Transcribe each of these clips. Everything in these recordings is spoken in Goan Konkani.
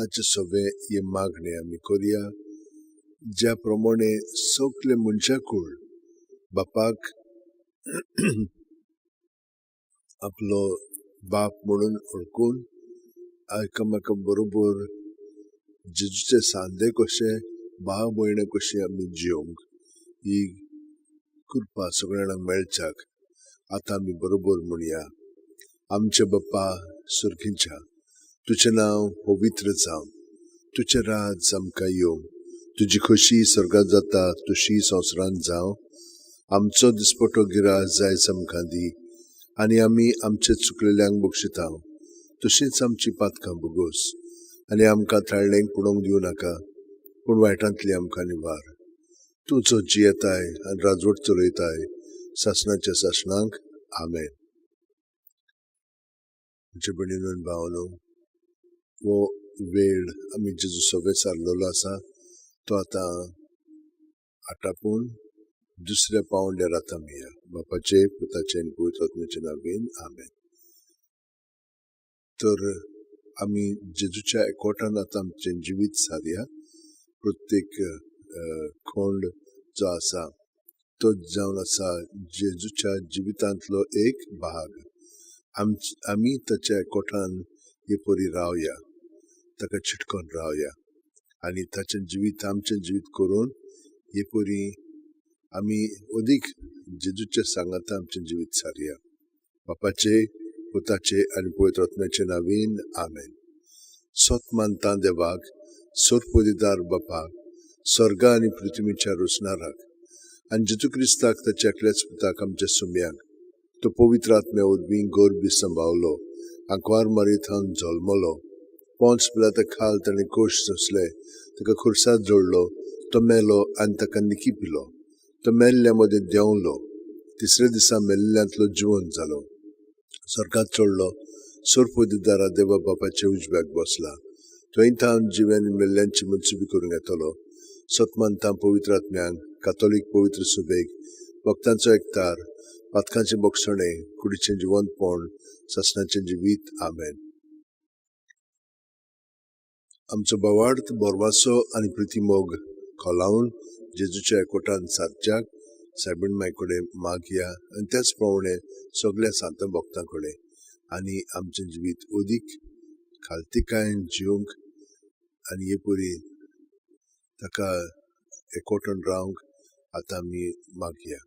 ताचे सवे हे मागणे आमी करया. ज्या प्रमाणे सगळे मनशाकूळ बापाक आपलो बाप म्हणून वळखून एकामेका बरोबर जेजूचे सांदे कशे भाव भयणां कशी आमी जियोंक ही कृपा सगळ्यांक मेळच्याक आतां आमी बरोबर म्हणया. आमचे बाप्पा सुर्गीच्या, तुजें नांव पवित्र जावं, तुजें राज आमकां येवं, तुजी खोशी स्वर्गात जाता तशी संवसारांत जावं. आमचो दिसपटो गिरास जायच आमकां दी आनी आमी आमचे चुकलेल्यांक बक्षिता तशींच आमची पातकां भोगोस आनी आमकां थाळणेक पुणोवंक दिवं नाका, पूण वायटांतली आमकां निवार. तूं जो जियेताय आनी राजवट चलयताय सासणाच्या सासणांक, आमेन. म्हजे भयणीनो भावनो, हो वेळ आमी जेजू सगळे सारलेलो आसा तो आतां आटापून दुसऱ्या पावंड्यार आतां आमी या. बापाचे, पुताचे आनी पवित्र आत्म्याचे नांवान, आमेन. तर आमी जेजूच्या एकवटान आतां आमचें जिवीत सारया. प्रत्येक खोंड जो आसा तो जावन आसा जेजूच्या जिवितांतलो एक भाग. आमी ताच्या एकवटान हे परी रावया, ताका चिटकोन रावया आनी ताचें जिवीत आमचें जिवीत करून हे परी आमी अदीक जेजूच्या सांगाता आमचें जिवीत सारया. बापाचे, पुताचे आनी पवित्र आत्म्याचे नांवान, आमेन. सत मानता देवाक, सोरपदिदार बापाक, स्वर्गा आनी पृथ्वीच्या रोसणाराक आनी जेजू क्रिस्ताक ताच्या एकल्याच पुताक आमच्या सुम्याक, तो पवित्र आत्म्या वरवीं गर्भी सांबावलो, आंकवार मारी थावन जल्मलो, पोंच पिलाता खाल ताणें कोश सोंसले, ताका खुर्सात जोडलो, तो मेलो आनी ताका निकी पिलो, तो मेल्ल्या मदें देंवलो, तिसऱ्या दिसा मेल्ल्यांतलो जिवन जालो, स्वर्गात चडलो, सोरपदिदारा देवा बापाच्या उजव्याक बसला, थंय थावन जिव्यान मेल्ल्यांची मनसुबी करूंक येतलो. सतमानता पवित्र आत्म्यांक, कातोलीक पवित्र सुबेक, भक्तांचो एकतार, पातकांचें बोगसणें, कुडीचें जिवंतपण, सासणाचें जिवीत, आमेन. आमचो भावार्थ, बोरवासो आनी प्रितीमोग खोलावन जेजूच्या एकवटान सारच्याक सायबीण माय कडेन मागया आनी त्याच प्रमाणे सगळ्या सांतां भक्तां कडेन आनी आमचें जिवीत अदीक खालतीकायेन जिवंक आनी हे परी ताका एकवटून रावंक आतां आमी मागया.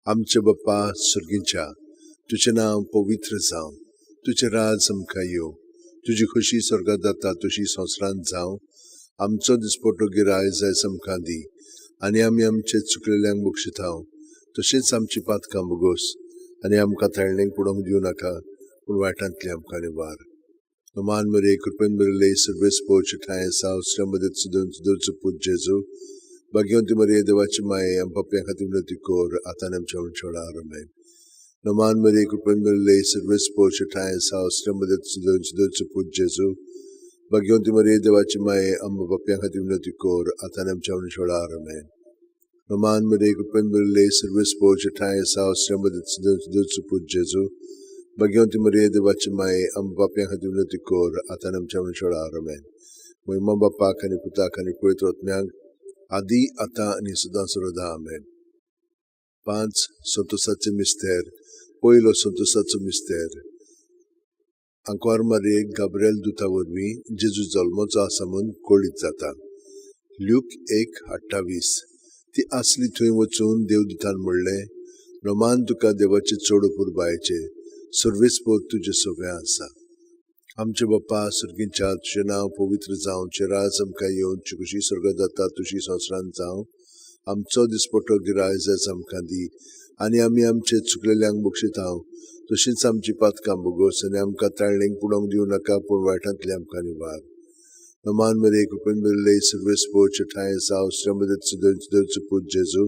आमचे बाप्पा सुर्गीच्या, तुजें नांव पवित्र जावं, तुजें राज आमकां येवं, तुजी खोशी स्वर्गात जाता तशी संवसारांत जावं. आमचो दिसपटो गिराय जायच आमकां दी आनी आमी आमचे चुकलेल्यांक बक्षिता तशींच आमची पातकां भोगोस आनी आमकां थाळणेक पुडोवंक दिवं नाका, पूण वायटांतली आमकां निवार. मान मरे, कृपेन भरिल्ले, सर्वेस्पोर ठांय आसा, मदत सुदून पूत जेजू, भाग्यवंती मरिये देवाची माये, आम पापयां खातीर विनंती कर आतां आमच्या वेळार, आमेन. नमान मरिये, कृपेन भरिल्ले, सर्वेस्पोर ठांय आसा, मदत सुदून पूत जेजू, भाग्यवंती मरिये देवाची माये, आम पापयां खातीर विनंती कर आतां आमच्या वेळार, आमेन. नमान मरिये, कृपेन भरिल्ले, सर्वेस्पोर ठांय आसा, मदत सुदून पूत जेजू, भाग्यवंती मरिये देवाची माये, आम पापयां खातीर विनंती कर आतां आमच्या वेळार, आमेन. महिमा बापाक आनी पुताक आनी पवित्र आत्म्याक, आदी आतां आनी सदां सर्वदा, आमेन. 5 संतोषाचे मिस्तेर. पयलो संतोषाचो मिस्तेर. आंकवार मारयेक गाब्रिएल दुता वरवीं जेजू जल्मचो आसा म्हूण कळीत जाता. ल्यूक 1:28. ती आसली थंय वचून देवदूतान म्हणलें, नमान तुका देवाचे चड पुरबायेचे, सर्वेस्पोर तुजें सगळें आसा. आमचे बाप्पा सुर्गीच्या, तुजें नांव पवित्र जावं, तुजें राज आमकां येवं, तुजी खुशी स्वर्गात जाता तशी संवसारांत जावं. आमचो दिसपटो गिराय जायच आमकां दी आनी आमी आमचे चुकलेल्यांक बक्षिता तशींच आमची पातकां भोगोस आनी आमकां ताळणेक पुडोवंक दिवं नाका, पूण वायटांतली आमकां निवार. नमान मरिये, कृपेन भरिल्ले, सर्वेस्पोर ठांय आसा, मदत सुदून पूत जेजू,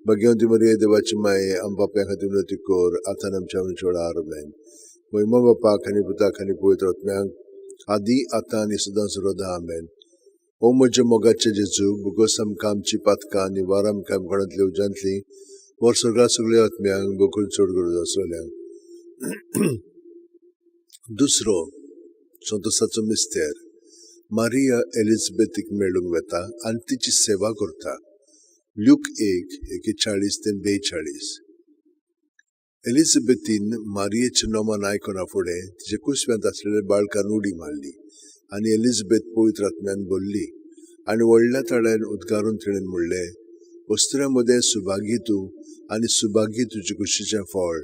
भाग्यवंती मरिये देवाची माये, आम पापयां खातीर विनंती कर आतां आमच्या वेळार, आमेन. महिमा बापाक आनी पुताक आनी पवित्र आत्म्याक, आदी आतां आनी सदां सर्वदा, आमेन. ओ म्हज्या मोगाचे जेजू, भोगोस आमकां आमची पातकां, निवार आमकां आमकां उज्यांतली, वर स्वर्गा सगळ्या आत्म्यांक गोकूळ चड गरज आसलेल्यांक. दुसरो संतोषाचो मिस्तेर. मारिया एलिझाबेथीक मेळूंक वता आनी तिची सेवा करता. ल्यूक 1:41 ते 42. एलिझाबेथीन मारियेचें नमन आयकना फुडें तिच्या कुसव्यांत आसलेल्या बाळकान उडी मारली आनी एलिझाबेथ पवित्र आत्म्यान भरली आनी व्हडल्या ताळ्यान उद्गारून तिणें म्हणलें, वस्त्र्यां मदें सुभागी तूं आनी सुभागी तुजे कुशीचें फळ.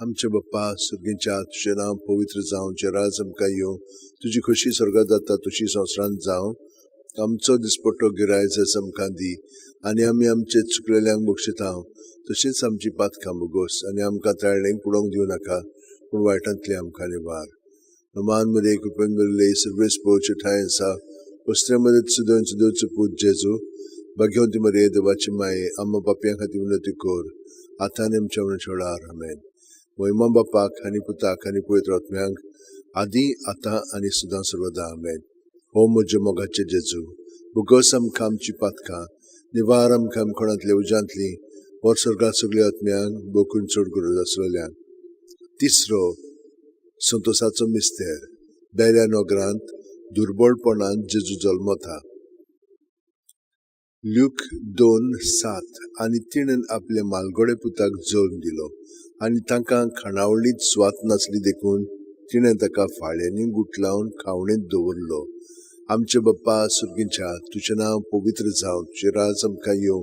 आमचे बाप्पा सर्गीच्या, तुजें नांव पवित्र जावं, तुजें राज आमकां येवं, तुजी खोशी स्वर्गात जाता तशी संवसारांत जावं. आमचो दिसपट्टो गिरायच आमकां दी आनी आमी आमचे चुकलेल्यांक बक्षिता तशीच आमची पातकां भोगोस आनी आमकां ताळणेक पुडोवंक दिवं नाका, पूण वायटांतली आमकां निवार. नमान मरे कृपेन भरिल्ले, सर्वेस पोवचे ठांय आसा, वस्त्र्यां मदें सुदोवन सुदोवचो पूत जेजू, भाग्यवंती मरे देवाची माये, आम्हा पापयां खातीर विनंती कर, आतां आनी आमच्या मरणाच्या वेळार. आमेन. महिमा बापाक आनी पुताक आनी पवित्र आत्म्यांक, आदी आतां आनी सदां सर्वदा. आमेन. हो म्हज्या मोगाचे जेजू, भोगोस आमकां आमची पातकां, निवार आमकां आमकोणांतल्या उज्यांतली, वर स्वर्गात सगळ्या आत्म्यांक बोकून चड गरज आसलेल्यांक. तिसरो संतोसाचो मिस्तेर. बेल्या नगरांत दुर्बळपणान जेजू जल्मता. ल्यूक 2:7. आनी तिणें आपल्या मालगोडे पुताक जल्म दिलो आनी तांकां खाणावळींत सुवात नासली देखून तिणें ताका फाळ्यांनी गुटलावन खावणेंत दवरलो. आमचे बाप्पा सर्गीच्या, तुजें नांव पवित्र जावं, तुजें राज आमकां येवं,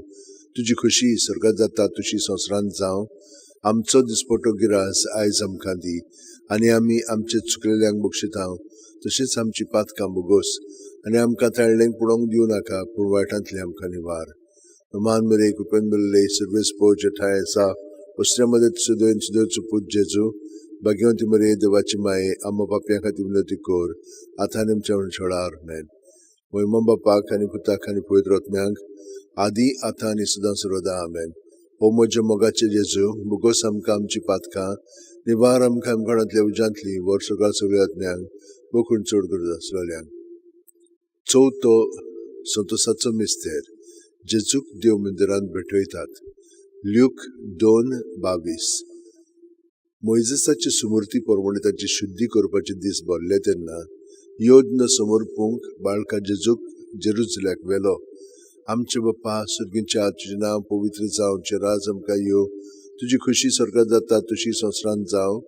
तुजी खोशी स्वर्गात जाता तशी संवसारांत जावं. आमचो दिसपट्टो गिरास आयज आमकां दी आनी आमी आमचे चुकलेल्यांक बक्षिता तशीच आमची पातकां भोगोस आनी आमकां ताळणेक पुडोवंक दिवं नाका, पूण वायटांतली आमकां निवार. मान मरे कृपेन भरिल्ले, सर्वेस पोवचे ठांय आसा, वस्त्र्यां मदें सुदोवन सुदोवचो पूत जेजू, भाग्यवंती मरे देवाची माये, आम्हा पापयां खातीर विनंती कर, आतां आनी आमच्या मरणाच्या वेळार. आमेन. महिमा बापाक आनी पुताक आनी पवित्र आत्म्यांक, आदी आतां आनी सदां सर्वदा. आमेन. हो म्हज्या मोगाचे जेजू, भोगोस आमकां आमची पातकां, निवार आमकां आमकोणांतल्या उज्यांतली, वर सगळ्या सगळ्या आत्म्यांक बोकून चड गरज आसलेल्यांक. चवथो संतोसाचो मिस्तेर. जेजूक देव मंदिरांत भेटयतात. ल्यूक 2:22. मोयजेसाची सुमूर्ती प्रमाणे ताची शुद्धी करपाचे दीस भरले तेन्ना योज्ञ समर्पूंक बाळका जेजूक जेरुजल्याक व्हेलो. आमचे बाप्पा सर्गीच्या, तुजें नांव पवित्र जावं, तुजें राज आमकां येवं, तुजी खोशी स्वर्गात जाता तशी संवसारांत जावं.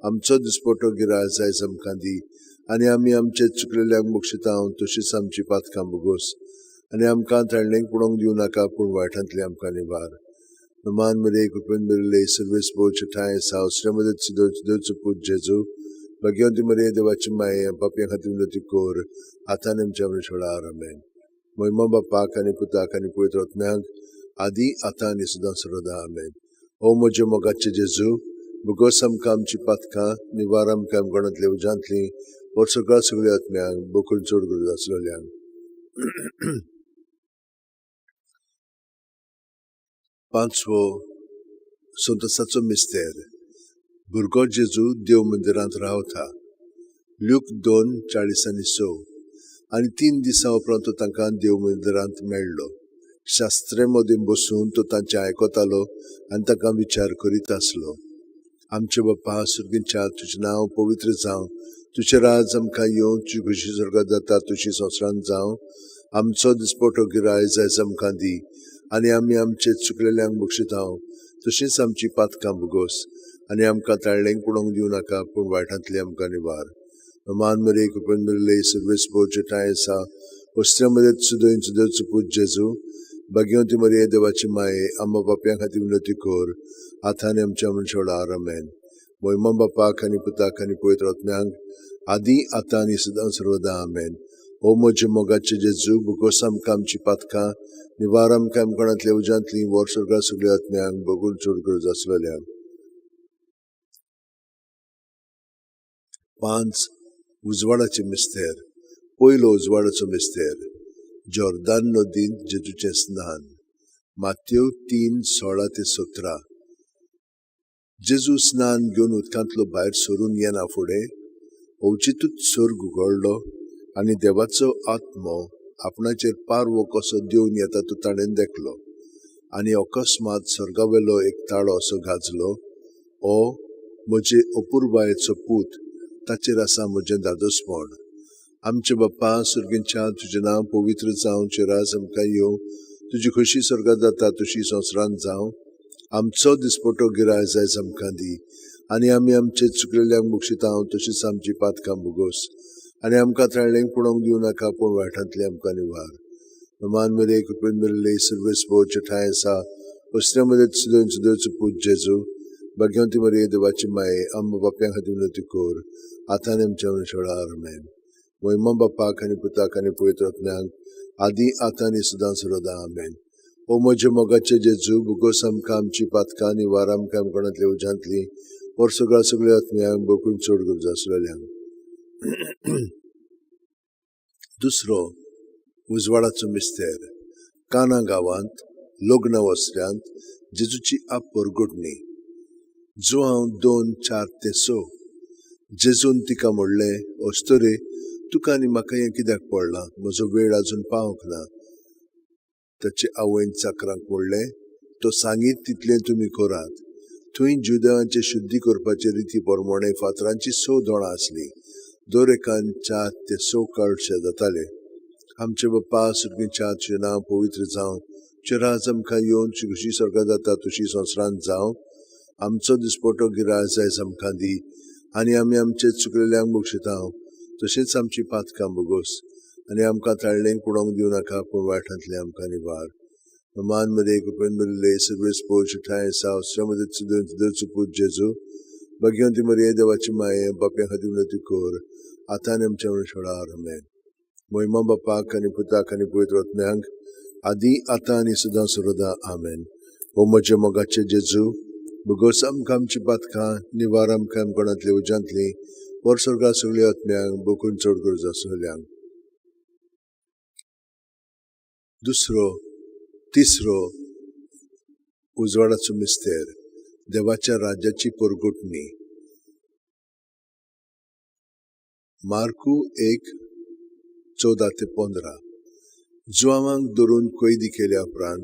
आमचो दिसपट्टो गिरास आयज आमकां दी आनी आमी आमचे चुकलेल्यांक बक्षिता तशीच आमची पातकां भोगोस आनी आमकां ताळणेक पुडोवंक दिवं नाका, पूण वायटांतली आमकां निवार. मान मरे कृपेन भरिल्ले, सर्वेस पोवचे ठांय आसा, वस्त्र्यां मदें सुदोवचो पूत जेजू, भाग्यवंती मरे देवाची माये, पापयां खातीर विनंती कर, आतां आनी आमच्या मरणाच्या वेळार. आमेन. महिमा बापाक आनी पुताक आनी पवित्र आत्म्यांक, आदी आतां आनी सदां सर्वदा. आमेन. हो म्हज्या मोगाचे जेजू, भोगोस आमकां आमची पातकां, निवार आमकां आमकोणांतल्या उज्यांतली, वर सगळ्या सगळ्या आत्म्यांक बोकून चड गरज आसलेल्यांक. पांचवो संतोसाचो मिस्तेर. भुरगो जेजू देव मंदिरांत रावता. ल्यूक 2:46. आनी 3 दिसां उपरांत तो तांकां देव मंदिरांत मेळ्ळो. शास्त्रे मदीं बसून तो तांचें आयकतालो आनी तांकां विचार करीत आसलो. आमचे बाप्पा सर्गीच्या, तुजें नांव पवित्र जावं, तुजें राज आमकां येवं, तुजी खोशी स्वर्गात जाता तशी संवसारांत जावं. आमचो दिसपट्टो गिरायच आयज आमकां दी आनी आमी आमचे चुकलेल्यांक बक्षिता तशीच आमची पातकां भोगोस आनी आमकां ताळणेक पुडोवंक दिवं नाका, पूण वायटांतली आमकां निवार. मान मरे कृपेन भरिल्ले, सर्वेस पोवचे ठांय आसा, वस्त्र्यां मदें सुदोवन सुदोवचो पूत जेजू, भाग्यवंती मरे देवाची माये, आम्हा पापयां खातीर विनंती कर, आतां आनी आमच्या मरणाच्या वेळार. आमेन. महिमा बापाक आनी पुताक आनी पवित्र आत्म्यांक, आदी आतां आनी सदां सर्वदा. आमेन. हो म्हज्या मोगाचे जेजू, भोगोस आमकां आमची पातकां, निवार आमकां आमकोणांतल्या उज्यांतली, वर स्वर्गात सगळ्या आत्म्यांक बोगून चड गरज आसलेल्यांक. 5. उजवाडाचे मिस्तेर. पयलो उजवाडाचो मिस्तेर. जॉर्दान नदींत जेजूचें स्नान. मातेव 3:16 ते 17. जेजू स्नान घेवन उदकांतलो भायर सरून येना फुडें अवचितूच स्वर्ग उगडलो आनी देवाचो आत्मो आपणाचेर पारवो कसो देवन येता तो ताणें देखलो. आनी अकस्मात स्वर्गावेलो एक ताळो असो गाजलो, ओ म्हजे अपुरबायेचो पूत, ताचेर आसा म्हजें धादोसपण. आमचे बाप्पा सर्गेच्या तुजें नांव पवित्र जावं, तुजें राज आमकां येवं, तुजी खोशी स्वर्गात जाता तशी संवसारांत जावं. आमचो दिसपटो गिराय जायज आमकां दी आनी आमी आमचे चुकलेल्यांक बक्षिता तशीच आमची पातकां भोगोस आनी आमकां त्राळ्ळेंक पडोवंक दिवं नाका, पूण वायटांतले आमकां निवार. मान मरे कृपेन मेल्ले सर्वेस भोवचे ठांय आसा वसऱ्या मदीं सुदय पूत जेजू भाग्यवंती मरे देवाची माये आम बाप्यां खातीर विनवती कर आतां आनी आमच्या वेळार. आमेन. महिमा बापाक आनी पुताक आनी पवित्र आत्म्याक, आदी आतां आनी सदां सर्वदा. आमेन. ओ म्हजे मोगाचे जेजू, भुगोस आमकां आमची पातकां निवार आमकां कोणांतल्या उज्यांतली वर सगळ्या सगळ्या आत्म्यांक बकून चड गरज आसलेल्यांक. दुसरो उजवाडाचो मिस्तेर. काना गांवांत लग्न वसऱ्यांत जेजूची आपरगुटणी. जुआंव 2:4-6. जेजून तिका म्हणलें, अस्तुरे, तुका आनी म्हाका हें कित्याक पडलां? म्हजो वेळ आजून पावंक ना. ताचे आवयन चाकरांक म्हणलें, तो सांगीत तितलें तुमी करात. थंय जुदेवांचे शुद्धी करपाचे रिती प्रमाणे फातरांची 6 दोणां आसलीं. दर एकान 4 ते 6 कळशे जाताले. आमचे बाप्पा सर्गेच्या तुजें नांव पवित्र जावं, तुजें राज आमकां येवन तुजी खोशी स्वर्गात जाता तशी संवसारांत जावं. आमचो दिसपटो गिराय जायज आमकां दी आनी आमी आमचे चुकलेल्यांक बक्षिता तशीच आमची पातकां भोगोस आनी आमकां ताळ्ळेंक पडोवंक दिवं नाका, पूण वायटांतले आमकां निवार. मान मरे कृपेन भरिल्ले सर्वेस पोश ठांय आसा वसऱ्या सुदय पूत जेजू भाग्यवंती मरे देवाची माये बाप्यां खातीर विनवती कर आतां आनी आमच्या वेळार. आमेन. महिमा बापाक आनी पुताक आनी पवित्र आत्म्याक, आदी आतां आनी सदां सर्वदा. आमेन. ओ म्हजे मोगाचे जेजू, भोगोस आमकां आमची पातकां निवार आमकां कोणांतल्या उज्यांतली वर स्वर्गा सगळ्या आत्म्यांक बकून चड गरज आसलेल्यांक. दुसरो तिसरो उजवाडाचो मिस्तेर. देवाच्या राज्याची परगुटणी. मार्कू 1:14-15. जुआवांक धरून कैदी केल्या उपरांत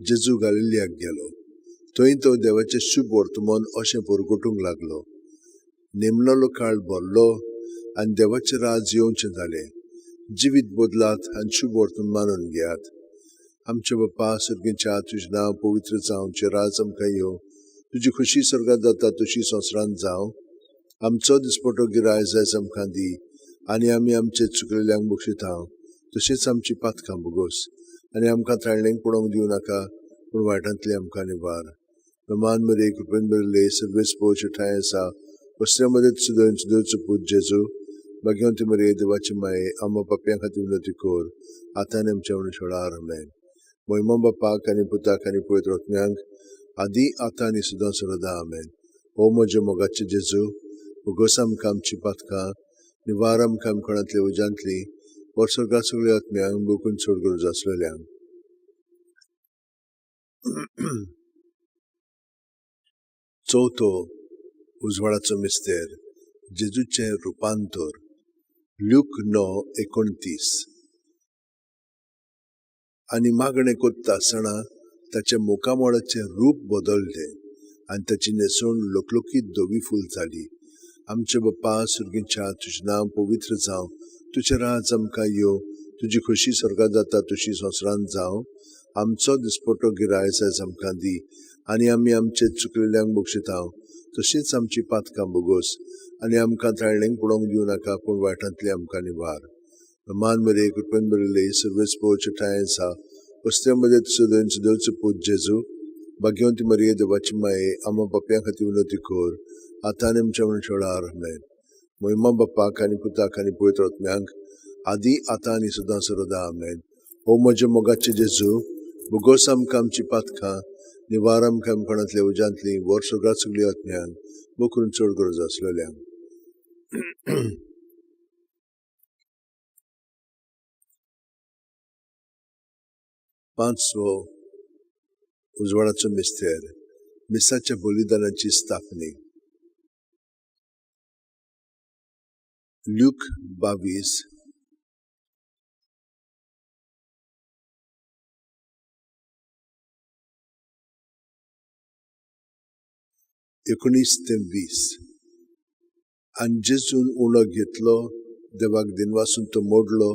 जेजू गालिलियाक गेलो. थंय तो देवाचें शुभ वर्तमान अशें परगटूंक लागलो. नेमलेलो काळ भरलो आनी देवाचें राज येवचें जालें. जिवीत बदलात आनी शुभ वर्तमान मानून घेयात. आमचे बाप्पा सर्गेच्या तुजें नांव पवित्र जावं, तुजें राज आमकां येवं, तुजी खोशी स्वर्गात जाता तशी संवसारांत जावं. आमचो दिसपटो गिराय जायज आमकां दी आनी आमी आमचे चुकलेल्यांक बक्षिता तशीच आमची पातकां भोगोस आनी आमकां त्राळ्ळेंक पडोवंक दिवं नाका, पूण वायटांतले आमकां निवार. मान मरे कृपेन भरिल्ले सर्वेस पोश ठांय आसा वसऱ्या मदीं सुदय पूत जेजू भाग्यवंती मरे देवाची माये आम पाप्यां खातीर विनवती कर आतां आनी आमच्या वेळार. आमेन. महिमा बापाक आनी पुताक आनी पवित्र आत्म्याक, आदी आतां आनी सदां सर्वदा. आमेन. ओ म्हजे मोगाचे जेजू, भोगोस आमकां आमची पातकां निवार आमकां कोणांतल्या उज्यांतली वर स्वर्गा सगळ्या आत्म्यांक बकून चड गरज आसलेल्यांक. चवथो उजवाडाचो मिस्तेर. जेजूचें रुपांतर. ल्यूक 9:29. आनी मागणें करता आसतना ताच्या मुखामळाचें रूप बदललें आनी ताची न्हेसवण लकलकीत धवी फूल जाली. आमचे बाप्पा सर्गेच्या तुजें नांव पवित्र जावं, तुजें राज आमकां येवं, तुजी खोशी स्वर्गात जाता तशी संवसारांत जावं. आमचो दिसपटो गिराय जायज आमकां दी आनी आमी आमचे चुकलेल्यांक बक्षिता तशीच आमची पातकां भोगोस आनी आमकां त्राळ्ळेंक पडोवंक दिवं नाका, पूण वायटांतले आमकां निवार. मान मरे कृपेन भरिल्ले सर्वेस पोश ठांय आसा वसऱ्या मदीं सुदय पूत जेजू भाग्यवंती मरे देवाची माये आम बाप्यां खातीर विनवती कर आतां आनी आमच्या वेळार. आमेन. महिमा बापाक आनी पुताक आनी पवित्र आत्म्याक, आदी आतां आनी सदां सर्वदा. आमेन. ओ म्हजे मोगाचे जेजू, भोगोस आमकां आमची पातकां निवार आमकां कोणांतल्या उज्यांतली वर स्वर्गात सगळ्या आत्म्यांक बकरून चड गरज आसलेल्यांक. पांचवो उजवाडाचो मिस्तेर. मिसाच्या बलिदानाची स्थापनी. ल्यूक 22 19-20. आनी जेजून उणो घेतलो, देवाक दिनवासून तो मोडलो,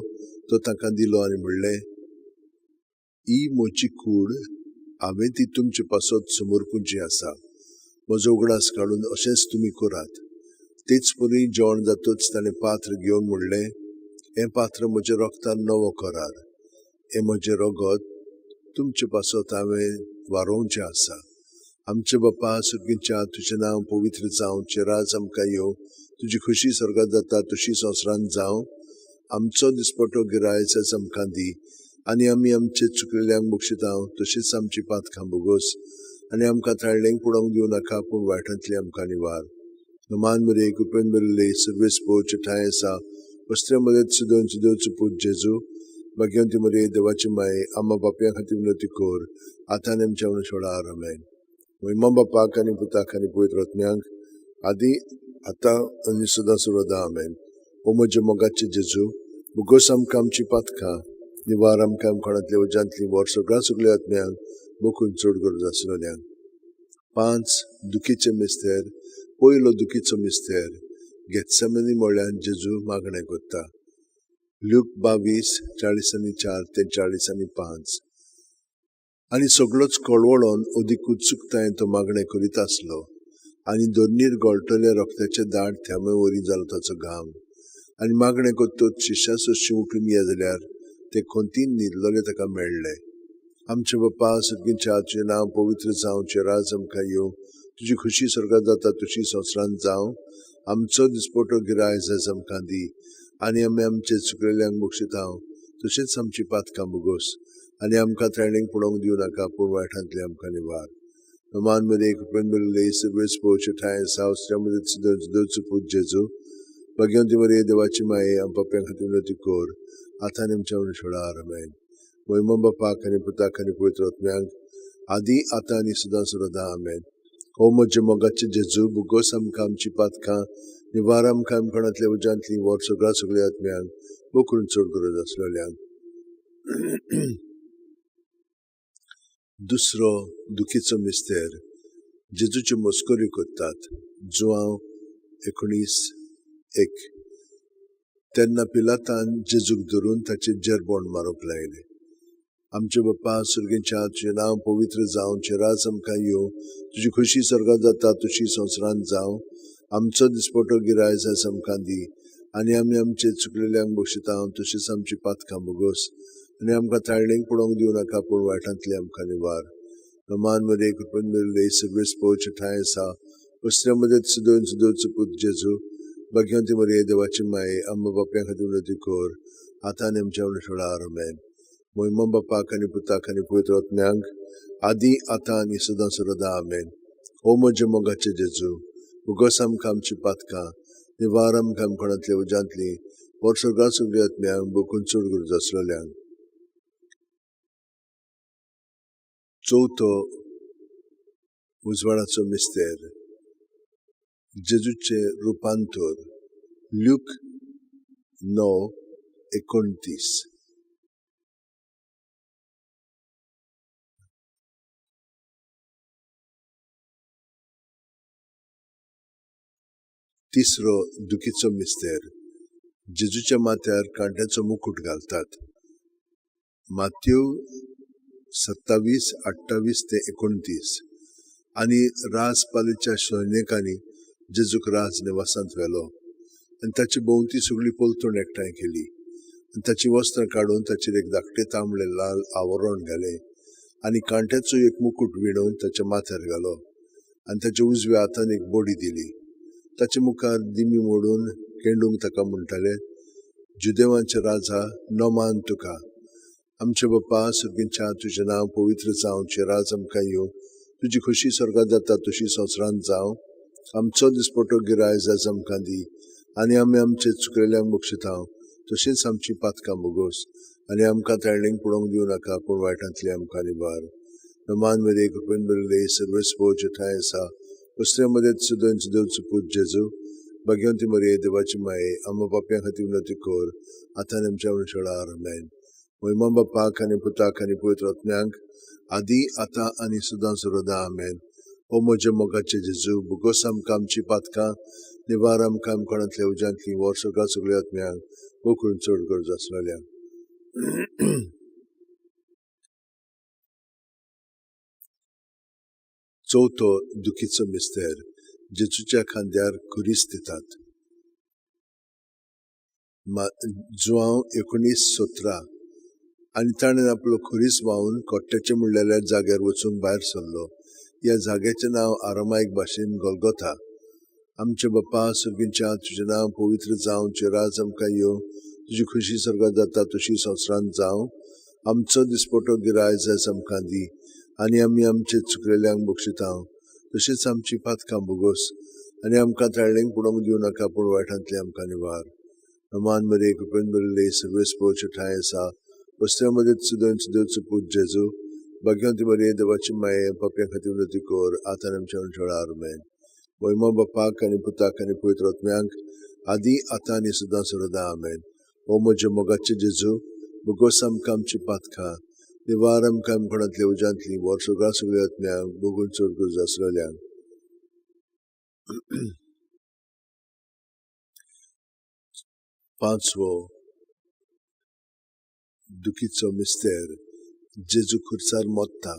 तो तांकां दिलो आनी म्हणलें, ही म्हजी कूड, हांवें ती तुमचे पासत समर्पूंची आसा. म्हजो उगडास काडून अशेंच तुमी करात. तेच परी जेवण जातच ताणें पात्र घेवन म्हणलें, हें पात्र म्हज्या रोगतान नवो करार, हें म्हजें रगत तुमचे पासत हांवें वारोवचें आसा. आमचे बापा सुर्गीच्या, तुजें नांव पवित्र जावं, राज आमकां येवं, तुजी खुशी स्वर्गात जाता तशी संवसारांत जावं. आमचो दिसपटो गिरायच आमकां दी आनी आमी आमचे चुकलेल्यांक बक्षितां तशीच आमची पातकां भोगोस आनी आमकां ताळ्ळेंक पडोवंक दिवं नाका, पूण वायटांतली आमकां निवार. मान मरे कृपेन बरले सर्वेस पोवचे ठांय आसा, वस्त्र्या मदत सुदोवन सुदोवचो पूत जेजू, भाग्यवंती मरे देवाची माये, आम्हा बापया खातीर विनवती कर, आतां आनी आमच्या मरणाच्या वेळार. आमेन. महिमा बापाक आनी पुताक आनी पवित्र आत्म्याक, आदी आतां आनी सदां सर्वदा. आमेन. ओ म्हज्या मोगाचे जेजू, भोगोस आमकां आमची पातकां, निवार आमकां आमखाणांतल्या उज्यांतली, वर सगळ्या सगळ्या आत्म्यांक बोकून चड गरज आसलेल्यांक. 5 दुखीचे मिस्तेर. पयलो दुखीचो मिस्तेर गेत्सेमनी म्हळ्यार जेजू मागणें करता. ल्यूक 22 44 ते 45. आनी सगळोच कळवळोन अदीक उत्सुकतायेन तो मागणें करीत आसलो आनी दोनीर गळटल्या रोखत्याचे दाट थेंबे वरी जालो ताचो घाम. आनी मागणें करतच शिश्या सोशी उठून ये जाल्यार ते खोंतीन न्हिदलेले ताका मेळ्ळे. आमचे बापा सुर्गीच्या, तुजें नांव पवित्र जावं, राज आमकां येवं, तुजी खुशी स्वर्गात जाता तशी संवसारांत जावं. आमचो दिसपटो गिरायच आयज आमकां दी आनी आमी आमचे चुकलेल्यांक बक्षितां तशेंच आमची पातकां भोगोस आनी आमकां ताळणेक पडोवंक दिवं नाका, पूण वायटांतली आमकां निवार. मान मरे कृपेन बरले सर्वेस पोवचे ठांय आसा, वस्त्र्या मदत सुदोवचो पूत जेजू, भाग्यवंती मरे देवाची माये, आम पाप्यां खातीर विनवती कर, आतां आनी आमच्या मरणाच्या वेळार. आमेन. महिमा बापाक आनी पुताक आनी पवित्र आत्म्याक, आदी आतां आनी सदां सर्वदा. आमेन. ओ म्हज्या मोगाचे जेजू, भोगोस आमकां आमची पातकां, निवार आमकां आमखाणांतल्या उज्यांतली, वर सगळ्या सगळ्या आत्म्यांक बोकरून चड गरज आसलेल्यांक. दुसरो दुखीचो मिस्तेर जेजूच्यो मस्कऱ्यो करतात. जुआंव 19:1. तेन्ना पिलातान जेजूक धरून ताचेर जेरबोण मारूंक लायलें. आमचे बापा सुर्गीच्या, तुजें नांव पवित्र जावं, राज आमकां येवं, तुजी खुशी स्वर्गात जाता तशी संवसारांत जावं. आमचो दिसपटो गिरायच आयज आमकां दी आनी आमी आमचे चुकलेल्यांक बक्षितां तशीच आमची पातकां भोगोस आनी आमकां ताळणेक पडोवंक दिवं नाका, पूण वायटांतली आमकां निवार. मान मरे कृपेन बरले सर्वेस पोवचे ठांय आसा, वस्त्र्या मदत सुदोवन सुदोवचो पूत जेजू, भाग्यवंती मरे देवाची माये, आम्हा बाप्यां खातीर विनवती कर, आतां आनी आमच्या मरणाच्या वेळार. आमेन. महिमा बापाक आनी पुताक आनी पवित्र आत्म्याक, आदी आतां आनी सदां सर्वदा. आमेन. ओ म्हज्या मोगाचे जेजू, भोगोस आमकां आमची पातकां, निवार आमकां आमखाणांतल्या उज्यांतली, वर सगळ्या सगळ्या आत्म्यांक बोकून चड गरज आसलेल्यांक. चवथो उजवाडाचो मिस्तेर जेजूचें रुपांतर. ल्यूक 9:29. तिसरो दुखीचो मिस्तेर जेजूच्या माथ्यार कांट्याचो मुकूट घालतात. मात्यू 27:28 ते 29. आनी राजपालीच्या सैनिकांनी जेजूक राज निवासांत व्हेलो आनी ताची भोंवती सगळी पलतण एकठांय केली आनी ताची वस्त्रां काडून ताचेर एक धाकटें तांबडें लाल आवरण घालें आनी कांट्याचो एक मुकूट विणून ताच्या माथ्यार घालो आनी ताच्या उजव्या हातान एक बडी दिली. ताचे मुखार दिमी मोडून केंडूंक ताका म्हणटाले, जुदेवांचे राजा, नमान तुका. आमचे बापा सुर्गीच्या, तुजें नांव पवित्र जावं, राज आमकां येवं, तुजी खुशी स्वर्गात जाता तशी संवसारांत जावं. आमचो दिसपटो गिरायच आयज आमकां दी आनी आमी आमचे चुकलेल्यांक बक्षितां तशीच आमची पातकां भोगोस आनी आमकां ताळणेक पडोवंक दिवं नाका, पूण वायटांतली आमकां निवार. मान मरे कृपेन बरले सर्वेस पोवचे ठांय आसा, वस्त्र्या मदत सुदोवन सुदोवचो पूत जेजू, भाग्यवंती मरे देवाची माये, आम्हा पाप्यां खातीर विनवती कर, आतां आनी आमच्या मरणाच्या वेळार. आमेन. महिमा बापाक आनी पुताक आनी पवित्र आत्म्याक, आदी आतां आनी सदां सर्वदा. आमेन. ओ म्हज्या मोगाचे जेजू, भोगोस आमकां आमची पातकां, निवार आमकां आमकोणांतल्या उज्यांतली वर्सभर सगळ्या आत्म्यांक गोकूळ चड गरज आसलेल्या. चवथो दुखीचो मिस्तेर, जेजूच्या खांद्यार खुरीस दितात. जुआंव 19:17. आनी ताणें आपलो खुरीस व्हांवन कोट्ट्याचें म्हणलेल्या जाग्यार वचूंक भायर सरलो. ह्या जाग्याचें नांव आरामायक भाशेन गोलगोथा. आमचे बाप्पा सर्गीच्या, तुजें नांव पवित्र जावं, तुजें राज आमकां येवं, तुजी खुशी स्वर्गात जाता तशी संवसारांत जावं. आमचो दिसपटो गिराय जायज आमकां दी आनी आमी आमचे चुकलेल्यांक बक्षिता तशीच आमची पातकां भोगोस आनी आमकां ताळ्ळेंक पडोवंक दिवं नाका, पूण वायटांतले आमकां निवार. मान मरे कृपेन भरिल्ले, सर्वेस्पोचे ठांय आसा, वस्त्या मदें सुदैंच देवचो पूत जेजू, भाग्यवंती मरिये देवाची माये, पापयां खातीर विनवती कर, आतां आमच्या वेळार. आमेन. मोहिमा बापाक आनी पुताक आनी पवित्र आत्म्यांक, आदी आतां आनी सदां सर्वदा. आमेन. ओ म्हज्या मोगाचे जेजू, भोगोस आमकां आमची पातकां, निवार आमकां आमकोणांतल्या उज्यांतली, वर्सभर सगळ्या आत्म्यांक भोगून चड गरज आसलेल्यांक. पांचवो दुखीचो मिस्तेर, जेजू खुर्सार मोत्ता.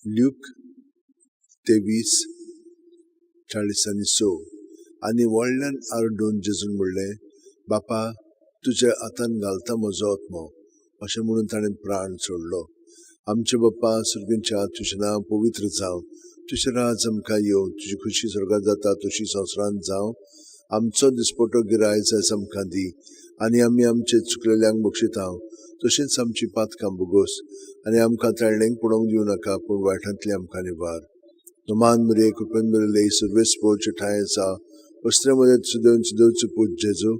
ल्यूक 23:46. आनी व्हडल्यान आरडून जेजून म्हणलें, बापा तुज्या हातान घालता म्हजो आत्मो. अशें म्हणून ताणें प्राण सोडलो. आमचे बाप्पा सर्गीच्या, तुजें नांव पवित्र जावं, तुजें राज आमकां येवं, तुजी खुशी स्वर्गात जाता तशी संवसारांत जावं. आमचो दिसपटो गिराय जायज आमकां दी आनी आमी आमचे चुकलेल्यांक बक्षिता तशीच आमची पातकां भोगोस आनी आमकां ताळ्ळेंक पडोवंक दिवं नाका, पूण वायटांतले आमकां निवार. मान मरिये कृपेन भरिल्ले, सर्वेस्पोचे ठांय आसा, वस्त्या मदें सुदैंच देवचो पूत जेजू,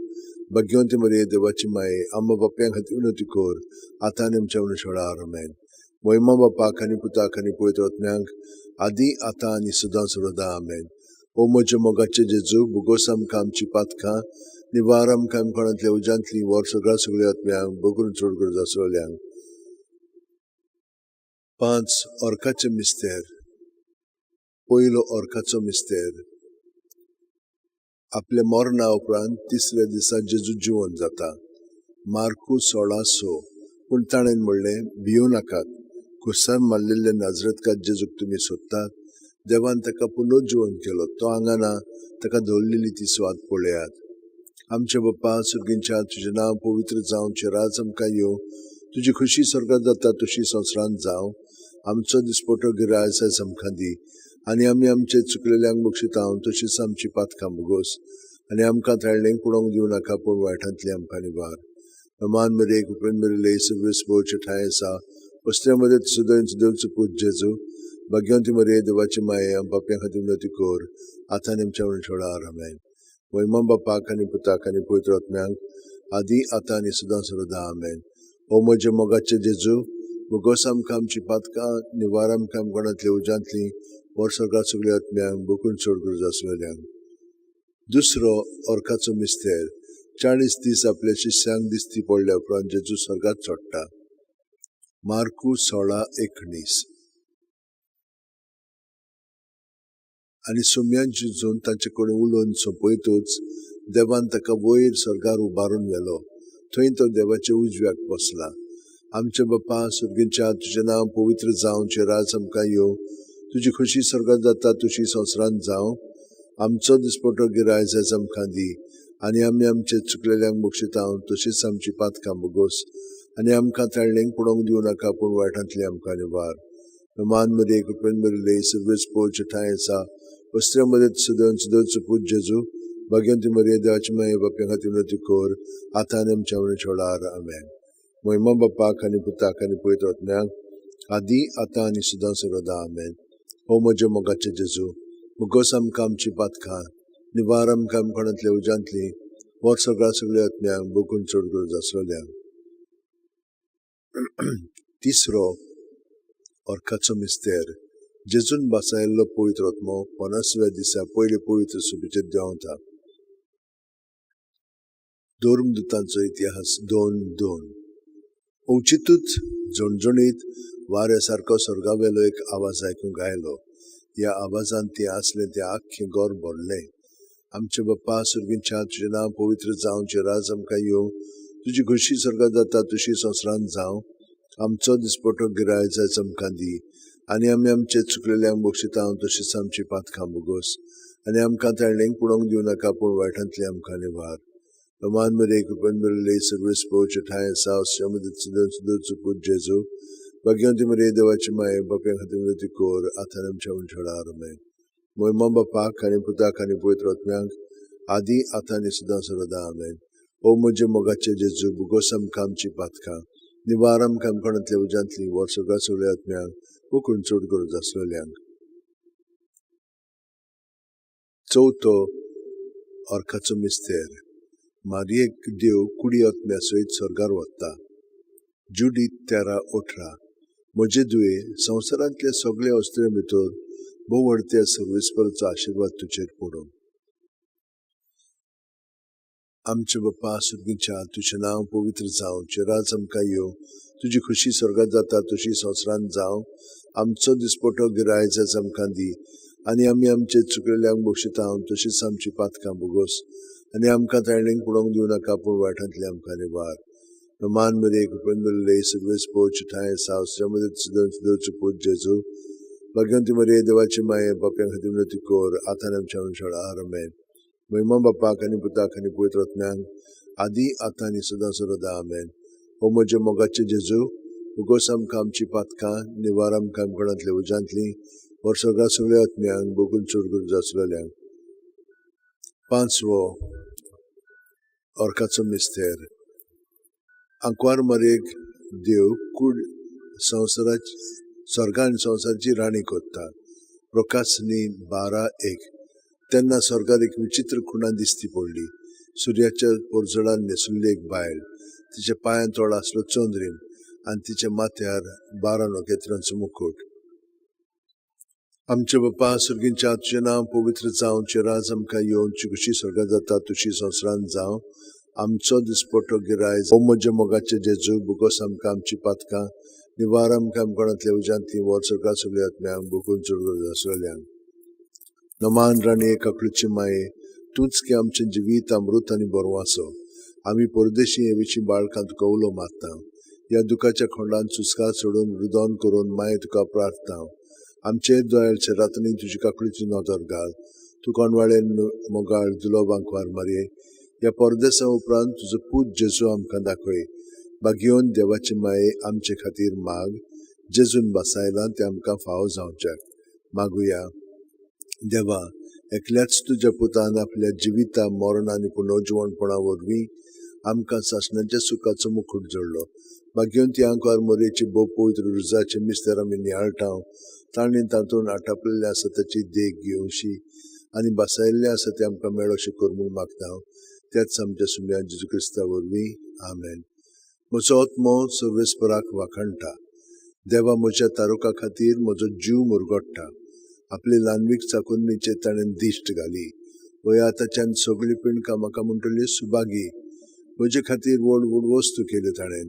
भाग्यवंती मरिये देवाची माये, आम्हा बाप्यां खातीर विनवती कर, आतां आनी आमच्या वेळार. आमेन. मोहिमा बापाक आनी पुताक आनी पवित्र आत्म्यांक, आदी आतां आनी सदां सर्वदा. आमेन. ओ म्हज्या मोगाचे जेजू, भोगोस आमकां आमची पातकां, निवार आमकां आमकोणांतल्या उज्यांतली, वर्सभर सगळ्या आत्म्यांक भोगून चड गरज आसलेल्यांक. 5 ऑर्काचे मिस्तेर. पयलो ऑर्काचो मिस्तेर, आपल्या मरणा उपरांत तिसऱ्या दिसा जेजू जिवन जाता. मार्कू 16:6. पूण ताणें म्हणलें, भिवू नाकात, खुर्सार मारलेल्या नाजरतकात जेजूक तुमी सोदतात, देवान ताका पुनर्जिवन केलो, तो हांगा ना, ताका दवरलेली ती सुवात पळयात. आमचे बाप्पा सर्गीच्या, तुजें नांव पवित्र जावं, तुजें राज आमकां येवं, तुजी खुशी स्वर्गात जाता तशी संवसारांत जावं. आमचो दिसपटो गिराय जायज आमकां दी आनी आमी आमचे चुकलेल्यांक बक्षिता तशीच आमची पातकां भोगोस आनी आमकां ताळ्ळेंक पडोवंक दिवं नाका, पूण वायटांतले आमकां निवार. मान मरिये कृपेन भरिल्ले, सर्वेस्पोचे ठांय आसा, वस्त्या मदें सुदैंच देवचो पूत जेजू, भाग्यवंती मरिये देवाची माये, पापयां खातीर विनवती कर, आतां आनी आमच्या वेळार. आमेन. मोहिमा बापाक आनी पुताक आनी पवित्र आत्म्यांक, आदी आतां आनी सदां सर्वदा. आमेन. ओ म्हज्या मोगाचे जेजू, भोगोस आमकां आमची पातकां, निवार आमकां आमकोणांतल्या उज्यांतली, वर्सभर सगळ्या आत्म्यांक भोगून चड गरज आसलेल्यांक. दुसरो ऑर्काचो मिस्तेर, 40 दीस आपल्या शिष्यांक दिसती पडल्या उपरांत जेजू स्वर्गात चडटा. मार्कू 16:19. आनी सोम्यान जेजून तांचे कडेन उलोवन सोंपयतूच देवान ताका वयर स्वर्गार उबारून व्हेलो, थंय तो देवाच्या उजव्याक बसला. आमचे बाप्पा सर्गीच्या, तुजें नांव पवित्र जावं, तुजें राज आमकां येवं, तुजी खुशी स्वर्गात जाता तशी संवसारांत जावं. आमचो दिसपटो गिराय जायज आमकां दी आनी आमी आमचे चुकलेल्यांक बक्षिता तशीच आमची पातकां भोगोस आनी आमकां ताळ्ळेंक पडोवंक दिवं नाका, पूण वायटांतले आमकां निवार. मान मरिये कृपेन भरिल्ले, सर्वेस्पोचे ठांय आसा, वस्त्या मदें सुदैंच देवचो पूत जेजू, भाग्यवंती मरिये देवाची माये, बाप्यां खातीर विनवती कर, आतां आनी आमच्या वेळार. आमेन. मोहिमा बापाक आनी पुताक आनी पवित्र आत्म्यांक, आदी आतां आनी सदां सर्वदा. आमेन. ओ म्हज्या मोगाचे जेजू, भोगोस आमकां आमची पातकां, निवार आमकां आमकोणांतल्या उज्यांतली, वर्सभर सगळ्या आत्म्यांक भोगून चड गरज आसलेल्यांक. तिसरो ऑर्काचो मिस्तेर, जेजून बासायल्लो पवित्र आत्मो 50व्या दिसा पयले पवित्र सुबेचेर देंवता. धर्मदूतांचो इतिहास 2:2. अवचितूच झणझणीत वाऱ्या सारको स्वर्गावेलो एक आवाज आयकूंक आयलो, ह्या आवाजान तें आसलें तें आख्खें घर भरलें. आमचे बाप्पा सर्गीच्या, तुजें नांव पवित्र जावं, तुजें राज आमकां येवं, तुजी खोशी स्वर्गात जाता तशी संवसारांत जावं. आमचो दिसपटो गिराय जायच आमकां दी, आनी आमी आमचे चुकलेल्यांक बक्षिता तशीच आमची पातकां भोगोस, आनी आमकां ताळणेक पळोवंक दिवं नाका, पूण वायटांतली आमकां निवार. मान मरे कृपेन भरिल्ले, सर्वेस्परचे ठांय आसा, पूत जेजू, भाग्यवंती मरे देवाची माये, बाप्या खातीर विनंती कर, आतां आमच्या मनशाळ. आमेन. मोहिमा बापाक आनी पुताक आनी पवित्र आत्म्यांक, आदी आतां आनी सदां सर्वदा. आमेन. ओ म्हजे मोगाचे जेजू, भुगोस आमकां आमची पातकां, निवार आमकां आमकाणांतल्या उज्यांतली, वर्सगा सगळ्या आत्म्यांक, कोकण चड गरज आसलेल्यांक. चवथो अर्काचो मिस्तेर. मारयेक देव कुडी आत्म्या सयत स्वर्गार वता. जुडीत 13:18. म्हजे दुये, संवसारांतल्या सगळ्या अस्तुऱ्यां भितर भोव सर्वेस्पराचो आशिर्वाद तुजेर पडूं. आमचे बाप्पा सर्गीच्या, तुजें नांव पवित्र जावं, तुजें राज आमकां येवं, तुजी खोशी स्वर्गात जाता तशी संवसारांत जावं. आमचो दिसपटो गिराय जायच आमकां दी, आनी आमी आमचे चुकलेल्यांक बक्षिता तशीच आमची पातकां भोगोस, आनी आमकां ताळणेक पळोवंक दिवं नाका, पूण वायटांतली आमकां निवार. मान मरे कृपेन भरिल्ले, सर्वेस्परचे ठांय आसा, देवचो पूत जेजू, भाग्यवंती मरे देवाची माये, बाप्या खातीर विनंती कर, आतां आमच्या मनशाळ. आमेन. महिमा बापाक आनी पुताक आनी पवित्र आत्म्यांक, आदी आतां आनी सदां सर्वदा. आमेन. ओ म्हजे मोगाचे जेजू, भोगोस आमकां आमची पातकां, निवार आमकां आमकाणांतल्या उज्यांतली, वर्सगा सगळ्या आत्म्यांक, बगून चड गरज आसलेल्यांक. पांचवो अर्काचो मिस्तेर. आंकवार मरेक देव कूड संवसाराची स्वर्गा आनी संवसाराची राणी करता. प्रकाशनी 12:1. तेन्ना स्वर्गार एक विचित्र खुणा दिसती पडली. सुर्याच्या पोरजडान न्हेसुल्ली एक बायल, तिच्या पांयां तोळ आसलो चंद्रीम आनी तिच्या माथ्यार 12 नखेत्रांचो मुकुट. आमचे बाप्पा सर्गीच्या, तुजें नांव पवित्र जावं, तुजें राज आमकां येवं, तुजी खोशी स्वर्गात जाता तशी संवसारांत जावं. आमचो दिसपटो गिराय, ओ म्हज्या मोगाचे जेजू, भोगोस आमकां आमची पातकां, निवार आमकां आमकाणांतल्या उज्यांतली, वर्सगा सगळ्या आत्म्यांक, बोकून चड गरज आसलेल्यांक. नमान राणी काकळूची माये, तूंच की आमचें जिवीत अमृत आनी बरवासो. आमी परदेशी हे विशीं बाळकां तुका उलो मारता. ह्या दुखाच्या खोंडान सुस्कार सोडून रुदन करून माये तुका प्रार्थना. आमचे दोयालच्या रातनी तुजी काकळीची नदर घाल. तूं कोणवाळे मोगाळ दुलोब आंकवार मारये. ह्या परदेसा उपरांत तुजो पूत जेजू आमकां दाखय. बागयोन देवाचे माये आमचे खातीर माग, जेजून बसायलां तें आमकां फावो जावच्याक. मागुया. देवा, एकल्याच तुज्या पुतान आपल्या जिविता मरण आनी पुनर्जिवणपणा वरवीं आमकां सासणाच्या सुखाचो मुखूट जोडलो. भाग्यवंती आंकवार मोरयेची भोव पवित्र रुजाचे मिस्तर आमी नियाळटा. तांणी तातूंत आटापलेलें आसा ताची देख घेवशी आनी बसायल्लें आसा तें आमकां मेळोशें कर म्हूण मागता. त्याच आमच्या सुम्या जेजू क्रिस्ता वरवीं. आमेन. म्हजो आत्मो सर्वेस्पराक वाखाणटा. देवा म्हज्या तारुका खातीर म्हजो जीव मुरगोडटा. आपली ल्हानवीक चाकुरणीचेर ताणें दिश्ट घाली. वया ताच्यान सगळी पिंडकां म्हाका म्हणटली सुभागी. म्हजे खातीर व्हड व्हड वस्तू केल्यो ताणें.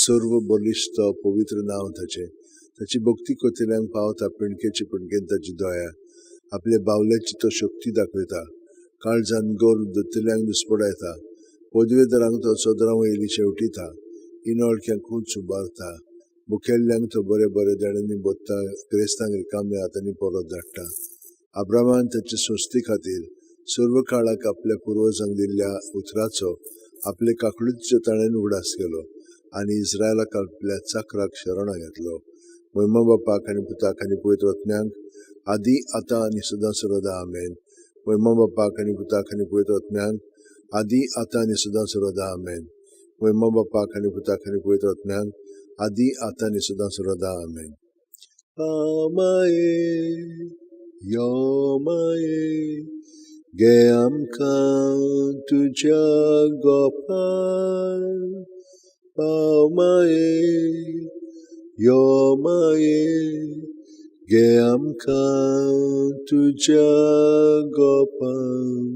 सर्व बलिश्ट पवित्र नांव ताचें. ताची भक्ती करतल्यांक पावता पिंडकेची पिंडकेन ताची दया. आपल्या बावल्याची तो शक्ती दाखयता. काळजान गोर दत्तल्यांक दुस्पडायता. पदवेदारांक तो सदरां वयली शेवटिता. इनोळक्यांक उंच उबारता. मुखेल्ल्यांक तो बरे बरे देण्यांनी बोत्ता. क्रिस्तांक रिकाम्या हातांनी परत धाडटा. अब्रामान ताचे संस्थे खातीर सर्व काळाक आपल्या पुर्वजांक दिल्ल्या उतराचो आपले काकळूचो ताणें उगडास केलो आनी इस्रायलाक आपल्या चाकराक शरणां घेतलो. महिमा बापाक आनी पुताक आनी पवित्र आत्म्यांक, आदी आतां आनी सदां सर्वदा. आमेन. महिमा बापाक आनी पुताक आनी पवित्र आत्म्यांक, आदी आतां आनी सदां सर्वदा. आमेन. महिमा बापाक आनी पुताक आनी पवित्र आत्म्यांक, आदी आतां आनी सदां सर्वदा. आमेन. माये यो माये गे आमकां तुज्या गोपाल. पाव माये यो माये गे आमकां तुज्या गोपाल.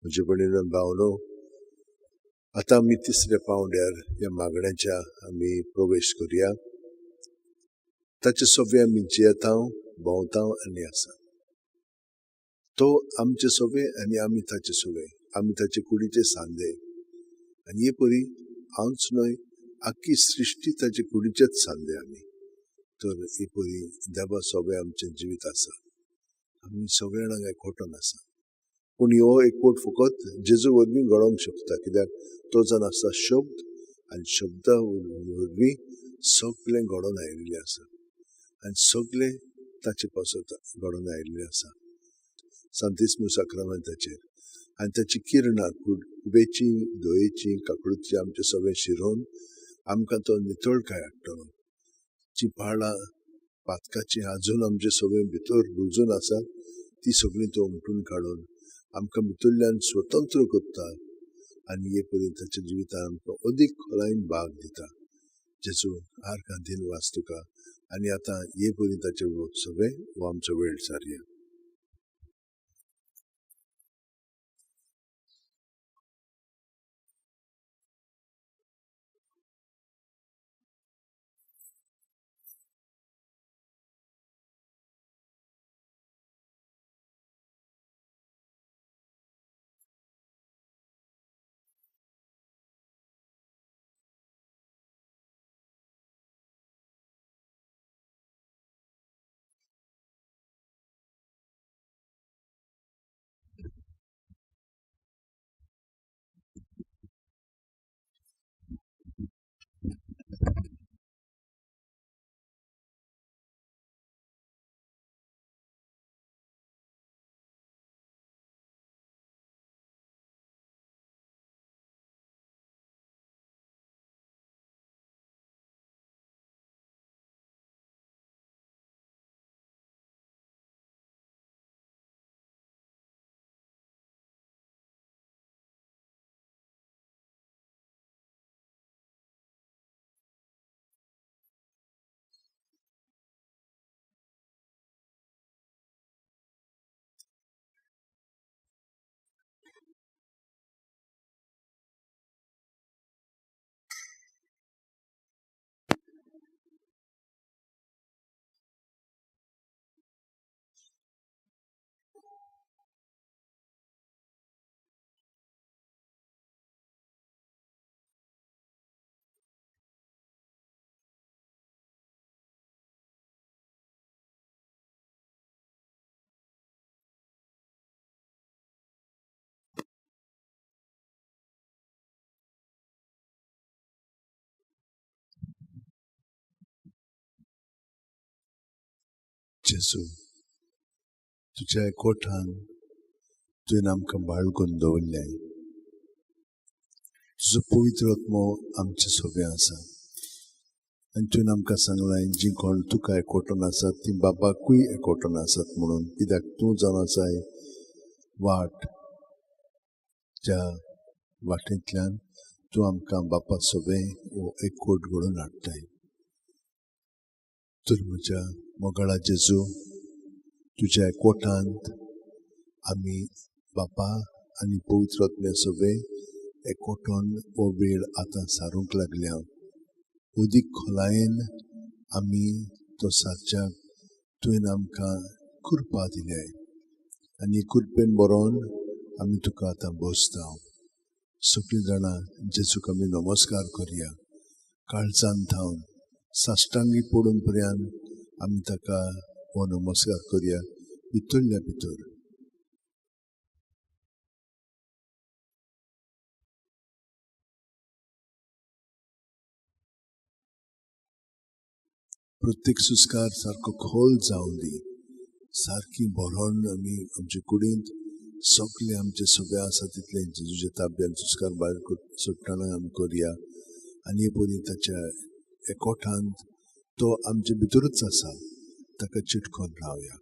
म्हजे भयणीन भावनो, आतां आमी तिसऱ्या पावंड्यार ह्या मागण्याच्या आमी प्रवेश करुया. ताचे सोबे आमी जियेता, भोंवता आनी आसा. तो आमचे सोबे आनी आमी ताचे सोबे, आमी ताचे कुडीचे सांदे. आनी हे परी हांवच न्हय, आख्खी सृश्टी ताचे कुडीचेच सांदे आमी. तर हे परी देवा सोबे आमचें जिवीत आसा, आमी सगळे जाणांक एकवटून आसा. पूण हो एकवट फकत जेजू वरवीं घडोवंक शकता, कित्याक तो जावन आसा शब्द, आनी शब्दा वरवीं सगळें घडोवन आयिल्लें आसा आनी सगळें ताचे पासत घडोवन आयिल्लें आसा. सांतिस्मू साक्रामेंताचेर आनी ताची किरणां कुबेची, दयेची, काकळुची आमचे सगळें शिरोवन आमकां तो नितळकाय हाडटलो. जी पाळां पातकाची आजून आमचे सगळें भितर रुजून आसात ती सगळीं तो उमटून काडून आमकां भितरल्यान स्वतंत्र करता आनी हे परी ताच्या जिवितान आमकां अदीक खोलायेन भाग दिता. जेजू आर्गां वास तुका. आनी आतां हे परी ताचे सगळें हो आमचो वेळ सारया. जेजू, तुज्या एकवटान तुवें आमकां बाळगून दवरलें. तुजो पवित्र आत्मो आमचे सोबे आसा आनी तुवें आमकां सांगलां जीं कोण तुका एकवटून आसात तीं बाबाकूय एकवटून आसात म्हणून, कित्याक तूं जावन आसाय वाट, ज्या वाटेंतल्यान तूं आमकां बापा सोबे हो एकवट घडोवन हाडटाय. तर म्हज्या मोगाळा जेजू, तुज्या एकवटांत आमी बापा आनी पवित्र आत्म्या सोबे एकवटून हो वेळ आतां सारूंक लागल्या. अदीक खोलायेन आमी तो सारच्याक तुवें आमकां कृपा दिल्या आनी कृपेन बरोवन आमी तुका आतां बसता. सगळीं जाणां जेजूक आमी नमस्कार करया. काळजान थावन साश्टांगी पडून पर्यंत आमी ताका हो नमस्कार करया भितरल्या भितर. प्रत्येक सुस्कार सारको खोल जावन दी, सारकी भरोन आमी आमचे कुडींत सगळे आमचे सगळे आसा तितले जेजूच्या ताब्यान सुस्कार भायर सोडटना आमी करया. आनी हे परी ताच्या एकवटांत तो आमचे भितरूच आसा, ताका चिटकोन रावया.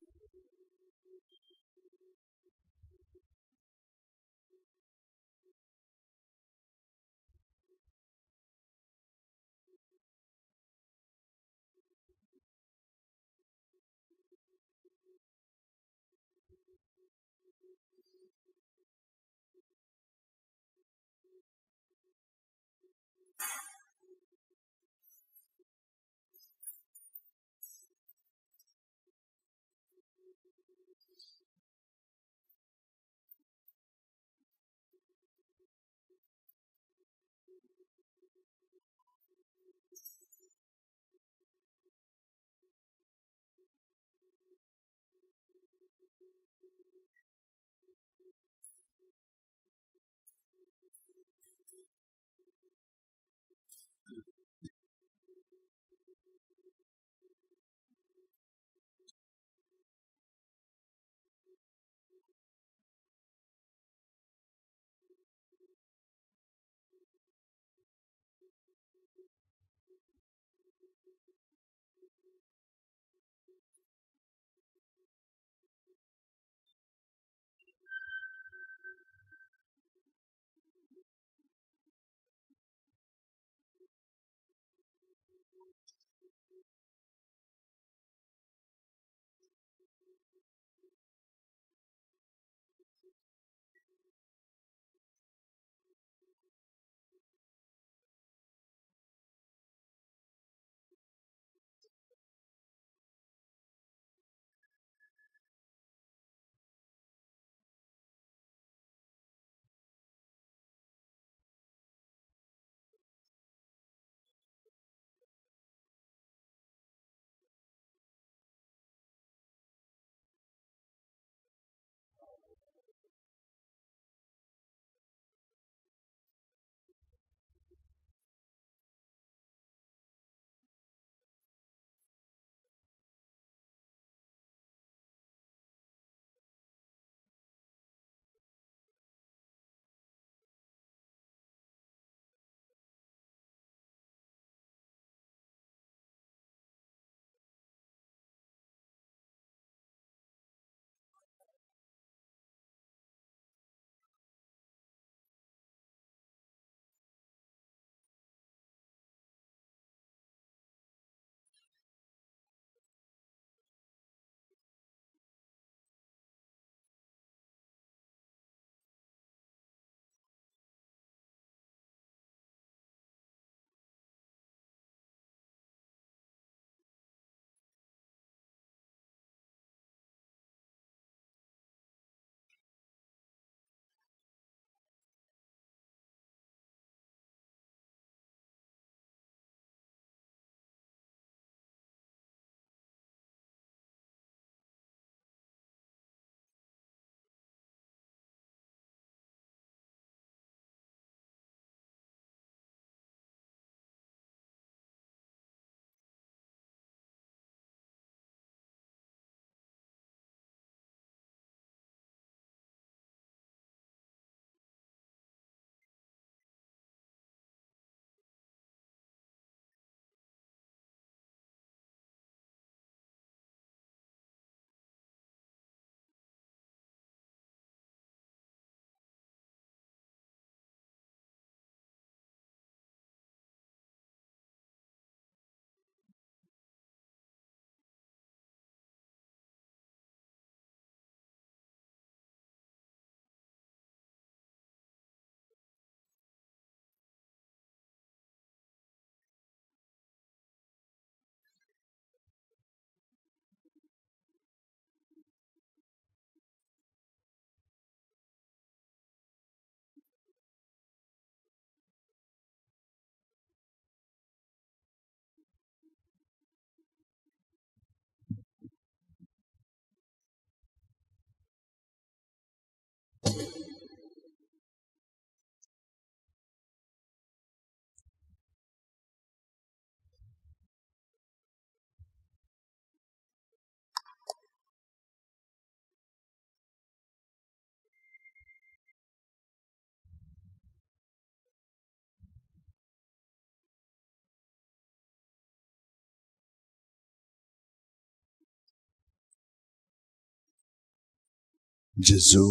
जेजू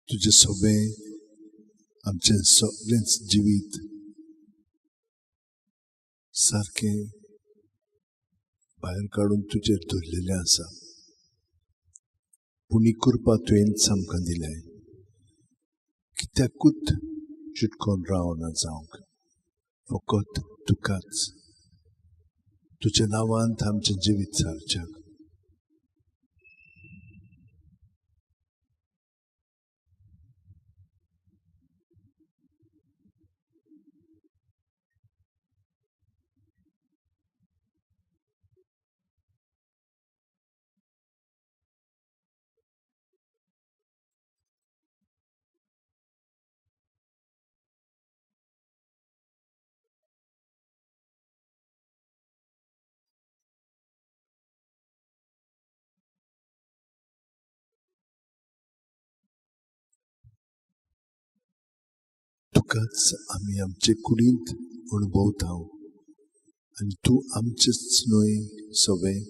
तुजे सोबें आमचें सगळेंच जिवीत सारकें भायर काडून तुजेर दवरलेलें आसा. पूण ही कृपा तुवेंच आमकां दिल्या कित्याकूच चिटकोन रावना जावंक, फकत तुकाच तुज्या नांवांत आमचें जिवीत सारच्याक. तुकाच आमी आमचे कुडींत अणभवता आनी तूं आमचेच न्हय सगळें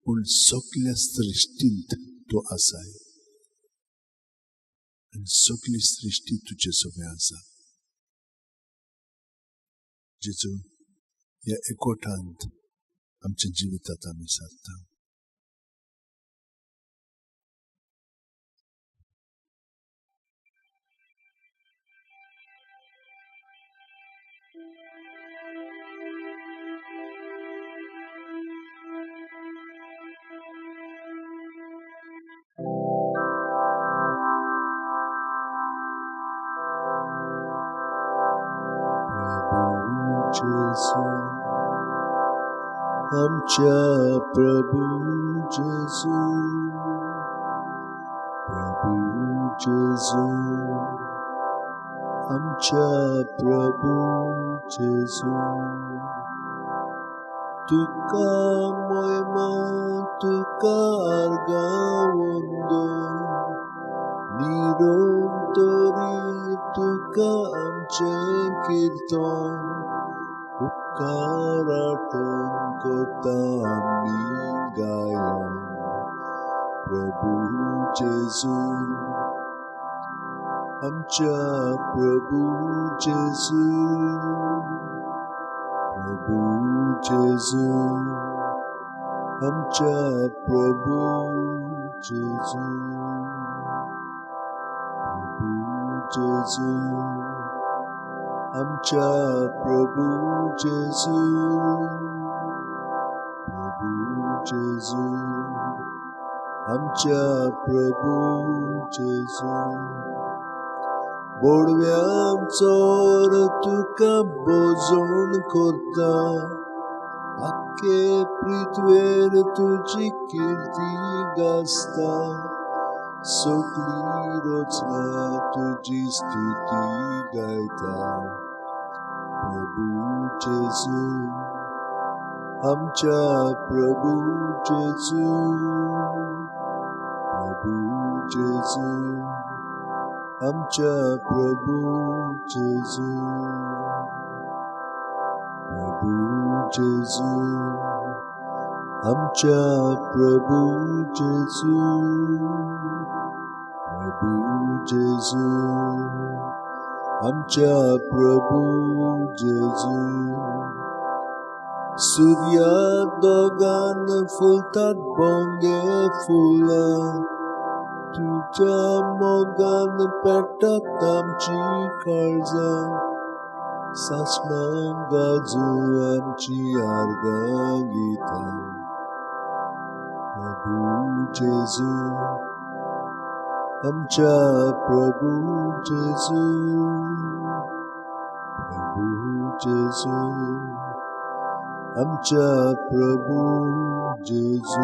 पूण सगल्या सृश्टींत तूं आसाय आनी सगली सृश्टी तुजे सगळें आसा. जेजू, ह्या एकवटांत आमच्या जिवितांत आमी सारता. जेजू, आमच्या प्रभू जेजू, प्रभू जेजू, आमच्या प्रभू जेजू, तुका मोयमा तुका आर्गां निरंतरी तुका आमचें कीर्तन उपकाराटन कोता आमी गायन. प्रभू जेजू, आमच्या प्रभू जेजू, प्रभू जेजू, आमच्या प्रभू जेजू, प्रभू जेजू, आमच्या प्रभू जेजू, प्रभू जेजू, आमच्या प्रभू जेजू. बोडव्यांचोर तुका बोजोण करता, आख्खे पृथ्वेर तुजी किर्ती गाजता, सगळी रचना तुजी स्तुती गायता. प्रभू जेजू, आमच्या प्रभू जेजू, प्रभू जेजू, आमच्या प्रभू जेजू, प्रभू जेजू, आमच्या प्रभू जेजू, प्रभू जेजू, आमच्या प्रभू जेजू. सुर्या दोगान फुलतात बोंगे फुलां, तुज्या मोगान पेट्टात आमची काळजां, सासणां गाजू आमची आर्गां गितां. प्रभू जेजू, आमच्या प्रभू जेजू, प्रभू जेजू, आमच्या प्रभू जेजू.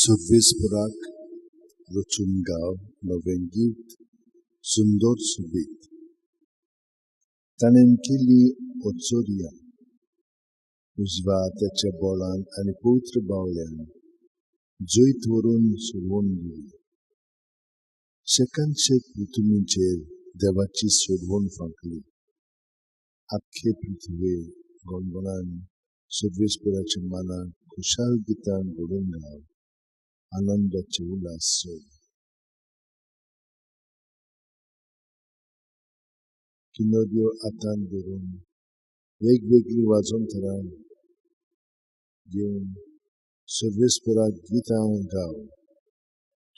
सर्वेस्पराक रचून गाव नवें गीत सुंदर सोबीत. ताणें केली ओचोरिया उजव्या हाताच्या बोळान आनी पवित्र बावल्यान जैत व्हरून सोडवून दिली. शेकान शेक पृथ्वीचेर देवाची सोडवण फांकली. आख्खे पृथ्वे गणगणान सर्वेस्पराच्या मनाक खुशाल गितां घडोवन गाव आनंदाचे उल्हास सोड. किनोऱ्यो हातान धरून वेगवेगळीं वाजंतरां घेवन सर्वेस्पराक गितां गाव.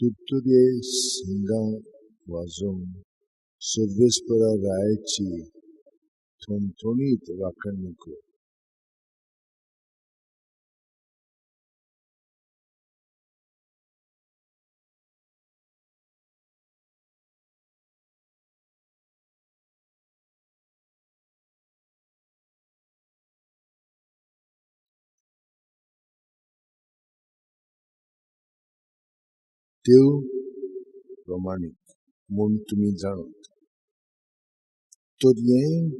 तुरतुरे शिंगां वाजोवन सर्वेस्परा रायाची थणथणीत वाखाणणी कर. देव प्रमाणीक म्हूण तुमी जाणत तर हें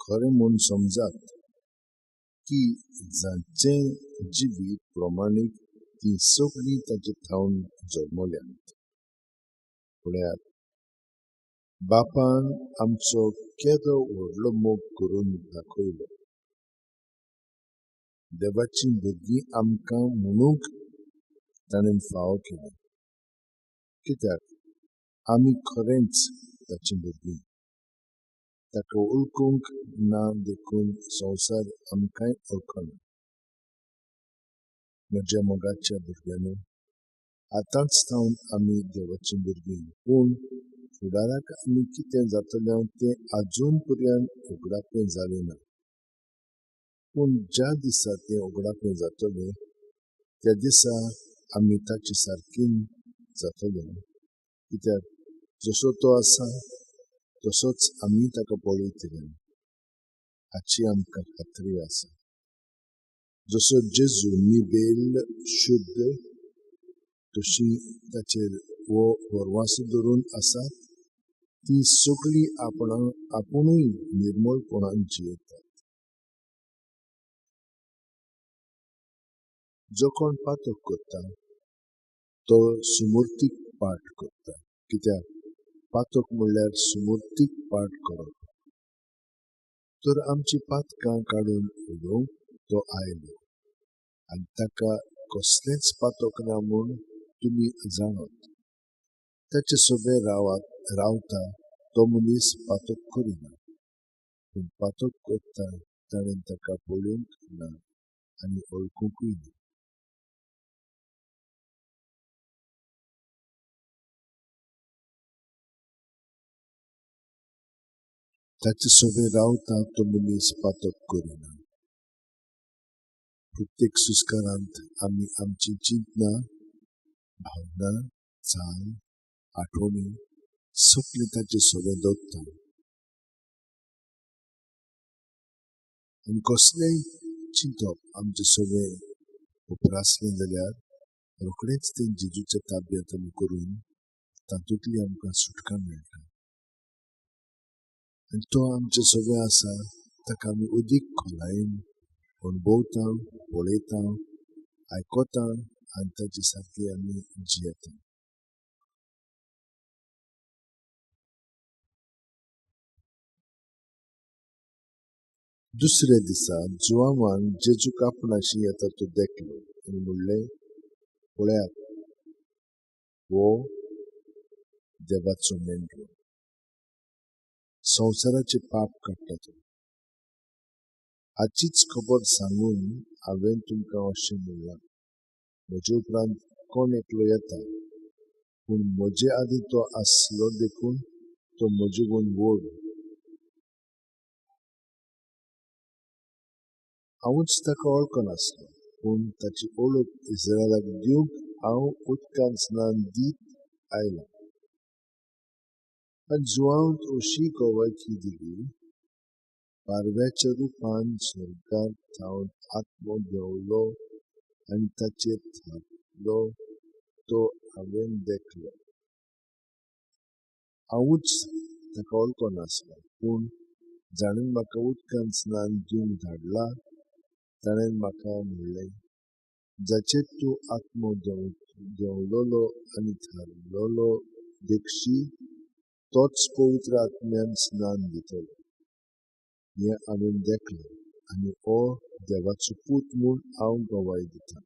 खरें म्हूण समजात की जांचें जिवीत प्रमाणीक तीं सगळीं ताचे थावन जल्मल्यांत. पळयात, बापान आमचो केदो व्हडलो मोग करून दाखयलो. देवाचीं भुरगीं आमकां म्हणूंक ताणें फावो केलें, कित्याक आमी खरेंच ताचीं भुरगीं. ताका वळखूंक ना देखून संवसार आमकांय वळखना. म्हज्या मोगाच्या भुरग्यांनी, आतांच थावन आमी देवाचीं भुरगीं, पूण फुडाराक आमी कितें जातलें तें आजून पर्यंत उगडापें जालें ना. पूण ज्या दिसा तें उगडापें जातलें त्या दिसा आमी ताचे सारकीं जातलें, कित्याक जसो तो आसा तसोच आमी ताका पळयतले हाची आमकां खात्री आसा. जसो जेजू निबेल शुद्ध तशी ताचेर हो भरवासो धरून आसात ती सगळीं आपुणूय निर्मळपणान जियेतात. जो कोण पातक करता तो सुमुर्तीक पाठ करता, कित्याक पातक म्हणल्यार सुमुर्तीक पाठ करप. तर आमची पातकां काडून उडोवंक तो आयलो आनी ताका कसलेंच पातक ना म्हूण तुमी जाणत. ताचे सोबे रावता तो मनीस पातक करिना, पूण पातक करता ताणें ताका पळोवंक ना आनी वळखुंकूय ना. ताचे सोबे रावता तो मनीस पातक करिना. प्रत्येक संस्कारांत आमी आमची चिंतना, भावना, चाल, आठवणी सगळें ताचे सोबे दवरता आनी कसलेंय चिंतप आमचे सोबे उप्रासलें जाल्यार रोखडेंच तें जेजूच्या ताब्यांत आमी करून तातूंतली आमकां सुटका मेळटा. आनी तो आमचे सोबे आसा ताका आमी अदीक खोलायेन अणभवता, पळयता, आयकता आनी ताचे सारके आमी जियेता. दुसऱ्या दिसा जुवांवान जेजूक आपणाशी येता तो देखलो आनी म्हणलें, पळयात, हो देवाचो मेंढरो, संवसाराचें पाप काडटा तो. हाचीच खबर सांगून हांवें तुमकां अशें म्हणलां, म्हजे उपरांत कोण एकलो येता, पूण म्हजे आदीं तो आसलो देखून तो म्हजे गुण व्हड. हांवूच ताका वळखनासलो, पूण ताची वळख इस्रायलाक दिवंक हांव उदकान स्नान दीत आयलां. आनी जुवांत अशी गवायकी दिली, पारव्याच्या रुपान स्वर्गार थावन आत्मो देंवलो आनी ताचेर थारलो. तो हांवें देखलो. हांवूच ताका वळखनासलों, पूण जाणें म्हाका उदकान स्नान दिवंक धाडला ताणें म्हाका म्हणलें, जाचेर तूं आत्मो देंवलोलो आनी थारलेलो देखशी तोच पवित्र आत्म्यान स्नान दितलो. हें हांवें देखलां आनी हो देवाचो पूत म्हूण हांव गवाय दितां.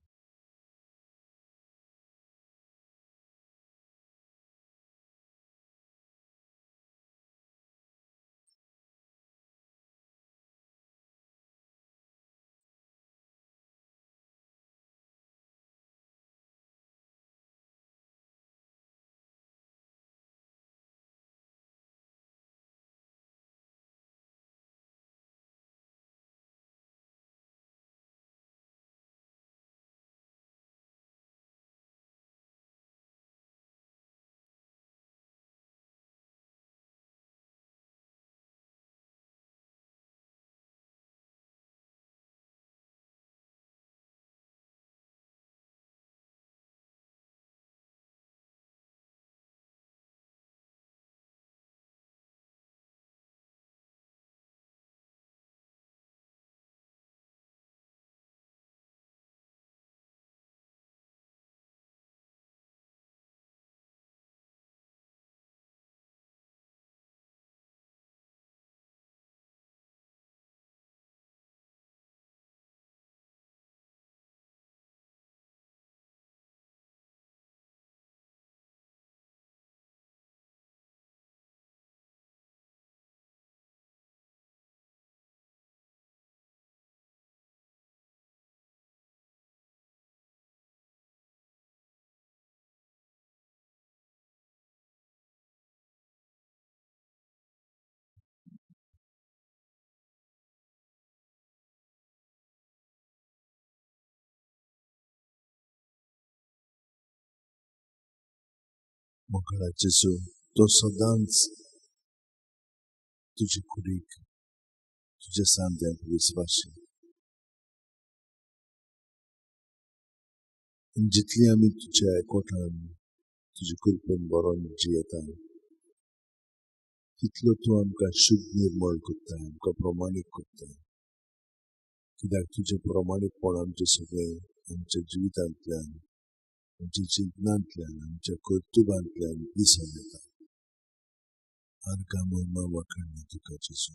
मोगाळा जेजू, तो सदांच तुजे कुडीक तुज्या सांध्यांक विस्वाशी. जितली आमी तुज्या एकवटान तुजे कृपेन बरोवन जियेता तितलो तूं आमकां शुद्ध निर्मळ करता, आमकां प्रमाणीक करता. कित्याक तुजें प्रमाणीकपण आमचें सगळें आमच्या जिवितांतल्यान, आमच्या चिंतनांतल्यान, आमच्या कर्तुबांतल्यान दिसून येता. आर्गां महिमा वाखाणणी तुका जेजू.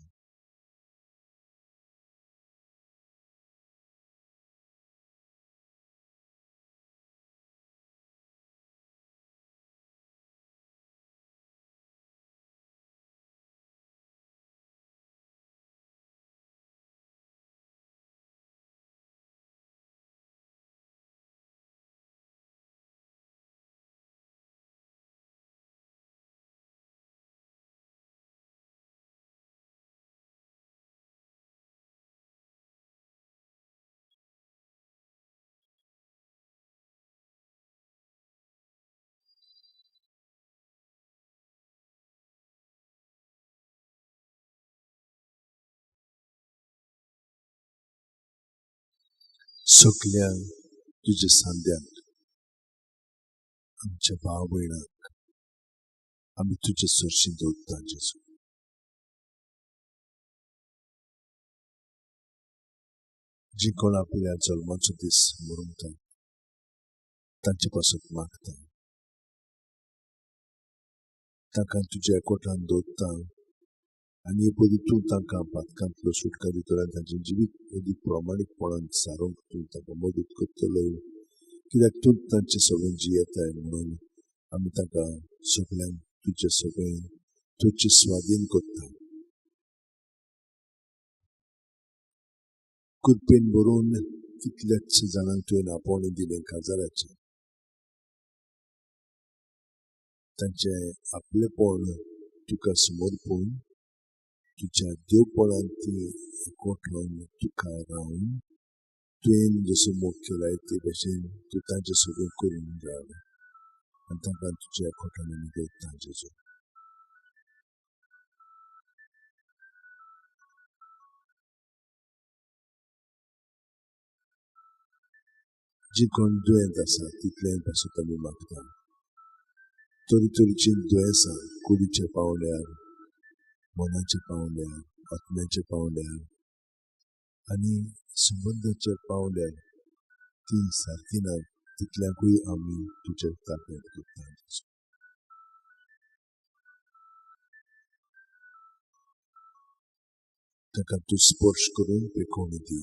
सगल्या तुज्या सांध्यांक, आमच्या भाव भयणांक आमी तुजे सरशी दवरता जेजू. जी कोण आपल्या जल्माचो दीस मरता तांचे पासत मागता, तांकां तुज्या एकवटान दवरता आनी हे पयलीं तूं तांकां पातकांतलो सुटका दितलो आनी तांचें जिवीत अदीक प्रमाणीकपणान सारोवंक तूं तांकां मदत करतलो. कित्याक तूं तांचें सगळें जियेताय म्हणून आमी तांकां सगळ्यांक तुजें सगळें तुजे स्वाधीन करता. कृपेन भरून कितल्याच जाणांक तुवें आपोवणें दिलें काजाराचें, तांचें आपलेपण तुका समर्पून तुज्या देवपणांत ती एकवटून तुका रावन तुवें जसो मोग केलाय ते भशेन तूं तांचें सगळें करून घाल आनी तांकां तुज्या एकवटान आमी दवरता जेजू. जी कोण दुयेंत आसा तितलें पासत आमी मागता. तरेतरेचीं दुयेंसां कुडीच्या पावंड्यार, मनाच्या पावंड्यार, आत्म्याच्या पावंड्यार आनी संबंदाच्या पावंड्यार ती सारकी ना तितल्याकूय आमी तुज्या ताब्यांत करता. ताका तूं स्पर्श करून पेखोवणी दी,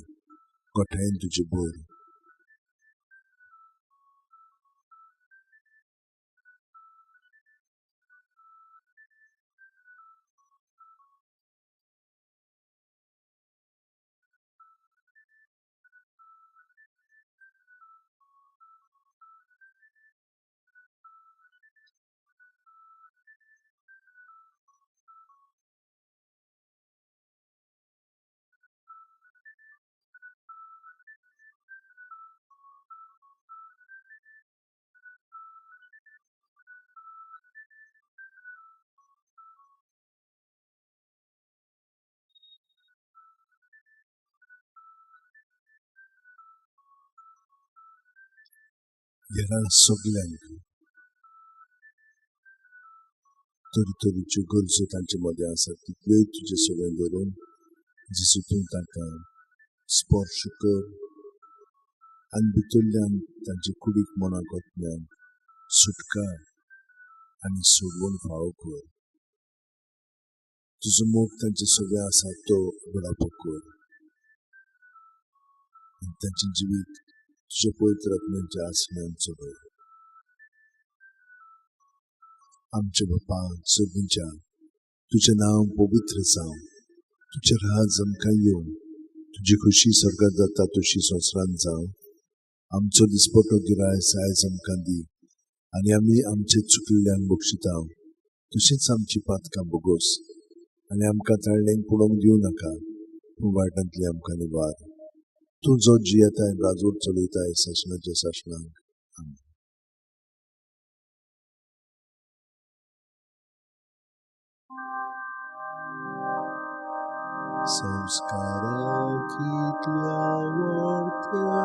गोठायेन तुजी भर. ह्या सगल्यांक तरेतरेच्यो गरजो तांचे मदें आसा तितल्योय तुजे सगळें धरून जेजू तूं तांकां स्पर्श कर आनी भितरल्यान तांचे कुडीक मनाक आत्म्याक सुटका आनी सोडवण फावो कर. तुजो मोग तांचे सगळें आसा तो घडापो कर आनी तांचें जिवीत तुज्या पवित्र आत्म्याच्या आसण्यान चलय. आमच्या बापा सर्गींच्या, तुजें नांव पवित्र जावं, तुजें राज आमकां येवं, तुजी खुशी स्वर्गांत जाता तशी संवसारांत जावं. आमचो दिसपटो गिरायस आयज आमकां दी आनी आमी आमचे चुकल्ल्यांक बक्षिता तशींच आमची पातकां बोगोस आनी आमकां ताळ्ळेंक पळोवंक दिवं नाका, पूण वायटांतली आमकां निवार. तूं जो जियेताय राजवट चलयताय सासणाच्या सासणाक. आमेन. संस्कारा कितल्या वर्त्या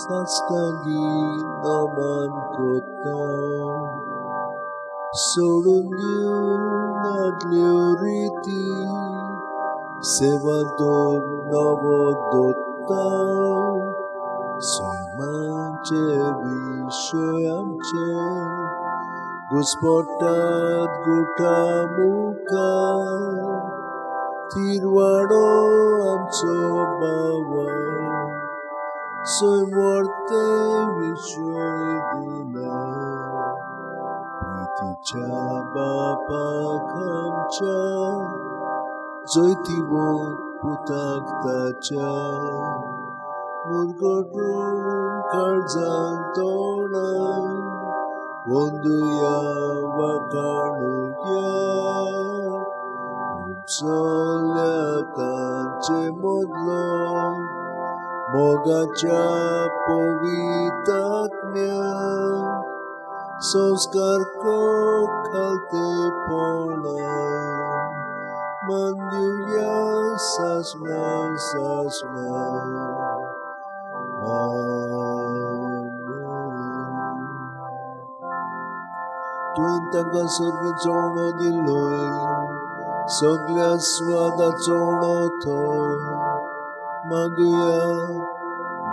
साश्टांगी नमन कोता, सोडून दिवन आदल्यो रिती सेवा दोग नवो दोता. सैमाचे विशय आमचे घुस्पटात गुटा मुखार, तिरवाडो आमचो बाबा सैम विशय दिला. प्रितीच्या बापाक आमच्या जैतिवंत पुताक ताच्या, मुरगटून काळजान तोंडान वंदुया वाखाणुया. उपसल्या तांचे मदलो मोगाच्या पवित्रात्म्यान संस्कार खालतेपणान मानदिवया सासणा सासणा. तुवें तांकां सर्गाचो उणो दिलोय, सगल्या स्वादाचो उणो थंय. मागुया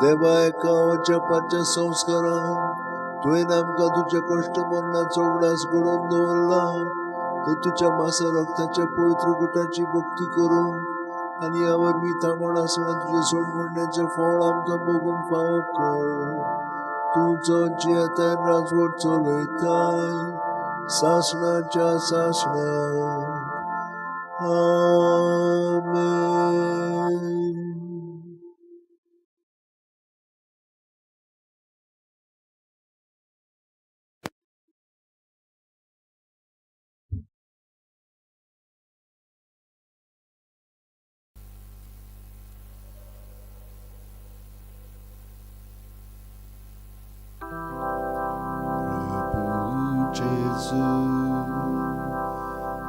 देवा एका वचपाच्या संस्कारान तुवें आमकां तुज्या कश्ट मरणाचो उगडास घडोवन दवरला, तर तुज्या मासा रक्ताच्या पवित्र गुटाची भक्ती करूंक आनी ह्या वरवीं तामण आसतना तुजें सोड म्हणण्याचें फळ आमकां भोगूंक फावो कर. तूं जो जियेताय राजवट चलयताय सासणाच्या सासणाक. आमेन. जेजू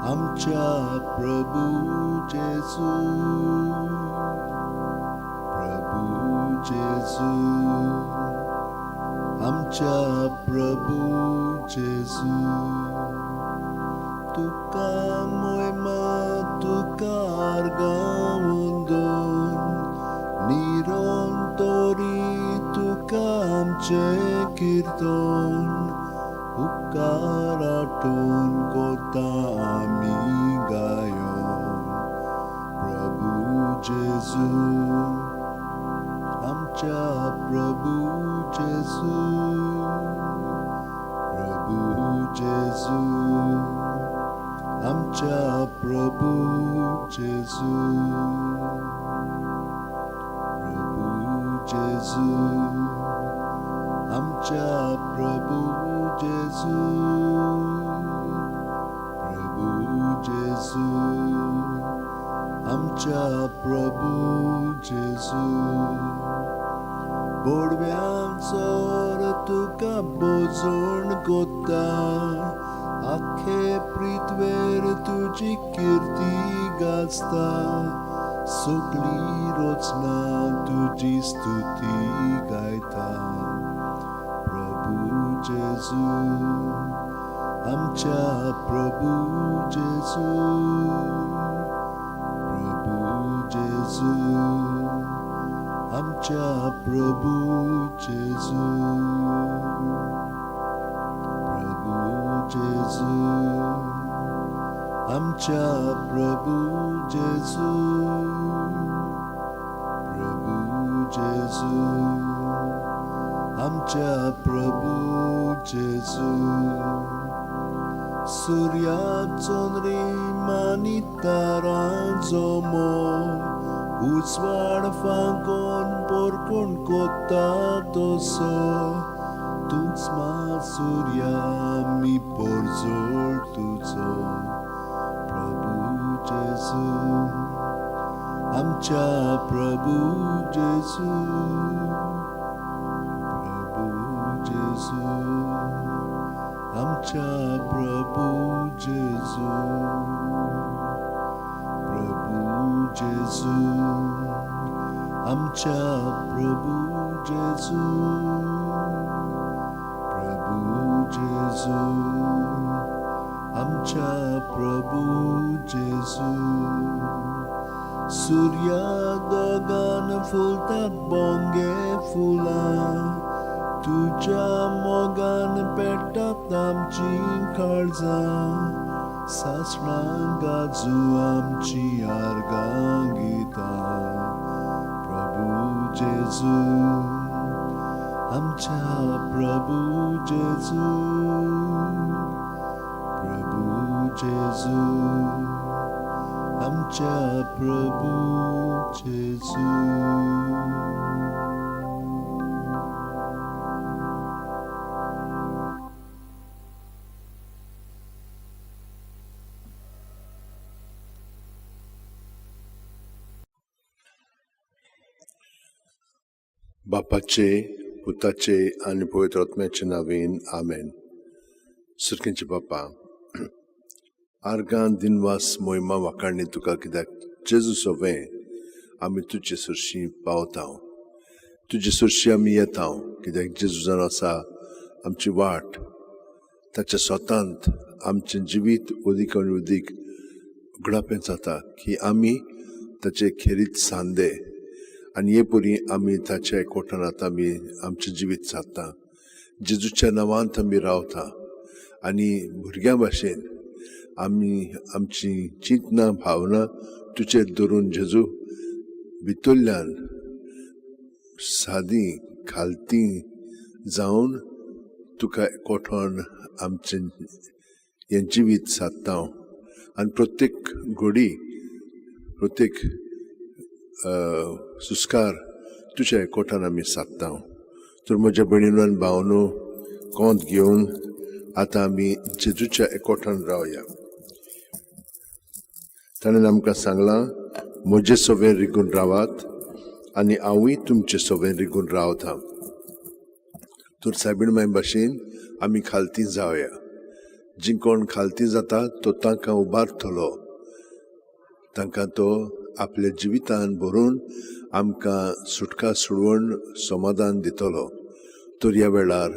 आमच्या प्रभू जेजू, प्रभू जेजू, आमच्या प्रभू जेजू, तुका मोयमा तुका गावंदोन निरंतरी तुका आमचें कीर्तन उपकार आठोवन कोता आमी गायोन. प्रभू जेजू, आमच्या प्रभू जेजू, प्रभू जेजू, आमच्या प्रभू जेजू, प्रभू जेजू, आमच्या प्रभू जेजू, प्रभू जेजू, आमच्या प्रभू जेजू. बोडव्यांचोर तुका बोजोण कोता, आखे पृथ्वेर तुजी किर्ती गाजता, सगळी रचना तुजी स्तुती गायता. प्रभू जेजू, आमच्या प्रभू जेजू, प्रभू जेजू, आमच्या प्रभू जेजू, प्रभू जेजू, आमच्या प्रभू जेजू, प्रभू जेजू, आमच्या प्रभू जेजू. सूर्या चंद्रीम आनी तारांचो मोग उजवाड फांकोन पोरकोण कोता तसो, तूंच मा सूर्या मी पोरजोळ तुजो. प्रभू जेजू, आमच्या प्रभू जेजू, प्रभू जेजू, आमच्या प्रभू जेजू, प्रभू जेजू, आमच्या प्रभू जेजू, प्रभू जेजू, आमच्या प्रभू जेजू. सूर्या दोगान फुलतात बोंगे फुलां, तुज्या मोगान पेट्टात आमची काळजां, सासणां गाजू आमची आर्गां गितां. प्रभू जेजू, आमच्या प्रभू जेजू, प्रभू जेजू, आमच्या प्रभू जेजू. बापाचे, पुताचे आनी पवित्र आत्म्याचे नांवान, आमेन. सुरखेंचे बापा, आर्गां, दिनवास, मोहिमा, वाखाणी तुका, कित्याक जेजू सोवें आमी तुजे सरशी पावता, तुजे सरशी आमी येता, कित्याक जेजू जावन आसा आमची वाट. ताच्या स्वतांत आमचें जिवीत अदीक आनी अदीक उगडापें जाता की आमी ताचे खेरीत सांदे आनी हे परी आमी ताच्या एकवटानात आमी आमचें जिवीत सादता. जेजूच्या नांवांत आमी रावता आनी भुरग्यां भाशेन आमी आमची चिंतना भावना तुजेर धरून जेजू भितरल्यान सादी खालती जावन तुका एकवटोन आमचें हें जिवीत सादता आनी प्रत्येक घडी, प्रत्येक सुस्कार तुज्या एकवटान आमी सादता. तर म्हज्या भयणीनो आनी भावनो, कोंत घेवन आतां आमी जेजूच्या एकवटान रावया. ताणें आमकां सांगलां, म्हजे सवें रिगून रावात आनी हांवूय तुमचे सवें रिगून रावता. तर सायबीण माय भाशेन आमी खालती जावया. जी कोण खालती जाता तो तांकां उबारतलो, तांकां तो आपल्या जिवितान भरून आमकां सुटका सोडवण समाधान दितलो. तर ह्या वेळार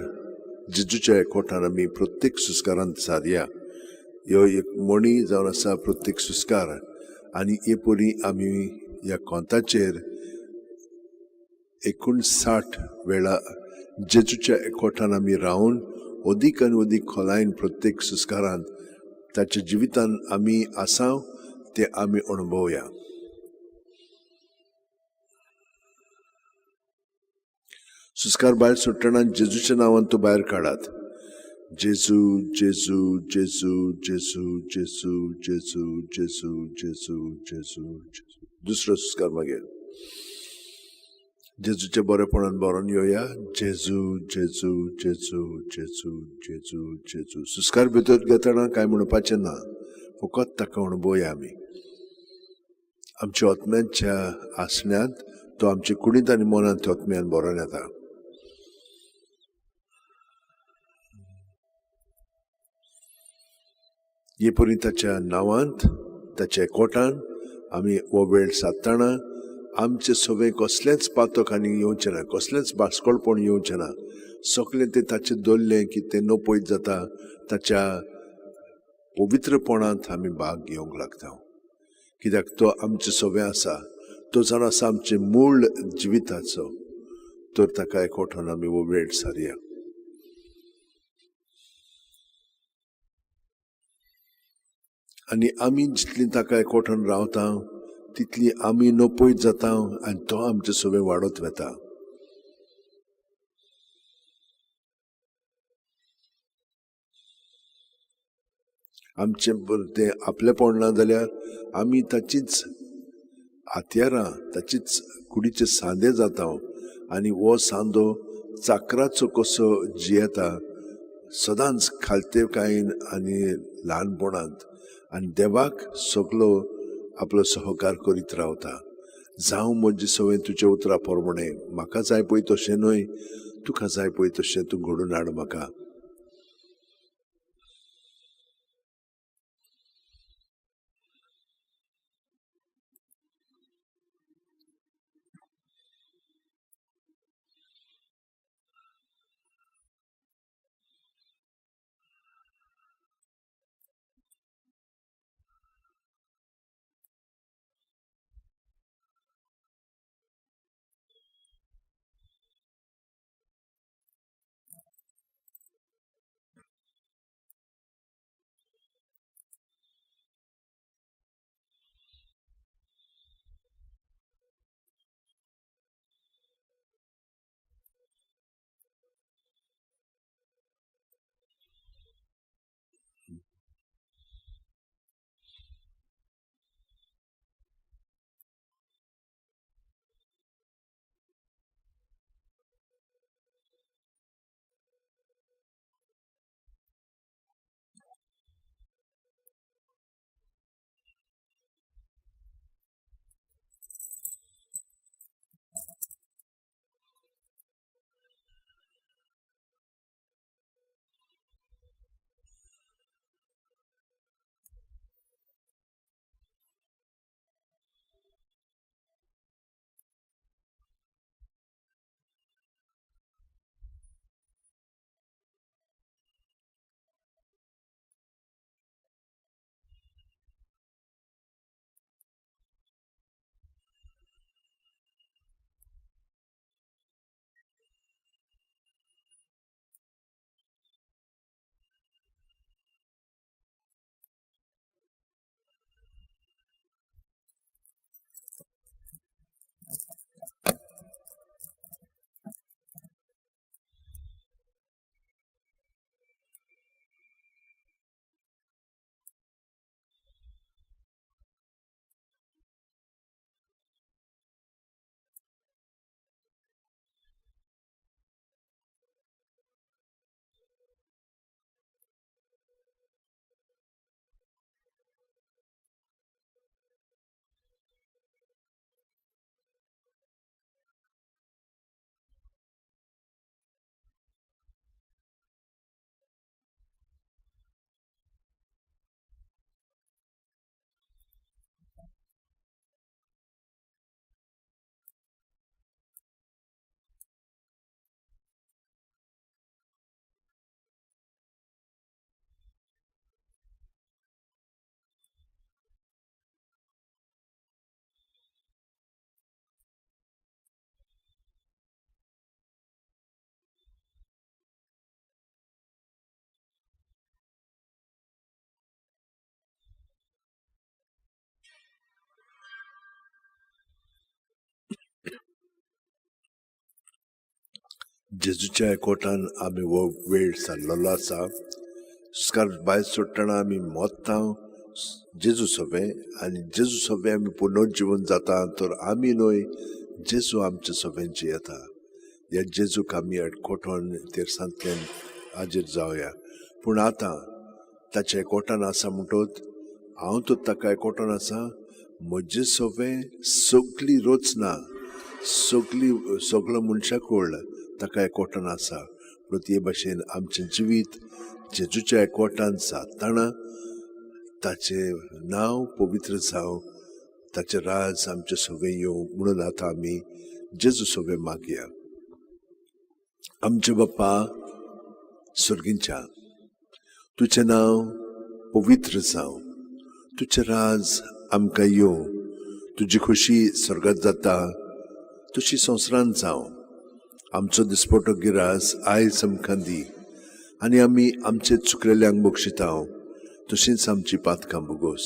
जेजूच्या एकवटान आमी प्रत्येक सुस्कारांत सारया. ह्यो एक म्हणी जावन आसा प्रत्येक सुस्कार. आनी हे परी आमी ह्या कोंताचेर 59 वेळा जेजूच्या एकवटान आमी रावन अदीक आनी अदीक खोलायेन प्रत्येक सुस्कारांत ताच्या जिवितान आमी आसा ते आमी अणभवया. सुस्कार भायर सोडटना जेजूच्या नांवान तो भायर काडात. जेजू जेजू जेजू जेजू जेजू जेजू जेजू जेजू जेजू जेजू. दुसरो सुस्कार मागीर जेजूच्या बरेपणान बरोवन येवया. जेजू जेजू जेजू जेजू जेजू जेजू. सुस्कार भितर घेतना कांय म्हणपाचें ना, फकत ताका अणभवया आमी. आमच्या आत्म्यांच्या आसण्यांत तो आमच्या कुडींत आनी मनांत आत्म्यान बरोवन येता. हे परी ताच्या नांवांत ताच्या एकवटान आमी हो वेळ सादतना आमचे सगळें कसलेंच पातक आनी येवचें ना, कसलेंच बास्कोळपण येवचें ना. सगळें तें ताचें दवरलें की तें नपयत जाता. ताच्या पवित्रपणांत आमी भाग घेवंक लागता, कित्याक तो आमचें सगळें आसा, तो जावन आसा आमचें मूळ जिविताचो. तर ताका एकवटान आमी हो वेळ सारया. आनी आमी जितली ताका एकवटान रावता तितली आमी नपयत जाता आनी तो आमचे सगळें वाडत वता. आमचें तें आपलेपण ना जाल्यार आमी ताचीच हत्यारां, ताचीच कुडीचे सांदे जाता आनी हो सांदो चाकराचो कसो जियेता सदांच खालतेकायेन आनी ल्हानपणांत, आनी देवाक सगलो आपलो सहकार करीत रावता. जावं म्हजी संवय तुज्या उतरा प्रमाणे, म्हाका जाय पळय तशें न्हय, तुका जाय पळय तशें तूं घडोवन हाड म्हाका. जेजूच्या एकवटान आमी हो वेळ सारलेलो आसा. सुस्कार भायर सोडटना आमी मोत्ता जेजू सोबें आनी जेजू सोबें आमी पुनर्जिवन जाता, तर आमी न्हय, जेजू आमच्या सोबें जियेता. ह्या जेजूक आमी एकवटोन तेरसांतल्यान हाजीर जावया. पूण आतां ताच्या एकवटान आसा म्हणटोच हांव तर ताका एकवटान आसा. म्हजे सोबें सगली रचना, सगली सगलो मनशां कळ ताका एकवटान आसा. पूण ते भाशेन आमचें जिवीत जेजूच्या एकवटान सादतना ताचें नांव पवित्र जावं, ताचें राज आमचे सोबें येवं म्हणून आतां आमी जेजू सोबें मागया. आमचे बाप्पा सर्गींच्या, तुजें नांव पवित्र जावं, तुजें राज आमकां येवं, तुजी खोशी स्वर्गात जाता तशी संवसारांत जावं. आमचो दिसपटो गिरास आयज आमकां दी आनी आमी आमचे चुकलेल्यांक बक्षिता तशींच आमची पातकां भोगोस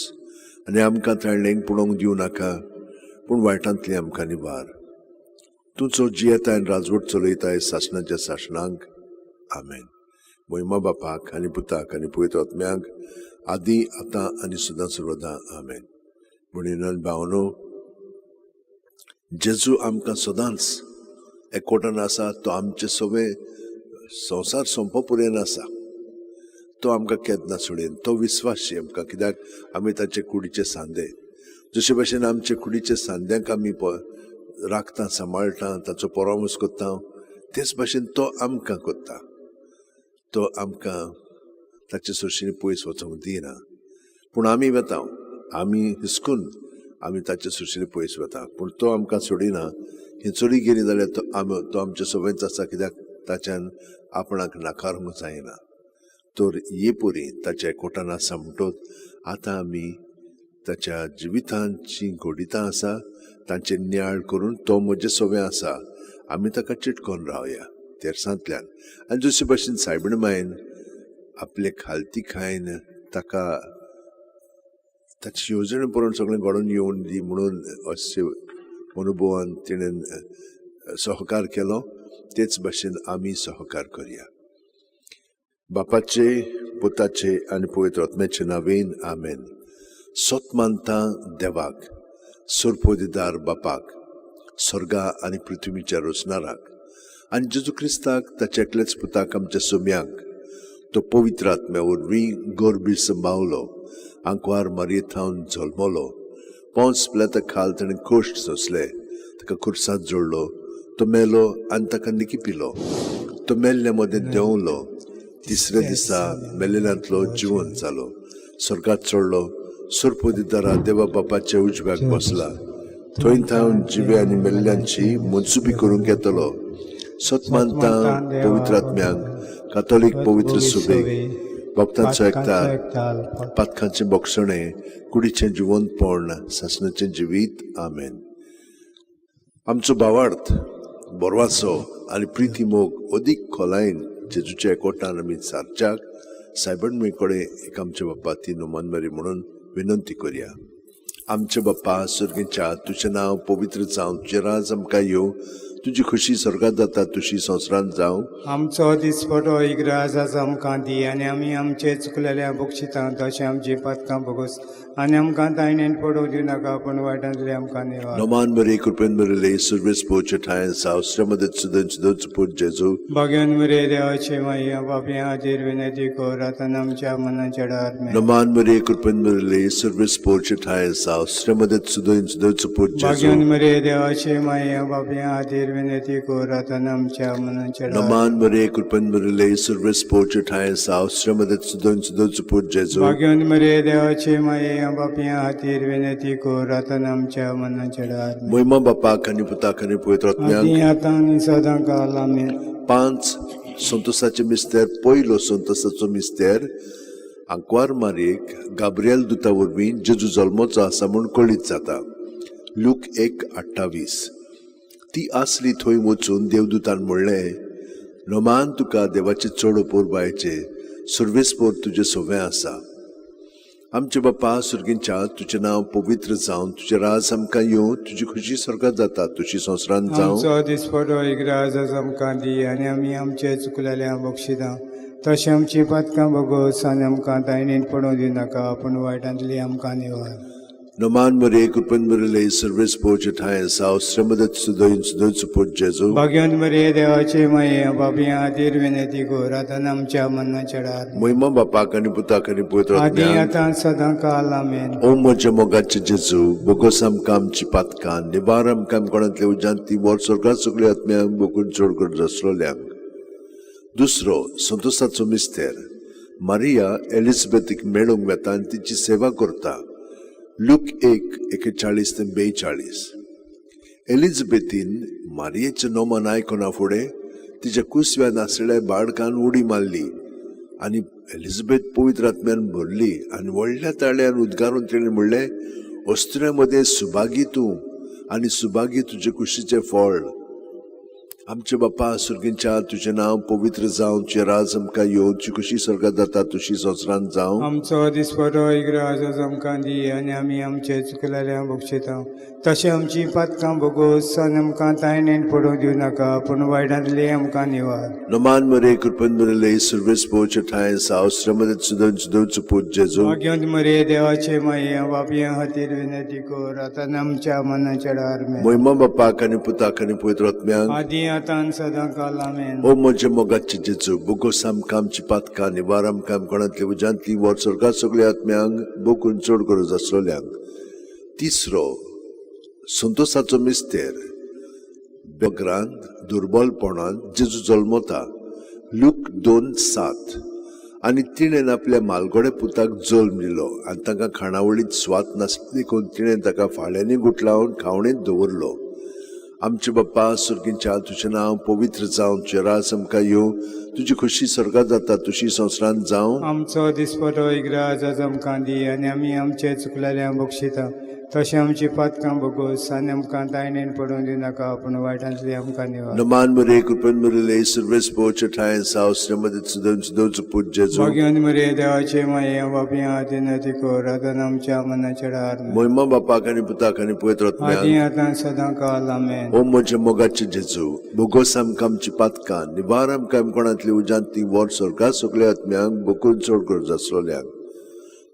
आनी आमकां ताळणेक पळोवंक दिवं नाका, पूण वायटांतली आमकां निवार. तूं जो जियेताय आनी राजवट चलयताय सासणाच्या सासणांक. आमेन. मोहिमा बापाक आनी पुताक आनी पवित्र आत्म्याक, आदी आतां आनी सदां सर्वदां. आमेन. म्हणून भावनो, जेजू आमकां सदांच एकवटान आसा. तो आमचे सगळे संवसार सोंपो पर्यंत आसा. तो आमकां केन्ना सोडयन. तो विस्वासी आमकां, कित्याक आमी ताचे कुडीचे सांदे. जशे भशेन आमचे कुडीचे सांद्यांक आमी राखता, सांबाळटा, ताचो परामर्श करता, तेच भाशेन तो आमकां करता. तो आमकां ताचे सरशीं पयस वचूंक दिना. पूण आमी वता, आमी हिसकून आमी ताचे सरशीं पयस वता, पूण तो आमकां सोडिना. ही चोरी गेली जाल्यार तो आमचे सोबेंच आसा, कित्याक ताच्यान आपणाक नाकारूंक जायना. तर हे परी ताच्या एकवटान आसा म्हणटोच आतां आमी ताच्या जिवितांत जीं घडितां आसा तांचे नियाळ करून तो म्हजे सोबें आसा, आमी ताका चिटकोन रावया तेरसांतल्यान. आनी जशे भाशेन सायबीण मायन आपले खालती खायन ताका ताची येवजणे प्रमाण सगळें घडोवन येवन दी म्हणून अशे अनुभवान तिणें सहकार केलो, तेच भाशेन आमी सहकार करया. बापाचे, पुताचे आनी पवित्र आत्म्याचे नांवेन. आमेन. सत मानता देवाक, सरपोदिदार बापाक, स्वर्गा आनी पृथ्वीच्या रचणाराक, आनी जेजू क्रिस्ताक, ताच्या एकल्याच पुताक, आमच्या सोम्याक, तो पवित्र आत्म्या वरवीं गोरबी संभावलो, आंकवार मारये थावन जल्मलो, पोंस पिलाता खाल ताणें कश्ट सोंसले, ताका खुर्सांत जोडलो, तो मेलो आनी ताका निकिपिलो, तो मेल्ल्या मदें देंवलो, तिसऱ्या दिसा मेलेल्यांतलो जिवन जालो, स्वर्गात चडलो, सरपोदिदारा देवा बापाच्या उजव्याक बसला, थंय थावन जिवे आनी मेल्ल्यांची मनसुबी करूंक येतलो. सत मानता पवित्र आत्म्याक, कातोलीक पवित्र सुबेक, भक्तांचो एकतार, पातकांचें बोगसणें, कुडीचें जिवंतपण, सासणाचें जिवीत. आमेन. आमचो भावार्थ, बोरवाचो आनी प्रिती मोग अदीक खोलायेन जेजूच्या एकवटान आमी सारच्याक सायबण कडेन एक आमच्या बाप्पा ती नोमनमारी म्हणून विनंती करया. आमचे बाप्पा सर्गीच्या, तुजें नांव पवित्र जावं, तुजें राज आमकां येवं, तुजी खुशी स्वर्गात जाता तुशी संवसारांत जावं. आमचो दिसपटो इग्राज आज आमकां दी आनी आमी आमचे चुकलेल्या बक्षिता तशें आमची पातकां भोगोस आनी आमकां तायणेन पडोवंक दिवं नाका, पूण वायटांतले आमकां निवार. नोमान बरे, कृपेन बरेले, सुर्वेस पोचे ठाय सावस्र मदत सुदन सुदन पूत जेजू. भाग्यान मरे देवाचे माई, पापयां खातीर विनंती कर आतां आमच्या मनाच्या डार. नोमान बरे, कृपेन बरेले, सुर्वेस पोचे ठाय सावस्र मदत सुदन सुदन पूत जेजू. भाग्यान मरे देवाचे माई, पापयां खातीर विनंती कर आतां आमच्या मनाच्या डार. नोमान बरे, कृपेन बरेले, सुर्वेस पोचे ठाय सावस्र मदत सुदन सुदन पूत जेजू. भाग्यान मरे देवाचे माई, पापयां खातीर विनंती कर आतां आमच्या मनाच्या डार. मोहिमा बापाक आनी पुताक आनी पवित्र आत्म्याक. आदी आतां आनी सदां काल. आमेन. पांच संतोसाचे मिस्तेर. पयलो संतोसाचो मिस्तेर, आंकवार मारयेक गाब्रियल दुता वरवीं जेजू जल्मोचो आसा म्हूण कळीत जाता. लूक 1:28. ती आसली थंय वचून देवदूतान म्हणलें, नोमान तुका, देवाचे चड अपुरबायेचे, सुर्वेसपोर तुजें सोवें आसा. आमचे बापा सुर्गींच्या, तुजें नांव पवित्र जावन, तुजें राज आमकां येवं, तुजी खुशी स्वर्गात जाता तुजी संवसारांत जावं. आमचो दिसपटो इग्राज आमकां दी आनी आमी आमचे चुकलेल्या बक्षितां तशें आमची पातकां भोगोस आनी आमकां तायणेन पडोवंक दिनाका, पूण वायटांतली आमकां निवार. नमान मरे, कृपेन भरिल्ले, सर्वेस पोवचे ठांय साव, श्रमदत सुदयन सुदयचो पूत जेजू. भाग्यवंत मरे देवाचे माये, बाबया खातीर विनंती कर आतां आमच्या मन्नाच्या वेळार. महिमा बापाक आनी पुताक आनी पवित्र आदी आत्म्याक. आतां सदां काल, आमेन. ओ म्हज्या मोगाचे जेजू, बोगोस आमकां आमची पातकां, निवार आमकां कोणांतले उज्यांत ती वर स्वर्गात सगळ्या आत्म्यांक बोकून चड करून रसलोल्यांक. दुसरो संतोसाचो मिस्तेर. मारिया एलिझाबेथीक मेळूंक वेता आनी तिची सेवा करता. लूक 1:41 ते 42. एलिझाबेथीन मारियेचें नोमन आयकना फुडें तिच्या कुसव्या नासलेल्या बाळकान उडी मारली आनी एलिझाबेथ पवित्र आत्म्यान भरली आनी व्हडल्या ताळ्यान उद्गारून तिणें म्हणलें, अस्तुऱ्यां मदें सुभागी तूं आनी सुभागी तुजे कुशीचें फळ. आमचे बापा सुर्गींच्या, तुजें नांव पवित्र जावं, तुजें राज आमकां येवं, तुजी खुशी स्वर्गात जाता तुशी संवसारांत जावं. आमचो दिसपटो इग्राज आमकां दी आनी आमी आमचे चुकलेल्या बक्षितां तशें आमची पातकां भोगोस आनी आमकां तायणेन पडोवंक दिवनाका, पूण वायटांतली आमकां निवार. नमान मरे, कृपेन भरिल्ले, सर्वेस पोवचे ठांय साव, श्रमदत सुदन सुदनचो पूत जेजू. भाग्यवंत मरे देवाचे माये, बापया खातीर विनंती कर आतां आमच्या मनाच्या वेळार. महिमा बापाक आनी पुताक आनी पवित्र आत्म्याक. आदी आतां सदां काल, आमेन. ओ म्हज्या मोगाचे जेजू, बोगोस आमकां आमची पातकां, निवार आमकां कोणांतले उज्यांतली वर स्वर्गात सगळ्या आत्म्यांक बोकून चड गरज आसलेल्यांक. तिसरो संतोसाचो मिस्तेर. बेग्रांत दुर्बलपणांत जेजू जल्मता. लूक 2:7. आनी तिणें आपल्या मालगोड्या पुताक जल्म दिलो आनी तांकां खाणावळींत स्वाद नासली देखून तिणें ताका फाळ्यांनी गुटलावन खावणेंत दवरलो. आमचे बाप्पा सुर्गींच्या, तुजें नांव पवित्र जावं, तुजें राज आमकां येवं, तुजी खुशी स्वर्गात जाता तुशी संवसारांत जावं. आमचो दिसपटो इग्राज आमकां दी आनी आमी आमचे चुकलेल्या बक्षितां तशें आमची पातकां भोगोस आनी आमकां तायणेन पडोवंक दिनाका, पूण वायटांतली आमकां निवार. नमान मरे, कृपेन भरिल्ले, सर्वेस पोवचे ठांय साव, श्रीमती सुदन सुदनचो पूत जेजू. भाग्यवंत मरे देवाचे माये, बापया खातीर विनंती कर आतां आमच्या मनाच्या वेळार. महिमा बापाक आनी पुताक आनी पवित्र आदी आत्म्याक. आतां सदां काल, आमेन. ओ म्हज्या मोगाचे जेजू, बोगोस आमकां आमची पातकां, निवार आमकां कोणांतली उज्यांत ती वर स्वर्गात सगळ्या आत्म्यांक बोकून चड गरज आसलेल्यांक.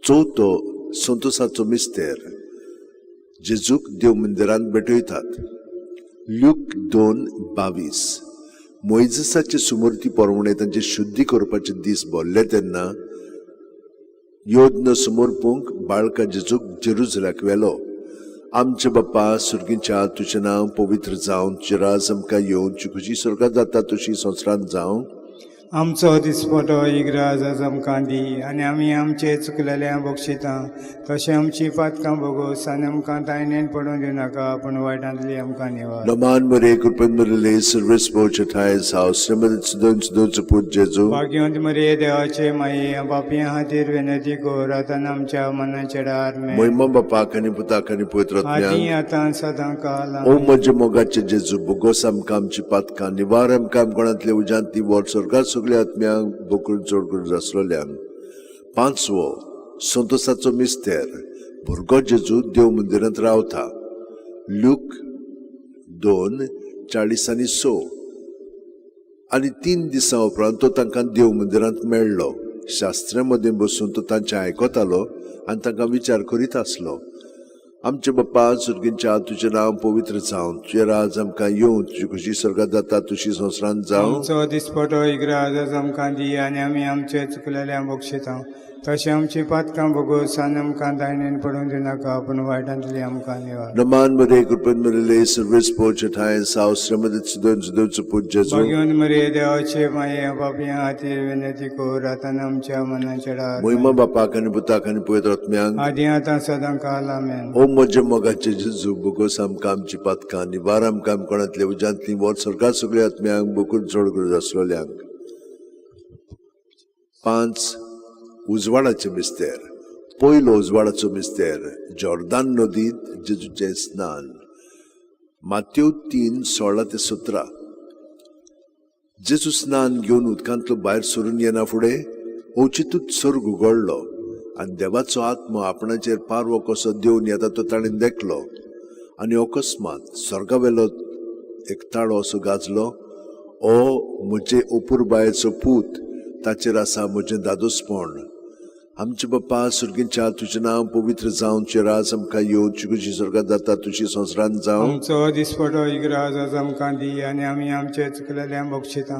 चवथो संतोसाचो मिस्तेर. जेजूक देव मंदिरांत भेटयतात. ल्यूक 2:22. मोयजसाचे सुमूर्ती परवणे तांचे शुद्धी करपाचे दीस भरले तेन्ना योज्ञ समर्पूंक बाळका जेजूक जेरुजल्याक व्हेलो. आमचे बाप्पा सुर्गींच्या, तुजें नांव पवित्र जावं, तुजें राज आमकां येवं, तुजी खुशी स्वर्गात जाता तुशी संवसारांत जावं. आमचो दिसपटो इग्राज आमकां दी आनी आमी आमचे चुकलेल्या बक्षितां तशें आमची पातकां भोगोस आनी आमकां तायणेन पडोवंक दिनाका, पूण वायटांतली आमकां निवार. नमान मरे, कृपेन भरिल्ले, सर्वेस पोवचे ठांय साव, श्रीमती सुदन सुदनचो पूत जेजू. भाग्यवंत मरे देवाचे माये, बापया खातीर विनंती कर आतां आमच्या मनाच्या वेळार. महिमा बापाक आनी पुताक आनी पवित्र आदी आत्म्याक. आतां सदां काल, ओ म्हज्या मोगाचे जेजू, बोगोस आमकां आमची पातकां, निवार आमकां कोणांतले उज्यांत ती वर स्वर्गात सगळ्या आत्म्यांक बोकून चड गरज आसलेल्यांक. पांचवो संतोसाचो मिस्तेर. भुरगो जेजू देव मंदिरांत रावता. लूक 2:40 आनी 6. आनी 3 दिसां उपरांत तो तांकां देव मंदिरांत मेळ्ळो. शास्त्रा मदें बसून तो तांचें आयकतालो आनी तांकां विचार करीत आसलो. आमचे बाप्पा सुर्गींच्या, तुजें नांव पवित्र जावं, तुजें राज आमकां येवं, तुजी खुशी स्वर्गात जाता तुशी संवसारांत जावं. आमचो दिसपटो इग्राज आमकां दी आनी आमी आमचे चुकलेल्या बक्षितां तशें आमची पातकां भोगोस आनी आमकां तायणेन पडोवंक दिनाका, पूण वायटांतली आमकां निवार. नमान मरे, कृपेन भरिल्ले, सर्वेस पोवचे ठांय साव, श्रीमती सुदन सुदनचो पूत जेजू. भाग्यवंत मरे देवाचे माये, बापया खातीर विनंती कर आतां आमच्या मनाच्या वेळार. महिमा बापाक आनी पुताक आनी पवित्र आत्म्याक. आदी आतां सदां काल, आमेन. ओ म्हज्या मोगाचे जेजू, बोगोस आमकां आमची पातकां, निवार आमकां कोणांतले उज्यांतली वर स्वर्गात सगळ्या आत्म्यांक बोकून चड गरज आसलेल्यांक. पांच उजवाडाचे मिस्तेर. पयलो उजवाडाचो मिस्तेर. जॉर्दान नदींत जेजूचें स्नान. मात्यो 3:16 ते 17. जेजू स्नान घेवन उदकांतलो भायर सरून येना फुडें अवचितूच स्वर्ग उगडलो आनी देवाचो आत्मो आपणाचेर पारवो कसो देवन येता तो ताणें देखलो. आनी अकस्मात स्वर्गावेलो एक ताळो असो गाजलो, ओ म्हजे अपुरबायेचो पूत, ताचेर आसा म्हजें दादोसपण. आमचे बाप्पा सुर्गींच्या, तुजें नांव पवित्र जावं, तुजें राज आमकां येवं, तुजी खुशी स्वर्गात जाता तुजी संवसारांत जावं. आमचो दिसपटो इग्राज आज आमकां दी आनी आमी आमचे चुकलेल्या बक्षिता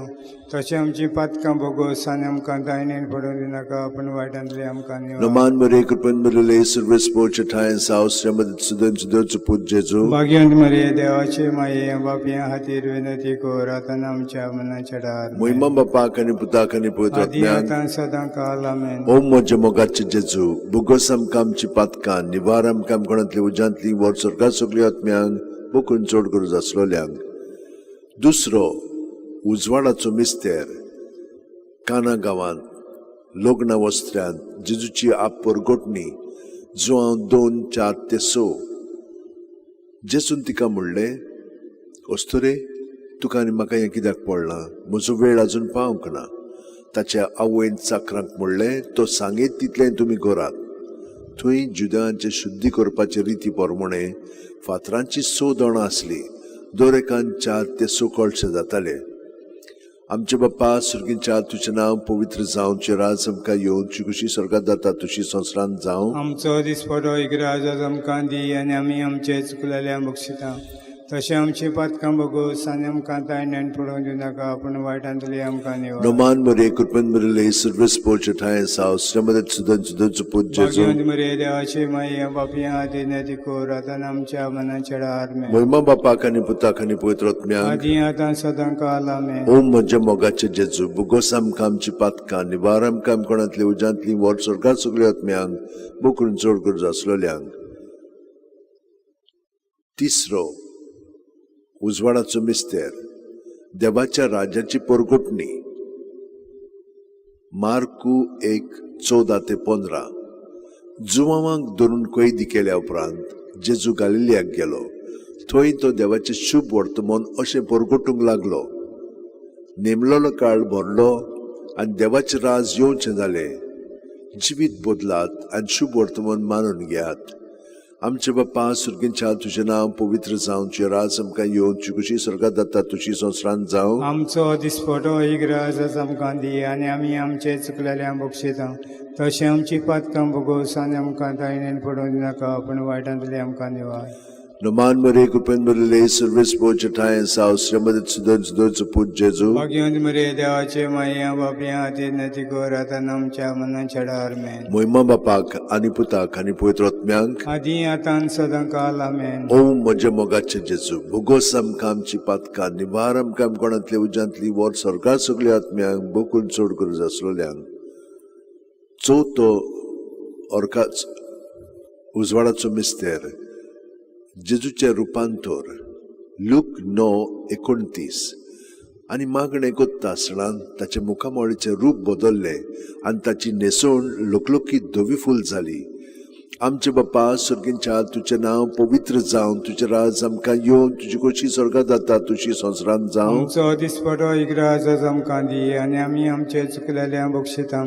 तशें आमची पातकां भोगोस आनी आमकां दायणेन पडून दिनाका, पूण वायटांतली आमकां निवार. नमान मरे कृपेन भरिल्ले सर्वेस्पोचे ठांय साव श्रीमती सुदन सुदोचो पूत जेजू. भाग्यवंत मरिये, देवाचे माये, बापया खातीर विनंती कर आतां आमच्या मनाच्या डार. मोहिमा बापाक आनी पुताक आनी पवित्र आदी आत्म्याक. आतां सदां काल. आमेन. ओम म्हज्या मोगाचे जेजू, भुगोस आमकां आमची पातकां, निवार आमकां कोणांतली उज्यांतली, वर स्वर्गा सगळी आत्म्यांक बोकून चड गरज आसलोल्यांक. दुसरो उजवाडाचो मिस्तेर. काना गांवांत लग्न वस्त्र्यांत जेजूची आप परगटणी. जुआंव 2:4-6. जेजून तिका म्हणलें, अस्तुरे, तुका आनी म्हाका हें कित्याक पडलां? म्हजो वेळ अजून पावंक ना. ताच्या आवयन चाकरांक म्हणलें, तो सांगीत तितलें तुमी करात. थंय जुद्यांचे शुद्धी करपाचे रिती प्रमाणे फातरांची 6 दोणां आसली. दर एकान 4 ते 6 कळशे जाताले. आमचे बाप्पा सुर्गींच्या, तुजें नांव पवित्र जावं, तुजें राज आमकां येवं, तुजी खुशी स्वर्गात जाता तुजी संवसारांत जावं. आमचो दिसपटो इग्राज आज आमकां दी आनी आमी आमचे चुकलेल्या बक्षिता तशें आमची पातकां भोगोस आनी आमकां तायण्यान पडोवन दिनाका, पूण वायटांतली आमकां निवार. नमान मरे कृपेन भरिल्ले सर्वेस्पोचे ठांय साव श्रीमती सुदन सुदोचो पूत जेजू. भाग्यवंत मरिये, देवाचे माये, बापया खातीर विनंती कर आतां आमच्या मनाच्या डार. मोहिमा बापाक आनी पुताक आनी पवित्र आत्म्याक. आदी आतां सदां काल. आमेन. ओम म्हज्या मोगाचे जेजू, भुगोस आमकां आमची पातकां, निवार आमकां कोणांतली उज्यांतली, वर स्वर्गात सगळी आत्म्यांक बोकरून चड गरज आसलोल्यांक. तिसरो उजवाडाचो मिस्तेर. देवाच्या राज्याची परगटणी. मार्कू 1:14-15. जुवांवांक धरून कैदी केल्या उपरांत जेजू गालिलियाक गेलो. थंय तो देवाचें शुभ वर्तमान अशें परगटूंक लागलो. नेमलोलो काळ भरलो आनी देवाचें राज येवचें जालें. जिवीत बदलात आनी शुभ वर्तमान मानून घेयात. आमचे बाप्पा सुर्गींच्या, तुजें नांव पवित्र जावं, तुजें राज आमकां येवं, तुजी खुशी स्वर्गात जाता तुजी संवसारांत जावं. आमचो दिसपटो इग्राज आज आमकां दी आनी आमी आमचे चुकलेल्या बक्षिता तशें आमची पातकां भोगोस आनी आमकां तायणेन पडोवन दिनाका, पूण वायटांतली आमकां निवार. नमान मरे कृपेन भरिल्ले सर्वेस्पोचे ठांय साव श्रीमती सुदन सुदोचो पूत जेजू. भाग्यवंत मरिये, देवाचे माये, बापया खातीर विनंती कर आतां आमच्या मनाच्या डार. मेन. मोहिमा बापाक आनी पुताक आनी पवित्र आत्म्याक. आदी आतां सदां काल. आमेन. ओम म्हज्या मोगाचे जेजू, भुगोस आमकां आमची पातकां, निवार आमकां कोणांतली उज्यांतली, वर स्वर्गात सगळी आत्म्यांक बोकून चड गरज आसलोल्यांक. चवथो अर्काच उजवाडाचो मिस्तेर. जेजूचें रुपांतर. लूक 9:29. आनी मागणें कोत्ता आसतना ताच्या मुखामळीचें रूप बदल्लें आनी ताची न्हेसवण लकलकीत धवी फूल जाली. आमचे बाप्पा स्वर्गींच्या, तुजें नांव पवित्र जावं, तुजें राज आमकां येवं, तुजी खोशी स्वर्गात जाता तुजी संवसारांत जावं. आमचो दिसपटो इग्राज आज आमकां दी आनी आमी आमचे चुकलेल्या बक्षिता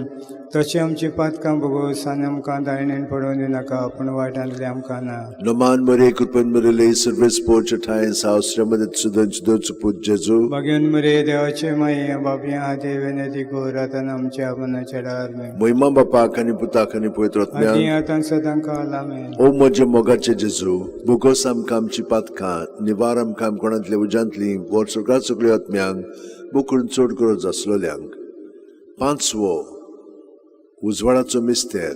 तशें आमची पातकां भोगोस आनी आमकां दायणेन पडोवन दिनाका, पूण वायटांतली आमकां ना. नमान मरे कृपेन भरिल्ले सर्वेस्पोचे ठांय साव श्रीमती सुदन सुदोचो पूत जेजू. भाग्यवंत मरिये, देवाचे माये, बापया खातीर विनंती कर आतां आमच्या मनाच्या डार. मोहिमा बापाक आनी पुताक आनी पवित्र आदी आत्म्याक. आतां सदां काल. आमेन. ओ म्हज्या मोगाचे जेजू, भोगोस आमकां आमची पातकां, निवार आमकां कोणांतल्या उज्यांतली, वर स्वर्गात सगळ्या आत्म्यांक बोकून चड गरज आसलोल्यांक. पांचवो उजवाडाचो मिस्तेर.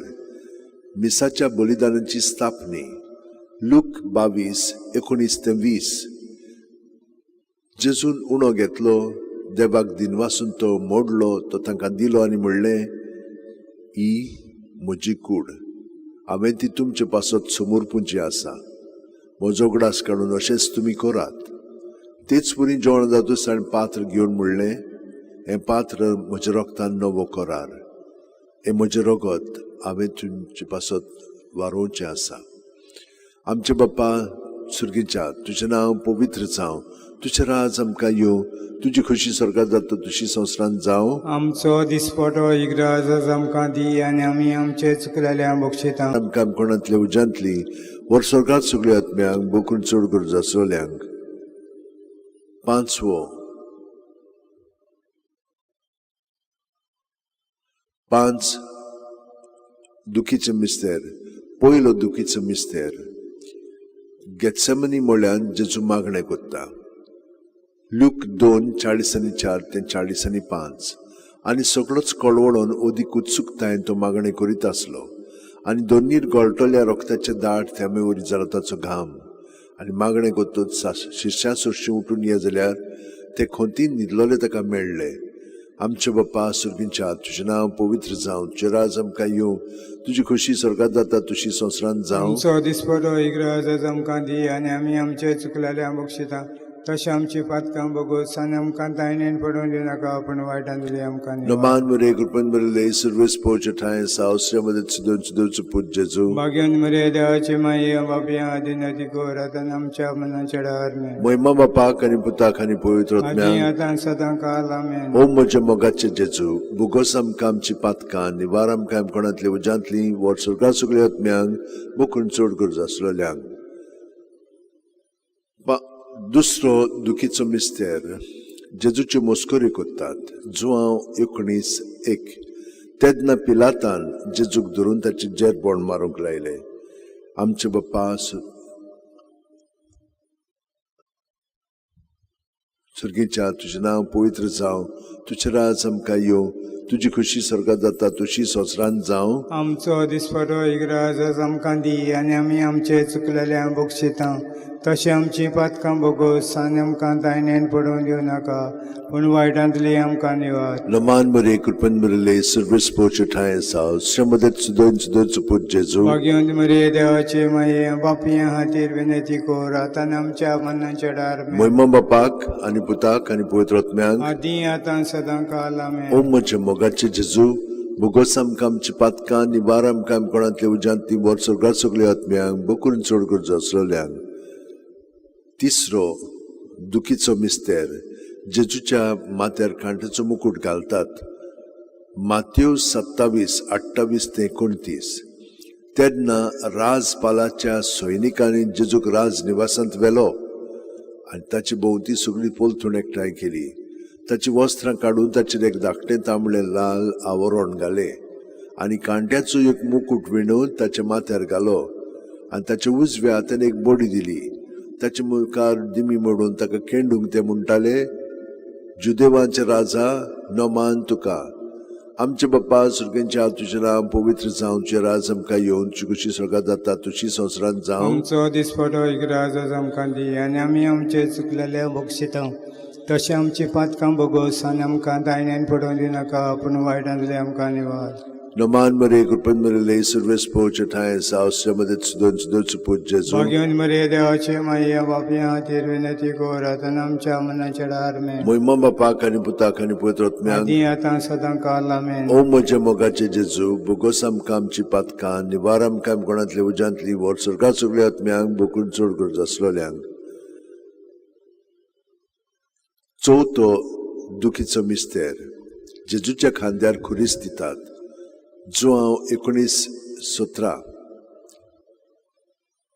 मिसाच्या बलिदानाची स्थापनी. लूक 22:19-20. जेजून उणो घेतलो, देवाक दिनवासून तो मोडलो, तो तांकां दिलो आनी म्हणलें, ही म्हजी कूड, हांवें ती तुमचे पासत समर्पूंची आसा. म्हजो उगडास काडून अशेंच तुमी करात. तेच परी जेवण जातूच ताणें पात्र घेवन म्हणलें, हें पात्र म्हज्या रोगतान नवो करार, हें म्हजें रगत हांवें तुमचे पासत वारोवचें आसा. आमचे बाप्पा सुर्गीच्या, तुजें नांव पवित्र जावं, तुजें राज आमकां येवं, तुजी खुशी स्वर्गात जाता तुशी संवसारांत जावं. आमचो दिसपटो इग्राज आमकां दी आनी आमी आमचे चुकलेल्या बक्षिता. आमकां कोणांतल्या उज्यांतली वर स्वर्गात सगळ्या आत्म्यांक बोकून चड गरज आसलेल्यांक. पांचवो पांच दुखीचो मिस्तेर. पयलो दुखीचो मिस्तेर, गेत्सेमनी म्हळ्यान जेजू मागणें कोत्ता. लूक 2:44 ते 45. आनी सगळोच कळवळोन अदीक उत्सुकतायेन तो मागणें करीत आसलो आनी दोनीर गळटल्या रोगताचे दाट थेंबे वरी जालो ताचो घाम. आनी मागणें करतच शिश्या सरशीं उठून ये जाल्यार ते खोंतीन न्हिदलोले ताका मेळ्ळे. आमचे बाप्पा सुर्गींच्या, तुजें नांव पवित्र जावं, तुजें राज आमकां येवं, तुजी खोशी स्वर्गात जाता तुशी संवसारांत जावं. आमचो दिसपटो इग्राज आमकां दी आनी आमी आमचे चुकलेल्या बक्षिता तशें आमची पातकां बगोस आनी आमकां तायणेन पडून दिनाका पूण वायटांतली आमकां निवार. नमान मरे कृपेन भरिल्ले सर्वेस पोवचे ठांय सावसऱ्या मदत सुदोन सुदोचो पूत जेजू. भाग्यान मरे देवाची माई बापया आदी नदी कोर आतां आमच्या मनाच्या डार मेन. महिमा बापाक आनी पुताक आनी पवित्र आदी आत्म्याक. आतां सदां काल आमेन. ओ म्हज्या मोगाचे जेजू, भुगोस आमकां आमची पातकां, निवार आमकां कोणांतली उज्यांतली, वर स्वर्गा सगळ्या आत्म्यांक बोकून चड गरज आसलेल्यांक. दुसरो दुखीचो मिस्तेर, जेजूच्यो मस्कऱ्यो करतात. जुआंव 19:1. तेन्ना पिलातान जेजूक धरून ताचे जेरबोण मारूंक लायले. आमचे बाप्पा स्वर्गीच्या, तुजें नांव पवित्र जावं, तुजें राज आमकां येवं, तुजी खुशी स्वर्गात जाता तुशी संवसारांत जावं. आमचो दिसपटो इग्राज आमकां दी आनी आमी आमचे चुकलेल्या बक्षिता तशें आमची पातकां बगोस आनी आमकां तायणेन पडून दिवं नाका पूण वायटांतली आमकां निवार. लमान मरे कृपेन भरिल्ले सर्वेस पोवचे ठांय साव श्रमदत सुदोन सुदोचो पूत जेजू. भाग्यवंत मरे देवाचे माये बापया खातीर विनंती कोर आतां आमच्या मनाच्या डार मेन. महिमा बापाक आनी पुताक आनी पवित्र आत्म्याक. आदी आतां सदां काल आमेन. ओ म्हज्या मोगाचे जेजू, भोगोस आमकां आमची पातकां, निवार आमकां कोणांतल्या उज्यांतली, वर स्वर्गात सगळ्या आत्म्यांक बोकून चड गरज आसलेल्यांक. तिसरो दुखीचो मिस्तेर, जेजूच्या माथ्यार कांट्याचो मुकूट घालतात. मातेव 27:28 ते 29. तेन्ना राजपालाच्या सैनिकांनी जेजूक राजनिवासांत व्हेलो आनी ताची भोंवती सगळी पोलतूण एकठांय केली. ताची वस्त्रां काडून ताचेर एक धाकटें तांबडें लाल आवरण घालें आनी कांट्याचो एक मुकूट विणून ताच्या माथ्यार घालो आनी ताच्या उजव्या हातान एक बडी दिली. ताचे मुखार दिमी मोडून ताका केंडूंक ते म्हणटाले, जुदेवांचे राजा, नमान तुका. आमचे बाप्पा सुर्गेंच्या, तुजें नांव पवित्र जावं, तुजें राज आमकां येवन, तुजी खुशी स्वर्गात जाता तुशी संवसारांत जावं. आमचो दिसपटो इग्राज आमकां दी आनी आमी आमचे चुकलेले बक्षिता तशें आमची पातकां बगोस आनी आमकां दायण्यान पडोवन दिनाका पूण वायटांतले आमकां निवार. नमान मरे कृपेन भरिल्ले सर्वेस पोवचे ठांय सावसऱ्या मदत सुदोन सुदोचो पूत जेजू. भाग्यवंत मरे देवाचे माये बापया खातीर विनंती कोर आतां आमच्या मनाच्या डार मेन. महिमा बापाक आनी पुताक आनी पवित्र आत्म्याक. आदी आतां सदां काल आमेन. ओ म्हज्या मोगाचे जेजू, भोगोस आमकां आमची पातकां, निवार आमकां कोणांतल्या उज्यांतली, वर स्वर्गात सगळ्या आत्म्यांक बोकून चड गरज आसलेल्यांक. चवथो दुखीचो मिस्तेर, जेजूच्या खांद्यार खुरीस दितात. जुआंव 19:17.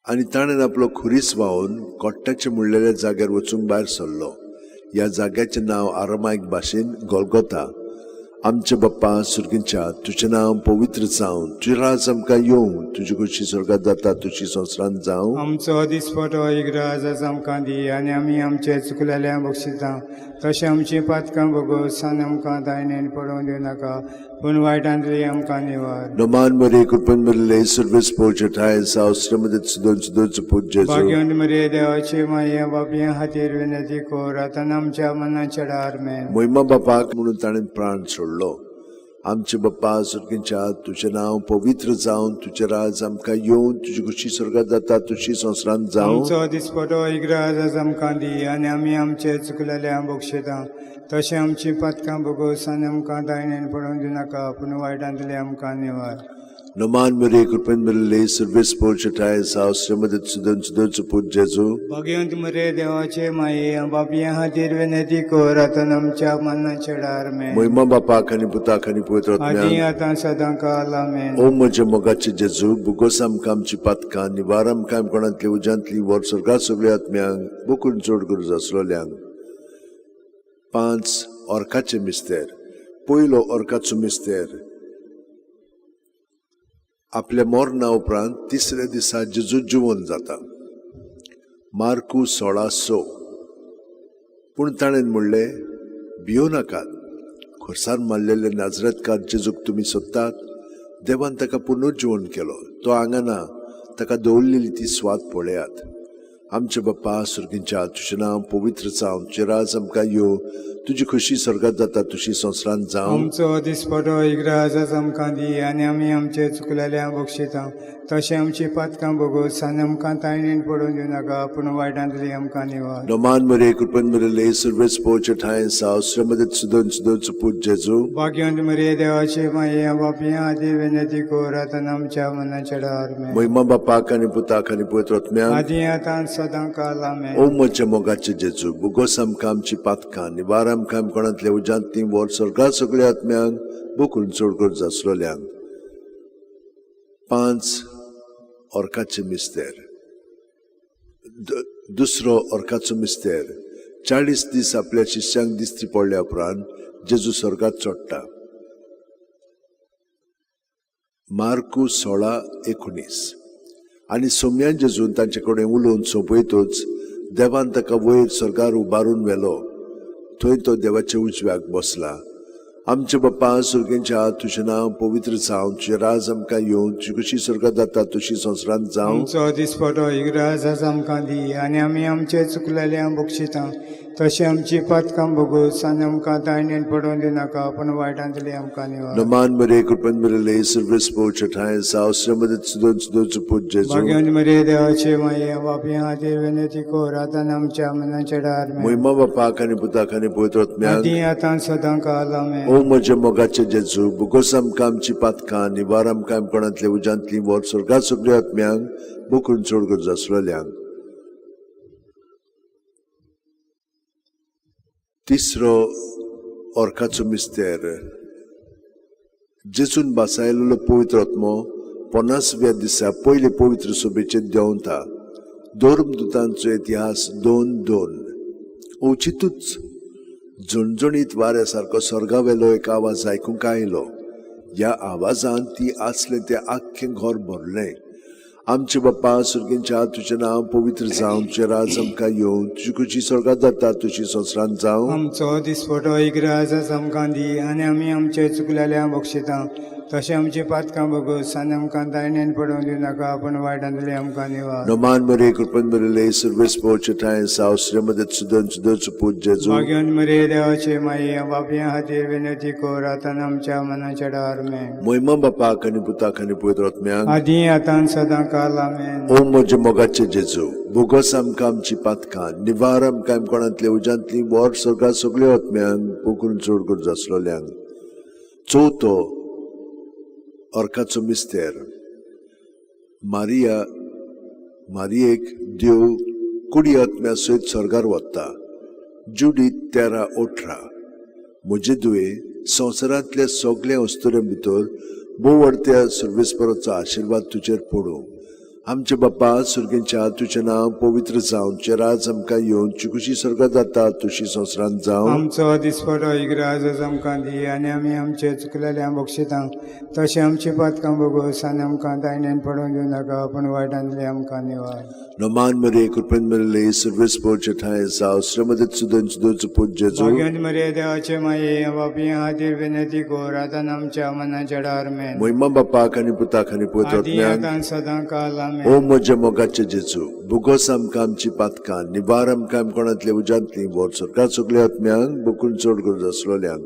आनी ताणें आपलो खुरीस व्हांवून कोट्टाचे म्हणलेल्या जाग्यार वचूंक भायर सरलो. ह्या जाग्याचें नांव आरामायक भाशेन गोलगोता. आमचे बाप्पा सुर्गींच्या, तुजें नांव पवित्र जावं, तुजें राज आमकां येवं, तुजी खुशी स्वर्गात जाता तुशी संवसारांत जावं. आमचो दिसपटो इग्राज आमकां दी आनी आमी आमचे चुकलेल्या बक्षिता तशें आमची पातकां बगोस आनी आमकां दायणेन पडोवन दिवनाका पूण वायटांतली आमकां निवार. नमान मरे कृपेन भरिल्ले सर्वेस पोवचे ठांय सावसऱ्या मदत सुदोन सुदोचो पूत जेजू. भाग्यवंत मरे देवाचे माये बापया खातीर विनंती कोर आतां आमच्या मनाच्या डार मेन. महिमा बापाक म्हणून ताणें प्राण सोडलो. आमचे बाप्पा सुर्गींच्या, तुजें नांव पवित्र जावं, तुजें राज आमकां येवं, तुजी खुशी स्वर्गात जाता तुशी संवसारांत जावं. आमचो दिसपटो इग्राज आमकां दी आनी आमी आमचे चुकलेल्या बक्षिता तशें आमची पातकां बगोस आनी आमकां दायणेन पडोवन दिवनाका पूण वायटांतली आमकां निवार. नमान मरे कृपेन मेळिल्ले सर्वेस्पोर ठांय साव श्रीमती सुदन सुदोचो पूत जेजू. भाग्यवंत मरे देवाचे माये, बापया खातीर विनंती कर आतां आमच्या मरणाच्या वेळार. आमेन. महिमा बापाक आनी पुताक आनी पवित्र आदी आत्म्याक. आतां सदां काल. आमेन. ओ म्हज्या मोगाचे जेजू, भुगोस आमकां आमची पातकां, निवार आमकां कोणांतली उज्यांतली, वर स्वर्गात सगळ्या आत्म्यांक, बोकून चड गरज आसलोल्यांक. पांच ऑर्काचे मिस्तेर. पयलो ऑर्काचो मिस्तेर, आपल्या मरणा उपरांत तिसऱ्या दिसा जेजू जिवन जाता. मार्कू 16:6. पूण ताणें म्हणलें, भियो नाकात, खुर्सार मारलेले नाजरतकार जेजूक तुमी सोदतात. देवान ताका पुनर्जिवन केलो. तो हांगा ना, ताका दवरलेली ती स्वाद पळयात. आमचे बाप्पा सुर्गींच्या, तुजें नांव पवित्र जावं, तुजें राज आमकां येवं, तुजी खुशी स्वर्गात जाता तशी संवसारांत जावं. आमचो दिसपटो इग्राजाच आमकां दी आनी आमी आमचे चुकलेल्या बक्षिता तशें आमची पातकां भोगोस आनी आमकां तायणेन पडून दिवनाका, पूण वायटांतली आमकां निवार. नमान मरे कृपेन मेरेले सर्वेस्पोरचे ठांय साव श्रीमती सुदन सुदोचो पूत जेजू. भाग्यवंत मरे देवाचे माये, बापया खातीर विनंती कर आतां आमच्या मरणाच्या वेळार. आमेन. महिमा बापाक आनी पुताक आनी पवित्र आत्म्याक. आदी आतां सदां काल. आमेन. ओ म्हज्या मोगाचे जेजू, भुगोस आमकां आमची पातकां, निवार आमकां कोणांतल्या उज्यांतली, वर स्वर्गात सगळ्या आत्म्यांक, बोकून चड गरज आसलोल्यांक. पांच ऑर्काचे मिस्तेर. दुसरो ऑर्काचो मिस्तेर, 40 दीस आपल्या शिष्यांक दिश्टी पडल्या उपरांत जेजू स्वर्गात चडटा. मार्कू 16:19. आनी सोम्यान जेजून तांचे कडेन उलोवन सोंपयतूच देवान ताका वयर स्वर्गार उबारून व्हेलो, थंय तो देवाच्या उजव्याक बसला. आमचे बाप्पा सुर्गेंच्या, तुजें नांव पवित्र जावं, तुजें राज आमकां येवं, तुजी कशी स्वर्गात जाता तशी संवसारांत जावं. आमचो दिसपटो इग्राजाच आमकां दी आनी आमी आमचे चुकलेल्या बक्षिता तशें आमची पातकां भोगोस आनी आमकां तायणेन पडोवन दिवनाका, पूण वायटांतली आमकां निवार. नमान मरे कृपेन मेरेले सर्वेस्पोरचे ठांय साव श्रीमती सुदोन सुदोचो पूत जेजू. भाग्यवंत मरे देवाचे माये, बापया खातीर विनंती कर आतां आमच्या मरणाच्या वेळार. आमेन. महिमा बापाक आनी पुताक आनी पवित्र आत्म्याक. आदी आतां सदां काल. आमेन. ओ म्हज्या मोगाचे जेजू, भुगोस आमकां आमची पातकां, निवार आमकां कोणांतल्या उज्यांतली, वर स्वर्गात सगळ्या आत्म्यांक, बोकून चड गरज आसलोल्यांक. तिसरो ऑर्काचो मिस्तेर, जेजून बासायलेलो पवित्र आत्मो 50व्या दिसा पयले पवित्र सभेचेर देंवता. धर्मदुतांचो इतिहास 2:2. अवचितूच झणझणीत वाऱ्या सारको स्वर्गावेलो एक आवाज आयकूंक आयलो. ह्या आवाजान ती आसलें तें आख्खें घर भरलें. आमचे बाप्पा सुर्गेंच्या, तुजें नांव पवित्र जावं, तुजें राज आमकां येवं, तुजी खुशी स्वर्गात जाता तशी संवसारांत जावं. आमचो दिसपटो इग्राजाच आमकां दी आनी आमी आमचे चुकलेल्या बक्षिता तशें आमची पातकां भोगोस आनी आमकां तायणेन पडोवन दिवनाका, पूण वायटांतली आमकां निवार. नमान मरे कृपेन मेरेले सर्वेस्पोरचे ठांय साव श्रीमती सुदन सुदोचो पूत जेजू. भाग्यवंत मरे देवाचे माये, बापया खातीर विनंती कर आतां आमच्या मरणाच्या वेळार. आमेन. महिमा बापाक आनी पुताक आनी पवित्र आत्म्याक. आदी आतां सदां काल. आमेन. ओ म्हज्या मोगाचे जेजू, भोगोस आमकां आमची पातकां, निवार आमकां कोणांतल्या उज्यांतली, वर स्वर्गात सगळ्या आत्म्यांक, पोकून चड गरज आसलोल्यांक. चवथो अर्काचो मिस्तेर, मारिया मारियेक देव कुडी आत्म्या सयत स्वर्गार वता. जुडीत 13:18. म्हजे दुये, संवसारांतल्या सगल्या अस्तुऱ्यां भितर भोव सर्वेस्पराचो आशिर्वाद तुजेर पडूं. आमचे बाप्पा सुर्गेंच्या, तुजें नांव पवित्र जावं, तुजें राज आमकां येवं, तुजी खुशी स्वर्गात जाता तशी संवसारांत जावं. आमचो दिसपटो इग्राजाच आमकां दी आनी आमी आमचे चुकलेल्या बक्षिता तशें आमची पातकां भोगोस आनी आमकां तायणेन पडोवन दिवनाका, पूण वायटांतली आमकां निवार. नमान मरे कृपेन मेरेले सर्वेस्पोरचे ठांय साव श्रीमती सुदन सुदोचो पूत जेजू. भाग्यवंत मरे देवाचे माये, बापया खातीर विनंती कर आतां आमच्या मरणाच्या वेळार. आमेन. महिमा बापाक आनी पुताक आनी पवित्र आदी आत्म्याक. आतां सदां काल. आमेन. ओ म्हज्या मोगाचे जेजू, भुगोस आमकां आमची पातकां, निवार आमकां कोणांतल्या उज्यांतली, वर स्वर्गात सगळ्या आत्म्यांक, बोकून चड गरज आसलोल्यांक.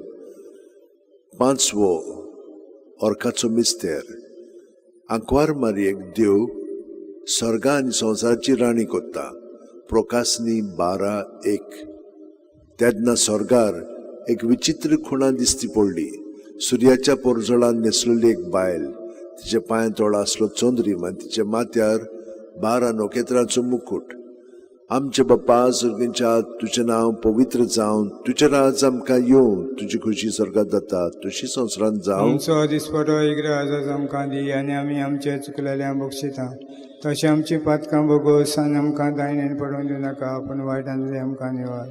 पांचवो ऑर्काचो मिस्तेर, आंकवार मारयेक देव स्वर्गा आनी संवसाराची राणी कोत्ता. प्रोकासनी 12:1. तेन्ना स्वर्गार एक विचित्र खुणा दिसती पडली. सुर्याच्या पोरजोळान न्हेसलेली एक बायल, तिच्या पांयां तोळा आसलो चंद्रीम आनी तिच्या माथ्यार 12 नखेत्रांचो मुकूट. आमचे बाप्पा सर्गींच्या, तुजें नांव पवित्र जावन तुजें राज आमकां येवं, तुजी खुशी स्वर्गात जाता तशी संवसारांत जावं. आमचो दिसपटो इग्राज आमकां दी आनी आमी आमचे चुकलेल्या बक्षिता तशें आमची पातकां भोगोस आनी आमकां दायनेन पडून दिवं नाका, पूण वायटांतली आमकां निवार.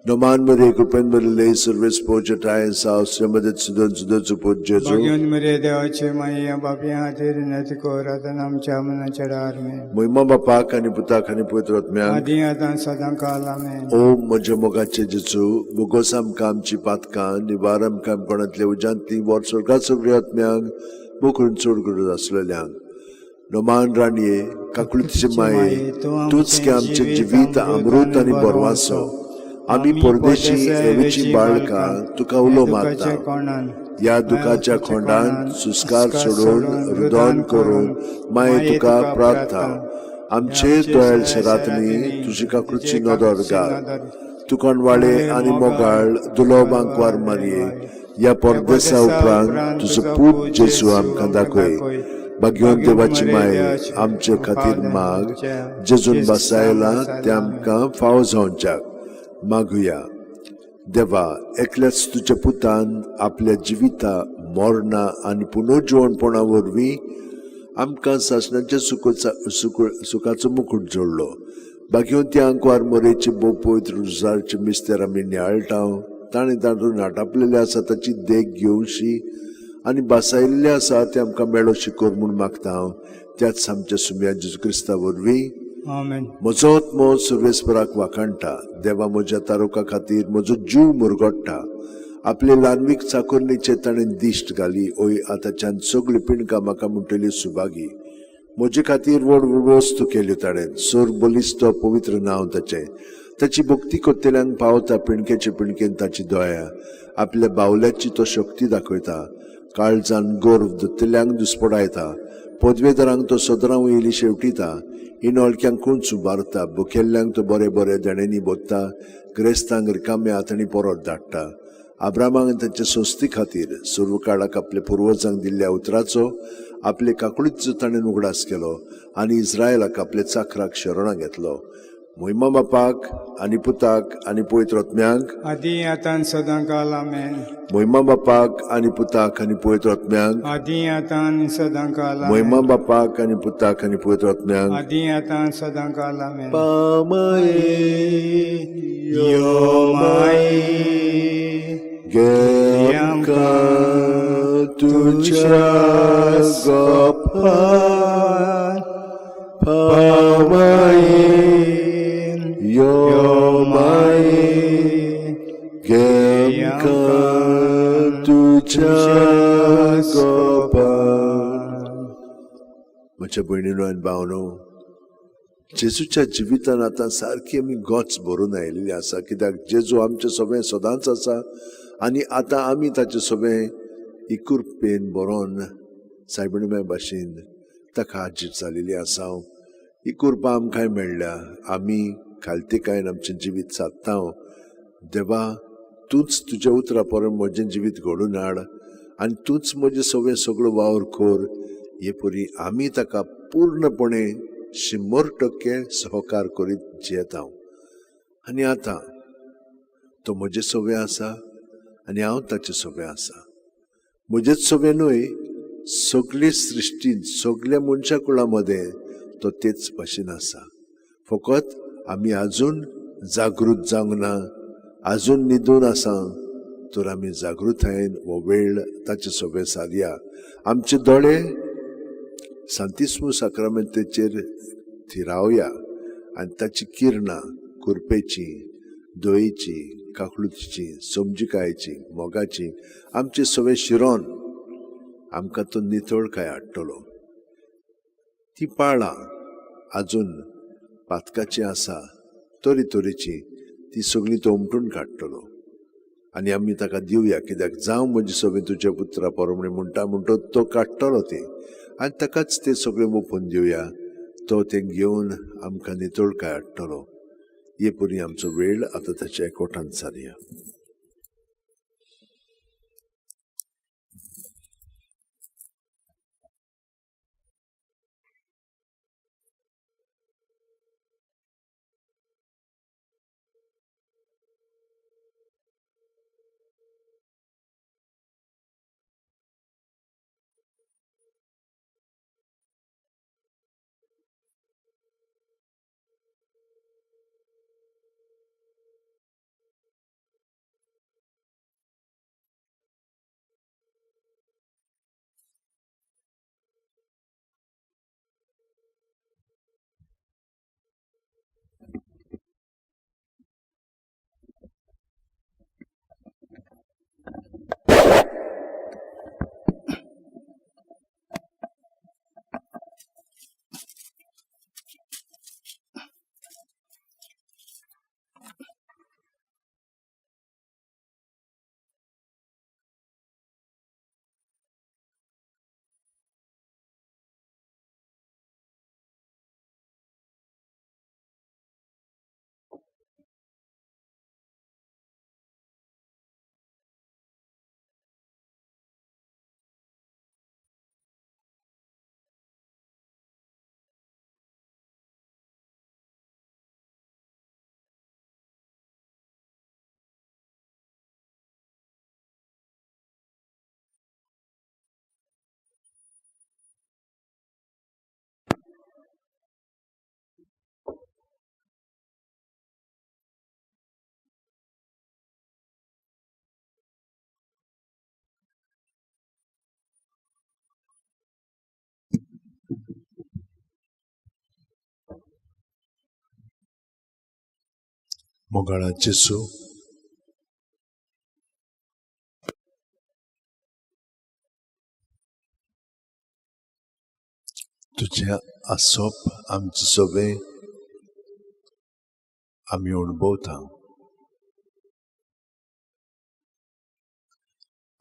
नमान मरे कृपेन भरिल्ले सर्वेस पोचटाय साव श्रीमदत सुदन सुदन पूत जेजू. भाग्योन मरे देवाचे माई बापया खातीर विनंती कर आतां आमच्या मनाच्या डार मेन. महिमा बापाक आनी पुताक आनी पवित्र आत्म्याक, आदी आतां सदां काल आमेन. ओम म्हज्या मोगाचे जेजू, भोगोस आमकां आमची पातकां, निवार आमकां कोणांतल्या उज्यांतली, वर स्वर्गात सगळ्या आत्म्यांक, बोकरून चड गरज आसलेल्यांक. नमान राणये, काकुळतीचे माये, तूंच की आमचें जिवीत अमृत आनी बरवासो. आमी परदेशी एवेची बाळकां तुका उलो मारता. ह्या दुखाच्या खोंडान सुस्कार सोडून रुदन करून माये तुका प्रार्थना. आमचे दोयाल शरातनी तुजी काकुळची नदर घाल. तुकणवाळे आनी मोगाळ दुलोब आंकवार मारये, ह्या परदेसा उपरांत तुजो पूत जेजू आमकां दाखय. भाग्योन देवाची माये आमचे खातीर माग, जेजून बसायला ते आमकां फावो जावच्याक. मागुया. देवा, एकल्याच तुज्या पुतान आपल्या जिविता मरणा आनी पुनर्जिवणपणा वरवीं आमकां सासणाच्या सुखाचो मुकूट जोडलो. बाकी त्या आंकवार मोरेचे भोव पवित्र रुजारचे मिस्तेर आमी नियाळटा. ताणें तातूंत नाटापलेले आसा ताची देख घेवशी आनी बासायल्ले आसा ते आमकां मेळो शिकोर म्हूण मागता हांव त्याच आमच्या सुम्या जेजू क्रिस्ता वरवीं. आमेन. म्हजो आत्मो सर्वेस्पराक वाखाणटा. देवा म्हज्या तारुका खातीर म्हजो जीव मुरगोडटा. आपले ल्हानवीक चाकोरणीचेर ताणें दिश्ट घाली. ओय आतांच्यान सगळी पिणकां म्हाका म्हणटली सुभागी. म्हजे खातीर व्हड व्हड वस्तू केल्यो ताणें. सोर बलिश्त पवित्र नांव ताचें. ताची भक्ती करतल्यांक पावता पिणकेचे पिणकेन ताची दया. आपल्या बावल्याची तो शक्ती दाखयता. काळजान गर्व दत्तल्यांक दुस्पडायता. पदवेदारांक तो सदरां वयली शेवटिता. इनोळक्यांक कुंच उबारता. बुखेल्ल्यांक तो बरे बरे देण्यांनी बोत्ता. ग्रेस्तांक रिकाम्या हातांनी परत धाडटा. आब्रामाक आनी तांच्या संस्थे खातीर सर्व काळाक आपल्या पुर्वजांक दिल्ल्या उतराचो आपले काकुळीचो ताणें उगडास केलो आनी इस्रायलाक आपल्या चाखराक शरणां घेतलो. मोहिमा बापाक आनी पुताक आनी पवित्र आत्म्यांक, आदी आतां सदां काल आमेन. मोहिमा बापाक आनी पुताक आनी पवित्र आत्म्यांक, आदी आतां सदां काल मोहिमा बापाक आनी पुताक आनी पवित्र आत्म्यांक. आदी आतां सदां काल आमेन. पामाये यो माये गे आमकां तुज्या गोपान. पामाये यो माये गे आमकां तुज्या गोपान. म्हज्या भयणीनो आनी भावनो, जेजूच्या जिवितान आतां सारकी आमी गोच भरून आयिल्ली आसा. कित्याक जेजू आमचे सगळें सदांच आसा आनी आतां आमी ताचे सगळें इकुरपेन बरोवन सायबिणीमाय भाशेन ताका हाजीर जालेली आसा. ही कृपा आमकांय मेळ्ळ्या. आमी खालतीकायेन आमचें जिवीत सादता. देवा, तूंच तुज्या उतरा परम म्हजें जिवीत घडोवन हाड आनी तूंच म्हजें सगळें सगळो वावर कर. हे परी आमी ताका पूर्णपणे 100% सहकार करीत जियेता. आनी आतां तो म्हजें सगळें आसा आनी हांव ताचें सगळें आसा. म्हजेच सगळें न्हय, सगळे सृश्टींत सगळ्या मनशा कुळा मदें तो तेच भाशेन आसा. फकत आमी आजून जागृत जावंक ना, आजून न्हिदून आसा. तर आमी जागृतायेन हो वेळ ताचे सगळें सारया. आमचे दोळे सांतिस्मू साक्रामेंताचेर थिरावया आनी ताची किरणां कुरपेची, दयेची, काकळुतीची, समजिकायेची, मोगाची आमचे सगळे शिरोन आमकां तो नितळकाय हाडटलो. ती पाळां आजून पातकाची आसा तरी तरेची ती सगळी तो उमटून काडटलो आनी आमी ताका दिवया. कित्याक जावं म्हजी सगळें तुज्या पुत्रा परमणी म्हणटा म्हणटो तो काडटलो ती आनी ताकाच ते सगळें ओपून दिवया. तो तें घेवन आमकां नितळकाय हाडटलो. हे परी आमचो वेळ आतां ताच्या एकवटान सारया. मोगाळा जेजू, तुझें आसप आमचें सगळें आमी अणभवता.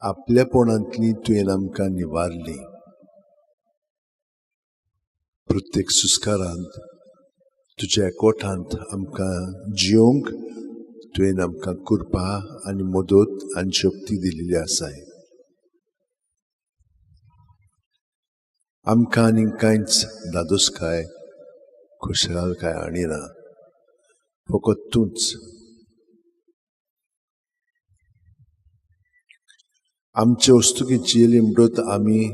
आपल्यापणांतली तुवें आमकां निवारली. प्रत्येक सुस्कारांत तुज्या एकवटांत आमकां जियोंक तुवें आमकां कृपा आनी मदत आनी शक्ती दिल्ली आसाय. आमकां आनी कांयच दादोसकाय खुशालकाय हाडिना, फकत तूंच. आमचे वस्तुकी जियेली म्हणटच आमी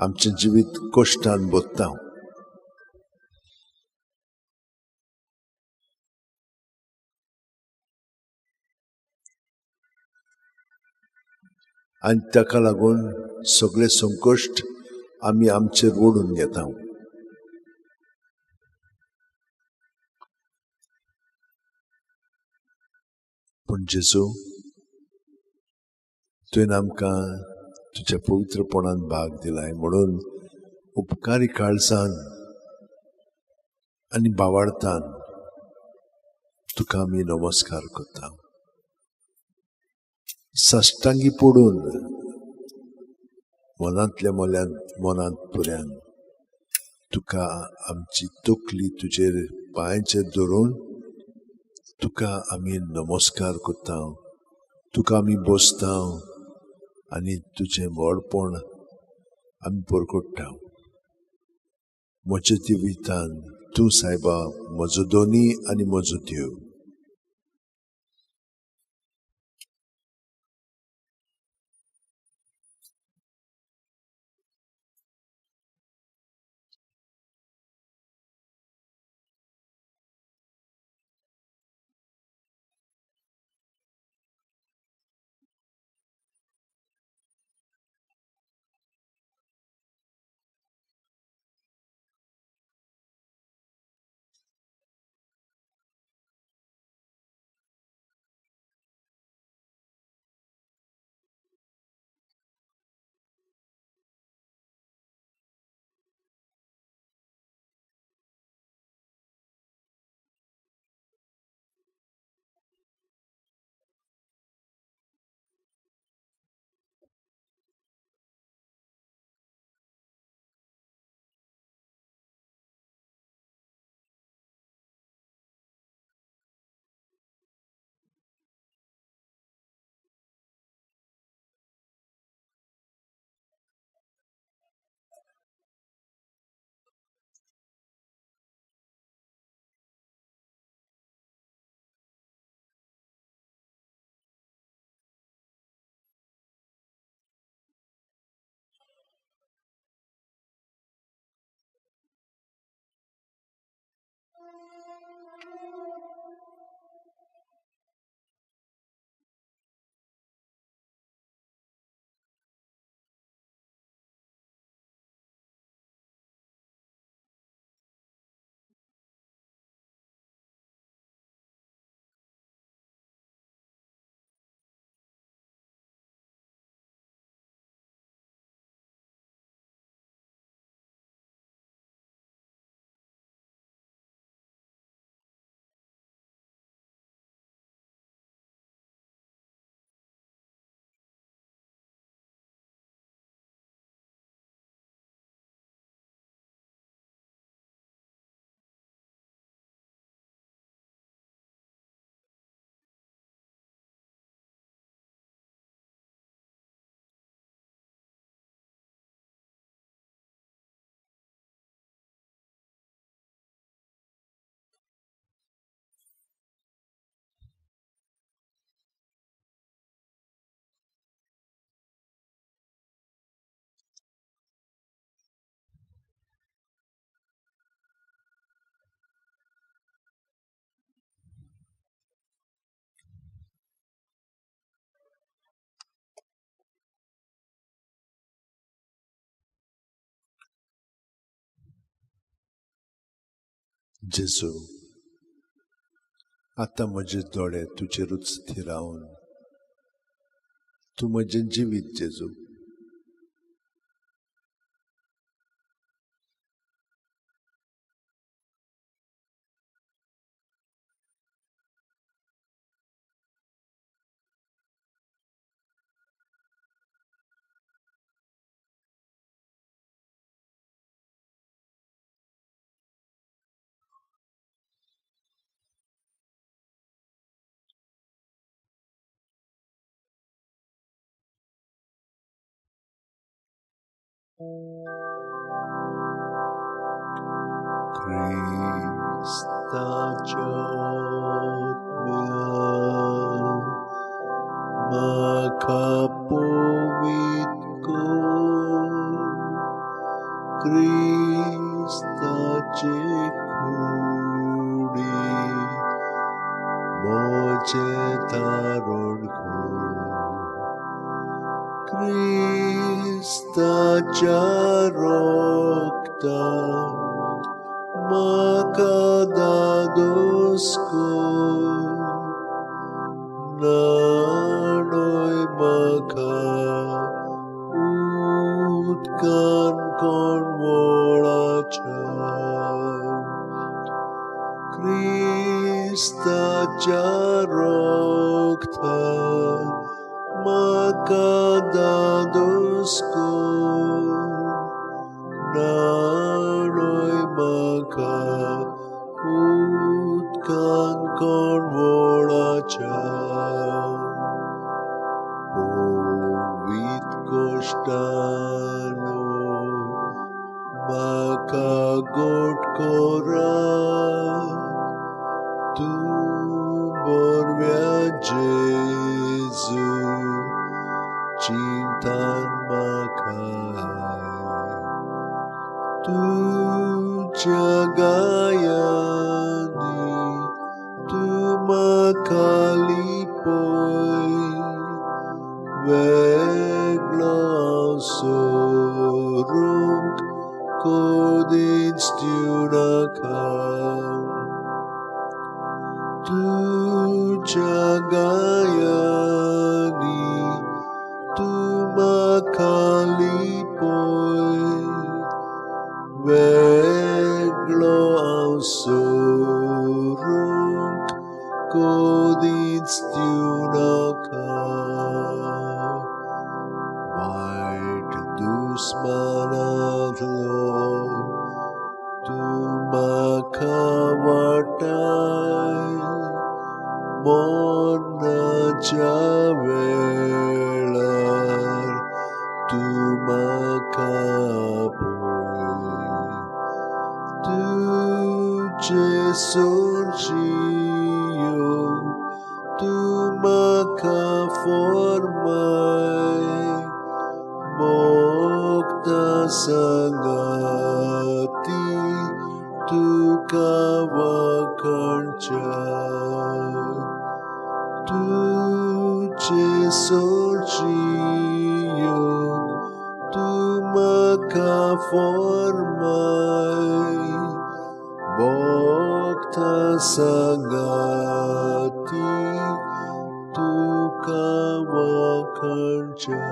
आमचें जिवीत कश्टान भरता. आनी ताका लागून सगळे संकश्ट आमी आमचेर ओडून घेता. पूण जेजू, तुवें आमकां तुज्या पवित्रपणान भाग दिलाय म्हणून उपकारी काळजान आनी बावार्थान तुका आमी नमस्कार करता. साश्टांगी पडून मनांतल्या मनांत पुऱ्यान तुका आमची तकली तुजेर पांयचेर धरून तुका आमी नमस्कार करता, तुका आमी बसता आनी तुजें व्हडपण आमी परकोट्टा. म्हज्या जिवितान तूं सायबा म्हजो दोनी आनी म्हजो देव. जेजू, आतां म्हजे दोळे तुजेरूच थिरावन, तूं म्हजें जिवीत जेजू. क्रिस्ताच्या आत्म्यान म्हाका पवित्र कर, क्रिस्ताचे कुडी म्हजें तारण कर, क्रिस्ताच्या रक्तान म्हाका दादोस कर, न्हाणय म्हाका उदकान कोणवळाच्या, क्रिस्ताच्या रक्तान म्हाका दादोस कर, न्हाणय म्हाका उदकान कोणवळाच्या. पवित्र कोश्टानो म्हाका गोट करा, तूं बरव्या जेजू चिंतान म्हाका, तुज्या गायांनी तूं म्हाका लिपय, वेगळो हांव सोरूंक कदींच दिवं नाका, तुज्या गायांनी तूं म्हाका लिपय, वेगळो हांव सोरूंक कदींच दिवं नाका. वायट दुस्मानांतलो तूं म्हाका वाटाय, मरणाच्या वेळार तूं म्हाका पळय, तुजे सोरशियो तूं म्हाका फॉर्माय, भोगता सांगाती तुका वाखाणच्या, तुजे सोरशियो तूं म्हाका फॉर्माय, भोगता सांगाती तुका वाखाणच्या.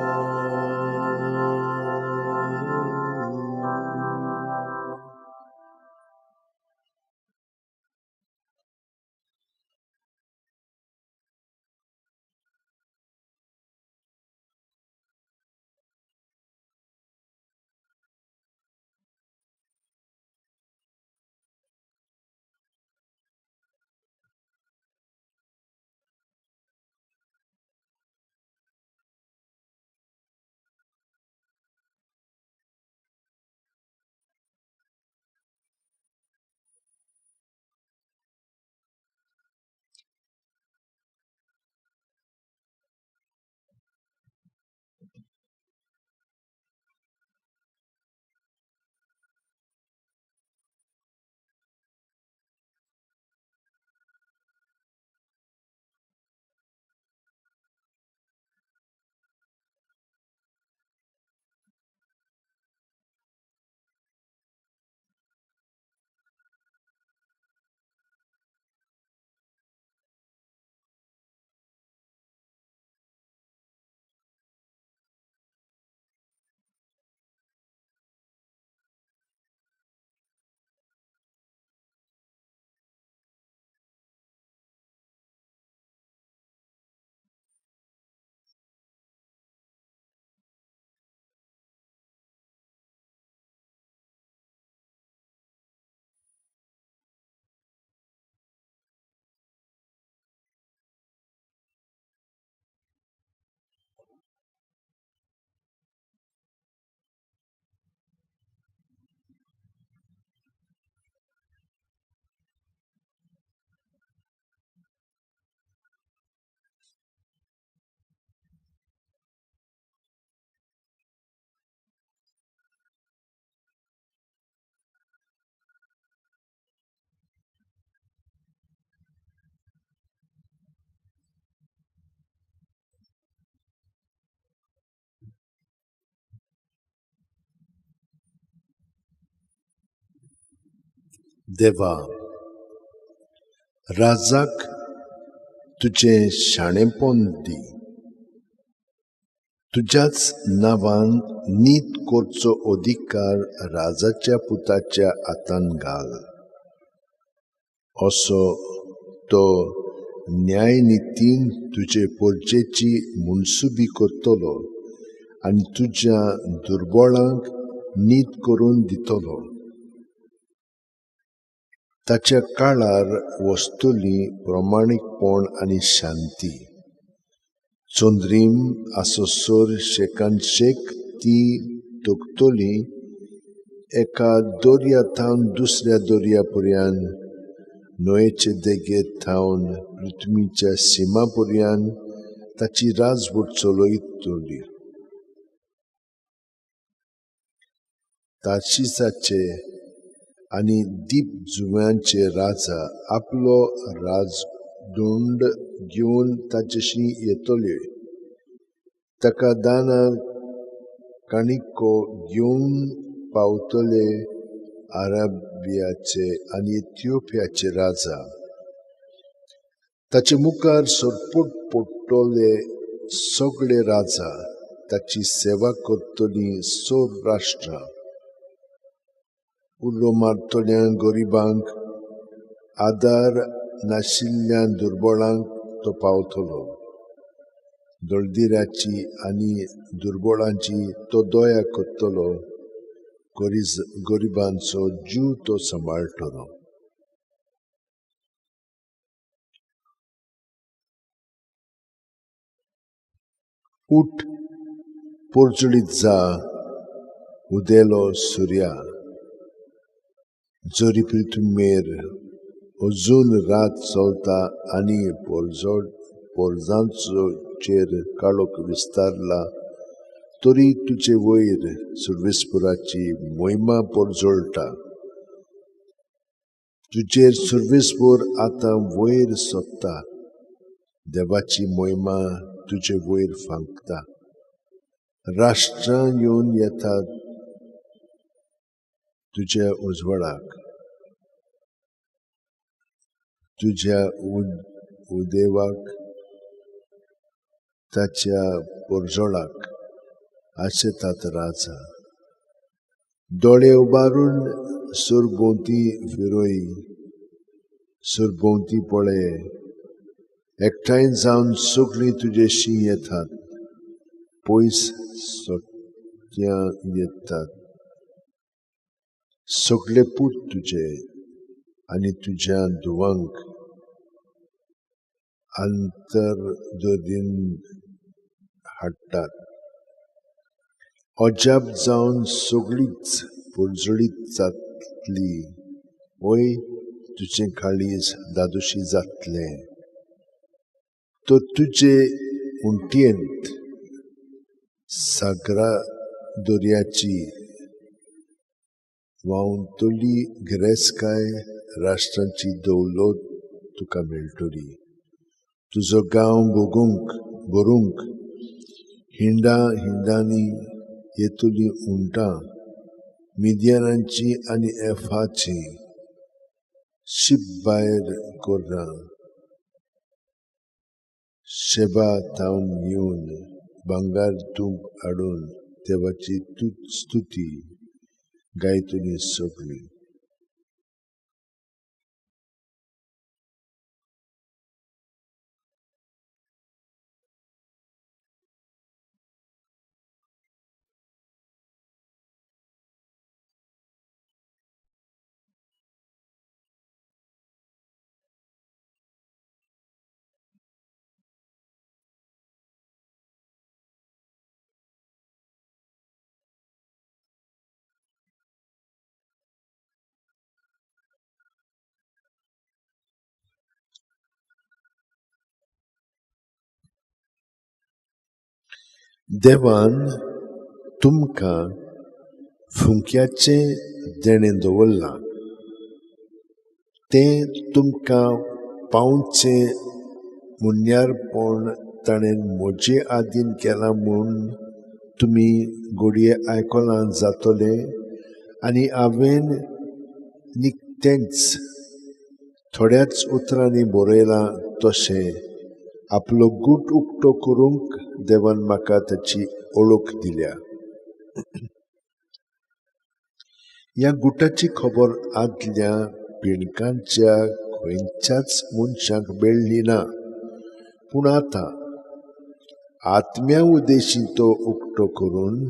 देवा, राजाक तुजें शाणेपण दी, तुज्याच नांवान नीत करचो अधिकार राजाच्या पुताच्या हातान घाल. असो तो न्यायनितीन तुजे परजेची मुनसुबी करतलो आनी तुज्या दुर्बळांक नीत करून दितलो. ताच्या काळार वस्तुली प्रमाणीकपण आनी शांती. चंद्रीम आसोसर शेकान शेक ती तोखतली, एका दर्या थावन दुसऱ्या दर्या पर्यंत, न्हंयेचे देगेर थावन पृथ्वीच्या सीमा पर्यंत ताची राजवट चलयतली. ताशिसाचे आनी दीप जुंव्यांचे राजा आपलो राजदंड घेवन ताचेशी येतले. ताका दाना काणिको घेवन पावतले अरबियाचे आनी इथिओपियाचे राजा. ताचे मुखार सरपट पडटले सगळे राजा, ताची सेवा करतली सोर राष्ट्रां. उलो मारतल्या गरिबांक, आदार नाशिल्ल्या दुर्बळांक तो पावतलो. दळदिराची आनी दुर्बळांची तो दया करतलो, गरिबांचो जीव तो सांबाळटलो. उठ, पोरजळीत जा, उदेलो सुर्या. जरी पृथ्वीर अजून रात चलता आनी पोरजांचेर काळोख विस्तारला, तरी तुजे वयर सुर्वेस्पुराची मोहिमा पोरजळटा. तुजेर सुर्वेस्पूर आतां वयर सोदता, देवाची मोहिमा तुजे वयर फांकता. राष्ट्रां येवन येतात तुज्या उजवाडाक, तुज्या उदेवाक, ताच्या पोरजोळाक आशेतात राजा. दोळे उबारून सरभोंवती फिरोय, सरभोंवती पळय. एकठांय जावन सगळीं तुजेशी येतात, पयस सोट्यां येतात. सगळे पूत तुजे आनी तुज्या धुवांक आंतरदरीन हाडटात. अजाप जावन सगळीच पोरजळीत जातली, वय तुजें काळीज दादोशी जातलें. तो तुजे उंटयेंत सागरा दर्याची व्हांवतली गिरेस्तकाय, राष्ट्रांची दौलत तुका मेळटली. तुजो गांव भरूंक हिंडा हिंडांनी येतली उंटां, मिदियनांची आनी एफाची शीप भायर कोर्रां. शेबा थावन येवन भांगर तूप हाडून देवाची स्तुती गायतली सगळी. देवान तुमकां फुंक्याचें देणें दवरलां, तें तुमकां पावचें मुन्यारपण ताणें म्हजे आदीन केलां म्हूण तुमी घडये आयकलां जातलें. आनी हांवें तेंच थोड्याच उतरांनी बरयलां तशें आपलो गूट उक्तो करूंक देवान म्हाका ताची ओळख दिल्या. ह्या गुटाची खबर आदल्या पिणकांच्या खंयच्याच मनशाक मेळ्ळी ना, पूण आतां आत्म्या उद्देशी तो उक्तो करून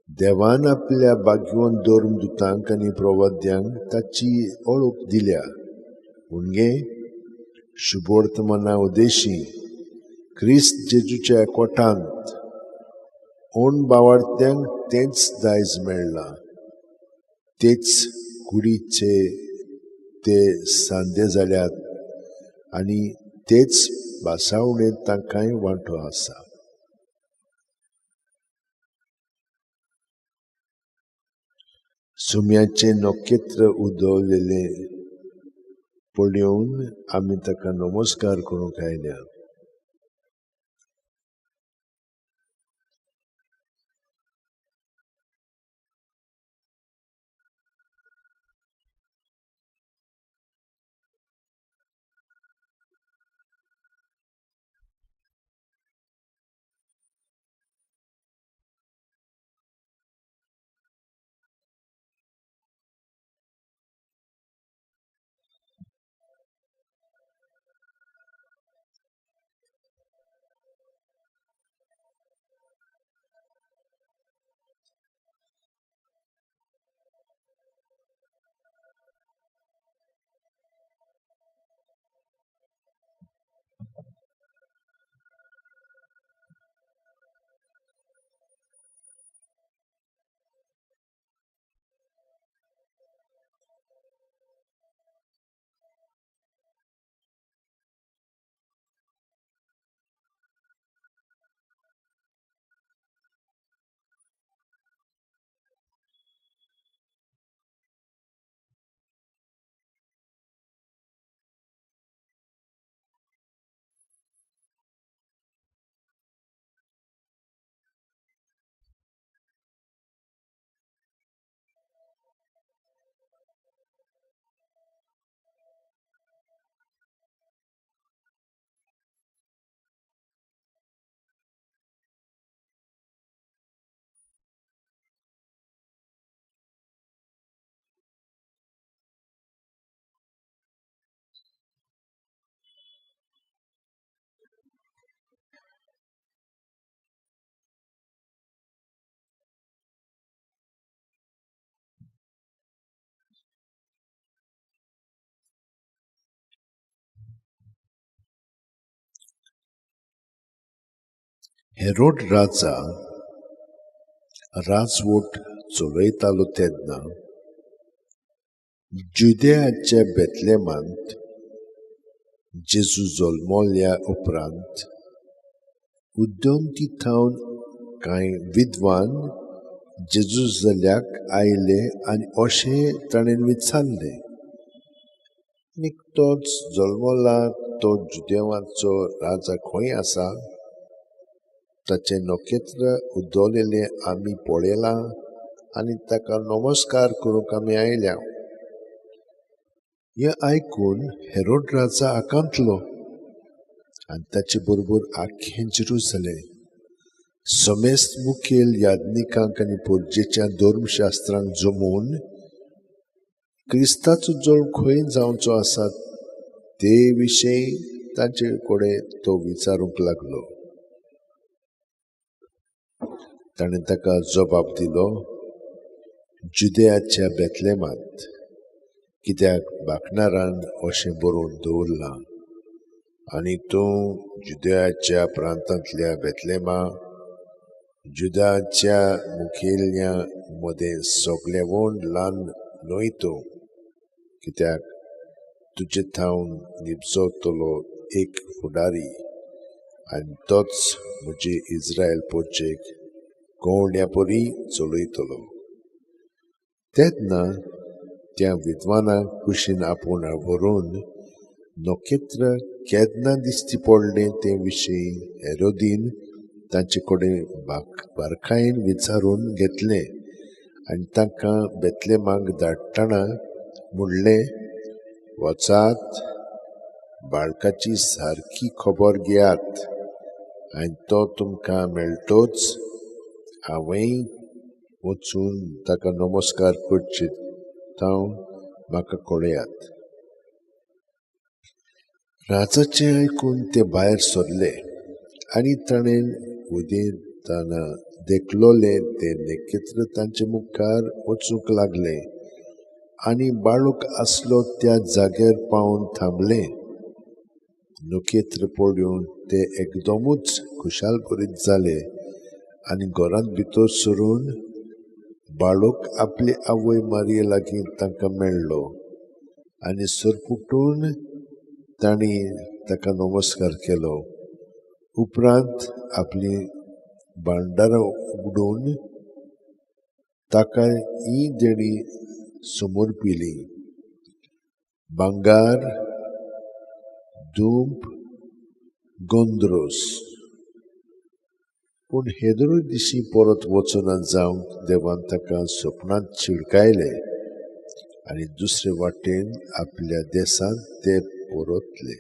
देवान आपल्या भाग्यवंत धर्मदूतांक आनी प्रवाद्यांक ताची ओळख दिल्या. म्हणजे शुभवर्तमाना उद्देशी क्रिस्त जेजूच्या कोटांत ओन बावार्थ्यांक तेंच दायज मेळ्ळां, तेच कुडीचे ते सांदे जाल्यात आनी तेच भासावणेंत तांकांय वांटो आसा. सुम्याचें नखेत्र उदवलेलें पळोवन आमी ताका नमस्कार करूंक आयल्या. हेरोड राजा राजवट चलयतालो तेन्ना जुदेयाच्या बेतलेमांत जेजू जल्मल्या उपरांत उद्योंती थावन कांय विद्वान जेजू जाल्याक आयले आनी अशें ताणें विचारलें, निकतोच जल्मला तो जुदेवाचो राजा खंय आसा? ताचें नखेत्र उदवलेलें आमी पळयलां आनी ताका नमस्कार करूंक आमी आयल्या. हें आयकून हेरोड राजा आकांतलो आनी ताचे बरोबर आख्खें जेरुसलेम समेस्त मुखेल याज्ञिकांक आनी पोरजेच्या धर्मशास्त्रांक जमोवन क्रिस्ताचो जल्म खंय जावचो आसा ते विशीं तांचे कडेन तो विचारूंक लागलो. ताणें ताका जबाब दिलो, जुदेयाच्या बेतलेमांत, कित्याक बाकणारान अशें बरोवन दवरलां, आनी तूं जुदेयाच्या प्रांतांतल्या बेतलेमा जुदाच्या मुखेल्या मदें सगळेवून ल्हान न्हय तूं, कित्याक तुजे थावन निपजतलो एक फुडारी आनी तोच म्हजे इस्रायल पोरचेक गवंड्या परी चलयतलो. तेन्ना त्या विद्वानाक कुशीन आपोवन व्हरून नखेत्र केन्ना दिश्टी पडलें ते विशीं हेरोदीन तांचे कडेन बारकायेन विचारून घेतलें आनी तांकां बेतलेमाक धाडटना म्हणलें, वचात, बाळकाची सारकी खबर घेयात आनी तो तुमकां मेळटोच. हांवें वचून ताका नमस्कार करचे तावन म्हाका कळयात. राजाचें आयकून ते भायर सरले आनी ताणें उदेंताना देखलोलें तें नखेत्र तांचे मुखार वचूंक लागलें आनी बाळूक आसलो त्या जाग्यार पावून थांबलें. नखेत्र पळोवन ते एकदमूच खुशालभरीत जाले आनी घरांत भितर सरून बाळूक आपली आवय मारये लागीं तांकां मेळ्ळो आनी सरपुटून तांणी ताका नमस्कार केलो. उपरांत आपली भांडारां उगडून ताका ही देणी समर्पिली: भांगर, धूप, गोंद्रोस. पूण हेदोळ दिशी परत वचना जावंक देवान ताका सपनांत शिडकायले आनी दुसरे वाटेन आपल्या देशांत ते परतले.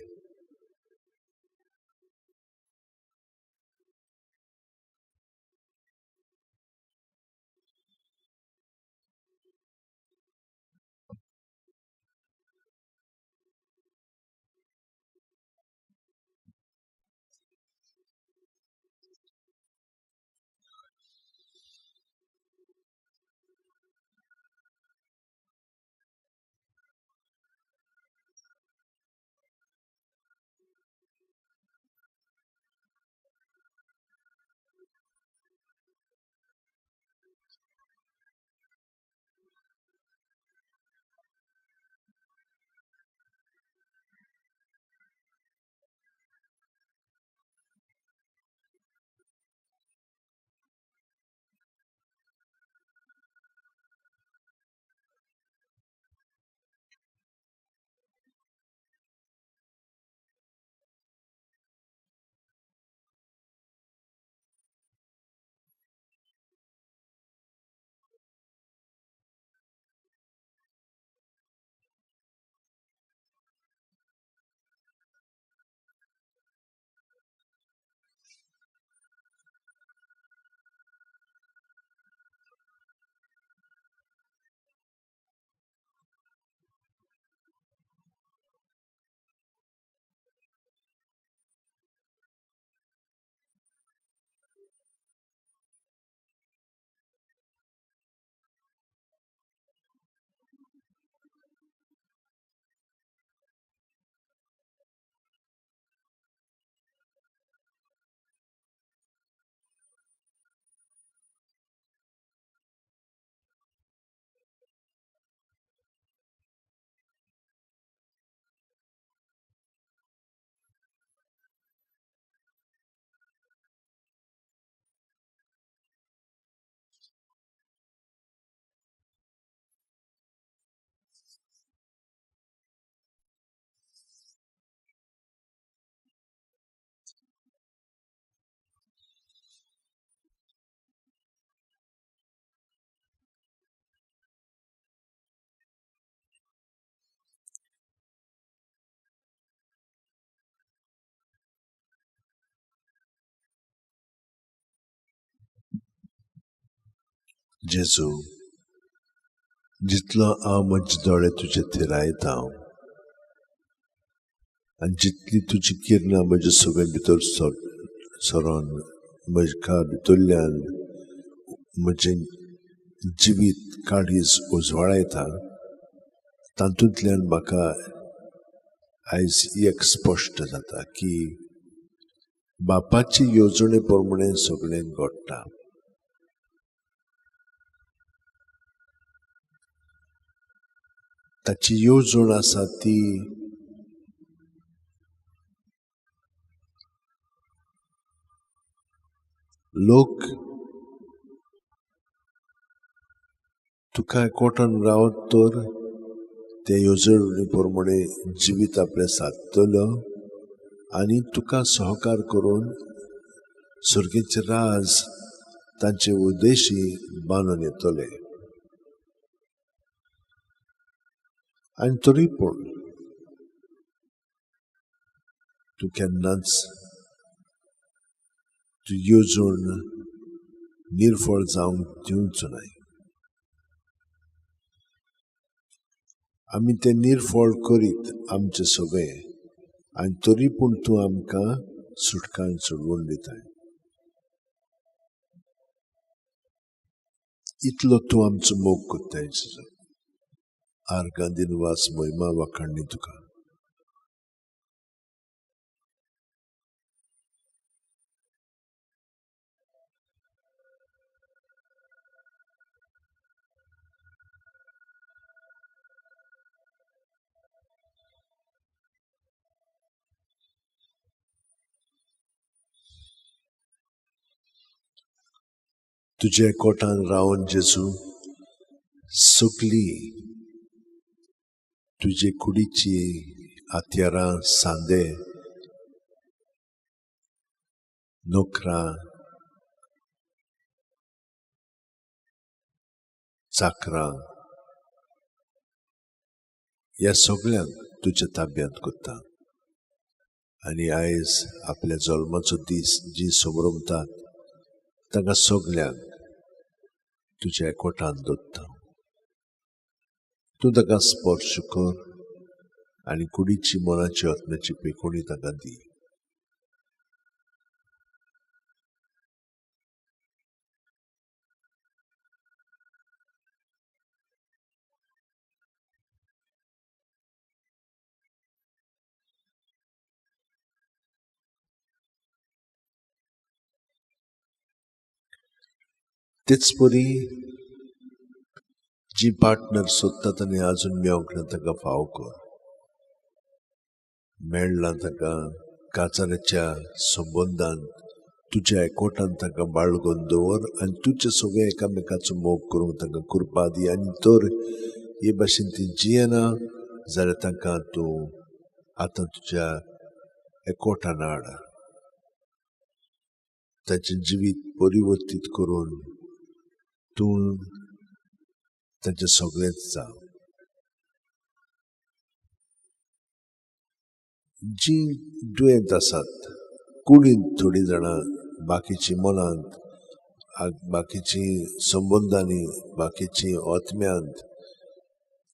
जेजू, जितलो हांव म्हजे दोळे तुजे थिरायता आनी जितली तुजी किरणां म्हज्या सगळे भितर सरोन म्हज्या भितरल्यान म्हजें जिवीत काळीज उजवाडायता, तातूंतल्यान म्हाका आयज एक स्पश्ट जाता की बापाची येवजणे प्रमाणे सगळें घडटा. ताची येवजण आसा ती लोक तुका एकवटान रावत तर ते येवजणे प्रमाणे जिवीत आपलें सादतलो आनी तुका सहकार करून सर्गेचे राज तांचे उद्देशी बांदून येतले. आनी तरी पूण तूं केन्नाच तूं येवजण निर्फळ जावंक दिवचो नाय. आमी तें निर्फळ करीत आमचें सगळें आनी तरी पूण तूं आमकां सुटकान सोडवून दिताय. इतलो तूं आमचो मोग करताय जेजू. आर्गां दिनवास महिमा वाखाणणी तुका. तुझ्या कोटान रावन जेजू सगली तुजे कुडीची हत्यारां, सांदे, नोकरां, चाकरां ह्या सगल्यांक तुज्या ताब्यांत करता. आनी आयज आपल्या जल्माचो दीस जी समरमतात तांकां सगल्यांक तुज्या कोटान दवरता. तूं ताका स्पर्श कर आनी कुडीची, मनाची, आत्म्याची पेकोणी तांकां दी. तेच परी जी पार्टनर सोदतात आनी आजून मेळोंक ना ताका फाव कर. मेळ्ळा ताका काचाराच्या संबंदान तुज्या एकवटान तांकां बाळगून दवर आनी तुजे सगळे एकामेकाचो मोग करूंक तांकां कृपा दी. आनी तर हे भाशेन ती जियेना जाल्यार तांकां तूं आतां तुज्या एकवटान हाड. ताचें जिवीत परिवर्तीत करून तूं तांचें सगळेंच जावं. जीं दुयेंत आसात कुडींत थोडीं जाणां, बाकीचीं मनांत, बाकीचीं संबंदांनी, बाकीचीं आत्म्यांत,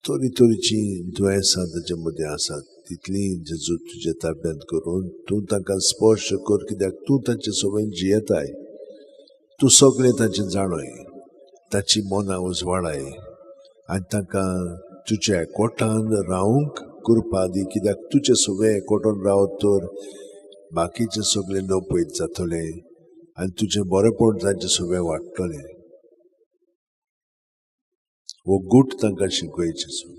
तरी तरेचीं दुयेंसां ताचे मदीं आसात. तितलीं जेजू तुज्या ताब्यांत करून तूं तांकां स्पर्श कर, कित्याक तूं तांचे सगळें जियेताय. तूं सगळें तांचें जाणय, ताची मनां उजवाडाय आनी तांकां तुज्या एकवटान रावंक कृपा दी, कित्याक तुजें सगळें एकवटान रावत तर बाकीचें सगळें नपयत जातलें आनी तुजें बरेपण तांचें सगळें वाडटलें. हो गूट तांकां शिकय जेजू.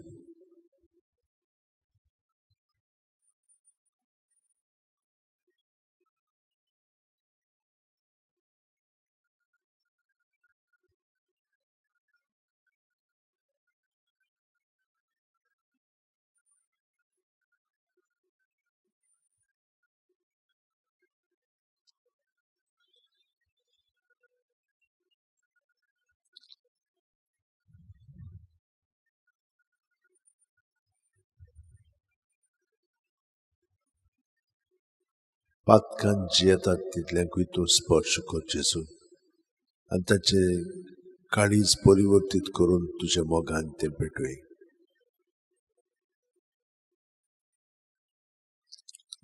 पातकान जियेतात तितल्यांकूय तूं स्पर्श कर जेजू आनी ताचें काळीज परिवर्तीत करून तुज्या मोगान तें पेटय.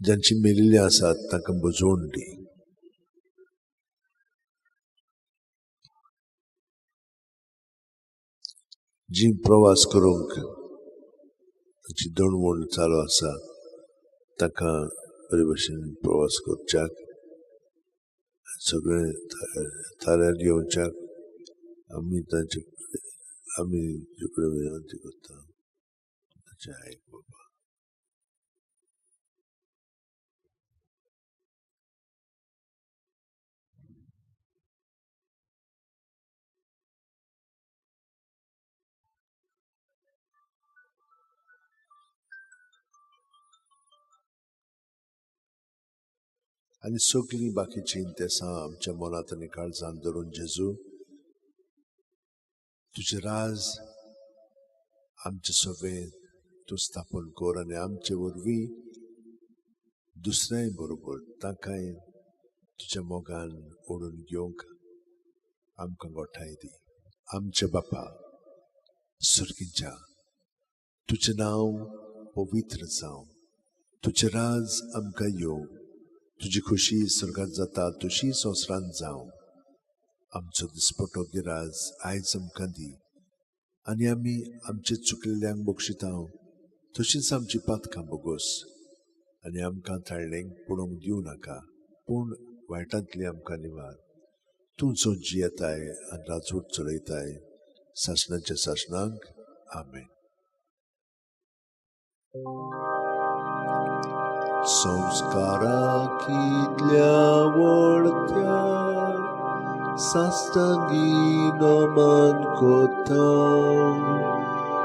जांची मेलिल्ली आसात तांकां बुजवण दी. जी प्रवास करूंक ताची दणवण चालू आसा तांकां बरे भशेन प्रवास करच्याक, सगळें थाऱ्यार घेवच्याक आमी तांचे आमी तुजे कडेन विनंती करता. ताचें आयक बाबा. आनी सगळीं बाकीचीं इंतेसां आमच्या मनांत आनी काळजांत धरून जेजू तुजें राज आमचें सगळें तूं स्थापन कर आनी आमचे वरवीं दुसऱ्याय बरोबर तांकांय तुज्या मोगान ओडून घेवंक आमकां गोठाय दी. आमच्या बापा सुर्गीच्या, तुजें नांव पवित्र जावं, तुजें राज आमकां येवं, तुजी खुशी स्वर्गात जाता तशी संवसारांत जावं. आमचो दिसपटो गिराज आयज आमकां दी आनी आमी आमचे चुकलेल्यांक बक्षिता तशींच आमची पातकां बोगोस आनी आमकां ताळणेक पडूंक दिवं नाका, पूण वायटांतली आमकां निवार. तूं जो जियेताय आनी राजवट चलयताय सासणाच्या सासणाक. आमेन. संस्कारा कितल्या वळत्या साश्टांगी नमन कोता,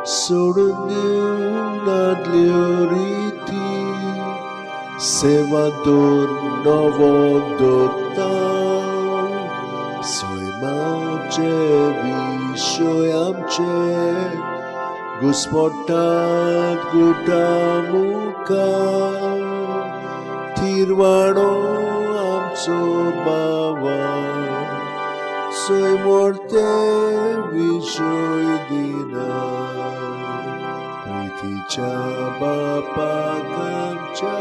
सोडून दिवं आदल्यो रिती, सेवा दवर नवो दवरता. सैमाचे विशय आमचे घुस्मटात गुटा मुखार, थिरवाणो आमचो बाबा सैमोर्ते विशय दिना. प्रितीच्या बापाक आमच्या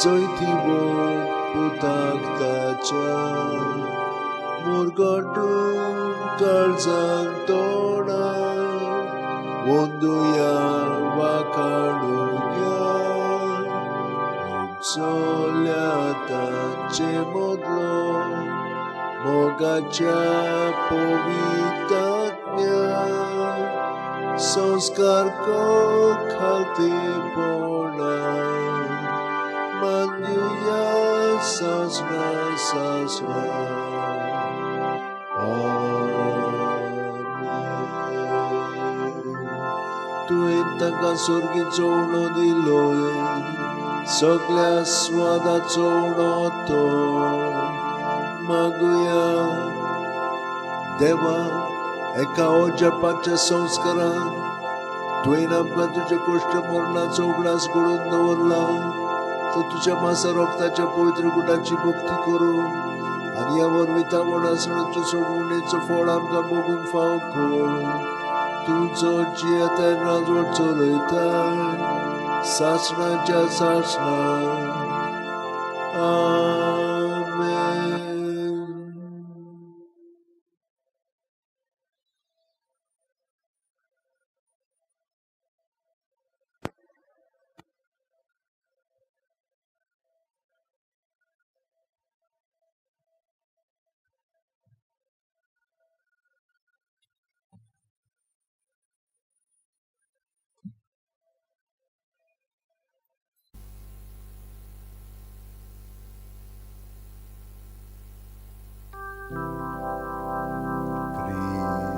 जैतिवंत पुताक ताच्या, मुरगटून काळजान तोंडा वंदुया वाखाणुया. उंचोल्या तांचे मदलो मोगाच्या पवित्रात्म्या, संस्कार खालतेपणा मानुया सासणा सासणा. तुवें तांकां स्वर्गीचो उणो दिलोय, सगळ्या स्वादाचो उणो तो. मागुया देवा, एका अजापाच्या संस्कारान तुवें आमकां तुज्या कश्ट मरणाचो उगडास घडोवन दवरला, तर तुज्या मासा रोगताच्या पवित्र गुटाची भक्ती करून आनी ह्या वरवीं तावणासणाचो सोडवणेचो फळ आमकां भोगूंक फाव कर. तूं जो जियेताय राजवट चलयताय सासणाच्या सासणाक. आमेन.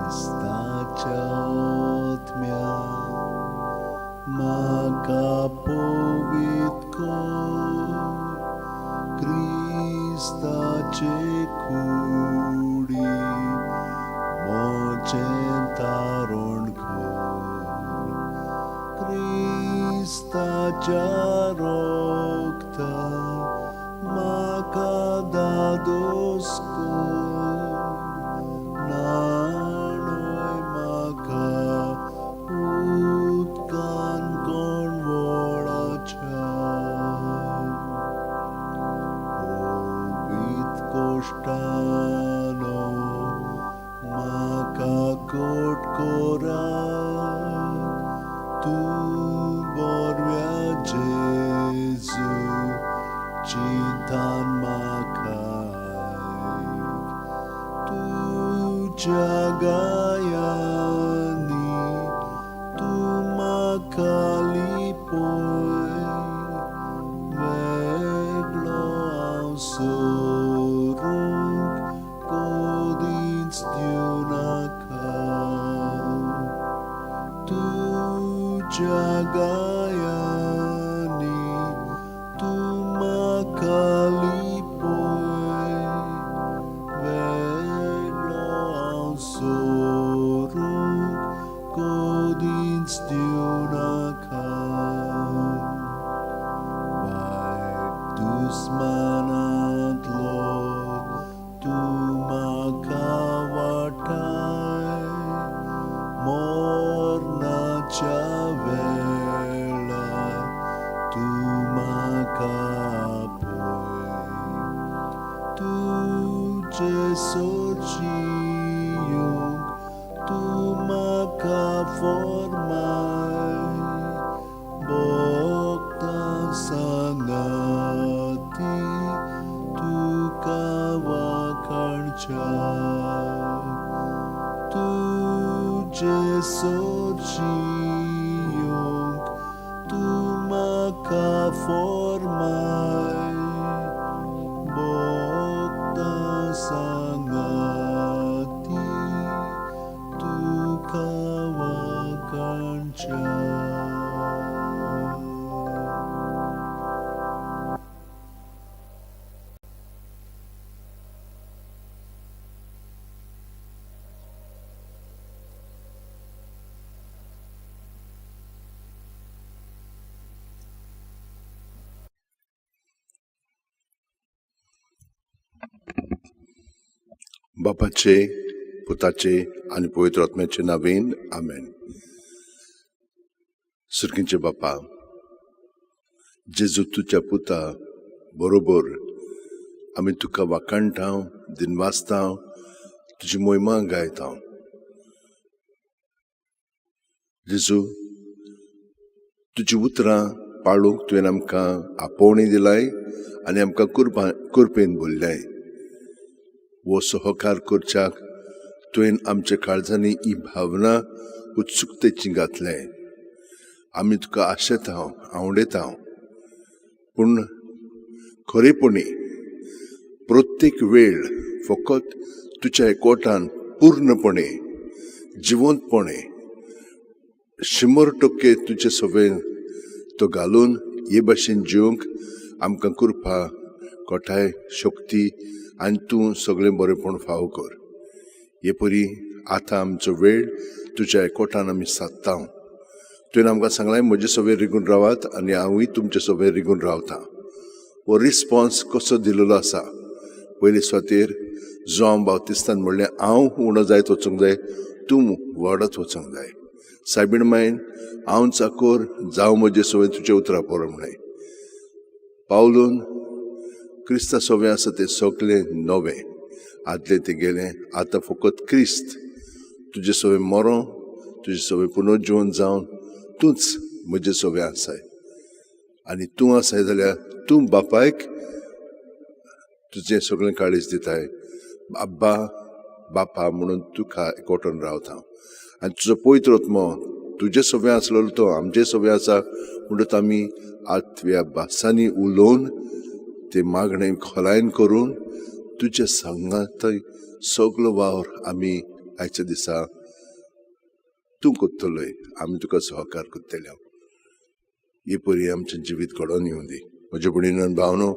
क्रिस्ताच्या आत्म्या म्हाका पवित्र कर, क्रिस्ताचे कुडी म्हजें तारण कर, क्रिस्ताच्या रोगता म्हाका दादोस कर, न्हाणय म्हाका उदकान कणवळाच्या. पवित्र कोश्टानो म्हाका कोट करात, तूं बरव्या जेजू चिंतान म्हाका, तुज्या गायांनी तूं म्हाका लिपय, वेगळो हांव सरूंक कदींच दिवं नाका. तुज्या गायांनी तूं म्हाका लिपय, वेगळो हांव सरूंक कदींच दिवं तुजे सोर्ची येवंक तूं म्हाका फॉर्माय भोगता सांगाती तुका वाखाणच्या तुजे सोर्ची येवंक तूं म्हाका फॉर्माय भोगता सांगाती तुका वाखाणच्या. बापाचे, पुताचे आनी पवित्र आत्म्याचे नावेन आमेन. सुरकींचे बापा, जेजू तुज्या पुता बरोबर आमी तुका वाखाणटा, दिनवासता, तुजी मोहिमा गायता. जेजू, तुजी उतरां पाळूंक तुवें आमकां आपोवणी दिलाय आनी आमकां कुरपेन बोल्ल्याय. वो सहकार करच्याक तुवें आमच्या काळजांनी ही भावना उत्सुकतेची घातलें. आमी तुका आशेता, आवडता, पूण खरेपणी प्रत्येक वेळ फकत तुज्या एकवटान पूर्णपणे जिवंतपणे 100% तुजे सवें तो घालून हे भाशेन जिवंक आमकां कृपा, कोठाय, शक्ती आनी तूं सगळें बरेंपण फावो कर. हे परी आतां आमचो वेळ तुज्या एकवटान आमी सादता. तुवें आमकां सांगलें म्हजे सवें रिगून रावात आनी हांवूय तुमचे सवें रिगून रावता. हो रिस्पोन्स कसो दिलेलो आसा? पयले सुवातेर जुआंव बाप्तिस्तान म्हणलें, हांव उणो जायत वचूंक जाय, तूं वाडत वचूंक जाय. सायबीण मायन हांव चाकोर जावं म्हजे सवें तुजे उतरां पोर म्हणलें. पावलून क्रिस्ता सवें आसा तें सगळें नवें, आदलें तें गेलें, आतां फकत क्रिस्त तुजे सवें मरो, तुजे सवें पुनर्जिवन जावन तूंच म्हजे सवें आसाय. आनी तूं आसाय जाल्यार तूं बापायक तुजें सगळें काळीज दिताय. आब्बा बापा म्हणून तुका एकवटून रावता. आनी तुजो पवित्र आत्मो तुजे सवें आसलेलो तो आमचे सवें आसा म्हणटच आमी आत्व्या भासांनी उलोवन ते मागणें खोलायन करून तुजे सांगातय सगलो वावर आमी आयच्या दिसा तूं करतलोय, आमी तुका सहकार करतले. ही परी आमचें जिवीत घडोवन येवं दी. म्हजे भयणीन भावनो,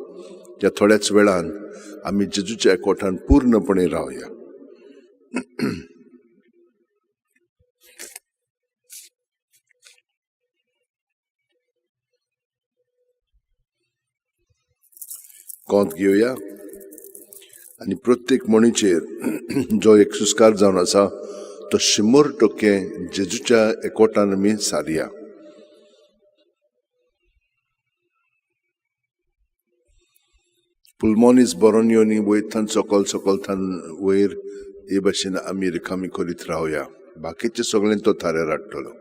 त्या थोड्याच वेळान आमी जेजूच्या एकवटान पूर्णपणे रावया. कोंत घेवया आनी प्रत्येक म्हणीचेर जो एक सुस्कार जावन आसा तो 100% जेजूच्या एकवटान आमी सारया. पुलमोनीस बरोवन येवन वयर थान सकल, सकल थान वयर हे भाशेन आमी रिकामी करीत रावया. बाकीचें सगळें तो थाऱ्यार हाडटलो.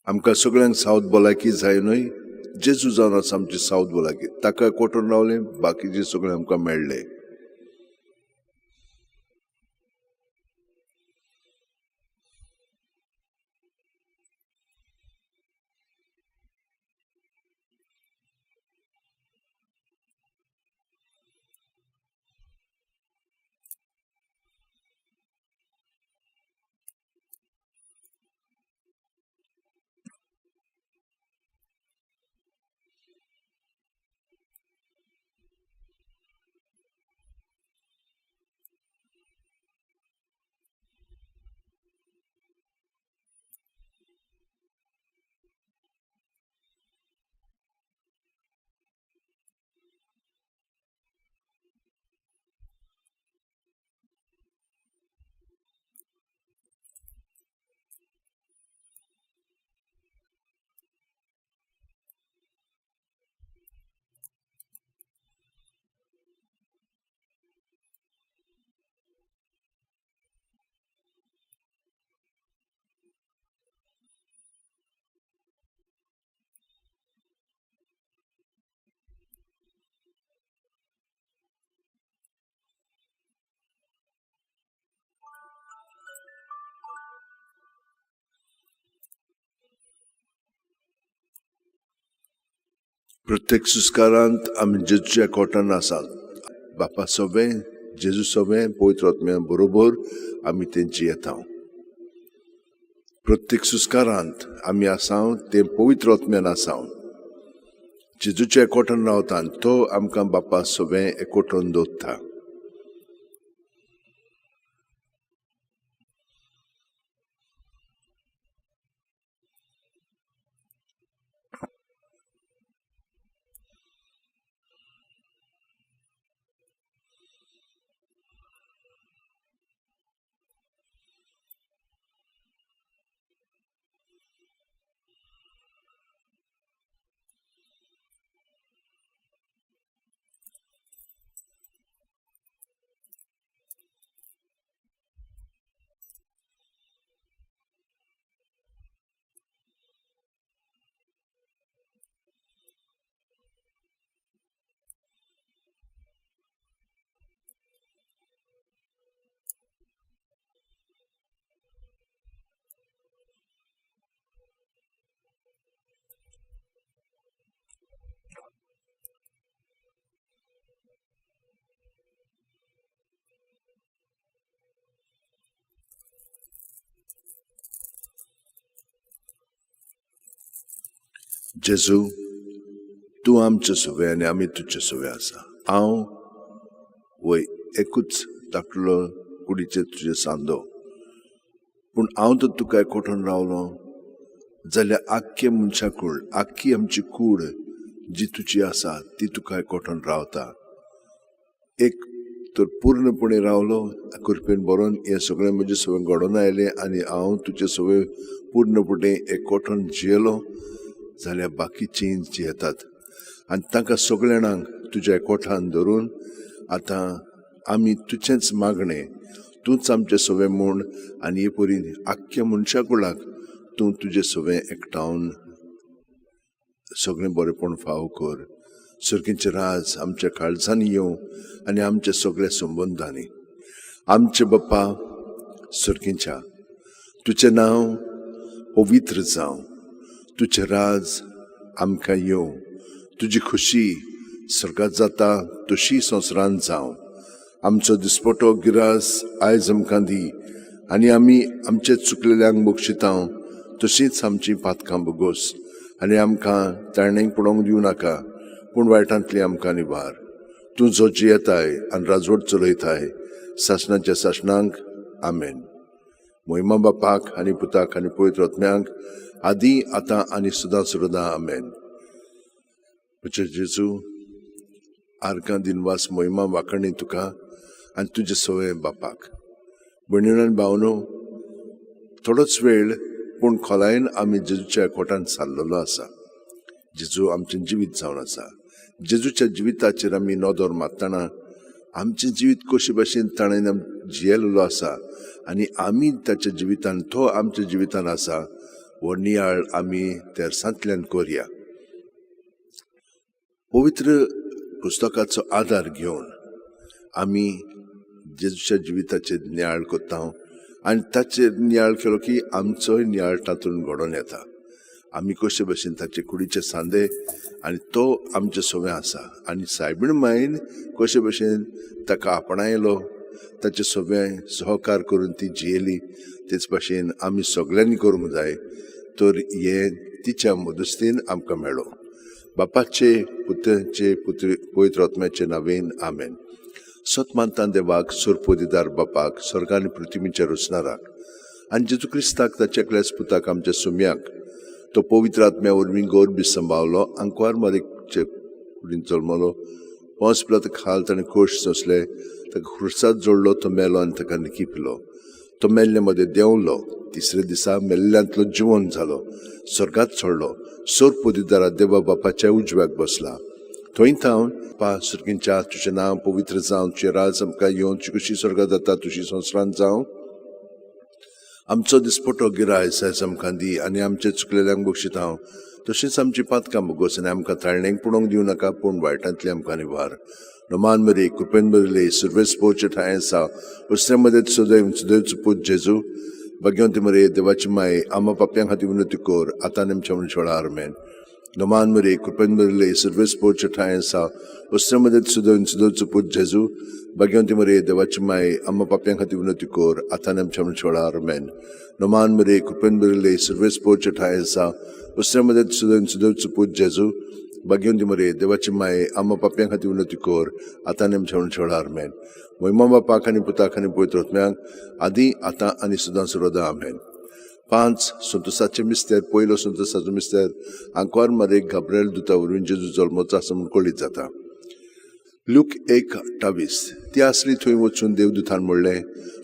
आमकां सगळ्यांक सावथ भलायकी जाय न्हय? जेजू जावन आसा आमची सावथ भलायकी. ताका कोटून रावलें, बाकीचें सगळें आमकां मेळ्ळें. प्रत्येक सुस्कारांत आमी जेजूच्या कोटान आसात. बापा सोबें, जेजू सोबें, पवित्र आत्म्या बरोबर आमी तेंची येता. प्रत्येक सुस्कारांत आमी आसाव ते पवित्र आत्म्यान आसाव. जेजूच्या एकवटान रावता, तो आमकां बापा सोबें एकवटून दवरता. जेजू, तूं आमचे सोवे आनी आमी तुजे सोवे आसा. हांव वय एकूच धाकटुलो कुडीचे तुजे सांदो, पूण हांव तर तुका एकवटून रावलो जाल्यार आख्खे मनशा कूड, आख्खी आमची कूड जी तुजी आसा ती तुका एकवटून रावता. एक तर पूर्णपणे रावलो कृपेन बरोवन हें सगळें म्हजें सगळें घडोवन आयलें आनी हांव तुजे सगळें पूर्णपणे एकवटून जियेलो जाल्यार बाकीचीं जी येतात आनी तांकां सगळ्या जाणांक तुज्या एकवटान धरून आतां आमी तुजेंच मागणें, तूंच आमचें सगळें म्हूण आनी हे परी आख्ख्या मनशा कुळाक तूं तुजें सगळें एकठावन सगळें बरेंपण फावो कर. सर्गीचें राज आमच्या काळजांनी येवं आनी आमच्या सगळ्या संबंदांनी. आमचे बाप्पा सर्गीच्या, तुजें नांव पवित्र जावं, तुजें राज आमकां येवं, तुजी खुशी सर्गात जाता तशी संवसारांत जावं. आमचो दिसपटो गिरास आयज आमकां दी आनी आमी आमचे चुकलेल्यांक बक्षिता तशींच आमची पातकां बोगोस आनी आमकां ताणेंक पडोवंक दिवं नाका, पूण वायटांतली आमकां निवार. तूं जो जियेताय आनी राजवट चलयताय सासणाच्या सासणांक, आमेन. मोहिमा बापाक आनी पुताक आनी पवित्र आत्म्यांक, आदी आतां आनी सदां सुरदां, आमेन. म्हजे जेजू, आर्गां दिनवास मोहिमा वाकणी तुका आनी तुजे सवय बापाक. भयणीनो आनी भावनो, थोडोच वेळ पूण खोलायेन आमी जेजूच्या एकवटान सारलेलो आसा. जेजू आमचें जिवीत जावन आसा. जेजूच्या जिविताचेर आमी नदर मारतना आमचें जिवीत कशे भाशेन ताणें जियेलेलो आसा आनी आमी ताच्या जिवितान, तो आमच्या जिवितान आसा, हो नियाळ आमी तेरसांतल्यान करया. पवित्र पुस्तकाचो आदार घेवन आमी जेजूच्या जिविताचेर नियाळ करता आनी ताचेर नियाळ केलो की आमचोय नियाळ तातूंत घडोवन येता. आमी कशे भशेन ताचे कुडीचे सांदे आनी तो आमचे सवय आसा आनी सायबीण मायन कशे भशेन ताका आपणायलो, ताचे सगळें सहकार करून ती जियेली, तेच भाशेन आमी सगळ्यांनी करूंक जाय. तर हें तिच्या मदस्तीन आमकां मेळो. बापाचे, पुताचे, पुत्री पवित्र आत्म्याचे नावेन, आमेन. सत मानता देवाक, सोरपोदिदार बापाक, स्वर्ग आनी पृथ्वीच्या रचणाराक आनी जेजू क्रिस्ताक ताच्या एकल्याच पुताक आमच्या सुम्याक, तो पवित्र आत्म्या वरवीं गौरबी संभावलो, आंकवार मारीकचे कुडीन जल्मलो, पोंस पिलात खाल ताणें खोश सोंसले, ताका खुर्सात जोडलो, तो मेलो आनी ताका निकिपलो. तो मेल्ले मदें देंवलो, तिसरे दिसा मेल्ल्यांतलो जिवन जालो, स्वर्गात चडलो, सोर पोदिदारा देवा बापाच्या उजव्याक बसला. थंय थावन पा सर्गींच्या तुजें नांव पवित्र जावं, तुजें राज आमकां येवन, तुजी कशी स्वर्गात जाता तुजी संवसारांत जावं. आमचो दिसपटो गिरायस आयज आमकां दी आनी आमचे चुकलेल्यांक बक्षिता हांव तशींच आमची पातकां बोगोस आनी आमकां ताळणेक पडोवंक दिवं नाका, पूण वायटांतली आमकां निवार. नमान मरी, कृपेन बरले, सुर्वेस पोवचे ठांय आसा, उसरे मदें सदैव सुदैवचो पूत जेजू, भाग्यवंती मरे, देवाची माय, आमा पापयां खातीर विनंती कर, आतां आनी आमच्या मनशा वेळार, आमेन. नोमान मरे कृपेन भरिल्ले सर्वेस्पोरचे ठांय आसा वस्त्रामध्ये सुदोवन सुदोवचो पूत जेजू भाग्यवंती मरे देवाची माय आम्हा पाप्यां खातीर विनवती कर आतां आनी आमच्या मरणाच्या आमेन. नोमान मरे कृपेन भरिल्ले सर्वेस्पोरचे ठांय आसा वस्त्रामध्ये सुदोवन सुदोवचो पूत जेजू भाग्यवंती मरे देवाची माय आम्हा पाप्यां खातीर विनवती कर आतां आनी आमच्या मरणाच्या आमेन. मोहिमा बापाक आनी पुताक आनी पवित्र आत्म्याक आदी आतां आनी सदां सर्वदा आमेन. 5 संतोषाचे मिस्तेर. पयलो संतोषाचो मिस्तेर आंकवार मारेक गाब्रिएल दुता वरवीं जेजू जल्मचो आसा म्हूण कळीत जाता. लूक 1:28. ती आसली थंय वचून देवदूतान म्हणलें,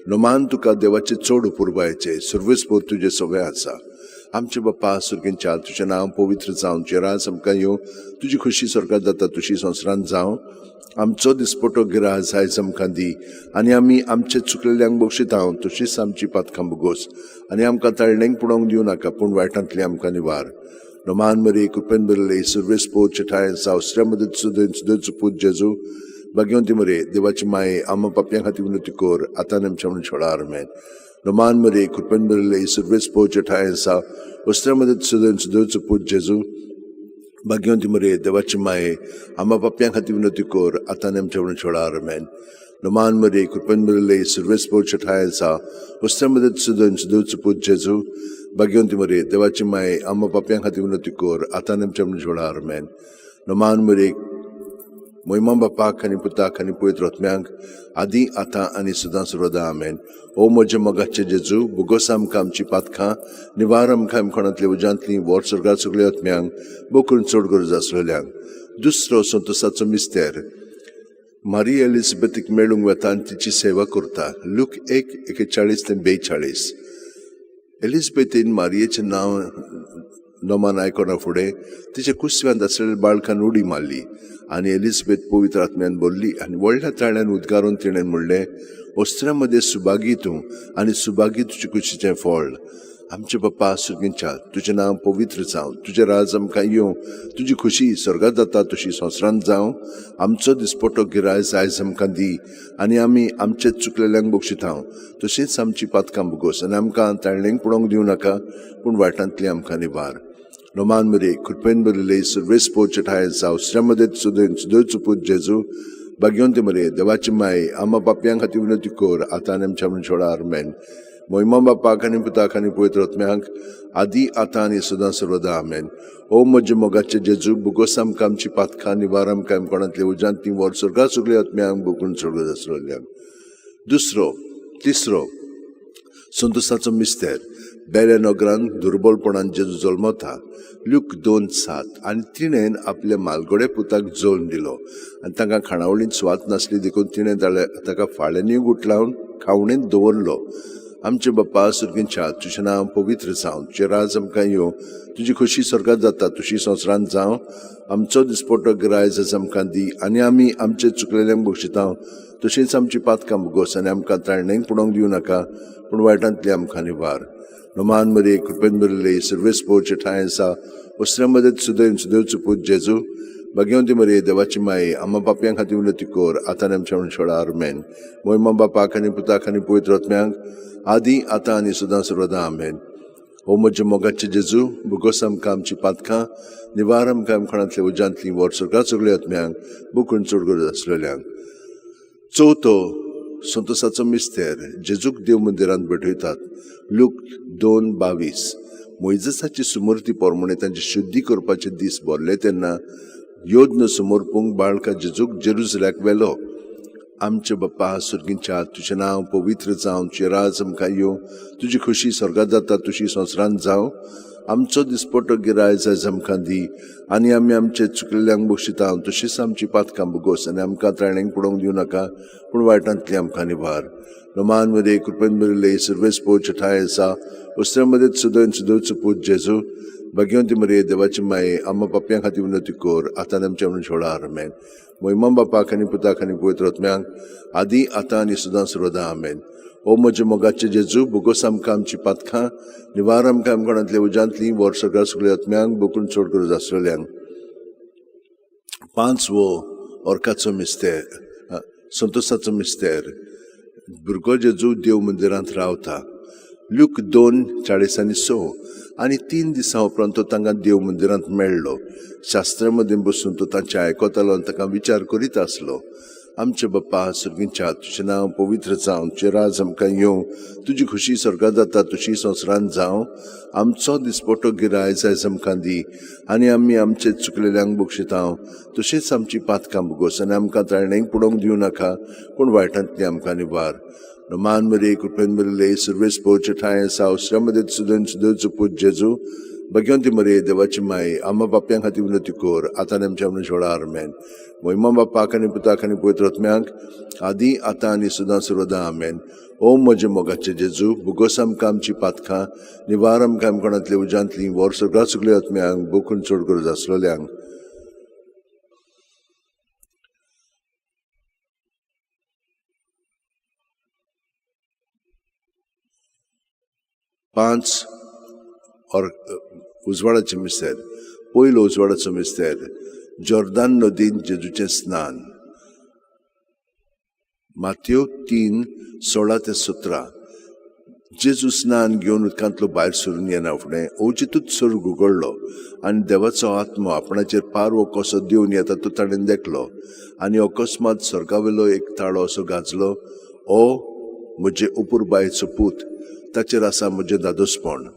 नोमान तुका देवाचे चड अपुरबायेचे सर्वेस्पोर तुजे सगळें आसा. आमचे बाप्पा सुर्गेंच्या तुजें नांव पवित्र जावं, तुजें राज आमकां येवं, तुजी खुशी स्वर्गात जाता तुशी संवसारांत जावं. आमचो दिसपटो गिराज आयज आमकां दी आनी आमी आमचे चुकलेल्यांक बक्षिता तशीच आमची पातकां भोगोस आनी आमकां ताळणेक पडोवंक दिवं नाका पूण वायटांतली आमकां निवार. नोमान मरे कृपेन भरिल्ले सर्वेस्पोरचे ठांय सावसऱ्या मदत सुदोवन सुदोवचो पूत जेजू भाग्यवंती मरे देवाची माये आम्हा पापयां खातीर विनवती कर आतां आनी आमच्या मरणाच्या आमेन. नोमान मरे कृपेन भरिल्ले सर्वेस्पोरचे ठांय आसा वस्त्रा मदत सुदोवन सुदोवचो पूत जेजू भाग्यवंती मरे देवाची माये आम्हा पापयां खातीर विनवती कर आतां आनी आमच्या मरणाच्या आमेन. नोमान मरे कृपेन भरिल्ले सर्वेस्पोरचे ठांय आसा वस्त्रा मदत सुदोवन सुदोवचो पूत जेजू भाग्यवंती मरे देवाची माये आम्हा पापयां खातीर विनवती कर आतां आनी आमच्या मरणाच्या आमेन. नोमान मरे मोहिमा बापाक आनी पुताक आनी पवित्र आत्म्याक आदी आतां आनी सदां सर्वदा आमेन. ओ म्हज्या मोगाचे जेजू भोगोस आमकां आमची पातकां निवार आमकां आमकोणांतली उज्यांतली व्हड स्वर्गार सगळ्या आत्म्यांक बोकरून चड गरज आसलेल्यांक. दुसरो संतोषाचो मिस्तेर. मारी एलिझाबेथीक मेळूंक वता आनी तिची सेवा करता. लूक 1:41 ते 42. एलिझाबेथीन मारियेचें नांव नोमान आयकना फुडें तिच्या कुसव्यांत आसलेल्या बाळकान उडी मारली आनी एलिझाबेथ पवित्र आत्म्यान भरली आनी व्हडल्या ताळ्यान उद्गारून तिणें म्हणलें, वस्त्रां मदें सुभागी तूं आनी सुभागी तुजे कुशीचें फळ. आमचे बाप्पा सुर्गींच्या तुजें नांव पवित्र जावं, तुजें राज आमकां येवं, तुजी खुशी स्वर्गात जाता तशी संवसारांत जावं. आमचो दिसपटो गिरायस आयज आमकां दी आनी आमी आमचे चुकलेल्यांक बक्षिता तशीच आमची पातकां भोगोस आनी आमकां ताळणेक पडोवंक दिवं नाका पूण वायटांतली आमकां निवार. नोमान मरे कृपेन भरिल्ले सर्वेस्पोरचे ठांय आसा मदें सुदोवन सुदोवचो पूत जेजू भाग्यवंती मरे देवाची माय आम्हा पापयां खातीर विनवती कर आतां आनी आमच्या मरणाच्या आमेन. मोहिमा बापाक आनी पुताक आनी पवित्र आत्म्याक आदी आतां आनी सदां सर्वदा आमेन. ओ म्हज्या मोगाचे जेजू भोगोस आमकां आमची पातकां निवार आमकां आमकोणांतले उज्यांत ती व्हर स्वर्गात सगळ्या आत्म्यांक बोकून स्वर्गात आसलेल्यांक. दुसरो तिसरो संतोषाचो मिस्तेर. बेल्या नगरान दुर्बलपणान जेजू जल्मता. लूक 2:7. आनी तिणें आपल्या मालगोडे पुताक जल्म दिलो आनी तांकां खाणावळींत सुवात नासली देखून तिणें ताका फाळ्यांनी गुटलावन खावणेंत दवरलो. आमचे बाप्पा सुर्गींच्या तुजें नांव पवित्र जावं, तुजें राज आमकां येवं, तुजी खुशी स्वर्गात जाता तुशी संवसारांत जावं. आमचो दिसपटो गिरायस आयज आमकां दी आनी आमी आमचे चुकलेल्यांक बक्षिता तशीच आमची पातकां भोगोस आनी आमकां ताळणेक पडोवंक दिवं नाका पूण वायटांतली आमकां निवार. नोमान मरे कृपेन भरिल्ले सर्वेस्पोरचे ठांय आसा वस्त्रां मदें सुदोवन सुदोवचो पूत जेजू भाग्यवंती मरे देवाची माये आम्हा पापयां खातीर विनवती कर आतां आनी आमच्या मरणाच्या आमेन. मोहिमा बापाक आनी पुताक आनी पवित्र आत्म्याक आदी आतां आनी सदां सर्वदा आमेन. ओ म्हज्या मोगाचे जेजू भोगोस आमकां आमची पातकां निवार आमकां आमकोणांतल्या उज्यांतली व्हड स्वर्गात सगळ्या आत्म्यांक बोकून चड गरज आसलेल्यांक. चवथो संतोषाचो मिस्तेर. जेजूक देव मंदिरांत भेटयतात. लूक 2:22. मोयजेसाची सुमूर्ती प्रमाणे तांची शुद्धी करपाचे दीस भरले तेन्ना योज्ञ समर्पूंक बाळका जेजूक जेरुजल्याक व्हेलो. आमचे बाप्पा सुर्गींच्या तुजें नांव पवित्र जावं, तुजें राज आमकां येवं, तुजी खुशी स्वर्गात जाता तुशी संवसारांत जावं. आमचो दिसपटो गिरायस आयज आमकां दी आनी आमी आमचे चुकलेल्यांक बक्षिता तशीच आमची पातकां भोगोस आनी आमकां ताळणेक पडोवंक दिवं नाका पूण वायटांतली आमकां निवार. नोमान मरे कृपेन भरिल्ले सर्वेस्पोरचे ठांय आसा वस्त्रां मदें सुदोवन सुदोवचो पूत जेजू भाग्यवंती मरे देवाची माये आम्हा पापयां खातीर विनवती कर आतां आनी आमच्या मरणाच्या आमेन. मोहिमा बापाक आनी पुताक आनी पवित्र आत्म्याक आदी आतां आनी सदां सर्वदा आमेन. ओ म्हज्या मोगाचे जेजू भोगोस आमकां आमची पातकां निवार आमकां आमकोणांतल्या उज्यांतली व्हड सगळ्या सगळ्या आत्म्यांक बोकून चड गरज आसलेल्यांक. पांचवो ऑर्काचो मिस्तेर, संतोषाचो मिस्तेर. भुरगो जेजू देव मंदिरांत रावता. ल्यूक 2:46. आनी 3 दिसां उपरांत तो तांकां देव मंदिरांत मेळ्ळो. शास्त्रा मदीं बसून तो तांचें आयकतालो आनी तांकां विचार करीत आसलो. आमचे बाप्पा सर्गींच्या, तुजें नांव पवित्र जावं, तुजें राज आमकां येवं, तुजी खुशी स्वर्गांत जाता तशी संवसारांत जावं. आमचो दिसपटो गिराय आयज आमकां दी आनी आमी आमचे चुकलेल्यांक बक्षितां तशेंच आमची पातकां भोगोस आनी आमकां ताळणेक पडोवंक दिवं नाका, पूण वायटांतली आमकां निवार. मान मरे कृपेन मरिले सुर्वेस पोवचे ठांय सावसऱ्या सुदन सुदोचो पूत जेजू, भगवंती मरे देवाची माय, आम्हा बाप्यां खातीर विनंती कर आतां आमच्या म्हणून आमेन. मोहिमा बापाक आनी पुताक आनी पवित्र आत्म्याक आदी आतां आनी सदां सर्वदा आमेन. ओ म्हजे मोगाचे जेजू, भुगोस आमकां आमची पातकां, निवार आमकां आमकोणांतले उज्यांतली, वर सगळ्या सगळ्या आत्म्यांक बोकून चड गरज आसलेल्यांक. 5 और उजवाडाचें मिस्तेर. पयलो उजवाडाचो मिस्तेर, जॉर्दान नदीन जेजूचें स्नान. मातेव 3:16-17. जेजू स्नान घेवन उदकांतलो भायर सरून येना फुडें अवचितूच स्वर्ग उगडलो आनी देवाचो आत्मो आपणाचेर पारवो कसो देवन येता तो ताणें देखलो. आनी अकस्मात स्वर्गावेलो एक ताळो असो गाजलो, ओ म्हजे अपुरबायेचो पूत, ताचेर आसा म्हजें दादोसपण.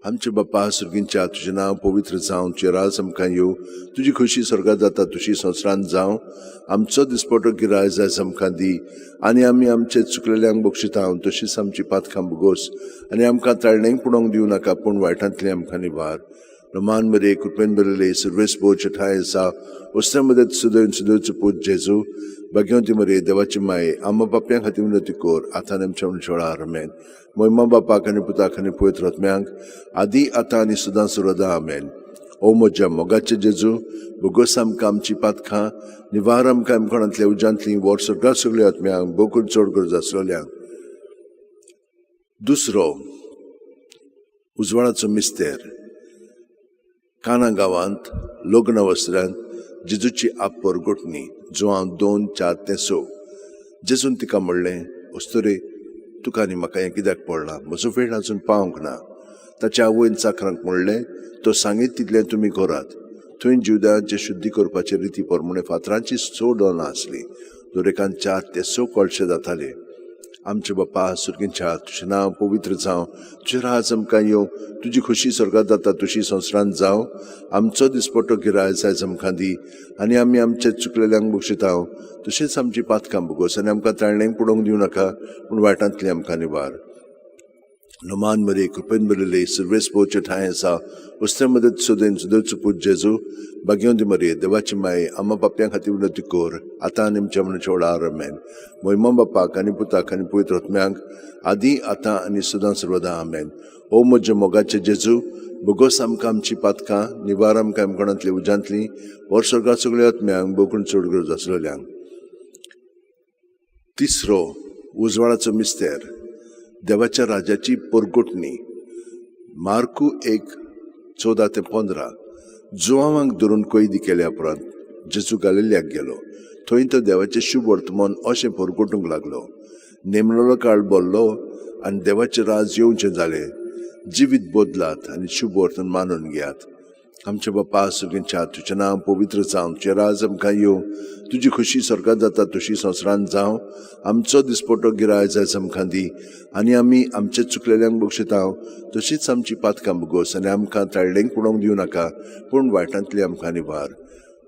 आमचे बाप्पा सर्गींच्या, तुजें नांव पवित्र जावं, तुजें राज आमकां येवं, तुजी खुशी स्वर्गांत जाता तशी संवसारांत जावं. आमचो दिसपटो गिराय जायज आमकां दी आनी आमी आमचे चुकलेल्यांक बक्षितां तशीच आमची पातकां भोगोस आनी आमकां ताळणेक पडोवंक दिवं नाका, पूण वायटांतली आमकां निवार. रमान मरे कृपेन बरले सुर्वेस पोवचे ठांय आसा वस्त्रा मदत सुदयन सुदयचो पूत जेजू, भगवंती मरे देवाची माये, आम्हा बाप्यां खातीर विनंती कर आतां आमच्या म्हणून आमेन. मोहिमा बापाक आनी पुताक आनी पवित्र आत्म्यांक आदी आतां आनी सदां सर्वदा आमेन. ओ म्हज्या मोगाचे जेजू, भोगोस आमकां आमची पातकां, निवार आमकां आमकोणांतल्या उज्यांतली, वर सगळ्या सगळ्या आत्म्यांक बोकून चड गरज आसलेल्यांक. दुसरो उजवाडाचो मिस्तेर, काना गांवांत लग्न वस्त्रांत जेजूची आप परगटणी. जुवांव 2:4-6. जेजून तिका म्हणलें, अस्तुरे, तुका आनी म्हाका हें कित्याक पडलां? म्हजो वेळ अजून पावंक ना. ताच्या आवयन चाकरांक म्हणलें, तो सांगीत तितलें तुमी करात. थंय जिवदांचे शुद्धी करपाचे रिती प्रमाणे फातरांची 6 दोनां आसली, दरेकान 4 ते 6 कळशे जाताले. आमचे बाप्पा सर्गींच्या, तुजें नांव पवित्र जावं, तुजें राज आमकां येवं, तुजी खुशी स्वर्गांत जाता तशी संवसारांत जावं. आमचो दिसपटो गिराय जायज आमकां दी आनी आमी आमचे चुकलेल्यांक बक्षितां तशेंच आमची पातकां भोगोस आनी आमकां ताळणेक पडोवंक दिवं नाका, पूण वायटांतली आमकां निवार. नुमान मरे कृपेन बरले सुर्वेस पोवचे ठांय आसा वस्त्रा मदत सुदयन सुदोचो पूत जेजू, भगवंती मरे देवाची माये, आम्हा बाप्यां खातीर विनंती कर आतां आनी आमच्या म्हणून आमेन. मोहिमा बापाक आनी पुताक आनी पवित्र आत्म्यांक आदी आतां आनी सदां सर्वदा आमेन. ओ म्हज्या मोगाचे जेजू, भोगोस आमकां आमची पातकां, निवार आमकां आमकोणांतली उज्यांतली, वर स्वर्गा सगळ्या आत्म्यांक बोकून चड गरज आसलेल्यांक. तिसरो उजवाडाचो मिस्तेर, देवाच्या राजाची परगटणी. मार्कू 1:14-15. जुवांवांक धरून कैदी केल्या उपरांत जेजू गालिल्याक गेलो. थंय तो देवाचें शुभ वर्तमान अशें परगटूंक लागलो. नेमलेलो काळ बोल्लो आनी देवाचें राज येवचें जालें. जिवीत बदलात आनी शुभ वर्तमान मानून घेयात. आमचे बाप्पा सर्गींच्या, तुजें नांव पवित्र जावं, तुजें राज आमकां येवं, तुजी खुशी स्वर्गांत जाता तशी संवसारांत जावं. आमचो दिसपटो गिराय जायज आमकां दी आनी आमी आमचे चुकलेल्यांक बक्षितां तशीच आमची पातकां भोगोस आनी आमकां ताळणेक पडोवंक दिवं नाका, पूण वायटांतली आमकां निवार.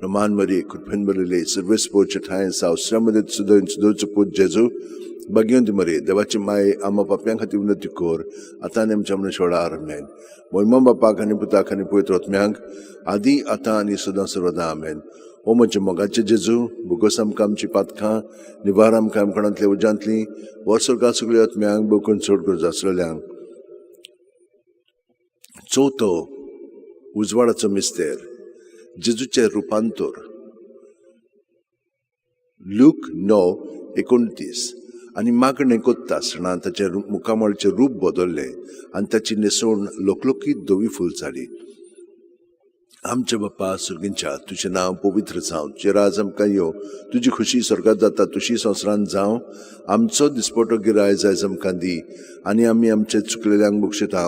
मान मरे कृपेन बरले सुर्वेस पोवचे ठांय सावसऱ्या मदत सुदयन सुदोचो पूत जेजू, भगवंती मरे देवाची माये, आम्हा पाप्यां खातीर विनंती कर आतां आनी आमच्या म्हणून आमेन. मोहिमा बापाक आनी पुताक आनी पवित्र आत्म्यांक आदी आतां आनी सदां सर्वदा आमेन. ओ म्हज्या मोगाचे जेजू, भोगोस आमकां आमची पातकां, निवार आमकां आमकोणांतल्या उज्यांतली, वर स्वर्गा सगळ्या आत्म्यांक बोकून चड गरज आसलेल्यांक. चवथो उजवाडाचो मिस्तेर, जेजूचें रुपांतर. लूक 9:29. आनी मागणें कोत्ता आसतना ताचें मुखामळचें रूप बदल्लें आनी ताची न्हेसवण लोकलोकीत धवी फूल जाली. आमच्या बाप्पा सुर्गींच्या, तुजें नांव पवित्र जावं, तुजें राज आमकां येवं, तुजी खुशी स्वर्गात जाता तुशी संवसारांत जावं. आमचो दिसपटो गिराय जायज आमकां दी आनी आमी आमचे चुकलेल्यांक बक्षिता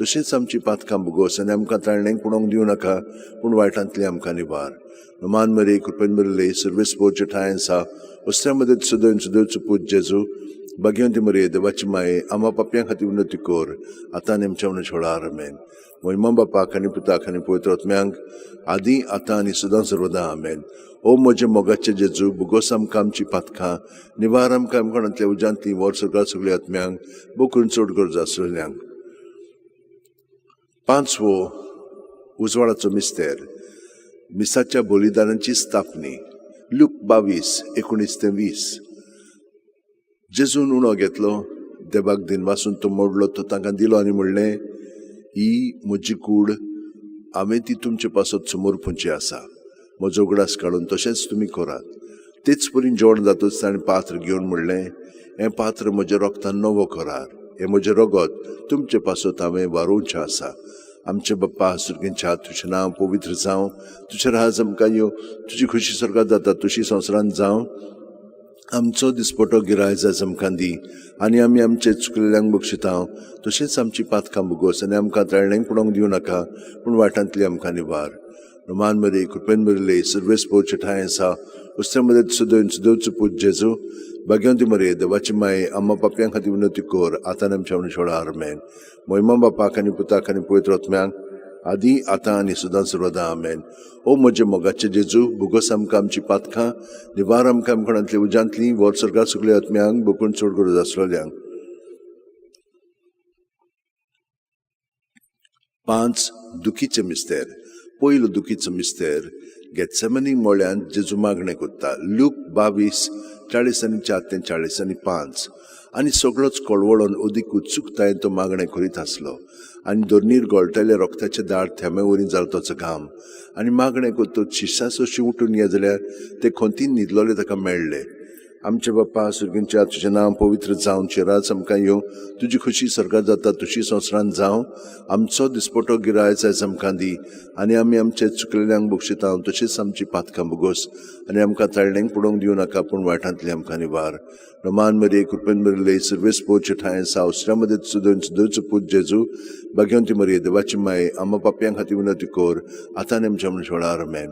तशेंच आमची पातकां भोगोस आनी आमकां ताळणेक पडोवंक दिवं नाका, पूण वायटांतली आमकां निवार. नुमान मरे कृपेन बरले सर्वेस पोवचे ठांय आसा वस्त्रा मदत सदैव सदैवचो पूत जेजू भाग्यवंती मरे देवाची माये आमा पापयां खातीर उन्नती कर आतां आनी आमच्या म्हणून आमेन. मोहिमा बापाक आनी पुताक आनी पवित्र आत्म्यांक आदी आतां आनी सदां सर्वदां आमेन. ओ म्हजे मोगाचे जेजू, भुगोस आमकां आमची पातकां, निवार आमकां आमकाणांतल्या उज्यांतली वर सगळ्या सगळ्या आत्म्यांक बोकून चड गरज आसलेल्यांक. पांचवो उजवाडाचो मिस्तेर, मिसाच्या बलिदानाची स्थापनी. लूक 22:19 ते 20. जेजून उणो घेतलो, देवाक दिनवासून तो मोडलो, तो तांकां दिलो आनी म्हणलें, ही म्हजी कूड, हांवें ती तुमचे पासत समोर पुंची आसा, म्हजो उगडास काडून तशेंच तुमी करात. तेच परी जेवण जातच ताणें पात्र घेवन म्हणलें, हें पात्र म्हज्या रोगतान नवो करार, हें म्हजें रगत तुमचे पासत हांवें वारोवचें आसा. आमचे बाप्पा सुर्गींच्या, तुजें नांव पवित्र जावं, तुजें राज आमकां येवं, तुजी खुशी स्वर्गात जाता तुशी संवसारांत जावं. आमचो दिसपटो गिराय जायज आमकां दी आनी आमी आमचे चुकलेल्यांक बक्षिता तशेंच आमची पातकां भोगोस आनी आमकां ताळणेक पडोवंक दिवं नाका, पूण वायटांतली आमकां निवार. रोमान मरे कृपेन बरले सर्वेस पोवचे ठांय आसा वस्त्रा मदत सदैव सदैवचो पूत जेजू भाग्यवंती मरे देवाची माये आम्हा पापयां खातीर विनंती कर आतां आमच्या म्हणून आमेन. मोहिमा बापाक आनी पुताक आनी पवित्र आत्म्यांक आदी आतां आनी सदां सर्वदां आमेन. ओ म्हजे मोगाचे जेजू, भुगोस आमकां आमची पातकां, निवार आमकां आमकाणांतली उज्यांतली वर सर्गात सगळ्या आत्म्यांक बोकून चड गरज आसलेल्यांक. 5 दुखीचे मिस्तेर. पयलो दुखीचो मिस्तेर, गेत्सेमनी मळ्यांत जेजू मागणें करता. लूक 22:44 ते 45. आनी सगळोच कळवळोन अदीक उत्सुकतायेन तो मागणें करीत आसलो आनी धरणीर गळटले रोगताचे दाट थेंबे वरी जालो ताचो घाम. आनी मागणें करतच शिश्यां अशी उठून ये जाल्यार ते खंतीन न्हिदलोले ताका मेळ्ळे. आमचे बाप्पा सुर्गींच्या, तुजें नांव पवित्र जावं, तुजें राज आमकां येवं, तुजी खुशी स्वर्गात जाता तुशी संवसारांत जावं. आमचो दिसपटो गिराय जायज आमकां दी आनी आमी आमचे चुकलेल्यांक बक्षिता तशीच आमची पातकां भोगोस आनी आमकां ताळणेक पडोवंक दिवं नाका, पूण वायटांतली आमकां निवार. रोमान मरे कृपेन बरले सर्वेस पोवचे ठांय आसा वस्त्रा मदत सदैव सदैवचो पूत जेजू भाग्यवंती मरे देवाची माये आमा पापयां खातीर विनंती कर आतां आनी आमच्या म्हणून आमेन.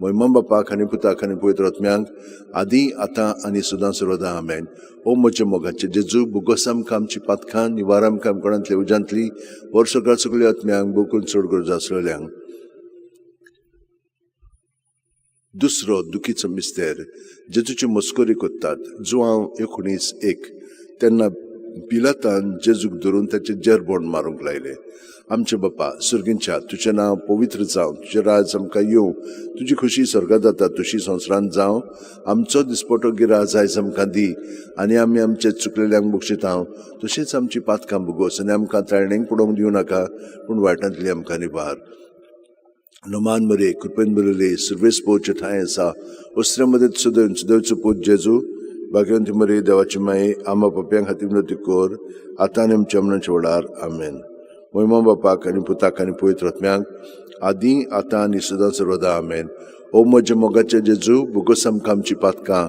मोहिमा बापाक आनी पुताक आनी पवित्र आत्म्यांक आदी आतां आनी सदां सर्वदां आमेन. ओ म्हजे मोगाचे जेजू, भुगोस आमकां आमची पातकां, निवार आमकां आमकाणांतल्या उज्यांतली वर सगळ्या सगळ्या आत्म्यांक बोकून चड गरज आसलेल्यांक. दुसरो दुखीचो मिस्तेर, जेजूची मस्करी करतात. जुआंव 19:1. तेन्ना पिलातान जेजूक धरून ताचें जेरबोण मारूंक लायलें. आमचे बाप्पा सुर्गींच्या, तुजें नांव पवित्र जावं, तुजें राज आमकां येवं, तुजी खुशी स्वर्गात जाता तुशी संवसारांत जावं. आमचो दिसपटो गिराज आयज आमकां दी आनी आमी आमचे चुकलेल्यांक बक्षिता तशेंच आमची पातकां भोगोस आनी आमकां ताळणेक पडोवंक दिवं नाका, पूण वायटांतली आमकां निवार. नमान मरे कृपेन बरले सर्वेस पोवचे ठांय आसा वस्त्रा मदत सदैव सदैवचो पूत जेजू भाग्यवंती मरे देवाची माये आमा पापयां खातीर विनंती कर आतां आनी आमच्या मरणाच्या वेळार आमेन. मोहिमा बापाक आनी पुताक आनी पवित्र आत्म्यांक आदी आतां आनी सदां सर्वदां आमेन. ओ म्हज्या मोगाचे जेजू, भोगोस आमकां आमची पातकां,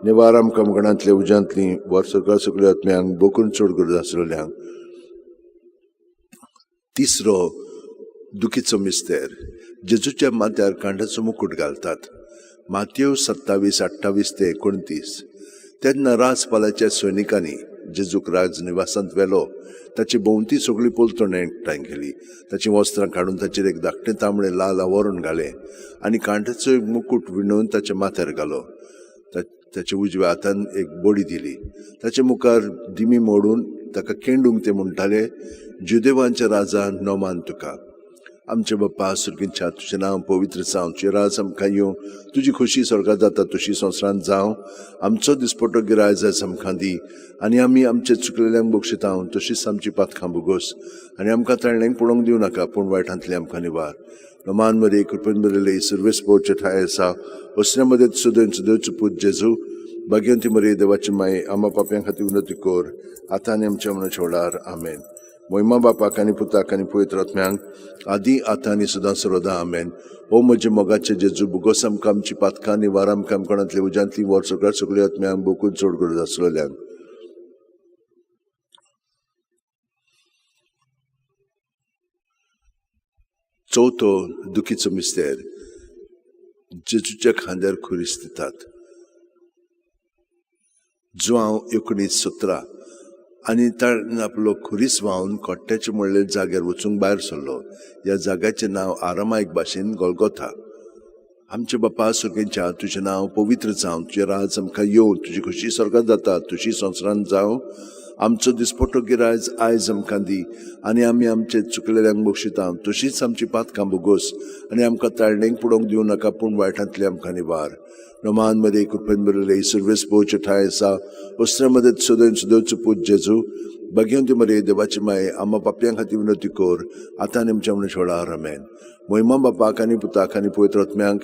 निवार आमकां मगणांतल्या उज्यांतली वर सगळ्या सगळ्या आत्म्यांक बोकून चड गरज आसलेल्यांक. तिसरो दुखीचो मिस्तेर, जेजूच्या माथ्यार कांड्याचो मुकूट घालतात. मातयो 27:28 ते 29. तेन्ना राजपालाच्या सैनिकांनी जेजूक राजनिवासांत व्हेलो. ताची भोंवती सगळी पलतण एकठांय केली. ताचीं वस्त्रां काडून ताचेर एक धाकटें तांबडें लाल आवरण घालें आनी कांट्याचो एक मुकूट विणून ताच्या माथ्यार घालो. ताच्या उजव्या हातान एक बडी दिली. ताचे मुखार दिमी मोडून ताका केंडूंक ते म्हणटाले, जुदेवांच्या राजा नोमान तुका. आमचे बाप्पा सुर्गींच्या, तुजें नांव पवित्र जावं, तुजें राज आमकां येवं, तुजी खुशी स्वर्गात जाता तुशी संवसारांत जावं. आमचो दिसपटो गिराय जायज आमकां दी आनी आमी आमचे चुकलेल्यांक बक्षिता तशीच आमची पातकां भोगोस आनी आमकां ताळणेक पडोवंक दिवं नाका, पूण वायटांतली आमकां निवार. नमान मरे कृपेन बरले सर्वेस पोवचे ठांय आसा वस्त्रा मदत सदैव सदैवचो पूत जेजू भाग्यवंती मरे देवाची माये आमा पापयां खातीर विनंती कर आतां आनी आमच्या मरणाच्या वेळार आमेन. मोहिमा बापाक आनी पुताक आनी पवित्र आत्म्यांक आदी आतां आनी सदां सर्वदा आमेन. ओ म्हजे मोगाचे जेजू, भुगोस आमकां आमची पातकां निवार आमकां आमकोणांतले उज्यांतली वर सगळ्या सगळ्या आत्म्यांक बोकून चड गरज आसलेल्यांक. चवथो दुखीचो मिस्तेर, जेजूच्या खांद्यार खुरीस दितात. जुआंव 19:17. आनी ताणें आपलो खुरीस व्हांवन कोट्ट्याचे म्हणले जाग्यार वचूंक भायर सरलो. ह्या जाग्याचें नांव आरामायक भाशेन गोलगोथा. आमचे बापा सुर्गेंच्या, तुजें नांव पवित्र जावं, तुजें राज आमकां येवं, तुजी खुशी स्वर्गात जाता तुजी संवसारांत जावं. आमचो दिसपटो गिरायज आयज आमकां दी आनी आमी आमचे चुकलेल्यांक बक्षिता तशीच आमची पातकां भोगोस आनी आमकां ताळणेक पुडोवंक दिवं नाका, पूण वायटांतली आमकां निवार. नमान मध्ये कृपेन बरले सुर्वेस पोवचे ठाय आसा वस्त्रामध्ये सदन सदोवचो पूत जेजू, भाग्यवंती मरे देवाची माये, आम्हा पापयां खातीर विनवती कर आतां आनी आमच्या म्हणून आमेन. मोहिमा बापाक आनी पुताक आनी पवित्र आत्म्यांक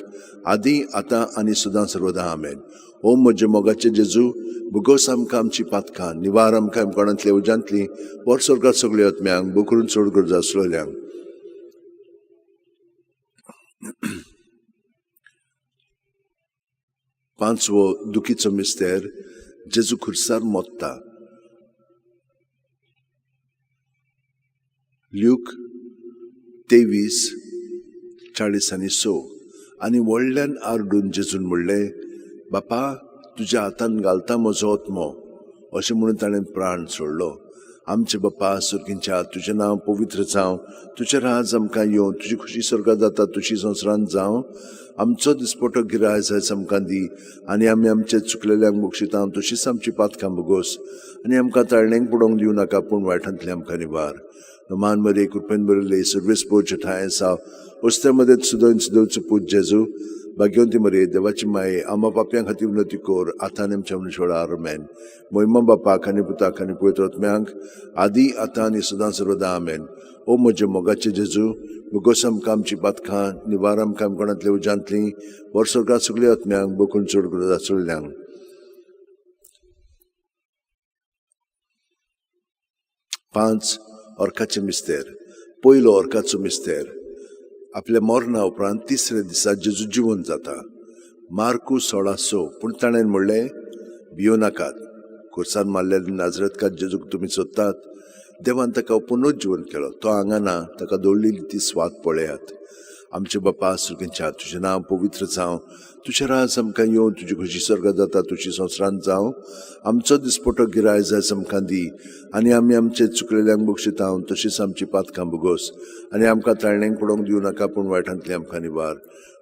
आदी आतां आनी सदां सर्वदा आमेन. ओम म्हजे मोगाचे जेजू, भुगोस आमकां आमची पातकां निवार आमकां कोणांतले उज्यांतली वर स्वर्गात सगळ्या आत्म्यांक बोकरून चड गरज आसलेल्यांक. पांचवो दुखीचो मिस्तेर, जेजू खुर्सार मोत्ता. ल्यूक 23:40-6. आनी व्हडल्यान आरडून जेजून म्हणलें, बापा तुज्या हातान घालता म्हजो आत्मो. अशें म्हणून ताणें प्राण सोडलो. आमचे बापा सुर्गींच्या, तुजें नांव पवित्र जावं, तुजें राज आमकां येवं, तुजी खुशी स्वर्गात जाता तुजी संवसारांत जावं. आमचो दिसपटो गिरायज आयज आमकां दी आनी आमी आमचे चुकलेल्यांक बक्षिता तशीच आमची पातकां भोगोस आनी आमकां ताळणेक पुडोवंक दिवं नाका, पूण वायटांतली आमकां निवार. मान मरे कृपेन बरले सुर्वेस पोवचे ठाय आसा वस्त्यामध्ये सुदोन सुदोवचो पूत जेजू, भाग्यवंती मरे देवाची माये, आम्हा पापयां खातीर विनवती कर आतां आनी आमच्या म्हणून आमेन. मोहिमा बापाक आनी पुताक आनी पवित्र आत्म्यांक आदी आतां आनी सदां सर्वदा आमेन. ओ म्हजे मोगाचे जेजू, भुगोस आमकां आमची पातकां निवार आमकां कोणांतले उज्यांतली वर स्वर्गात सगळ्या आत्म्यांक बोकून चड गरज आसलेल्यांक. पांच अर्काचे मिस्तेर. पयलो अर्काचो मिस्तेर, आपल्या मरणा उपरांत तिसऱ्या दिसा जेजू जिवन जाता. मार्कू 16:6. पूण ताणें म्हणलें, भियो नाकात, खुर्सान मारलेल्या नाजरतकात जेजूक तुमी सोदतात, देवान ताका पुनर्जीवन केलो, तो हांगा ना, ताका दवरलेली ती स्वाद पळयात. आमचे बापा सुर्गींच्या, तुजें नांव पवित्र जावं, तुजें राज आमकां येवं, तुजी खुशी स्वर्गात जाता तुजी संवसारांत जावं. आमचो दिसपटो गिरायज आयज आमकां दी आनी आमी आमचे चुकलेल्यांक बक्षिता तशीच आमची पातकां भोगोस आनी आमकां ताळणेक पडोवंक दिवं नाका, पूण वायटांतली आमकां निवार.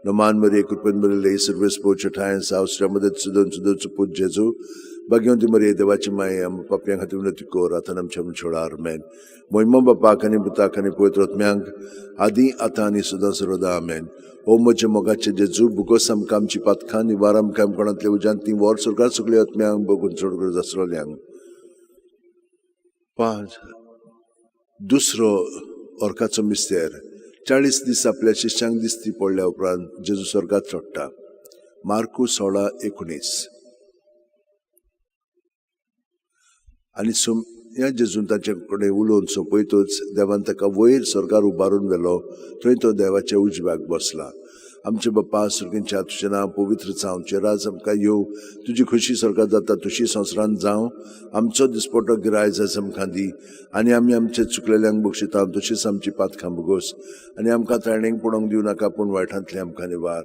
नमान मरे कृपेन बरले सुर्वेस पोवचे ठाय आसा वस्त्रामध्ये सुदोन सुदोवचो पूत जेजू, भाग्यवंती मरे देवाची माये, आमकां पापयां खातीर विनवती कर आतां आमच्या म्हणून आमेन. मोहिमा बापाक आनी पुताक आनी पवित्र आत्म्यांक आदी आतां आनी सदां सर्वदा आमेन. ओ म्हजे मोगाचे जेजू, भुगोस आमकां आमची पातकां निवार आमकां कोणांतले उज्यांतली वर स्वर्गात सगळ्या आत्म्यांक बगून चड गरज आसलेल्यांक. पांच दुसरो अर्काचो मिस्तेर, 40 दीस आपल्या शिष्यांक दिसती पडल्या उपरांत जेजू स्वर्गात चडटा. मार्कू 16:19. आनी ह्या जेजून ताचे कडेन उलोवन सोंपयतूच देवान ताका वयर स्वर्गार उबारून व्हेलो, थंय तो देवाच्या उजव्याक बसला. आमचे बापा सुर्गींच्या, तुजें नांव पवित्र जावं, तुजें राज आमकां येवं, तुजी खुशी स्वर्गात जाता तुजी संवसारांत जावं. आमचो दिसपटो गिरायज आयज आमकां दी आनी आमी आमचे चुकलेल्यांक बक्षिता तशीच आमची पातकां भोगोस आनी आमकां ताळणेक पडोवंक दिवं नाका, पूण वायटांतली आमकां निवार.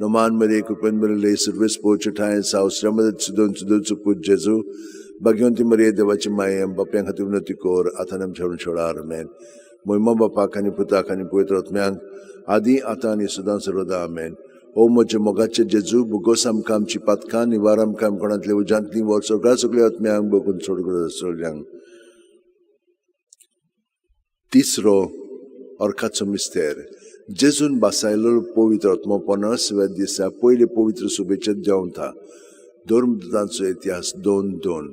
नमान मरे कृपेन बरले सुर्वेस पोवचे ठाय आसा वस्त्रामध्ये सुदोन सुदोवचो पूत जेजू, भाग्यवंती मरे देवाची माये, बाप्यां खातीर विनवती कर आतां आमच्या म्हणून आमेन. मोहिमा बापाक आनी पुताक आनी पवित्र आत्म्यांक आदी आतां आनी सदां सर्वदा आमेन. ओ म्हजे मोगाचे जेजू, भुगोस आमकां आमची पातकां निवार आमकां कोणांतले उज्यांतली वर सगळ्या सगळ्या आत्म्यांक बगून चड गरज आसलेल्यांक. तिसरो अर्काचो मिस्तेर, जेजून बासायलो पवित्र आत्मो 50व्या दिसा पयले पवित्र सुबेचेर देंवता. धर्मदूतांचो इतिहास 2:2.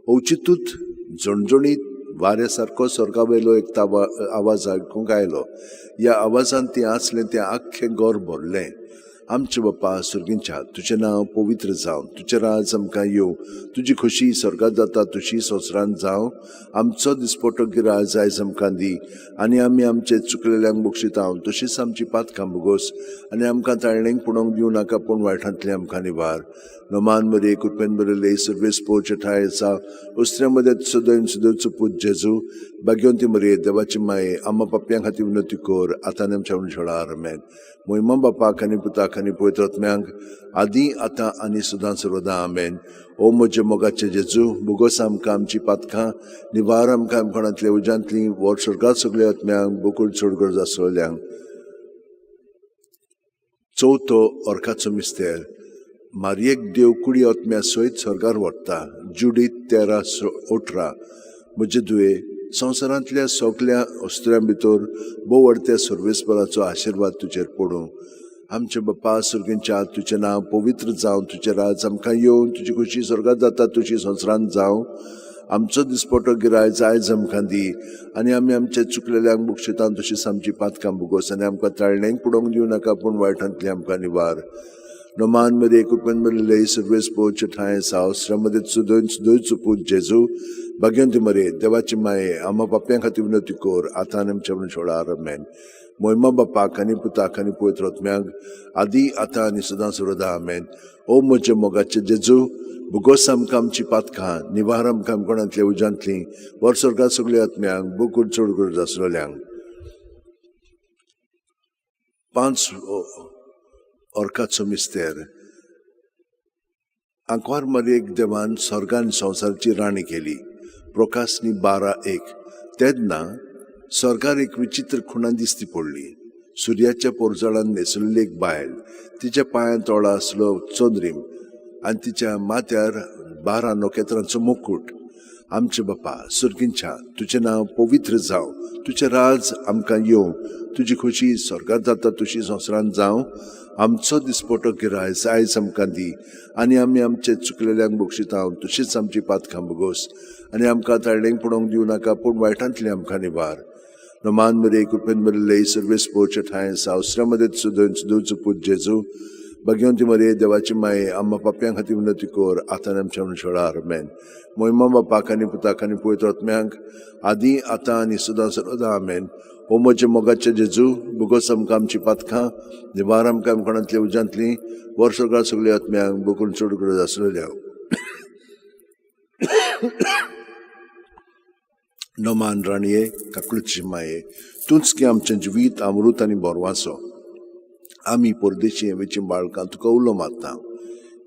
अवचितूच झणझणीत वाऱ्या सारको स्वर्गा वयलो एक आवाज आयकूंक आयलो. ह्या आवाजान ती आसलें तें आख्खें घर भरलें. आमचे बाप्पा सुर्गींच्या, तुजें नांव पवित्र जावं, तुजें राज आमकां येवं, तुजी खोशी स्वर्गात जाता तुशी संवसारांत जावं. आमचो दिसपटो गिराज आयज आमकां दी आनी आमी आमचे चुकलेल्यांक बक्षिता तशीच आमची पातकां भोगोस आनी आमकां ताळणेक पुणोवंक दिवं नाका, पूण वायटांतलें आमकां निवार. नमान मरे कृपेन बरयले सर्वेस पोवचे ठाय आसा उस्त्र्या मदें सदैव सदैवचो पूत जेजू, भाग्यवंती मरे देवाची माये, आम्हा पापयां खातीर विनंती कर आतां आनी आमच्या मनशाळार. आमेन. मोहिमा बापाक आनी पुताक आनी पवित्र आत्म्यांक आदी आतां आनी सदां सर्वदां. आमेन. ओ म्हजे मोगाचे जेजू, भोगोस आमकां आमची पातकां, निवार आमकां आमकोणांतल्या उज्यांतली, व्हड स्वर्गात सगल्या आत्म्यांक, बोकूळ चड गरज आसलेल्यांक. चवथो अर्काचो मिस्तेर. मारयेक देव कुडी आत्म्या सयत स्वर्गार व्हरता. जुडीत 13:18. म्हजे दुये, संवसारांतल्या सगल्या अस्त्र्यां भितर भोव व्हडत्या सर्वेस्पराचो आशिर्वाद तुजेर पडूं. आमचे बाप्पा सुर्गींच्या, तुजें नांव पवित्र जावं, तुजें राज आमकां येवन, तुजी खुशी स्वर्गात जाता तुजी संवसारांत जावं. आमचो दिसपटो गिरायज आयज आमकां दी आनी आमी आमचे चुकलेल्यांक बक्षिता तशीच आमची पातकां भोगोस आनी आमकां ताळणेक पुडोवंक दिवं नाका, पूण वायटांतली आमकां निवार. नमान मरे कृपेन बरयले सर्वेस पोवचे ठांय सावस्रामध्ये सुदय सुदयचो पूत जेजू, भाग्यवंती मरे देवाची माये, आम्हा पापयां खातीर विनंती कर आतां आनी आमच्या मनशाळार. आमेन. मोहिमा बापाक आनी पुताक आनी पवित्र आत्म्याक आदी आतां आनी सदां सर्वदा. आमेन. ओ म्हजे मोगाचे जेजू, भोगोस आमकां आमची पातकां, निवार आमकां आमकोणांतल्या उज्यांतली, वर स्वर्गात सगल्या आत्म्यांक, बोकूळ चड गरज आसलेल्यांक. पांच अर्काचो मिस्तेर. आंकवार मरयेक देवान स्वर्गान संवसाराची राणी केली. प्रकाशनी 12:1. तेन्ना स्वर्गार एक विचित्र खुणा दिसती पडली. सुर्याच्या पोरजळान न्हेसलेली एक बायल, तिच्या पांयां तोळा आसलो चंद्रीम आनी तिच्या माथ्यार 12 नखेत्रांचो मुकूट. आमचे बापा सुर्गींच्या, तुजें नांव पवित्र जावं, तुजें राज आमकां येवं, तुजी खोशी स्वर्गात जाता तुशी संवसारांत जावं. आमचो दिसपटो गिरायस आयज आमकां दी आनी आमी आमचे चुकलेल्यांक बक्षिता तशीच आमची पातकां भोगोस आनी आमकां ताळणेक पडोवंक दिवं नाका, पूण वायटांतली आमकां निवार. नमान मरे कृपेन बरयले सर्वेस पोवचे ठांय सावसऱ्या मदें सुदय सुदयचो पूत जेजू, भाग्यवंती मरे देवाची माये, आम्हा पापयां खातीर विनंती कर आतां आनी आमच्या मनशाळार. आमेन. मोहिमा बापाक आनी पुताक आनी पवित्र आत्म्यांक आदी आतां आनी सदां सर्वदां. आमेन. ओ म्हजे मोगाचे जेजू, भोगोस आमकां आमची पातकां, निवार आमकां आमकोणांतल्या उज्यांतली, वर स्वर्गात सगल्या आत्म्यांक, बोकून चड गरज आसलेल्या. नमान राणये, काकळूची माये, तूंच की आमचें जिवीत अमृत आनी बोरवासो. आमी परदेशी हेवेची बाळकां तुका उलो मारता.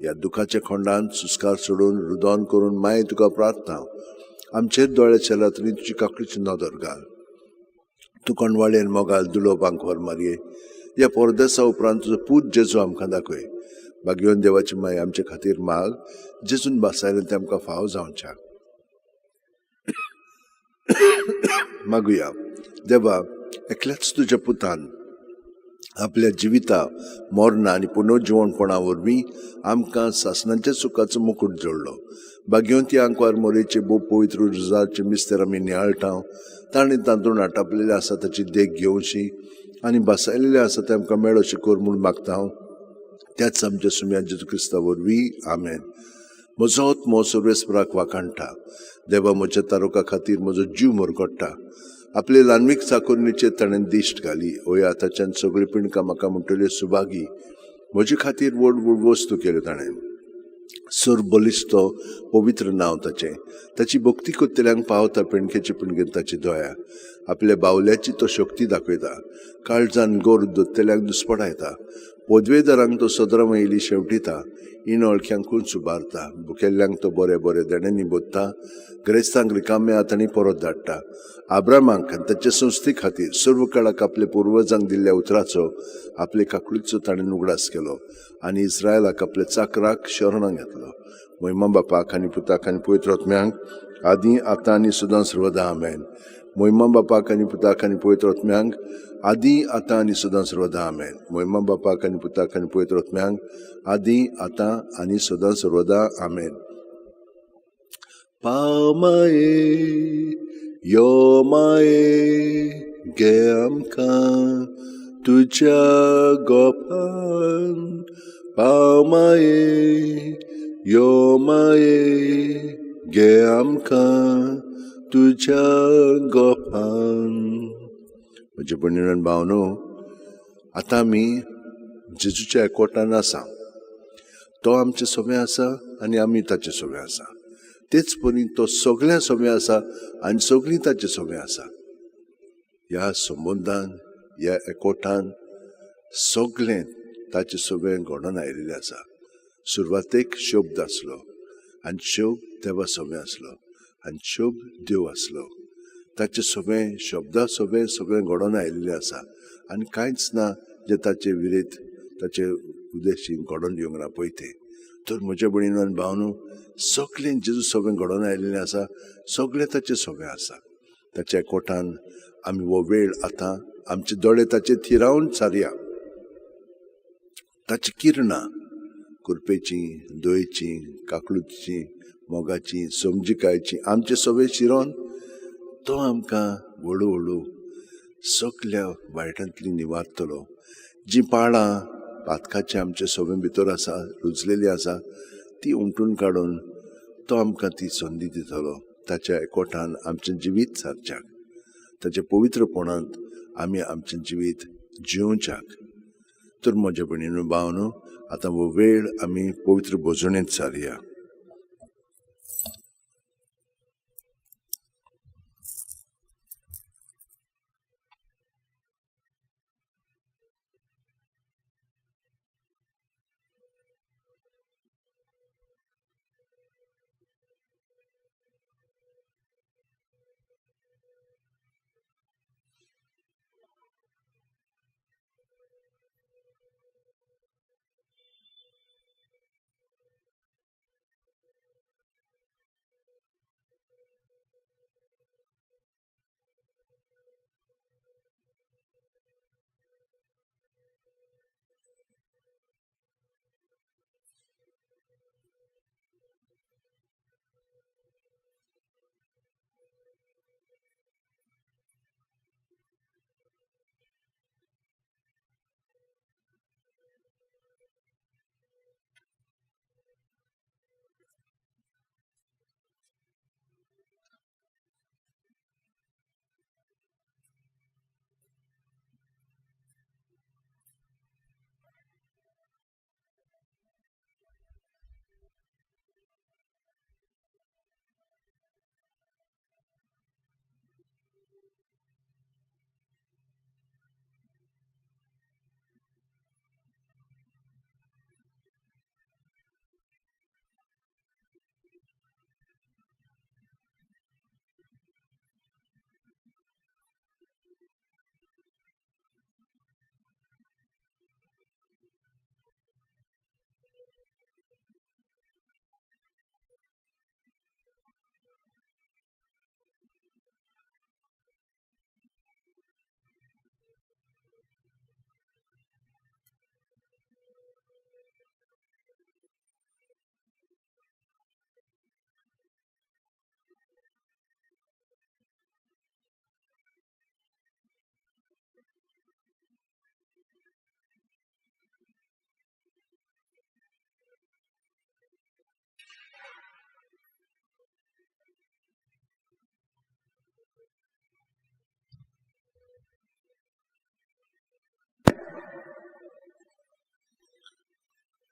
ह्या दुखाच्या खोंडान सुस्कार सोडून रुदोन करून माये तुका प्रार्थना. आमचेर दोळे चेलात आनी तुजी काकळीची नदर घाल. तूं कोणवाळेन मोगाल दुलो बांकवर मारये. ह्या परदेसा उपरांत तुजो पूत जेजू आमकां दाखय. भाग्यवन देवाची माय आमचे खातीर माग, जेजून भासायलें तें आमकां फाव जावच्याक. मागुया. देवा, एकल्याच तुज्या पुतान आपल्या जिविता मरणा आनी पुनर्जिवणपणा वरवीं आमकां सासणाच्या सुखाचो मुकूट जोडलो. भाग्यवंती आंकवार मोरेचे भोव पवित्र रुजाचे मिस्तेर आमी नियाळटा. ताणें तातूंत आटापलेलें आसा ताची देख घेवची आनी बसायलेलें आसा तें आमकां मेळोशी कर म्हूण मागता हांव त्याच आमच्या सुम्या जेजू क्रिस्ता वरवीं. आमेन. म्हजो आत्मो सर्वेस्पराक वाखाणटा. देवा, म्हज्या तारुका खातीर म्हजो जीव मुरगडटा. आपले ल्हानवीक चाकोरणीचेर ताणें दिश्ट घाली. ओय आतांच्यान सगळीं पिणकां म्हाका म्हणटल्यो सुभागी. म्हजे खातीर व्हड व्हड वस्तू केल्यो ताणें. सर बलिश्ट पवित्र नांव ताचें. ताची भक्ती करतल्यांक पावता पिणकेची पिणकेन ताची दया. आपल्या बावल्याची तो शक्ती दाखयता. काळजान गोर दोत्तेल्यांक दुस्पडायता. पदवेदारांक तो सदरां वयली शेवटिता. इनवळख्यांकूच सुबारता. भुकेल्ल्यांक तो बरे बरे देण्यांनी बोधता. ग्रेस्तांक रिकाम्या हातांनी परत धाडटा. आब्रामाक आनी ताचे संस्थे खातीर सर्व काळाक आपल्या पुर्वजांक दिल्ल्या उतराचो आपले काकुळीचो ताणें उगडास केलो आनी इस्रायलाक आपल्या चाकराक शरणां घेतलो. मोहिमा बापाक आनी पुताक आनी पवित्र आत्म्यांक आदी आतां आनी सदां सर्वदा. आमेन. मोहिमा बापाक आनी पुताक आनी पवित्र आत्म्यांक आदी आतां आनी सदां सर्वदा. आमेन. मोहिमा बापाक आनी पुताक आनी पवित्र आत्म्यांक आदी आतां आनी सदां सर्वदा. आमेन. पाव माये, यो माये, गे आमकां तुज्या गोपान, पाव माये यो माये घे आमकां तुज्या गोपान. म्हजे भयणीन भावनो, आतां आमी जेजूच्या एकवटान आसा. तो आमचे सोबे आसा आनी आमी ताचे सोबे आसा. तेच परी तो सगळ्यां सोबे आसा आनी सगळीं ताचे सोबे आसा. ह्या संबंदान, ह्या एकवटान सगळें ताचे सोबे घडोवन आयिल्लें आसा. सुरवातेक शब्द आसलो आनी शब्द देवा सोबे आसलो आनी शब्द देव आसलो. ताचे सोबे शब्दा सोबे सगळें घडोवन आयिल्लें आसा आनी कांयच ना जे ताचे विरेत ताचे उद्देशी घडोवन येवंक ना पळय तें. तर म्हज्या भयणीन आनी भावनो, सगळें जेजू सोबें घडोवन आयिल्लें आसा, सगळें ताचें सोबें आसा. ताच्या एकवटान आमी हो वेळ आतां आमचे दोळे ताचे थिरावन सारया. ताची किरणां कृपेची, दयेची, काकळुतीची, मोगाची, समजिकायची आमचे सोबे शिरोन तो आमकां व्हडू व्हडू सगल्या वायटांतली निवारतलो. जी पाळां पातकाचे आमचे सोबे भितर आसा, रुजलेली आसा, ती उमटून काडून तो आमकां ती संदी दितलो. ताच्या एकवटान आमचें जिवीत सारच्याक, ताच्या पवित्रपणांत आमी आमचें जिवीत जिवच्याक. तर म्हज्या भयणीनो भावनो, आतां हो वेळ आमी पवित्र भोजणेंत सारया.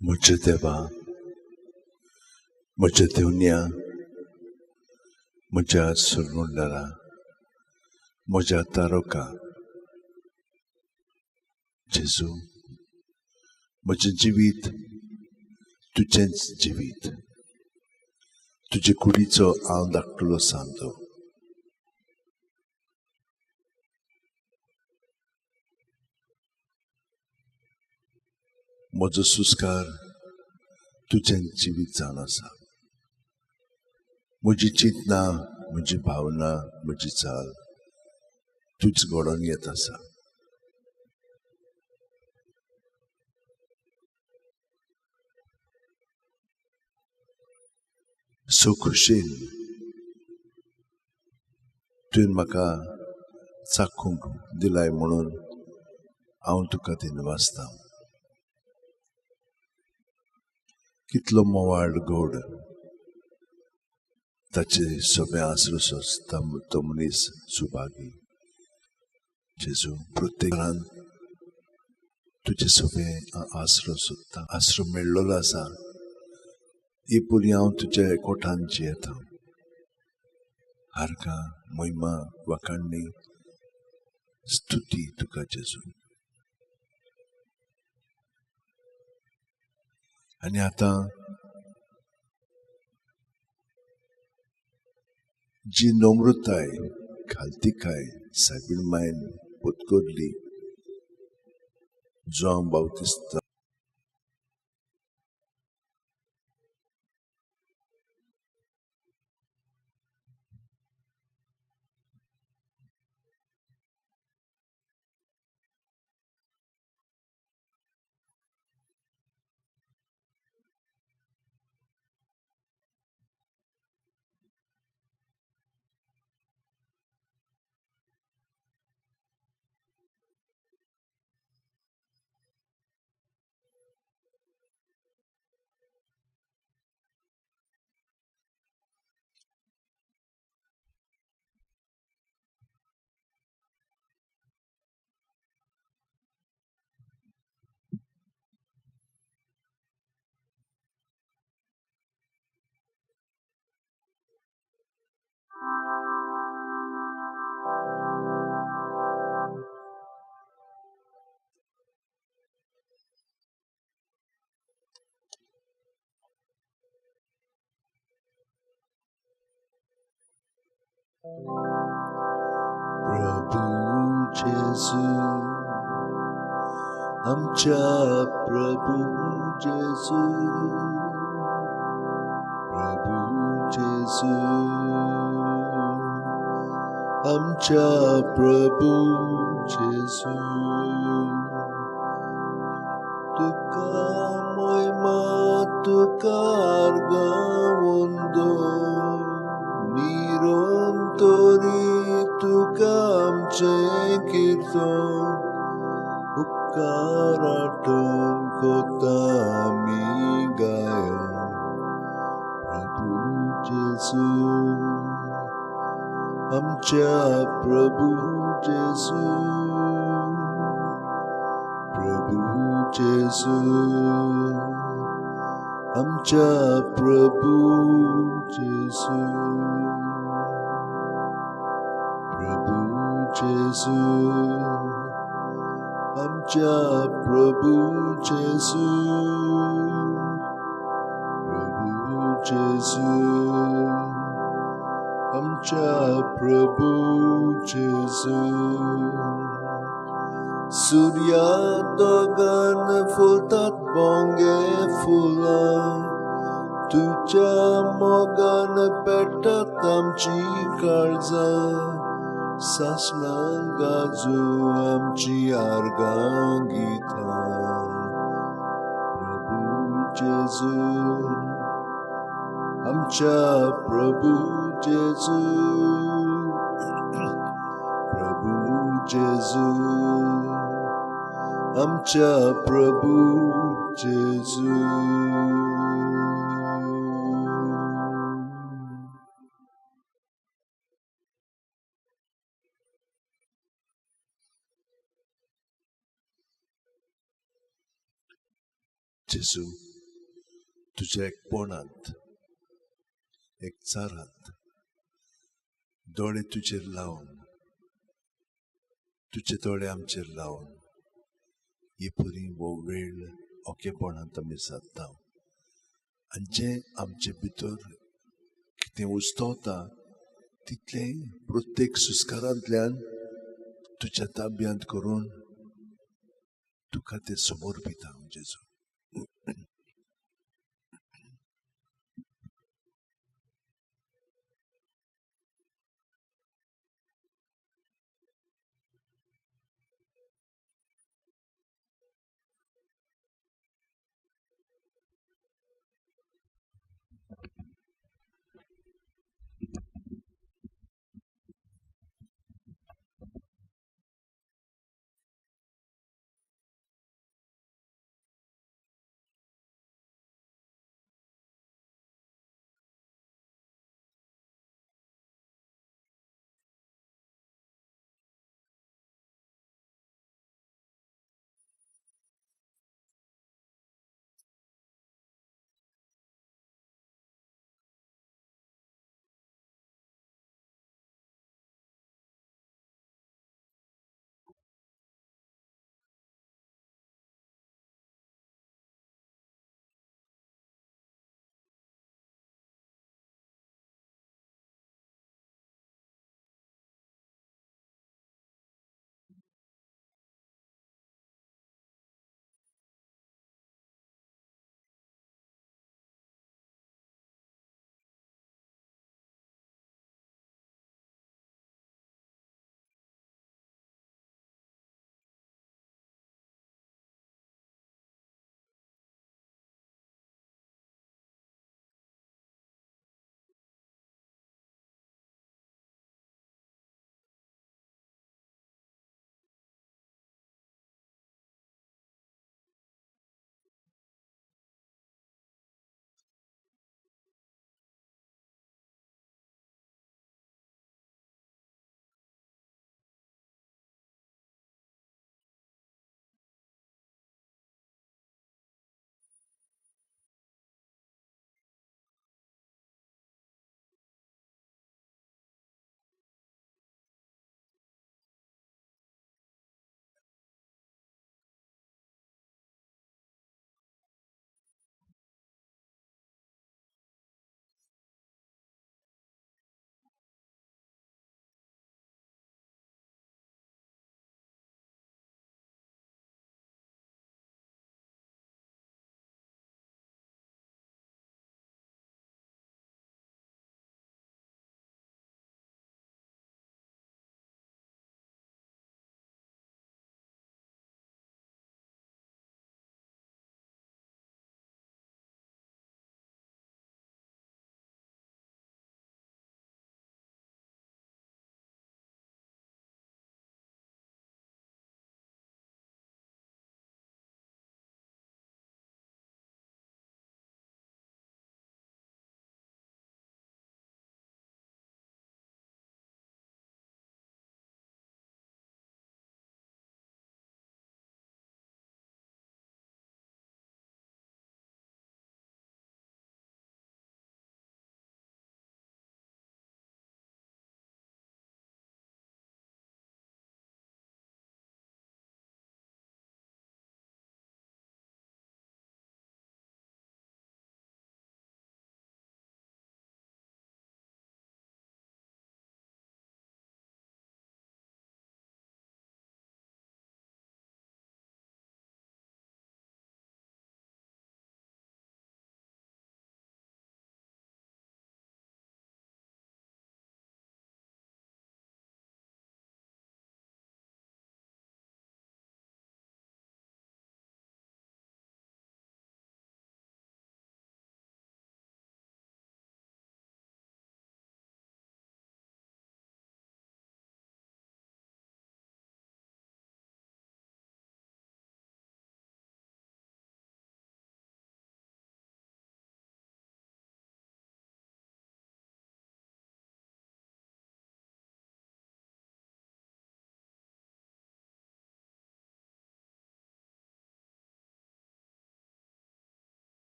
म्हज्या देवा, म्हज्या देवन्या, म्हज्या सोडवणदारा, म्हज्या तारोका जेजू, म्हजें जिवीत तुजेंच जिवीत. तुजे कुडीचो हांव धाकटुलो सांदो. म्हजो सुस्कार तुजें जिवीत जावन आसा. म्हजी चिंतना, म्हजी भावना, म्हजी चाल तूंच घडोवन येत आसा. सो खुशेन तुवें म्हाका चाखूंक दिलाय म्हणून हांव तुका दिनवासता। कितलो मोवाळ गोड ताचे सोबे आसरो सोंसता तो मनीस सुभागी। जेजू, प्रत्येकान तुजे सोबे आसरो सोदता, आसरो मेळ्ळो आसा। ही पुरी हांव तुज्या एकवटान जियेता। हारका महिमा वाखाणणी स्तुती तुका जेजू। आनी आतां जी नम्रताय खालतीकाय सायबीण मायन पत्करली जुआंव बाप्तिस्ता प्रभु जेजू, आमच्या प्रभु जेजू, प्रभु जेजू, आमच्या प्रभु जेजू, तुका महिमा तुका अर्गां निरंतरी तुका आमचें कीर्तन उपकार आठोवन कोता आमी गायन। प्रभु जेजू, आमच्या प्रभु जेजू, प्रभु जेजू, आमच्या प्रभु जेजू, प्रभु जेजू, आमच्या प्रभु जेजू, प्रभु जेजू, आमच्या प्रभु जेजू। सूर्या दोगान फुलतात बोंगे फुलां, तुज्या मोगान पेट्टात आमची काळजां, सासणां गाजू आमची आर्गां गितां। प्रभु जेजू, आमच्या प्रभु जेजू, प्रभु जेजू, आमच्या प्रभु जेजू। जेजू, तुज्या एकपणांत एकचारांत दोळे तुजेर लावन, तुजे दोळे आमचेर लावन ही पुरी हो वेळ ओकेपणांत आमी सादता आनी जें आमचे भितर कितें उस्तवता तितलें प्रत्येक सुस्कारांतल्यान तुज्या ताब्यांत करून तुका तें समर्पिता जेजू।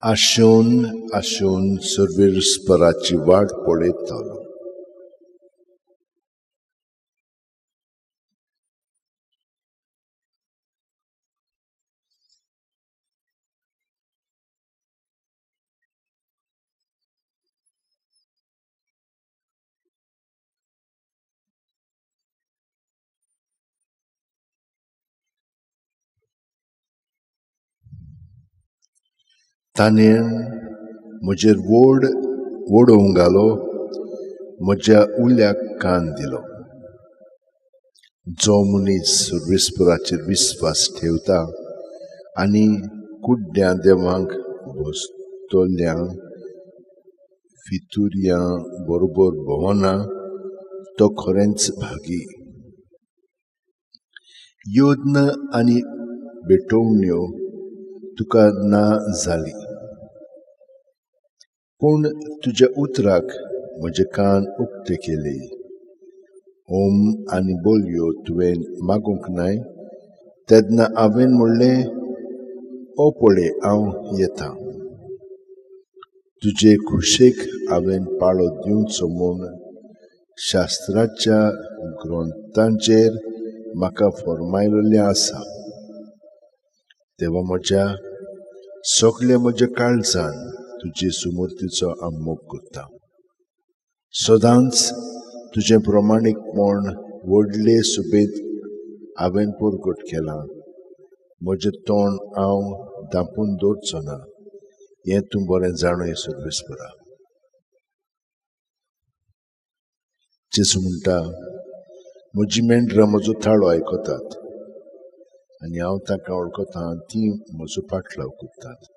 आशेवन आशेवन सर्वेस्पराची वाट पळयतालो. ताणें म्हजेर व्हड वडोवंक घालो, म्हज्या उल्याक कान दिलो. जो मनीस सर्वेस्पराचेर विस्वास ठेवता आनी कुड्ड्या देवांक बसतल्या फितुर्यां बरोबर भोंवना तो खरेंच भागी. योद्न आनी भेटवण्यो तुका ना जाली, पूण तुज्या उतराक म्हजे कान उक्ते केले. ओम आनी बोलयो तुवें मागूंक नाय, तेन्ना हांवें म्हणलें, ओ पळय हांव येता. तुजे खुशेक हांवें पाळो दिवचो म्हूण शास्त्राच्या ग्रंथांचेर म्हाका फर्मायलेलें आसा. तेव्हा म्हज्या सगळे म्हज्या काळजान तुजे सुमूर्तीचो हांव मोग करता. सदांच तुजें प्रमाणीकपण व्हडले सुबेत हांवें परगट केलां. म्हजें तोंड हांव धांपून दवरचो ना, हें तूं बरें जाणय सर्वेस्परा. जेजू म्हणटा, म्हजी मेंढरां म्हजो ताळो आयकतात आनी हांव तांकां वळखतां, तीं म्हजो पाटलाव करतात.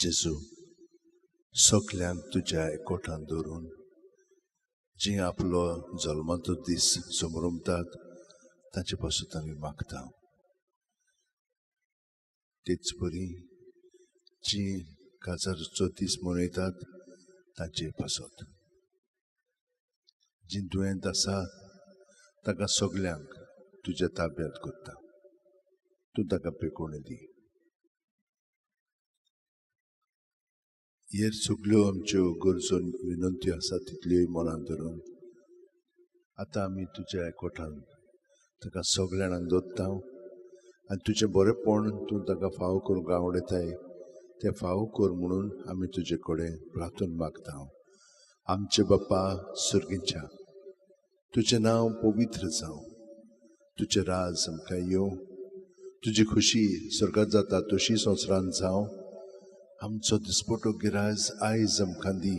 जेजू, सगल्यांक तुज्या एकवटान दवरून जीं आपलो जल्माचो दीस समरमतात तांचे पासून आमी मागता. तेच परी जीं काजाराचो दीस मनयतात तांचे पासत, जीं दुयेंत आसा ताका सगल्यांक तुज्या ताब्यांत करता, तूं ताका पेकोवणी दी. हेर सगल्यो आमच्यो गरजो विनंत्यो आसा तितल्योय मनान धरून आतां आमी तुज्या एकवटान ताका सगल्या जाणांक दवरता आनी तुजें बरेंपण तूं ताका फावो करूंक आवडटाय तें फावो कर म्हणून आमी तुजे कडेन प्रार्थना मागता. आमचे बापा सर्गीच्या, तुजें नांव पवित्र जावं, तुजें राज आमकां येवं, तुजी खुशी स्वर्गांत जाता तशी संवसारांत जावं. आमचो दिसपटो गिरायज आयज आमकां दी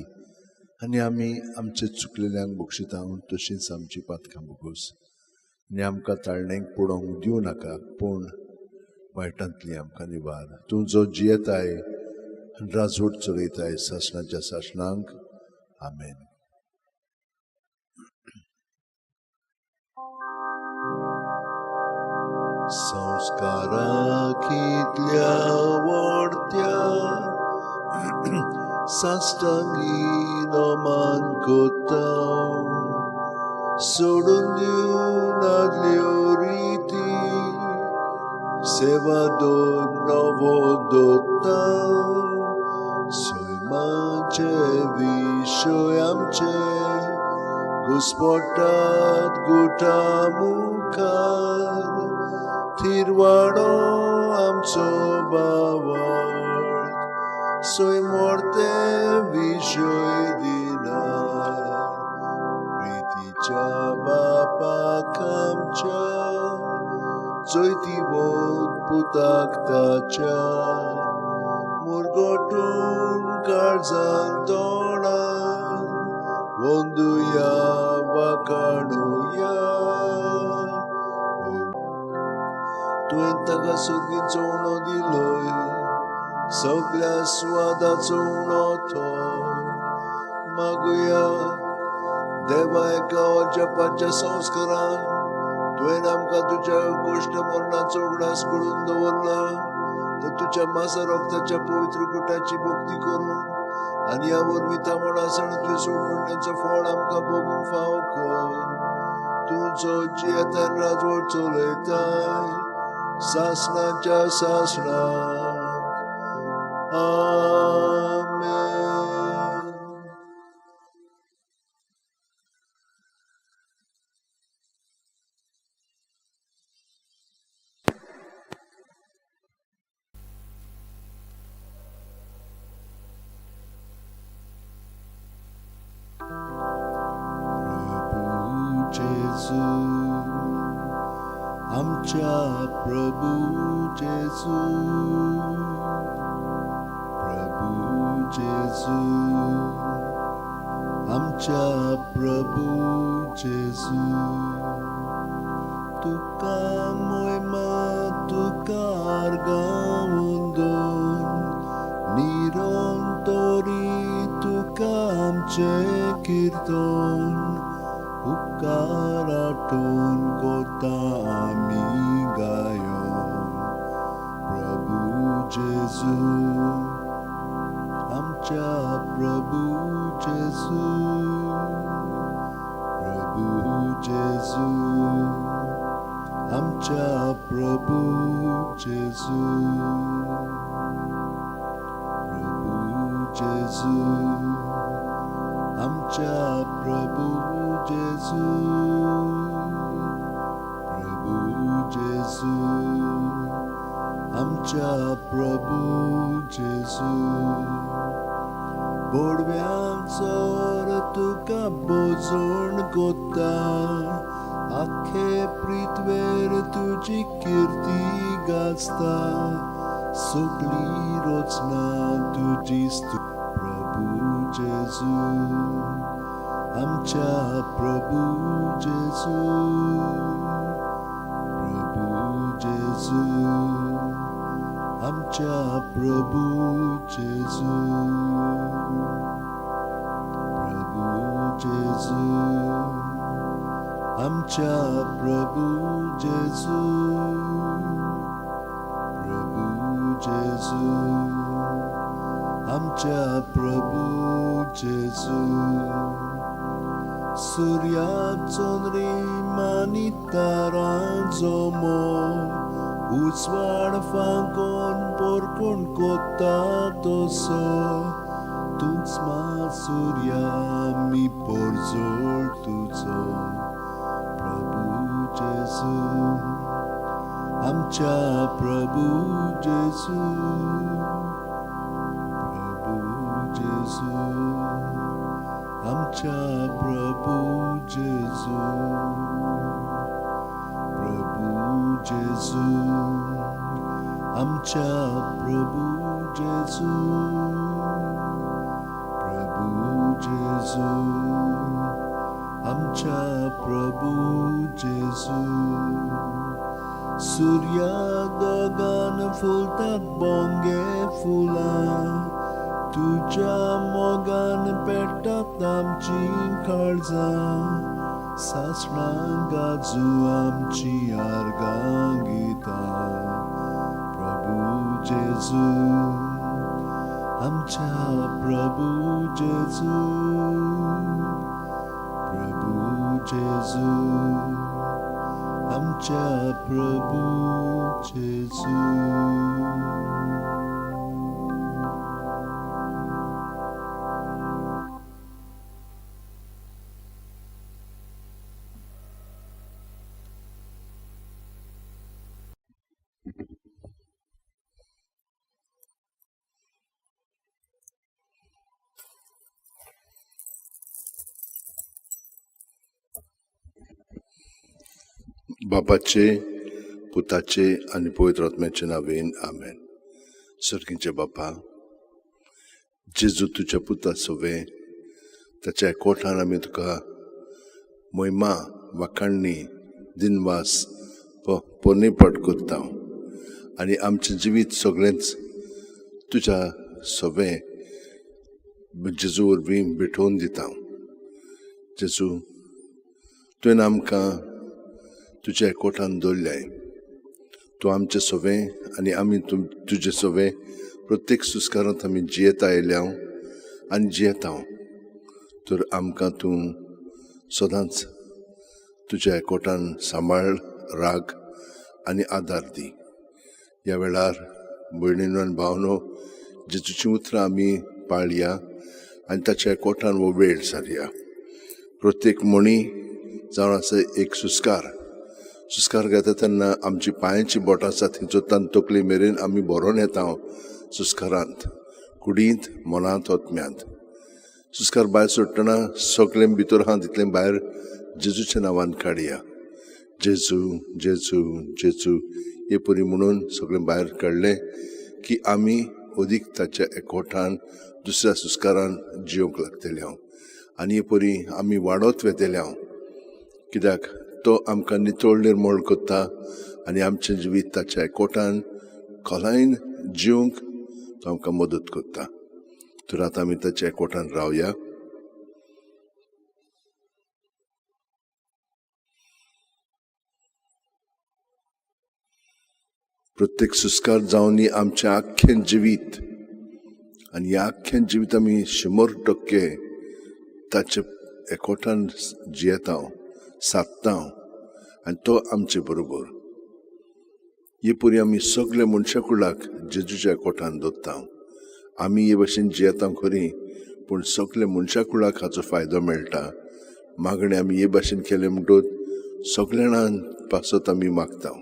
आनी आमी आमचे चुकलेल्यांक बक्षिता तशींच आमची पातकां भोगोस आनी आमकां ताळणेक पडोवंक दिवं नाका, पूण वायटांतली आमकां निवार. तूं जो जियेताय आनी राजवट चलयताय सासणाच्या सासणांक. आमेन. संस्कारा कितल्या वाडत्या साश्टांगी नमान कोता, सोडून दिवन आदल्यो रिती, सेवा दोन नवो दोता, सैमाचे विशय आमचे घुस्पटात गुटा मुखार, थिरवाडो आमचो बावळ सैमोर्ते विशय दिना, प्रितीच्या बापाक आमच्या जैतिवंत पुताक ताच्या, मुरगटून काळजान तोंडान वंदुया वाकाणुया. तुवें ताका सुर्गीचो उणो दिलोय, सगल्या स्वादाचो उणो तो. मागुया देवा एका अजपाच्या संस्कारान तुवें आमकां तुज्या गोश्ट मरणाचो उगडास करून दवरला, तर तुज्या मासा रक्ताच्या पवित्र गुटाची भक्ती करून आनी ह्या वरवीं तामणासण तुवें सोडणेचो फळ आमकां भोगूंक फावो कर. तूं जो जियेतान राजवट चलयताय सासणाच्या सासणाक. आमेन. प्रभू जेजू, आमच्या प्रभू जेजू, प्रभू जेजू, आमच्या प्रभू जेजू, तुका मोयमा तुका गावंदोन निरंतरी तुका आमचें कीर्तन, उपकार आठोवन कोता आमी गायोन. प्रभू जेजू, आमच्या प्रभू जेजू, प्रभू जेजू, आमच्या प्रभू जेजू, प्रभू जेजू, आमच्या प्रभू जेजू, प्रभू जेजू, आमच्या प्रभू जेजू. बोडव्यांचो तुका बोजोण कोता, आखे पृथ्वेर तुजी किर्ती गाजता, सगळी रचना तुजी स्तुती. प्रभू जेजू, आमच्या प्रभू जेजू, प्रभू जेजू, आमच्या प्रभू जेजू, प्रभू जेजू, आमच्या प्रभू जेजू, प्रभू जेजू, आमच्या प्रभू जेजू। सूर्या चंद्रीम आनी तारांचो मोग उजवाड फांकोन पोरकोण कोत्ता तसो तूंच मा सूर्या मी पोरजोड तुजो प्रभू जेजू, आमच्या प्रभू जेजू, प्रभू जेजू, आमच्या प्रभू जेजू, प्रभू जेजू, आमच्या प्रभू जेजू, प्रभू जेजू, आमच्या प्रभू जेजू। सूर्या दोगान फुलतात बोंगे फुलां, तुज्या मोगान पेट्टात आमची काळजां, सासणां गाजू आमची आर्गां गितां प्रभू जेजू, आमच्या प्रभू जेजू, प्रभू जेजू, आमच्या प्रभू जेजू। बापाचे, पुताचे आनी पवित्र आत्म्याचे नांवेन आमेन। सर्गीचे बापा, जेजू तुज्या पुता सवे ताच्या एकवटान आमी तुका महिमा, वाखाणणी, दिनवास पोरणेपट करता आनी आमचें जिवीत सगळेंच तुज्या सवे जेजू वरवीं भेटोवन दिता। जेजू, तुवें आमकां तुज्या एकवटान दवरल्याय, तूं आमचें सवें आनी आमी तुजें सवें प्रत्येक सुस्कारांत आमी जियेता आयल्या आनी जियेता। तर आमकां तूं सदांच तुज्या एकवटान सांबाळ, राग आनी आदार दी। ह्या वेळार भयणीनो आनी भावनो, जेजूचीं उतरां आमी पाळया आनी ताच्या एकवटान हो वेळ सारया। प्रत्येक म्हणी जावन आसा एक सुस्कार, सुस्कार घेता तेन्ना आमची पांयांची बोटां आसा थंयचो तान तकली मेरेन आमी भरोन येता सुस्कारांत, कुडींत, मनांत, आत्म्यांत। सुस्कार भायर सोडटना सगळें भितर आहा तितलें भायर जेजूच्या नांवान काडया। जेजू, जेजू, जेजू हे परी म्हणून सगळें भायर काडलें की आमी अदीक ताच्या एकवटान दुसऱ्या सुस्कारान जिवंक लागतले हांव आनी हे परी आमी वाडत वेतले हांव, कित्याक तो आमकां नितळ निर्मळ करता आनी आमचें जिवीत ताच्या एकवटान खोलायेन जिवंक तो आमकां मदत करता। तर आतां आमी ताच्या एकवटान रावया। प्रत्येक सुस्कार जावनी आमचें आख्खें जिवीत आनी ह्या आख्खें जिवीत आमी 100% ताचे एकवटान जियेता, सादता आनी तो आमचे बरोबर। हे परी आमी सगळे मनशा कुळाक जेजूच्या एकवटान दवरता। आमी हे भशेन जियेता खरी, पूण सगळे मनशा कुळाक हाचो फायदो मेळटा। मागणें आमी हे भाशेन केलें म्हणटकच सगळ्या जाणां पासत आमी मागता।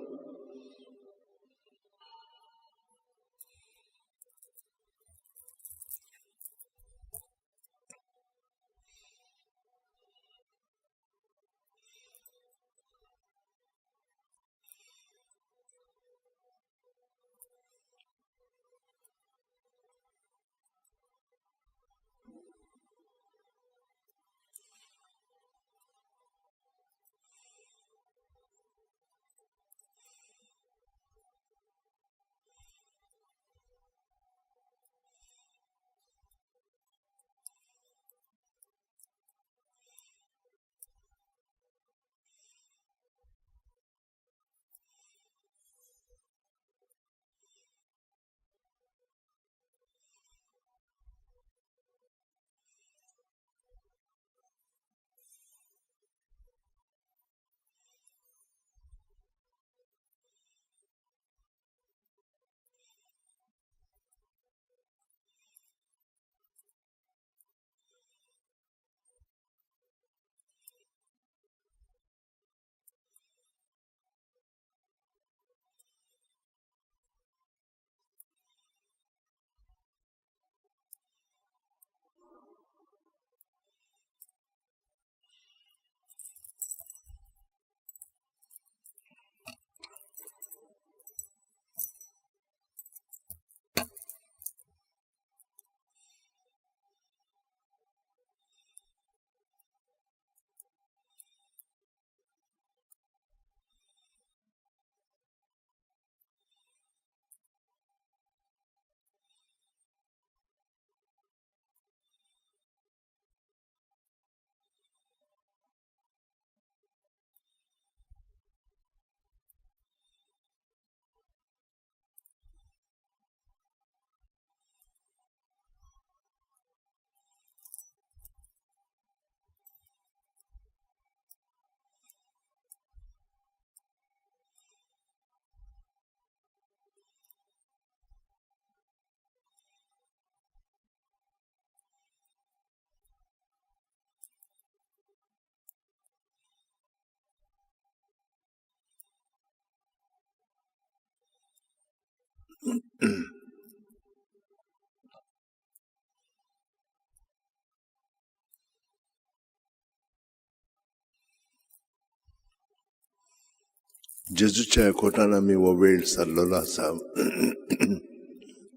जेजूच्या एकवटान आमी हो वेळ सारलेलो आसा,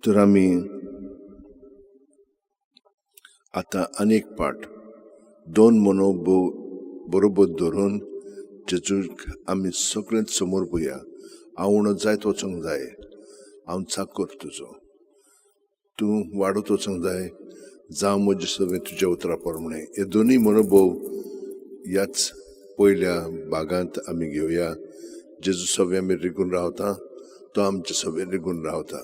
तर आमी आतां आनीक पाट दोन मनो बरोबर धरून जेजूक आमी सगळेंच समोर पळया. हांव उणो जायत वचूंक जाय, हांव चाकर तुजो, तूं वाडत वचूंक जाय, जावं म्हजें सगळें तुज्या उतरा प्रमाणें. हे दोनूय मनोभोव ह्याच पयल्या भागांत आमी घेवया. जेजू सगळें आमी रिगून रावता, तो आमचे सगळें रिगून रावता.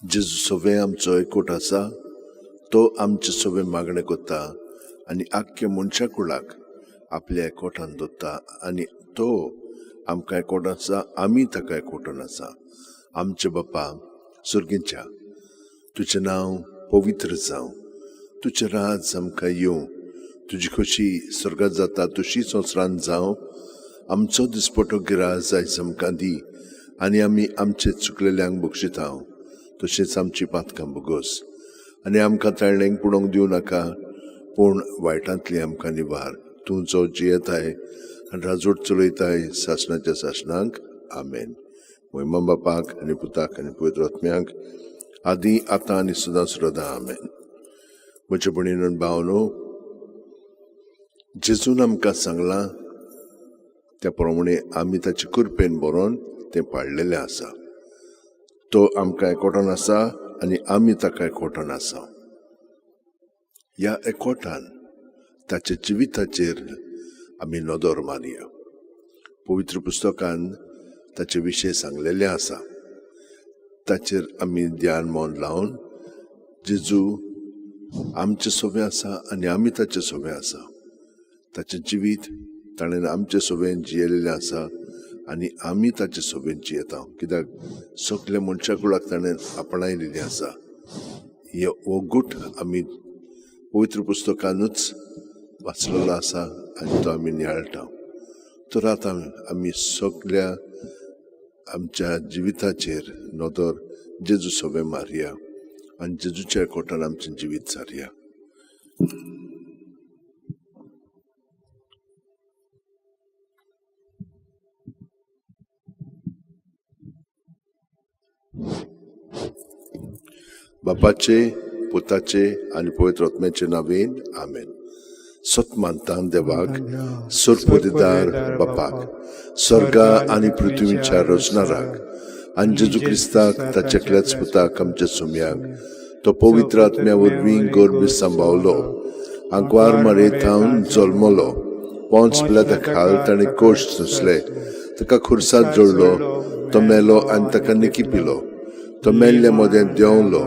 जेजू सगळें आमचो एकवट आसा, तो आमचे सगळें मागणें करता आनी आख्खे मनशा कुळाक आपल्या एकवटान दवरता आनी तो आमकां एकवट आसा, आमी ताका एकवटान आसा. आमचे बापा सुर्गींच्या, तुजें नांव पवित्र जावं, तुजें राज आमकां येवं, तुजी खोशी स्वर्गात जाता तशी संवसारांत जावं. आमचो दिसपटो गिराज आयज आमकां दी आनी आमी आमचे चुकलेल्यांक बक्षिता, तशेंच आमची पातकां भोगोस आनी आमकां ताळणेक पुडोवंक दिवं नाका, पूण वायटांतली आमकां निवार. तूं जो जियेताय आनी राजवट चलयताय सासणाच्या सासणाक. आमेन. मोहिमा बापाक आनी पुताक आनी पवित्र आत्म्याक, आदी आतां आनी सदां सदां. आमेन. म्हजे भयणीन भावनो, जेजून आमकां सांगलां त्या प्रमाणे आमी ताचे कृपेन बरोवन तें पाळलेलें आसा. तो आमकां एकवटान आसा आनी आमी ताका एकवटान आसा. ह्या एकवटान ताच्या जिविताचेर आमी नदर मारया. पवित्र पुस्तकान ताचे विशय सांगलेले आसा. ताचेर आमी ध्यान मन लावन जेजू आमचे सोबे आसा आनी आमी ताचे सोबे आसा. ताचें जिवीत ताणें आमचे सोबेन जियेलेलें आसा आनी आमी ताचे सोबेन जियेता, कित्याक सगल्या मनशा कुळाक ताणें आपणायलेलें आसा. हो गूट आमी पवित्र पुस्तकानूच वाचलेलो आसा आनी तो आमी नियाळटा. तर आतां आमी सगल्या आमच्या जिविताचेर नदर जेजू सोबे मारया आनी जेजूच्या कोटान आमचें जिवीत सारया. बापाचे, पुताचे आनी पवित्र आत्म्याचे नांवेन आमेन. सत मानता देवाक, सरपोदेदार बापाक, स्वर्गा आनी पृथ्वीच्या रचणाराक, आनी जेजू क्रिस्ताक ताच्या एकल्याच पुताक आमच्या सुम्याक, तो पवित्र आत्म्या वरवीं गर्भ सांबावलो, आंकवार मारे थावन जल्मलो, पोंच पिलाता खाल ताणें कोश सोंसले, ताका खुर्सात जोडलो, तो मेलो आनी ताका निकी पिलो, तो मेल्ल्या मदें देंवलो,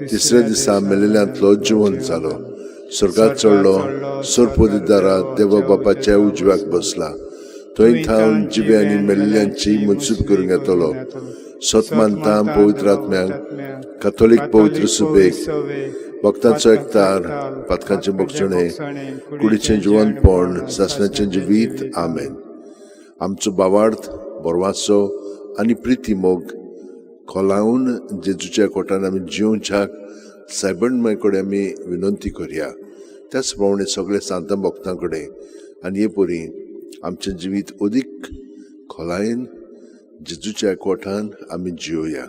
तिसऱ्या दिसा मेलेल्यांतलो जिवन जालो, स्वर्गात चडलो, सरपोदेदारा देवा बापाच्या उजव्याक बसला, थंय थावन जिवे आनी मेल्ल्यांची मनसूब करूंक येतलो. सत मानता पवित्र आत्म्याक, कथोलीक पवित्र सुबेक, भक्तांचो एकतार, पातकांचें बक्षणे, कुडीचें जिवनपण, सासणाचें जिवीत. आमेन. आमचो बावार्थ, बरवाचो आनी प्रिती मोग खोलावन जेजूच्या कोटान आमी जिवच्याक सायबण माय कडेन आमी विनंती करया. त्याच प्रमाणे सगळे सांतां भक्तां कडेन आनी हे परी आमचें जिवीत अदीक खोलायेन जेजूच्या कोठान आमी जियोया.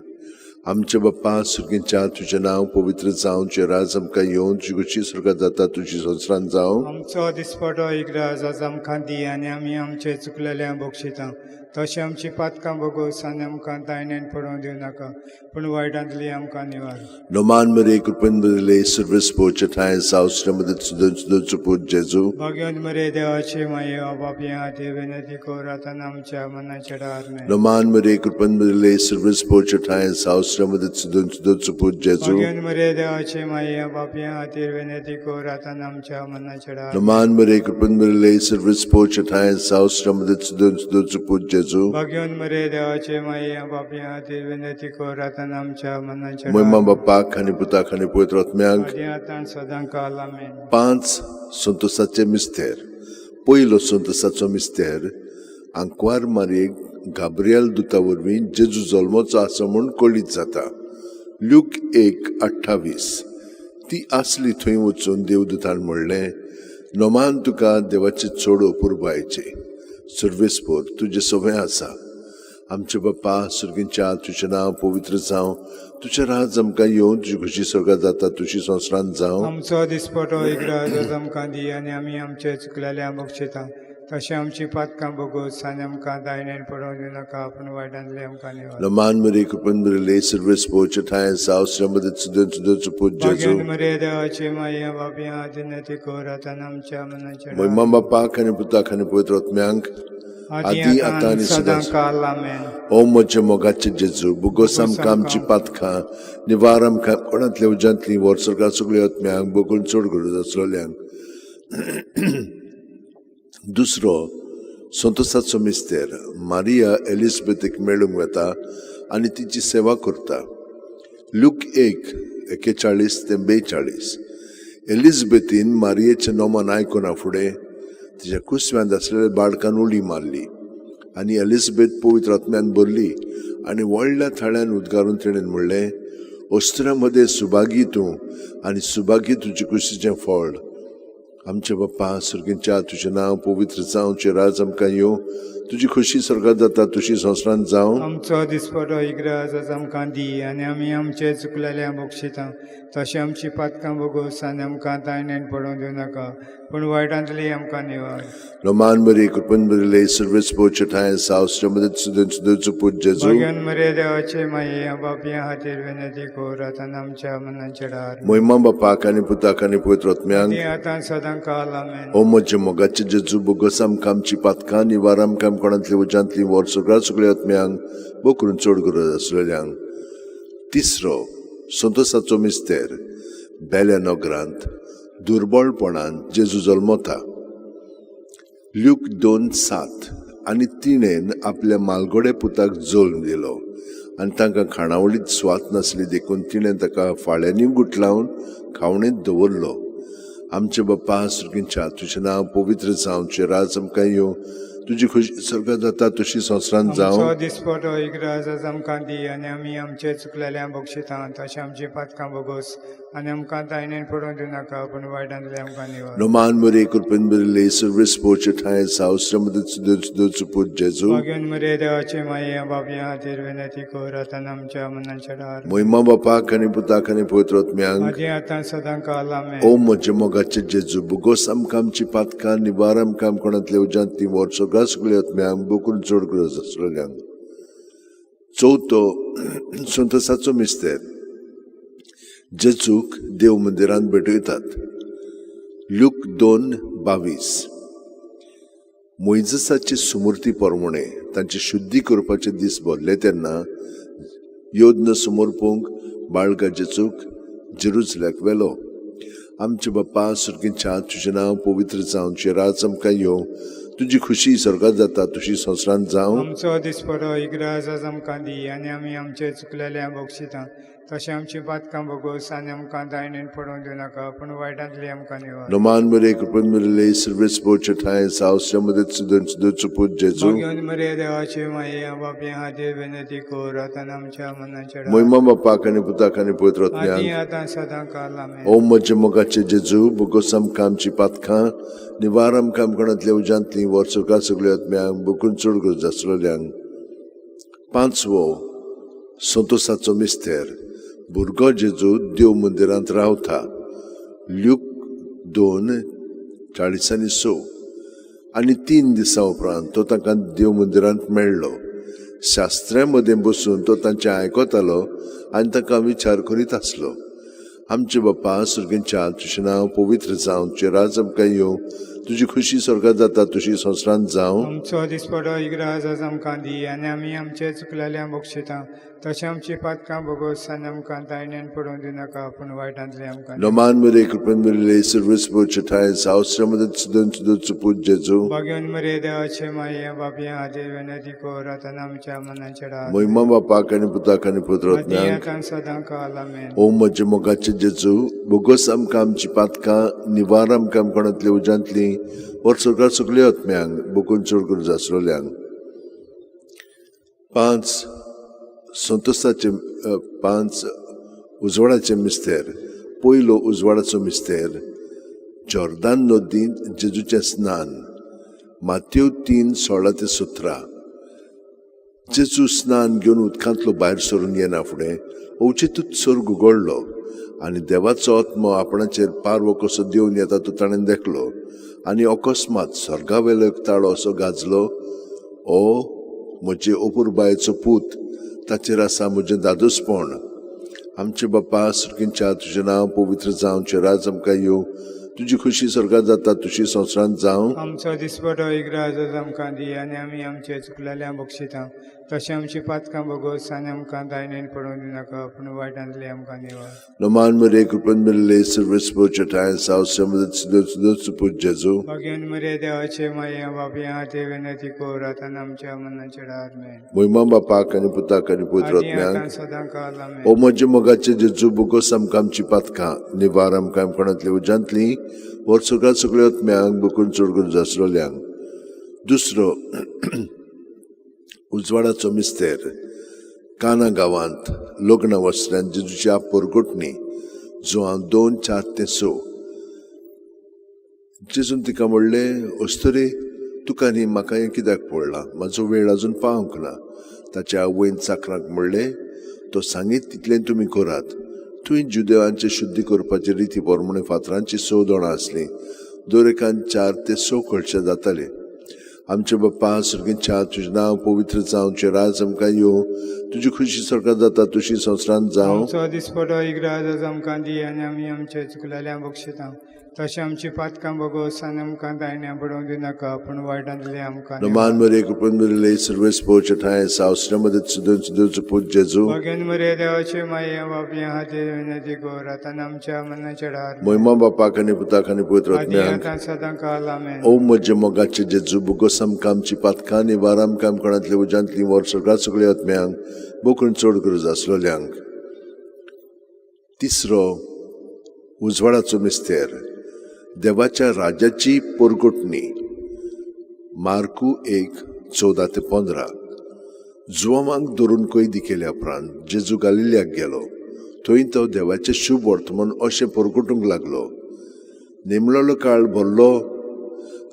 आमचे बाप्पा सुर्गीच्या, तुजें नांव पवित्र जावं, तुजें राज आमकां येवन, तुजी खुशी स्वर्गात जाता तुजी संवसारांत जावं. आमचो दिसपटो इग्राज आज आमकां दी आनी आमी आमचे चुकलेल्या बक्षिता तशें आमची पातकां भोगोस आनी आमकां तायण्यान पडोवंक दिवं नाका, पूण वायटांतली आमकां निवार. नोमान मरे कृपेन बदले सर्विस पोचे ठांय सावसरे मदत सुदन सुदन सुपूत जेजू. भाग्यवंत मरे देवाचे माये बापया खातीर विनंती कर आतां आमच्या मनाच्या डार. नोमान मरे कृपेन बदले सर्विस पोचे ठांय सावसरे मदत सुदन सुदन सुपूत जेजू. भाग्यवंत मरे देवाचे माये बापया खातीर विनंती कर आतां आमच्या मनाच्या डार. नोमान मरे कृपेन बदले सर्विस पोचे ठांय सावसरे मदत सुदन सुदन सुपूत जेजू. भाग्यवंत मरे देवाचे माये बापया खातीर विनंती कर आतां आमच्या मनाच्या महिमा बापाक आनी पुताक आनी पवित्र आत्म्याक, आदी आतां सदां काल. आमेन. 5 संतोसाचे मिस्तेर. पयलो संतोसाचो मिस्तेर, आंकवार मारयेक गाब्रियल दुता वरवीं जेजू जल्मोचो आसा म्हूण कळीत जाता. ल्यूक 1:28. ती आसली थंय वचून देवदूतान म्हणलें, नोमान तुका देवाचे चड अपुरबायचे, सर्वेस्पोर तुजें सवंय आसा. आमचे बाप्पा सुर्गीच्या, तुजें नांव पवित्र जावं, तुजें राज आमकां येवन, तुजी खुशी स्वर्गात जाता तुजी संवसारांत जावं. आमचो दिसपटो इग्राज आमकां दी आनी आमी आमचे चुकलेल्या बक्षिता तशें आमची पातकां भोगोस आनी आमकां दायण्यान पडोवंक दिवं नाका, पूण वायटांतली आमकां निवार. नोमान मरे कृपेन बरले सर्वेस पोचे ठांय सावसरे मदत सुदन सुदन सुपूत जेजू. भाग्यवंत मरे देवाचे माये बापया खातीर विनंती कर आतां आमच्या मनाच्या महिमा बापाक आनी पुताक आनी पवित्र आत्म्यांक, आदी आतां आनी सदां सदां काल. आमेन. ओ म्हज्या मोगाचे जेजू, बुगोस आमकां आमची पातकां, निवार आमकां कोणांतल्या उज्यांतली, व्हर सरकार सगळ्या आत्म्यांक, बगून चड गरज आसलेल्यांक. दुसरो संतोसाचो मिस्तेर, मारिया एलिजबेथीक मेळूंक वता आनी तिची सेवा करता. ल्यूक 1:41 ते 42. एलिजबेथीन मारियेचें नोमान आयकुना फुडें तिच्या कुसव्यांत आसलेल्या बाळकान उडी मारली आनी एलिजबेथ पवित्र आत्म्यान भरली आनी व्हडल्या थाळ्यान उदगारून तिणें म्हणलें, अस्तुऱ्यां मदें सुभागी तूं आनी सुभागी तुजे कुशीचें फळ. आमचे बाप्पा सुर्गीच्या, तुजें नांव पवित्र जावं, तुजें राज आमकां येवं, तुजी खुशी स्वर्गात जाता तुजी संवसारांत जावं. आमचो दिसपटो इग्राज आज आमकां दी आनी आमी आमचे चुकलेल्या बक्षिता तशें आमची पातकां भोगोस आनी आमकां तायण्यान पडोवंक दिवं नाका, पूण वायटांतली आमकां निवार. नोमान मरे कृपेन बरले सर्वेस पोचे ठांय सावसरे मदत सुदन सुदन सुपूत जेजू. भाग्यवंत मरे देवाचे माये बापया खातीर विनंती कर आतां आमच्या मनाच्या डार. महिमा बापाक आनी पुताक आनी पवित्र आत्म्यांक, आतां सदां काल. आमेन. ओ म्हज्या मोगाचे जेजू, बोगस आमकां आमची पातकां, निवार आमकां आमकां कोणांतली उज्यांतली वर सगळ्या सगळ्या आत्म्यांक बोकरून चड गरज आसलेल्यांक. तिसरो संतोसाचो मिस्तेर, बेल्या नगरांत दुर्बळपणान जेजू जल्मता. ल्यूक 2:7. आनी तिणेन आपल्या मालगोडे पुताक जल्म दिलो आनी तांकां खाणावळींत स्वात नासली देखून तिणें ताका फाळ्यांनी गुटलावन खावणेंत दवरलो. आमचे बाप्पा सुर्गींच्या, तुजें नांव पवित्र जावं, तुजें राज आमकां येवं, तुजी खुशी स्वर्गात जाता तशी संवसारांत आमचो जावं. दिसपटो इग्राज आज आमकां दी आनी आमी आमचे चुकलेल्या बक्षिता तशें आमची पातकां बोगोस आनी आमकां तायणेन पडोवन दिवनाका, पूण वायटांतले आमकां निवार. नोमान मरे कृपेन बरले सर्विस पोचे ठाय सावस्र पूत जेजू. भाग्यान मरे देवाचे माये बाबया खातीर विनंती कर आतां आमच्या मनाच्या डार. मोहिमा बापाक आनी पुताक आनी पवित्र आत्म्यांक. आदी आतां सदां काल, आमेन. ओ म्हज्या मोगाचे जेजू, बोगोस आमकां आमची पातकां, निवार आमकां कोणांतल्या उज्यांतली वर सगळ्या सगळ्या आत्म्यांक बोकून चड गरज आसलेल्यांक. चवथो संतोसाचो मिस्तेर, जेजूक देव मंदिरांत भेटयतात. ल्यूक 2:22. मोयजसाची सुमूर्ती परमणे तांची शुद्धी करपाचे दीस भरले तेन्ना योद्न समर्पूंक बाळगा जेजूक जेरुजल्याक व्हेलो. आमचे बाप्पा सुर्गींच्या, तुजें नांव पवित्र जावं, तुजें राज आमकां येवं, तुजी खुशी स्वर्गात जाता तशी संवसारांत जावं. आमचो दिसपटो इग्राज आज आमकां दी आनी आमी आमचे चुकलेल्या बक्षिता तशें आमची पातकां बोगोस आनी आमकां दायणेन पडोवन दिवनाका, पूण वायटांतली आमकां निवार. नोमान मरे कृपेन मिळिल्ले सर्वेस पोचे ठाय सावस्र मदत सुदन पूत जेजू. भाग्यान मरे देवाचे माये बाबया खातीर विनंती कर आतां आमच्या मनाच्या डार. मोहिमा बापाक आनी पुताक आनी पवित्र आदी आत्म्यांक. आतां सदां काल, आमेन. ओ म्हज्या मोगाचे जेजू, बोगोस आमकां आमची पातकां, निवार आमकां कोणांतल्या उज्यांतली वर सगळ्या सगळ्या आत्म्यांक बोकून चड गरज आसलेल्यांक. पांचवो संतोसाचो मिस्तेर, भुरगो जेजू देव मंदिरांत रावता. ल्यूक 2:46. आनी 3 दिसां उपरांत तो तांकां देव मंदिरांत मेळ्ळो. शास्त्र्या मदें बसून तो तांचें आयकतालो आनी तांकां विचार करीत आसलो. आमचे बाप्पा सुर्गींच्या, तुजें नांव पवित्र जावं, तुजें राज आमकां येवं, तुजी खुशी स्वर्गात जाता तशी संवसारांत जावं. आमचो दिसपटो इग्राज आज आमकां दी आनी आमी आमचे चुकलेल्या बक्षिता तशें आमची पातकां बोगोस आनी आमकां तायणेन पडोवन दिवनाका, पूण वायटांतले आमकां. नोमान मरे कृपेन मिळिल्ले सर्वेस पोचे ठाय सावस्र मदत सुदन पूत जेजू. भाग्यान मरे देवाचे माये बाबया खातीर विनंती कर आतां आमच्या मनाच्या डार. मोहिमा बापाक आनी पुताक आनी पवित्र आदी आत्म्यांक. आतां सदां काल, आमेन. ओ म्हज्या मोगाचे जेजू, बोगोस आमकां आमची पातकां, निवार आमकां कोणांतल्या उज्यांतली वर सगळ्या सगळ्या आत्म्यांक बोकून चड गरज आसलेल्यांक. 5 संतोसाचे 5 उजवाडाचे मिस्तेर. पयलो उजवाडाचो मिस्तेर, जॉर्दान नदींत जेजूचें स्नान. मातयो 3:16-17. जेजू स्नान घेवन उदकांतलो भायर सरून येना फुडें अवचितूच स्वर्ग उगडलो आनी देवाचो आत्मो आपणाचेर पारवो कसो देंवन येता तो ताणें देखलो आनी अकस्मात स्वर्गावेलो एक ताळो असो गाजलो, ओ म्हजे अपुरबायेचो पूत, ताचेर आसा म्हजें दादोसपण. आमचे बाप्पा सुर्गींच्या, तुजें नांव पवित्र जावं, तुजें राज आमकां येवं, तुजी खुशी स्वर्गात जाता तशी संवसारांत जावं. आमचो दिसपटो इग्राज आज आमकां दी आनी आमी आमचे चुकलेल्या बक्षिता तशें आमची पातकां बोगोस आनी आमकां दायणेन पडोवन दिवनाका, पूण वायटांतले आमकां निवार. नोमान मरे कृपेन मिळिल्ले सर्वेस पोचे ठाय सावस्र मदत सुदन पूत जेजू. भाग्यान मरे देवाचे माये बाबया खातीर विनंती कर आतां आमच्या मनाच्या डार, आमेन. मोहिमा बापाक आनी पुताक आनी पवित्र आदी आत्म्यांक. आतां सदां काल, आमेन. ओ म्हज्या मोगाचे जेजू, बोगोस आमकां आमची पातकां, निवार आमकां कोणांतल्या उज्यांतली वर सगळ्या सगळ्या आत्म्यांक बोकून चड गरज आसलेल्यांक. दुसरो उजवाडाचो मिस्तेर, काना गांवांत लग्न वसल्यान जेजूची आपरगोटणी. जुआंव 2:4-6. जेजून तिका म्हणलें, अस्तुरे, तुका न्ही म्हाका हें कित्याक पडलां, म्हाजो वेळ अजून पावंक ना. ताच्या आवयन चाकरांक म्हणलें, तो सांगीत तितलें तुमी करात. थंय जुदेवांचे शुद्धी करपाचे रिती प्रमाणे फातरांची 6 दोणां आसलीं, दर एकान 4 ते 6 कळशे जाताले. आमचे बाप्पा सुर्गींच्या, तुजें नांव पवित्र जावं, तुजें राज आमकां येवं, तुजी खुशी स्वर्गात जाता तशी संवसारांत जावं. आमचो दिसपटो इग्राज आज आमकां दी आनी आमी आमचे चुकलेल्या बक्षिता तशें आमची पातकां भोगोस आनी आमकां दायण्या पडोवंक दिनाका, पूण वायटांतली आमकां निवार. नमान मरे कृपेन भरिल्ले सर्वेस पोवचे ठांय सावसऱ्या मदत सुदन सुदूच पूत जेजू. भगेन मरे देवाचे माये बापया हातीर विनंती कर आतां आमच्या मनाच्या डार. मोहिमा बापाक आनी पुताक आनी पवित्र आदी आत्म्याक. आतां सदां काल, आमेन. ओ म्हज्या मोगाचे जेजू, बोगोस आमकां आमची पातकां निवार आमकां आमकणांतले उज्यांतली वर सगळ्या सगळ्या आत्म्यांक, बोकून चड गरज आसलोल्यांक. तिसरो उजवाडाचो मिस्तेर, देवाच्या राज्याची पोरगोटणी. मार्कू 1:14 ते 15. जुवांक धरून कैदी केल्या उपरांत जेजू गालिल्याक गेलो. थंय तो देवाचें शुभ वर्तमान अशें परगटूंक लागलो. नेमलोलो काळ भरलो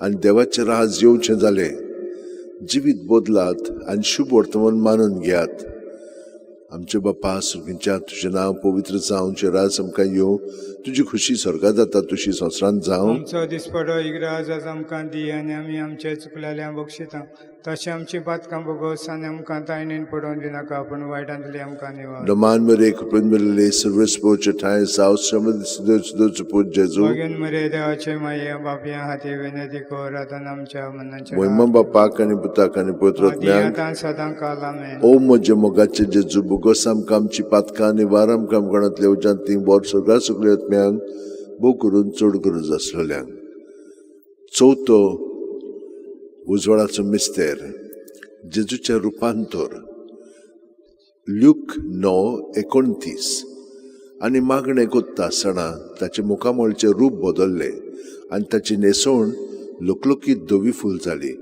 आनी देवाचें राज येवचें जालें. जिवीत बदलात आनी शुभ वर्तमान मानून घेयात. आमचे बापा सुखींच्या, तुजें नांव पवित्र जावं, तुजें राज आमकां येवं, तुजी खुशी स्वर्गात जाता तुशी संवसारांत जावं. आमचो दिसपडो इग्राज आज आमकां दी आनी आमी आमचे चुकलेल्या बक्षिता तशें आमची पातकां भोगोस आनी आमकां तायणेन पडोवन दिनाका, पूण वायटांतली आमकां निवार. नमान मरे कृपेन मेळिल्ले सर्वेस पोवचे ठांय साव श्रम पूत जेजू. भगेन मरे देवाचे माये बापया हाती विनंती कर आतां आमच्या मनाच्या मोहिमा बापाक आनी पुताक आनी पवित्र आदी आत्म्याक. आतां सदां काल, आमेन. ओ म्हज्या मोगाचे जेजू, बोगोस आमकां आमची पातकां निवार आमकां आमकणांतल्या उज्यांतली वर सगळ्या सगळ्या आत्म्यांक, भोव करून चड गरज आसलेल्यांक. चवथो उजवाडाचो मिस्तेर, जेजूचें रुपांतर. ल्यूक 9:29. आनी मागणें कोत्ता आसतना ताचें मुखामळचें रूप बदल्लें आनी ताची न्हेसवण लकलकीत धवी फूल जाली.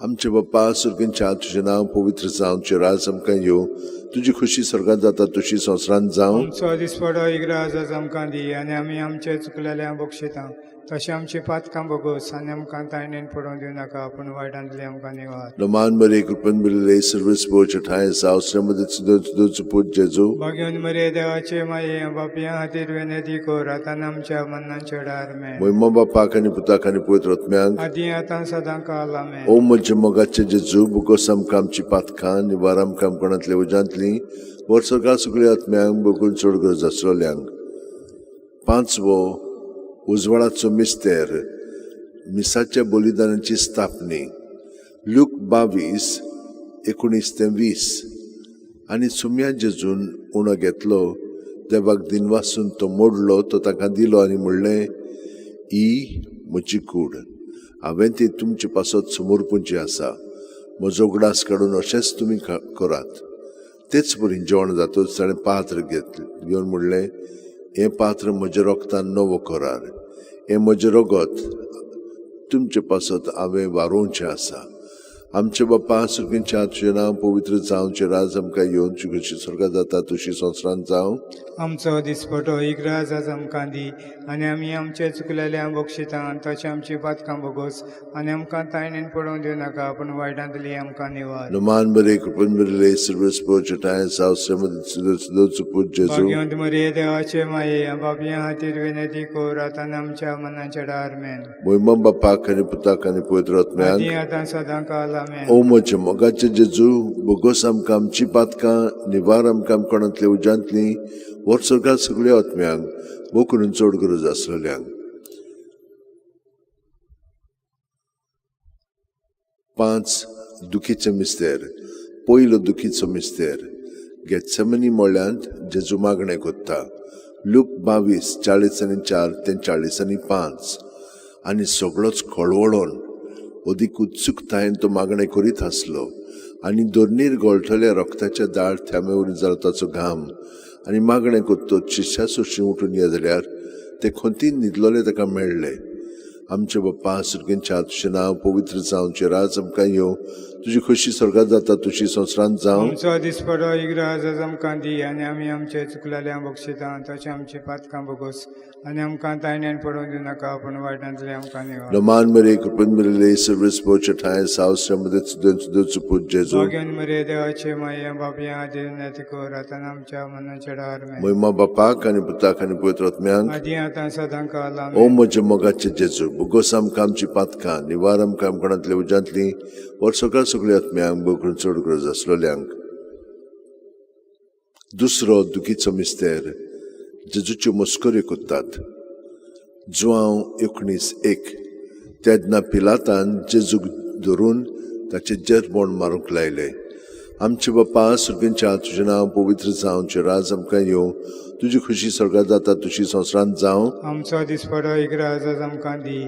आमचे बाप्पा सुर्गींच्या, तुजें नांव पवित्र जावं, तुजें राज आमकां येवं, तुजी खुशी स्वर्गात जाता तुशी संवसारांत जावं. आमचो दिसपडो इग्राज आज आमकां दी आनी आमी आमचे चुकलेल्या बक्षिता तशें आमची पातकां भोगोस आनी आमकां तायणेन पडोवन दिवनाका, पूण वायटांतली आमकां निवार. नमान मरे कृपेन मेळिल्ले सर्वेस पोवचे ठांय सावसऱ्या मदत सुदूच पूत जेजू. भाग्यवंत मरे देवाचे माये बापया खातीर विनंती कर आतां आमच्या मनाच्या डार मे. मोहिमा बापाक आनी पुताक आनी पवित्र आत्म्याक. आदी आतां सदां काल, आमेन. ओ म्हज्या मोगाचे जेजू, बोगोस आमकां आमची पातकां निवार आमकां आमकणांतल्या उज्यांतली वर सगळ्या सगळ्या आत्म्यांक, बगून चड गरज आसलोल्यांक. पांचवो उजवाडाचो मिस्तेर, मिसाच्या बलिदानाची स्थापनी. ल्यूक 22:19 ते 20. आनी सुम्या जेजून उणो घेतलो, देवाक दिनवासून तो मोडलो, तो ताका दिलो आनी म्हणलें, ही म्हजी कूड, हांवें ती तुमचे पासत समर्पूंची आसा. म्हजो उगडास काडून अशेंच तुमी करात. तेच परी जेवण जातूच ताणें पात्र घेवन म्हणलें, हें पात्र म्हज्या रोगतान नवो करार, हें म्हजें रगत तुमचे पासत हांवें वारोवचें आसा. आमचे बापा सुखींच्या, तुजें नांव पवित्र जावं, तुजें राज आमकां येवन, तुजी खुशी स्वर्गात जाता तुशी संवसारांत जावं. आमचो दिसपटो इग्राज आज आमकां दी आनी आमी आमचे चुकलेल्या बक्षिता तशें आमची पातकां भोगोस आनी आमकां तायणेन पडोवन दिवनाका, पूण वायटांतली आमकां निवार. नमान बरे कृपेन भरिल्ले सर्वेस पोवचे ठांय सावसऱ्या मदत पूत जेजू. भाग्यवंत मरे देवाचे माये बापया खातीर विनंती कर आतां आमच्या मनाच्या डार मेन. मोहिमा बापाक आनी पुताक आनी पवित्र आत्म्याक. आदी आतां सदां काल, आमेन. ओ म्हज्या मोगाचे जेजू, बोगोस आमकां आमची पातकां निवार आमकां आमकणांतल्या उज्यांतली वर सगळ्या सगळ्या आत्म्यांक, भोव करून चड गरज आसलेल्यांक. पांच दुखीचे मिस्तेर. पयलो दुखीचो मिस्तेर, गेत्सेमनी मळ्यांत जेजू मागणें कोत्ता. लूक 22:44 ते 45. आनी सगळोच खळवळोन अदीक उत्सुकतायेन तो मागणें करीत आसलो आनी दोर्नीर गळटल्या रक्ताच्या दाळ थेंब्या जालो ताचो घाम. आनी मागणें कोत्तोच शिश्या सोशी उठून ये जाल्यार ते खंतीन न्हिदलोले ताका मेळ्ळे. आमचे बाप्पा सुर्गींच्या, तुजें नांव पवित्र जावं, तुजें राज आमकां येवं, तुजी खुशी स्वर्गात जाता तुशी संवसारांत जावं. आमचो दिसपडो इग्राज आज आमकां दी आनी आमी आमचे चुकलेल्या बक्षिता तशें आमची पातकां भोगोस आनी आमकां तायण्यान पडोवन दिवनाका, पूण वायटांतली आमकां निवार. नमान मरे कृपेन मेळिल्ले सर्वेस पोवचे ठांय सावसऱ्या मदत सुदूच पूत जेजू. भाग्यवंत मरे देवाचे माये बापया खातीर विनंती कर आतां आमच्या मनाच्या डार मेन. मोहिमा बापाक आनी पुताक आनी पवित्र आत्म्याक. आदी आतां सदां काल, ओ आमेन. म्हज्या मोगाचे जेजू, बोगोस आमकां आमची पातकां निवार आमकां आमकणांतल्या उज्यांतली वर सगळ्या सगळ्या आत्म्यांक, बोगून चड गरज आसलोल्यांक. दुसरो दुखीचो मिस्तेर, जेजूच्यो मस्कऱ्यो कोत्तात. जुआंव 19:1. तेन्ना पिलातान जेजूक धरून ताचे जेरबोण मारूंक लायले. आमचे बापा सुर्गेंच्या, तुजें नांव पवित्र जावं, तुजें राज आमकां येवं, तुजी खुशी स्वर्गात जाता तुशी संवसारांत जावं. आमचो दिसपडो इगराज आज आमकां दी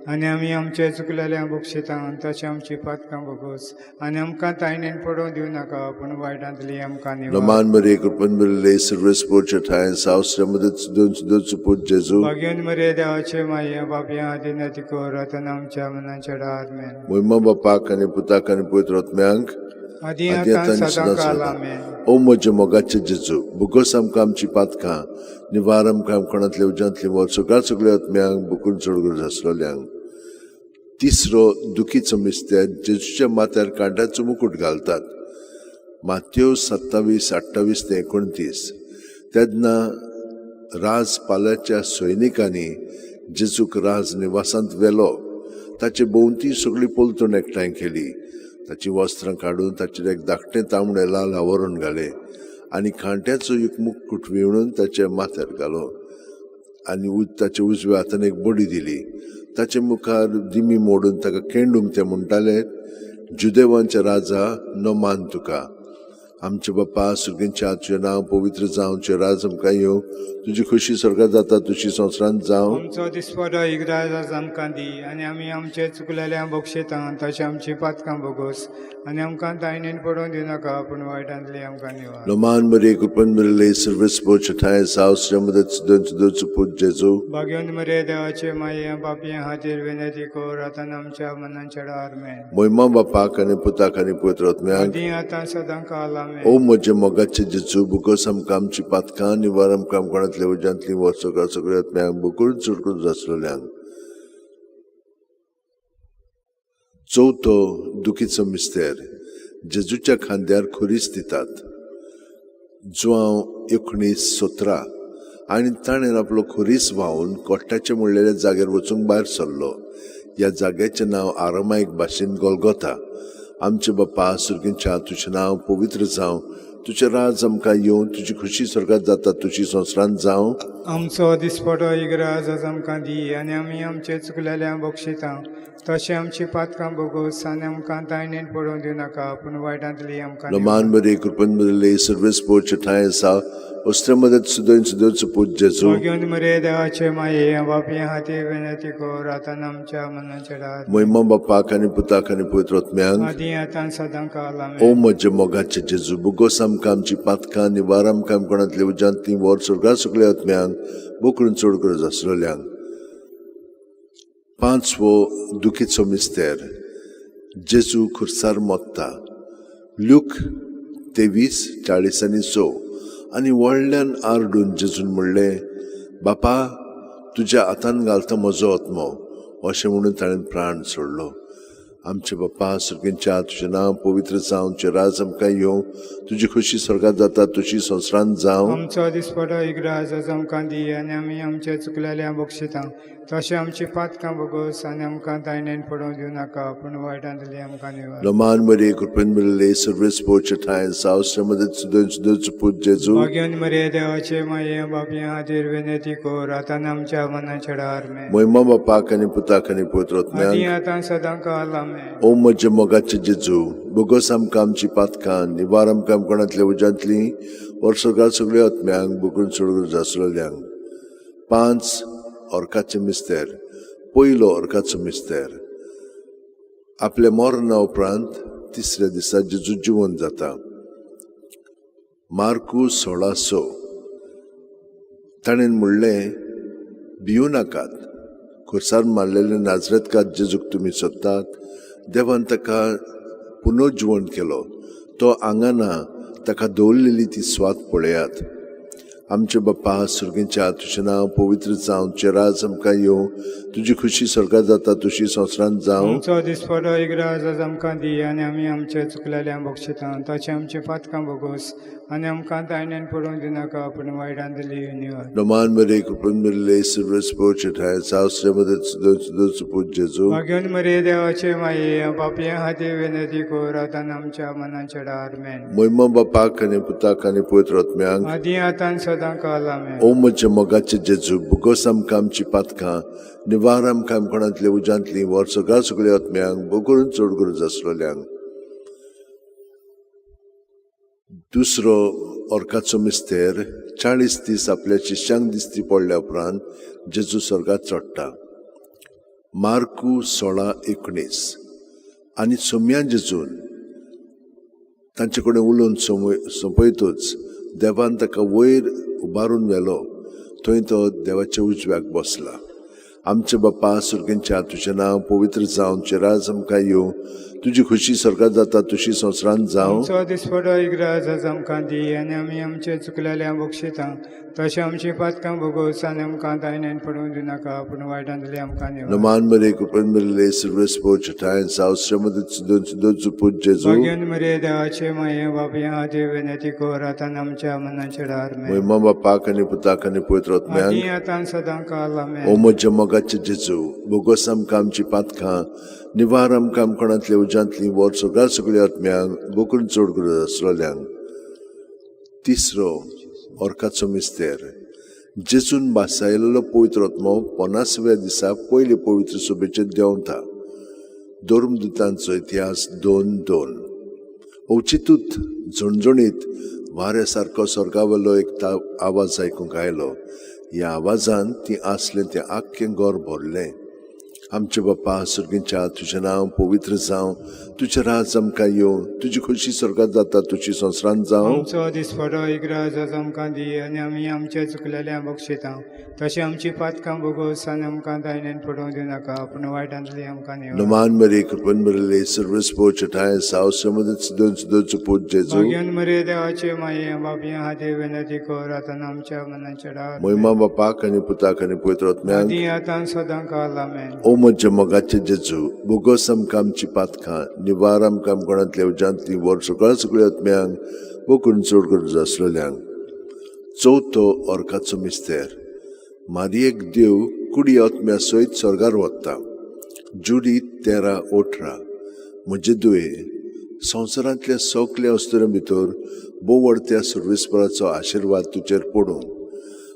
आनी आमी आमचे चुकलेल्या बक्षिता तशें आमची पातकां भोगोस आनी आमकां तायणेन पडोवंक दिवं नाका, पूण वायटांतली आमकां निवार. नमान मरे, कृपन मिळले, सर्वेस्पोरच्या ठांय सावसच्या मदत दोन दोन पूत जेजू. भाग्यन मरे देवाचे माये बापया आदी कर आतां आमच्या मनाच्या डार मेन. मोहिमा बापाक आनी पुताक आनी पवित्र आत्म्यांक, आदी आदी आतां आतां आनी सदां सदां काल सदां. आमेन. ओ म्हज्या मोगाचे जेजू, भुगोस आमकां आमची पातकां, निवार आमकां कोणांतले उज्यांतली वर सगळ्या सगळ्या आत्म्यांक बुकून चड गरज आसलेल्यांक. तिसरो दुखीचो मिस्तेर, जेजूच्या माथ्यार कांड्याचो मुकूट घालतात. मात्यो 27:28 ते 29. तेन्ना राजपालाच्या सैनिकांनी जेजूक राज निवासांत व्हेलो. ताचे भोंवती सगळी पलतण एकठांय केली. ताची वस्त्रां काडून ताचेर एक धाकटें तांबडें लाल आवरण घालें आनी कांट्याचो एक मुकुट विणून ताच्या माथ्यार घालो आनी ताच्या उजव्या हातान एक बडी दिली. ताचे मुखार दिमी मोडून ताका केंडूंक ते म्हणटाले, जुदेवांचे राजा, नमान तुका. आमचे बापा सुर्गेंच्या, तुजें नांव पवित्र जावं, तुजें राज आमकां येवं, तुजी खुशी स्वर्गात जाता तुशी संवसारांत जावं. आमचो दिसपडो इगराज आज आमकां दी आनी आमी आमचे चुकलेल्या बक्षिता तशें आमची पातकां भोगोस आनी आमकां तायणेन पडोवंक दिवं नाका, पूण वायटांतली आमकां निवार. नमान मरे, कृपन मिळले, सर्वेस्पोरच्या ठांय सावसच्या मदत दोन दोन पूत जेजू. भाग्यवंत मरे देवाचे माये बापया खातीर विनंती कर आतां आमच्या मनाच्या डार मेन. मोहिमा बापाक आनी पुताक आनी पवित्र आत्म्याक, आदी आतां सदां काल आमेन. ओ म्हज्या मोगाचे जेजू, भुगोस आमकां आमची पातकां, निवार आमकां कोणांतल्या उज्यांतली वर सगळ्या सगळ्या आत्म्यांक बुकून चडकून जासलेल्यांक. चवथो दुखीचो मिस्तेर, जेजूच्या खांद्यार खुरीस दितात. जुआंव 19:17. आनी ताणें आपलो खुरीस व्हांवून कोट्टाचे म्हणलेल्या जाग्यार वचूंक भायर सरलो. ह्या जाग्याचें नांव आरामायक भाशेन गोलगोता. आमचे बापा सुर्गेंच्या, तुजें नांव पवित्र जावं, तुजें राज आमकां येवं, तुजी खुशी स्वर्गात जाता तुशी संवसारांत जावं. आमचो दिसपडो इगराज आज आमकां दी आनी आमी आमचे चुकलेल्या बक्षिता तशें आमची पातकां भोगोस आनी आमकां तायणेन पडोवंक दिवं नाका, पूण वायटांतली आमकां निवार. नमान बरे, कृपन मिळले, सर्वेस्पोरच्या ठांय आसा वस्त्र मदत सुदोन सुदोन पूत जेजू. भाग्यवंत मरे देवाचे माये बापया खातीर विनंती कर आतां आमच्या मनाच्या डार. मोहिमा बापाक आनी पुताक आनी पवित्र आत्म्यांक, आदी आतां सदां काल ओ आमेन. म्हज्या मोगाचे जेजू, भुगोस आमकां आमची पातकां, निवार आमकां कोणांतल्या उज्यांतली वर स्वर्गा सगळ्या आत्म्यांक बोकरून चड गरज आसलेल्यांक. पांचवो दुखीचो मिस्तेर, जेजू खुर्सार मोत्ता. ल्यूक 23:40 आनी 6. आनी व्हडल्यान आरडून जेजून म्हणलें, बापा, तुज्या हातान घालता म्हजो आत्मो. अशें म्हणून ताणें प्राण सोडलो. आमचे बापा सुर्गेंच्या, तुजें नांव पवित्र जावं, तुजें राज आमकां येवं, तुजी खुशी स्वर्गात जाता तुशी संवसारांत जावं. आमचो दिसपडो इगराज आज आमकां दी आनी आमी आमचे चुकलेल्या बक्षिता तशें आमची पातकां भोगोस आनी आमकां तायणेन पडोवंक दिवं नाका, पूण वायटांतली आमकां निवार. नमान मरे, कृपेन मिळले, सर्वेस्पोरच्या ठांय सावसच्या मदत सुदोन सुदोन पूत जेजू. भाग्यवंत मरे देवाचे माये बापया खातीर विनंती कर आतां आमच्या मनाच्या डार मेन. मोहिमा बापाक आनी पुताक आनी पवित्र आदी आत्म्याक, आतां सदां काल आमेन. ओ म्हज्या मोगाचे जेजू, भोगोस आमकां आमची पातकां, निवार आमकां कोणांतल्या उज्यांतली वर स्वर्गात सगळ्या आत्म्यांक बुकून सोडून जासलेल्यांक. पांच अर्काचे मिस्तेर, पयलो अर्काचो मिस्तेर, आपल्या मरणा उपरांत तिसऱ्या दिसा जेजू जिवन जाता. मार्कू 16:6. ताणें म्हणलें, भिवू नाकात, खुर्सार मारलेले नाजरेतकार जेजूक तुमी सोदतात. देवान ताका पुनर्जिवन केलो. तो हांगा ना, ताका दवरलेली ती स्वात पळयात. आमचे बापा सुर्गेंच्या, तुजें नांव पवित्र जावं, तुजें राज आमकां येवं, तुजी खुशी स्वर्गात जाता तुशी संवसारांत जावं. आमचो दिसपडो इगराज आज आमकां दी आनी आमी आमचे चुकलेल्या बक्षिता तशें आमची पातकां भोगोस आनी आमकां तायण्यान पडूंक दिनाका, पूण वायटांतली निवार. नमान मरे कृपेन भरिल्ले, सर्वेस्पर ठाय सावश्रमदत सुदोच जेजू. भाग्यवंत मरिये देवाचे माये, पापयां खातीर विनंती कर आतां आनी आमच्या मनाच्या वेळार. आमेन. महिमा बापाक आनी पुताक आनी पवित्र आत्म्याक. आदी आतां आनी सदां काल. आमेन. ओ म्हज्या मोगाचे जेजू, भोगोस आमकां आमची पातकां, निवार आमकां कोणांतले उज्यांतली, वर सगळ्या सगळ्या आत्म्यांक, भोगरून चड गरज आसलेल्यांक. दुसरो ऑर्काचो मिस्तेर. 40 दीस आपल्या शिष्यांक दिसती पडल्या उपरांत जेजू स्वर्गात चडटा. मार्कू 16:19. आनी सोम्या जेजून तांचे कडेन उलोवन सोंपयतूच देवान ताका वयर उबारून व्हेलो, थंय तो देवाच्या उजव्याक बसला. आमचे बापा सुर्गेंच्या, तुजें नांव पवित्र जावं, तुजें राज आमकां येवं, तुजी खुशी स्वर्गात जाता तुशी संवसारांत जावं. आमचो दिसपडो इग्राज आज आमकां दी आनी आमी आमचे चुकलेल्या बक्षिता तशें आमची पातकां भोगोस आनी आमकां दायण्यान पडूंक दिनाका, पूण वायटांतली आमकां निवार. नमान मरे कृपेन भरिल्ले, सर्वेस्पर ठाय सावश्रमदत पूत जेजू. भाग्यवंत मरिये देवाचे माये, बापया खातीर विनंती कर आतां आनी आमच्या मनाच्या वेळार. आमेन. महिमा बापाक आनी पुताक आनी पवित्र आत्म्याक. आदी आतां आनी सदां काल. आमेन. ओ म्हज्या मोगाचे जेजू, भोगोस आमकां आमची पातकां, निवार आमकां कोणांतल्या उज्यांतली, वर सगळ्या सगळ्या आत्म्यांक, बोकून चड गरज आसलेल्यांक. तिसरो ऑर्काचो मिस्तेर. जेजून भासायलेलो पवित्र आत्मो 50व्या दिसा पयले पवित्र सभेचेर देंवता. धर्मदुतांचो इतिहास 2:2. अवचितूत झणझणीत वाऱ्या सारको स्वर्गावेलो एक आवाज आयकूंक आयलो. ह्या आवाजान ती आसलें तें आख्खें घर भरलें. आमचे बापा सुर्गींच्या, तुजें नांव पवित्र जावं, तुजें राज आमकां येवं, तुजी खुशी स्वर्गात जाता तुजी संवसारांत जावं. आमचो दिसपडो इग्राज आज आमकां दी आनी आमी आमचे चुकलेल्या बक्षिता तशें आमची पातकां भोगोस आनी आमकां दायण्यान पडोवंक दिनाका, पूण वायटांतली आमकां निवार. नमान मरे कृपेन भरिल्ले, सर्वेस्पर ठाय सावश्रमदत पूत जेजू. भाग्यवंत मरिये देवाचे माये, बापया खातीर विनंती कर आतां आनी आमच्या मनाच्या वेळार. महिमा बापाक आनी पुताक आनी पवित्र आत्म्याक. आदी आतां आनी सदां काल. आमेन. ओ म्हज्या मोगाचे जेजू, भोगोस आमकां आमची पातकां, निवार आमकां कोणांतल्या उज्यांतली, वर सगळ्या सगळ्या आत्म्यांक, बोकून चड गरज आसलेल्यांक. चवथो ऑर्काचो मिस्तेर. मारियेक देव कुडी आत्म्या सयत स्वर्गार वता. जुडी 13:18. म्हजे दुये, संवसारांतल्या सगल्या अस्तुऱ्यां भितर बोवडत्या सर्वेस्पराचो आशिर्वाद तुजेर पडूं.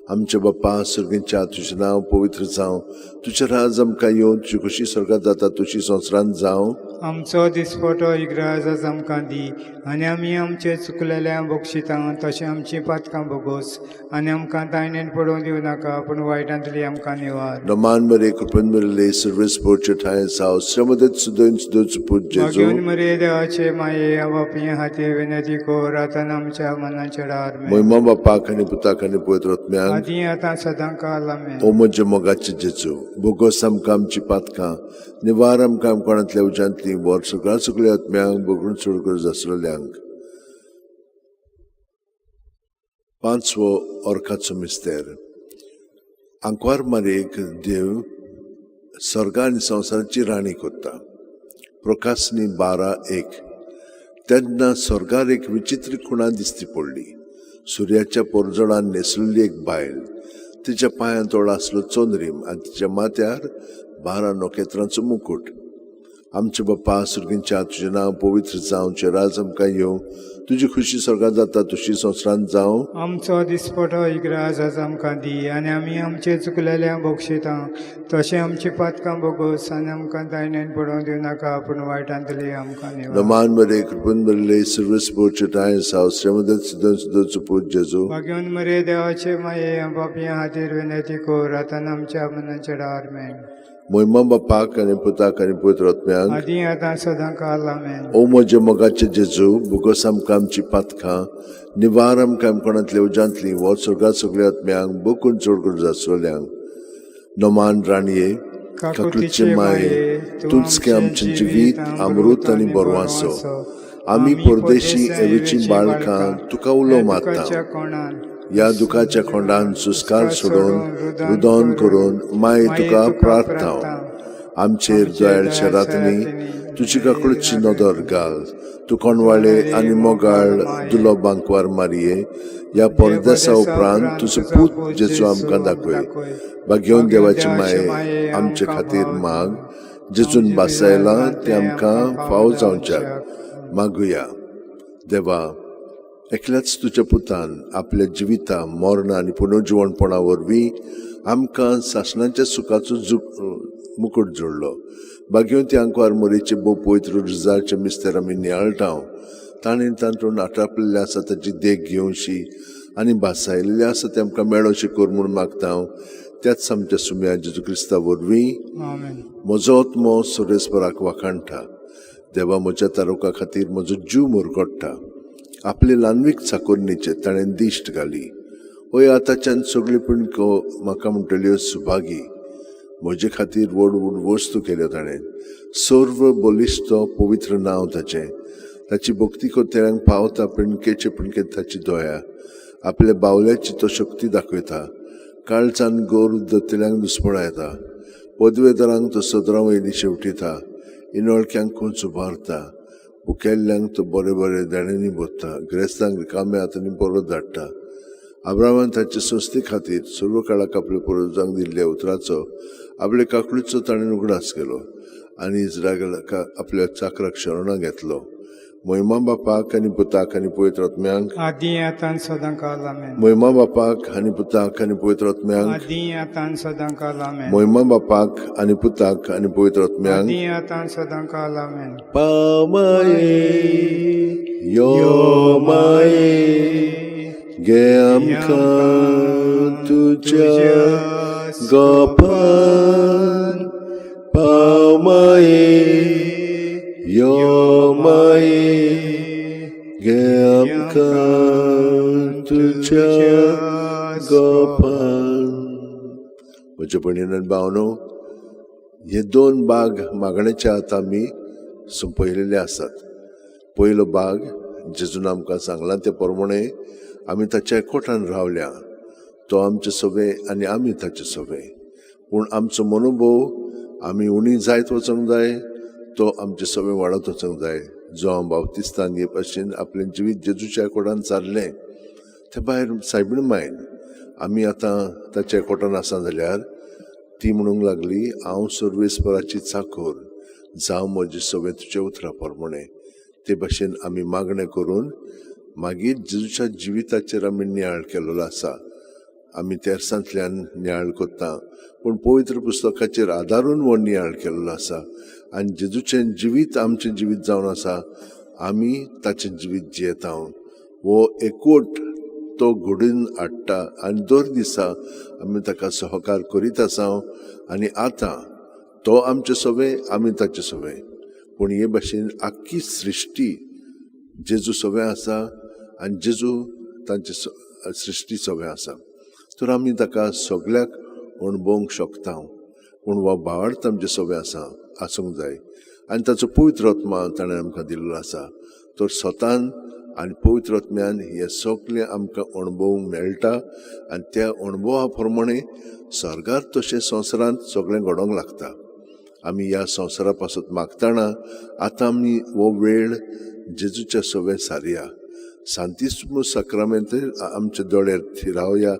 आमच्या बाप्पा सर्गींच्या, तुजें नांव पवित्र जावं, तुजें राज आमकां येवं, तुजी खुशी स्वर्गात जाता तुजी संवसारांत जावं. आमचो दिसपटो इग्राज आज आमकां दी आनी आमी आमचे चुकलेल्या बक्षिता तशें आमची पातकां भोगोस आनी आमकां तायण्यान पडोवंक दिवं नाका, पूण वायटांतली आमकां निवार. नमान मरे कृपेन भरिल्ले, सर्वेस्परचे ठांय जावं, श्रमदत सुदोन सुदोच पूत जेजू. भाग्यवंत मरिये देवाचे माये, बापये खातीर विनंती कर आतां आनी आमच्या मनाच्या वेळार. आमेन. महिमा बापाक आनी पुताक आनी पवित्र आत्म्याक. आदी आतां सदां काल. आमेन. ओ म्हज्या मोगाचे जेजू, भोगोस आमकां आमची पातकां, निवार आमकां कोणांतल्या उज्यांतली, वर सगळ्या सगळ्या आत्म्यांक, भोगून चड गरज आसलेल्यांक. पांचवो ऑर्काचो मिस्तेर. आंकवार मारयेक देव स्वर्गा आनी संवसाराची राणी कोत्ता. प्रकाशनी 12:1. तेन्ना स्वर्गार एक विचित्र खुणा दिसती पडली. सुर्याच्या पोरजोडान न्हेसलेली एक बायल, तिच्या पांयांत तोळ आसलो चंद्रीम आनी तिच्या माथ्यार 12 नखेत्रांचो मुकूट. आमचे बाप्पा सुर्गींच्या, तुजें नांव पवित्र जावं, तुजें राज आमकां येवं, तुजी खुशी स्वर्गात जाता तुशी संवसारांत जावं. आमचो दिसपटो इग्राज आज आमकां दी आनी आमी आमचे चुकलेल्या बक्षिता तशें आमची पातकां भोगोस आनी आमकां दायण्यान पडोवंक दिवं नाका, पूण वायटांतली आमकां निवार. नमान मरे कृपेन भरिल्ले, सर्वेस्परचे ठांय जावं, श्रमदत सुदन सुदोच पूत जेजू. भाग्यवंत मरिये देवाचे माये, बापया खातीर विनंती कर आतां आनी आमच्या मनाच्या वेळार. आमेन. महिमा बापाक आनी पुताक आनी पवित्र आत्म्याक. आदी आतां सदां काल. आमेन. ओ म्हज्या मोगाचे जेजू, भोगोस आमकां आमची पातकां, निवार आमकां कोणांतल्या उज्यांतली, वर स्वर्गात सगळ्या आत्म्यांक, बोकून चड गरज आसलेल्यांक. नमान राणये, काकुळचे माये, तूंच के आमचें जिवीत अमृत आनी बरवासो. आमी परदेशी एवीची बाळकां तुका उलो मारता. ह्या दुखाच्या खोंडान सुस्कार सोडून रुदन करून माय तुका प्रार्थना. आमचेर दयाळ शरातनी तुजी काकळूची नदर घाल. तूं कोणवाळे आनी मोगाळ दुलो बांकवार मारये, ह्या परदेसा उपरांत तुजो पूत जेजू आमकां दाखय. भाग्योवन देवाचे माये आमचे खातीर माग, जेजून भासायलां तें आमकां फाव जावच्याक मागुया. देवा, एकल्याच तुज्या पुतान आपल्या जिविता मरण आनी पुनर्जिवणपणा वरवीं आमकां सासणाच्या सुखाचो मुकूट जोडलो. भाग्यवंती आंकवार मोरेचे भोव पवित्र रुजारचे मिस्तेर आमी नियाळटा. ताणें तातूंत आटापिल्लें आसा ताची देख घेवशी आनी भासायल्लें आसा तें आमकां मेळोशी कर म्हूण मागता हांव त्याच आमच्या सुम्या जेजू क्रिस्ता वरवीं. म्हजो आत्मो सुरेस्पराक वाखाणटा. देवा, म्हज्या तारुका खातीर म्हजो जीव मुरगोडटा. आपले ल्हानवीक चाकोरणीचेर ताणें दिश्ट घाली. हय, आतांच्यान सगळ्यो पिणको म्हाका म्हणटल्यो सुभागी. म्हजे खातीर व्हड व्हड वस्तू केल्यो ताणें. सर्व बलिश्ट पवित्र नांव ताचें. ताची भक्ती करतल्यांक पावता पिणकेचे पिणके ताची दया. आपल्या बावल्याची तो शक्ती दाखयता. काळजान गोर दत्तल्यांक दुस्पळायता. पदवेदारांक तो सदरां वयली शेवटिता. इनोळक्यांक खूंच उबारता. भुकेल्ल्यांक तो बरे बरे देण्यांनी भरता. ग्रेस्तांक रिकाम्या हातांनी परत धाडटा. आब्रामान ताचे संस्थे खातीर सर्व काळाक आपल्या पुर्वजांक दिल्ल्या उतराचो आपले काकळीचो ताणें उगडास केलो आनी इस्रायलाक आपल्या चाकराक शरणां घेतलो. मोहिमा बापाक आनी पुताक आनी पवित्र आत्म्यांक. आदी आतां सदां काल आमेन. मोहिमा बापाक आनी पुताक आनी पवित्र आत्म्यांक. आदी आतां सदां काल आमेन. मोहिमा बापाक आनी पुताक आनी पवित्र आत्म्यांक. आदी आतां सदां काल आमेन. पामाये यो माये गे आमकां तुज्या गोपान. पामाये यो माये गे आमकां तुज्या गोपान. म्हज्या भयणीन आनी भावनो, हे दोन बाग मागण्याच्या आतां आमी सोंपयलेले आसात. पयलो बाग जेजून आमकां सांगलां ते प्रमाणे आमी ताच्या एकवटान रावल्या. तो आमचे सवे आनी आमी ताचे सवे. पूण आमचो मनोभोव आमी उणी जायत वचूंक जाय, तो आमचे सवे वाडत वचूंक जाय. जो हांव बावतिस्तान हे भाशेन आपलें जिवीत जेजूच्या एकवटान सारलें. ते भायर सायबीण मायन आमी आतां ताच्या एकवटान आसा जाल्यार ती म्हणूंक लागली, हांव सर्वेस्पराची चाखोर, जावं म्हजे सवे तुज्या उतरा प्रमाणे. ते भाशेन आमी मागणें करून मागीर जेजूच्या जिविताचेर आमी नियाळ केल्लो आसा. आमी तेरसांतल्यान नियाळ करता, पूण पवित्र पुस्तकाचेर आदारून हो नियाळ केल्लो आसा. आनी जेजूचें जिवीत आमचें जिवीत जावन आसा. आमी ताचें जिवीत जियेता. हो एकवट तो घडून हाडटा आनी दर दिसा आमी ताका सहकार करीत आसा. आनी आतां तो आमचे सवे, आमी ताचे सवे. पूण हे भाशेन आख्खी सृश्टी जेजू सवे आसा आनी जेजू तांचे सृश्टी सवे आसा. तर आमी ताका सगल्याक अणभवंक शकता. पूण हो भावार्थ आमचे सवे आसा आसूंक जाय आनी ताचो पवित्र आत्मा ताणें आमकां दिल्लो आसा. तर स्वतान आनी पवित्र आत्म्यान हें सगळें आमकां अणभवूंक मेळटा आनी त्या अणभवा प्रमाणे सर्गार तशें संवसारांत सगळें घडोवंक लागता. आमी ह्या संवसारा पासत मागतना आतां आमी हो वेळ जेजूच्या सवे सारया. सांतिस्मू साक्रामेंत आमच्या दोळ्यार थिरावया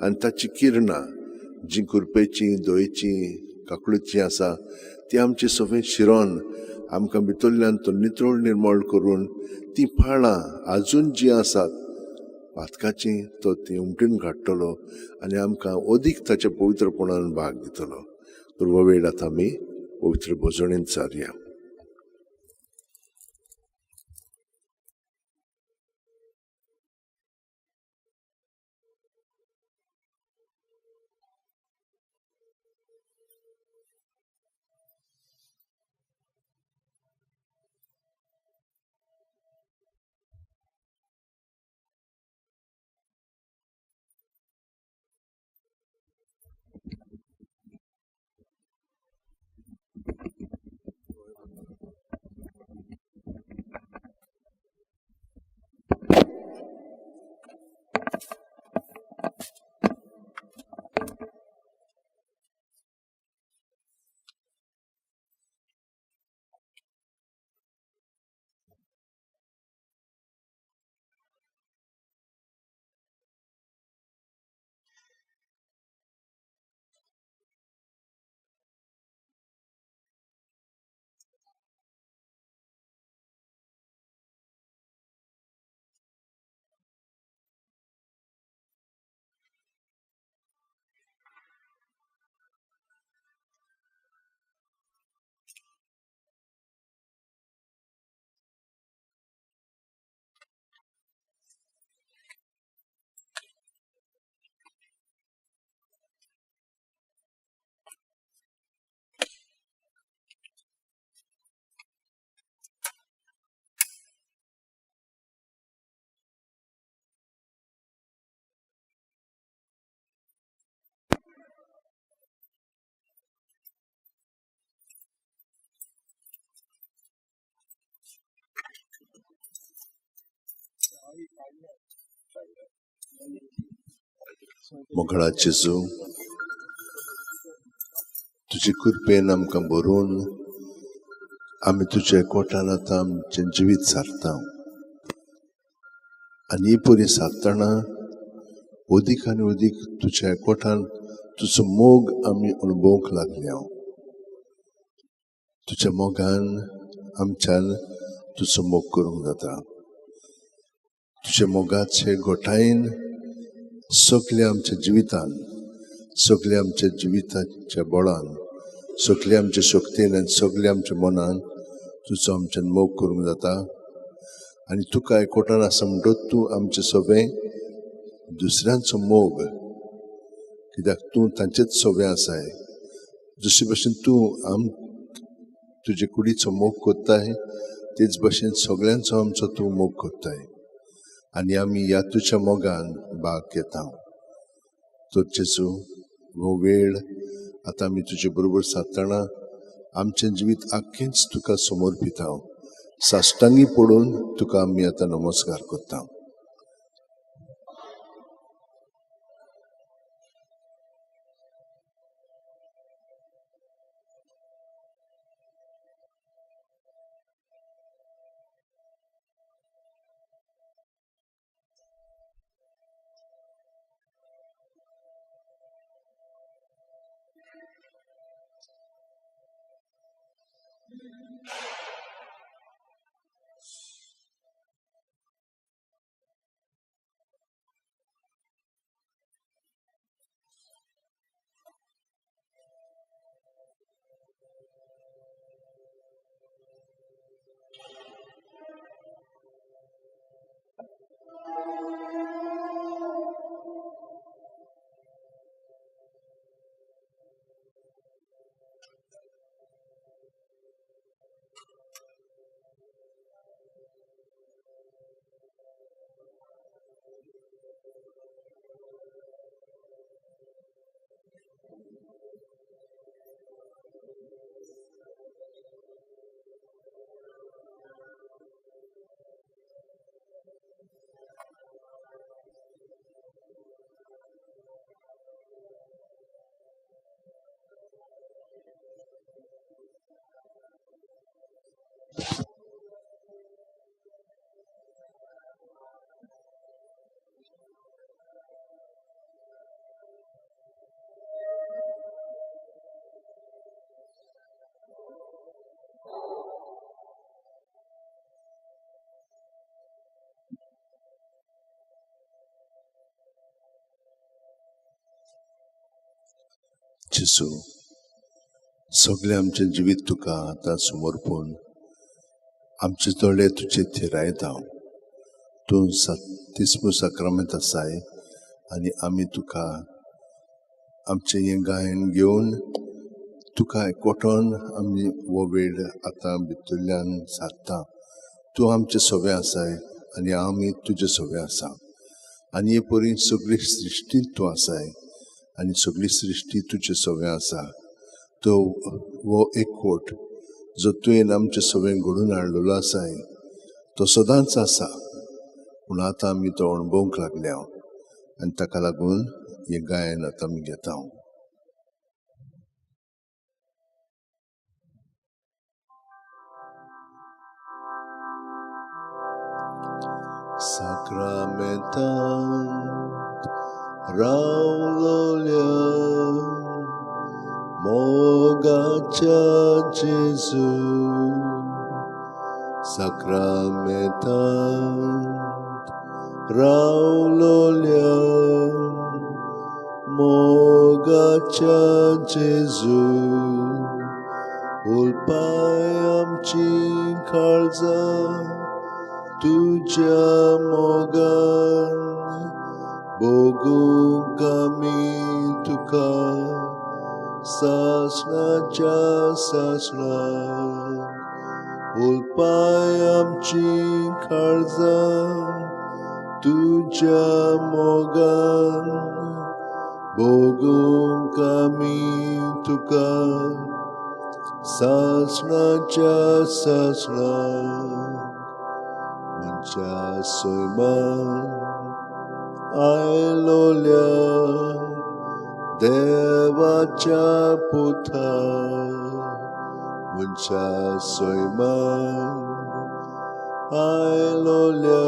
आनी ताची किरणां जीं कुरपेचीं, दयेचीं, काकळूचीं आसा ती आमची सवे शिरोन आमकां भितरल्यान तो नितळ निर्मळ करून ती पाळां आजून जीं आसात पातकाचीं तो ती उमटून काडटलो आनी आमकां अदीक ताच्या पवित्रपणान भाग दितलो. तर हो वेळ आतां आमी पवित्र भोजणेन सारया. मोगळा जेजू, तुजे कृपेन आमकां भरून आमी तुज्या एकवटान आतां आमचें जिवीत सारता आनी ही परी सारतना अदीक आनी अदीक तुज्या एकवटान तुजो मोग आमी अणभवूंक लागल्या. तुज्या मोगान आमच्यान तुजो मोग करूंक जाता. तुज्या मोगाचे गोठायेन सगल्या आमच्या जिवितान, सगल्या आमच्या जिविताच्या बळान, सगल्या आमच्या शक्तीन आनी सगल्या आमच्या मनान तुजो आमच्यान मोग करूंक जाता. आनी तुका एकवटान आसा म्हणटकच तूं आमचें सगळें दुसऱ्यांचो मोग, कित्याक तूं तांचेच सगळें आसाय. जशे भशेन तूं तुजे कुडीचो मोग करताय तेच भशेन सगळ्यांचो आमचो तूं मोग करताय आनी आमी ह्या तुज्या मोगान भाग घेता. तर जेजू, हो वेळ आतां आमी तुजे बरोबर सारतना आमचें जिवीत आख्खेंच तुका समर्पिता. साश्टांगी पडून तुका आमी आतां नमस्कार करता. जेजू, सगळें आमचें जिवीत तुका आतां समर्पून आमचे दोळे तुजे थिरायता. तूं सत्तिस्मू साक्रामेंत आसाय आनी आमी तुका आमचें हें गायन घेवन तुका एकवटोन आमी हो वेळ आतां भितरल्यान सारता. तूं आमचें सगळें आसाय आनी आमी तुजें सगळें आसा आनी हे परी सगळी सृश्टींत तूं आसाय आनी सगळी सृश्टी तुजें सगळें आसा. तो हो एकवट जो तुवें आमचें सगळें घडोवन हाडलेलो आसाय तो सदांच आसा, पूण आतां आमी तो अणभवूंक लागल्या आनी ताका लागून हें गायन आतां आमी घेता. साक्रामेंतांत रावलोल्या मोगाच्या जेजू, साक्रामेंतांत रावलोल्या मोगाच्या जेजू, उलपाय आमची काळजां तुज्या मोगान, भोगूंक आमी तुका सासणाच्या सासणाक. उलपाय आमची काळजां तुज्या मोगान, भोगूंक आमी तुका सासणाच्या सासणाक. मनशा सैमान आयलोल्या देवाच्या पुता, मनशा सैमान आयलोल्या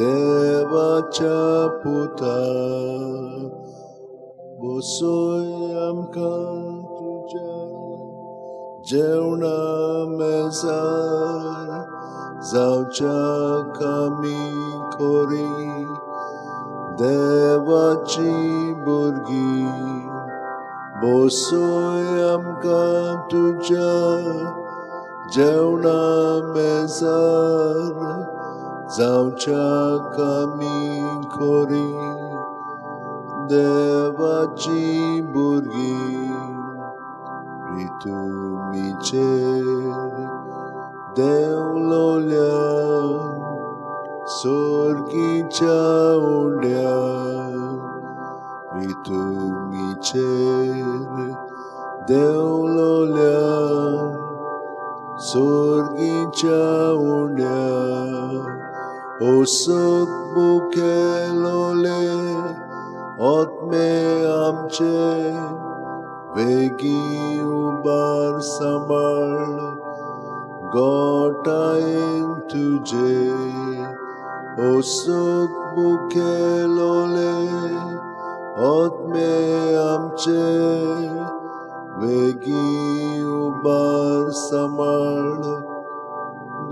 देवाच्या पुता, बसय आमकां तुज्या जेवणा मेजार, जावच्याक आमी खरी देवाची भुरगीं, बसय आमकां तुज्या जेवणा मेजार, जावच्याक आमी खरी देवाची भुरगीं. प्रितुमीचेर देंवलोल्या सोर्गीच्या उंड्या, प्रितुमीचेर देंवलोल्या सोर्गीच्या उंड्या, ओसक मुखेलोले आत्मे आमचे वेगीं उबार सांबाळ गोटायेन तुजे, ओसक मुखेलोले आत्मे आमचे वेगीं उबार सांबाळ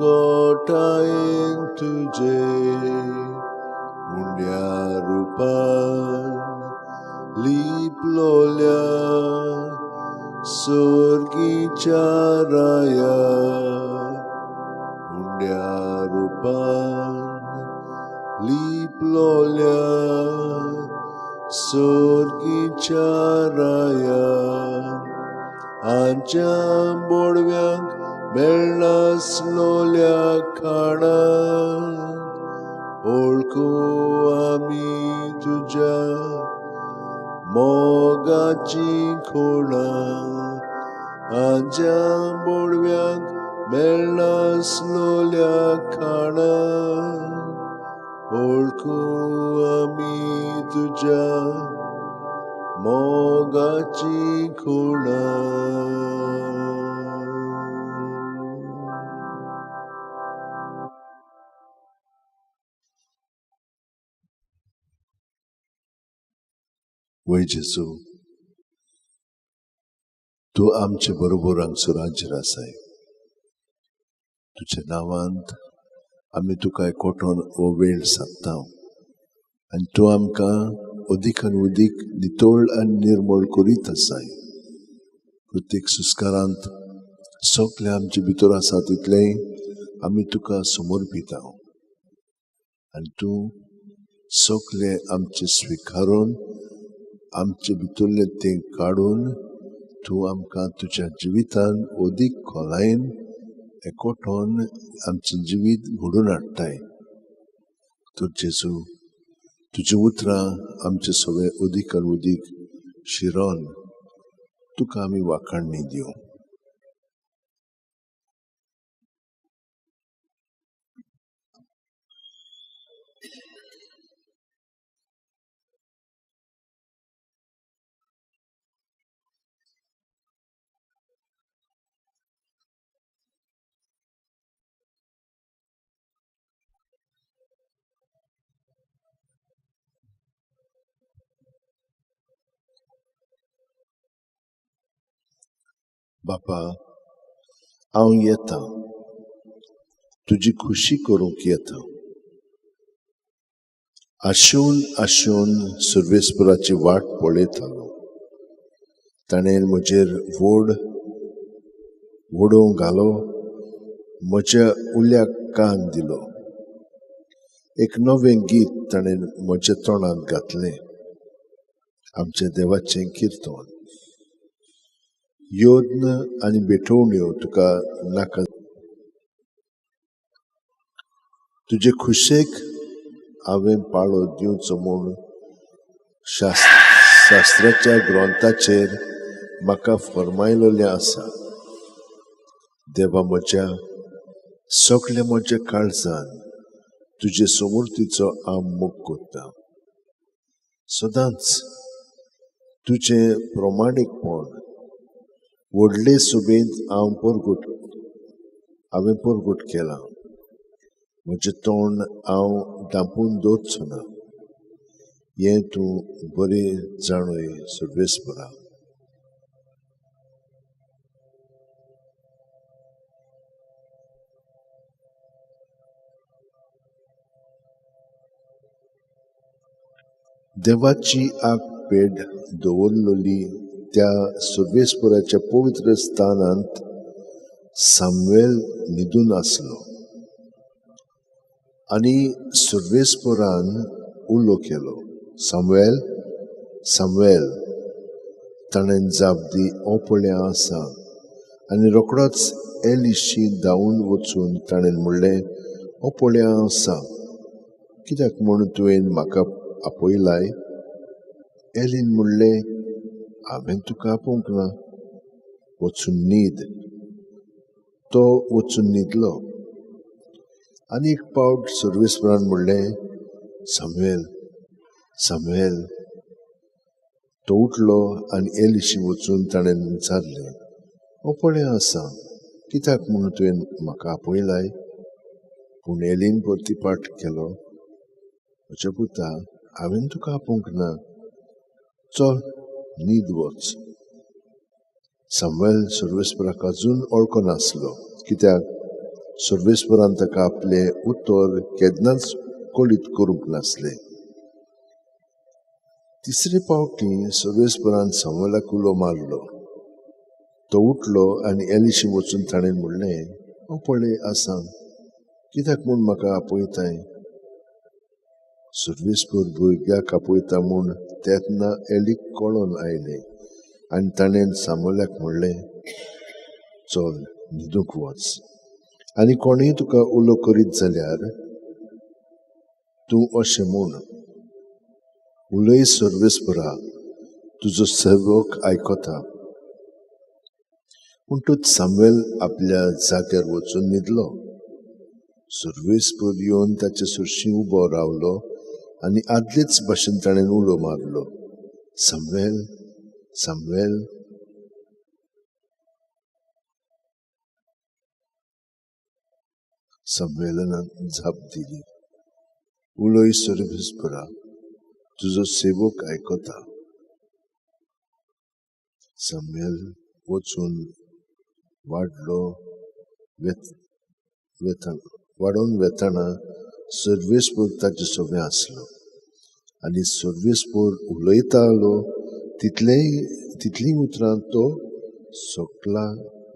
गोटायेन तुजे. उंड्या रुपान लिपलोल्या सोर्गीच्या राया, उंड्या रुपान लिपलोल्या सोर्गीच्या राया, आमच्या बोडव्यांक मेळनासलोल्या खाणाक ओळखू आमी तुज्या मोगाची खुणां, आमच्या बोडव्यांक मेळनासलोल्या खाणाक ओळखू आमी तुज्या मोगाची खुणां. वय जेजू, तूं आमचे बरोबर हांगसर हाजीर आसाय. तुज्या नांवांत आमी तुका एकवटून हो वेळ सादता आनी तूं आमकां अदीक आनी अदीक नितळ आनी निर्मळ करीत आसाय. प्रत्येक संस्कारांत सगळें आमचे भितर आसा तितलेंय आमी तुका समर्पिता आनी तूं सगळें आमचें स्विकारून आमचे भितरलें तें काडून तूं आमकां तुज्या जिवितान अदीक खोलायेन एकवटून आमचें जिवीत घडोवन हाडटाय. तर जेजू, तुजीं उतरां आमचे सगळे अदीक आनी अदीक शिरोन तुका आमी वाखाणणी दिवं. बापा, हांव येता, तुजी खुशी करूंक येता. आशून आशून सर्वेस्पराची वाट पळयतालो. ताणें म्हजेर व्हड वडोवंक घालो, म्हज्या उल्याक कान दिलो. एक नवें गीत ताणें म्हज्या तोंडांत घातलें, आमच्या देवाचें किर्तन. यत्न आनी भेटवण्यो तुका नाका, तुजे खुशेक हांवें पाळो दिवचो म्हूण शास्त्राच्या ग्रंथाचेर म्हाका फर्मायलेलें आसा. देवा म्हज्या, सगळे म्हज्या काळजान तुजे समूर्तीचो हांव मोग करता. सदांच तुजें प्रमाणीकपण व्हडले सभेंत हांवें परगट केलां. म्हजें तोंड हांव धांपून दवरचो ना, हें तूं बरें जाणूय सर्वेस्परा. देवाची आग पेड दवरलेली त्या सर्वेस्पराच्या पवित्र स्थानांत सामुएल न्हिदून आसलो आनी सर्वेस्परान उलो केलो, सामुएल, सामुएल. ताणें जाप दी, हांव पळय आसा. आनी रोखडोच एलिशी धांवून वचून ताणें म्हणलें, हांव पळय आसा, कित्याक म्हूण तुवें म्हाका आपयलाय? एलीन म्हणलें, हांवें तुका आपोवंक ना, वचून न्हीद. तो वचून न्हिदलो. आनी एक पावट सर्वेस्परान म्हणलें, सामुएल, सामुएल. तो उठलो आनी एलिशी वचून ताणें विचारलें, हांव पळय आसा, कित्याक म्हूण तुवें म्हाका आपयलाय? पूण एलीन परतीपाट केलो, म्हज्या पुता, हांवें तुका आपोवंक ना, चल न्हीद वच. सामुएल सर्वेस्पराक अजून वळखनासलो, कित्याक सर्वेस्परान ताका आपलें उतर केन्नाच कळीत करूंक नासलें. तिसरे पावटी सर्वेस्परान सामुएलाक उलो मारलो. तो उठलो आनी एलिशी वचून ताणें म्हणलें, हांव पळय आसा, कित्याक म्हूण म्हाका आपयताय? सर्वेस्पर भुरग्याक आपयता म्हूण तेन्ना एलीक कळोन आयलें आनी ताणें सामुएलाक म्हणलें, चल न्हिदूंक वच, आनी कोणूय तुका उलो करीत जाल्यार तूं अशें म्हूण, उलय सर्वेस्परा, तुजो सेवक आयकता. म्हणटूच सामुएल आपल्या जाग्यार वचून न्हिदलो. सर्वेस्पर येवन ताचे सरशीं उबो रावलो आनी आदलेच भाशेन ताणें उलो मारलो, सामुएल, सामुएल. सामुएलान जाप दिली, उलय सर्वेस्परा, तुजो सेवक आयकता. सामुएल वचून वाडोवन वेतना सर्वेस्पर ताचे सवें आसलो आनी सर्वेस्पर उलयतालो तितलीं उतरां तो सकला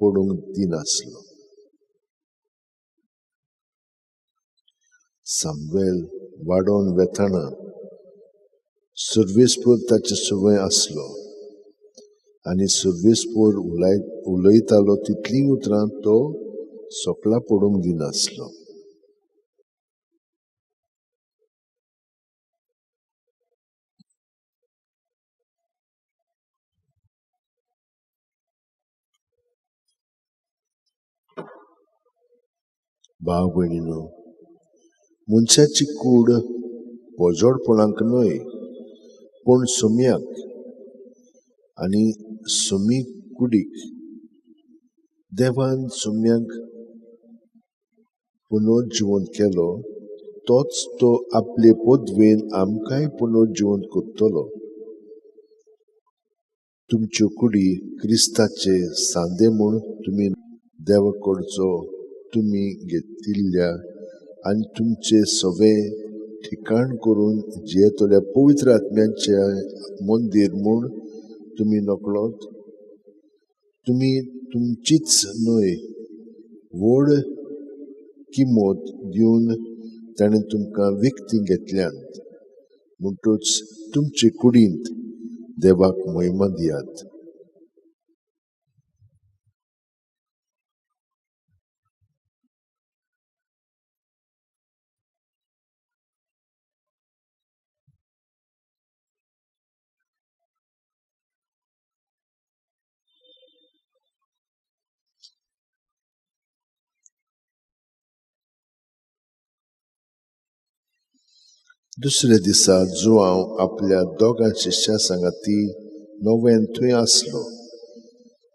पडूंक दिनासलो. सामुएल वाडोवन वेतना सर्वेस्पर ताचे सवें आसलो आनी सर्वेस्पर उलयतालो तितलीं उतरां तो सकला पडूंक दिनासलो. भाव भयणीनो, मनशाची कूड पोजोडपणाक न्हय पूण सोम्याक आनी सोमी कुडीक देवान सोम्याक पुनर्जिवंत केलो, तोच तो आपले पदवेन आमकांय पुनर्जिवंत करतलो. तुमच्यो कुडी क्रिस्ताचे सांदे म्हूण तुमी देवा कडचो तुमी घेतिल्ल्या आनी तुमचे सवे ठिकाण करून जियेतल्या पवित्र आत्म्यांचे मंदीर म्हूण तुमी नकळत तुमी तुमचीच न्हय व्हड किंमत दिवन ताणें तुमकां विकती घेतल्यांत, म्हणटूच तुमचे कुडींत देवाक महिमा दियात. दुसऱ्या दिसा जुवांव आपल्या दोगां शिश्या सांगाती नव्यान थंय आसलो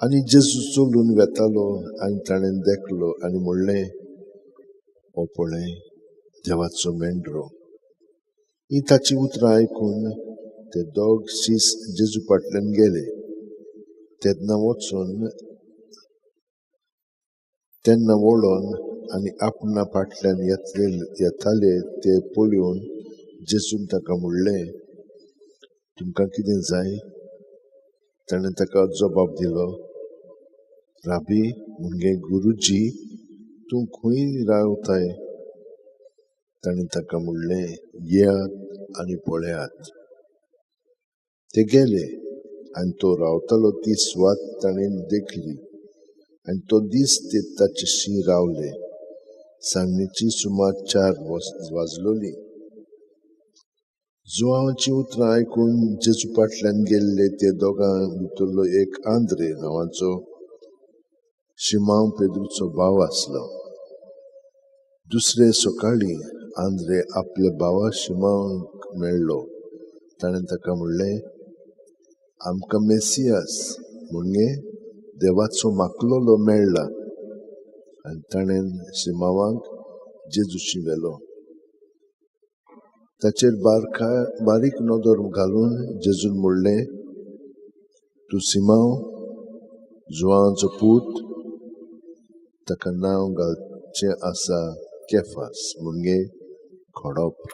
आनी जेजू चलून वेतालो आनी ताणें देखलो आनी म्हणलें, हो पळय देवाचो मेंढरो. ही ताची उतरां आयकून ते दोग शीस जेजू फाटल्यान गेले. तेन्ना वचून तेन्ना वळोन आनी आपणा फाटल्यान येताले ते पळोवन जेजून ताका म्हणलें, तुमकां कितें जाय? ताणें ताका जबाब दिलो, राबी मुगे गुरुजी, तूं खंय रावताय? ताणें ताका म्हणलें, येयात आनी पळयात. ते गेले आनी तो रावतालो ती सुवात ताणें देखली आनी तो दीस ते ताचेशी रावले. सांजची सुमार 4 वाजलोली. जुवांवाची उतरां आयकून जेजू फाटल्यान गेल्ले ते दोगां भितरलो एक आंद्रे नांवाचो शिमांव पेद्रूचो भाव आसलो. दुसरे सकाळीं आंद्रे आपल्या भावा शिमांवाक मेळ्ळो. ताणें ताका म्हणलें, आमकां मेसियास म्हणजे देवाचो माकलोलो मेळ्ळा. आनी ताणें शिमांवाक जेजूशी व्हेलो. ताचेर बारीक नदर घालून जेजून म्हणलें, तूं सिमांव जुवांचो पूत, ताका नांव घालचें आसा केफास म्हणजे खडप.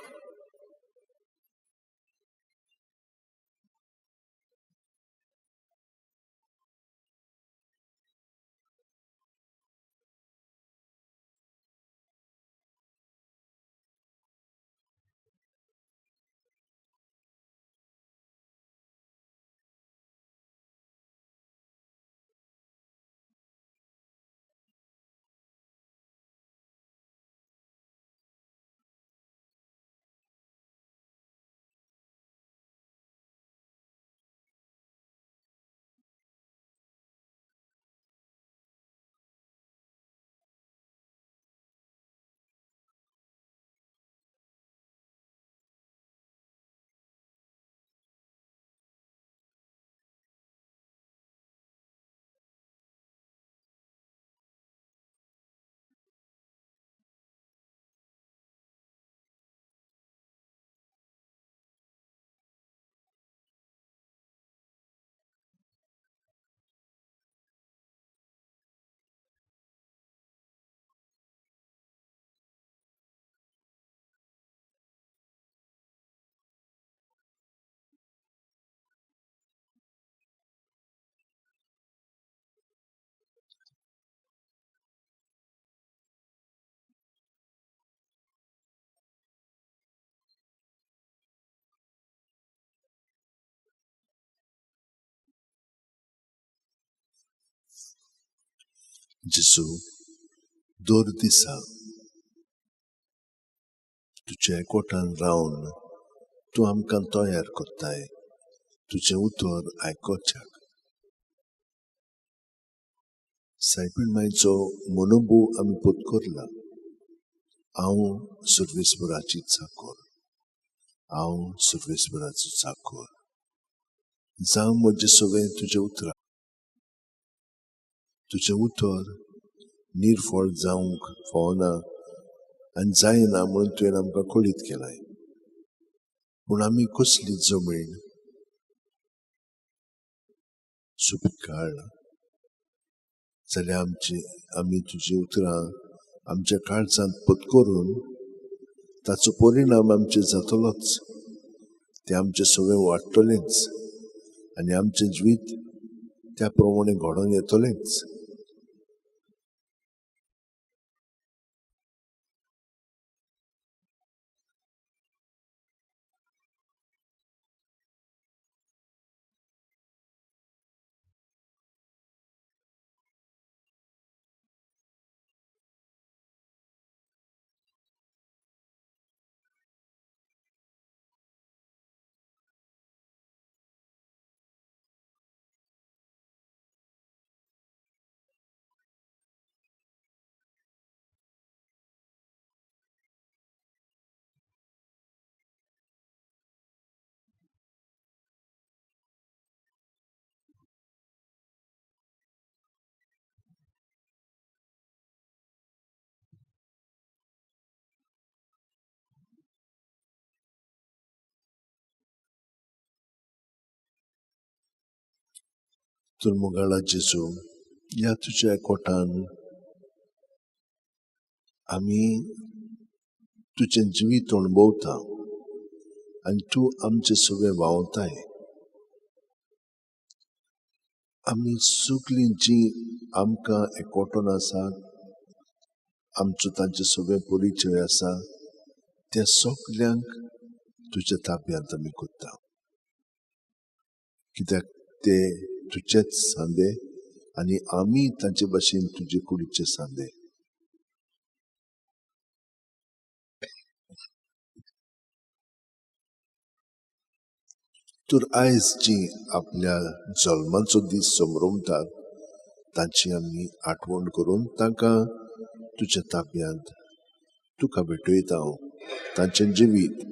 जेजू, दर दिसा तुज्या एकवटान रावन तूं आमकां तयार करताय तुजें उतर आयकोच्याक. सायबीण मायचो मनोभू आमी पोतकोरला. हांव सर्वेस्पराची चाकोर, हांव सर्वेस्पराचो चाकोर. जावं म्हजें सगळें तुजें उतरां. तुजें उतर निर्फळ जावंक फावना आनी जायना म्हणून तुवें आमकां कळीत केलाय. पूण आमी कसली जमीन सुपीक जाल्यार आमी तुजी उतरां आमच्या काळजांत पत्करून ताचो परिणाम आमचेर जातलोच. तें आमचें सगळें वाडटलेंच आनी आमचें जिवीत त्या प्रमाणे घडोवन येतलेंच. तर मोगाळा जेजू, ह्या तुज्या एकवटान आमी तुजें जिवीत अणभवता आनी तूं आमचे सगळें व्हांवताय. आमी सगळीं जीं आमकां एकवटून आसा, आमचो तांचे सगळें परिचय आसा, त्या सगल्यांक तुज्या ताब्यांत आमी करता, कित्याक ते तुजेच सांदे आनी आमी तांचे भाशेन तुजे कुडीचे सांदे. तर आयज जी आपल्या जल्माचो दीस समरमतात तांची आमी आठवण करून तांकां तुज्या ताब्यांत तुका भेटयता. हांव तांचें जिवीत,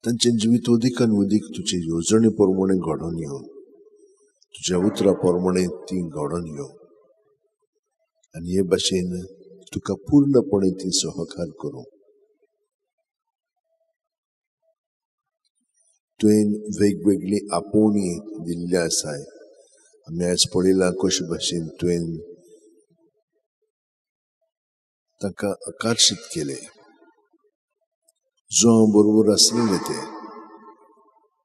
तांचें जिवीत अदीक आनी अदीक तुजे येवजणे प्रमाणे घडोवन येवं, तुज्या उतरा प्रमाणे ती घडोवन येवं आनी हे भाशेन तुका पूर्णपणे ती सहकार करूं. तुवें वेगवेगळी आपोवणी दिल्ली आसाय. आमी आयज पळयलां कशे भाशेन तुवें तांकां आकर्शीत केले. जो हांव बरोबर आसलेले ते,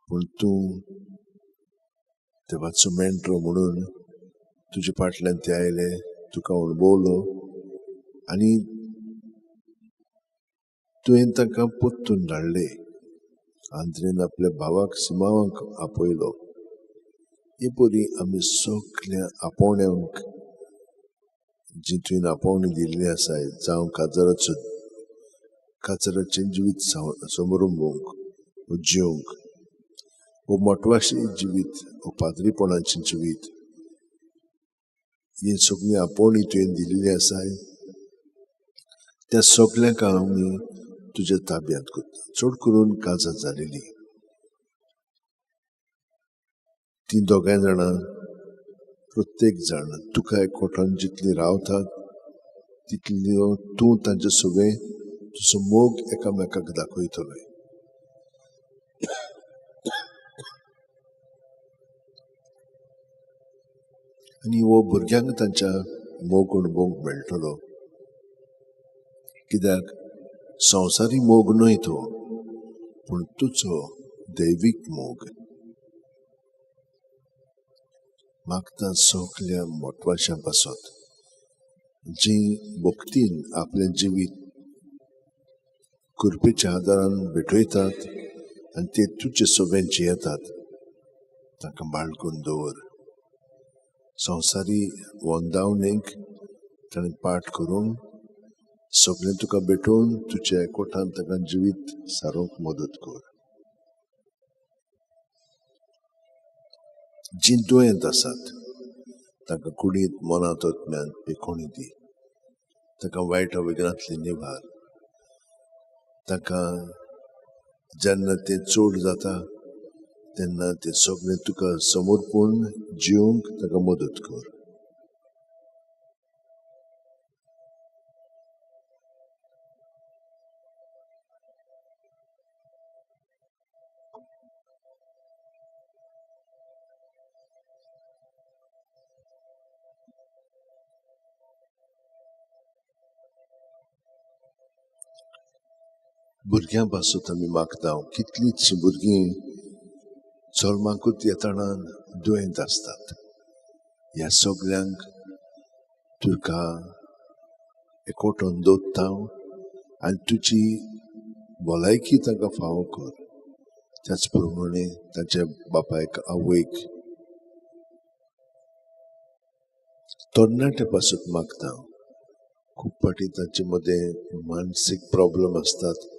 पूण तूं देवाचो मेंटरो म्हणून तुजे फाटल्यान ते आयले, तुका अणभवलो आनी तुवें तांकां परतून धाडले. आंद्रेन आपल्या भावाक सिमावाक आपयलो. हे परी आमी सगल्या आपोवण्यांक जी तुवें आपोवणी दिल्ली आसाय, जावं काजाराचो काजाराचें जिवीत समरंभूंक वो जिवंक, वो मोटवाशी जिवीत, वो पाद्रीपणाचें जिवीत, ही सगळी आपोवणी तुवें दिल्ली आसाय त्या सगल्यांक आमी तुज्या ताब्यांत करता. चड करून काजार जालेली ती दोगांय जाणां, प्रत्येक जाण तुका एकवटान जितली रावतात तितल्यो तूं तांचे सगळें तुजो मोग एकामेकाक दाखयतलो. आनी हो भुरग्यांक तांच्या मोग अणभवंक मेळटलो, कित्याक संवसारी मोग न्हय तो, पूण तुजो दैवीक मोग. मागता सगल्या मोटवाशां पासत जी भक्तीन आपलें जिवीत कृपेच्या आदारान भेटयतात आनी ते तुजे सगळें जियेतात, तांकां बाळगून दवर. संवसारी वंदावणेक ताणें पाठ करून सगळें तुका भेटोवन तुज्या एकवटान ताका जिवीत सारोवंक मदत कर. जीं दुयेंत आसात तांकां कुडींत मनांत आत्म्यान पेखोणी दी. तांकां वायट विघ्नांतली निवार. तांकां जेन्ना तें चड जाता तेन्ना तें सगळें तुका समर्पण जिवंक ताका मदत कर. भुरग्यां पासून आमी मागता, कितलींच भुरगीं जल्माकूच येतना दुयेंत आसतात. ह्या सगल्यांक तुका एकवटून दवरता आनी तुजी भलायकी तांकां फावो कर. त्याच प्रमाणे तांच्या बापायक आवयक तरणाटे पासून मागता. खूब फावटी तांचे मदें मानसीक प्रॉब्लम आसतात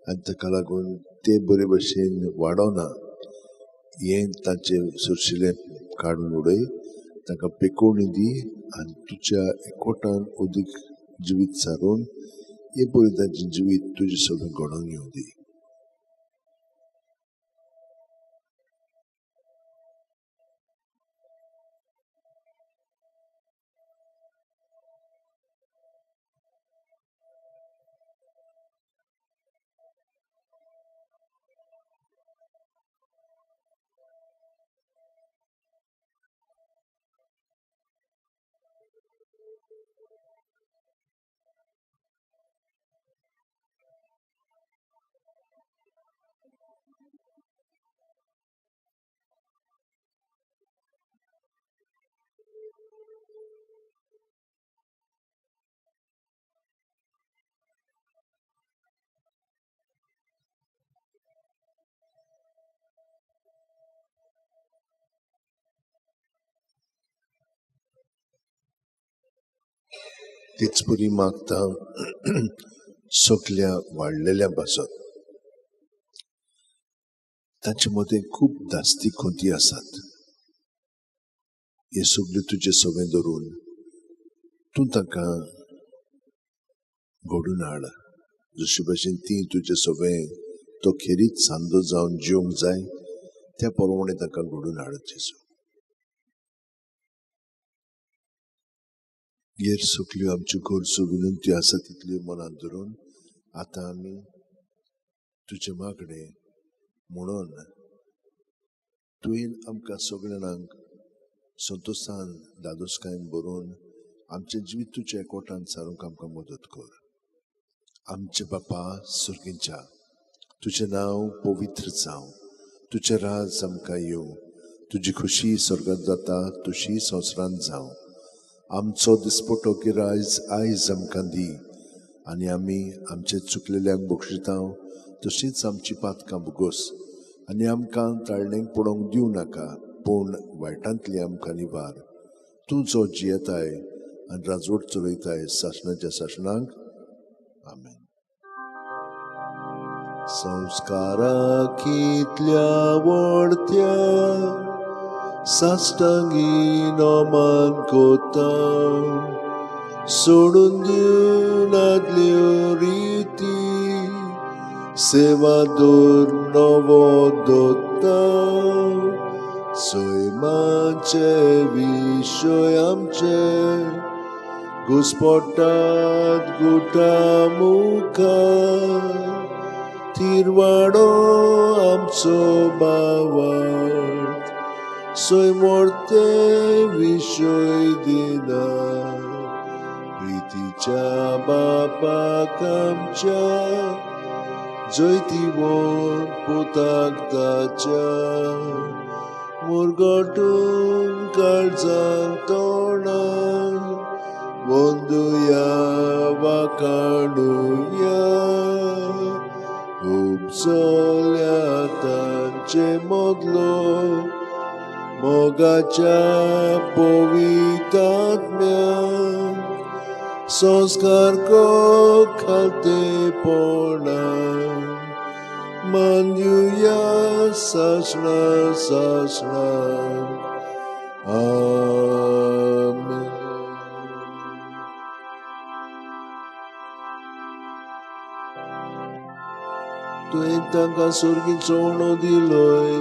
आनी ताका लागून ते बरे भशेन वाडोना. हें तांचें सुरशिलें काडून उडय, तांकां पेकोवणी दी आनी तुज्या एकवटान अदीक जिवीत सारोवन हे पळय तांचें जिवीत तुजें सगळें घडोवन येवं दी. तेच परी मागता सगल्या वाडलेल्या पासत तांचे मदें खूब धास्ती खोंती आसात. हे सगळे तुजे सवें धरून तूं तांकां घडून हाड, जशे भशेन ती तुजे सवें तो खेरीत सांदो जावन जिवंक जाय त्या प्रमाणे तांकां घडून हाड जेजू. हेर सगल्यो आमच्यो गरजो विनंत्यो आसा तितल्यो मनांत धरून आतां आमी तुजे मागणें म्हणून तुवें आमकां सगळ्यांक संतोशान दादोसकायेन बरोवन आमचें जिवीत तुज्या एकवटान सारूंक आमकां मदत कर. आमचे बापा सर्गींच्या, तुजें नांव पवित्र जावं, तुजें राज आमकां येवं, तुजी खुशी स्वर्गांत जाता तशी संवसारांत जावं. आमचो दिसपटो गिरायज आयज आमकां दी आनी आमी आमचे चुकलेल्यांक बक्षिता तशीच आमची पातकां भोगोस आनी आमकां ताळणेक पडोवंक दिवं नाका, पूण वायटांतली आमकां निवार. तूं जो जियेताय आनी राजवट चलयताय सासणाच्या सासणाक. आमेन. संस्कारा कितल्या वडत्या साष्टांगी नमन कोता, सोडून दिवन आदल्यो रिती, सेवा दवर नवो दत्ता. सैमाचे विशय आमचे घुस्पटात गुटा मुखार, थिरवाडो आमचो बावट सैमोर्ते विशय दिना. प्रितीच्या बापाक आमच्या जैतिवंत पुताक ताच्या, मुरगटून काळजान तोंडान वंदुया वाकाणुया. उपजल्या तांचे मदलो मोगाच्या पवितात्म्याक संस्कार को खालतेपणान मानयुया सासणा सासणाक. आमेन. तुवें तांकां सर्गीचो उणो दिलोय,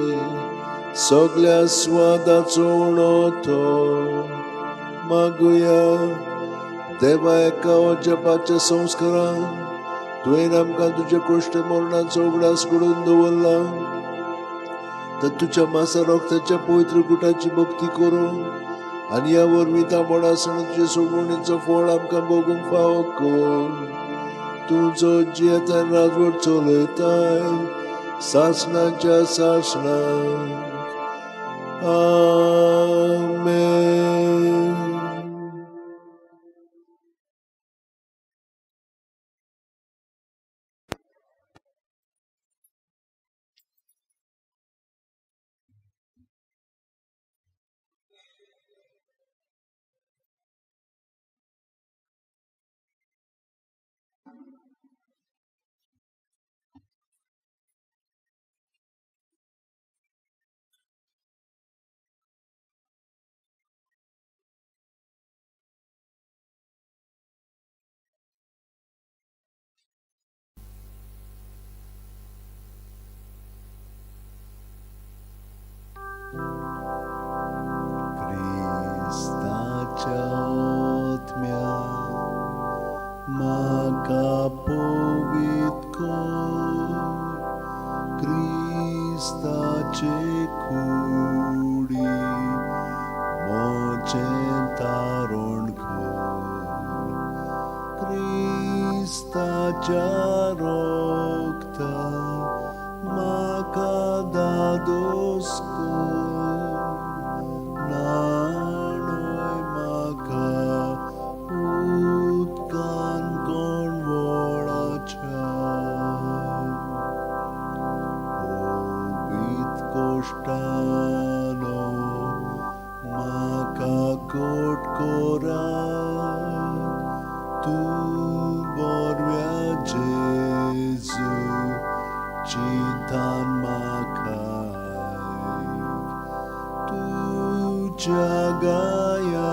सगल्या स्वादाचो उणो तो. मागुया देवा एका जपाच्या संस्कारान तुवें आमकां तुज्या कुश्ट मरणाचो उगडास घडोवन दवरला, तर तुज्या मासा रक्ताच्या पवित्र गुटाची भक्ती करूंक आनी ह्या वरवीं तांबडासण तुजे सोडवणीचो फळ आमकां भोगूंक फावो कर. तूं जो जियेताय राजवट चलयताय सासणाच्या सासणाक. आमेन. रोगता म्हाका दादोस कर न्हाणय म्हाका उदकान कोणवळाच्या ओबीत कोश्टानो म्हाका कोट कोरात तूं बोरव्या जेजू चिंतान म्हाका तुज्या गायांनी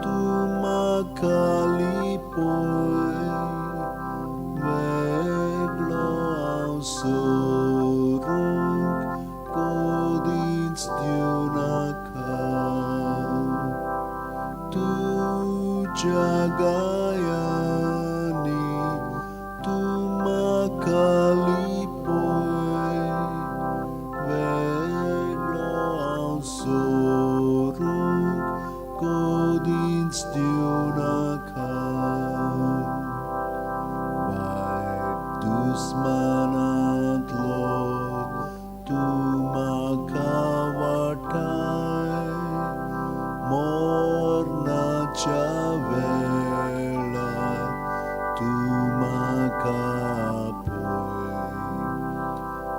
तूं म्हाका लिपय वेगळो हांव सरूंक कदींच दिवनाका तुज्या गायांनी तूं म्हाका लिपय वेगळो हांव सरूंक कदींच दिवनाका वायट दुस्मानांतलो तूं म्हाका वाटाय मोरनाच्या वेळार तूं म्हाका आपय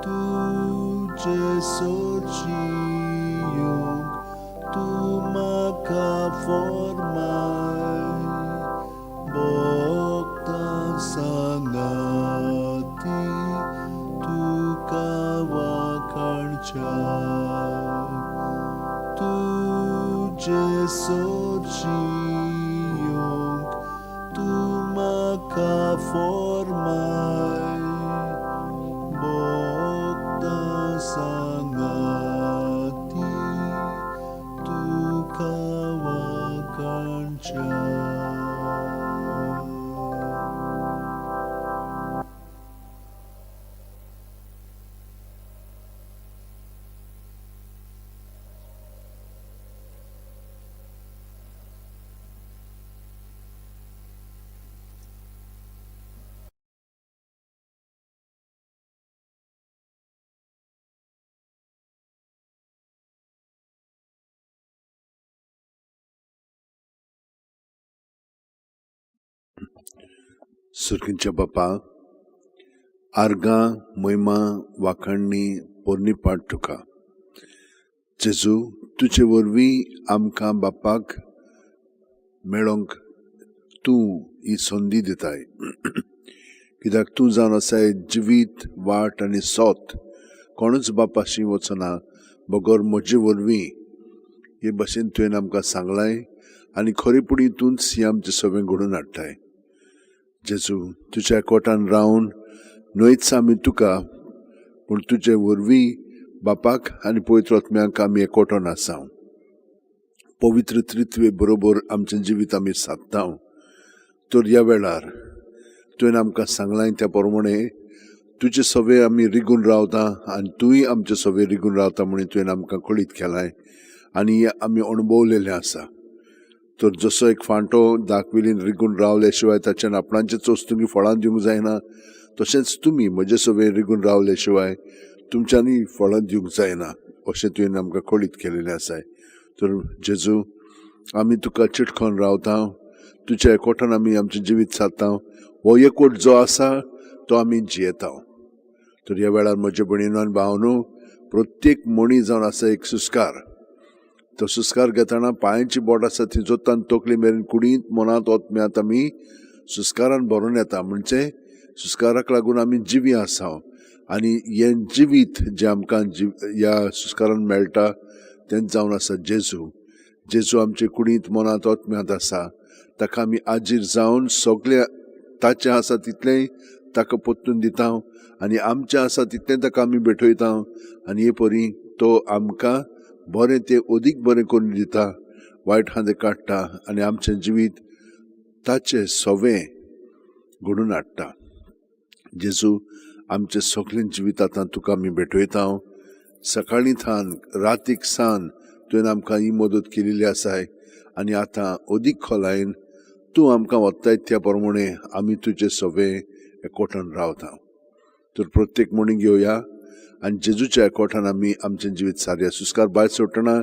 तुजे सोर्ची येवंक तूं म्हाका फॉर्माय भोगता सांगाती तुका वाखाणच्या तुजे सोर्ची येवंक तूं म्हाका फॉर्माय भोगता सांगाती तुका वाखाणच्या. सुरकींच्या बापा, आर्गां, मोहिमा, वाखाणणी, पोरणी पाट तुका. जेजू, तुजे वरवीं आमकां बापाक मेळोंक तूं ही संदी दिताय, कित्याक तूं जावन आसाय जिवीत, वाट आनी सोत. कोणूच बापाशी वचना बगर म्हजे वरवीं, हे भशेन तुवें आमकां सांगलाय आनी खरेपणी तूंच हें आमचें सगळें घडोवन हाडटाय. जेजू, तुज्या कोटान रावन न्हयच आमी तुका, पूण तुजे वरवीं बापाक आनी पवित्र आत्म्याक आमी एकवटोन आसा. पवित्र त्रित्वे बरोबर आमचें जिवीत आमी सादता. तर ह्या वेळार तुवें आमकां सांगलां त्या प्रमाणे तुजे सवे आमी रिगून रावता आनी तूंय आमचे सवे रिगून रावता म्हणून तुवें आमकां कळीत केलां आनी आमी अणभवलेलें आसा. तर जसो एक फांटो दाखविलीन रिगून रावले शिवाय ताच्यान आपणाचे चोस्तुंगी फळां दिवंक जायना, तशेंच तुमी म्हजे सवे रिगून रावले शिवाय तुमच्यांनी फळां दिवंक जायना, अशें तुवें आमकां कळीत केलेलें आसा. तर जेजू, आमी तुका चिटकोन रावता, तुज्या एकवटान आमी आमचें जिवीत सादता. हो एकवट जो आसा तो आमी जियेता. तर ह्या वेळार म्हजे भयणीनो आनी भावनो, प्रत्येक मणी जावन आसा एक सुस्कार. तो सुस्कार घेतना पांयांची बोट आसा ती जोतान तकली मेरेन कुडींत, मनांत, ओतम्यांत आमी सुस्कारान भरून येता. म्हणजे सुस्काराक लागून आमी जिवी आसा आनी हें जिवीत जें आमकां ह्या सुस्कारान मेळटा तेंच जावन आसा जेजू. जेजू आमचे कुडींत, मनांत, ओतम्यांत आसा. ताका आमी आजीर जावन सगळें ताचें आसा तितलेंय ताका परतून दिता आनी आमचें आसा तितलें ताका आमी भेटयता आनी हे परी तो आमकां बरें तें अदीक बरें करून दिता, वायट हांदे काडटा आनी आमचें जिवीत ताचें सवें घडून हाडटा. जेजू, आमचें सगळें जिवीत आतां तुका आमी भेटयता. सकाळीं थान रातीक सान तुवें आमकां ही मदत केलेली आसाय आनी आतां अदीक खोलायेन तूं आमकां वत्ताय त्या प्रमाणे आमी तुजे सवे एकवटान रावता. तर प्रत्येक म्हणीक घेवया आनी जेजूच्या एकवटान आमी आमचें जिवीत सारया. सुस्कार भायर सोडटना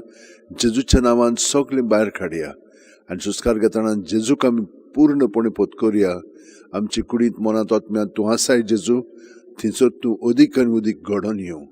जेजूच्या नांवान सगळें भायर काडया आनी सुस्कार घेतना जेजूक आमी पूर्णपणे पोतकरुया. आमचे कुडींत मनांत आत्म्यांत तूं आसाय जेजू, थंयसर तूं अदीक आनी अदीक घडोवन येवं.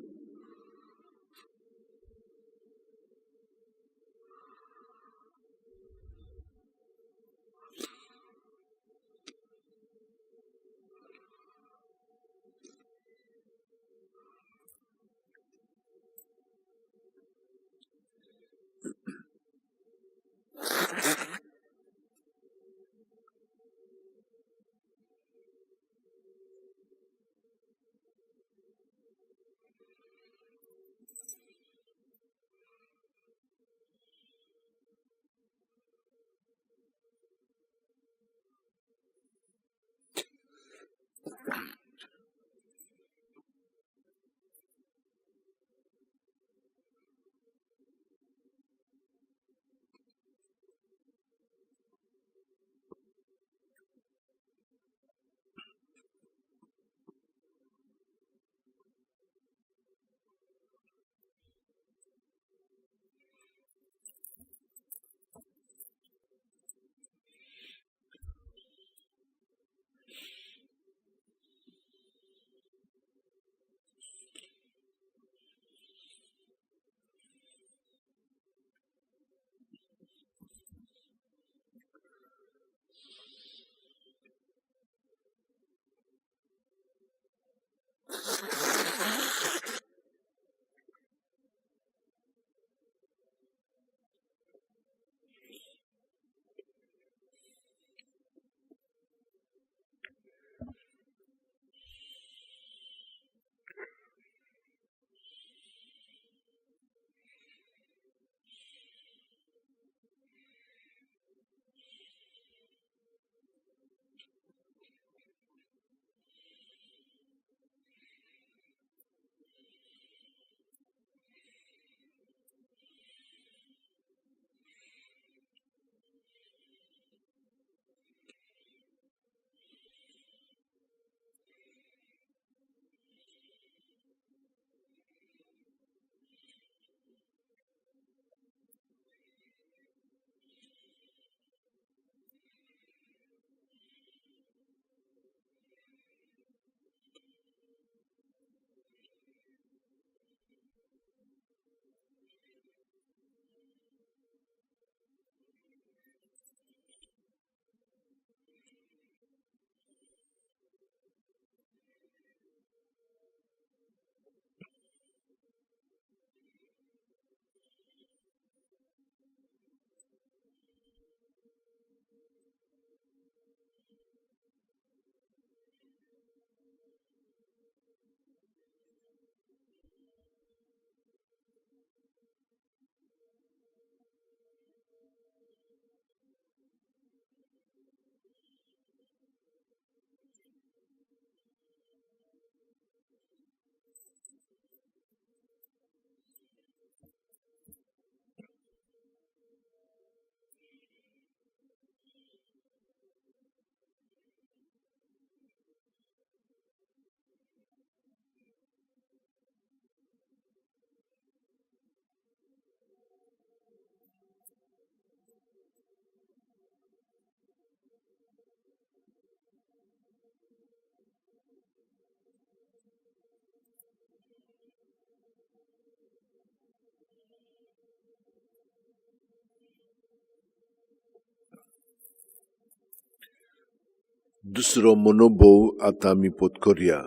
दुसरो मनोभव आतां आमी पोतकरुया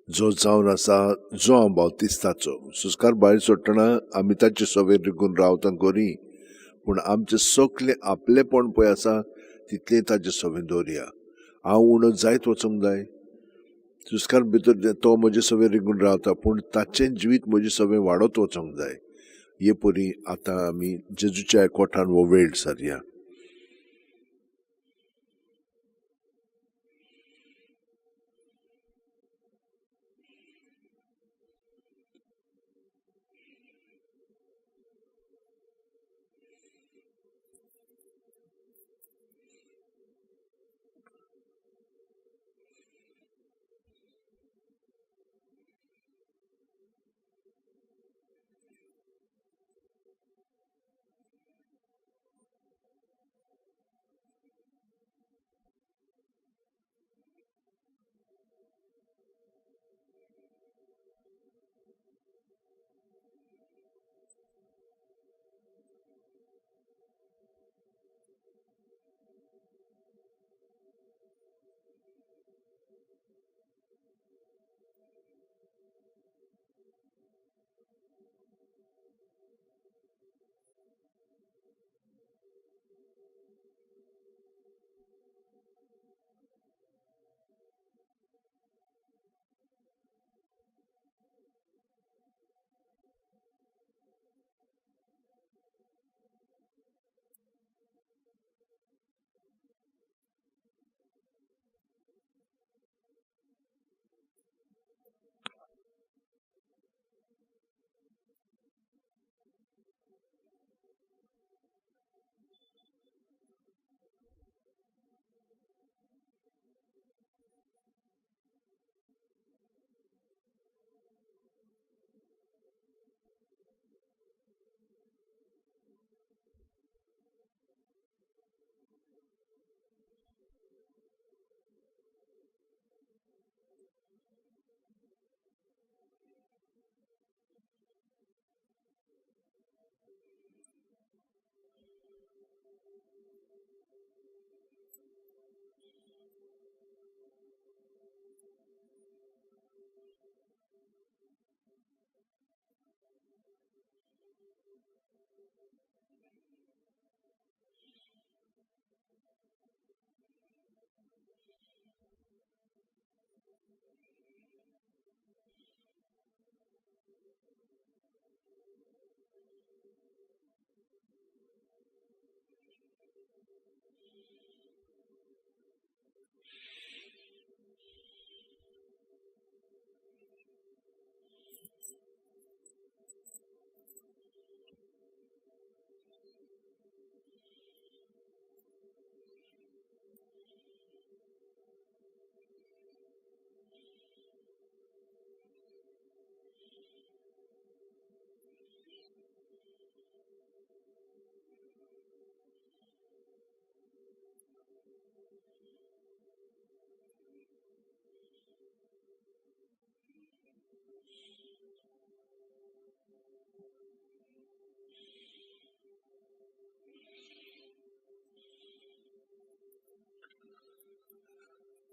जो जावन आसा जो हांव बावतिस्ताचो. संस्कार भायर सोडटना आमी ताचे सवेर रिगून रावता करी, पूण आमचें सगळें आपलेपण पळय आसा तितलें ताचे सवें दवरया. हांव उणो जायत वचूंक जाय. संस्कार भितर तो म्हजे सवें रिगून रावता, पूण ताचें जिवीत म्हजें सवें वाडत वचूंक जाय. हे परी आतां आमी जेजूच्या एकवटान हो वेळ सारया.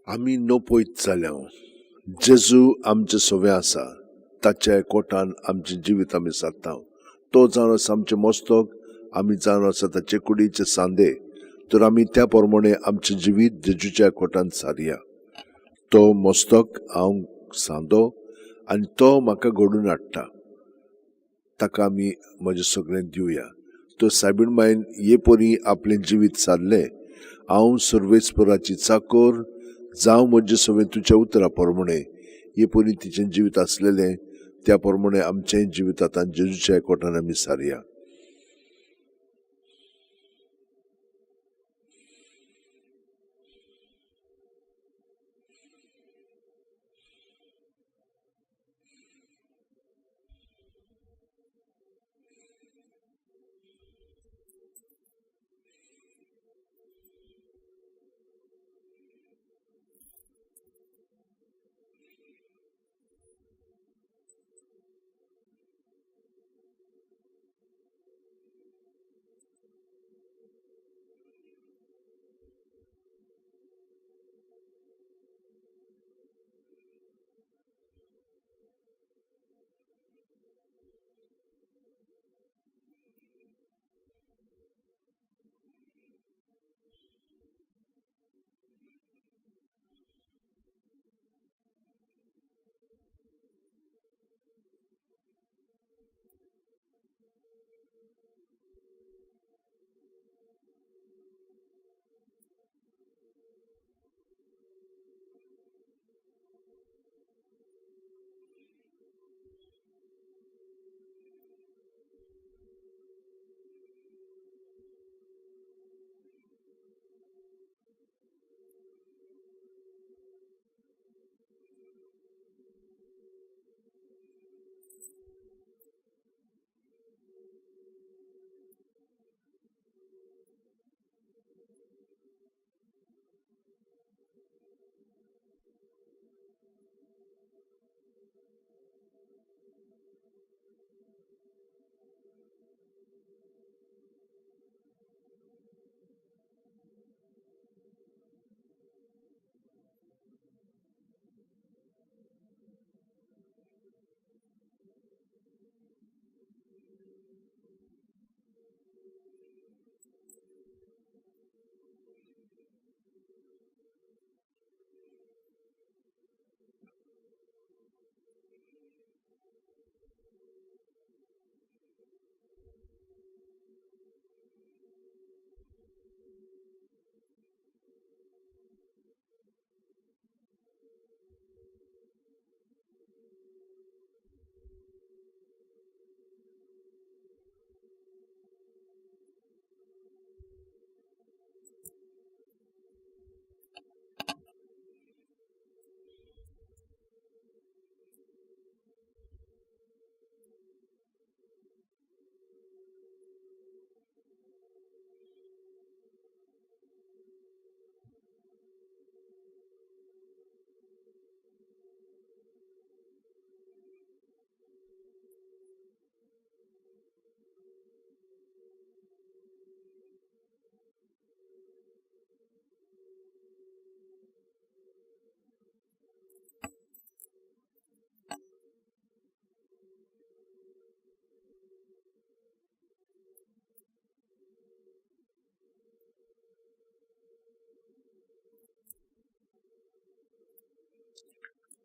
आमी नपयत जाल्या. जेजू आमचे सवे आसा, ताच्या एकवटान आमचें जिवीत आमी सारता. तो जावन आसा आमचें मस्तक, आमी जावन आसा ताचे कुडीचे सांदे. तर आमी त्या प्रमाणे आमचें जिवीत जेजूच्या एकवटान सारया. तो मस्तक, हांव सांदो आनी तो म्हाका घडून हाडटा. ताका आमी म्हजें सगळें दिवया. तो सायबीण मायन हे परी आपलें जिवीत सारलें. हांव सर्वेस्पराची चाकोर जावं म्हजे सवें तुज्या उतरा प्रमाणे. हे परी तिचें जिवीत आसलेलें, त्या प्रमाणे आमचें जिवीत आतां जेजूच्या एकवटान आमी सारया.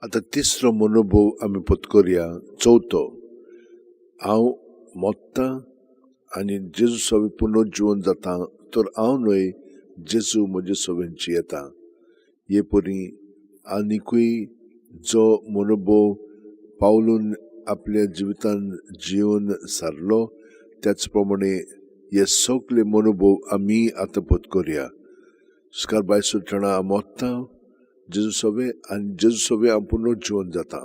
आतां तिसरो मनोभव आमी पत्करया, चवथो. हांव मोत्तां आनी जेजू सवे पुनर्जिवन जाता, तर हांव न्हय, जेजू म्हजे सवेन जियेता. हे परी आनिकूय जो मनोभव पावलून आपल्या जिवितान जिवन सारलो, त्याच प्रमाणे हे सगळे मनोभव आमी आतां पत्करया. सुस्कार बाय सुटणा हांव मोत्तां जेजू सवे आनी जेजू सवे हांव पुनर्जिवन जाता,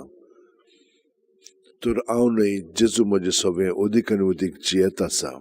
तर हांव न्हय, जेजू म्हजे सवे अदीक आनी अदीक जियेत आसा.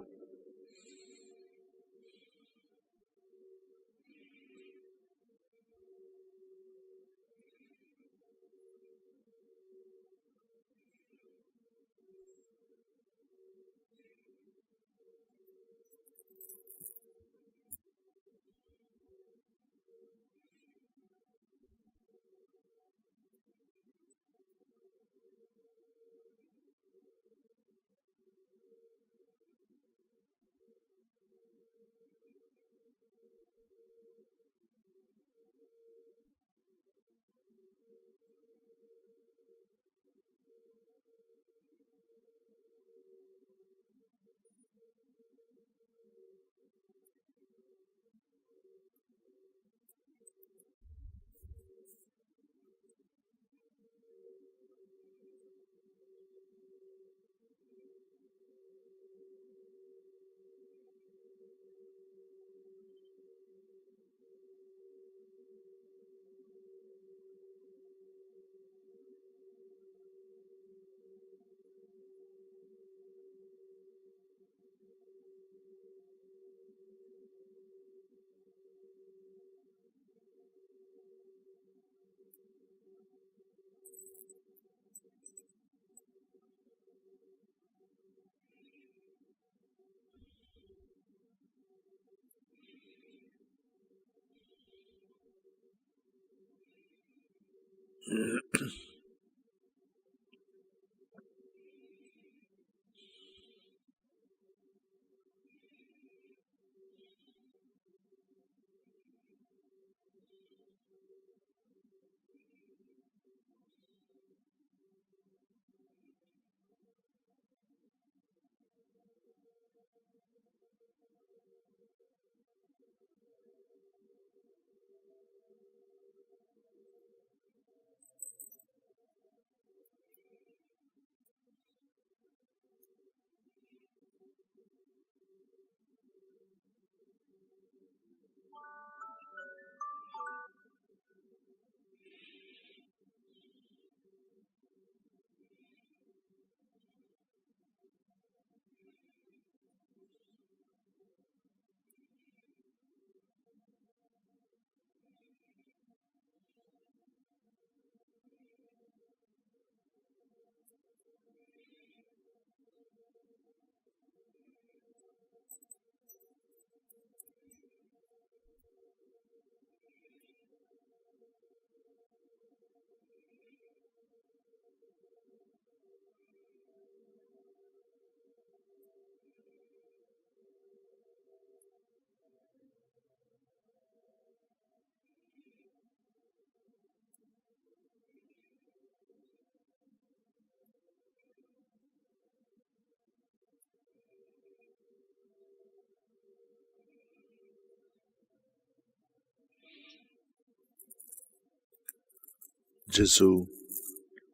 जेजू,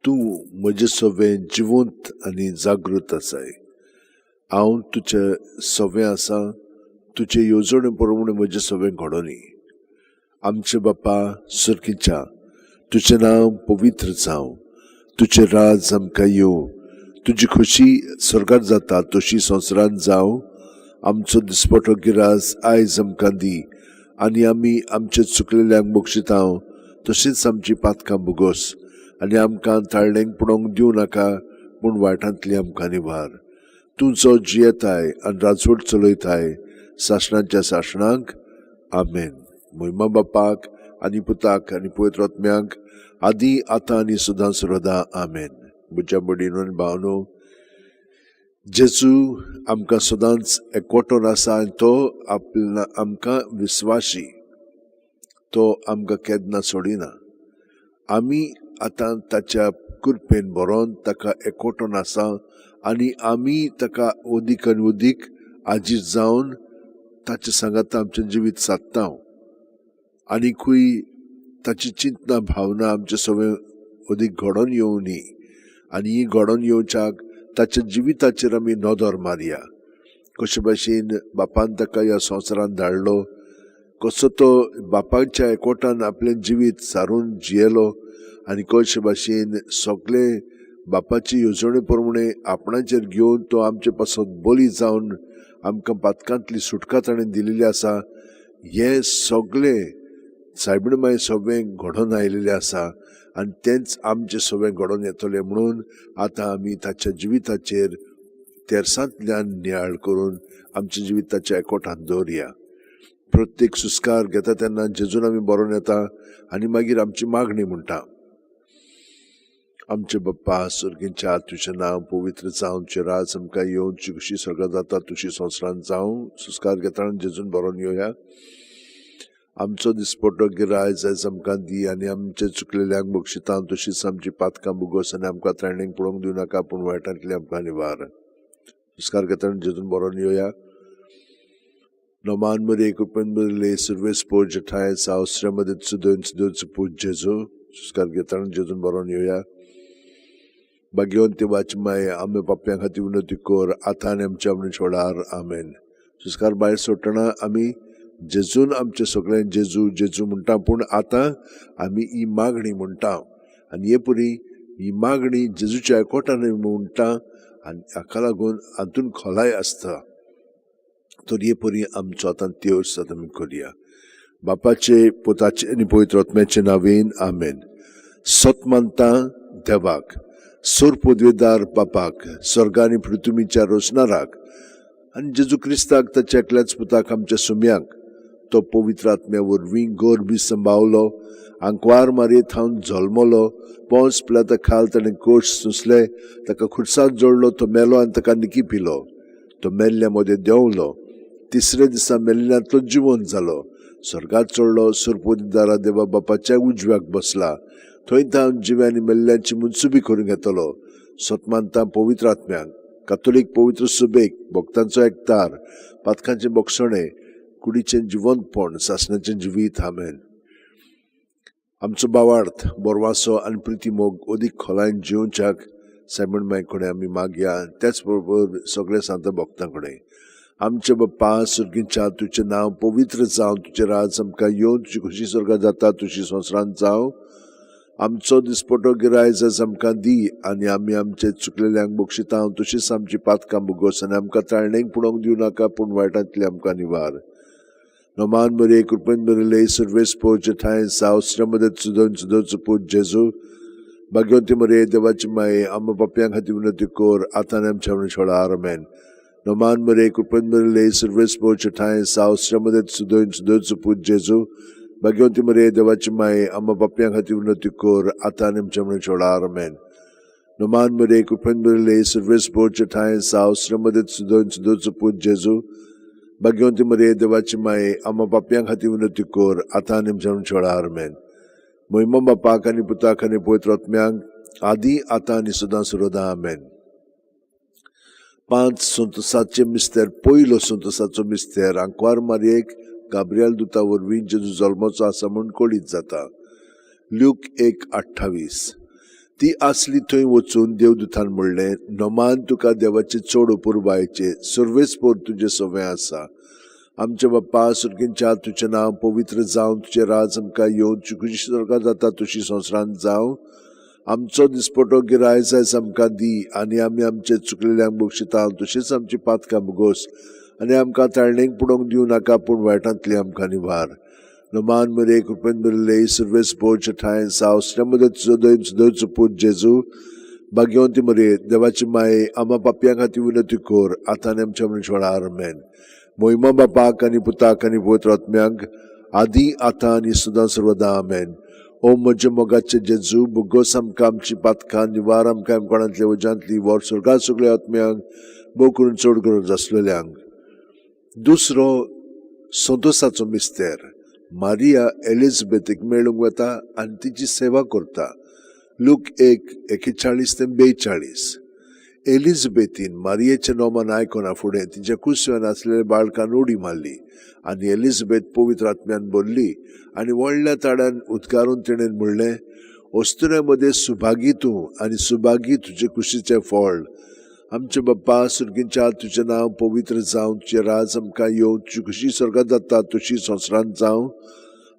तूं म्हजे सवें जिवंत आनी जागृत आसाय. हांव तुजे सवें आसा, तुजे येवजणे प्रमाणे म्हजे सवें घडोनी. आमचे बापा सर्गीच्या, तुजें नांव पवित्र जावं, तुजें राज आमकां येवं, तुजी खोशी स्वर्गार जाता तशी संवसारांत जावं. आमचो दिसपटो गिरास आयज आमकां दी आनी आमी आमचे चुकलेल्यांक बक्षिता तशीच आमची पातकां भोगोस आनी आमकां ताळणेक पडोवंक दिवं नाका, पूण वायटांतली आमकां निवार. तूं जो जियेताय आनी राजवट चलयताय सासणाच्या सासणाक, आमेन. मोहिमा बापाक आनी पुताक आनी पवित्र आत्म्याक, आदी आतां आनी सदां सर्वदा, आमेन. म्हज्या भयणीनो आनी भावनो, जेजू आमकां सदांच एकवटोन आसा आनी तो आपल्या आमकां विस्वाशी, तो आमकां केन्ना सोडिना. आमी आतां ताच्या कृपेन भरोन ताका एकवटून आसा आनी आमी ताका अदीक आनी अदीक आजीज जावन ताचे सांगाता आमचें जिवीत सादता. आनीकूय ताची चिंतना भावना आमचे सगळें अदीक घडोवन येवनी आनी ही घडोवन येवच्याक ताच्या जिविताचेर आमी नदर मारया. कशे भाशेन बापान ताका ह्या संवसारांत धाडलो, कसो तो बापाच्या एकवटान आपलें जिवीत सारून जियेलो आनी कशे भाशेन सगळें बापाची येवजणे प्रमाणे आपणाचेर घेवन तो आमचे पासत बली जावन आमकां पातकांतली सुटका ताणें दिलेली आसा. हें सगळें सायबीण माय सगळें घडोवन आयिल्लें आसा आनी तेंच आमचें सगळें घडोवन येतलें म्हणून आतां आमी ताच्या जिविताचेर तेरसांतल्यान नियाळ करून आमच्या जिविताच्या एकवटान दवरया. प्रत्येक सुस्कार घेता तेन्ना जेजून आमी बरोवन येता आनी मागीर आमची मागणी म्हणटा. आमचे बाप्पा सर्गीच्या, तुजें नांव पवित्र जावं, तुजें राज आमकां येवन, तुजी खुशी स्वर्गात जाता तुजी संवसारांत जावं. सुस्कार घेतना जेजून बरोवन येवया. आमचो दिसपटो गिराय आयज आमकां दी आनी आमचे चुकलेल्यांक बक्षिता तशीच आमची पातकां बुगोस आनी आमकां त्राणीक पळोवंक दिवं नाका, पूण वायटांतली आमकां निवार. सुस्कार घेतना जेजून बरोवन येवया. नोमान मरे कृपेन भरिल्ले, सुरवेस पोर ठाय सावसऱ्यामध्ये सुदोन सुदोच पूज जेजू. सुस्कार घेतना जेजून बरोवन येवया. भाग्यवंती वाचमाय, आमी पापयां खातीर विनवती कर, आतां आनी आमच्या वेळार. आमेन. सुस्कार भायर सोडटना आमी जेजून आमचे सगळें जेजू जेजू म्हणटा, पूण आतां आमी ही मागणी म्हणटा आनी हे पुरी ही मागणी जेजूच्या एकवटान म्हणटा आनी हाका लागून हातून खोलाय आसता. तर हे परी आमचो आतां त्योस आतां आमी करया. बापाचे, पुताचे आनी पवित्र आत्म्याचे नांवेन आमेन. सत मानता देवाक, सोर पदवेदार बापाक, स्वर्ग आनी पृथ्वीच्या रोसणाराक आनी जेजू क्रिस्ताक ताच्या एकल्याच पुताक आमच्या सुम्याक, तो पवित्र आत्म्या वरवीं गोरबी संभावलो, आंकवार मारये थावन जल्मलो, पोंस पिलाता खाल ताणें कोश सोंसले, ताका खुर्सात जोडलो, तो मेलो आनी ताका निकी पिलो, तो मेल्ल्या मदें देंवलो, तिसरे दिसा मेल्ल्यांतलो जिवन जालो, स्वर्गात चडलो, सुरपोदारा देवा बापाच्या उजव्याक बसला, थंय थावन जिव्यांनी मेल्ल्यांची मुनसुबी करून घेतलो. सतमानता पवित्र आत्म्याक, कातोलीक पवित्र सुबेक, भक्तांचो एकतार, पातकांचें बक्षणें, कुडीचें जिवंतपण, सासणाचें जिवीत. आमेन. आमचो बावार्थ बोरवासो आनी प्रिती मोग अदीक खोलायन जिवच्याक सायबण माय कडेन आमी मागया, त्याच बरोबर सगळे सांत भक्तां कडेन. आमचे बाप्पा सुर्गीच्या, तुजें नांव पवित्र जावं, तुजें राज आमकां येवन, तुजी खुशी स्वर्गात जाता तुजी संवसारांत जावं. आमचो दिसपटो गिरायज आयज आमकां दी आनी आमी आमचे चुकलेल्यांक बक्षिता तशीच आमची पातकां बुगोस आनी आमकां ताळणेक पडोवंक दिवं नाका, पूण वायटांतली आमकां निवार. नोमान मरे कृपेन भरिल्ले, सुरवेस पोवचे ठांय सावसऱ्यामध्ये सुदोन सुदोचो पूत जेजू. भाग्यवंती मरे देवाची माये, आम्हा पापयां खातीर विनवती कर, आतां आनी आमच्या वेळार. आमेन. नोमान मरे कृपेन भरिल्ले, सुरवेस पोवचे ठांय सावसऱ्यामध्ये सुदोन सुदोचो पूत जेजू. भाग्यवंती मरे देवाची माये, आम्हा पापयां खातीर विनवती कर, आतां आनी आमच्या वेळार. आमेन. नोमान मरे कृपेन भरिल्ले, सुरवेस पोवचे ठांय सावसऱ्यामध्ये सुदोन सुदोचो पूत जेजू. भाग्यवंती मरे देवाची माये, आम्हा पापयां खातीर विनवती कर, आतां आनी आमच्या वेळार. आमेन. महिमा बापाक आनी पुताक आनी पवित्र आत्म्याक, आदी आतां आनी सदां सर्वदा. आमेन. पांच संतोसाचे मिस्तेर. पयलो संतोसाचो मिस्तेर, आंकवार मारयेक गाब्रियल दुता वरवीं जेजू जल्माचो आसा म्हूण कळीत जाता. ल्यूक 1:28. ती आसली थंय वचून देवदूतान म्हणलें, नोमान तुका देवाचे चड अपुरबायेचे, सर्वेस्पोर तुजें सवें आसा. आमचे बाप्पा सुर्गींच्या, तुजें नांव पवित्र जावं, तुजें राज आमकां येवन, तुजी खुशी स्वर्गात जाता तुजी संवसारांत जावं. आमचो दिसपटो गिरायज आयज आमकां दी आनी आमी आमचे चुकलेल्यांक बक्षिता तशीच आमची पातकां बुगोस आनी आमकां ताळणेक पडोवंक दिवं नाका, पूण वायटांतली आमकां निवार. नोमान मरे कृपेन भरिल्ले, सुरवेस पोवचे ठांय सावसऱ्यामध्ये तुजो सुदोचो पूत जेजू. भाग्यवंती मरे देवाची माये, आम्हा पापयां खातीर विनवती कर, आतां आनी आमच्या वेळार. आमेन. महिमा बापाक आनी पुताक आनी पवित्र आत्म्याक, आदी आतां आनी सदां सर्वदा. आमेन. ओ म्हज्या मोगाचे जेजू, बुगोस आमकां आमची पातकां, निवार आमकां कोणांतल्या वजांतली, वर स्वर्गात सगळ्या आत्म्यांक, भोव करून चड गरज आसलेल्यांक. दुसरो संतोसाचो मिस्तेर, मारिया एलिझाबेथीक मेळूंक वता आनी तिची सेवा करता. लूक 1, 41 ते 42. एलिझाबेथीन मारियेचें नोमान आयकना फुडें तिच्या कुसव्यान आसलेल्या बाळकान उडी मारली आनी एलिझाबेथ पवित्र आत्म्यान भरली आनी व्हडल्या ताळ्यान उदकारून तिणें म्हणलें, अस्तुऱ्यां मदें सुभागी तूं आनी सुभागी तुजे कुशीचें फळ. आमचे बाप्पा सुर्गींच्या, तुजें नांव पवित्र जावं, तुजें राज आमकां येवं, तुजी खुशी स्वर्गांत जाता तशी संवसारांत जावं.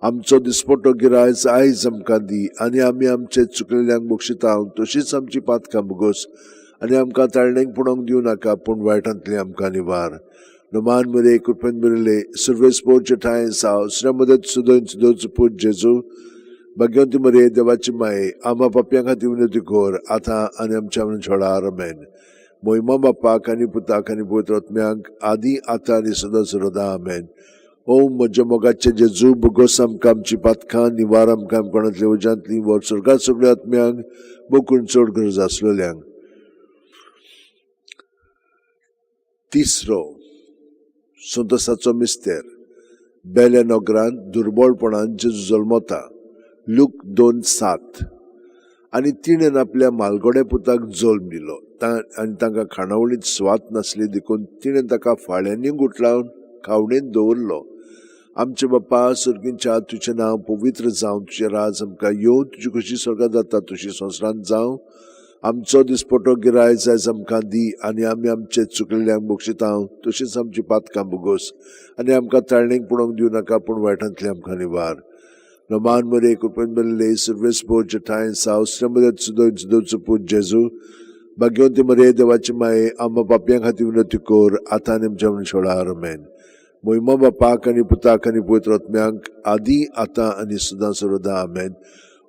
आमचो दिसपटो गिरायज आयज आमकां दी आनी आमी आमचे चुकलेल्यांक बक्षिता तशीच आमची पातकां भोगोस आनी आमकां ताळणेक पडोवंक दिवं नाका, पूण वायटांतली आमकां निवार. नमान मरे कृपेन बरयले सर्वेस पोरचे ठांय साव श्रमदत सुदोन सुदोचो पूत जेजू, भाग्यवंती मरे देवाची माये, आमा पापयां खातीर विनवती कर आतां आनी आमच्या मरणाच्या आमेन. मोहिमा बापाक आनी पुताक आनी पवित्र आत्म्याक, आदी आतां आनी सदां सर्वदा आमेन. ओ म्हज्या मोगाचे जेजू, भोगोस आमकां आमची पातकां, निवार आमकां कोणांतल्या उज्यांतली, वर स्वर्गांत सगळ्या आत्म्यांक, बोकून चड गरज आसलेल्यांक. तिसरो संतोसाचो मिस्तेर. बेल्या नगरांत दुर्बळपणान जेजू जल्मता. लूक 2:7. आनी तिणें आपल्या मालगोड्या पुताक जल्म दिलो आनी तांकां खाणावळींत स्वाद नासली देखून तिणें ताका फाळ्यांनी गुठलावन खावणेंत दवरलो. आमचे बाप्पा सर्गींच्या, तुजें नांव पवित्र जावं, तुजें राज आमकां येवं, तुजी खुशी स्वर्गांत जाता तशी संवसारांत जावं. आमचो दिसपटो गिरायज आयज आमकां दी आनी आमी आमचे चुकलेल्यांक बक्षिता तशीच आमची पातकां भोगोस आनी आमकां ताळणेक पडोवंक दिवं नाका, पूण वायटांतली आमकां निवार. नमान मरे कृपेन बरले सर्वेस पोरचे ठांय साव श्रमदत सुदोन सुदोचो पूत जेजू, भाग्यवंती मरे देवाची माये, आम्हा पापयां खातीर विनवती कर आतां आनी आमच्या मरणाच्या आमेन. मोहिमा बापाक आनी पुताक आनी पवित्र आत्म्याक, आदी आतां आनी सदां सर्वदा आमेन.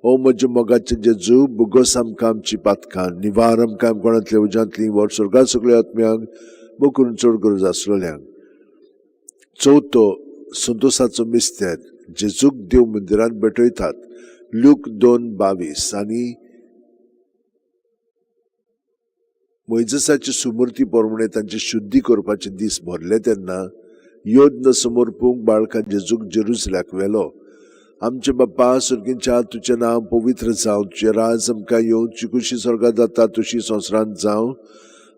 ओ म्हज्या मोगाचे जेजू, भोगोस आमकां आमची पातकां, निवार आमकां कोणांतल्या उज्यांतली, वर स्वर्गांत सगळ्या आत्म्यांक, बोकून चड गरज आसलेल्यांक. चवथो संतोसाचो मिस्तेर. जेजूक देव मंदिरांत भेटयतात. लूक 2:22. आनी मोयजसाची सुमूर्ती प्रमाणे तांची शुद्धी करपाचे दीस भरले तेन्ना यज्ञ समर्पूंक बाळकान जेजूक जेरुसल्याक व्हेलो. आमचे बाप्पा सर्गींच्या, तुजें नांव पवित्र जावं, तुजें राज आमकां येवं, तुजी खुशी स्वर्गांत जाता तशी संवसारांत जावं.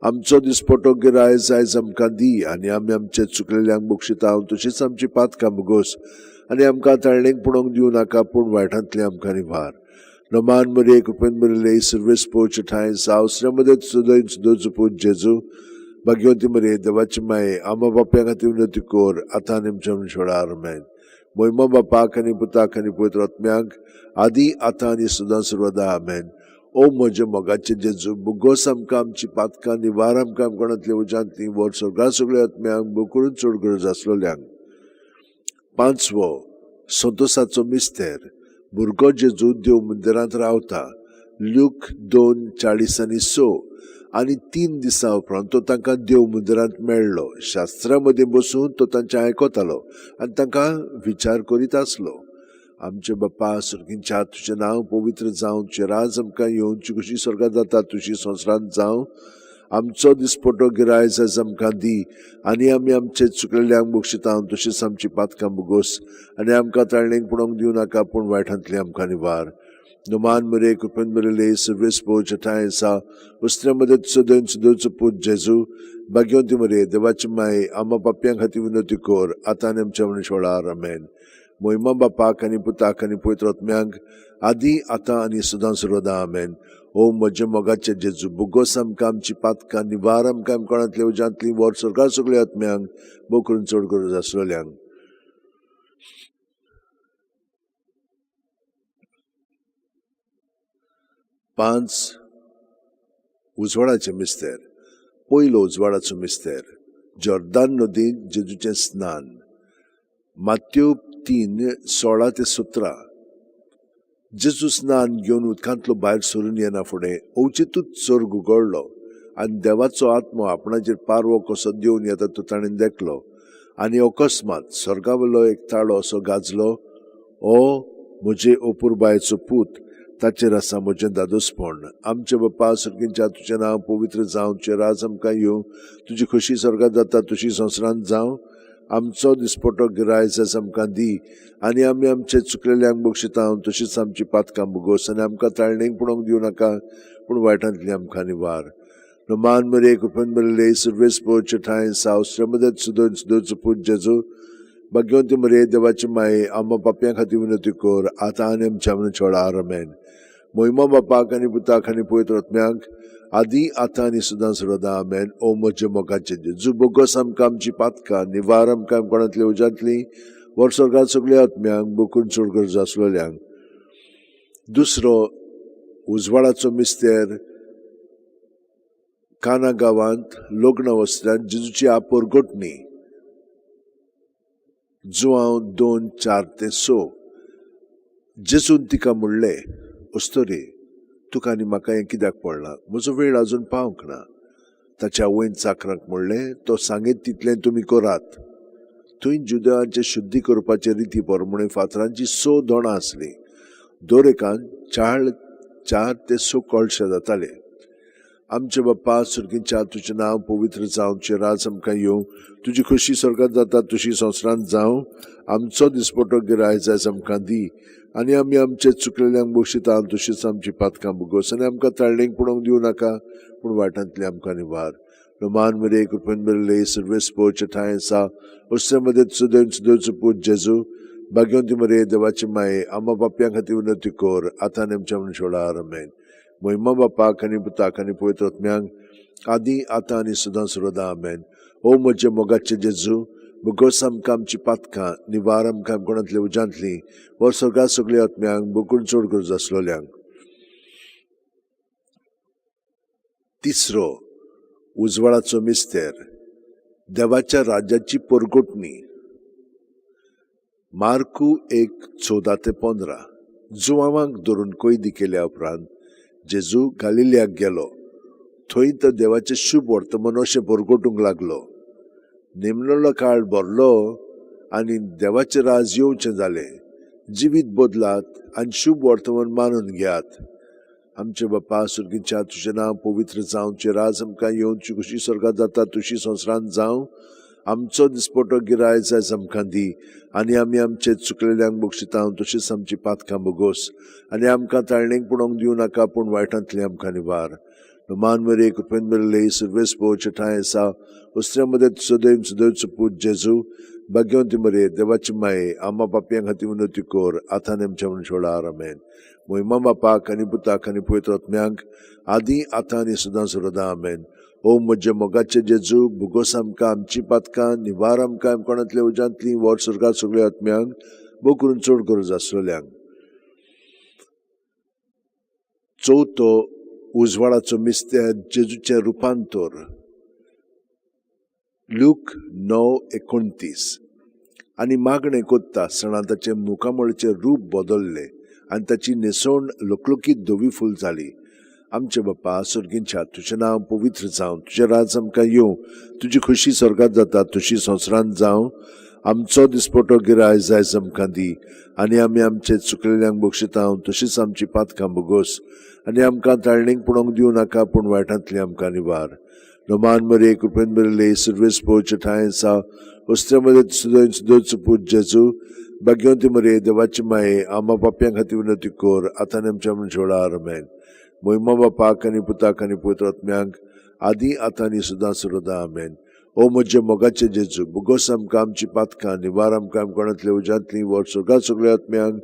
आमचो दिसपटो गिरायज आयज आमकां दी आनी आमी आमचे चुकलेल्यांक बक्षिता तशीच आमची पातकां भोगोस आनी आमकां ताळणेक पडोवंक दिवं नाका, पूण वायटांतली आमकां निवार. नमान मरे कृपेन बरयले सर्वेस पोरचे ठांय साव श्रमदत सुदोन सुदोचो पूत जेजू, भाग्यवंती मरे देवाची माये, आमा बाप्यां खातीर विनवती कर आतां आनी आमच्या मरणाच्या आमेन. मोहिमा बापाक आनी पुताक आनी पवित्र आत्म्याक, आदी आतां आनी सदां सर्वदा आमेन. ओ म्हज्या मोगाचे जेजू, भोगोस आमकां आमची पातकां, निवार आमकां कोणांतल्या उज्यांतली, वर स्वर्गांत सगळ्या आत्म्यांक, बोकरून चड गरज आसलेल्यांक. पांचवो संतोसाचो मिस्तेर. भुरगो जेजू देव मंदिरांत रावता. लूक 2:40 आनी 6. आनी 3 दिसां उपरांत तो तांकां देव मंदिरांत मेळ्ळो. शास्त्रा मदीं बसून तो तांचें आयकतालो आनी तांकां विचार करीत आसलो. आमचे बाप्पा सर्गींच्या, तुजें नांव पवित्र जावं, तुजें राज आमकां येवं, तुजी खुशी स्वर्गांत जाता तशी संवसारांत जावं. आमचो दिसपटो गिरायज आयज आमकां दी आनी आमी आमचे चुकलेल्यांक बक्षिता तशीच आमची पातकां भोगोस आनी आमकां ताळणेक पडोवंक दिवं नाका, पूण वायटांतली आमकां निवार. नमान मरे कृपेन बरयले सर्वेस पोरचे ठांय आसा वस्त्रा मदत सदोन सुदोचो पूत जेजू, भाग्यवंती मरे देवाची माये, आमा पापयां खातीर विनवती कर आतां आनी आमच्या मरणाच्या आमेन. मोहिमा बापाक आनी पुताक आनी पवित्र आत्म्याक, आदी आतां आनी सदां सर्वदा आमेन. ओ म्हज्या मोगाचे जेजू, भोगोस आमकां आमची पातकां, निवार आमकां कोणांतल्या उज्यांतली, वर स्वर्गांत सगळ्या आत्म्यांक, बोकरून चड गरज आसलेल्यांक. पांच उजवाडाचे मिस्तेर. पयलो उजवाडाचो मिस्तेर. जॉर्दान नदींत जेजूचें स्नान. मात्यो 3:16 ते 17. जेजू स्नान घेवन उदकांतलो भायर सरून येना फुडें अवचितूच स्वर्ग उगडलो आनी देवाचो आत्मो आपणाचेर पारवो कसो देवन येता तो ताणें देखलो. आनी अकस्मात स्वर्गावयलो एक ताळो असो गाजलो, ओ म्हजे अपुरबायेचो पूत, ताचेर आसा म्हजें दादोसपण. आमचे बाप्पा सर्गींच्या, तुजें नांव पवित्र जावं, तुजें राज आमकां येवं, तुजी खुशी स्वर्गांत जाता तशी संवसारांत जावं. आमचो दिसपटो गिरायस आमकां दी आनी आमी आमचे चुकलेल्यांक बक्षिता तशीच आमची पातकां भोगोस आनी आमकां ताळणेक पडोवंक दिवं नाका पूण वायटांतली आमकां निवार. मान मरे कृपेन बरले सुर्वेस पोचे ठांय साव श्रमदत सुदोन सुदोचो पूत जेजू भाग्यवंती मरे देवाची माये आम्हा पापयां खातीर विनंती कर आतां आनी आमच्या मनशाळ आमेन. मोहिमा बापाक आनी पुताक आनी पवित्र आत्म्याक आदी आतां आनी सदां सर्वदा आमेन. ओ म्हजे मोगाचे जेजू बोगस आमकां आमची पातकां निवार आमकां कोणांतली उज्यांतली वर्सवर्गात सगल्या आत्म्यांक बोकून चड गरज आसलेल्यांक. दुसरो उजवाडाचो मिस्तेर काना गांवांत लग्न वस्त्रांत जेजूची आपोर गोठणी जुआंव 2, 4 ते 6. जेजून तिका म्हणलें, अस्तोरे तुका आनी म्हाका हें कित्याक पडलां? म्हजो वेळ अजून पावंक ना. ताच्या आवयन चाकरांक म्हणलें, तो सांगीत तितलें तुमी करात. थंय जुदेवांचे शुद्धी करपाचे रिती प्रमाणे फातरांची 6 दोणां आसलीं. दर एकान 4 ते 6 कळशे जाताले. आमचे बाप्पा सुर्गीच्या तुजें नांव पवित्र जावं, तुजें राज आमकां येवं, तुजी खोशी स्वर्गात जाता तशी संवसारांत जावं. आमचो दिसपटो गिरायस आयज आमकां दी आनी आमी आमचे चुकलेल्यांक बक्षिता तशीच आमची पातकां भोगोस आनी आमकां ताळणेक पडोवंक दिवं नाका पूण वायटांतली आमकां निवार. मान मरे कृपेन बरले सर्वेस पोचे ठांय आसा उसरे मदत सुदैव सुदैवचो पूत जेजू भाग्यवंती मरे देवाची माये आम्हा पापयां खातीर विनंती कर आतां आनी आमच्या मनशाळ आमेन. मोहिमा बापाक आनी पुताक आनी पवित्र आत्म्यांक आदी आतां आनी सदां सर्वदा आमेन. ओ म्हजे मोगाचे जेजू बोगस आमकां आमची पातकां निवार आमकां कोणांतले उज्यांतली वर स्वर्गात सगल्या आत्म्यांक बोकून चड गरज आसलेल्यांक. तिसरो उजवाडाचो मिस्तेर देवाच्या राज्याची परगोटणी मार्कू 1, 14 ते 15. जुवांवांक धरून कैदी केल्या उपरांत जेजू गालिलियाक गेलो. थंय तो देवाचें शुभ वर्तमान अशें परगटूंक लागलो. निमणलो काळ भरलो आनी देवाचें राज येवचें जालें. जिवीत बदलात आनी शुभ वर्तमान मानून घेयात. आमचे बाप्पा सुर्गीच्या तुजें नांव पवित्र जावं, तुजें राज आमकां येवं, तुजी खुशी स्वर्गात जाता तशी संवसारांत जावं. आमचो दिसपटो गिरायस आयज आमकां दी आनी आमी आमचे चुकलेल्यांक बक्षिता तशीच आमची पातकां भोगोस आनी आमकां ताळणेक पडोवंक दिवं नाका पूण वायटांतली आमकां निवार. मान मरे कृपेन बरले सुर्वेस पोचे ठांय आसा उसऱ्या मदत सदैव सदैवचो पूत जेजू भाग्यवंती मरे देवाची माये आम्हा पापयां खातीर विनंती कर आतां आनी आमच्या मनशाळ आमेन. मोहिमा बापाक आनी पुताक आनी पवित्र आत्म्यांक आदी आतां आनी सदां सर्वदा आमेन. ओ म्हजे मोगाचे जेजू भोगोस आमकां आमची पातकां निवार आमकां कोणांतल्या उज्यांतली वर स्वर्गात सगल्या आत्म्यांक भोव करून चड गरज आसलेल्यांक. चवथो उजवाडाचो मिस्तेर जेजूचें रुपांतर लूक 9, 29. आनी मागणें कोत्ता आसतना ताचें मुखामळचें रूप बदल्लें आनी ताची न्हेसवण लकलकीत धवी फूल जाली. आमचे बाप्पा सुर्गींच्या तुजें नांव पवित्र जावं, तुजें राज आमकां येवं, तुजी खोशी स्वर्गात जाता तशी संवसारांत जावं. आमचो दिसपटो गिरायस आयज आमकां दी आनी आमी आमचे चुकलेल्यांक बक्षिता तशीच आमची पातकां भोगोस आनी आमकां ताळणेक पडोवंक दिवं नाका पूण वायटांतली आमकां निवार. मान मरे कृपेन बरले सुर्वेस पोचे ठांय आसा वस्त्या मदत सुदैव सुदैवचो पूत जेजू भाग्यवंती मरे देवाची माये आम्हा पापयां खातीर विनंती कर आतां आनी आमच्या मनशाळ आमेन. मोहिमा बापाक आनी पुताक आनी पवित्र आत्म्यांक आदी आतां आनी सदां सर्वदा आमेन. ओ म्हजे मोगाचे जेजू भोगोस आमकां आमची पातकां निवार आमकां कोणांतल्या उज्यांतली वर स्वर्गात सगल्या आत्म्यांक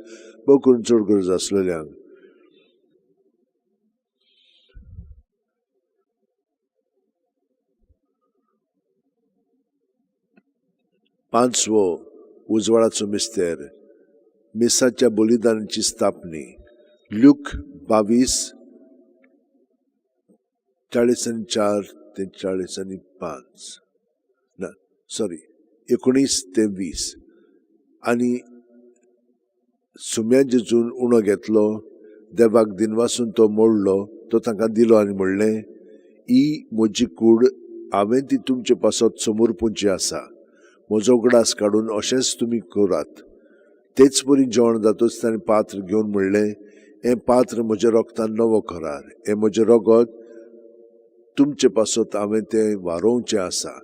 भोव करून चड गरज आसलेल्यांक. पांचवो उजवाडाचो मिस्तेर मिसाच्या बलिदानाची स्थापनी लूक 22, 44 ते 45 ना सॉरी 19 ते 20. आनी सुम्या जेजून उणो घेतलो देवाक दिनवासून तो मोडलो तो तांकां दिलो आनी म्हणलें, ही म्हजी कूड हांवें ती तुमचे पासत समर्पूंची आसा. म्हजो उगडास काडून अशेंच तुमी करात. तेच परी जेवण जातच ताणें पात्र घेवन म्हणलें, हें पात्र म्हज्या रोगतान नवो करार, हें म्हजें रगत तुमचे पासत हांवें तें वारोवचें आसा.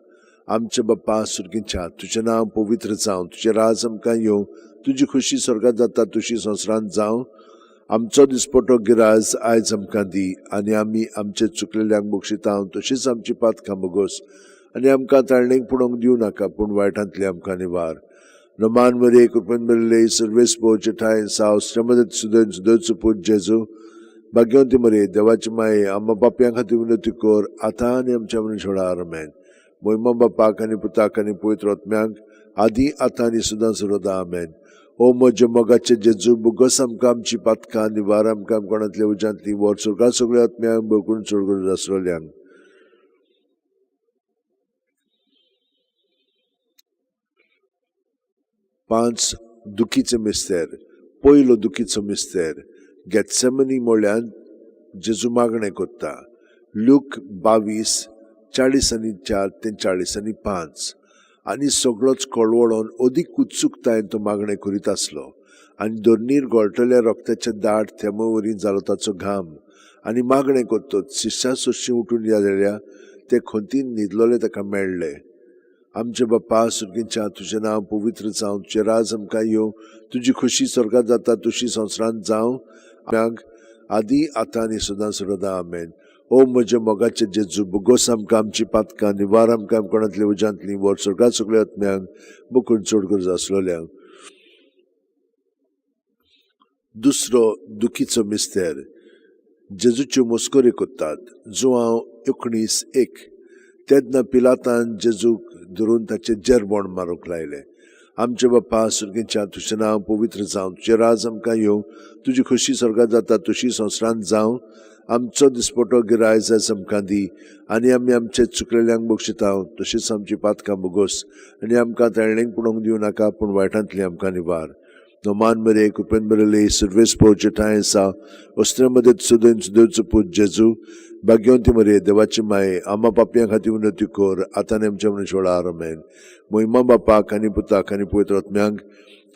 आमचे बाप्पा सुर्गींच्या, तुजें नांव पवित्र जावं, तुजें राज आमकां येवं, तुजी खुशी स्वर्गात जाता तुशी संवसारांत जावं. आमचो दिसपटो गिराज आयज आमकां दी आनी आमी आमचे चुकलेल्यांक बक्षिता तशीच आमची पातकां भोगोस आनी आमकां ताळणेक पुणोवंक दिवं नाका, पूण वायटांतली आमकां निवार. नमान मरे, कृपेन भरिल्ले, सर्वेस पोवचे ठांय साव श्रमदत सुदन सुदोचो पूत जेजू, भाग्यवंती मरे, देवाची माये, आम्हा पापयां खातीर विनवती कर आतां आनी आमच्या मनुष्य. आमेन. मोहिमा बापाक आनी पुताक आनी पवित्र आत्म्यांक, आदी आतां आनी सदां सर्वदा. आमेन. ओ म्हज्या मोगाचे जेजू, बुगस आमकां आमची पातकां, निवार आमकां कोणांतल्या उज्यांतली, वर स्वर्गा सगळ्या आत्म्यांक, बगून चड आसलेल्यांक. पांच दुखीचे मिस्तेर. पयलो दुखीचो मिस्तेर, गेत्सेमनी म्हळ्यार जेजू मागणें करता. लूक 22:44 ते 45. आनी सगळोच कळवळोन अदीक उत्सुकतायेन तो मागणें करीत आसलो आनी धरणीर गळटल्या रोगताच्या दाट थेंबो वरी जालो ताचो घाम. आनी मागणें करतच शिश्या सोशी उठून जाल्या ते खंतीन न्हिदलोले ताका मेळ्ळे. आमचे बाप्पा सुर्गींच्या, तुजें नांव पवित्र जावं, तुजें राज आमकां येवं, तुजी खुशी स्वर्गात जाता तुशी संवसारांत जावं. आदी आतां आनी सदां सर्वदा. आमेन. ओ म्हज्या मोगाचे जेजू, बुगोस आमकां आमची पातकां, निवार आमकां कोणांतल्या उज्यांतली, वर स्वर्गात सगळ्या आत्म्यांक, बकून चड गरज आसलेल्यांक. दुसरो दुखीचो मिस्तेर, जेजूच्यो मस्कऱ्यो करतात. जुआंव 19:1. तेन्ना पिलातान जेजूक धरून ताचें जेरबोण मारूंक लायलें. आमचे बाप्पा सुर्गींच्या, तुजें नांव पवित्र जावं, तुजें राज आमकां येवं, तुजी खुशी स्वर्गात जाता तुशी संवसारांत जावं. आमचो दिसपटो गिरायज आयज आमकां दी आनी आमी आमचे चुकलेल्यांक बक्षिता तशीच आमची पातकां भोगोस आनी आमकां ताळणेक पुणोवंक दिवं नाका, पूण वायटांतली आमकां निवार. नोमान मरे, कृपेन बरले, सर्वेस पोवचे ठांय आसा, वस्त्र मदत सुदन सुदोचो पूत जेजू, भाग्यवंती मरे, देवाची माये, आम्हा पापयां खातीर विनवती कर आतां आनी आमच्या मनुष्य. आमेन. मोहिमा बापाक आनी पुताक आनी पवित्र आत्म्यांक,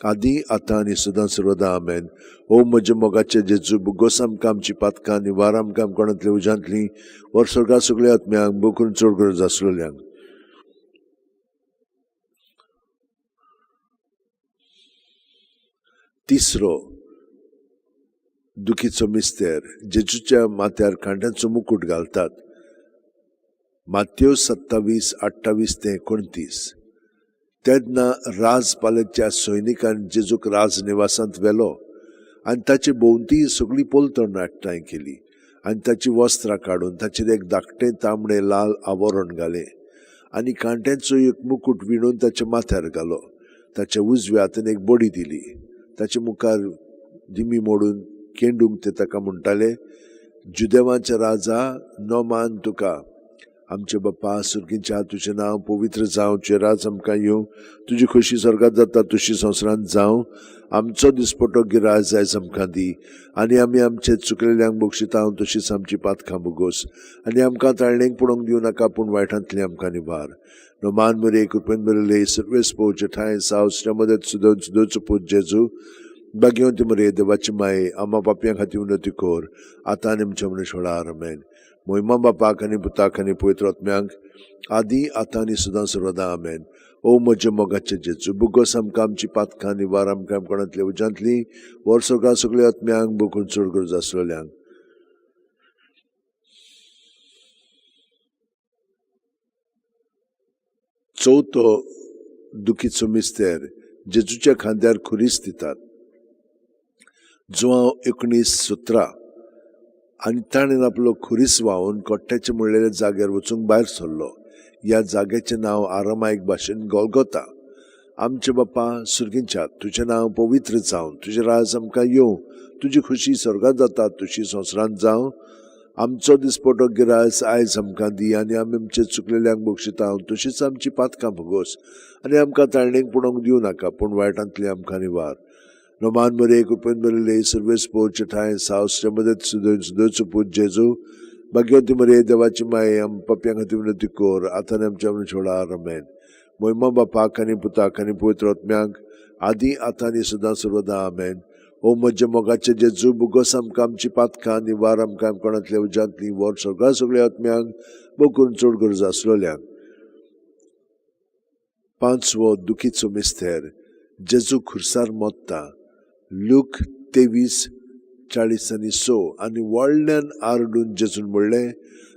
आदी आतां आनी सदां सर्वदा. आमेन. ओ म्हज्या मोगाचे जेजू, बुगोस आमकां आमची पातकां, निवार आमकां कोणांतल्या उज्यांतली, वर स्वर्गा सगळ्या आत्म्यांक, बोकून चड गरज आसलेल्यांक. तिसरो दुखीचो मिस्तेर, जेजूच्या माथ्यार कांट्यांचो मुकूट घालतात. मात्यो 27:28 ते 29. तेन्ना राजपालेच्या सैनिकान जेजूक राजनिवासांत व्हेलो आनी ताचे भोंवती सगळी पलतण एकठांय केली आनी ताची वस्त्रां काडून ताचेर एक धाकटें तांबडें लाल आवरण घालें आनी कांट्यांचो एक मुकूट विणून ताच्या माथ्यार घालो. ताच्या उजव्या हातान एक बडी दिली. ताचे मुखार दिमी मोडून केंडूंक ते ताका म्हणटाले, जुदेवांचे राजा, नोमान तुका. आमचे बाप्पा सुर्गींच्या, तुजें नांव पवित्र जावं, तुजें राज आमकां येवं, तुजी खुशी स्वर्गात जाता तुशी संवसारांत जावं. आमचो दिसपटो गिराज आयज आमकां दी आनी आमी आमचे चुकलेल्यांक बक्षिता तशीच आमची पातकां भोगोस आनी आमकां ताळणेक पडोवंक दिवं नाका, पूण वायटांतली आमकां निवार. नोमान मरे, कृपेन बरले, सर्वेस पोवचे ठांय साव, श्रमदत सुदोन सुदोचो पूत जेजू, भाग्यवंती मरे, देवाची माये, आम्हा पापयां खातीर विनवती कर आतां आनी आमच्या मनुष्य. आमेन. मोहिमा बापाक आनी पुताक आनी पवित्र आत्म्यांक, आदी आतां आनी सदां सर्वदा. आमेन. ओ म्हज्या मोगाचे जेजू, बुगोस आमकां आमची पातकां, निवार आमकां कोणांतल्या उज्यांतली, वर स्वर्गा सगळ्या आत्म्यांक, बोकून चड गरज आसलेल्यांक. चवथो दुखीचो मिस्तेर, जेजूच्या खांद्यार खुरीस दितात. जुआंव 19:17. आनी ताणें आपलो खुरीस व्हांवून कोट्ट्याचे म्हणलेल्या जाग्यार वचूंक भायर सरलो. ह्या जाग्याचें नांव आरामायक भाशेन गोलगोता. आमचे बाप्पा सुर्गींच्या, तुजें नांव पवित्र जावं, तुजें राज आमकां येवं, तुजी खुशी स्वर्गात जाता तुशी संवसारांत जावं. आमचो दिसपटो गिराज आयज आमकां दी आनी आमी आमचे चुकलेल्यांक बक्षिता तशीच आमची पातकां भोगोस आनी आमकां ताळणेक पडोवंक दिवं नाका, पूण वायटांतली आमकां निवार. नोमान मरे, कृपेन बरले, सर्वेस पोवचे ठांय साव, श्रमदत सुदोन सुदोचो पूत जेजू, भाग्यवंती मरे, देवाची माये, आम पापयां खातीर विनवती कर आतां आनी आमच्या मनुष्य. आमेन. मोहिमा बापाक आनी पुताक आनी पवित्र आत्म्यांक, आदी आतां आनी सदां सर्वदा. आमेन. ओ म्हज्या मोगाचे जेजू, बुगोस आमकां आमची पातकां, निवार आमकां कोणांतल्या उज्यांतली, वर सगळ्या सगळ्या आत्म्यांक, बोकून चड गरज आसलेल्यांक. पांचवो दुखीचो मिस्तेर, जेजू खुर्सार मोत्ता, लूक 23:46. आनी व्हडल्यान आरडून जेजून म्हणलें,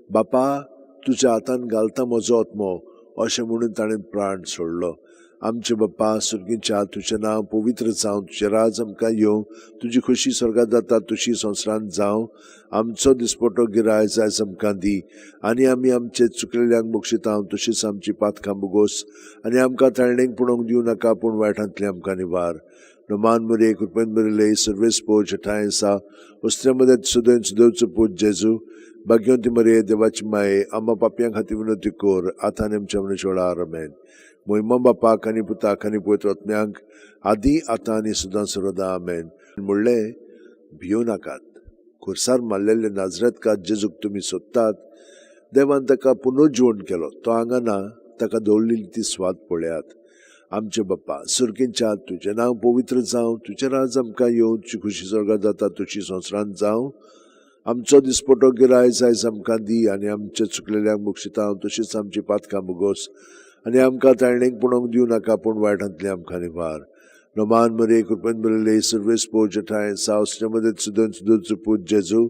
बापा तुज्या हातान घालता म्हजो आत्मो, अशें म्हणून ताणें प्राण सोडलो. आमचे बाप्पा सुर्गीच्या, तुजें नांव पवित्र जावं, तुजें राज आमकां येवं, तुजी खोशी स्वर्गात जाता तशी संवसारांत जावं. आमचो दिसपटो गिराय जायज आमकां दी, आनी आमी आमचे चुकलेल्यांक बक्षिता तशीच आमची पातकां बोगोस, आनी आमकां ताळणेक पडोवंक दिवं नाका, पूण वायटांतली आमकां निवार. नमान मरे कृपेन बरयले सर्वेस पोज ठांय आसा वस्त्र्या मदत सदय सुदैवचो पूत जेजू, भाग्यवंती मरे देवाची माये, आम्हा पापयां खातीर विनवती कर, आतां आनी आमच्या मरणाच्या वेळार. आमेन. मोहिमा बापाक आनी पुताक आनी पवित्र आत्म्यांक, आदी आतां आनी सदां सर्वदा. आमेन. म्हणलें, भियो नाकात, खुर्सार मारलेले नाजरेतकार जेजूक तुमी सोदतात, देवान ताका पुनर्जीवन केलो, तो हांगा ना, ताका दवरलेली ती स्वाद पळयात. आमचे बाप्पा सुर्गींच्या, तुजें नांव पवित्र जावं, तुजें राज आमकां येवं, तुजी खुशी स्वर्गात जाता तशी संवसारांत जावं. आमचो दिसपटो गिराय जायज आमकां दी, आनी आमचे चुकलेल्यांक बक्षिता तशीच आमची पातकां बोगोस, आनी आमकां ताळणेक पडोवंक दिवं नाका, पूण वायटांतली आमकां निवार. नमान मरे कृपेन बरयले सर्वेस पोज ठांय सावसच्या मदत सुदन सुदूरचो पूत जेजू,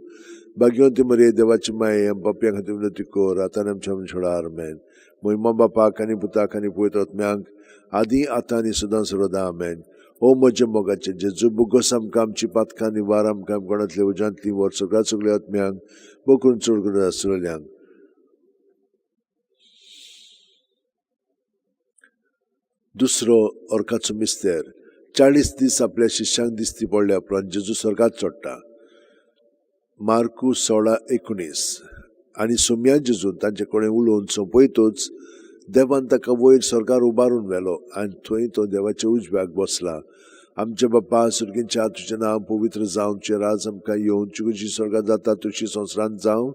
भाग्यवंती मरे देवाची माये, आम पापयां खातीर विनवती कर, आतां आमच्या मरणाच्या आमेन. मोहिमा बापाक आनी पुताक आनी पवित्र आत्म्यांक, आदी आतां आनी सदां सर्वदा. आमेन. ओ म्हज्या मोगाचे जेजू, बोगोस आमकां आमची पातकां निवार, आमकां कोणांतल्या उज्यांतली वर सगळ्या सगळ्या आत्म्यांक बोकरून चड करून आसलेल्यांक. दुसरो अर्काचो मिस्तेर, 40 दीस आपल्या शिष्यांक दिसती पडल्या उपरांत जेजू स्वर्गात चडटा, मार्कू 16:19. आनी सोम्या जेजून तांचे कडेन उलोवन सोंपयतच देवान ताका वयर स्वर्गार उबारून व्हेलो, आनी थंय तो देवाच्या उजव्याक बसला. आमचे बाप्पा सुर्गींच्या, तुजें नांव पवित्र जावं, तुजें राज आमकां येवं, तुजी स्वर्गात जाता तशी संवसारांत जावं.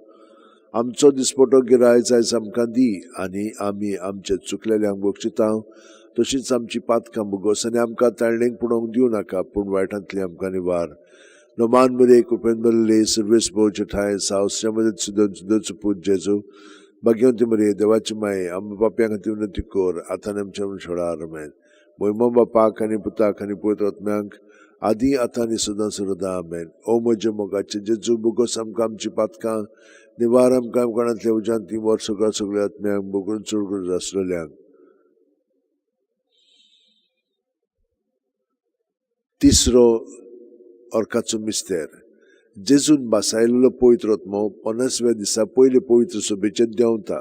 आमचो दिसपटो गिराय जायज आमकां दी, आनी आमी आमचे चुकलेल्यांक बक्षिता तशीच आमची पातकां बोगोस, आनी आमकां ताळणेक पडोवंक दिवं नाका, पूण वायटांतली आमकां निवार. नमान मरे कृपेन बरयले सर्वेस भोवचे ठांय सावसच्या मदत सुदन सुदूरचो पूत जेजू, भाग्यवंती मरे देवाची माये, आमच्या पापयां खातीर विनवती कर, आतां आनी आमच्या मरणाच्या वेळार. आमेन. मोहिमा बापाक आनी पुताक आनी पवित्र आत्म्यांक, आदी आतां आनी सदां सर्वदा. आमेन. ओ म्हज्या मोगाचे जेजू, बोगोस आमकां आमची पातकां निवार, आमकां कोणांतल्या उज्यांत वर सगळ्या सगळ्या आत्म्यांक बोगून चड करून आसलेल्यांक. तिसरो अर्काचो मिस्तेर, जेजून बासायलेलो पवित्र आत्मो 50व्या दिसा पयले पवित्र सभेचेर देंवता,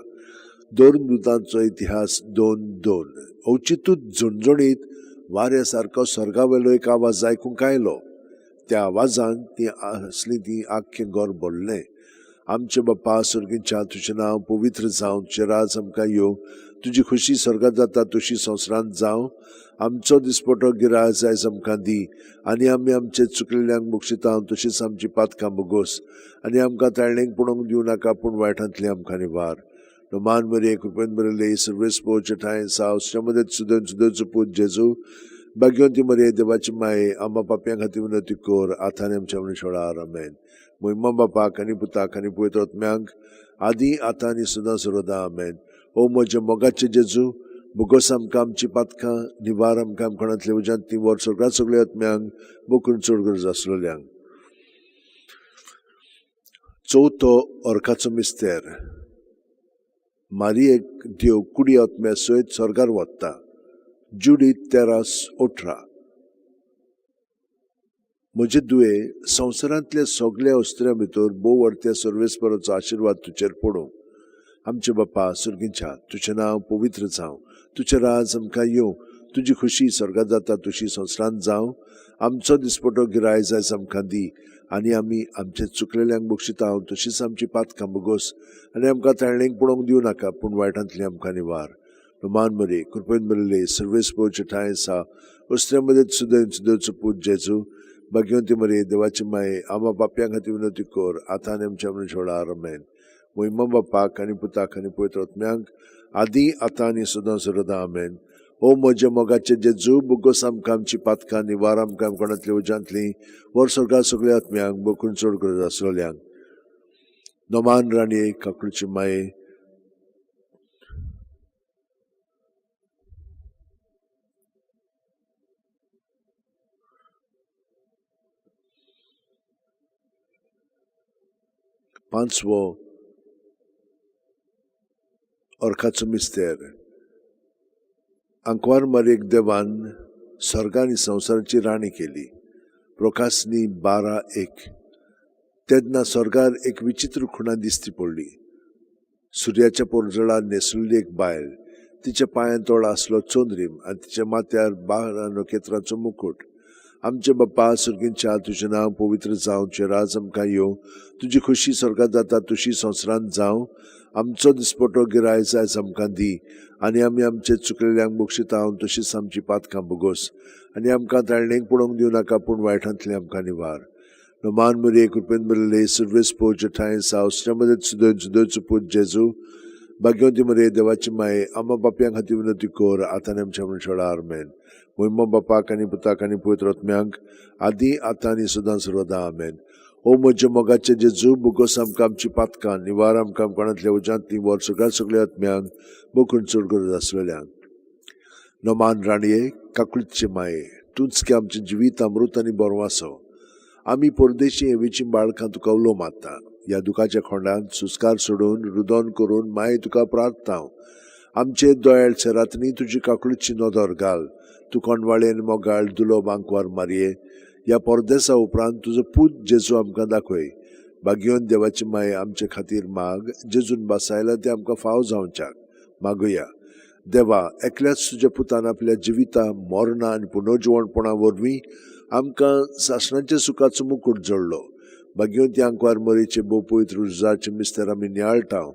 दोन दुतांचो इतिहास 2:2. अवचितूच झणझणीत वाऱ्या सारको स्वर्गावेलो एक आवाज आयकूंक आयलो. त्या आवाजान ती आसली ती आख्खें घर भरलें. आमचे बाप्पा सुर्गींच्या, तुजें नांव पवित्र जावं, तुजें राज आमकां येवं, तुजी खोशी स्वर्गात जाता तशी संवसारांत जावं. आमचो दिसपटो गिराय जायज आमकां दी, आनी आमी आमचे चुकलेल्यांक बक्षिता तशीच आमची पातकां बोगोस, आनी आमकां ताळणेक पडोवंक दिवं नाका, पूण वायटांतली आमकां निवार. नमान मरे कृपेन बरयले सर्वेस पोवचे ठांय सावसच्या मदत सुदन सुदूरचो पूत जेजू, भाग्यवंती मरे देवाची माये, आम्हा पापयां खातीर विनवती कर, आतां आनी आमच्या मरणाच्या वेळार. आमेन. मोहिमा बापाक आनी पुताक आनी पवित्र आत्म्यांक, आदी आतां आनी सदां सर्वदा. आमेन. ओ म्हज्या मोगाचे जेजू, बोगोस आमकां आमची पातकां निवार, आमकां कोणांतल्या उज्यांत ती वर सगळ्या सगळ्या आत्म्यांक बोकून चड गरज आसलेल्यांक. चवथो अर्काचो मिस्तेर, मारियेक देव कुडी आत्म्या सयत स्वर्गार वता, जुडीत 13:18. म्हजे दुये, संवसारांतल्या सगल्या अस्त्र्यां भितर भोव व्हडत्या सर्वेस्पराचो आशिर्वाद तुजेर पडूं. आमचे बाप्पा सुर्गींच्या, तुजें नांव पवित्र जावं, तुजें राज आमकां येवं, तुजी खोशी स्वर्गात जाता तशी संवसारांत जावं. आमचो दिसपटो गिराय जायज आमकां दी, आनी आमी आमचे चुकलेल्यांक बक्षिता तशीच आमची पातकां बोगोस, आनी आमकां ताळणेक पडोवंक दिवं नाका, पूण वायटांतली आमकां निवार. नमान मरे कृपेन बरयले सर्वेस पोवचे ठांय आसा वस्त्र्या मदत सुदय सुदूरचो पूत जेजू, भाग्यवंती मरे देवाची माये, आम्हा पापयां खातीर विनवती कर, आतां आनी आमच्या मरणाच्या वेळार. आमेन. मोहिमा बापाक आनी पुताक आनी पवित्र आत्म्यांक, आदी आतां आनी सदां सर्वदा. आमेन. ओ म्हज्या मोगाचे जेजू, बोगोस आमकां आमची पातकां निवार, आमकां कोणांतल्या उज्यांतली वर स्वर्गार सगळ्या आत्म्यांक बोकून चड गरज आसलेल्यांक. नमान राणये काकूळची माये, पांचवो अर्खाचो मिस्तेर. आंकवार मारयेक देवान स्वर्ग आनी संवसाराची राणी केली. प्रकाशनी 12:1. तेन्ना स्वर्गार एक विचित्र खुणा दिसती पडली. सुर्याच्या पोरजळार न्हेसुल्ली एक बायल, तिच्या पांयां तोळा आसलो चंद्रीम आनी तिच्या माथ्यार 12 नखेत्रांचो मुकुट. आमचे बापा सुर्गींच्या, तुजें नांव पवित्र जावं, तुजें राज आमकां येवं, तुजी खुशी स्वर्गांत जाता तशी संवसारांत जावं. आमचो दिसपटो गिरायच आयज आमकां दी आनी आमी आमचे चुकलेल्यांक बक्षिता तशीच आमची पातकां भोगोस आनी आमकां ताळणेक पडोवंक दिवं नाका, पूण वायटांतली आमकां निवार. नमान मरिये, कृपेन भरिल्ले, सुर्वेस पोवचे ठांय साव, श्रमदत सुदय सुदयचो पूत जेजू, भाग्यवंती मरिये, देवाची माये, आमा पापयां खातीर विनंती कर, आतां आनी आमच्या मनशाळ. आमेन. मोहिमा बापाक आनी पुताक आनी पवित्र आत्म्यांक, आदी आतां आनी सदां सर्वदा. आमेन. ओ म्हज्या मोगाचे जेजू, भोगोस आमकां आमची पातकां, निवार आमकां कोणांतल्या उज्यांतली, वर सगळ्या सगळ्या आत्म्यांक, बोकून चड गरज आसलेल्यांक. नमान राणये, काकुळचे माये, तूंच की आमचें जिवीत अमृत आनी बरवासो. आमी परदेशी हेवेची बाळकां तुका उलो मारता. ह्या दुखाच्या खोंडांत सुस्कार सोडून रुदन करून माये तुका प्रार्थता. आमचे दोयाळ सेरातनी तुजी काकुळची नदर घाल. तूं कोंडवाळे आनी मोगाळ दुलो बांकवार मारये. ह्या परदेसा उपरांत तुजो पूत जेजू आमकां दाखय. भाग्योन देवाची माये आमचे खातीर माग, जेजून बासायला तें आमकां फाव जावच्याक मागुया. देवा, एकल्याच तुज्या पुतान आपल्या जिविता मरणा आनी पुनर्जिवणपणा वरवीं आमकां सासणाच्या सुखाचो मुकूट जोडलो. भाग्यवंती आंकवार मरीचे भोव पवित्र रुजाचे मिस्तर आमी नियाळटा.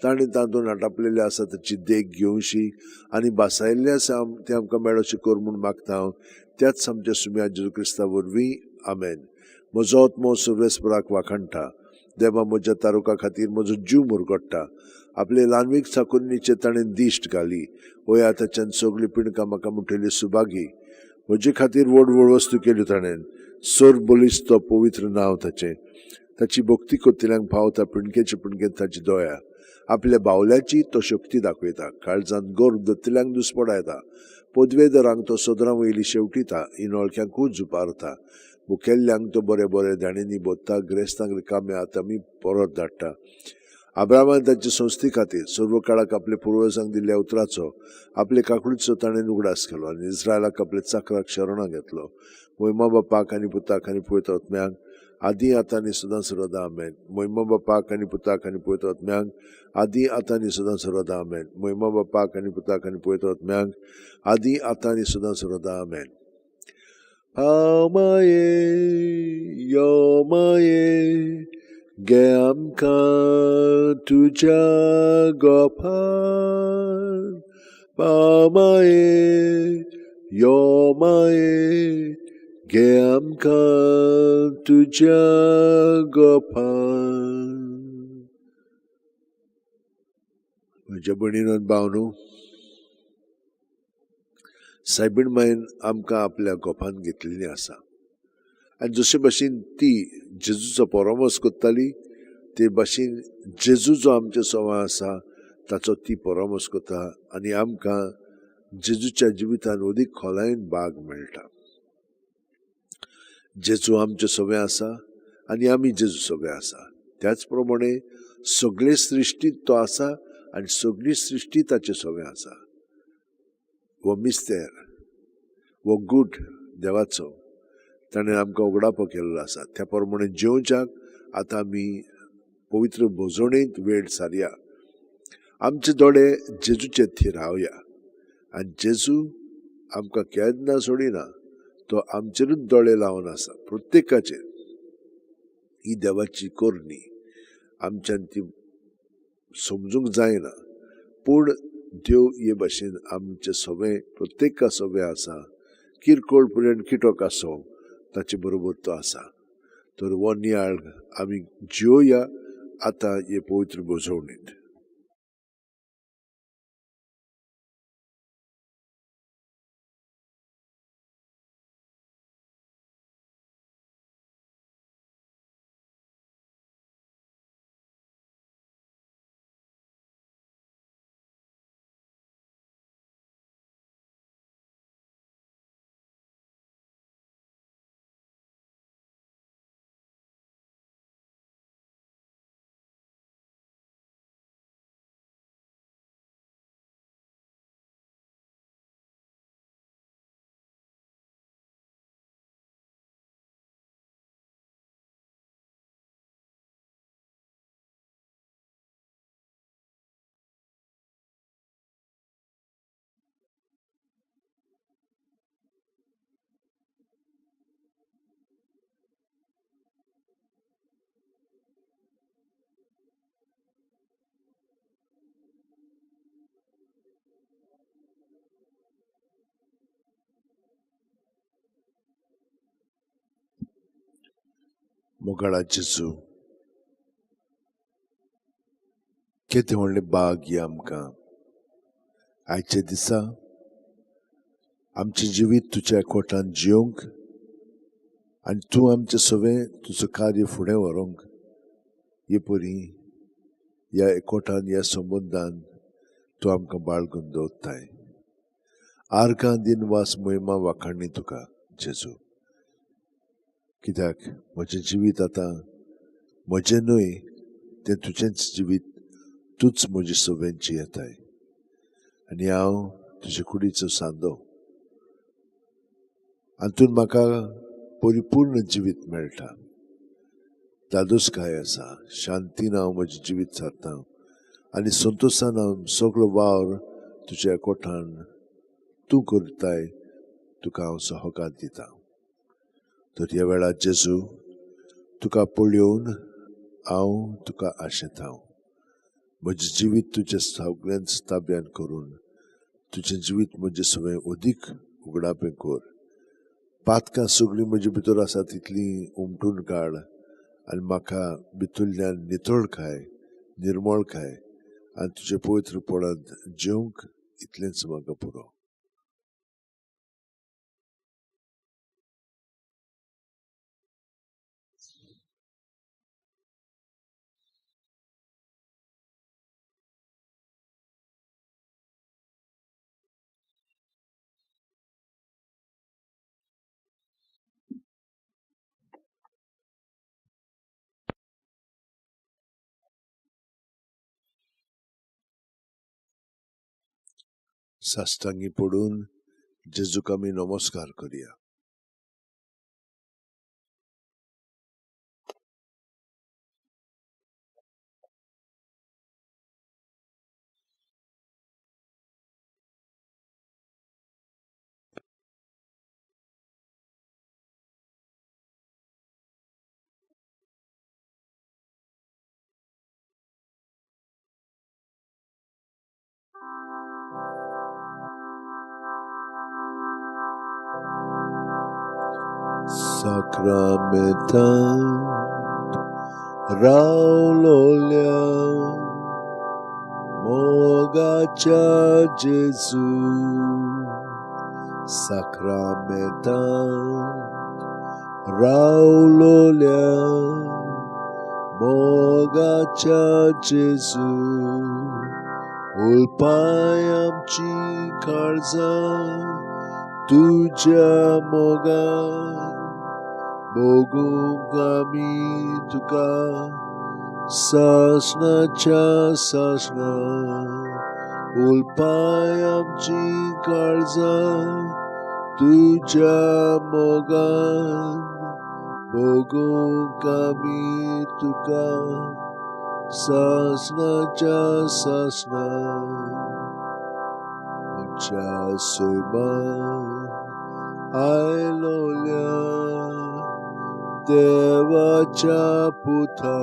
ताणें तातूंत आटापलेले आसा ताची देख घेवशी आनी बासायल्ले आसा तें आमकां मेळोशी कर म्हूण मागता हांव, त्याच आमच्या सुम्या जेजू क्रिस्ता वरवीं. आमेन. म्हजो आत्मो सुर्वेस्पराक वाखाणटा. देवा म्हज्या तारुका खातीर म्हजो जीव मुरगडटा. आपले ल्हानवीक चाकुरणीचेर ताणें दिश्ट घाली. वया ताच्यान सगळीं पिणकां म्हाका मुठेली सुभागी. म्हजे खातीर व्हड व्हड वस्तू केल्यो ताणें. सोर बलिश्त तो पवित्र नांव ताचें. ताची भक्ती करतल्यांक पावता पिणकेचे पिणकेंत ताची दया. आपल्या बावल्याची तो शक्ती दाखयता. काळजांत गर्व दत्तल्यांक दुस्पडायता. पदवेदरांक तो सदरां वयली शेवटिता. इनोळख्यांकूच झुपारता. मुखेल्ल्यांक तो बरे बरे दाणेंनी बोत्ता. ग्रेस्तांक रिकामे आतां आमी परत धाडटा. आब्रामान ताचे संस्थे खातीर सर्व काळाक आपले पुर्वजांक दिल्ल्या उतराचो आपले काकुळीचो ताणें उगडास केलो आनी इस्रायलाक आपले चाकराक शरणां घेतलो. मोहिमा बापाक आनी पुताक आनी पवित्र आत्म्यांक, आदी आतां आनी सदां सर्वदा. आमेन. मोहिमा बापाक आनी पुताक आनी पवित्र आत्म्यांक, आदी आतां आनी सदां सर्वदा. आमेन. मोहिमा बापाक आनी पुताक आनी पवित्र आत्म्यांक, आदी आतां आनी सदां सर्वदा. आमेन. हांव माये, यो माये, घे आमकां तुज्या गोपान. पाव माये, यो माये, घे आमकां तुज्या गोपान. म्हज्या भयणीन भावनो, सायबीण मायन आमकां आपल्या गोपान घेतलेली आसा आनी जशे भाशेन ती जेजूचो परामर्श करताली ते भाशेन जेजू जो आमचे सवाय आसा ताचो ती परामर्श करता आनी आमकां जेजूच्या जिवितान अदीक खोलायेन भाग मेळटा. जेजू आमचे सवे आसा आनी आमी जेजू सवे आसा. त्याच प्रमाणे सगळे सृश्टींत तो आसा आनी सगळी सृश्टी ताचे सवे आसा. हो मिस्तेर, हो गूट देवाचो ताणें आमकां उगडापो केल्लो आसा. त्या प्रमाणे जेवच्याक आतां आमी पवित्र भोजवणेंत वेळ सारया. आमचे दोळे जेजूचे थिरावया आनी जेजू आमकां केन्ना सोडिना. तो आमचेरूच दोळे लावन आसा प्रत्येकाचेर. ही देवाची करणी आमच्यान ती समजूंक जायना, पूण देव हे भाशेन आमचे सगळे प्रत्येका सगळे आसा. किरकोळ पर्यंत किटक आसो ताचे बरोबर तो आसा. तर हो नियाळ आमी जियोया आतां हे पवित्र भोजवणींत. मोगाळा जेजू, केदें व्हडलें भाग्य आमकां आयच्या दिसा आमचें जिवीत तुज्या एकवटान जियोंक आनी तूं आमचें सगळें तुजो कार्य फुडें व्हरूंक हे परी ह्या एकवटान ह्या संबंदान तूं आमकां बाळगून दवरताय. आर्गां दिनवास मोहिमा वाखाणणी तुका जेजू, कित्याक म्हजें जिवीत आतां म्हजें न्हय, तें तुजेंच जिवीत, तूंच म्हजे सगळ्यांची येताय आनी हांव तुजे कुडीचो सांदो. हातूंत म्हाका परिपूर्ण जिवीत मेळटा, धादोसकाय आसा, शांतीन हांव म्हजें जिवीत सारता आनी संतोशान हांव सगळो वावर तुज्या एकवटान तूं करताय, तुका हांव सहकार दिता. तर ह्या वेळार जेजू तुका पळोवन हांव तुका आशेता, म्हजें जिवीत तुज्या सगळ्यांच ताब्यान करून तुजें जिवीत म्हजें सगळें अदीक उगडापें कर. पातकां सगळीं म्हजे भितर आसा तितलीं उमटून काड आनी म्हाका भितरल्यान नितळ खाय, निर्मळ खाय आनी तुजे पवित्रपणांत जेवंक इतलेंच म्हाका पुरो. साश्टांगी पडून जेजूक आमी नमस्कार करया. साक्रामेंतांत रावलोल्या मोगाच्या जेजू, साक्रामेंतांत रावलोल्या मोगाच्या जेजू, उलपाय आमची काळजां तुज्या मोगान, भोगूंक आमी तुका सासणाच्या सासणा. उलपाय आमची काळजां तुज्या मोगान, भोगूंक आमी तुका सासणाच्या सासणा. उंच्या सैमान आयलोल्या देवाच्या पुता,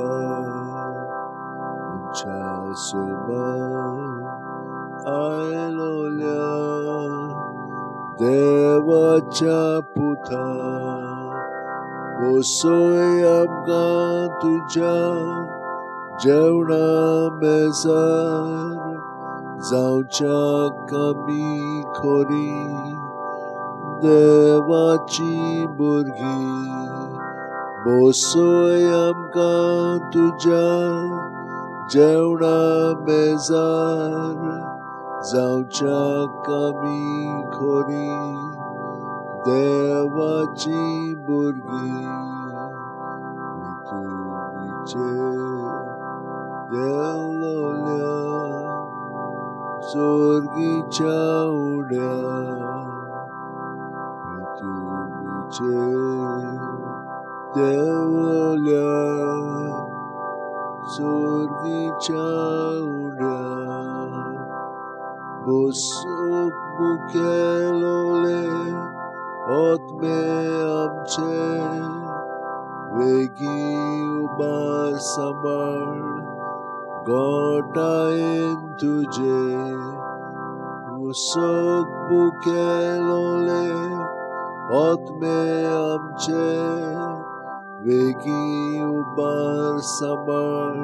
उंच्या सैमान आयलोल्या देवाच्या पुता, बसय आमकां तुज्या जेवणा मेजार, जावच्याक आमी खरी देवाची भुरगीं. बसय आमकां तुज्या जेवणा मेजार, जावच्याक आमी खरी देवाची भुरगीं. पृथ्वीचेर देंवलोल्या सोर्गीच्या उड्या, पृथ्वीचेर देंवलोल्या सोर्गीच्या उड्या, बसूंक मुखेलोले आत्मे आमचे, वेगीं उबार सांबाळ गोटायेन तुजे. बसूंक मुखेलोले आत्मे आमचे, वेगीं उबार सांबाळ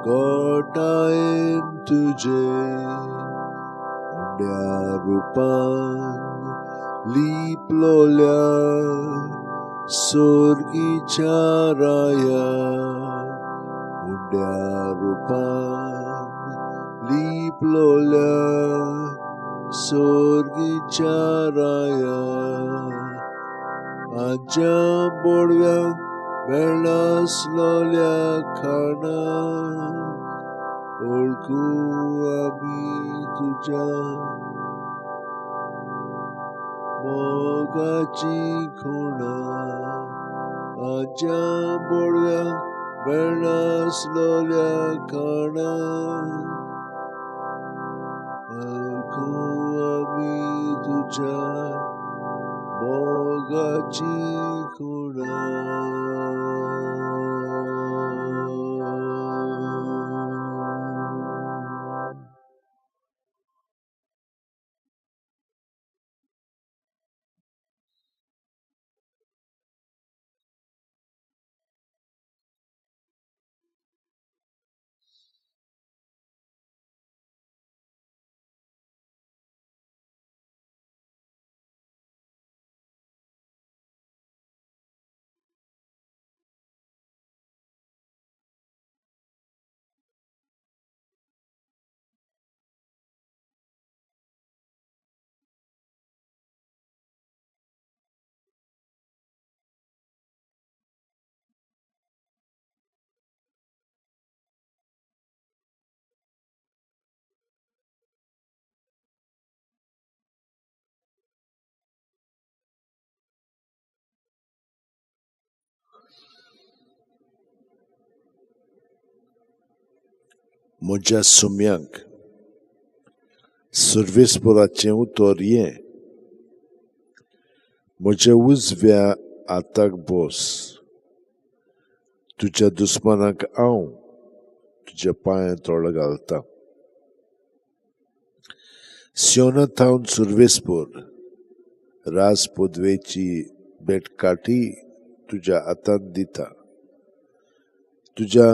गोटायेन तुजे उंड्या रुपान लिपलोल्या सोर्गीच्या राया उंड्या रुपान लिपलोल्या सोर्गीच्या राया आज्या बोडव्यांक मेळनासलोल्या खाणा ओळखू आमी तुज्या मोगाची खुणा आज्या बोडव्यांक मेळनासलोल्या खाणा ओळखू आमी तुज्या मोगाची खुणा. म्हज्या सुम्यांक सर्वेस्पराचें उतर हें, म्हज्या उजव्या हाताक बस, तुज्या दुस्मानाक हांव तुज्या पांयां तोळ घालता. सियोना थावन सर्वेस्पर राज पदवेची बेटकाठी तुज्या हातांत दिता, तुज्या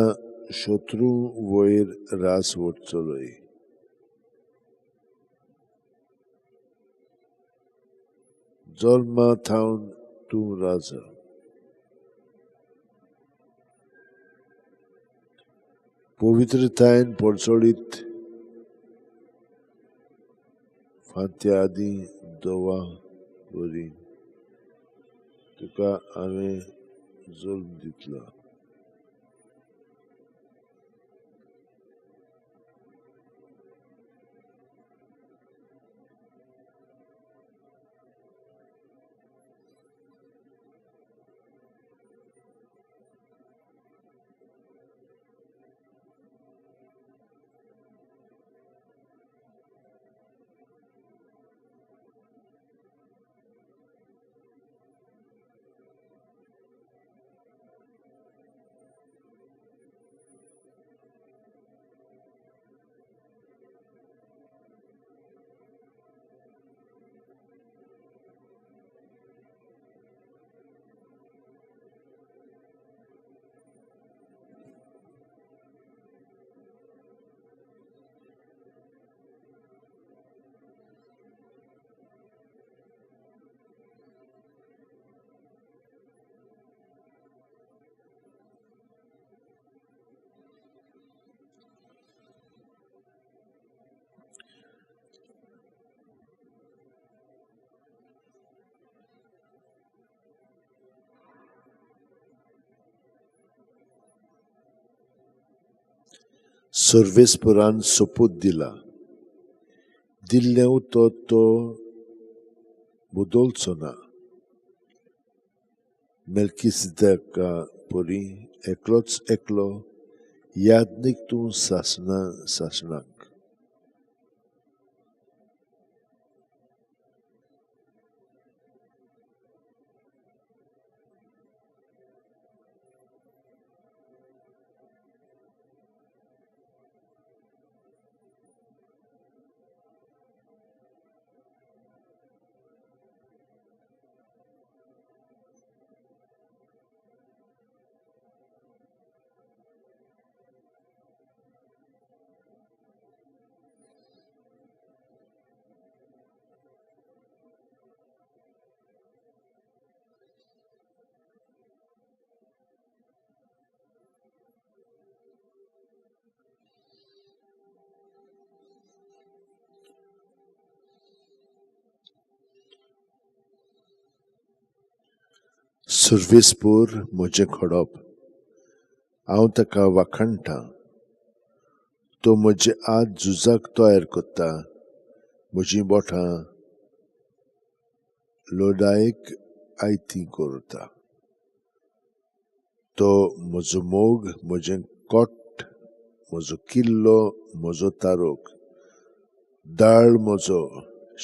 शत्रू वयर रास वचलोय. जल्मा थावन तूं राजा. पवित्रतायेन परचळीत फांत्या आदीं दवा वरी तुका हांवें जल्म दितलो. सर्वेस्परान सोपूत दिला, दिल्लें उतर तो बदलचो ना. मेल्किसिदेका परी एकलोच एकलो याज्ञीक तूं सासणा सासणाक. सुर्वेसपूर म्हजें खडप, हांव ताका वाखाणटां. तो म्हजे हात झुजाक तयार करता, म्हजीं बोटां लडायेक आयतीं करता. तो म्हजो मोग, म्हजें कोट, म्हजो किल्लो, म्हजो तारोक, दाळ म्हजो,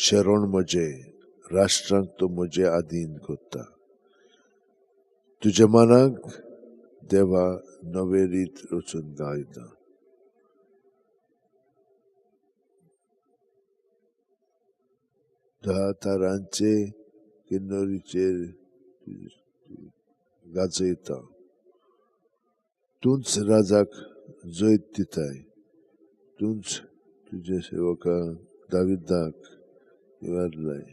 शरण म्हजें, राष्ट्रांक तो म्हजे आदीन करता. तुज्या मनाक देवा नवे रीत रचून गायता. धा तारांचे किन्नरीचेर गाजयता. तूंच राजाक जैत दिताय, तूंच तुज्या सेवका दाविदाक निवारलाय.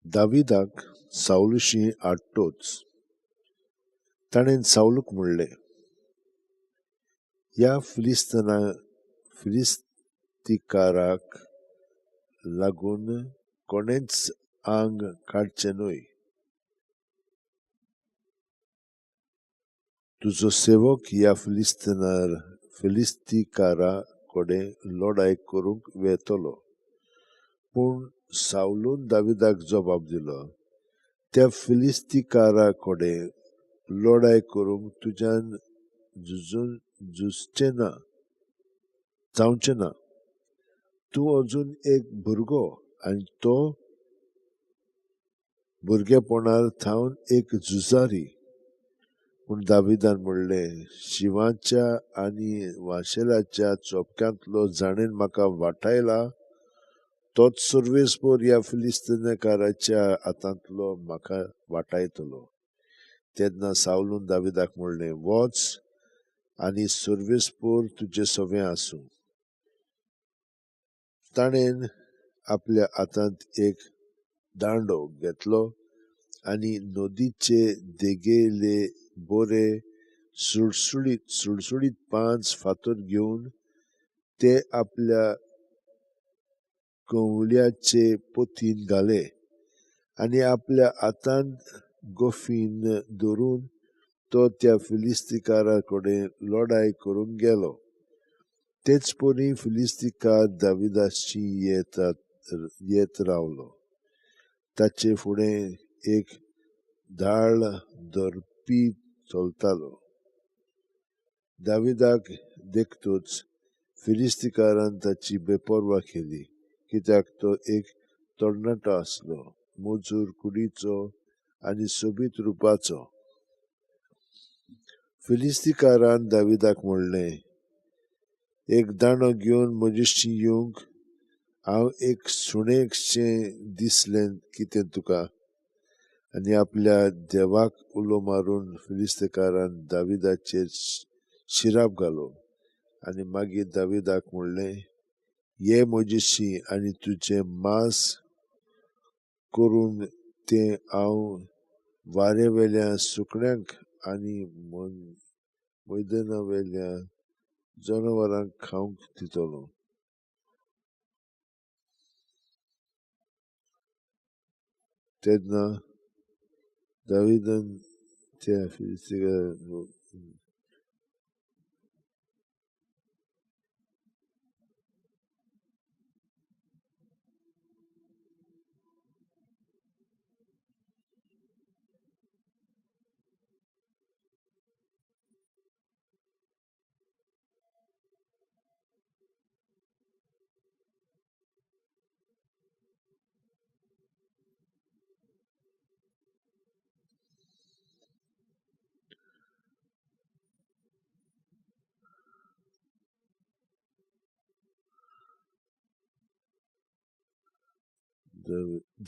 दाविदाक सावलशी आडटोच ताणें सावलूक म्हणलें, ह्या फिलिस्तीकाराक लागून कोणेंच आंग काडचें न्हय. तुजो सेवक ह्या फिलिस्तीकारा कडेन लडाय करूंक वेतलो. पूण सावलून दाविदाक जबाब दिलो, त्या फिलिस्तीकारा कडेन लडाय करूंक तुज्यान झुजचें ना, जावचें ना. तूं अजून एक भुरगो आनी तो भुरगेपणार थावन एक झुजारी. पूण दाविदान म्हणलें, शिंवाच्या आनी वाशेलाच्या चोपक्यांतलो जाणेन म्हाका वाटायला तोच सुर्वेसपोर ह्या फिलिस्तीनकाराच्या हातांतलो म्हाका वाटायतलो. तेन्ना सावलून दाविदाक म्हणलें, वच आनी सुर्वेसपोर तुजे सवें आसूं. ताणें आपल्या हातांत एक दांडो घेतलो आनी नदीचे देगेले बोरे सुळसुळीत 5 फातर घेवन ते आपल्या कंवळ्याचे पोतीन घाले आनी आपल्या हातांत गोफीन धरून तो त्या फिलिस्तीकारा कडेन लडाय करूंक गेलो. तेच परी फिलिस्तीकार दाविदाशी येत रावलो. ताचे फुडें एक धाळ धरपी चलतालो. दाविदाक देखतूच फिलिस्तीकारान ताची बेपर्वा केली, कित्याक तो एक तरणाटो आसलो, मजूर कुडीचो आनी सोबीत रुपाचो. फिलिस्तीकारान दाविदाक म्हणलें, एक दांडो घेवन म्हजेशी येवंक हांव एक सुणेंशें दिसलें कितें तुका? आनी आपल्या देवाक उलो मारून फिलिस्तीकारान दाविदाचेर शिराप घालो आनी मागीर दाविदाक म्हणलें, ये म्हजेशी आनी तुजें मांस करून तें हांव वारेवेल्या सुकण्यांक आनी मैदानावेल्या जनावरांक खावंक दितलो. तेन्ना दावीदान त्या फिलिस्तीका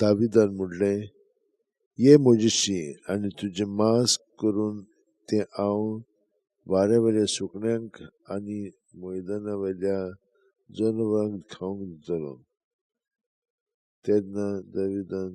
दावीदान म्हणलें, ये म्हजेशी आनी तुजें मांस करून तें हांव वाऱ्यावेल्या सुकण्यांक आनी मैदाना वयल्या जनावरांक खावंक दितलो. तेन्ना दावीदान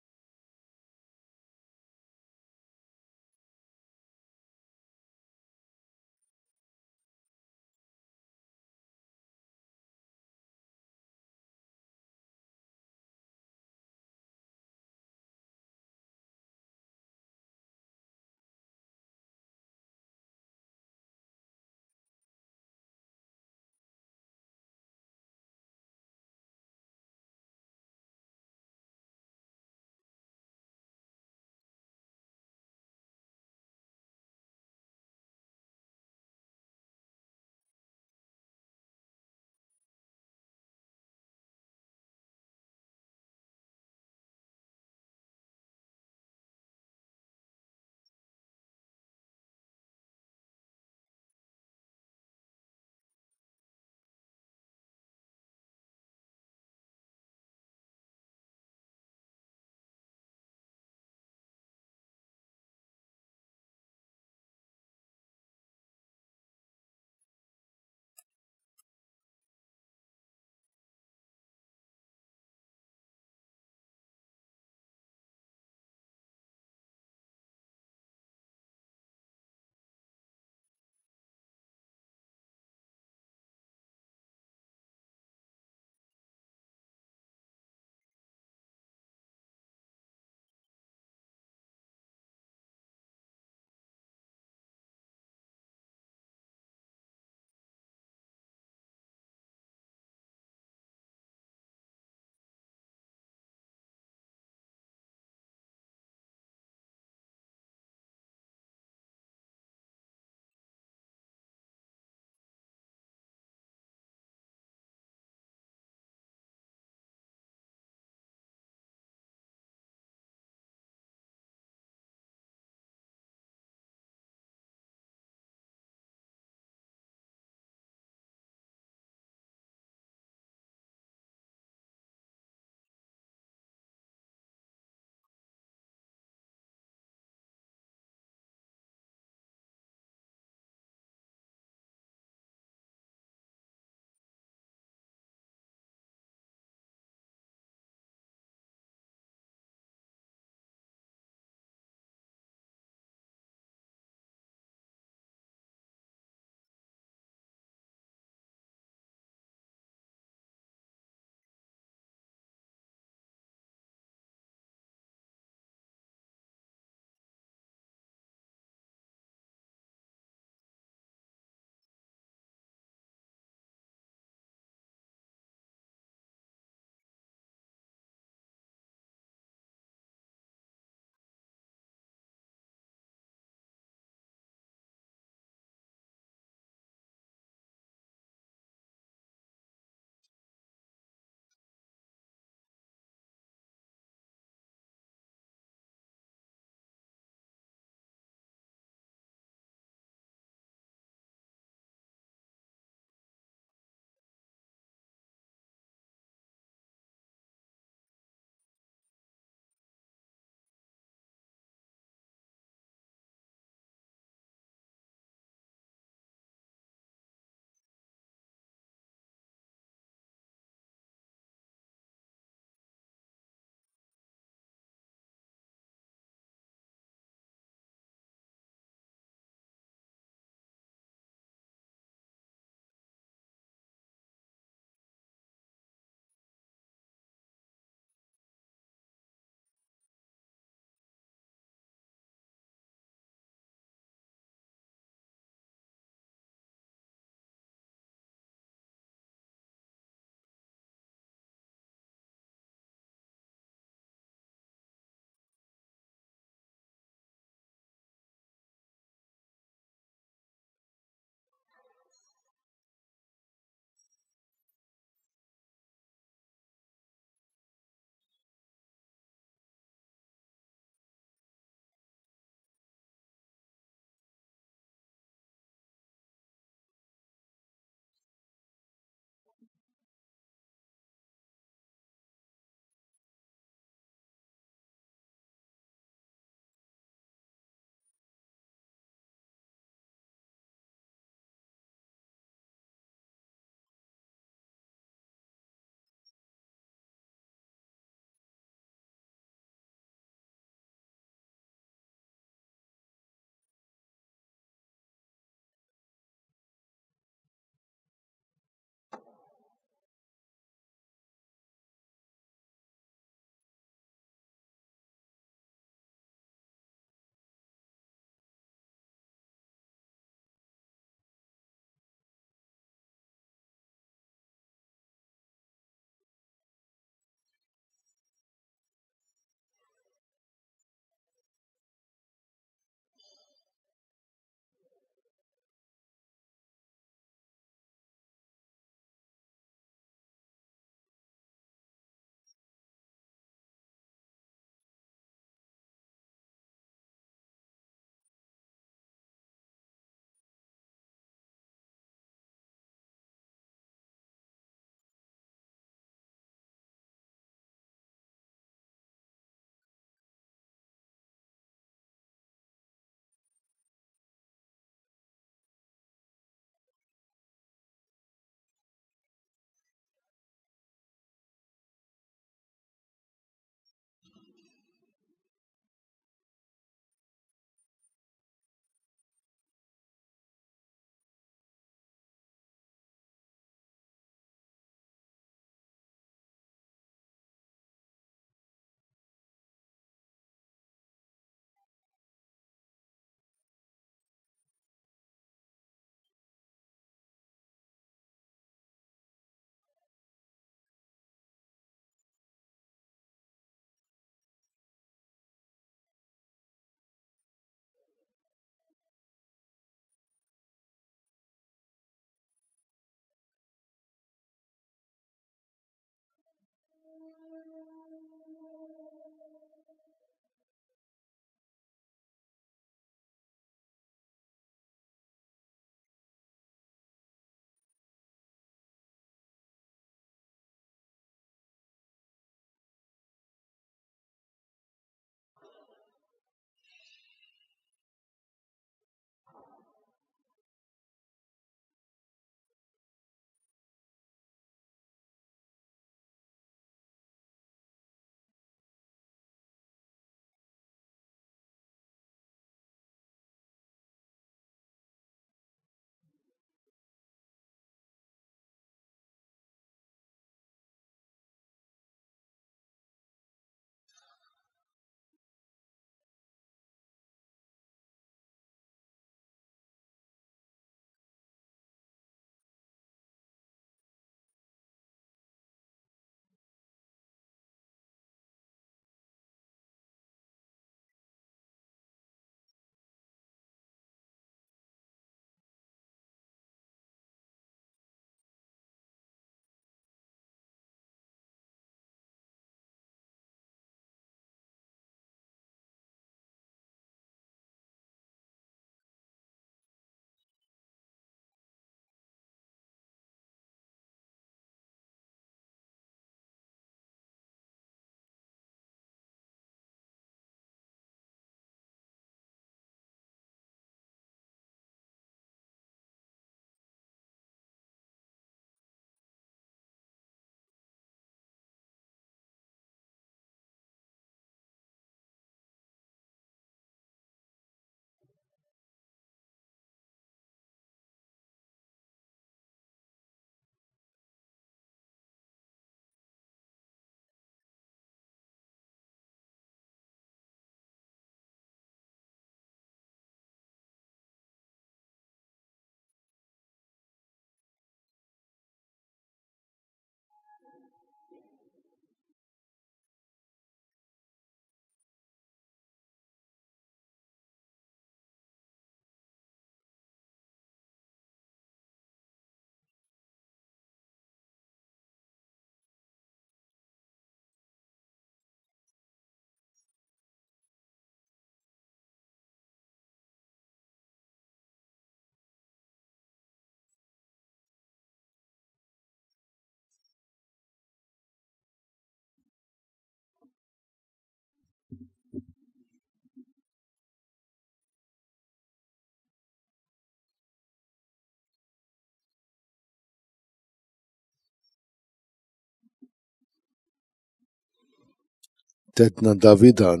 तेन्ना दाविदान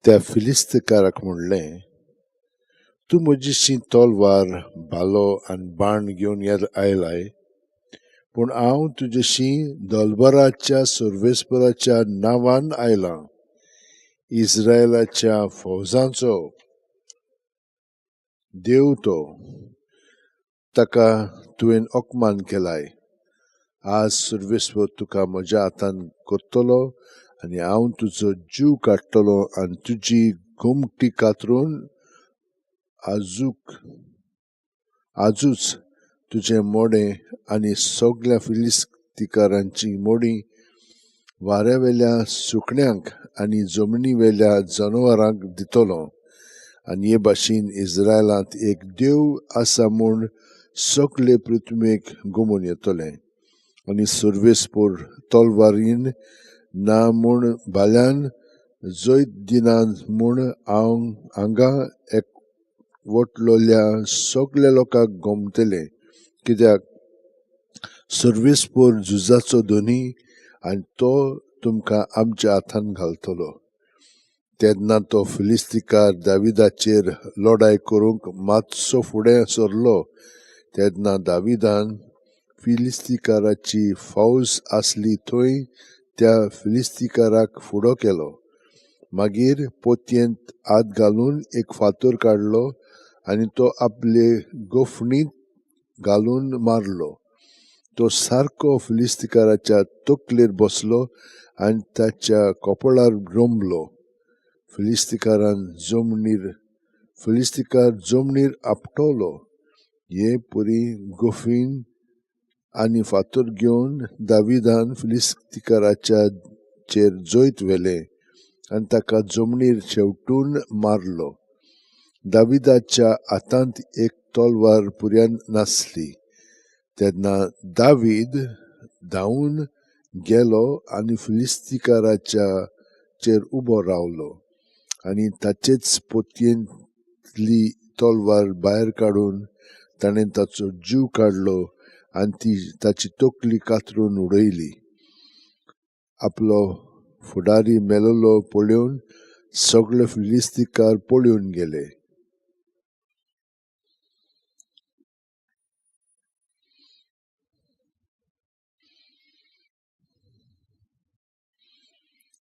त्या फिलिस्तीकाराक म्हणलें, तूं म्हजीशी तलवार, भालो आनी बाण घेवन आयलाय, पूण हांव तुजेशी दलबराच्या सर्वेस्पराच्या नांवान आयलां, इस्रायलाच्या फौजांचो देव तो, ताका तुवें अपमान केलाय. आज सर्वेस्पर तुका म्हज्या हातान करतलो आनी हांव तुजो जीव काडटलो आनी तुजी गोमटी कातरून आजूच तुजें मोडें आनी सगळ्या फिलिस्तीकारांची मोडीं वाऱ्यावेल्या सुकण्यांक आनी जमनीवेल्या जनावरांक दितलो. आनी हे भाशेन इस्रायलांत एक देव आसा म्हूण सगळे पृथ्वीक गमून येतलें. आनी सर्वेस्पर तलवारीन ना म्हूण भाल्यान जैत दिना म्हूण हांव हांगा एकवटलोल्या सगल्या लोकांक गमतलें, कित्याक सर्वेस्पर झुजाचो धनी आनी तो तुमकां आमच्या हातान घालतलो. तेन्ना तो फिलिस्तीकार दाविदाचेर लढाय करूंक मातसो फुडें सरलो. तेन्ना दाविदान फिलिस्तीकाराची फौज आसली थंय त्या फिलिस्तीकाराक फुडो केलो. मागीर पोतयेंत हात घालून एक फातर काडलो आनी तो आपले गोफणींत घालून मारलो. तो सारको फिलिस्तीकाराच्या तकलेर बसलो आनी ताच्या कपळार रोमलो. फिलिस्तीकार जमनीर आपटलो. हे परी गोफीन आनी फातर घेवन दाविदान फिलिस्तीकाराच्या चेर जैत व्हेलें आनी ताका जमनीर शेवटून मारलो. दाविदाच्या हातांत एक तलवार पुऱ्यान नासली. तेन्ना दावीद धांवून गेलो आनी फिलिस्तीकाराच्या चेर उबो रावलो आनी ताचेच पोतयेंतली तलवार भायर काडून ताणें ताचो जीव काडलो आनी ती ताची तकली कातरून उडयली. आपलो फुडारी मेलोलो पळोवन सगळे फिलिस्तीकार पळोवन गेले.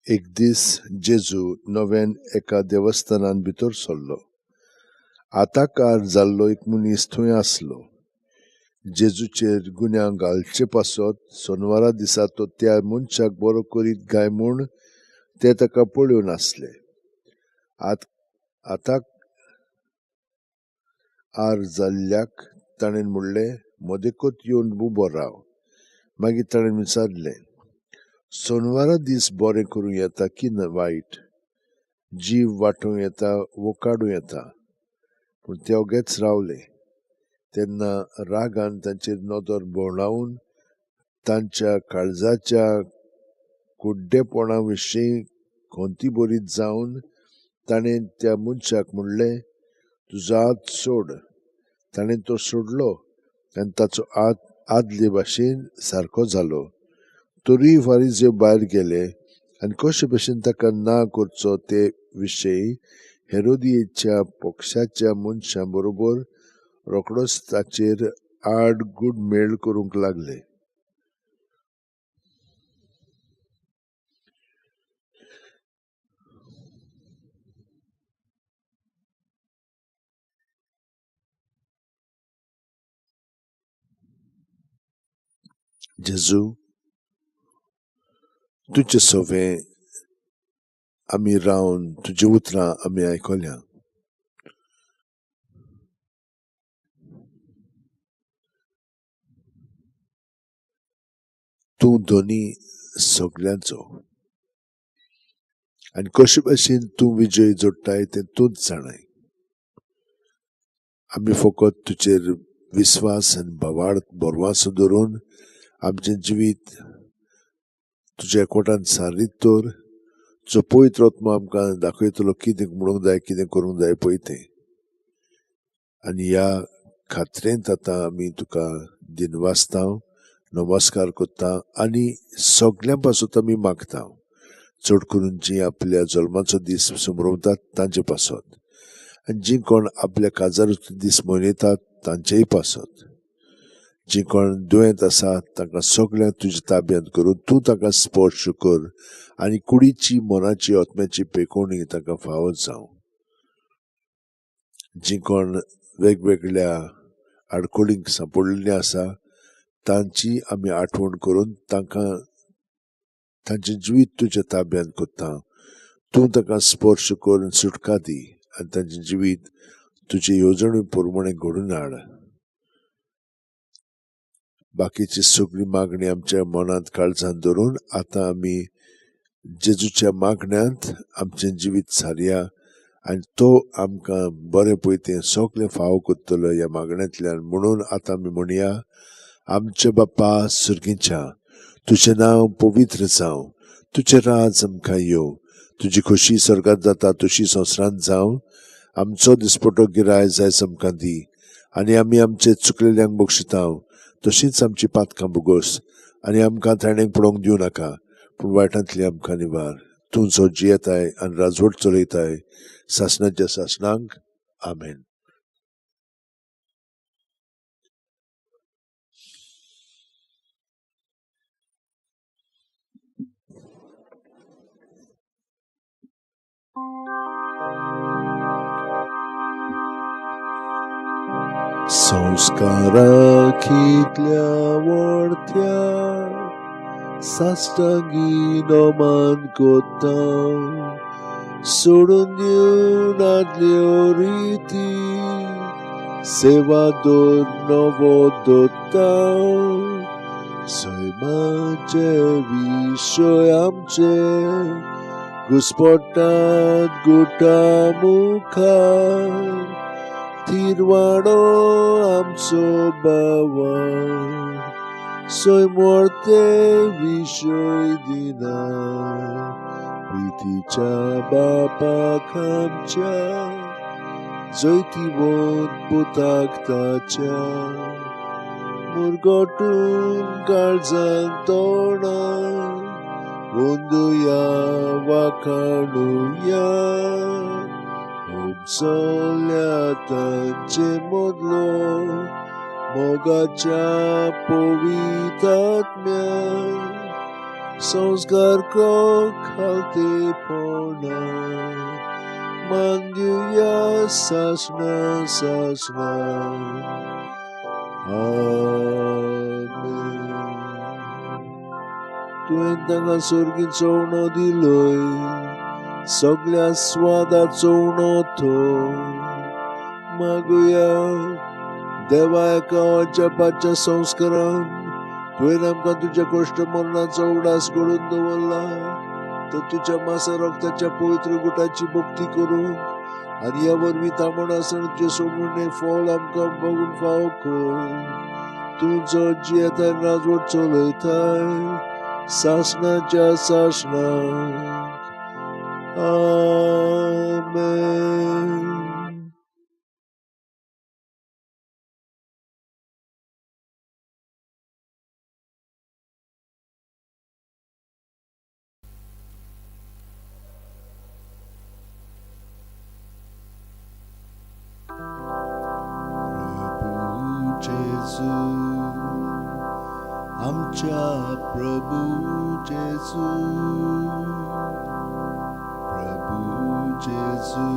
एक दीस जेजू नव्यान एका देवस्थानान भितर सरलो. आताकार जाल्लो एक मनीस थंय आसलो. जेजूचेर गुन्यांव घालचे पासत सोनवारा दिसा तो त्या मनशाक बरो करीत काय म्हूण ते ताका पळोवन आसले. आताक आर जाल्ल्याक ताणें म्हणलें, मदेकत येवन उबो राव. मागीर ताणें विचारलें, सोनवारा दीस बरें करूं येता की वायट? जीव वांटूं येता वो काडूं येता? पूण ते ओगेच रावले. तेन्ना रागान तांचेर नदर भोंवडावन तांच्या काळजाच्या कुड्डेपणा विशीं खंती बरीत जावन ताणें त्या मनशाक म्हणलें, तुजो हात सोड. ताणें तो सोडलो आनी ताचो हात आदले भाशेन सारको जालो. तरूय फारीजय भायर गेले आनी कशे भशेन ताका ना करचो ते विशय हेरोदियेच्या पक्षाच्या मनशां बरोबर रोखडोच ताचेर आड गुडमेळ करूंक लागले. जेजू, तुजे सवें आमी रावन तुजी उतरां आमी आयकल्या. तूं धनी सगल्यांचो आनी कशे भाशेन तूं विजय जोडटाय तें तूंच जाणाय. आमी फकत तुजेर विस्वास आनी भावार्थ भरवासो धरून आमचें जिवीत तुज्या एकवटान सारीत तर जो पवित्र आत्मो आमकां दाखयतलो कितें म्हणूंक जाय, कितें करूंक जाय पळय तें. आनी ह्या खात्रेंत आतां आमी तुका दिनवासता, नमस्कार करता आनी सगल्यां पासत आमी मागता, चड करून जी आपल्या जल्माचो दीस समरवतात तांचे पासत आनी जी कोण आपल्या काजाराचो दीस मनयतात तांचेय पासत, जी कोण दुयेंत आसा तांकां सगळ्यांक तुज्या ताब्यांत करून तूं तांकां स्पर्श कर आनी कुडीची, मनाची, आत्म्याची पेकोवणी तांकां फावो जावं. जी कोण वेगवेगळ्या आडखळींक सांपडलेली आसा तांची आमी आठवण करून तांकां तांचें जिवीत तुज्या ताब्यांत करता. तूं तांकां स्पर्श करून सुटका दी आनी तांचें जिवीत तुजे येवजणे प्रमाणे घडून हाड. बाकीची सगळी मागणी आमच्या मनांत काळजांत धरून आतां आमी जेजूच्या मागण्यांत आमचें जिवीत सारया आनी तो आमकां बरें पळय तें सगळें फावो करतलो ह्या मागण्यांतल्यान. म्हणून आतां आमी म्हणया, आमच्या बापा सुर्गीच्या, तुजें नांव पवित्र जावं, तुजें राज आमकां येवं, तुजी खोशी स्वर्गांत जाता तशी संवसारांत जावं. आमचो दिसपटो गिराय जायज आमकां दी आनी आमी आमचे चुकलेल्यांक बक्षिता तशींच आमची पातकां भोगोस आनी आमकां ताणें पळोवंक दिवं नाका, पूण वायटांतली आमकां निवार. तूं जो जियेताय आनी राजवट चलयताय सासणाच्या सासणांक. आमेन. संस्कारा कितल्या वरत्या साश्टांगी नमन करता, सोडून दिवन आदल्यो रिती सेवा दर नवो दत्ता. सैमाचे विशय आमचे घुस्पटात गुटा मुखार थिरवाणो आमचो बावड सैमोर्ते विशय दिना प्रितीच्या बापाक आमच्या जैतिवंत पुताक ताच्या मुरगटून काळजान तोंडा वंदुया वाखाणुया हुमसल्या तांचे मदलो मोगाच्या पवितात्म्या संस्कार खालतेपणा मानदिवया सासणा सासणा. आमेन. तुवें तांकां सर्गीत चवणो दिलोय सगळ्या स्वादाचो उणो थंय मागुया देवा एका अजापाच्या संस्कारान तुवें आमकां तुज्या कश्ट मरणाचो उगडास घडोवन दवरला तर तुज्या मासा रक्ताच्या पवित्र गुटाची भक्ती करूंक आनी ह्या वरवीं तामण आसतना तुजें सोडून फळ आमकां बघूंक फावो कर. तूं जो जियेताय राजवट चलयताय सासणाच्या सासणाक. आमेन. प्रभू जेजू आमच्या प्रभू जेजू प्रभू जेजू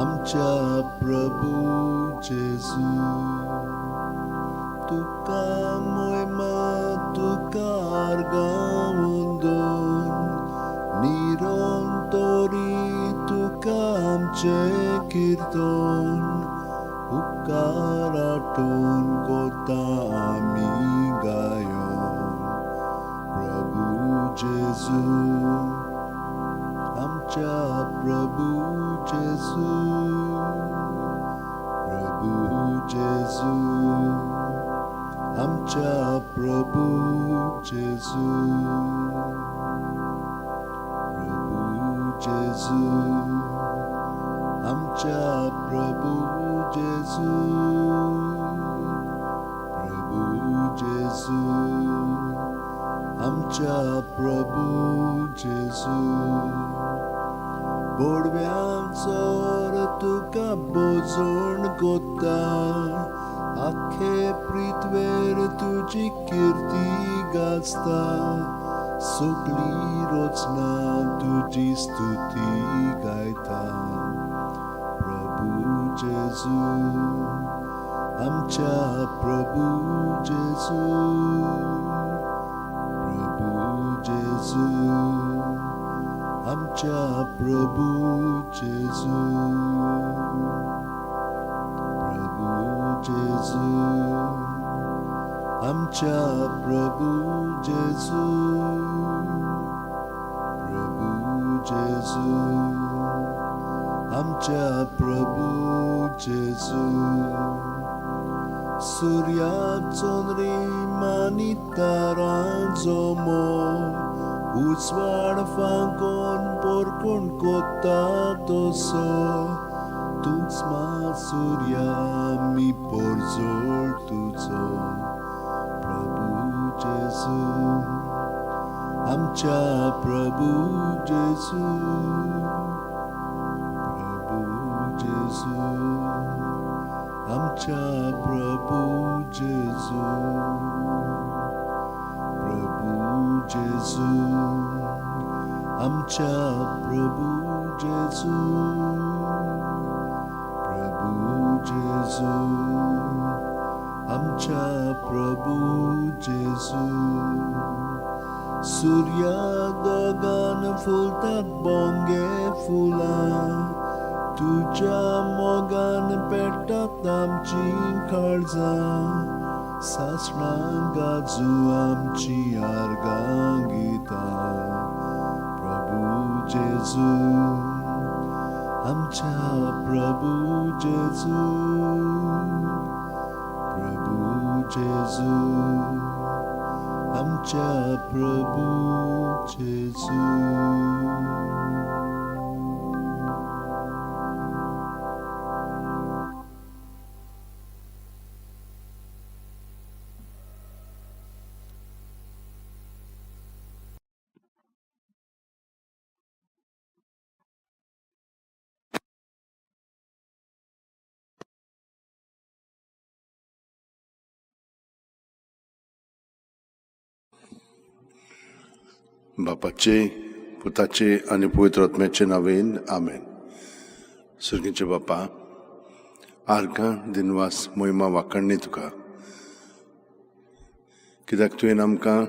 आमच्या प्रभू जेजू तुका मोयमा तुका गावंदोन निरंतरी तुका आमचें कीर्तन उपकार आठोवन कोता आमी गायोन. प्रभू जेजू आमच्या प्रभू जेजू प्रभू जेजू आमच्या प्रभू जेजू प्रभू जेजू आमच्या प्रभू जेजू प्रभू जेजू आमच्या प्रभू जेजू. बोडव्यांचोर तुका बोजोण कोता आखे पृथ्वेर तुजी किर्ती गाजता सगळी रचना तुजी स्तुती गायता. प्रभू जेजू आमच्या प्रभू जेजू प्रभू जेजू आमच्या प्रभू जेजू प्रभू जेजू आमच्या प्रभू जेजू प्रभू जेजू आमच्या प्रभू जेजू. सूर्या चंद्रिमा आनी तारांचो मोग उजवाड फांकोन पोरकोण कोता तसो तूंच मा सूर्या मी पोरजोड तुजो. प्रभू जेजू आमच्या प्रभू जेजू प्रभू जेजू आमच्या प्रभू जेजू प्रभू जेजू आमच्या प्रभू जेजू प्रभू जेजू आमच्या प्रभू जेजू. सूर्या दोगान फुलतात बोंगे फुलां तुज्या मोगान पेट्टात आमचीं काळजां सासणां गाजू आमची आर्गां गितां प्रभू जेजू आमच्या प्रभू जेजू प्रभू जेजू आमच्या प्रभू जेजू. बापाचे, पुताचे आनी पवित्र आत्म्याचे नांवेन, आमेन. सर्गीचे बापा, आर्गां, दिनवास, मोहिमा, वाखाणणी तुका, कित्याक तुवें आमकां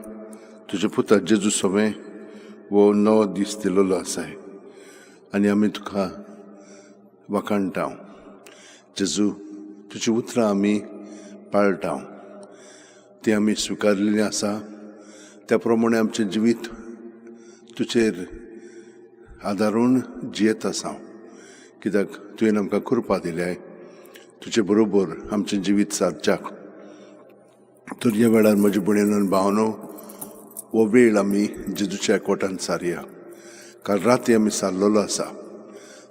तुज्या पुता जेजू सवें हो नवो दीस दिलेलो आसाय आनी आमी तुका वाखाणटा. जेजू, तुजी उतरां आमी पाळटा, ती आमी स्विकारलेली आसा. त्या प्रमाणे आमचें जिवीत तुजेर आदारून जियेत आसा, कित्याक तुवें आमकां कृपा दिल्याय तुजे बरोबर आमचें जिवीत सारच्याक. तर ह्या वेळार म्हजे भयणीन भावनो, हो वेळ आमी जेजूच्या एकवटान सारया. काल राती आमी सारलेलो आसा,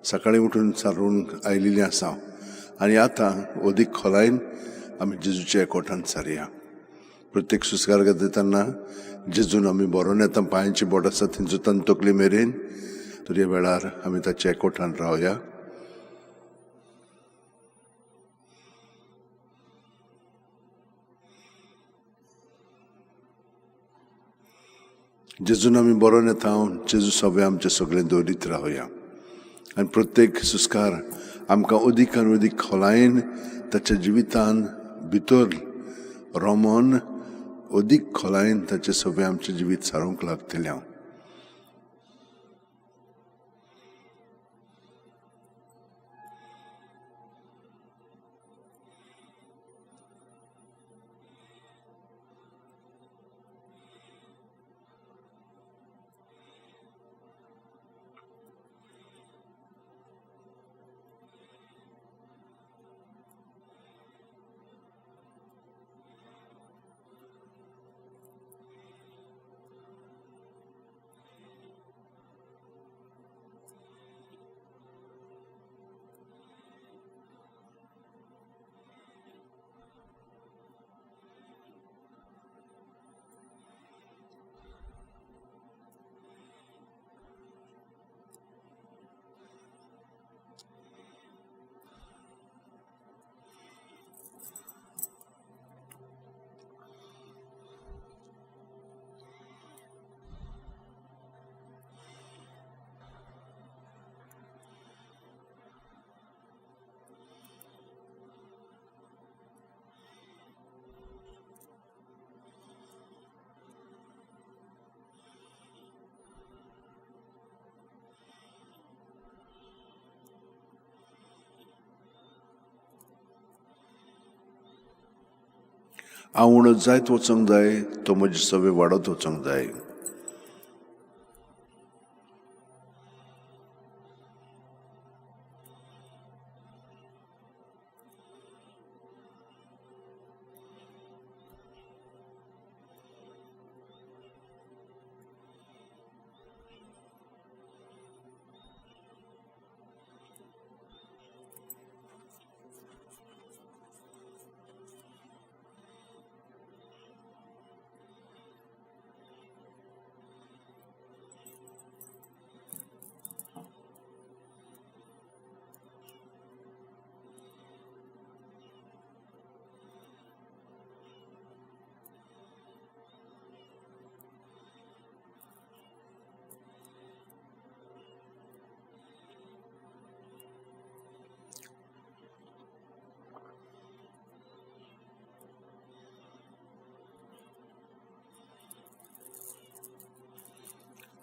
सकाळीं उठून सारून आयिल्लीं आसा आनी आतां अदीक खोलायन आमी जेजूच्या एकवटान सारया. प्रत्येक सुस्कार घेतना जेजून आमी बरोवन येता, पांयांची बोट आसा थंयसून तकली मेरेन. तर ह्या वेळार आमी ताच्या एकवटान रावया. जेजून आमी बरोवन येता, जेजू सगळें आमचें सगळें दवरीत रावया आनी प्रत्येक सुस्कार आमकां अदीक आनी अदीक खोलायेन ताच्या जिवितान भितर रोमोन अदीक खोलायेन ताचें सगळें आमचें जिवीत सारूंक लागतलें. हांव उणो जायत वचोंक जाय, तो म्हजी सवय वाडत वचोंक जाय.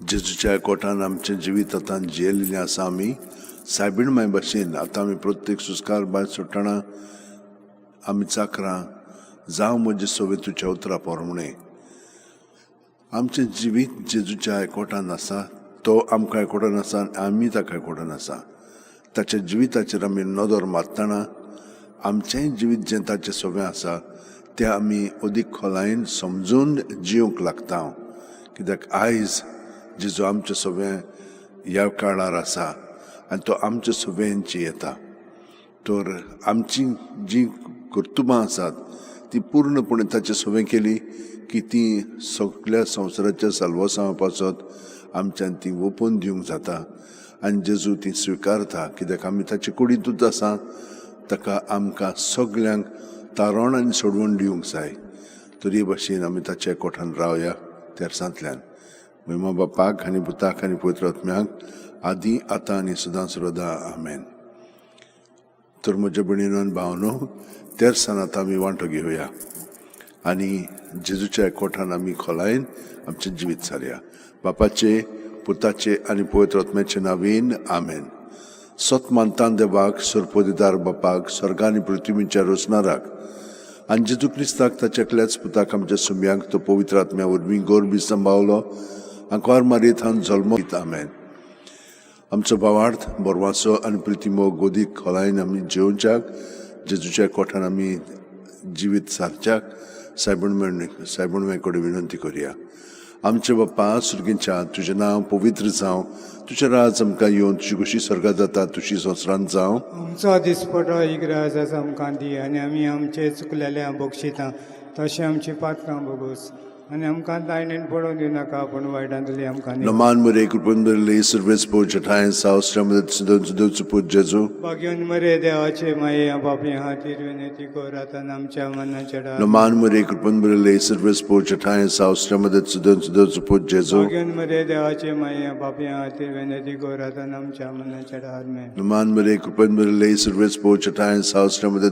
जेजूच्या कोटान आमचें जिवीत आतां जियेल्लें आसा. आमी सायबीण माय भाशेन आतां आमी प्रत्येक सुस्कार भायर सोडटना आमी चाकरां जावं म्हजें सवे तुज्या उतरा पोरमणें. आमचें जिवीत जेजूच्या एकवटान आसा, तो आमकां एकवटान आसा आनी आमी ताका एकवटान आसा. ताच्या जिविताचेर आमी नदर मारतना आमचेंय जिवीत जें ताचें सवें आसा तें आमी अदीक खोलायेन समजून जिवंक लागता, कित्याक आयज जेजू आमचे सवें ह्या काळार आसा आनी तो आमचे सवेंची येता. तर आमची जीं कर्तुबां आसात ती पूर्णपणे ताचे सवें केली की ती सगल्या संवसाराच्या साल्वासांवा पासत आमच्यान ती ओपून दिवंक जाता आनी जेजू ती स्विकारता, कित्याक आमी ताचे कुडींतूच आसा. ताका आमकां सगल्यांक तारण आनी सोडवण दिवंक जाय. तरी भशेन आमी ताच्या कोठान रावया तेरसांतल्यान. म्हयमा बापाक आनी पुताक आनी पवित्र आत्म्याक, आदी आतां आनी सदां सर्वदा, आमेन. तर म्हज्या भयणीनो आनी भावनो, तेरसान आतां आमी वांटो घेवया आनी जेजूच्या एकवटान आमी खोलायेन आमचें जिवीत सारया. बापाचे, पुताचे आनी पवित्र आत्म्याचे नांवान, आमेन. सत मानतान देवाक, सरपोदिदार बापाक, स्वर्गा आनी पृथ्वीच्या रोसणाराक, आनी जेजू क्रिस्ताक ताच्या एकल्याच पुताक आमच्या सुम्यांक, तो पवित्र आत्म्या वरवीं गोरबी संभावलो, आंकवार मारयेत हांव जल्मो, आमेन. आमचो भावार्थ, बोरवासो आनी प्रितिमो गोदीक खोलायेन आमी जेवच्याक, जेजूच्या कोठान आमी जिवीत सारच्याक सायबण कडेन विनंती करुया. आमचे बाप्पा सुर्गींच्या, तुजें नांव पवित्र जावं, तुजें राज आमकां येवन, तुजी खोशी स्वर्गात जाता तुजी संवसारांत जावं. आमचो दिसपटो इग्राज आमकां दी आनी आमी आमचे चुकलेल्या बक्षिता तशें आमची पातकां भोगोस आनी आमकां तायणेन पडोवन दिवनाका, पूण वायटांतली आमकां न्ही. नमान मरे कृपेन भरिल्ली, सर्वेस पोवच्या ठांय सावस्रामध्ये पूत जेजू. भाग्योन मरे देवाचे माये, बापी खातीर विनंती कर आतां आमच्या मनाच्या डाळ. नमान मरे कृपेन भरिल्ली, सर्वेस पोवच्या ठांय सावस्रामध्ये पूत जेजू. भाग्योन मरे देवाचे माये, बापी खातीर विनंती कर आतां आमच्या मनाच्या डाळ. नमान मरे कृपेन भरिल्ली, सर्वेस पोवच्या ठांय सावस्रामध्ये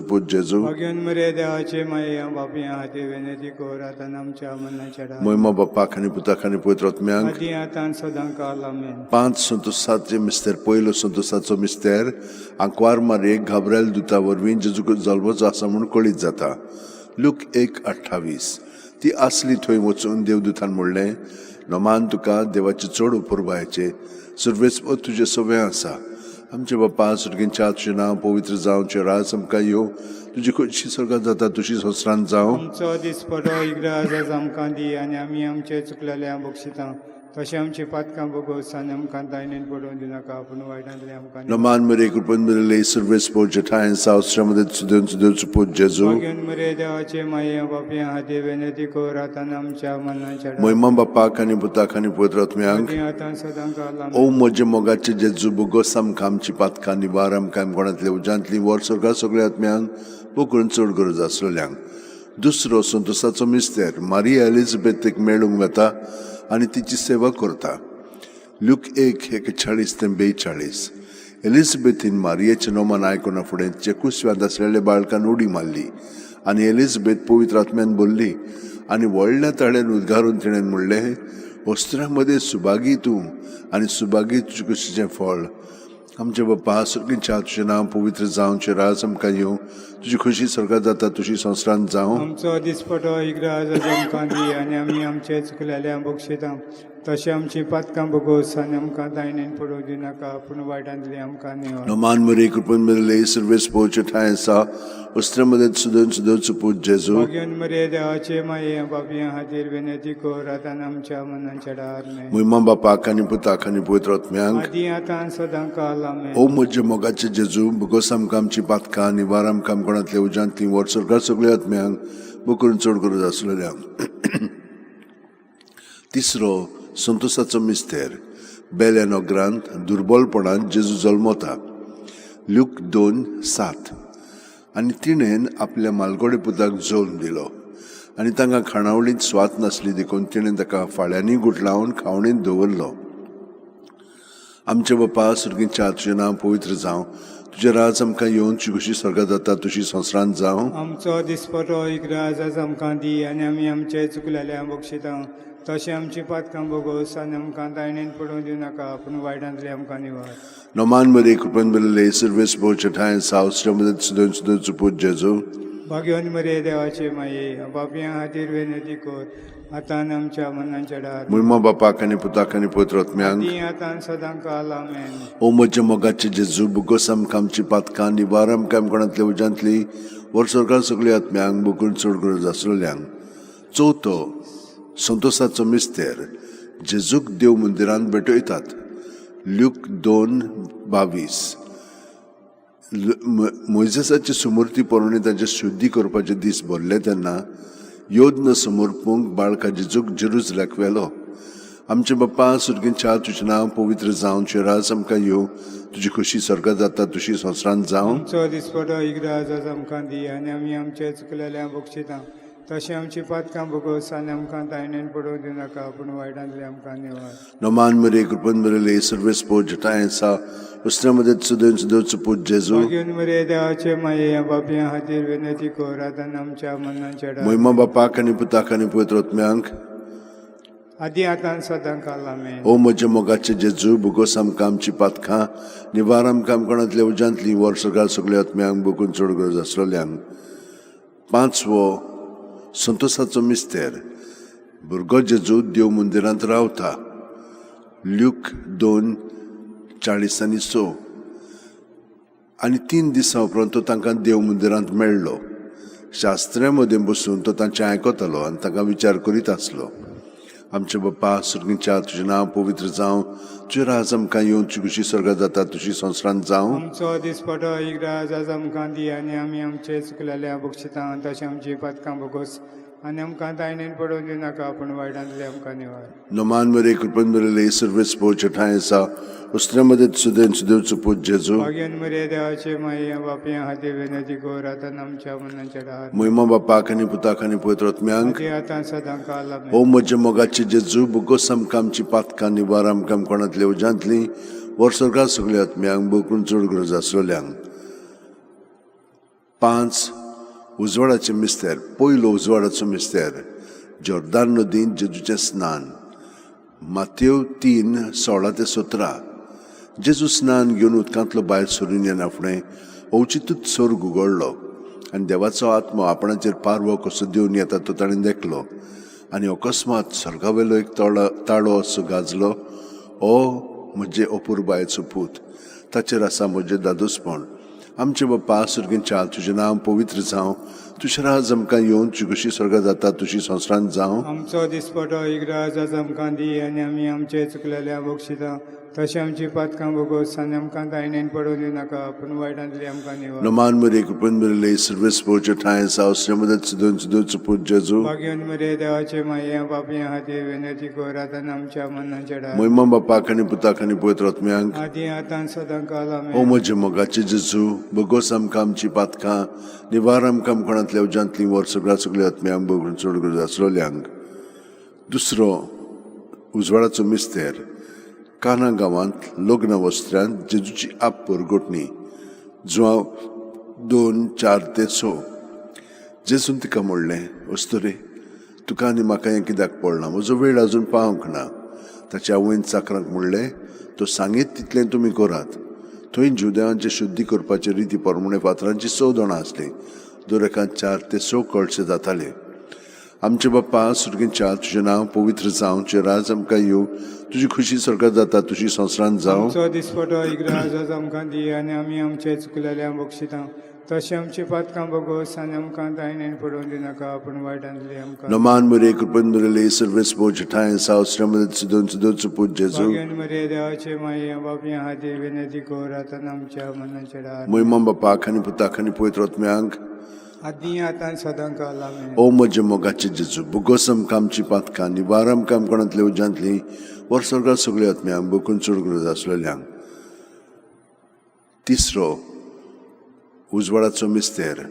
पूत जेजू. भाग्योन मरे देवाचे माये, बापी खातीर विनंती कर आतां आमच्या मनाच्या डाळ. मोहिमा बाप्पाक आनी पुताक आनी पवित्र आत्म्यांक, आदी आतां सदां काल, आमेन. 5 संतोसाचे मिस्तेर. पयलो संतोसाचो मिस्तेर, आंकवार मारयेक घाबरेल दुता वरवीं जेजू जल्मचो आसा म्हूण कळीत जाता. लूक 1:28. ती आसली थंय वचून देवदूतान म्हणलें, नमान तुका, देवाचे चड उपरबायचे, सर्वेस्पर तुजें सवें आसा. आमचे बाप्पा सुर्गींच्या, तुजें नांव पवित्र जावं, तुजें राज आमकां येवं, तुजी खोशी स्वर्गात जाता तुजी संवसारांत जावं. आमचो दिसपटो इग्राज आमकां दी आनी आमी आमचे चुकलेल्या बक्षिता तशें आमची पातकां भोगोस आनी आमकां तायणेन पडोवन दिनाका, पूण वायटांतली आमकां न्ही. नमान मरे कृपेन भरिल्ली, सर्वेस पोवच्या ठांय सावस्रामध्ये पूत जेजू. भाग्योन मरे देवाचे माये, बापी खातीर विनंती कर आतां आमच्या मनाच्या डाळ. मोहिमा बाप्पाक आनी पुताक आनी पवित्र आत्म्यांक, आदी आतां सदां काल, ओ आमेन. म्हज्या मोगाचे जेजू, बोगोस आमकां आमची पातकां निवार, आमकां कोणांतले उज्यांतली वर स्वर्गा सगळ्या आत्म्यांक, पोकरून चड गरज आसलेल्यांक. दुसरो संतोसाचो मिस्तेर, मारिया एलिझाबेथीक मेळूंक वता आनी तिची सेवा करता. लूक 1:41 ते 42. एलिझाबेथीन मारियेचें नोमान आयकुना फुडें तिच्या कुसव्यांत आसलेल्या बाळकान उडी मारली आनी एलिझाबेथ पवित्र आत्म्यान बोल्ली आनी व्हडल्या ताळ्यान उद्गारून तिणें म्हणलें, वस्त्रां मदें सुभागी तूं आनी सुभागी तुजे कुशीचें फळ. आमचे बाप्पा सुर्गीच्या, तुजें नांव पवित्र जावं, तुजें राज आमकां येवं, तुजी खोशी स्वर्गात जाता तुजी संवसारांत जावं. आमचो दिसपटो इग्राज आमकां दी आनी आमी आमचे चुकलेल्या बक्षिता तशें आमची पातकां भोगोस आनी आमकां तायणेन पडोवं दिनाका, पूण वायटांतली आमकां निवार. नमान मरे कृपेन भरिल्ली, सर्वेस पोवच्या ठांय आसा, वस्त्रां मदें सुदन पूत जेजू. भाग्योन मरे देवाचे माये, बापी खातीर विनंती कर आतां आमच्या मनाच्या डाळ. मोहिमा बापाक आनी पुताक आनी पवित्र आत्म्यांक, आदी आतां सदां काल, आमेन. ओ म्हज्या मोगाचे जेजू, बोगोस आमकां आमची पातकां निवार, आमकां कोणांतले उज्यांतली वर स्वर्गार सगळ्या आत्म्यांक, बोकरून चड गरज आसलेल्यांक. तिसरो संतोसाचो मिस्तेर, बेल्या नगरांत दुर्बलपणान जेजू जल्मता. लूक 2:7. आनी तिणेन आपल्या मालगोडे पुताक जल्म दिलो आनी तांकां खाणावळींत स्वात नासली देखून तिणें ताका फाळ्यांनी गुठलावन खावणींत दवरलो. आमचे बाप्पा सुर्गीच्या, तुजें नांव पवित्र जावं, तुजें राज आमकां येवन तुजी खुशी स्वर्गात जाता तुजी संवसारांत जावं. आमचो दिसपटो इग्राज आज आमकां दी आनी आमी आमचे चुकलेल्या बक्षिता तशें आमची पातकां बोगोस आनी आमकां दायणेन पडूंक दिवनाका, पूण वायटांतली आमकां निवार. नोमान मरे कृपेन बरले सर्वेस बोचे ठांय सावसच्या मदत सुदन सुदन सुपूत जेजू. भाग्यवन मरे देवाचे माये, बापयां खातीर विनंती कर आतां आनी आमच्या मनाच्या डार. मुयमा बापाक आनी पुताक आनी पवित्र आत्म्यांक. ती आतां सदां काल, आमेन. ओ म्हज्या मोगाचे जेजू, बुगोस आमकां आमची पातकां निवार आमकां आमकोणांतल्या उज्यांतली वर सरकार सगळ्या आत्म्यांक बोगून चड गरज आसलेल्यांक. चवथो संतोसाचो मिस्तेर, जेजूक देव मंदिरांत भेटयतात. ल्यूक 2:22. मोयजेसाची सुमूर्ती परोवणी तांचे शुद्धी करपाचे दीस भरले तेन्ना योद्न समर्पूंक बाळका जेजूक जेरुजल्याक व्हेलो. आमचे बाप्पा सुर्गींच्या, तुजें नांव पवित्र जावन, तुजें राज आमकां येवं, तुजी खुशी स्वर्गात जाता तुशी संवसारांत जावं. आमचो दिसपटो इग्राज आज आमकां दी आनी आमी आमचे चुकलेल्या बक्षिता तशें आमची पातकां बोगोस आनी आमकां दायणेन पडूंक दिवनाका, पूण वायटांतली आमकां निवार. नमान मरे कृपन बरले सर्वेस पो जटाय आसा उसऱ्या मदत सुदन सुदोचो पूत जेजू. भाग्यवन मरे देवाचे माये, बापयां खातीर विनंती कर आतां आनी आमच्या मनाच्या डार. मोहिमा बापाक आनी पुताक आनी पवित्र आत्म्यांक. आदी आतां सदां काल, आमेन. ओ म्हज्या मोगाचे जेजू, बुगोस आमकां आमची पातकां निवार आमकां आमकोणांतल्या उज्यांतली वर सरकार सगळ्या आत्म्यांक बोगून चड गरज आसलेल्यांक. पांचवो संतोसाचो मिस्तेर, भुरगो जेजू देव मंदिरांत रावता. ल्यूक 2:46. आनी 3 दिसां उपरांत तो तांकां देव मंदिरांत मेळ्ळो. शास्त्र्या मदें बसून तो तांचें आयकतालो आनी तांकां विचार करीत आसलो. आमचे बाप्पा सुर्गीच्या, तुजें नांव पवित्र जावं, तुजें राज आमकां येवन, तुजी खुशी स्वर्गात जाता तुजी संवसारांत जावं. आमचो दिसपटो इग्राज आज आमकां दी आनी आमी आमचे चुकलेल्या बक्षिता तशें आमची पातकां बोगोस आनी आमकां दायणेन पडूंक दिवनाका, पूण वायटांतली आमकां निवार. नमान मरे कृपन बरले सर्वेस पोचे ठांय आसा उसऱ्या मदत सुदेन सुदेवचो पूत जेजू. भाग्यवन मरे देवाचे माये, बापयां खातीर विनंती कर आतां आमच्या मनाच्या डार. मोहिमा बापाक आनी पुताक आनी पवित्र आत्म्यांक. आदी आतां सदां काल, आमेन. ओ म्हज्या मोगाचे जेजू, बुगोस आमकां आमची पातकां निवार आमकां आमकोणांतल्या उज्यांतली वर सरकार सगळ्या आत्म्यांक बोकून चड गरज आसलेल्यांक. 5 उजवाडाचे मिस्तेर, पयलो उजवाडाचो मिस्तेर, जॉर्दान नदींत जेजूचें स्नान. मातेव 3:16-17. जेजू स्नान घेवन उदकांतलो भायर सरून येना फुडें अवचितूच स्वर्ग उगडलो आनी देवाचो आत्मो आपणाचेर पारवो कसो देवन येता तो ताणें देखलो. आनी अकस्मात स्वर्गावेलो एक ताळो असो गाजलो, ओ म्हजे अपुरबायेचो पूत, ताचेर आसा म्हजें दादोसपण. आमचे बाप्पा सुर्गींच्या, तुजें नांव पवित्र जावं, तुजें राज आमकां येवन, तुजी खुशी स्वर्गात जाता तुजी संवसारांत जावं. आमचो दिसपटो इग्राज आज आमकां दी आनी आमी आमचे चुकलेल्या बक्षिता तशें आमची पातकां बोगोस आनी आमकां दायणेन पडूंक दिवनाका, पूण वायटांतली आमकां निवार. नमान मरे कृपेन बरले सर्वेस पोचे ठांय आसा उसऱ्या मदत सुदन सुदोचो पूत जेजू. भाग्यवन मरे देवाचे माये, बापयां खातीर विनंती कर आतां आमच्या मनाच्या डार. मोहिमा बापाक आनी पुताक आनी पवित्र आत्म्यांक. आदी आतां सदां काल, ओ आमेन. म्हज्या मोगाचे जेजू, बोगोस आमकां आमची पातकां निवार आमकां आमकोणांतल्या उज्यांतली वर सगळ्या सगळ्या आत्म्यांक बोगून चड गरज आसलेल्यांक. दुसरो उजवाडाचो मिस्तेर, काना गांवांत लग्न वस्त्रांत जेजूची आप परगटणी. जुआंव 2:4-6. जेजून तिका म्हणलें, अस्तुरे, तुका आनी म्हाका हें कित्याक पडलां? म्हजो वेळ आजून पावंक ना. ताच्या आवयन चाकरांक म्हणलें, तो सांगीत तितलें तुमी करात. थंय जुदेवांचे शुद्धी करपाचे रिती प्रमाणे फातरांची 6 दोणां आसलीं, दर एकान 4 ते 6 कळशे जाताले. आमचे बाप्पा सुर्गींच्या, तुजें नांव पवित्र जावं, तुजें राज आमकां येवं, तुजी खुशी स्वर्गात जाता तुजी संवसारांत जावं. आमचो दिसपटो इग्राज आज आमकां दी आनी आमी आमचे चुकलेल्या बक्षिता तशें आमची पातकां बोगोस आनी आमकां दायणेन पडूंक दिवनाका, पूण वायटांतली आमकां. नमान मरे कृपेन बरले सर्वेस बोचे ठांय आसा उसऱ्या मदत सुदन सुदोचो पूत जेजू. भाग्यवन मरे देवाचे माये, बापयां खातीर विनंती कर आतां आमच्या मनाच्या डार. मोहिमा बापाक आनी पुताक आनी पवित्र आत्म्यांक. आदी आतां सदां काल, आमेन. ओ म्हज्या मोगाचे जेजू, बुगोस आमकां आमची पातकां निवार आमकां आमकोणांतल्या उज्यांतली वर स्वर्गात सगळ्या आत्म्यांक बोकून चड गरज आसलेल्यांक. तिसरो उजवाडाचो मिस्तेर,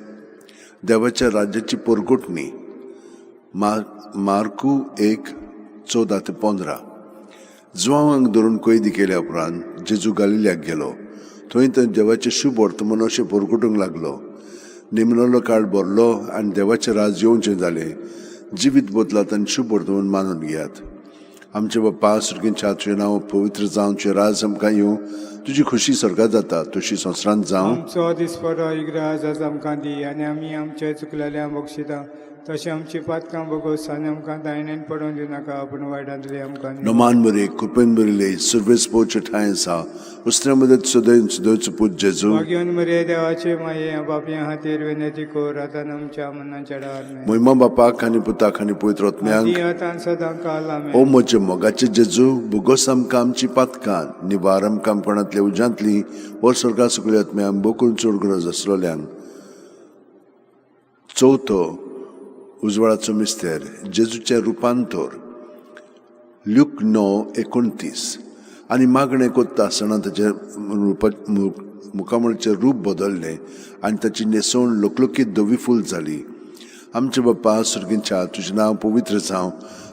देवाच्या राज्याची परगटणी. मार्कू 1:14-15. जुवांवांक धरून कैदी केल्या उपरांत जेजू गालिल्याक गेलो. थंय थंय देवाचें शुभ वर्तमान अशें परगटूंक लागलो. निमणलो काळ भरलो आनी देवाचें राज येवचें जालें. जिवीत बदलात आनी शुभ वर्तमान मानून घेयात. आमचे बाप्पा सुर्गींच्या, तुजें नांव पवित्र जावं, तुजें राज आमकां येवं, तुजी खुशी स्वर्गात जाता तशी संवसारांत जावं. आमचो दिसपटो इग्राज आज आमकां दी आनी आमी आमचे चुकलेल्या बक्षिता तशें आमची पातकां भोगोस आनी आमकां दायण्यान पडोवन दिवनाका, पूण वायटांतली आमकां निवार. नमान मरे, कृपेन भरिल्ले, सुर्वेस पोवचे ठांय आसा, उस्त्या मदत सदैव सदैवचो पूत जेजू. भाग्यवन मरे देवाचे माये, बापया खातीर विनंती कर आतां आमच्या मनाच्या डार. महिमा बापाक आनी पुताक आनी पवित्र आत्म्यांक. आदी आतां सदां काल. ओ आमेन. म्हज्या मोगाचे जेजू, भोगोस आमकां आमची पातकां, निवार आमकां कोणांतल्या उज्यांतली, वर स्वर्गा सगल्या आत्म्यांक, बोकून चड गरज आसलेल्यांक. चवथो उजवाडाचो मिस्तेर, जेजूचें रुपांतर. ल्यूक 9:29. आनी मागणें कोत्ता आसतना ताचें मुखामळाचें रूप बदल्लें आनी ताची न्हेसवण लकलकीत धवी फूल जाली. आमचे बाप्पा सुर्गींच्या, तुजें नांव पवित्र जावं,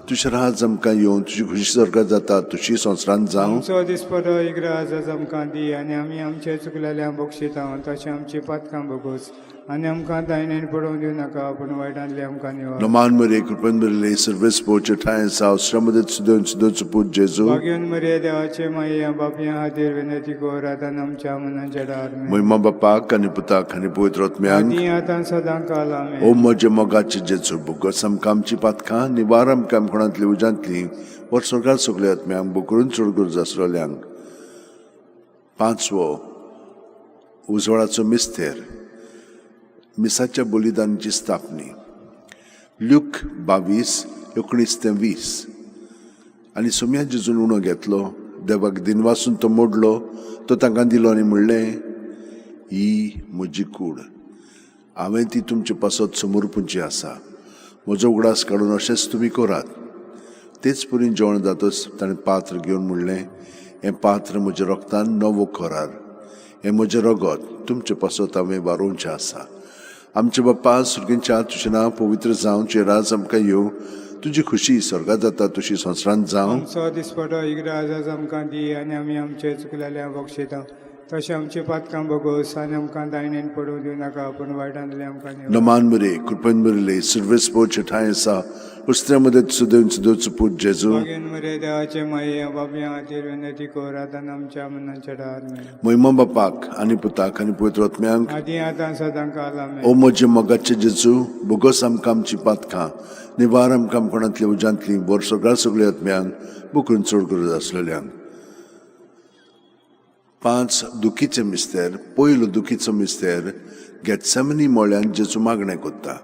तुजें राज आमकां येवं, तुजी खुशी स्वर्गात जाता तशी संवसारांत जावं. आमचो दिसपटो इग्राज आज आमकां दी आनी आमी आमचे चुकलेल्या बक्षिता तशें आमची पातकां भोगोस आनी आमकां दायण्यान पडोवन दिवनाका, पूण वायटांतली आमकां निवार. नमान मरे, कृपेन भरिल्ले, सर्वेस पोवचे ठांय आसा, श्रमदत सुदेवन सुदेवचो पूत जेजू. भाग्यवन मरे देवाचे माये, बापया खातीर विनंती कर आतां आमच्या मनाच्या डार. महिमा बापाक आनी पुताक आनी पवित्र आत्म्यांक. आदी आतां सदां काल. ओ आमेन. म्हज्या मोगाचे जेजू, भोगोस आमकां आमची पातकां, निवार आमकां कोणांतली उज्यांतली, वर स्वर्गार सगल्या आत्म्यांक, बोकरून चड गरज आसलेल्यांक. पांचवो उजवाडाचो मिस्तेर, मिसाच्या बलिदानाची स्थापनी. ल्यूक 22:19 ते 20. आनी सोम्या जेजून उणो घेतलो, देवाक दिनवासून तो मोडलो, तो तांकां दिलो आनी म्हणलें, ही म्हजी कूड, हांवें ती तुमचे पासत समर्पूंची आसा. म्हजो उगडास काडून अशेंच तुमी करात. तेच परी जेवण जातच ताणें पात्र घेवन म्हणलें, हें पात्र म्हज्या रोगतान नवो करार, हें म्हजें रगत तुमचे पासत हांवें वारोवचें आसा. आमचे बाप्पा सुर्गींच्या, तुजें नांव पवित्र जावं, तुजें राज आमकां येवं, तुजी खुशी स्वर्गात जाता तशी संवसारांत जावं. आमचो दिसपटो इग्राज आज आमकां दी आनी आमी आमचे चुकलेल्या बक्षिता तशें आमची पातकां भोगोस आनी आमकां दायण्यान पडोवन दिवनाका, पूण वायटांतली आमकां निवार. नमान मरे, कृपेन भरिल्ले, सुर्वेस पोवचे ठांय आसा, उस्त्या मदत सुदेवन सुदेवचो पूत जेजू. भाग्यवन मरे देवाचे माये, बापया खातीर विनंती कर आतां आमच्या मनाच्या डार. महिमा बापाक आनी पुताक आनी पवित्र आत्म्यांक. आदी आतां सदां काल. ओ आमेन. म्हज्या मोगाचे जेजू, भोगोस आमकां आमची पातकां, निवार आमकां कोणांतल्या उज्यांतली, वर सगळ्या सगल्या आत्म्यांक, बोकून चड गरज आसलेल्यांक. पांच दुखीचे मिस्तेर. पयलो दुखीचो मिस्तेर, गेत्सेमनी मळ्यान जेजू मागणें कोत्ता.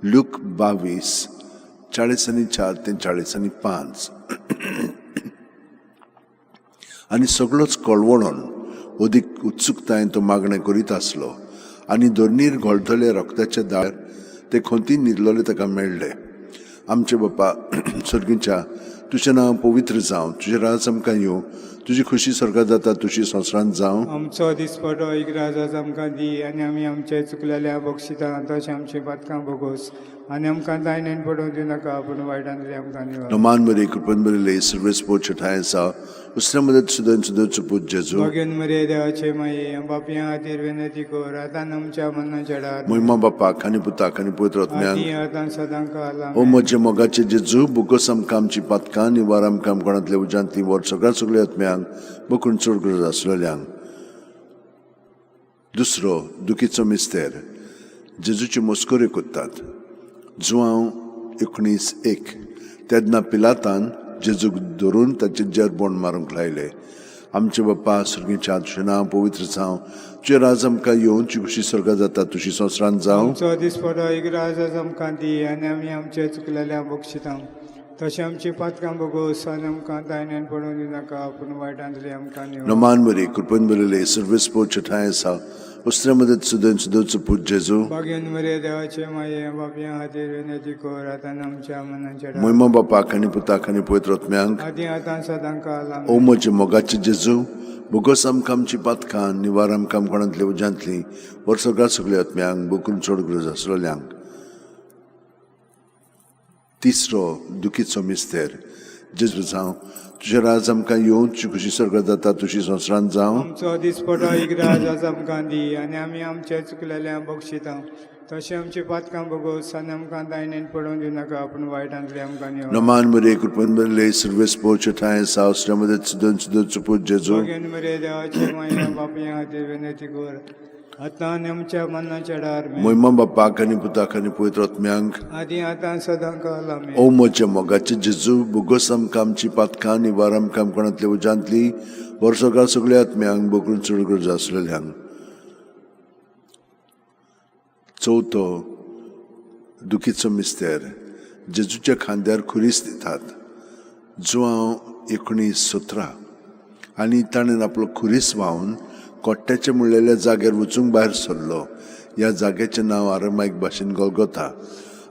ल्यूक 22:44 ते 45. आनी सगळोच कळवळोन अदीक उत्सुकतायेन तो मागणें करीत आसलो आनी धरणीर घोळटले रक्ताचे दार ते खंतीन न्हिदलोले ताका मेळ्ळे. आमचे बाप्पा सर्गींच्या, तुजें नांव पवित्र जावं, तुजें राज आमकां येवं, तुजी खुशी स्वर्गात जाता तशी संवसारांत जावं. आमचो दिसपटो इग्राज आज आमकां दी आनी आमी आमचे चुकलेल्या बक्षिता तशें आमची पातकां भोगोस आनी आमकां दायण्यान पडोवन दिवनाका, पूण वायटांतली आमकां निवार. नमान मरे, कृपेन भरिल्ले, सर्वेस पोवचे ठांय आसा, उस्त्या मदत सुदेवन सुदेवचो पूत जेजू. भाग्यवन मरे देवाचे माये, बापया खातीर विनंती कर आतां आमच्या मनाच्या डार. महिमा बापाक आनी पुताक आनी पवित्र आत्म्यांक. आदी आतां सदां काल. ओ आमेन. म्हज्या मोगाचे जेजू, भोगोस आमकां आमची पातकां, निवार आमकां कोणांतल्या उज्यांतली, वर सगळ्या सगल्या आत्म्यांक, बोकून चड गरज आसलेल्यांक. दुसरो दुखीचो मिस्तेर, जेजूच्यो मस्कऱ्यो कोत्तात. जुआंव 19:1. तेन्ना पिलातान जेजूक धरून ताचेर जेरबोण मारूंक लायले. आमचे बाप्पा सर्गीच्या, तुजें नांव पवित्र जावं, तुजें राज आमकां येवन, तुजी खुशी स्वर्गात जाता तशी संवसारांत जावं. आमचो दिसपटो इग्राज आज आमकां दी आनी आमी आमचे चुकलेल्या बक्षिता तशें आमची पातकां भोगोस आनी आमकां दायण्यान पडोवन दिवनाका, पूण वायटांतली आमकां निवार. नमान मरे, कृपेन भरिल्ले, सर्वेस पोवचे ठांय आसा, उस्त्या मदत सुदेवन सुदेवचो पूत जेजू. भाग्यवन मरे देवाचे माये, बापया खातीर विनंती कर आतां आमच्या मनाच्या डार. महिमा बापाक आनी पुताक आनी पवित्र आत्म्यांक. आदी आतां सदां काल. ओ आमेन. म्हज्या मोगाचे जेजू, भोगोस आमकां आमची पातकां, निवार आमकां कोणांतल्या उज्यांतली, वर सगळ्या सगल्या आत्म्यांक, बोकून चड गरज आसलेल्यांक. तिसरो दुखीचो मिस्तेर, जेजू जावं, तुजें राज आमकां येवन, तुजी खुशी स्वर्गात जाता तुजी संवसारांत जावं. आमचो दिसपटो इग्राज आज आमकां दी आनी आमी आमचे चुकलेल्या बक्षिता तशें आमची पातकां भोगोस आनी आमकां दायनेन पडोवन दिवनाका, पूण वायटांतली आमकां निवार. नमान मरे, कृपेन भरले, सर्वेस पोचे ठांय सावसऱ्या मदत सुदन सुदन सुपूत जेजू. भगेन मरे देवाचे माया बापया खातीर विनंती कर आतां आनी आमच्या मनाच्या डार. मोहिमा बापाक आनी पुताक आनी पवित्र आत्म्यांक. आदी आतां सदां काल. आमेन. ओ म्हज्या मोगाचे जेजू, बोगोस आमकां आमची पातकां, निवार आमकां कोणांतल्या उज्यांतली, वर्सगार सगळ्या आत्म्यांक, बोगून चड गरज आसलेल्यांक. चवथो दुखीचो मिस्तेर, जेजूच्या खांद्यार खुरीस दितात. जुआंव 19:17. आनी ताणें आपलो खुरीस व्हांवन कोट्ट्याचे म्हणलेल्या जाग्यार वचूंक भायर सरलो. ह्या जाग्याचें नांव आरमायक भाशेन गोलगोता.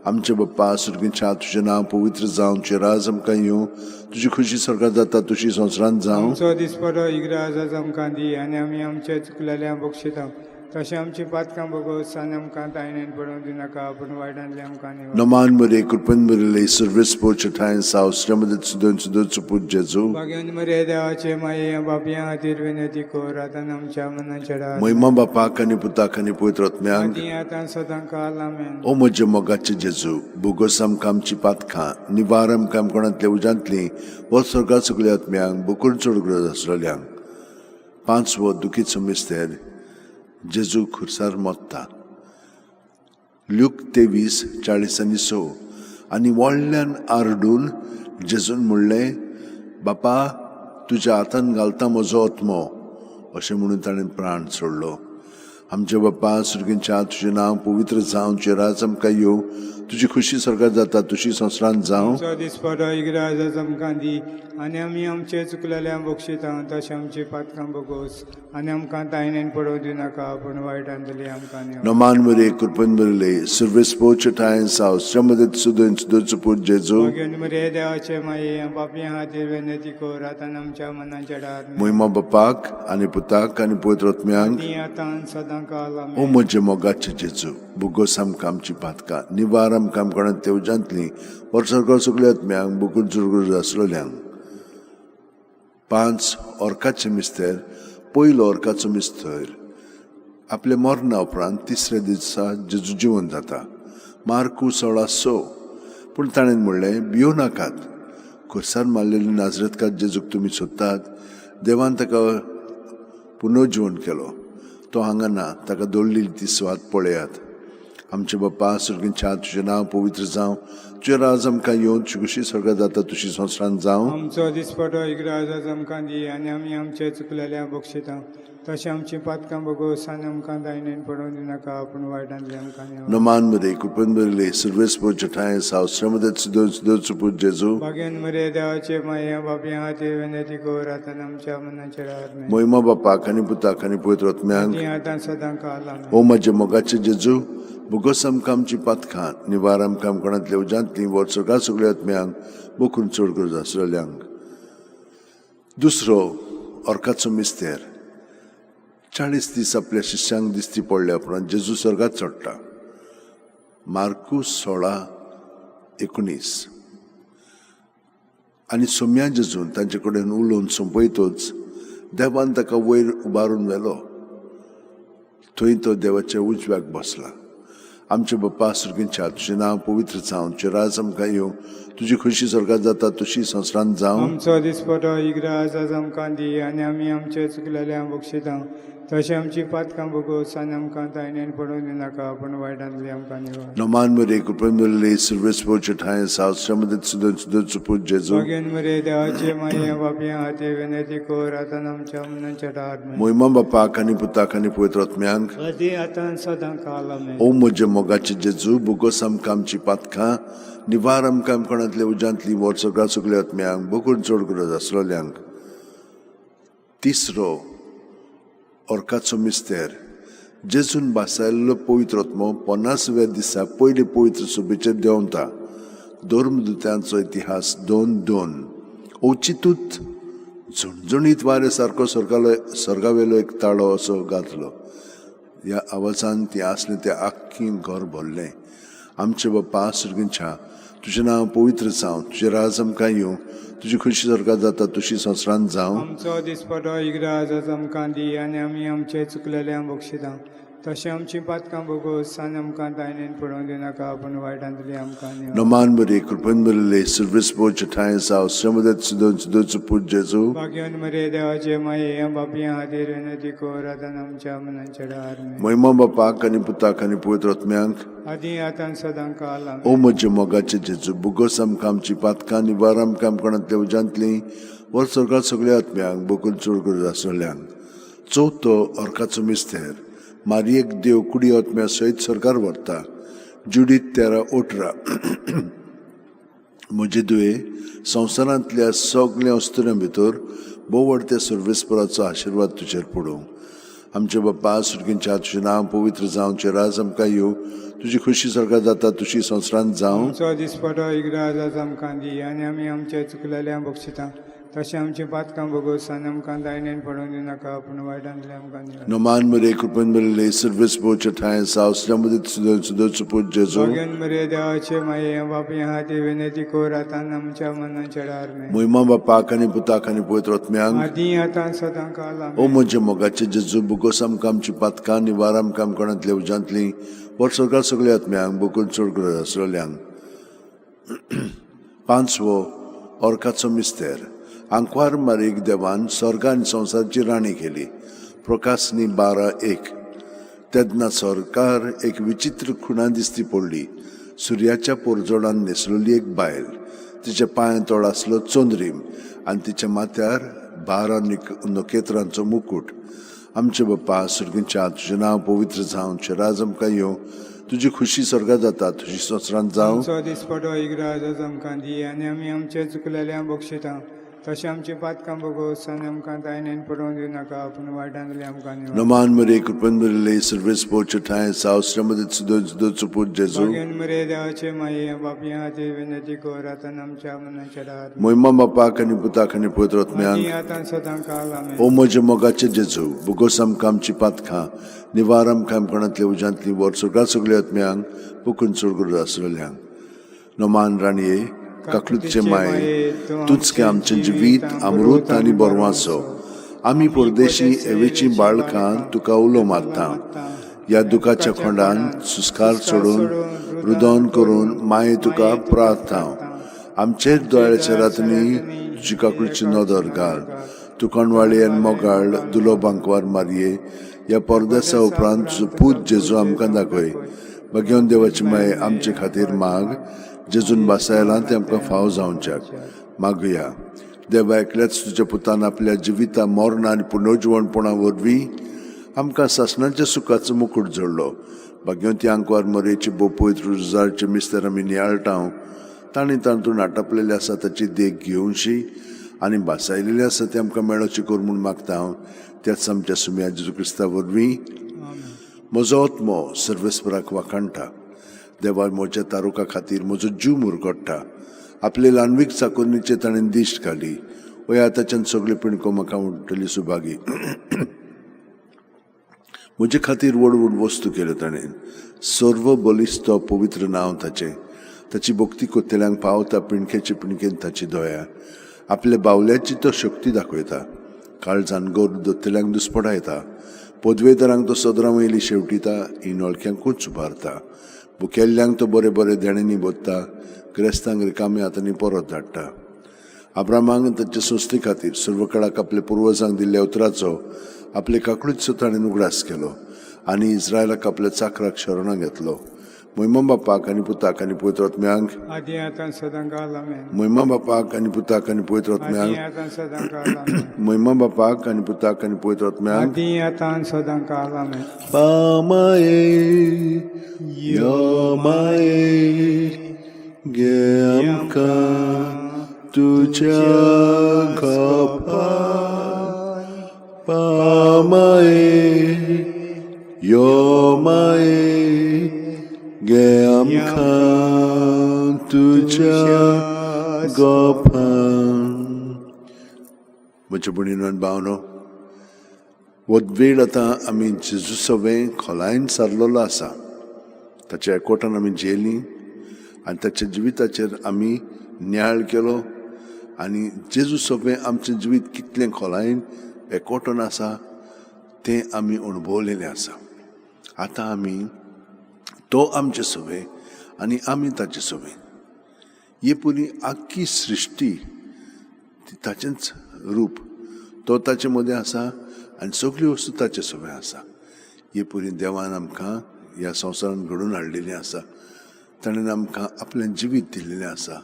आमचे बाप्पा सुर्गीच्या, तुजें नांव पवित्र जावं, तुजें राज आमकां येवं, तुजी खुशी स्वर्गात जाता तुजी संवसारांत जावं. आमचो दिसपटो इग्राज आज आमकां दी आनी आमी आमचे चुकलेल्या बक्षिता तशें आमची पातकां भोगोस आनी आमकां तायनेन पडोवन दिवनाका, पूण वायटांतली आमकां निवार. नमान मरे, कृपेन भरिल्ले, सर्वेस पोचे ठांय सावसऱ्या मदत सुदन सुदन सुपूत जेजू. भाग्यान मरे देवाचे माये बापया खातीर विनंती कर आतां आनी आमच्या मनाच्या डार. महिमा बापाक आनी पुताक आनी पवित्र आत्म्यांक. आदी आतां सदां काल. आमेन. ओ म्हज्या मोगाचे जेजू, बोगोस आमकां आमची पातकां, निवार आमकां कोणांतल्या उज्यांतली, वो स्वर्गा सगल्या आत्म्यांक, बोकून चड गरज आसलेल्यांक. पांचवो दुखीचो मिस्तेर, जेजू खुर्सार मोत्ता. ल्यूक 23:46. आनी व्हडल्यान आरडून जेजून म्हणलें, बापा तुज्या हातान घालता म्हजो आत्मो. अशें म्हणून ताणें प्राण सोडलो. आमचे बाप्पा सुर्गींच्या, तुजें नांव पवित्र जावं, तुजें राज आमकां येवं, तुजी खुशी स्वर्गात जाता तुजी संवसारांत जावं. आमचो दिसपटो इग्राज आज आमकां दी आनी आमी आमचे चुकलेल्या बक्षिता तशें आमची पातकां भोगोस आनी आमकां तायनेन पडोवन दिवनाका, पूण वायटांतली आमकां निवार. नमान मरे, कृपेन भरिल्ले, सर्वेस पोचे ठांय सावसऱ्या मदत सुदन सुदन सुपूत जेजू. भाग्यान मरे देवाचे माये बापया खातीर विनंती कर आतां आनी आमच्या मनाच्या डार. मोहिमा बापाक आनी पुताक आनी पवित्र आत्म्यांक. आदी आतां आनी सदां काल. ओ आमेन. म्हज्या मोगाचे जेजू, बोगोस आमकां आमची पातकां, निवार आमकां कोणांतल्या उज्यांतली, वर्सगार सगल्या आत्म्यांक, बोगून चड आसलेल्यांक. पांच ऑर्काचे मिस्तेर, पयलो ऑर्काचो मिस्तेर, आपल्या मरणा उपरांत तिसऱ्या दिसा जेजू जिवन जाता. मार्कू 16:6. पूण ताणें म्हणलें, भियो नाकात, खुर्सार मारलेले नाजरेतकार जेजूक तुमी सोदतात. देवान ताका पुनर्जिवन केलो. तो हांगा ना, ताका दवरलेली ती सुवात पळयात. आमचे बाप्पा सुर्गींच्या, तुजें नांव पवित्र जावं, तुजें राज आमकां येवन, तुजी खुशी स्वर्गात जाता तुजी संवसारांत जावं. आमचो दिसपटो इग्राज आज आमकां दी आनी आमी आमचे चुकलेल्या बक्षिता तशें आमची पातकां भोगोस आनी आमकां दायनेन पडोवन दिवनाका, पूण वायटांतली आमकां निवार. नमान मरे, कृपेन भरिल्ले, सर्वेस पोचे ठांय सावसऱ्या मदत सुदन सुदन सुपूत जेजू. भाग्यान मरे देवाचे माये बापया खातीर विनंती कर आतां आनी आमच्या मनाच्या डार. मोहिमा बापाक आनी पुताक आनी पवित्र आत्म्यांक. आदी आतां सदां काल. आमेन. ओ म्हज्या मोगाचे जेजू, बोगोस आमकां आमची पातकां, निवार आमकां कोणांतल्या उज्यांतली, वर्सगार सगल्या आत्म्यांक, बोकून चड गरज आसलेल्यांक. दुसरो ऑर्काचो मिस्तेर, 40 दीस आपल्या शिष्यांक दिसती पडल्या उपरांत जेजू स्वर्गात चडटा. मार्कू 16:19. आनी सोम्या जेजून तांचे कडेन उलोवन सोंपयतच देवान ताका वयर उबारून व्हेलो. थंय तो देवाच्या उजव्याक बसला. आमचे बाप्पा सुर्गींच्या, तुजें नांव पवित्र जावं, तुजें राज आमकां येवं, तुजी खुशी स्वर्गात जाता तुजी संवसारांत जावं. आमचो दिसपटो इग्राज आज आमकां दी आनी आमी आमचे चुकलेल्या बक्षिता तशें आमची पातकां भोगोस आनी आमकां तायनेन पडोवन दिवनाका, पूण वायटांतली आमकां निवार. नमान मरे, कृपेन भरिल्ले, सर्वेस पोचे ठांय सावसऱ्या मदत सुदन सुदन सुपूत जेजू. भाग्यान मरे देवाचे माये बापया खातीर विनंती कर आतां आनी आमच्या मनाच्या डार. मोहिमा बापाक आनी पुताक आनी पवित्र आत्म्यांक. आदी आतां आनी सदां काल. आमेन. ओ म्हज्या मोगाचे जेजू, बोगोस आमकां आमची पातकां, निवार आमकां कोणांतल्या उज्यांतली, वर्सगार सगल्या आत्म्यांक, बोगून चड गरज आसलेल्यांक. तिसरो ऑर्काचो मिस्तेर, जेजून भासायल्लो पवित्र आत्मो 50व्या दिसा पयले पवित्र सभेचेर देंवता. धर्मदुत्यांचो इतिहास 2:2. अवचितूच झणझणीत वारे सारको स्वर्गावेलो एक ताळो असो गाजलो. ह्या आवाजान ती आसलें तें आख्खी घर भरलें. आमचे बाप्पा सुर्गींच्या, तुजें नांव पवित्र जावं, तुजें राज आमकां येवं, तुजी खुशी सरकार जाता तुशी संवसारांत जावं. आमचो दिसपटो इग्राज आज आमकां दी आनी आमी आमचे चुकलेल्यांक बक्षिता तशें आमची पातकां भोगोस आनी आमकां तायनेन पडोवंक दिनाका, पूण वायटांतली आमकां निवार. नमान बरी कृपेन भरिल्ले सर्वेस्पोरचे ठांय जावं, श्रमदत सुदोन सुदोचो पूत जेजू. भाग्यवंत मरे देवाचे माये, बापया खातीर विनंती कर आतां आमच्या मनाच्या डार. महिमा बापाक आनी पुताक आनी पवित्र आत्म्यांक. आदी आतां सदां काल. ओ म्हज्या मोगाचे जेजू, बुगोस आमकां आमची पातकां, निवार आमकां आमकणांतल्या उज्यांतली, वर स्वर्गात सगळ्या आत्म्यांक, बोकून चड करून आसलेल्यांक. चवथो अर्काचो मिस्तेर, मारयेक देव कुडी आत्म्या सयत सरकार व्हरता. जुडीत 13-18. म्हजे दुये, संवसारांतल्या सगळ्या अस्तुऱ्यां भितर भोव व्हड सर्वेस्पराचो आशिर्वाद तुजेर पडूं. आमचे बाप्पा सुरगींच्या, तुजें नांव पवित्र जावं, तुजें राज आमकां येवं, तुजी खुशी सरकार जाता तुशी संवसारांत जावं. आमचो दिसपटो इग्राज आज आमकां दी आनी आमी आमचे चुकलेल्यांक बक्षिता तशें आमची पातकां भोगोस आनी आमकां दायनेन पडोवंक दिनाका, पूण वायटांतली आमकां निवार. नमान मरे कृपेन भरिल्ले सर्वेस्पोरचे ठांय जावं, श्रमदीत सुदोन सुदोचो पूत जेजू. भाग्यवंत मरे देवाचे माये, बापया खातीर विनंती कर आतां आमच्या मनाच्या डार. महिमा बापाक आनी पुताक आनी पवित्र आत्म्यांक. आदी आतां सदां काल. ओ म्हज्या मोगाचे जेजू, बुगोस आमकां आमची पातकां, निवार आमकां आमकणांतल्या उज्यांतली, वर सरकार सगळ्या आत्म्यांक, बोकून चड करून आसलेल्यांक. पांचवो ऑर्काचो मिस्तेर, आंकवार मारीक देवान स्वर्ग आनी संवसाराची राणी केली. प्रकाशनी 12:1. तेन्ना सरकार एक विचित्र खुणा दिसती पडली, सुर्याच्या पोरजोडान न्हेसलेली एक बायल. तिच्या पांयां तोळ आसलो चंद्रीम आनी तिच्या माथ्यार 12 नखेत्रांचो मुकूट. आमचे बाप्पा सुर्गींच्या, तुजें नांव पवित्र जावं, तुजें राज आमकां येवं, तुजी खुशी स्वर्गात जाता तुजी संवसारांत जावं. आमचो दिसपटो इग्राज आज आमकां दी आनी आमी आमचे चुकलेल्यांक बक्षिता तशें आमची पातकां भोगोस आनी आमकां दायनेन पडोवंक दिनाका, पूण वायटांतली आमकां निवार. नमान मरे कृपेन भरिल्ले सर्वेस्पोरचे ठांय जावं, श्रमदीत सुदोन सुदोचो पूत जेजू. भाग्यवंत मरे देवाचे माये, बापया खातीर विनंती कर आतां आमच्या मनाच्या डार. महिमा बापाक आनी पुताक आनी पवित्र आदी आत्म्यांक. आतां सदां काल. ओ म्हज्या मोगाचे जेजू, बुगोस आमकां आमची पातकां, निवार आमकां आमकणांतल्या उज्यांतली, वर सगळ्या सगळ्या आत्म्यांक, बुकून चड करून आसलेल्यांक. नमान राणये, काकलुतचे माये, तूंच के आमचें जिवीत अमृत आनी बरवाचो. आमी परदेशी एवेची बाळकां तुका उलो मारता. ह्या दुखाच्या खोंडान सुस्कार सोडून रुदन करून माये तुका प्रार्थना. आमचेच दोळ्याच्या रातनी तुजी काकूची नदर घाल. तूं कणवाळी आनी मोगाळ दुलो बांकवार मारये, ह्या परदेसा उपरांत तुजो पूत जेजू आमकां दाखय. भाग्यवंत देवाची माये आमचे खातीर माग, जेजून बासायलां तें आमकां फाव जावच्याक. मागुया. देवा, एकल्याच तुज्या पुतान आपल्या जिविता मरणा आनी पुनर्जिवणपणा वरवीं आमकां सासणाच्या सुखाचो मुकूट जोडलो. भाग्यवंती आंकवार मरेची बोपयत रुजारचे मिस्तर आमी नियाळटा, तांणी तातूंत आटापलेले आसा ताची देख घेवची आनी भासायलेली आसा तें आमकां मेळोवचें कर म्हूण मागता हांव, त्याच आमच्या सुम्या जेजू क्रिस्ता वरवीं. म्हजो आत्मो सर्वेस्पराक वाखाणटा. देवा म्हज्या तारुका खातीर म्हजो जीव मुरगडटा. आपले ल्हानवीक चाकोरणीचे ताणें दिश्ट घाली. वय आतांच्यान सगळे पिणको म्हाका म्हणटली सुभागी. म्हजे खातीर व्हड व्हड वस्तू केल्यो ताणें. सर्व बलिश्त पवित्र नांव ताचें. ताची भक्ती कोत्तेल्यांक पावता पिणकेचे पिणकेन ताची दया. आपल्या बावल्याची तो शक्ती दाखयता. काळजान गोर दोत्तेल्यांक दुस्पडायता. पदवेदारांक तो सदरां वयली शेवटिता, इनोळख्यांकूच उबारता. भुकेल्ल्यांक तो बरे बरे देण्यांनी भरता, ग्रेस्तांक रिकाम्या हातांनी परत धाडटा. आब्रामाक ताचे संस्थे खातीर सर्वकाळाक आपल्या पुर्वजांक दिल्ल्या उतराचो आपले काकूळीचो ताणें उगडास केलो आनी इस्रायलाक आपल्या चाकराक शरणां घेतलो. महिमा बापाक आनी पुताक आनी पवित्र आत्म्यांक. आदी आतां सदां काल. आमेन. महिमा बापाक आनी पुताक आनी पवित्र आदी आत्म्यांक. आतां सदां काल. आमेन. महिमा बापाक आनी पुताक आनी पवित्र आत्म्यांक. आदी आतां सदां काल. आमेन. पामाये यो माये गे आमकां तुज्या गोपान. पामाये यो माये गे आमकां तुज्या गोपान. म्हज्या भयणीनो आनी भावनो, हो वेळ आतां आमी जेजू सवें खोलायेन सारलेलो आसा. ताच्या एकवटान आमी जेलीं आनी ताच्या जिविताचेर आमी नियाळ केलो आनी जेजू सोंपें आमचें जिवीत कितलें खोलायेन एकवटून आसा तें आमी अणभवलेलें आसा. आतां आमी तो आमचे सोबे आनी आमी ताचे सोबे. ही पुरी आख्खी सृश्टी ताचेंच रूप, तो ताचे मदें आसा आनी सगळ्यो वस्तू ताचे सोबे आसा. ही पुरी देवान आमकां ह्या संवसारांत घडोवन हाडलेली आसा. ताणें आमकां आपलें जिवीत दिल्लेलें आसा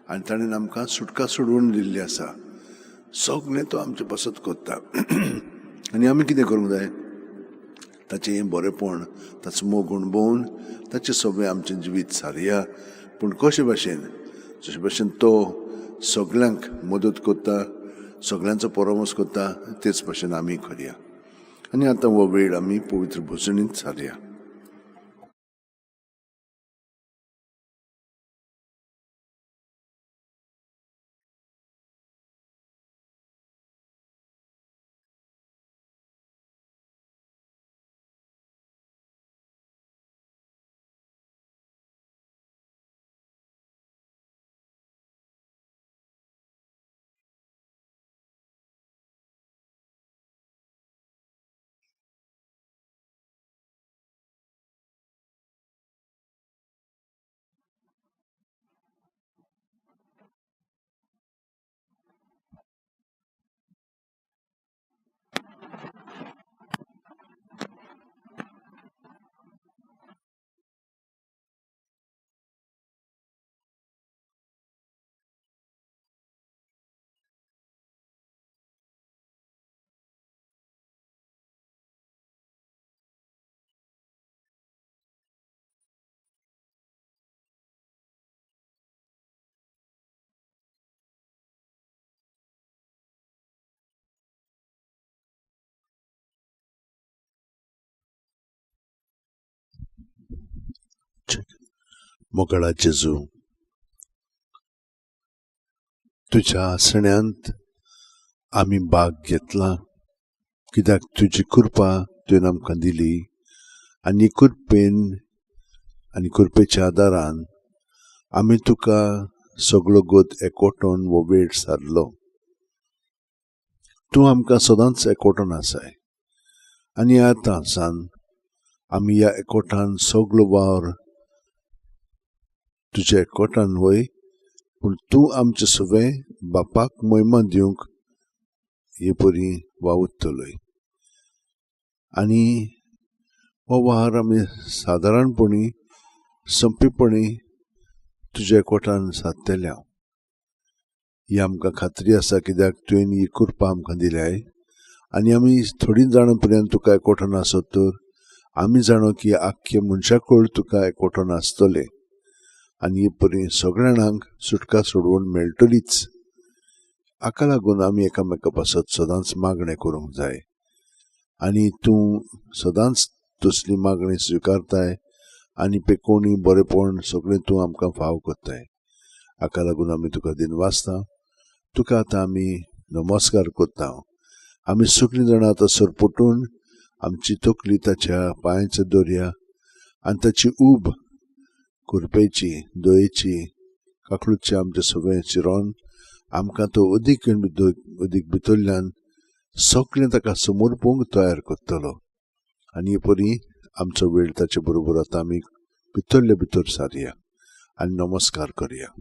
आनी ताणें आमकां सुटका सोडवून दिल्ली आसा. सगळें तो आमचे पासत करता आनी आमी कितें करूंक जाय? ताचें हें बरेंपण, ताचो मोग अणभवून ताचें सगळें आमचें जिवीत सारया. पूण कशे भाशेन? जशे भाशेन तो सगळ्यांक मदत करता, सगळ्यांचो परामर्श करता, तेच भाशेन आमी करया. आनी आतां हो वेळ आमी पवित्र भजणींत सारया. मोगाळा जेजू, तुज्या आसण्यांत आमी भाग घेतला कित्याक तुजी कृपा तुवें आमकां दिली आनी कृपेन आनी कृपेच्या आदारान आमी तुका सगळो गोत एकवटून हो वेळ सारलो. तूं आमकां सदांच एकवटून आसाय आनी आतां सान आमी ह्या एकवटान सगळो वावर तुज्या एकवटान वय, पूण तूं आमचे सगळें बापाक महिमा दिवंक हे परी वावुरतलोय. आनी हो वावर आमी सादारणपणी सोंपेपणी तुज्या एकवटान सादतले. ही आमकां खात्री आसा कित्याक तुवें ही कृपा आमकां दिल्याय आनी आमी थोडीं जाणां पर्यंत तुका एकवटान आसत तर आमी जाणो की आख्खे मनशाकूळ तुका एकवटान आसतलें आनी हे परी सगळ्या जाणांक सुटका सोडवून मेळटलीच. हाका लागून आमी एकामेका पासत सदांच मागणें करूंक जाय आनी तूं सदांच तसली मागणी स्विकारताय आनी पेकोणी बरेपण सगळें तूं आमकां फाव करताय. हाका लागून आमी तुका दिनवासता. तुका आतां आमी नमस्कार करता. आमी सगळीं जाणां आतां सरपटून आमची तकली ताच्या पांयांचेर दवरया आनी ताची ऊब कृपेची, दयेची, काकळूतची आमचे सगळें चिरोन आमकां तो अदीक अदीक भितरल्यान सगळें ताका समर्पूंक तयार करतलो. आनी हे परी आमचो वेळ ताचे बरोबर आतां आमी भितरले भितर सारया आनी नमस्कार करया.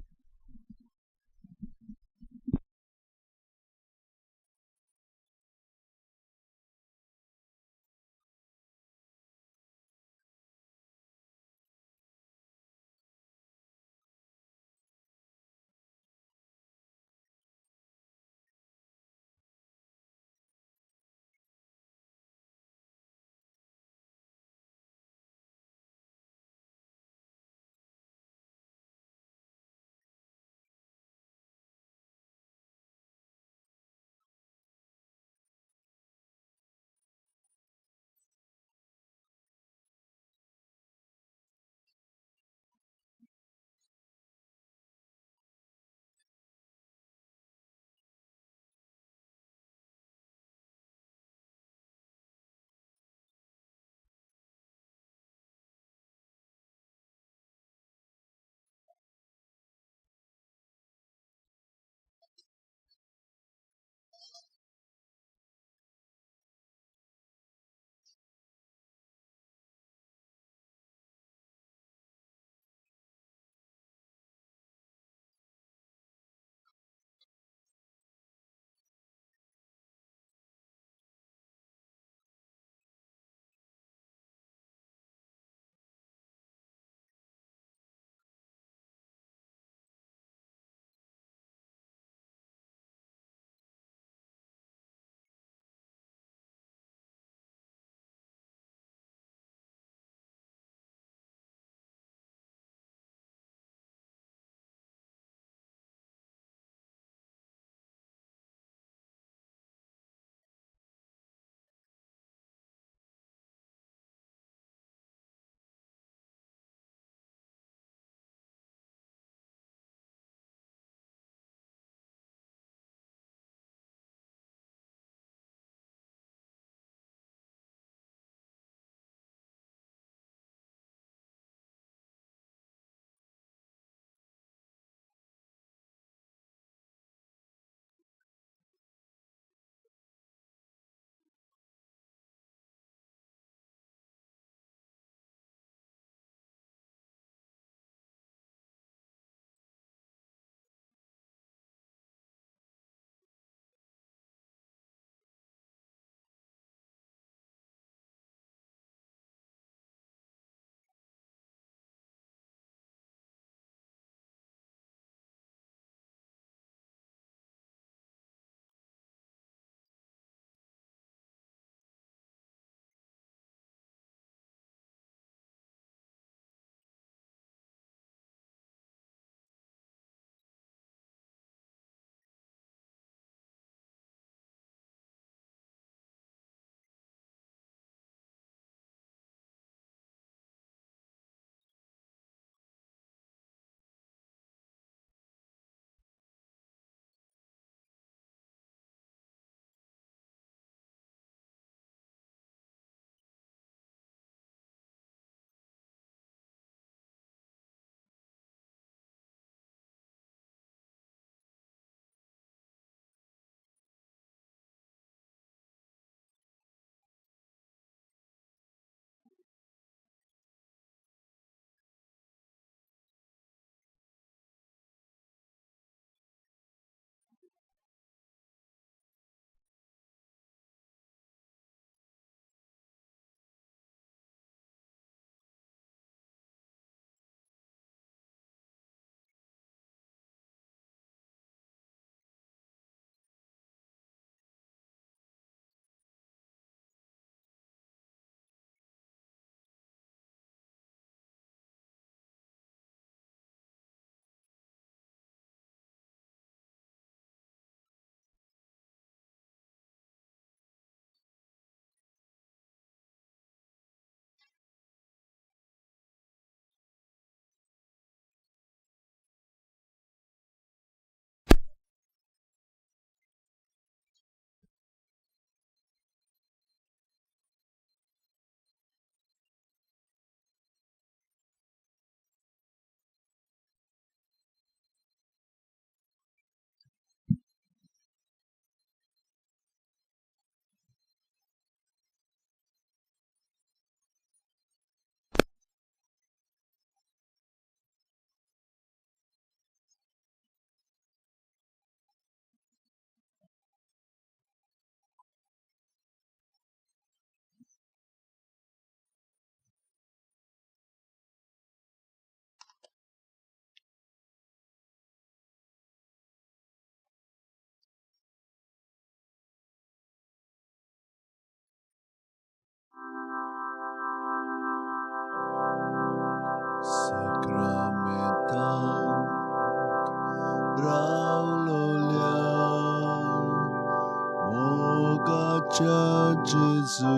मोगाच्या जेजू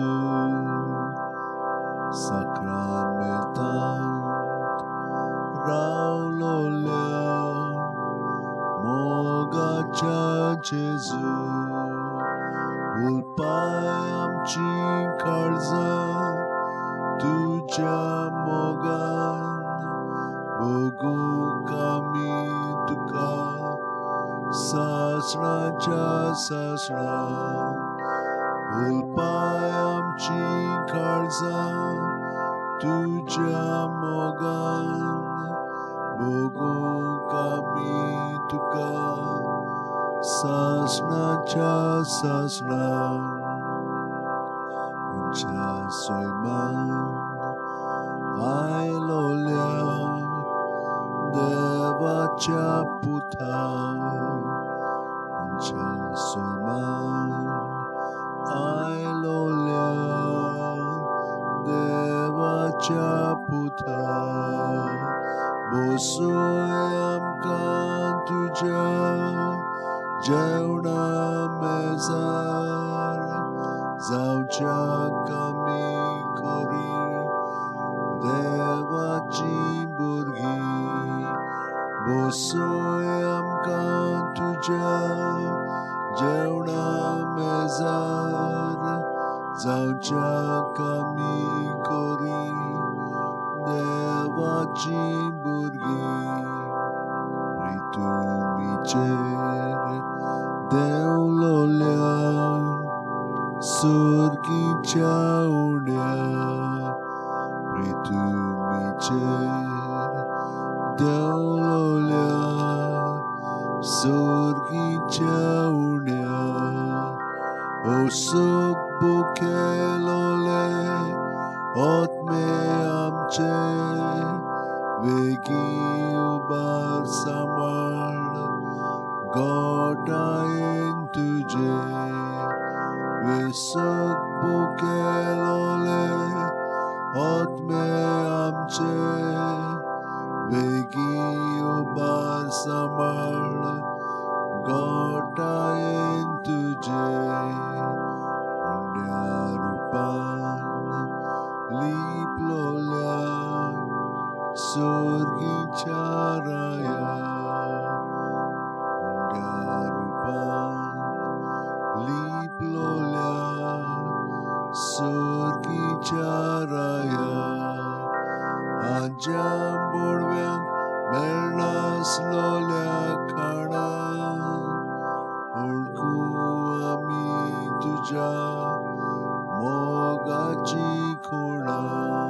साक्रामेंतांत रावलोल्या मोगाच्या जेजू उलपाय आमची काळजां तुज्या मोगान भोगूंक आमी तुका सासणाच्या सासणां उलपाय आमची काळजां तुज्या मोगान भोगूंक आमी तुका सासणाच्या सासणां उंच्या सैमान आयलोल्या देवाच्या पुता उंच्या सैमान आयलोल्या देवाच्या पुता बसय आमकां तुज्या जेवणा मेजार जावच्याक आमी खरी देवाची भुरगीं बसय आमकां तुज्या जेवणा मेजार जावच्याक आमी खरी देवाची भुरगीं प्रितुमीचेर देंवलोल्या सुर्गीच्या उण्या प्रितुमीचेर देंवलोल्या सुर्गीच्या उण्या ओसोक बुकेलोले आत्मे आमचे वेगीं उबार सांबाळ गोटायेन तुजे वेसोक बुकेलोले आत्मे आमचे वेगीं उबार सांबाळ गोटायेन तुजे उंड्या रुपान लिपलोल्या सुर्गीच्या राया उंड्या रुपान लिपलोल्या सुर्गीच्या राया आज्या बोडव्यांक मेळनासलोल्या खाणां ओळखूं आमी तुज्या मोगाची खुणां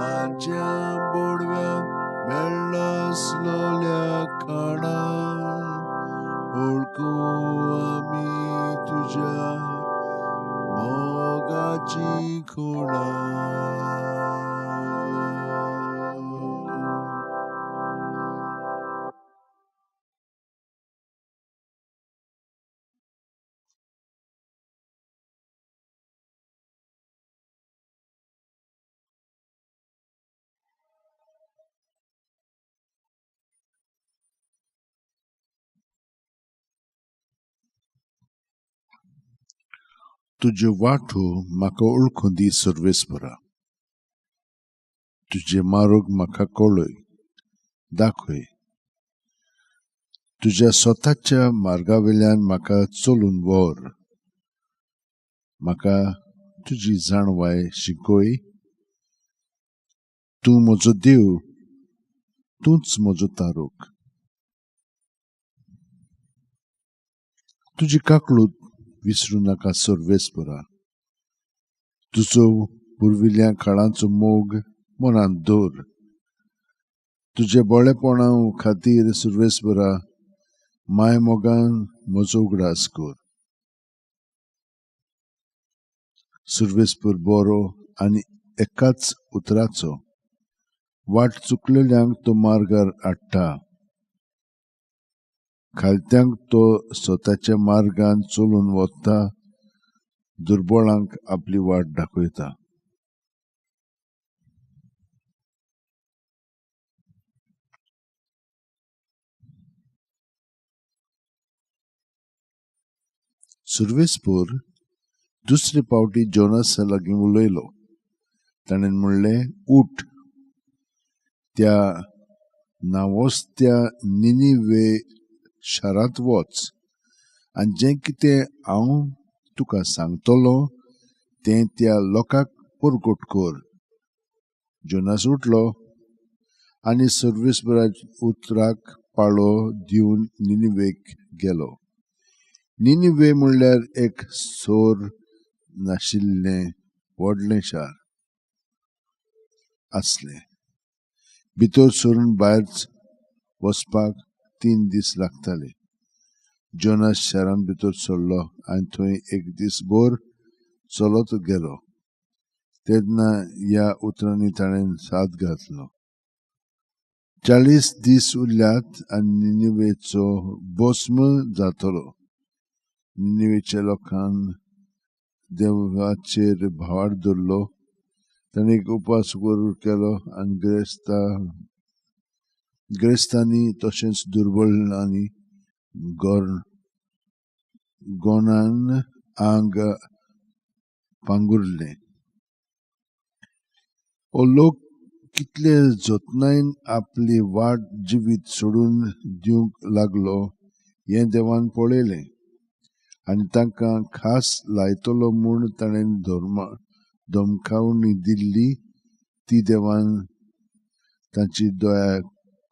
आज्या बोडव्यांक मेळनासलोल्या खाणां ओळखूं आमी तुज्या मोगाची खुणां. तुज्यो वाटो म्हाका ओळखूं दी सर्वेस्परा, तुजे मार्ग म्हाका कळय दाखय, तुज्या स्वताच्या मार्गावेल्यान म्हाका चलून व्हर, म्हाका तुजी जाणवाय शिकय. तूं म्हजो देव, तूंच म्हजो तारूक. तुजी काकळूत विसरूं नाका सर्वेस्परा, तुजो पुर्विल्ल्या काळाचो मोग मनांत दवर. तुजे बळेपणा खातीर सर्वेस्परा माय मोगान म्हजो उगडास कर. सर्वेस्पर बरो आनी एकाच उतराचो, वाट चुकलेल्यांक तो मार्गार हाडटा, खालत्यांक तो स्वताच्या मार्गान चलून वता, दुर्बळांक आपली वाट दाखयता. सर्वेस्पर दुसरे पावटी जोनासा लागीं उलयलो. ताणें म्हणलें, उठ, त्या नांवस्त्या निनिवे शारांत वच आनी जें कितें हांव तुका सांगतलो तें त्या लोकांक परगट कर. जोनास उठलो आनी सर्वेस्पराच्या उतराक पाळो दिवन निनिवेक गेलो. निनिवे म्हणल्यार एक सोर नाशिल्लें व्हडलें शार आसलें. भितर सरून भायर वचपाक 3 दीस लागताले. जोनास शारांत भितर सरलो आनी थंय एक दीसभर चलत गेलो. तेन्ना ह्या उतरांनी ताणें साद घातलो, 40 दीस उरल्यात आनी निनिवेचो भस्म जातलो. निनिवेच्या लोकान देवाचेर भावार धरलो. ताणें एक उपास केलो आनी ग्रेस्तांनी तशेंच दुर्बलांनी गोणान आंग पांगुरलें. हो लोक कितले जतनायेन आपली वाट जिवीत सोडून दिवंक लागलो हें देवान पळयलें आनी तांकां खास लायतलो म्हूण ताणें धमकावणी दिल्ली ती देवान तांची दया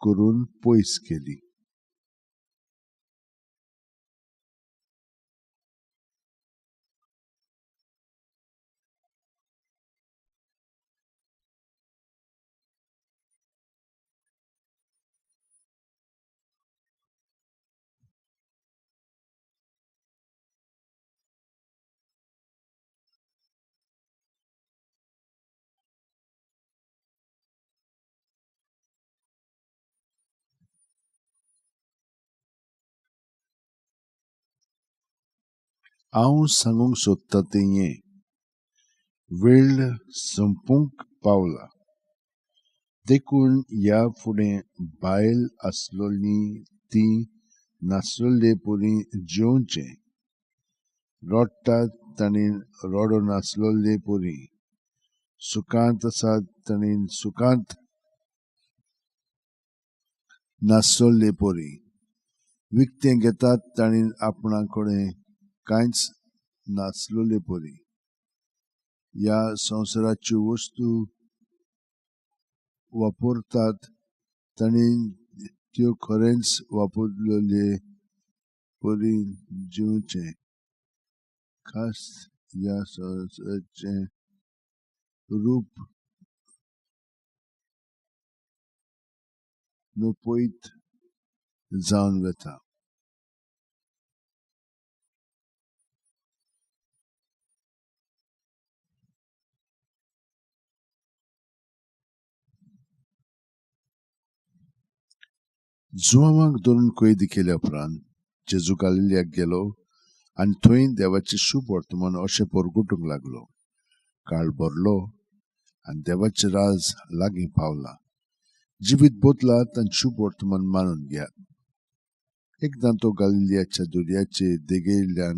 करून पयस केली. हांव सांगूंक सोदता तें हें, वेळ सोंपूंक पावला. देखून ह्या फुडें बायल आसलोली ती नासलोले परी जेवचें, रडटात तांणी रडो नासलोले परी, सुखांत आसात तांणी सुखांत नासलोले परी, विकतें घेतात तांणी आपणा कडेन कांयच नासलोले परी. ह्या संवसाराच्यो वस्तू वापरतात तांणी त्यो खरेंच वापरलेले परी जिवचें. खास ह्या संवसाराचें रूप नपयत जावन वता. जुवांक धरून कैद केल्या उपरांत जेजू गालिलियाक गेलो आनी थंय देवाचें शुभ वर्तमान अशें परगटूंक लागलो. काळ भरलो आनी देवाचें राज लागीं पावलां. जिवीत बदलात आनी शुभ वर्तमान मानून घेयात. एकदां तो गालिलियाच्या दर्याचे देगेल्यान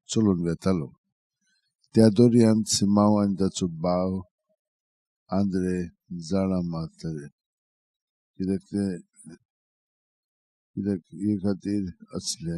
चलून वेतालो. त्या दर्यांत सिमांव आनी ताचो भाव आंद्रे जाळां मारताले, कित्याक ते कित्याक हे खातीर आसले.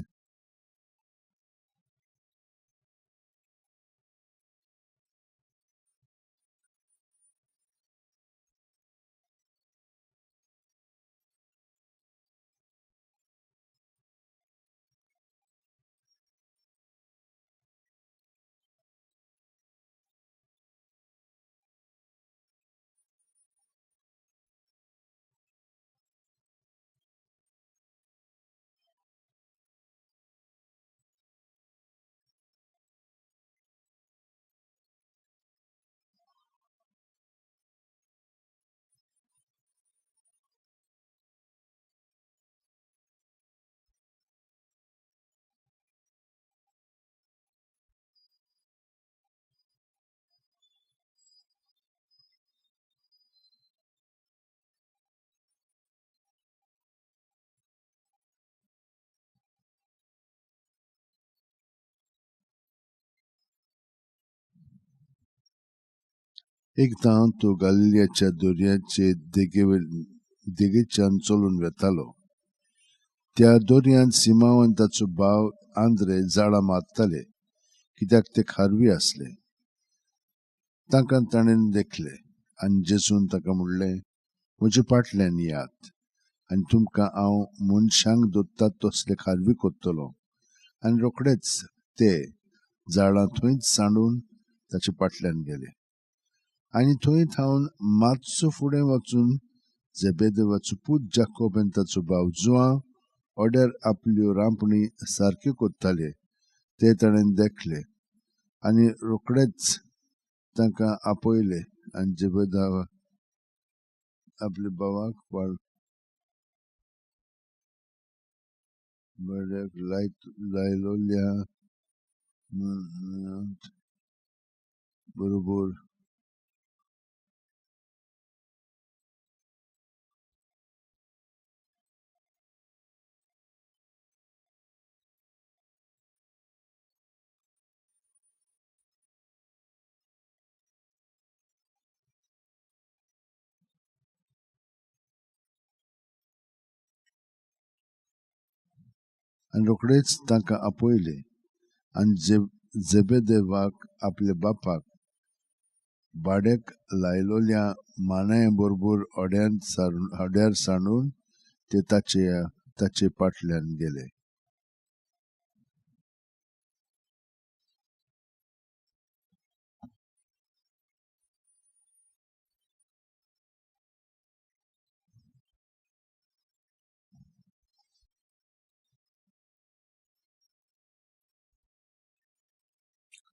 एकदां तो गालिलियाच्या दर्याचे देगेच्यान चलून वेतालो. त्या दर्यांत सिमांव आनी ताचो भाव आंद्रे जाळां मारताले, कित्याक ते खारवी आसले. तांकां ताणें देखले आनी जेजून ताका म्हणलें, म्हजे फाटल्यान येयात आनी तुमकां हांव मनशांक दोत्तात तसले खारवी करतलो. आनी रोखडेच ते जाळां थंयच सांडून ताचे फाटल्यान गेले. आनी थंय थावन मातसो फुडें वचून जेबेदेवाचो पूत जाकोब आनी ताचो भाव जुआंव ऑर्डर आपल्यो रांपणी सारक्यो करताले ते ताणें देखले आनी रोखडेच तांकां आपयले. आनी जेबेदाव आपल्या भावाक बऱ्याक लायलोल्या बरोबर आनी रोखडेच तांकां आपयले. आनी जेबेदेवाक आपल्या बापाक भाड्याक लायलोल्या मानाया बरोबर हड्यार सांडून ते ताचे फाटल्यान गेले.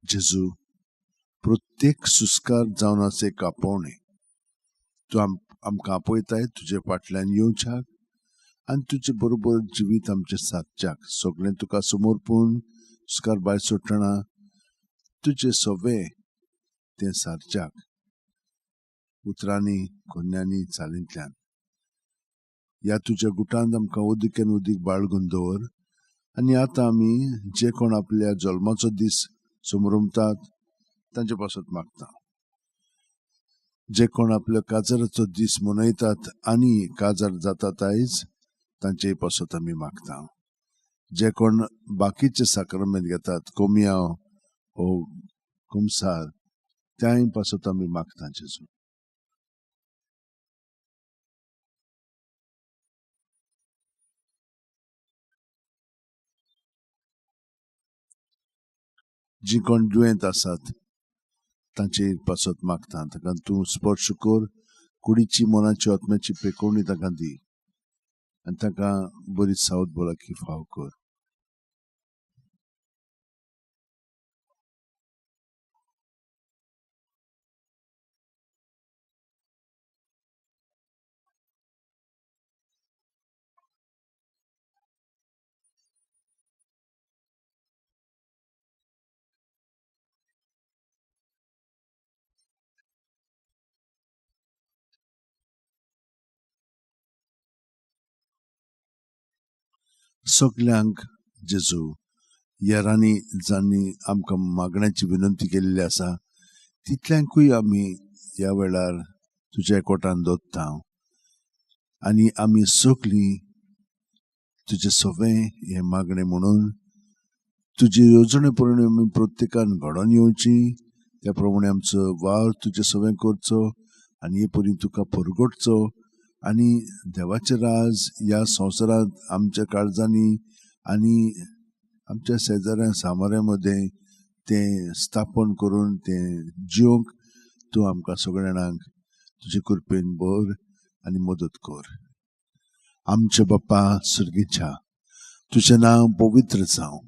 जेजू, प्रत्येक सुस्कार जावन आसा एक आपोवणें. तूं आमकां आपयताय तुजे फाटल्यान येवच्याक आनी तुजे बरोबर जिवीत आमचें सादच्याक. सगळें तुका समर्पून सुस्कार भायर सोडटना तुजें सवें तें सारच्याक, उतरांनी, कोन्यांनी, चालींतल्यान. ह्या तुज्या गुटांत आमकां उदीक आनी उदीक बाळगून दवर. आनी आतां आमी जे कोण आपल्या जल्माचो दीस समरमतात तांचे पासत मागता, जे कोण आपल्या काजाराचो दीस मनयतात आनी काजार जातात आयज तांचे पासत आमी मागता, जे कोण बाकीचे साक्रमेंत घेतात कोमियांव ओ कुमसार त्याय पासत आमी मागता. जेजू, जी कोण दुयेंत आसात तांचे पासत मागता, तांकां तूं स्पर्श कर, कुडीची, मनाची, आत्म्याची पेकोवणी तांकां दी आनी तांकां बरी सावध भलायकी फाव कर. सगल्यांक जेजू येरांनी जांणी आमकां मागण्याची विनंती केल्ली आसा तितल्यांकूय आमी ह्या वेळार तुज्या एकवटान दवरता आनी आमी सगलीं तुजें सवें हें मागणें म्हणून तुजी येवजणे प्रमाणे आमी प्रत्येकान घडोवन येवची, त्या प्रमाणे आमचो वावर तुजें सवें करचो आनी हे परी तुका परगटचो आनी देवाचें राज ह्या संवसारांत आमच्या काळजांनी आनी आमच्या शेजाऱ्यां सामाऱ्यां मदें तें स्थापन करून तें जिवंक तूं आमकां सगळ्या जाणांक तुजे कृपेन भर आनी मदत कर. आमच्या बाप्पा सर्गीच्या, तुजें नांव पवित्र जावं,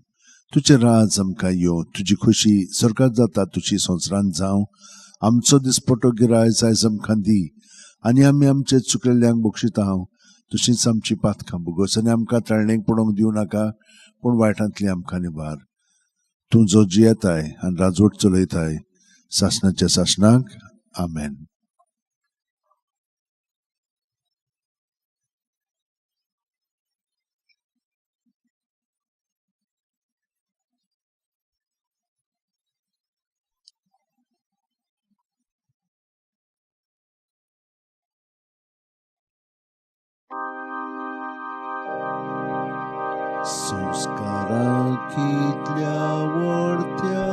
तुजें राज आमकां येवं, तुजी खुशी स्वर्गांत जाता तुजी संवसारांत जावं. आमचो दिसपटो गिरायज आयज आमकां दी आनी आमी आमचे चुकलेल्यांक बक्षिता हांव तशींच आमची पातकां भोगोस आनी आमकां ताळणेक पडोवंक दिवं नाका, पूण वायटांतली आमकां निवार. तूं जो जियेताय आनी राजवट चलयताय सासणाच्या सासणाक. आमेन. संस्कारां कितल्या व्हडत्या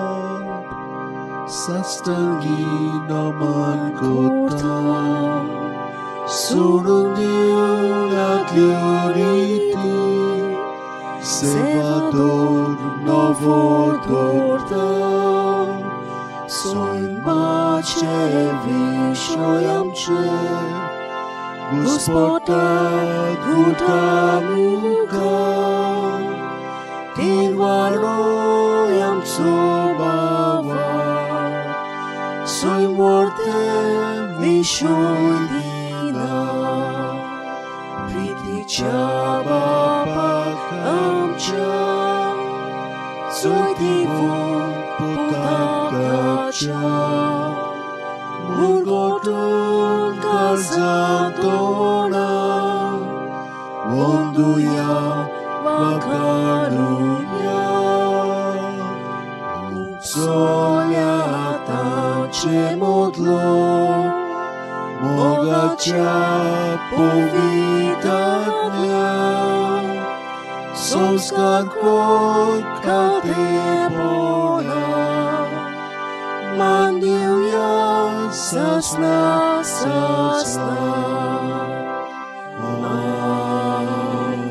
साश्टांगी नमन करता सोडून दिवनातल्यो रिती सेवादोर नवो दवरता सैमाचे विशय आमचे घुस्पटा गुटा मुखार तिरवाडो आमचो बाबा सैम व्हरते विशय दिना प्रितीच्या बापाक आमच्या चोयती पुताकाच्या मुरगोटून काळजां तोंडा वंदुया वाखाणुया चोल्या तांचे मदलो मोगाच्या पवित्रांतल्या संस्कार कर खातेपणा मान दिवया सासना सासना. आमेन.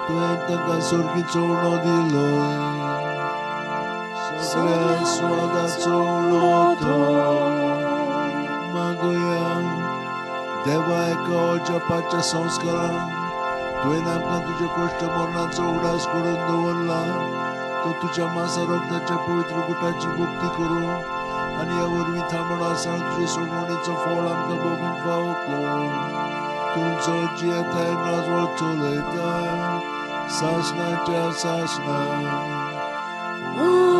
तुवें तांकां स्वर्गी चोवणो दिलो सगळ्या स्वादाचो उणो तो मागुया देवा एका अजपाच्या संस्कारान तुवें आमकां तुज्या कश्ट मरणाचो उगडास करून दवरला तो तुज्या मासा रक्ताच्या पवित्र गुटाची भक्ती करूं आनी ह्या वरवीं थांबण आसा तुजे सोडवणेचो फळ आमकां भोगूंक फावो कर. तुमचो जियेताय राजवट चलयता सासणाच्या सासणा. आमेन.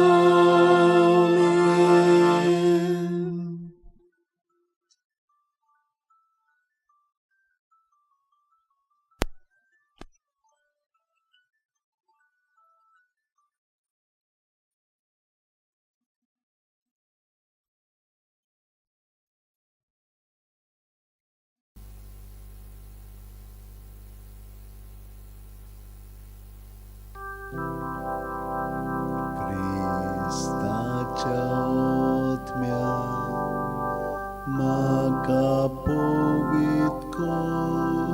क्रिस्ताच्या आत्म्या म्हाका पवित्र कर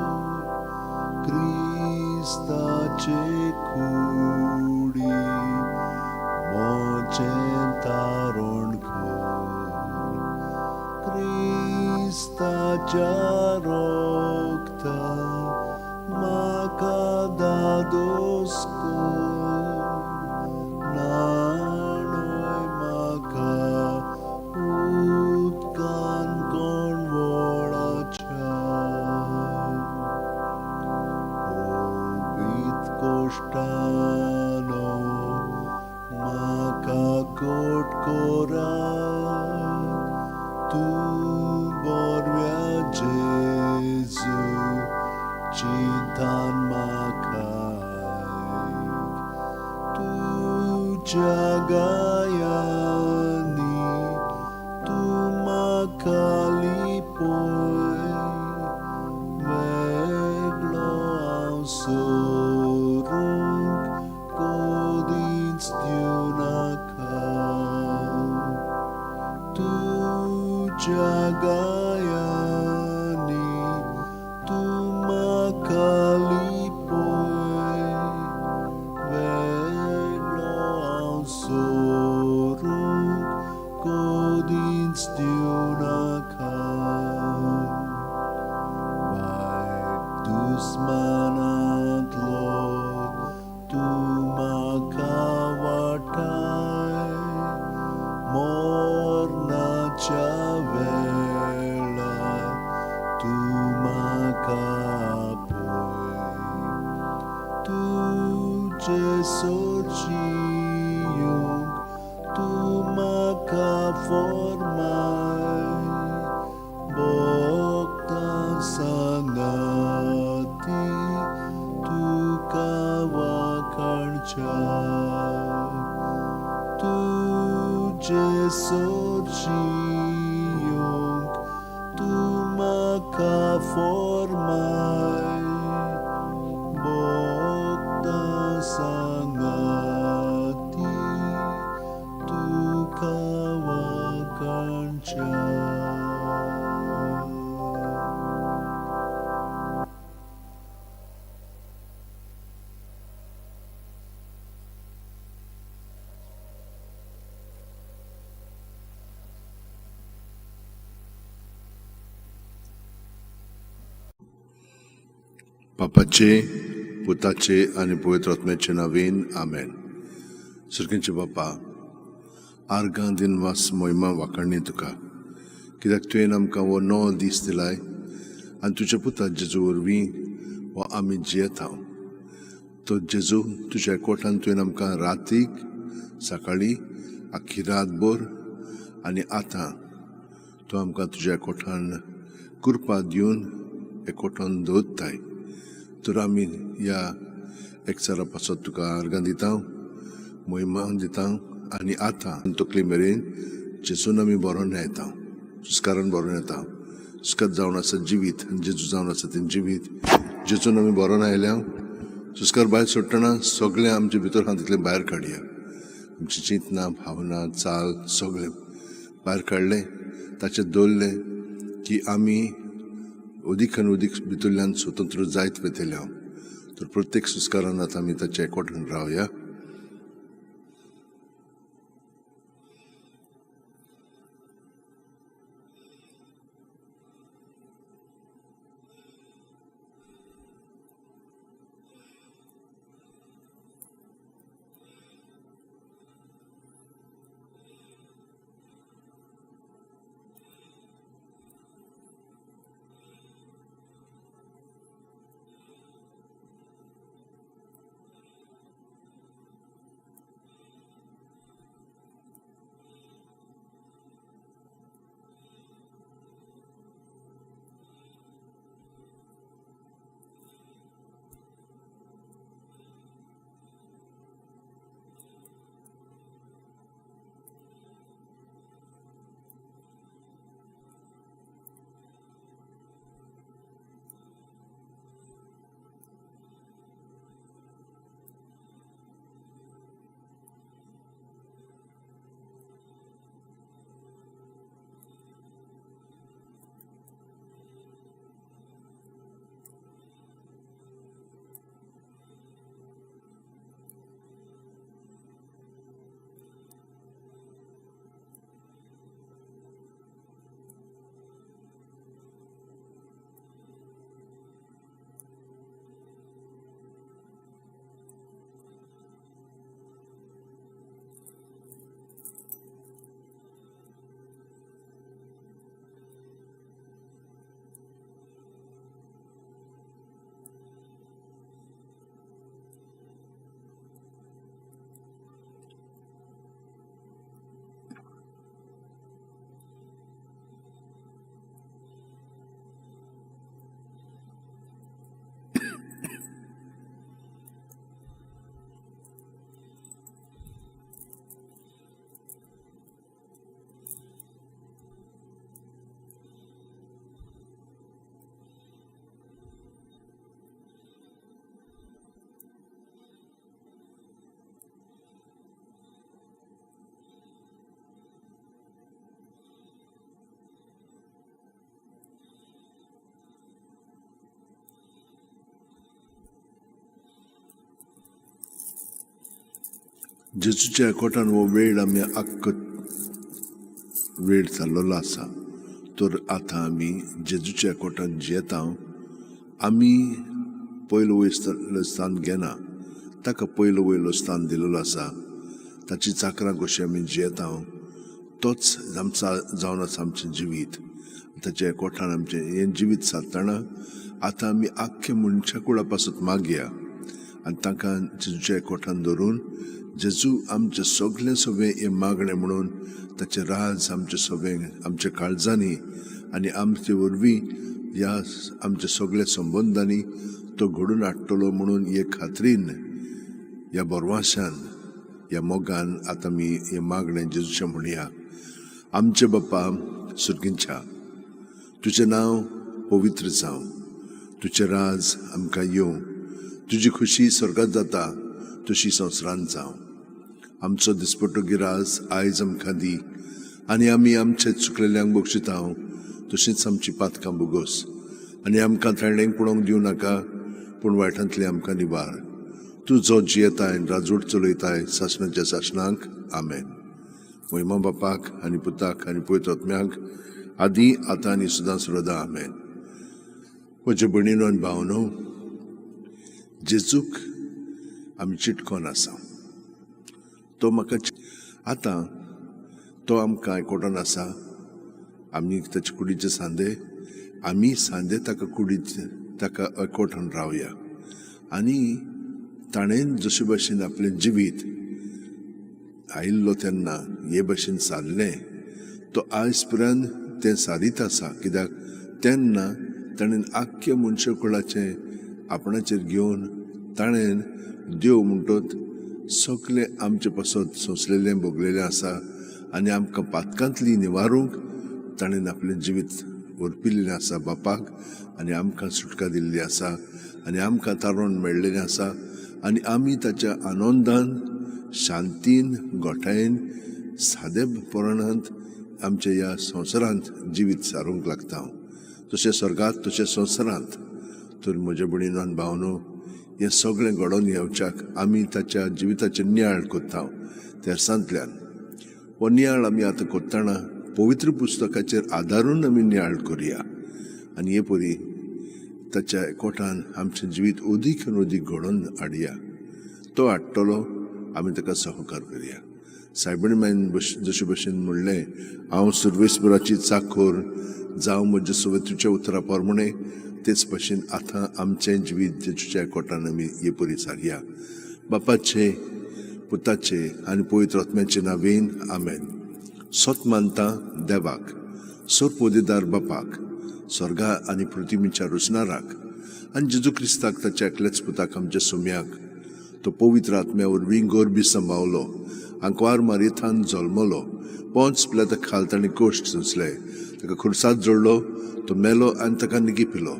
क्रिस्ताचे कुडी म्हजें तारण कर क्रिस्ताच्या रक्ता म्हाका दादोस कर नाणोय म्हाका उदकान कणवळाच्या पवित्र कोश्टानो म्हाका कोट करात तूं बरव्या जेजू चिंतान म्हाका तुज्या गायांनी तूं म्हाका लिपय वेगळो हांव सरूंक कदींच दिवनाका तुज्या गायांनी तूं म्हाका लिपय वेगळो हांव सरूंक कदींच दिवनाका. वायट दुस्मानांतलो तूं म्हाका वाटाय मरणाच्या वेळार तूं म्हाका आपय तुजे सोर्शी येवंक तूं म्हाका फॉर्माय भक्तां सांगाती तुका वाखाणच्या तुजे सोर्शी येवंक तूं म्हाका फॉर्माय बापाचे, पुताचे आनी पवित्र आत्म्याचे नांवान आमेन. सुरखेंचे बापा, आर्गां दिनवास, मोहिमा वाखाणणी तुका, कित्याक तुवें आमकां हो नवो दीस दिलाय आनी तुज्या पुता जेजू वरवीं हो आमी जियेता. तो जेजू, तुज्या एकवटान तुवें आमकां रातीक, सकाळीं, आख्खी रातभर आनी आतां तूं आमकां तुज्या एकवटान कृपा दिवन एकवटान दवरताय. तर आमी ह्या एकचारा पासत तुका आर्गां दिता, मोहिमा दिता आनी आतां तकली मेरेन जेजून आमी बरोवन येता, सुस्कारान बरोवन येता. सुस्कार जावन आसा जिवीत, जेजू जावन आसा तें जिवीत. जेजून आमी बरोवन आयल्या. सुस्कार भायर सोडटना सगळें आमचे भितर आहा तितलें भायर काडया. आमची चिंतना, भावना, चाल सगळें भायर काडलें, ताचेर दवरलें की आमी अदीक आनी अदीक भितरल्यान स्वतंत्र जायत वयतले हांव. तर प्रत्येक सुस्कारान आतां आमी ताच्या एकवटान रावया. जेजूच्या एकवटान हो वेळ आमी आख्खो वेळ चाललेलो आसा. तर आतां आमी जेजूच्या एकवटान जियेता. आमी पयलो वयलो स्थान घेना, ताका पयलो वयलो स्थान दिलेलो आसा. ताची चाकरां कशी आमी जियेता, तोच आमचा जावन आसा आमचें जिवीत. ताच्या एकवटान आमचें हें जिवीत सादतना आतां आमी आख्खे मनशा कुळा पासत मागया आनी तांकां जेजूच्या एकवटान धरून जेजू आमचें सगळें सगळें हें मागणें म्हणून ताचें राज आमचें सगळें आमच्या काळजांनी आनी आमचे वरवीं ह्या आमच्या सगळ्या संबंदांनी तो घडून हाडटलो म्हणून हे खात्रीन, ह्या बरवाशान, ह्या मोगान आतां आमी हें मागणें जेजूचें म्हणया. आमचे बापा सुर्गींच्या, तुजें नांव पवित्र जावं, तुजें राज आमकां येवं, तुजी खुशी स्वर्गात जाता तशी संवसारांत जावं. आमचो दिसपट्टो गिराज आयज आमकां दी आनी आमी आमचे चुकलेल्यांक बक्षिता तशींच आमची पातकां बोगोस आनी आमकां थेंडेंक पळोवंक दिवं नाका, पूण वायटांतलें आमकां निवार. तूं जो जियेताय, राजवट चलयताय सासणाच्या सासणाक. आमेन. मोहिमा बापाक आनी पुताक आनी पवित्र आत्म्याक, आदी, आतां आनी सदां सर्वदा. आमेन. म्हजे भयणीनो आनी भावनो, जेजूक आमी चिटकोन आसा, तो म्हाका आतां तो आमकां एकवटून आसा. आमी ताचे कुडीचे सांदे, आमी सांदे ताका कुडीच ताका एकवटून रावया. आनी ताणें जशे भशेन आपलें जिवीत आयिल्लो तेन्ना हे भशेन सारलें, तो आयज पर्यंत तें सारीत आसा. कित्याक तेन्ना ताणें आख्ख्या मनशाकुळाचें आपणाचेर घेवन ताणें देव म्हणटत सगळें आमचे पासत सोंसलेलें भोगलेलें आसा आनी आमकां पातकांतली निवारूंक ताणें आपलें जिवीत ओर्पिल्लें आसा बापाक आनी आमकां सुटका दिल्ली आसा आनी आमकां तारण मेळ्ळेलें आसा. आनी आमी ताच्या आनंदान, शांतीन, गोठायेन, सादे प्रमाणांत आमच्या ह्या संवसारांत जिवीत सारूंक लागता, तशें स्वर्गांत तशें संवसारांत. तर म्हज्या भयणीनो आनी भावनो, हें सगळें घडोवन येवच्याक आमी ताच्या जिविताचेर नियाळ करता तेरसांतल्यान. हो नियाळ आमी आतां करतना पवित्र पुस्तकाचेर आदारून आमी नियाळ करुया आनी हे परी ताच्या एकवटान आमचें जिवीत अदीक आनी अदीक घडोवन हाडया. तो हाडटलो, आमी ताका सहकार करुया. सायबणी मायन जशे भशेन म्हणलें, हांव सुर्वेसपुराची चाखोर जावं म्हज्या सुवेतूच्या उतरा प्रमाणे, तेच भशेन आतां आमचें जिवीत जेजूच्या एकवटान आमी हे परी सारया. बापाचे, पुताचे आनी पवित्र आत्म्याचे नांवेन, आमेन. सत मानता देवाक, सरपोदेदार बापाक, स्वर्गा आनी पृथ्वीच्या रचणाराक, आनी जेजू क्रिस्ताक ताच्या एकल्याच पुताक आमच्या सुम्याक, तो पवित्र आत्म्या वरवीं गोरबी सांबावलो, आंकवार मारयेथान जल्मलो, पोंच पिलाता खाल ताणें कोश्ट सोंसले, ताका खुर्साद जोडलो, तो मेलो आनी ताका निगी पिलो,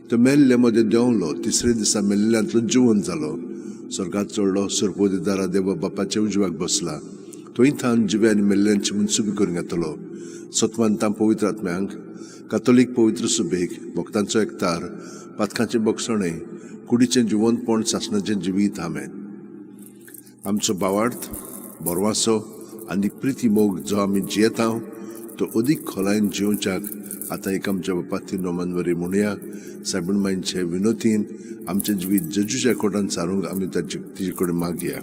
तो मेल्ले मदें देंवलो, तिसरे दिसा मेल्ल्यांतलो जिवन जालो, स्वर्गात चडलो, सरपोदेदारा देवा बापाच्या उजव्याक बसला, थंय थावन जिवे आनी मेल्ल्यांची मनसुबी करून घेतलो. सतमानता पवित्र आत्म्यांक, कातोलीक पवित्र सुबेक, भक्तांचो एकतार, पातकांचें बक्षणें, कुडीचें जिवंतपण, सासणाचें जिवीत, आमेन. आमचो भावार्थ, बरवासो आनी प्रिती मोग जो आमी जियेता तो अदीक खोलायेन जिवच्याक आतां एक आमच्या बापाती नोमान वरी म्हणुया. सायबण मांयचे विनोतीन आमचें जिवीत जेजूच्या कोटान सारूंक आमी ताचे तिजे कडेन मागया.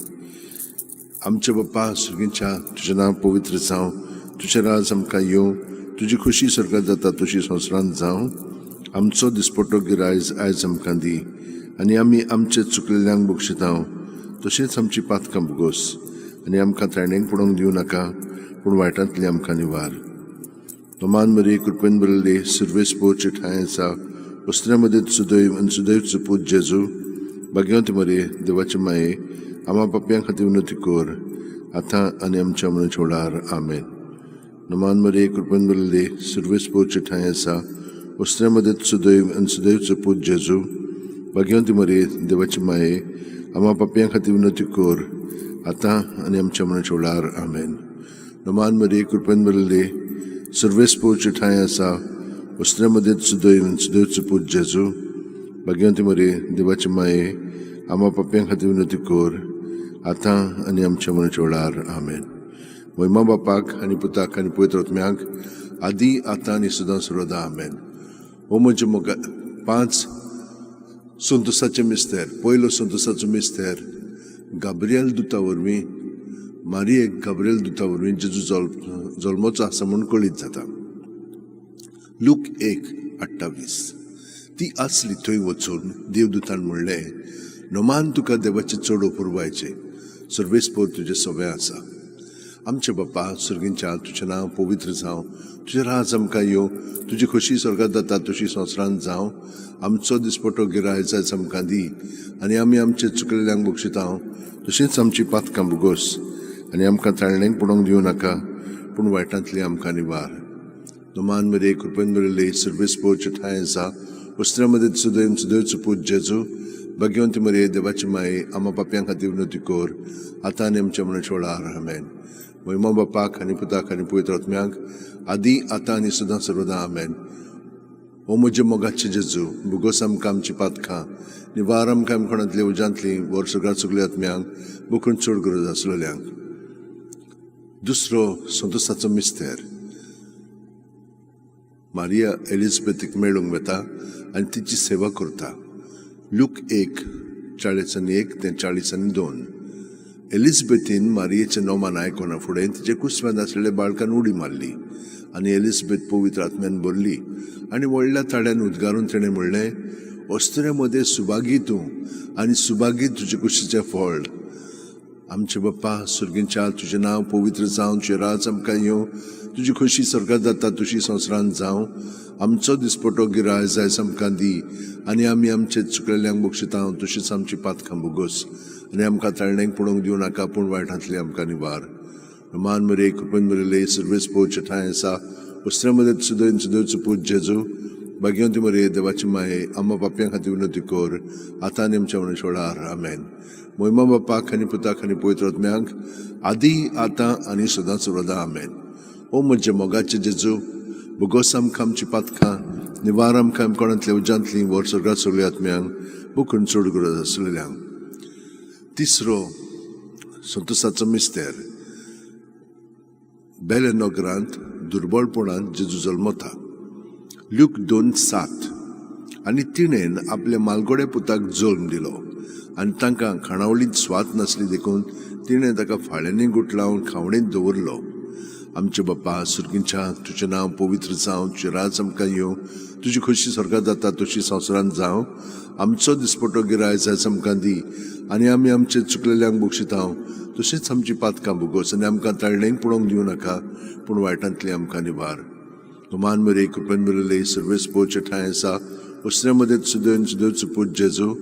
आमच्या बापा सुगीच्या, तुजें नांव पवित्र जावं, तुजें राज आमकां येवं, तुजी खुशी स्वर्गात जाता तशी संवसारांत जावं. आमचो दिसपट्टो गिरायज आयज आमकां दी आनी आमी आमचे चुकलेल्यांक बक्षिता तशेंच आमची पातकां भोगोस आनी आमकां त्राणेक पडोवंक दिवं नाका, पूण वायटांतली आमकां निवार. नोमान मरी कृपेन बरयल्ली सुर्वेस पोवचे ठांय आसा, वस्त्र्या मदें सुदैव आनी सुदैव पूत जेजू, भाग्यवंत मरे देवाचे माये, आमा पापयां खातीर विनंती कर आतां आनी आमच्या मनाच्या वेळार, आमेन. नोमान मरे कृपेन बरयल्ली सुर्वेस पोवचे ठांय आसा, वस्त्र्या मदें सुदैव आनी सुदैव पूत जेजू, भाग्यवंत मरे देवाचे माये, आमा पापयां खातीर विनंती कर आतां आनी आमच्या मनाच्या वेळार, आमेन. नोमान मरे कृपेन बरयल्ली सुर्वेस पोवचे ठांय आसा, वस्त्र्या मदें सुदैव आनी सुदैव पूत जेजू, भाग्यवंत मरे देवाचे माये, आमा पापयां खातीर विनंती कर आतां आनी आमच्या मनाच्या वेळार, आमेन. महिमा बापाक आनी पुताक आनी पवित्र आत्म्याक, आदी आतां आनी सदां सर्वदा, आमेन. हो म्हज्या मोगा पांच संतोसाचे मिस्तेर. पयलो संतोसाचो मिस्तेर, गाब्रियल दुता वरवीं मारियेक गाब्रियल दुता वरवीं जेजू जल्मोचो आसा म्हूण कळीत जाता. लूक 1:28. ती आसली थंय वचून देवदूतान म्हणलें, नोमान तुका देवाचें चड अपुरबायचें, सर्वेस्पोर तुजें सगळें आसा. आमचे बापा सर्गींच्या, तुजें नांव पवित्र जावं, तुजें राज आमकां येवं, तुजी खोशी स्वर्गात जाता तशी संवसारांत जावं. आमचो दिसपटो गिरायच आयज आमकां दी आनी आमी आमचे चुकलेल्यांक बक्षिता तशेंच आमची पातकां भोगोस आनी आमकां ताळणेक पडोवंक दिवं नाका, पूण वायटांतली आमकां निवार. नोमान मरे कृपेन बरयल्ली सर्वेस्पोर पोवचे ठांय आसा, वस्त्र्या मदें सुदैव सुदैवचो पूत जेजू, भाग्यवंती मरे देवाची माये, आमा पापयां खातीर विनंती कर आतां आनी आमच्या मनाच्या वेळार, आमेन. महिमा बापाक आनी पुताक आनी पवित्र आत्म्याक, आदी आतां आनी सदां सर्वदा, आमेन. ओ म्हज्या मोगाचे जेजू, भोगोस आमकां आमची पातकां, निवार आमकां आमकोणांतली उज्यांतली, वर सगळ्या सगल्या आत्म्यांक, बोकून चड गरज आसलेल्यांक. दुसरो संतोसाचो मिस्तेर, मारिया एलिजबेथीक मेळूंक वता आनी तिची सेवा करता. लूक 1 41 ते 42. एलिझाबेथीन मारियेचें नोमान आयकना फुडें तिचे कुसव्यांत आसलेल्या बाळकान उडी मारली आनी एलिझाबेथ पवित्र आत्म्यान भरली आनी व्हडल्या ताळ्यान उद्गारून तिणें म्हणलें, अस्तुऱ्या मदें सुभागी तूं आनी सुभागी तुजे कुशीचें फळ. आमचे बाप्पा सुर्गींच्या, तुजें नांव पवित्र जावं, तुजें राज आमकां येवं, तुजी खोशी स्वर्गात जाता तुजी संवसारांत जावं. आमचो दिसपटो गिराय जायस आमकां दी आनी आमी आमचे चुकलेल्यांक बक्षिता तशीच आमची पातकां भोगोस आनी आमकां ताळणेक पळोवंक दिवं नाका, पूण वायटांतली आमकां निवार. मान मरे कृपेन मरेले सर्वेस पोवचे ठांय आसा वस्त्रा मदत सुदयन सुदयचो पूत जेजू भाग्यवंती मरे देवाची माये आम्हा पापयां खातीर विनंती कर आतां आनी आमच्या मरणाच्या. आमेन. मोहिमा बापाक आनी पुताक आनी पवित्र आत्म्याक, आदी आतां आनी सदांच सर्वदा. आमेन. ओ म्हज्या मोगाचे जेजू, भोगोस आमकां आमची पातकां, निवार आमकां कोणांतल्या उज्यांतली, व्हर स्वर्गात सगळ्या आत्म्यांक, बुकून चड गरज आसलेल्यांक. तिसरो संतोसाचो मिस्तेर, बेले नगरांत दुर्बळपणांत जेजू जल्मता. ल्यूक 2:7. आनी तिणेन आपल्या मालगोड्या पुताक जल्म दिलो आनी तांकां खाणावळींत स्वाद नासली देखून तिणें ताका फाळ्यांनी गुटलावन खावणेंत दवरलो. आमचे बाप्पा सुर्गींच्या, तुजें नांव पवित्र जावं, तुजें राज आमकां येवं, तुजी खोशी स्वर्गात जाता तशी संवसारांत जावं. आमचो दिसपटो गिराय जायच आमकां दी आनी आमी आमचे चुकलेल्यांक बक्षिता तशेंच आमची पातकां भोगोस आनी आमकां ताळणेक पळोवंक दिवं नाका, पूण वायटांतली आमकां निवार. मान मरे कृपेन बरले सर्वेस पोवचे ठांय आसा वस्त्रा मदें सुदयन सुदयचो पूत जेजू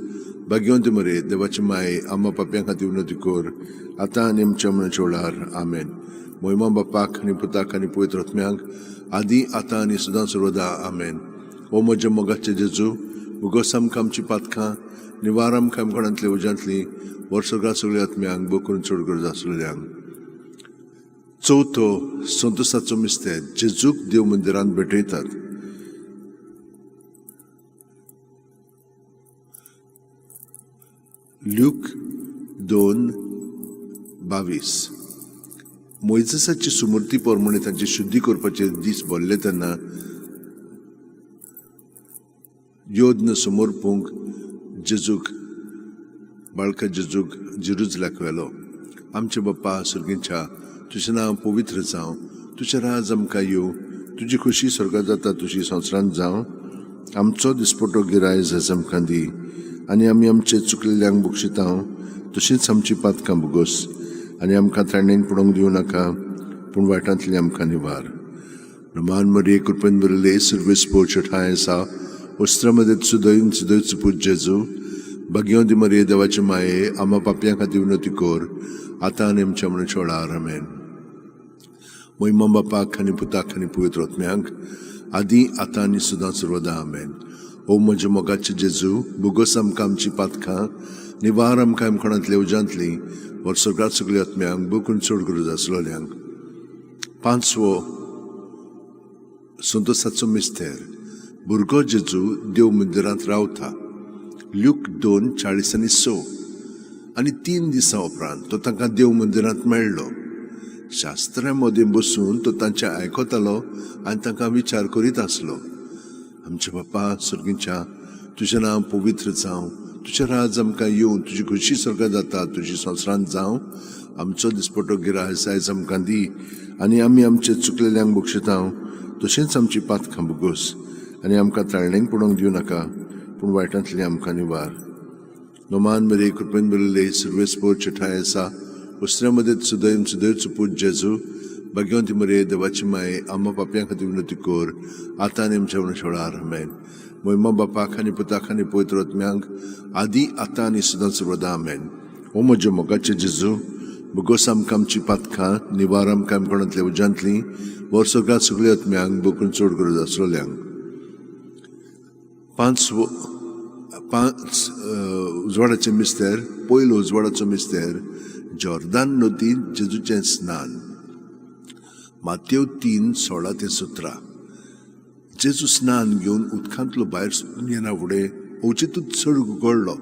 भाग्यवंत मरे देवाची माये आम्हा पापयां खातीर विनंती कर आतां आनी आमच्या मरणाच्या वेळार. आमेन. मोहिमा बापाक आनी पुताक आनी पवित्र आत्म्याक, आदी आतां आनी सदां सर्वदा. आमेन. ओ म्हज्या मोगाचे जेजू, भोगोस आमकां आमची पातकां, निवार आमकां कोणांतली उज्यांतली, वर्सभर सगळ्या आत्म्यांक, बोकरून चड गरज आसलेल्यांक. चवथो संतोसाचो मिस्तेर, जेजूक देव मंदिरांत भेटयतात. ल्यूक 2:22. मोयजेसाची सुमूर्ती प्रमाणे तांची शुद्धी करपाचे दीस भरले तेन्ना योद्न समर्पूंक जेजूक बाळका जेजूक जेरुजलाक व्हेलो. आमचे बाप्पा सुर्गींच्या, तुजें नांव पवित्र जावं, तुजें राज आमकां येवं, तुजी खोशी स्वर्गात जाता तुजी संवसारांत जावं. आमचो दिसपटो गिराय जायच आमकां दी आनी आमी आमचे चुकलेल्यांक बक्षिता तशींच आमची पातकां भोगोस आनी आमकां ताणेन पडोवंक दिवं नाका, पूण वायटांतली आमकां निवार. मान मरिये कृपेन भरिल्ले, सर्वेस पोवचे ठांय आसा वस्त्रा मदें सुदयन सुदयचो पूत जेजू भाग्यवंती मरिये देवाचे माये आम्हा पापयां खातीर विनंती कर आतां आनी आमच्या मरणाच्या वेळार. आमेन. मोहिमा बापाक आनी पुताक आनी पवित्र आत्म्याक, आदी आतां आनी सदां सर्वदा. आमेन. ओ म्हज्या मोगाचे जेजू, भोगोस आमकां आमची पातकां, निवार आमकां आमकोणांतल्या उज्यांतली, व्हर स्वर्गात सगळ्या आत्म्यांक, बोकून चड गरज आसलेल्यांक. पांचवो संतोसाचो मिस्तेर, भुरगो जेजू देव मंदिरांत रावता. ल्यूक 2:46. आनी 3 दिसां उपरांत तो तांकां देव मंदिरांत मेळ्ळो. शास्त्रा मदीं बसून तो तांचें आयकतालो आनी तांकां विचार करीत आसलो. आमचे बाप्पा सुर्गींच्या, तुजें नांव पवित्र जावं, तुजें राज आमकां येवं, तुजी खोशी स्वर्गात जाता तुजी संवसारांत जावं. आमचो दिसपटो गिराय आयज आमकां दी आनी आमी आमचे चुकलेल्यांक बक्षिता तशेंच आमची पातकां भोगोस आनी आमकां ताळणेक पडोवंक दिवं नाका, पूण वायटांतली आमकां निवार. नोमान मरे कृपेन भरिल्ले, सर्वेस पोवचे ठांय आसा वस्त्रा मदें सुदयन सुदयचो पूत जेजू भाग्यवंती मरे देवाची माये आम्हा पापयां खातीर विनंती कर आतां आनी आमच्या मरणाच्या वेळार. आमेन. मोहिमा बापाक आनी पुताक आनी पवित्र आत्म्याक, आदी आतां आनी सदां सर्वदा. आमेन. ओ म्हज्या मोगाचे जेजू, भोगोस आमकां आमची पातकां, निवार आमकां कोणांतल्या उज्यांतली, व्हर स्वर्गात सगळ्या आत्म्यांक, बोकून चड गरज आसलेल्यांक. पांच उजवाडाचे मिस्तेर, पयलो उजवाडाचो मिस्तेर, जॉर्दान नदींत जेजूचें स्नान. मातेव 3:16 ते 17. जेजू स्नान घेवन उदकांतलो भायर सरून येना फुडें अवचितूच चड उगडलो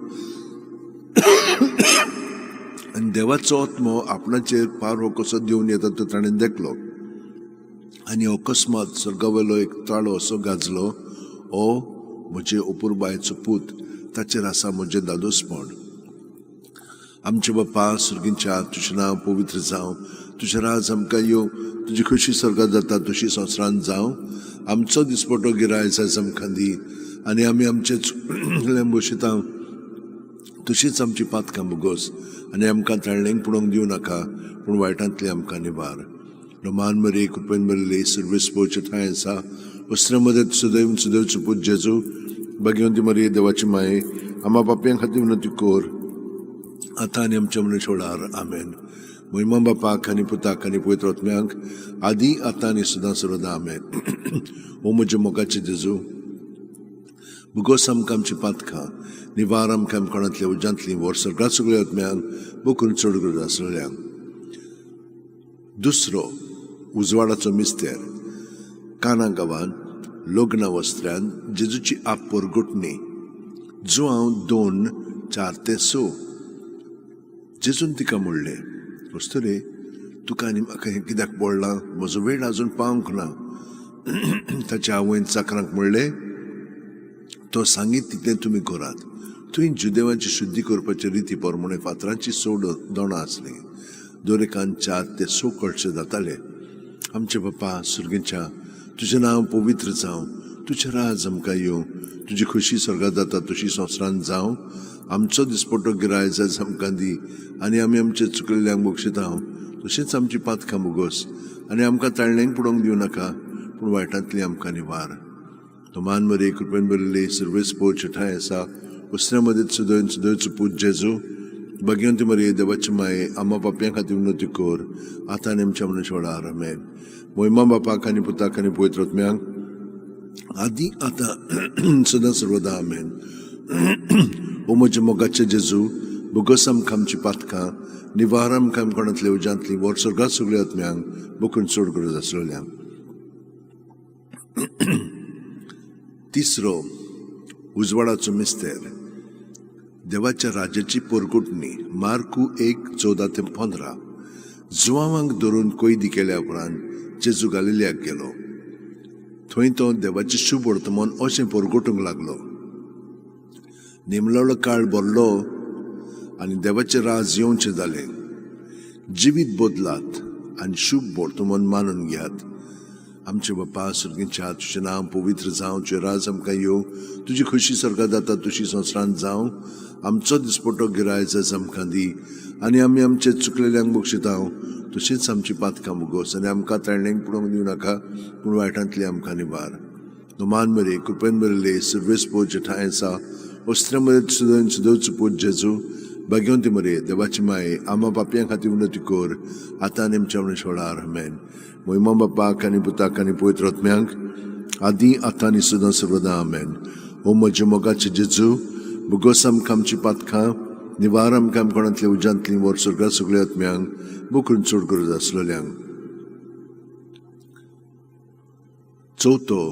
आनी देवाचो आत्मो आपणाचेर पारो कसो देवन येता तो ताणें देखलो. आनी अकस्मात स्वर्गावयलो एक ताळो असो गाजलो, ओ म्हजे अपुरबायेचो पूत, ताचेर आसा म्हजें दादोसपण. आमचे बापा सुर्गींच्या, तुजें नांव पवित्र जावं, तुजें राज आमकां येवं, तुजी खुशी स्वर्गात जाता तशी संवसारांत जावं. आमचो दिसपटो गिरायच आयज आमकां दी आनी आमी आमचे चुकलें बशिता तशीच आमची पातकां भोगोस आनी आमकां ताळणेक पडोवंक दिवं नाका, पूण वायटांतली आमकां निवार. रोमान मरे कृपेन भरिल्ली, सर्वेस्पोचे ठांय आसा, वस्त्र मदत सुदैव सुदैवचो पूत जेजू, भाग्यवंती मरिये देवाची माये, आमा पापयां खातीर विनंती कोर आतां आनी आमच्या मरणाच्या वेळार. आमेन. महिमा बापाक आनी पुताक आनी पवित्र आत्म्याक, आदी आतां आनी सदां सर्वदा. आमेन. ओ म्हज्या मोगाचे जेजू, भुगोस आमकां आमची पातकां, निवार आमकां कोणांतल्या उज्यांतली, व्हर सगळ्या सगळ्या आत्म्यांक, बोकून चड गरज आसलेल्यांक. दुसरो उजवाडाचो मिस्तेर. काना गांवांत लग्न वस्त्र्यान जेजूची आपपोरगुटणी. जुआंव 2:4-6. जेजून तिका म्हणलें, अस्तुरे, तुका आनी म्हाका हें कित्याक पडलां? म्हजो वेळ अजून पावंक ना. ताच्या आवयन चाकरांक म्हणलें, तो सांगीत तितलें तुमी करात. थंय जुदेवांची शुद्धी करपाचे रिती प्रमाणे फातरांची सोड दोणां आसलीं. दर एकान 4 ते 6 कळशे जाताले. आमचे बापा सुर्गींच्या, तुजें नांव पवित्र जावं, तुजें राज आमकां येवं, तुजी खुशी स्वर्गात जाता तशी संवसारांत जावं. आमचो दिसपटो गिरायच आयज आमकां दी आनी आमी आमचे चुकलेल्यांक बक्षिता तशेंच आमची पातकां भोगोस आनी आमकां ताळणेक पडोवंक दिवं नाका, पूण वायटांतली आमकां निवार. मान मरे कृपेन भरिल्ली, सर्वेस्पोचे ठांय आसा, उसऱ्या मदीं सुदैव सुदैवचो पूत जेजू, भाग्यवंती मरिये देवाची माये, आमा पापयां खातीर विनंती कर आतां आनी आमच्या मरणाच्या वेळार. आमेन. महिमा बापाक आनी पुताक आनी पवित्र आत्म्याक, आदी आतां सदां सर्वदा. आमेन. ओ म्हज्या मोगाचे जेजू, भोगोस आमकां आमची पातकां, निवार आमकां कोणांतल्या उज्यांतली, व्हर स्वर्गात सगळ्या आत्म्यांक, बोकून चड गरज आसलेल्यांक. तिसरो उजवाडाचो मिस्तेर. देवाच्या राज्याची पोरकुटणी. मार्कू 1:14-15. जुवांवांक धरून कैदी केल्या उपरांत जेजू गालिलियाक गेलो. थंय तो देवाचें शुभ वर्तमान अशें परगटूंक लागलो, नेमलोलो काळ भरलो आनी देवाचें राज येवचें जालें. जिवीत बदलात आनी शुभ वर्तमान मानून घेयात. आमचे बापा सुर्गींच्या, तुजें नांव पवित्र जावं, तुजें राज आमकां येवं, तुजी खुशी स्वर्गात जाता तशी संवसारांत जावं. आमचो दिसपटो गिरायच आयज आमकां दी आनी आमी आमचे चुकलेल्यांक बक्षिता तशीच आमची पातकां भोगोस आनी आमकां ताळणेक पडोवंक दिवं नाका, पूण वायटांतली आमकां निवार. मान मरे कृपेन भरिल्ले, सर्वेस्पोचे ठांय आसा, वस्त्रा सुदैव सुदैवचो पूत जेजू, भाग्यवंती मरिये देवाची माये, आमा पापयां खातीर विनंती कर आतां आनी आमच्या मरणाच्या वेळार. आमेन. महिमा बापाक आनी पुताक आनी पवित्र आत्म्याक, आदी आतां आनी सदां सर्वदा. आमेन. ओ म्हज्या मोगाचे जेजू, भोगोस आमकां आमची पातकां, निवार आमकां कोणांतल्या उज्यांतली, व्हर स्वर्गात सगळ्या आत्म्यांक, बोकून चड गरज आसलेल्यांक. चवथो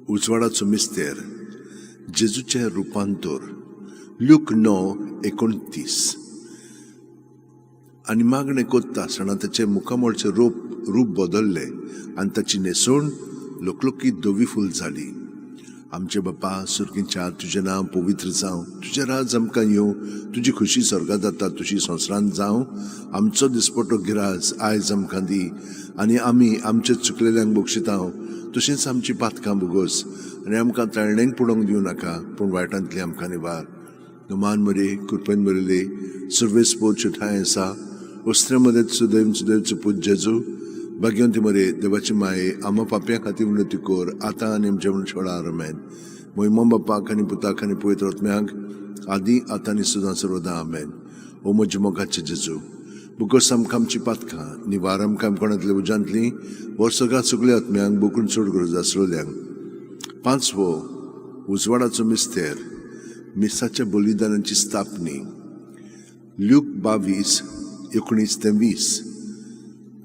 उजवाडाचो मिस्तेर. जेजूचें रुपांतर. ल्यूक 9:29. आनी मागणें कोत्ता आसतना ताचें मुखामळचें रूप बदल्लें आनी ताची न्हेसवण लकलकीत धवी फूल जाली. आमचे बापा सुर्गींच्या, तुजें नांव पवित्र जावं, तुजें राज आमकां येवं, तुजी खुशी स्वर्गात जाता तशी संवसारांत जावं. आमचो दिसपटो गिराज आयज आमकां दी आनी आमी आमचे चुकलेल्यांक बक्षिता तशींच आमची पातकां भोगोस आनी आमकां ताळणेक पडोवंक दिवं नाका, पूण वायटांतली आमकां निवार. मान मरे कृपेन भरिल्ली, सर्वेस्पोचे ठांय आसा, वस्त्रा मदत सुदैव सुदैवचो पूत जेजू, भाग्यवंती मरिये देवाची माये, आमा पापयां खातीर विनंती कर आतां आनी आमच्या मरणाच्या वेळार. आमेन. महिमा बापाक आनी पुताक आनी पवित्र आत्म्याक, आदी आतां आनी सदां सर्वदा. आमेन. ओ म्हज्या मोगाचे जेजू, भोगोस आमकां आमची पातकां, निवार आमकां कोणांतल्या उज्यांतली, व्हर सगळ्या सगळ्या आत्म्यांक, बोकून चड गरज आसलेल्यांक. पांचवो उजवाडाचो मिस्तेर. मिसाच्या बलिदानाची स्थापनी. ल्यूक 22:19-20.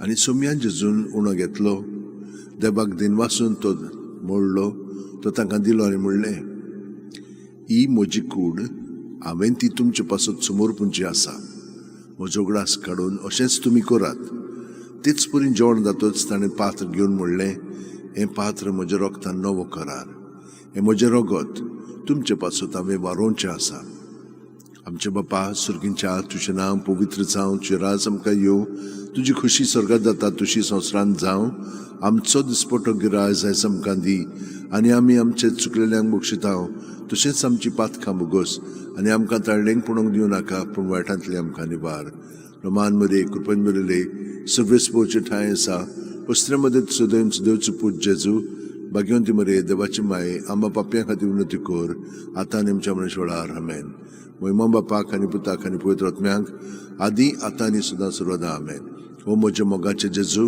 आनी सोमयान जेजून उणो घेतलो, देवाक दिनवासून तो मोडलो, तो तांकां दिलो आनी म्हणलें, ही म्हजी कूड, हांवें ती तुमचे पासत समर्पूंची आसा. म्हजो उगडास काडून अशेंच तुमी करात. तेच परी जेवण जातच ताणें पात्र घेवन म्हणलें, हें पात्र म्हज्या रोगतान नवो करार, हें म्हजें रगत तुमचे पासत हांवें वारोवचें आसा. आमचे बापा सुर्गींच्या, तुजें नांव पवित्र जावं, तुजें राज आमकां येवं, तुजी खुशी स्वर्गात जाता तुशी संवसारांत जावं. आमचो दिसपटो गिराय आयज आमकां दी आनी आमी आमचे चुकलेल्यांक बक्षितांव तशेंच आमची पातकां भोगोस आनी आमकां ताळणेक पडोवंक दिवं नाका, पूण वायटांतली आमकां निवार. रोमान मरे कृपेन बरयले सर्वेस पोवचे ठांय आसा. वस्त्रे मदत सदैव देवचो पूत जेजू, भाग्यवंती मरे, देवाची माये, आंबा पापयां खातीर विनंती कर, आतां आनी आमच्या मरण वेळार. आमेन. मोहिमा बापाक आनी पुताक आनी पवित्र आत्म्यांक, आदी आतां आनी सदां सर्वदा. आमेन. हो म्हज्या मोगाचे जेजू,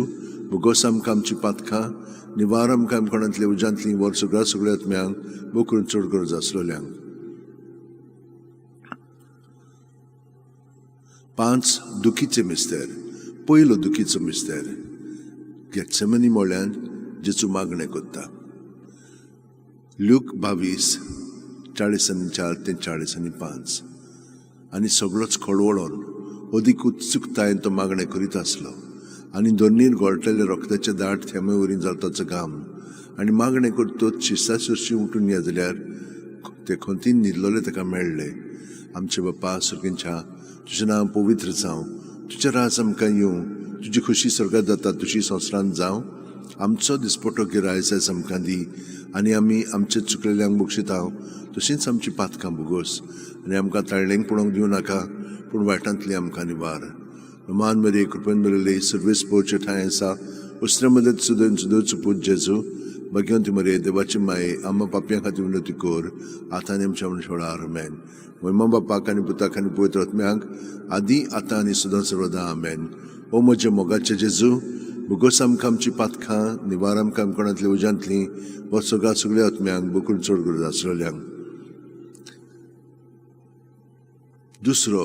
भोगोस आमकां आमची पातकां, निवार आमकां आमकोणांतले उज्यांतली, वर सगळ्या सगळ्या आत्म्यांक, बोकरून चड गरज आसलेल्यांक. 5 दुखीचे मिस्तेर. पयलो दुखीचो मिस्तेर, गेत्सेमनी मोळ्यान जेजू मागणें करता. ल्यूक 22 44 ते 45. आनी सगळोच खळवळोन अदीक उत्सुकतायेन तो मागणें करीत आसलो आनी दोनीर गळटले रक्ताचे दाट थेंबे वरीं जालो ताचो घाम. आनी मागणें करतच शिस्ता सुरशी उठून या जाल्यार ते खंतीन न्हिदलोले ताका मेळ्ळे. आमचे बापा सुर्गींच्या, तुजें नांव पवित्र जावं, तुजें राज आमकां येवं, तुजी खुशी स्वर्गात जाता तुशी संवसारांत जावं. आमचो दिसपटो गिराय आयज आमकां दी आनी आमी आमचे चुकलेल्यांक बक्षितांव तशींच आमची पातकां भोगोस आनी आमकां ताळणेक पडोवंक दिवं नाका, पूण वायटांतली आमकां निवार. मान मरे कृपेन बरयले सर्वेस पोवचे ठांय आसा. वस्त्रे मदत सुदन सुदोचो पूत जेजू, भाग्यवंती मरे, देवाची माये, आंबा पापयां खातीर विनंती कर, आतां आनी आमच्या मरण वेळार. आमेन. मोहिमा बापाक आनी पुताक आनी पवित्र आत्म्यांक, आदी आतां आनी सदां सर्वदा. आमेन. ओ म्हज्या मोगाचे जेजू, भोगोस आमकां आमची पातकां, निवार आमकां आमकोणांतल्या उज्यांतली, व सगळ्या सगळ्या आत्म्यांक, बोकून चड गरज आसलेल्यांक. दुसरो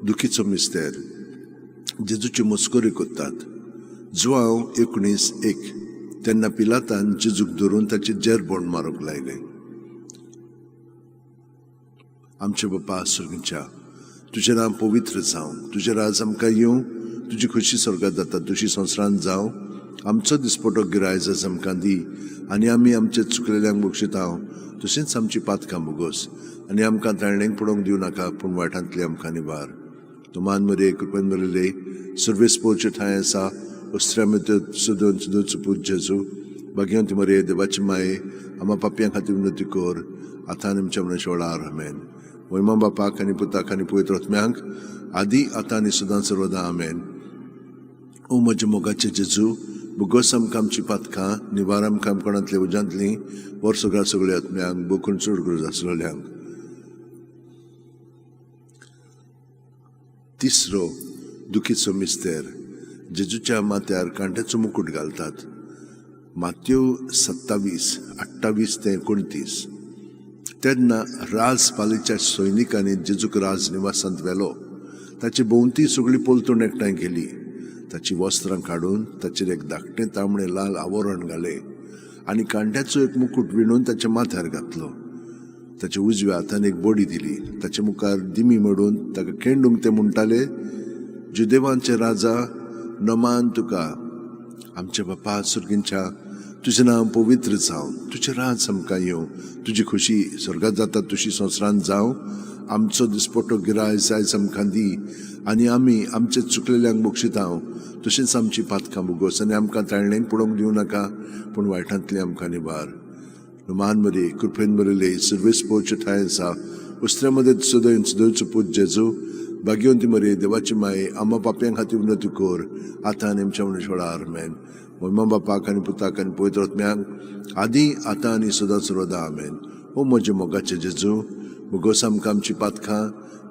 दुखीचो मिस्तेर, जेजूची मस्करी करतात. जुवांव 19:1. तेन्ना पिलातान जेजूक धरून ताचे जेरबोण मारूंक लायलें. आमचे बापा सुर्गींच्या, तुजें नांव पवित्र जावं, तुजें राज आमकां येवं, तुजी खुशी स्वर्गात जाता तुशी संवसारांत जावं. आमचो दिसपटो गिराय आयज आमकां दी आनी आमी आमचे चुकलेल्यांक बक्षितांव तशेंच आमची पातकां भोगोस आनी आमकां ताळणेक पडोवंक दिवं नाका, पूण वायटांतली आमकां निवार. तुमान मरे कृपेन बरयले सर्वेस पोवचे ठांय आसा. वस्त्रा सुदन सुदोचो पूत जेजू, भाग्यवंती मरे, देवाची माये, आमा पापयां खातीर विनंती कर, आतां आनी आमच्या मरण वेळार. आमेन. मोहिमा बापाक आनी पुताक आनी पवित्र आत्म्यांक, आदी आतां आनी सदां सर्वदा. आमेन. ओ म्हज्या मोगाचे जेजू, भोगोस आमकां आमची पातकां, निवार आमकां आमकोणांतल्या उज्यांतली, वर सगळ्या सगळ्या आत्म्यांक, बोकून चड गरज आसलेल्यांक. तिसरो दुखीचो मिस्तेर, जेजूच्या माथ्यार कांट्याचो मुकूट घालतात. मात्यो 27 28 ते 29. तेन्ना राजपालीच्या सैनिकांनी जेजूक राजनिवासांत व्हेलो. ताची भोंवती सगळी पलतूण एकठांय केली. ताची वस्त्रां काडून ताचेर एक धाकटें तांबडें लाल आवरण घालें आनी कांट्याचो एक मुकूट विणून ताच्या माथ्यार घातलो. ताच्या उजव्या हातान एक बडी दिली. ताच्या मुखार दिमी मोडून ताका केंडूंक ते म्हणटाले, जुदेवांचे राजा, नमान तुका. आमच्या बापा सुर्गींच्या, तुजें नांव पवित्र जावं, तुजें राज आमकां येवं, तुजी खुशी स्वर्गात जाता तुशी संवसारांत जावं. आमचो दिसपटो गिराय आयज आमकां दी आनी आमी आमचे चुकलेल्यांक बक्षितांव तशेंच आमची पातकां भोगोस आनी आमकां ताळणेक पडोवंक दिवं नाका, पूण वायटांतली आमकां निवार. मान मरे कृपेन बरयले सर्वेस पोवचे ठांय आसा. वस्त्रा मदत सदैव सदैवचो पूत जेजू, भाग्यवंती मरे, देवाची माये, आंबा पापयां खातीर विनंती कर, आतां आनी आमच्या मरण वेळार. आमेन. मोहिमा बापाक आनी पुताक आनी पवित्र आत्म्यांक, आदी आतां आनी सदां सर्वदा. आमेन. ओ म्हज्या मोगाचे जेजू, भोगोस आमकां आमची पातकां,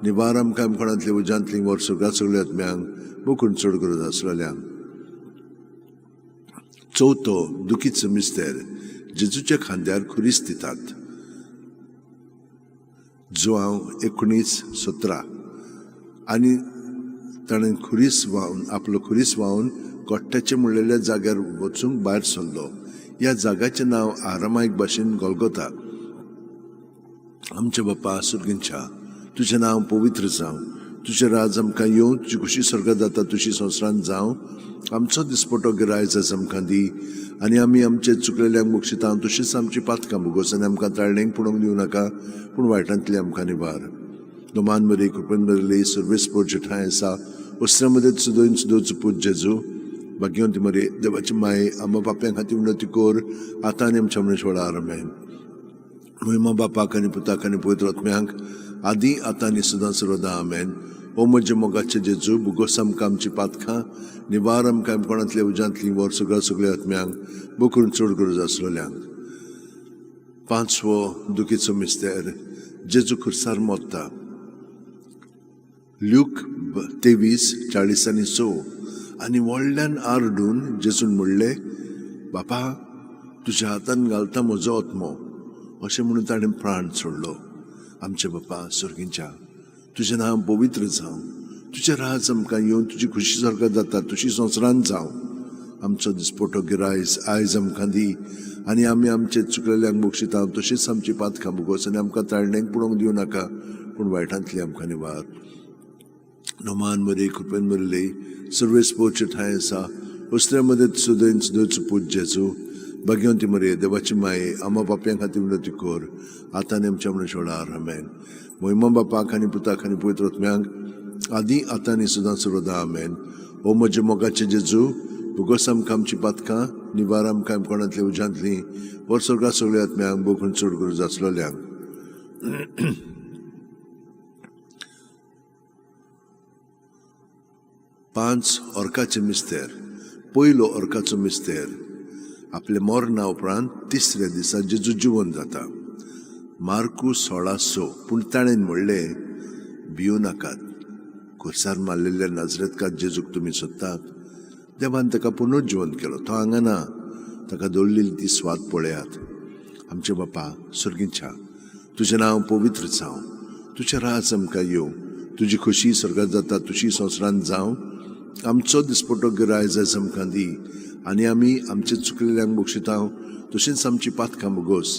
निवार आमकां आमकोणांतली उज्यांतली, वर सगळ्या सगळ्या आत्म्यांक, बोकून चड गरज आसलेल्यांक. चवथो दुखीचो मिस्तेर, जेजूच्या खांद्यार खुरीस दितात. जुवांव 19:17. आनी ताणें खुरीस व्हांवन आपलो खुरीस व्हांवन गोट्ट्याचे म्हणलेल्या जाग्यार वचूंक भायर सरलो. ह्या जाग्याचें नांव आरामायक भाशेन गोलगोता. आमच्या बापा सुर्गींच्या, तुजें नांव पवित्र जावं, तुजें राज आमकां येवं, तुजी खुशी स्वर्गात जाता तुशी संवसारांत जावं. आमचो दिसपटो गिराय आयज आमकां दी आनी आमी आमचे चुकलेल्यांक बक्षितांव तशीच आमची पातकां भोगोस आनी आमकां ताळणेक पडोवंक दिवं नाका, पूण वायटांतली आमकां निवार. नोमान मरे कृपेन भरिल्ली, सर्वेस्पोरचे ठांय आसा. वस्त्रां सुदोयन सुदोचो पूत जेजू, भाग्यवंती मरे, देवाची माये, आमा पाप्यां खातीर विनवती कर, आतां आनी आमच्या मरणाच्या वेळार. आमेन. महिमा बापाक आनी पुताक आनी पवित्र आत्म्यांक, आदी आतां आनी सदां सर्वदा. आमेन. ओ म्हज्या मोगाचे जेजू, भुगोस आमकां आमची पातकां, निवार आमकां कोणांतल्या उज्यांतली, वर सगळ्या सगळ्या आत्म्यांक, बोकरून चड गरज आसलेल्यांक. पांचवो दुखीचो मिस्तेर, जेजू खुर्सार मोत्ता. ल्यूक 23:40 आनी 6. आनी व्हडल्यान आरडून जेजून म्हणलें, बापा, तुज्या हातान घालता म्हजो आत्मो. अशें म्हणून ताणें प्राण सोडलो. आमचे बापा सर्गींच्या, तुजें नांव पवित्र जावं, तुजें राज आमकां येवन, तुजी खुशी स्वर्गात जाता तुजी संवसारांत जावं. आमचो दिसपटो गिरायस आयज आमकां दी आनी आमी आमचे चुकलेल्यांक बक्षिता तशीच आमची पातकां भोगोस आनी आमकां ताळणेक पडोवंक दिवं नाका, पूण वायटांतली आमकां निवार. नोमान मरे, कृपेन भरिल्ली, सर्वेस्पोरचे ठांय आसा. वस्त्र्या मदत सुदयन सुदोचो पूत जेजू, भाग्यवंती मरे, देवाची माये, आमा पापयां खातीर विनवती कर, आतां आनी आमच्या मरणाच्या वेळार. आमेन. महिमा बापाक आनी पुताक आनी पवित्र आत्म्यांक, आदी आतां आनी सदां सर्वदा. आमेन. ओ म्हज्या मोगाचे जेजू, भुगोस आमकां आमची पातकां, निवार आमकां कोणांतल्या उज्यांतली, वर स्वर्गा सगळ्या आत्म्यांक, बोकून चड गरज आसलेल्यांक. पांच अर्काचे मिस्तेर. पयलो अर्काचो मिस्तेर, आपले मरणा उपरांत तिसऱ्या दिसा जेजू जिवन जाता. मार्कू 16:6. पूण ताणें म्हणलें, भिवू नाकात, खुर्सार मारलेल्या नाजरेतकार जेजूक तुमी सोदतात. देवान ताका पुनर्जिवन केलो. तो हांगा ना, ताका दवरलेली ती स्वाद पळयात. आमचे बापा सर्गीच्या, तुजें नांव पवित्र जावं, तुजें राज आमकां येवं, तुजी खुशी स्वर्गात जाता तुजी संवसारांत जावं. आमचो दिसपटो गिरायज आयज आमकां दी आनी आमी आमचे चुकलेल्यांक बक्षिता तशींच आमची पातकां भोगोस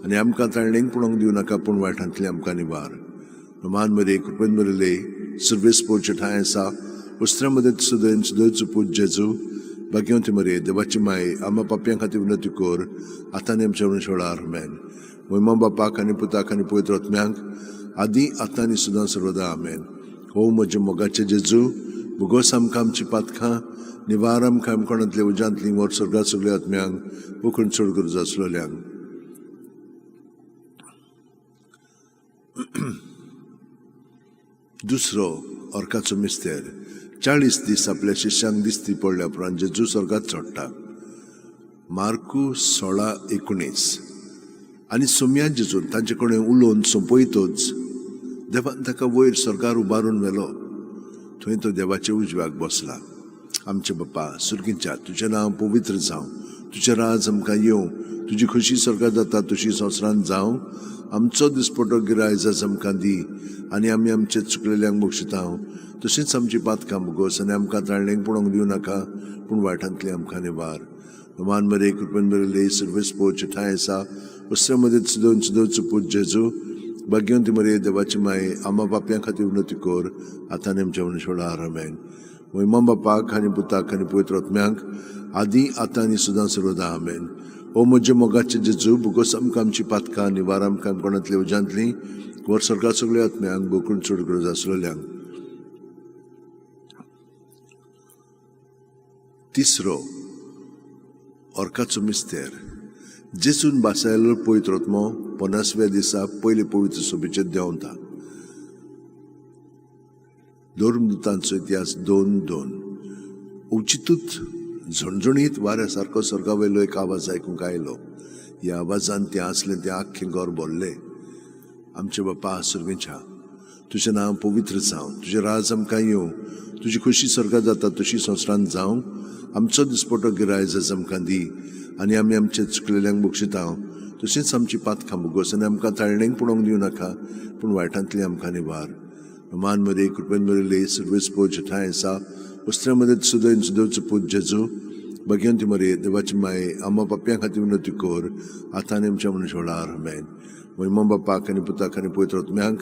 आनी आमकां ताळणेक पडोवंक दिवं नाका, पूण वायटांतली आमकां निवार. मान मरे, कृपेन भरिल्ले, सर्वेस्पोरचे ठांय आसा. वस्त्रां मदत सुदयन सुदयचो पूत जेजू, भाग्यवंती मरे, देवाची माये, आमा पापयां खातीर विनवती कर, आतां आनी आमच्या मरणाच्या वेळार. आमेन. महिमा बापाक आनी पुताक आनी पवित्र आत्म्यांक, आदी आतां आनी सदां सर्वदा. आमेन. हो म्हज्या मोगाचे जेजू, भुगोस आमकां आमची पातकां, निवार आमकां कोणांतल्या उज्यांतली, वर स्वर्गात सगळ्या आत्म्यांक, बोकून चड गरज आसलेल्यांक. दुसरो अर्काचो मिस्तेर, 40 दीस आपल्या शिष्यांक दिसती पडल्या उपरांत जेजू स्वर्गात चडटा. मार्कू 16:19. आनी सोम्या जेजून तांचे कडेन उलोवन सोंपयतच देवान ताका वयर स्वर्गार उबारून व्हेलो, थंय तो देवाच्या उजव्याक बसला. आमचे बापा सुर्गींच्या, तुजें नांव पवित्र जावं, तुजें राज आमकां येवं, तुजी खुशी स्वर्गात जाता तुजी संवसारांत जावं. आमचो दिसपटो गिरायज आयज आमकां दी आनी आमी आमचे चुकलेल्यांक बक्षिता तशींच आमची पातकां भोगोस आनी आमकां ताळणेक पडोवंक दिवं नाका, पूण वायटांतली आमकां निवार. मान मरे, कृपेन भरिल्ले, सर्वेस्पोरचे ठांय आसा. वस्त्रां मदत सुदोवन सुदोवचो पूत जेजू, भाग्यवंती मरे, देवाची माये, आमा पापयां खातीर विनवती कर, आतां आनी आमच्या मरणाच्या वेळार. आमेन. महिमा बापाक आनी पुताक आनी पवित्र आत्म्यांक, आदी आतां आनी सदां सर्वदा. आमेन. ओ म्हज्या मोगाचे जेजू, भुगोस आमकां आमची पातकां, निवार आमकां कोणांतल्या उज्यांतली, वर स्वर्गा सगळ्या आत्म्यांक, बोकून चड गरज आसलेल्यांक. तिसरो अर्काचो मिस्तेर, जेजून भासायलो पवित्र आत्मो 50व्या दिसा पयले पवित्र सभेचेर देंवता. धर्मदूतांचो इतिहास 2:2. अवचितूच झणझणीत वाऱ्या सारको स्वर्गा वयलो एक आवाज आयकूंक आयलो. ह्या आवाजान तें आसलें तें आख्खें घर भरलें. आमचे बापा सर्गीच्या, तुजें नांव पवित्र जावं, तुजें राज आमकां येवं, तुजी खुशी स्वर्गात जाता तुजी संवसारांत जावं. आमचो दिसपटो गिरायज आयज आमकां दी आनी आमी आमचे चुकलेल्यांक बक्षिता तशींच आमची पातकां भोगोस आनी आमकां ताळणेक पडोवंक दिवं नाका, पूण वायटांतली आमकां निवार. मान मरे, कृपेन भरिल्ले, सर्वेस्पोरचे ठांय आसा. वस्त्रां मदत सुदयन सुदोवचो पूत जेजू, भाग्यवंती मरे, देवाची माये, आमा पापयां खातीर विनवती कर, आतां आनी आमच्या मरणाच्या वेळार. आमेन. महिमा बापाक आनी पुताक आनी पवित्र आत्म्यांक,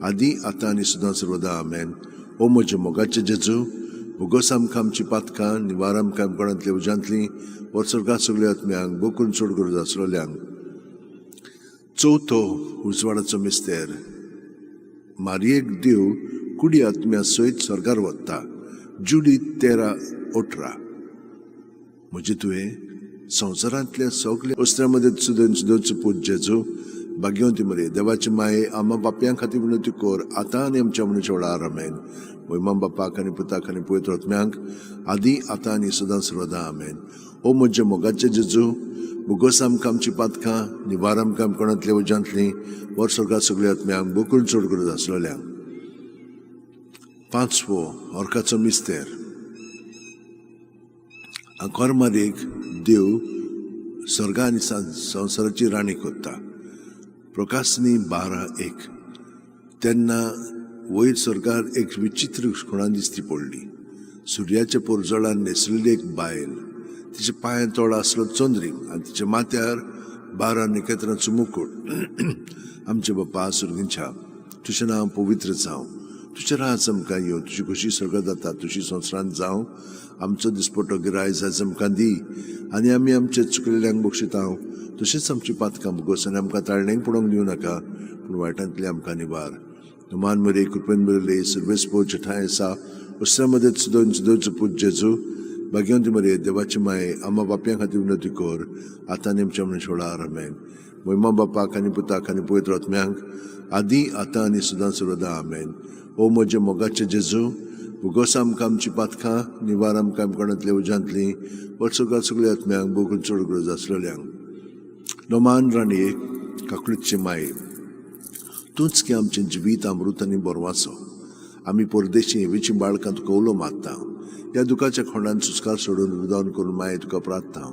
आदी आतां आनी सदां सर्वदा. आमेन. ओ म्हज्या मोगाचे जेजू, भोगोस आमकां आमची पातकां, निवार आमकां कोणांतल्या उज्यांतली, वर स्वर्गात सगळ्या आत्म्यांक, बोकून चड गरज आसलेल्यांक. चवथो उजवाडाचो मिस्तेर, मारयेक देव कुडी आत्म्या सयत स्वर्गार वता. जुडीत 13:18. म्हजे तुवें संवसारांतल्या सगल्या वस्त्रां मदें सुदन पूत जेजू, भाग्यवंती मरे, देवाचे माये, आमा बापयां खातीर विनवती कर, आतां आनी आमच्या मरणाच्या वेळार. आमेन. महिमा बापाक आनी पुताक आनी पवित्र आत्म्यांक, आदी, आतां आनी सदां सर्वदा. आमेन. ओ म्हज्या मोगाचे जेजू, भोगोस आमकां आमची पातकां, निवार आमकां कोणांतल्या उज्यांतली, वर स्वर्गात सगळ्या आत्म्यांक, बोकून चड गरज आसलेल्यांक. पांचवो अर्काचो मिस्तेर. आंकोर मारयेक देव स्वर्गा आनी संवसाराची राणी कोत्ता. प्रकाशनी 12:1. तेन्ना वयर स्वर्गार एक विचित्र खुणा दिसती पडली. सुर्याच्या पोरजळान न्हेसलेली एक बायल, तिच्या पांयां तोडो आसलो चंद्रीम आनी तिच्या माथ्यार 12 नखेत्रांचो मुकूट. आमचे बापा सुर्गींच्या, तुजें नांव पवित्र जावं, तुजें राज आमकां येवं, तुजी खोशी स्वर्गात जाता तुजी संवसारांत जावं. आमचो दिसपटो गिरायज आयज आमकां दी, आनी आमी आमचे चुकलेल्यांक बक्षिता तशेंच आमची पातकां भोगोस, आनी आमकां ताळणेक पडोवंक दिवं नाका, पूण वायटांतली आमकां निवार. मान मरे, कृपेन बरले, सर्वेस्पोर ठांय आसा, उसऱ्या मदें सुदोन सुदोचो पूत जेजू, भाग्यवंती मरे, देवाची माये, आमा बापयां खातीर विनवती कर, आतां आनी आमच्या मरणाच्या वेळार. आमेन. महिमा बापाक आनी पुताक आनी पवित्र आत्म्यांक, आदी, आतां आनी सदां सर्वदा. आमेन. ओ म्हज्या मोगाचे जेजू, भोगोस आमकां आमची पातकां, निवार आमकां कोणांतल्या उज्यांतली, वर्सुका सगळ्या आत्म्यांक, बोगून चड गरज आसलेल्यांक. नोमान राणये, काकळीचे माये, तूंच की आमचें जिवीत अमृत आनी बोरवाचो. आमी परदेशी हेवेची बाळकां तुका उलो मारता. ह्या दुखाच्या खोंडान सुस्कार सोडून रुदावन करून माये तुका प्रार्थना.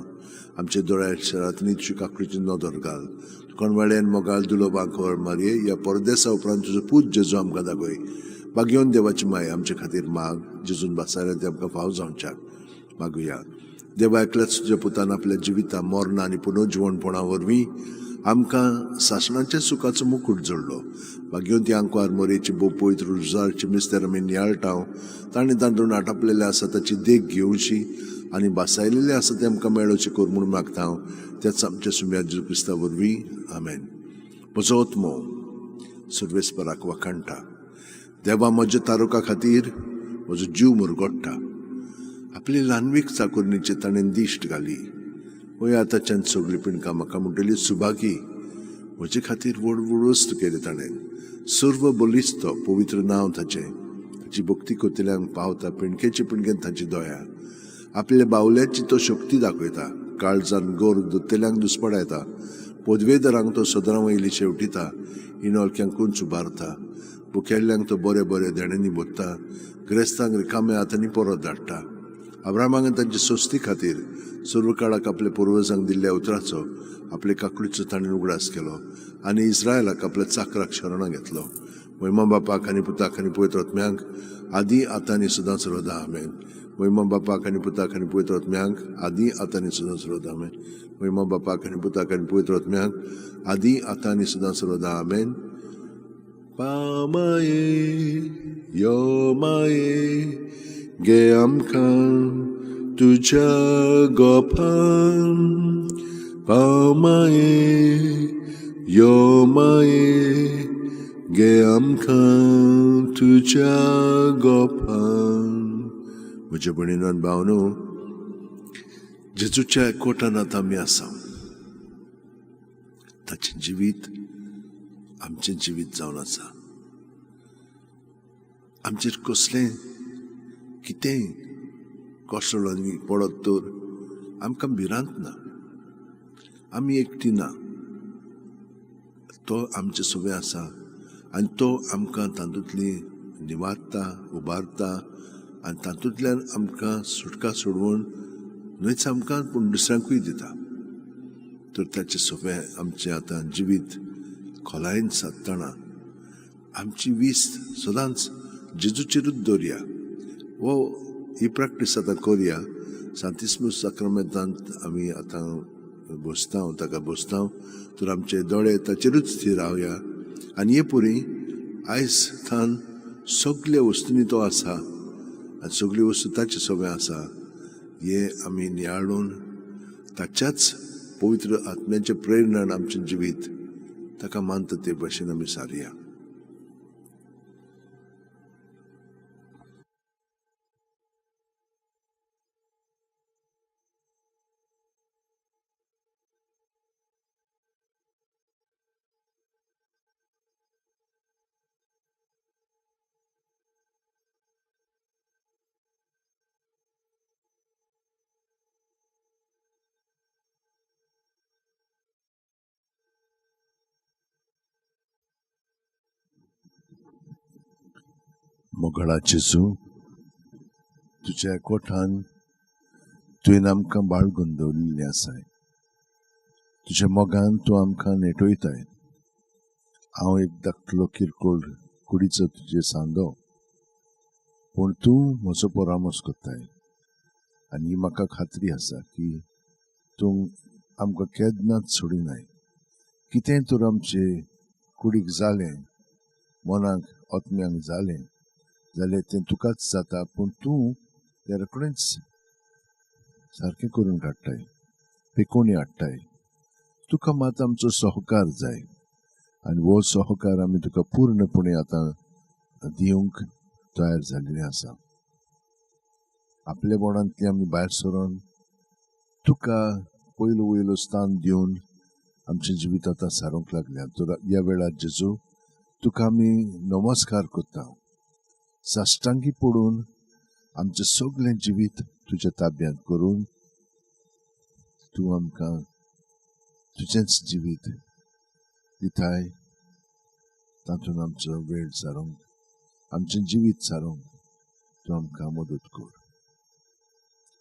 आमच्या दोळ्या शरांतनी तुजी काकडीची नदर घाल. तुका वेळेन मोगाल दुलो बांकोर मारये, ह्या परदेसा उपरांत तुजो पूत जेजू आमकां दाखय. भाग्योन देवाची माय, आमचे खातीर माग, जेजून भासायला ते आमकां फाव जावच्याक. मागुया. देवा, एकल्याच तुज्या पुतान आपल्या जिविता, मरणा आनी पुनर्जिवणपणा वरवीं आमकां सासणाच्या सुखाचो मुकूट जोडलो. भाग्यवंती आंकवार मोरेची भोव पवित्र रुजारची मिस्तेर आमी नियाळटा. ताणें तांतून आटापलेलें आसा ताची देख घेवची आनी बासायलेलें आसा तें आमकां मेळोवचें कर म्हूण मागता हांव, त्याच आमच्या सुम्या जेजू क्रिस्ता वरवीं. आमेन. म्हजो आत्मो सर्वेस्पराक वाखाणटा. देवा म्हज्या तारुका खातीर म्हजो जीव मुरगोडटा. आपली ल्हानवीक चाकोरणीचे ताणें दिश्ट घाली. वय आतांच्यान सगळीं पिणकां म्हाका म्हणटली सुभागी. म्हजे खातीर व्हड व्हड वस्तू केली ताणें. सर्व बलिस्त पवित्र नांव ताचें. ताची भक्ती करतल्यांक पावता पिणकेचे पिणकेन ताची दया. आपल्या बावल्याची तो शक्ती दाखयता. काळजान गोर दोत्तेल्यांक दुस्पडायता. पदवेदारांक तो सदरां वयली शेवटिता. इनोलक्यांक कुंच उबारता. भुकेल्ल्यांक तो बरे बरे देण्यांनी भरता. ग्रेस्तांक रिकाम्या हातांनी परत धाडटा. अब्रामाक तांचे सोस्ती खातीर सर्व काळाक आपल्या पुर्वजांक दिल्ल्या उतराचो, आपले काकडीचो ताणें उगडास केलो आनी इस्रायलाक आपल्या चाकराक शरणां घेतलो. महिमा बापाक आनी पुताक आनी पवित्र आत्म्यांक, आदी, आतां आनी सदां सर्वदा. आमेन. महिमा बापाक आनी पुताक आनी पवित्र आत्म्यांक, आदी, आतां आनी सदां सर्वदा. आमेन. महिमा बापाक आनी पुताक आनी पवित्र आत्म्यांक, आदी, आतां आनी सदां सर्वदा. आमेन. पामाये, यो माये, गे आमकां तुज्या गोपान. पामाये, यो माये, गे आमकां तुज्या गोपान. म्हज्या भयणीन भावनो, जेजूच्या एकवटान आतां आमी आसा. ताचें जिवीत आमचें जिवीत जावन आसा. आमचेर कसलें कितेंय कोसळून पडत तर आमकां भिरांत ना. आमी एकटी ना. तो आमचे सुबें आसा आनी तो आमकां तातूंतली निवारता, उबारता आनी तातूंतल्यान आमकां सुटका सोडोवन न्हयच आमकां पूण दुसऱ्यांकूय दिता. तर ताचें सोंपें आमचें आतां जिवीत खोलायेन सादतना आमची वीस सदांच जेजूचेरूच दवरया. हो ही प्रॅक्टीस आतां करया. सांतिस्मू साक्रामेंतांत आमी आतां बसता, ताका बसता, तर आमचे दोळे ताचेरूच थीर रावया. आनी हे पुरी आयज थान सगल्या वस्तूंनी तो आसा आनी सगल्यो वस्तू ताचे सगळें आसा हें आमी नियाळून ताच्याच पवित्र आत्म्याचे प्रेरणान आमचें जिवीत ताका मानता ते भशेन आमी सारया. मोगळा जेजू, तुज्या एकवटान तुवें आमकां बाळगून दवरिल्लें आसाय. तुज्या मोगान तूं आमकां नेटयताय. हांव एक धाकटलो किरकोळ कुडीचो तुजे सांदो, पूण तूं म्हजो परामर्श करताय आनी ही म्हाका खात्री आसा की तूं आमकां केन्नाच सोडिनाय. कितेंय तर आमचे कुडीक जालें, मनाक आत्म्यांक जालें जाल्यार तें तुकाच जाता, पूण तूं तें रोखडेंच सारकें करून काडटाय, पेकोणी हाडटाय. तुका मात आमचो सहकार जाय आनी हो सहकार आमी तुका पूर्णपणे आतां दिवंक तयार जाल्ले आसा. आपल्या बोणांतली आमी भायर सरून तुका पयलो वयलो स्थान दिवन आमचें जिवीत आतां सारूंक लागल्या. तर ह्या वेळार जेजू तुका आमी नमस्कार करता. साश्टांगी पडून आमचें सगळें जिवीत तुज्या ताब्यांत करून तूं आमकां तुजेंच जिवीत दिताय. तातूंत आमचो वेळ सारूंक, आमचें जिवीत सारूंक तूं आमकां मदत कर.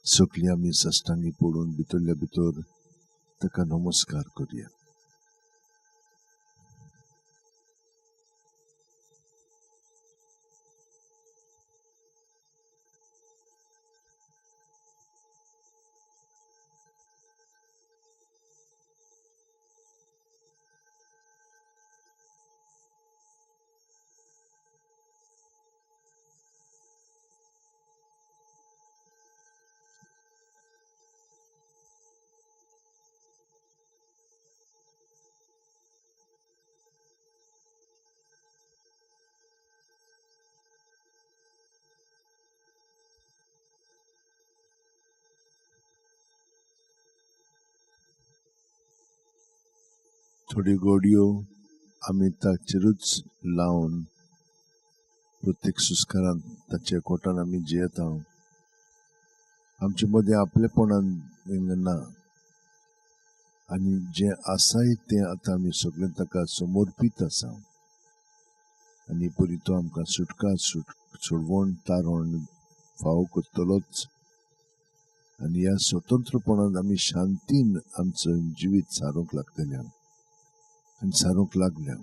सगळीं आमी साश्टांगी पडून भितरल्या भितर ताका नमस्कार करया. थोड्यो गोडयो आमी ताचेरूच लावन प्रत्येक सुस्कारांत ताच्या कोटान आमी जियेता. आमचे मदें आपलेपणान ना आनी जें आसाय तें आतां आमी सगळें ताका समर्पीत आसा आनी परी तो आमकां सुटका सोडवण तारण फावो करतलोच. आनी ह्या स्वतंत्रपणान आमी शांतीन आमचें जिवीत सारूंक लागतलें आनी सारूंक लागल्या.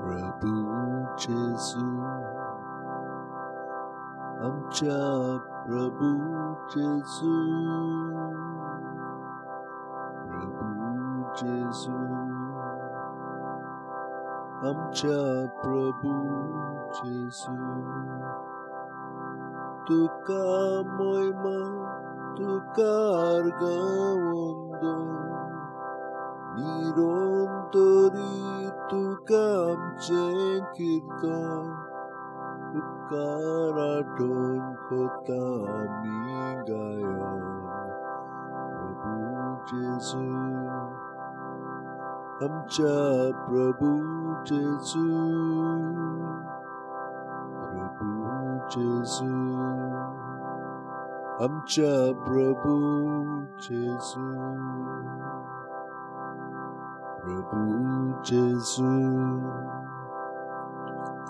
प्रभू जेजू, आमच्या प्रभू जेजू, प्रभू जेजू, आमच्या प्रभू जेजू, तुका मोयमा तुका अर्गावंदो, निरंतरी तुका आमचें कीर्तन, उपकार आठोवन कोता आमी गायन. प्रभू जेजू, आमच्या प्रभू जेजू, प्रभू जेजू, आमच्या प्रभू जेजू, प्रभू जेजू,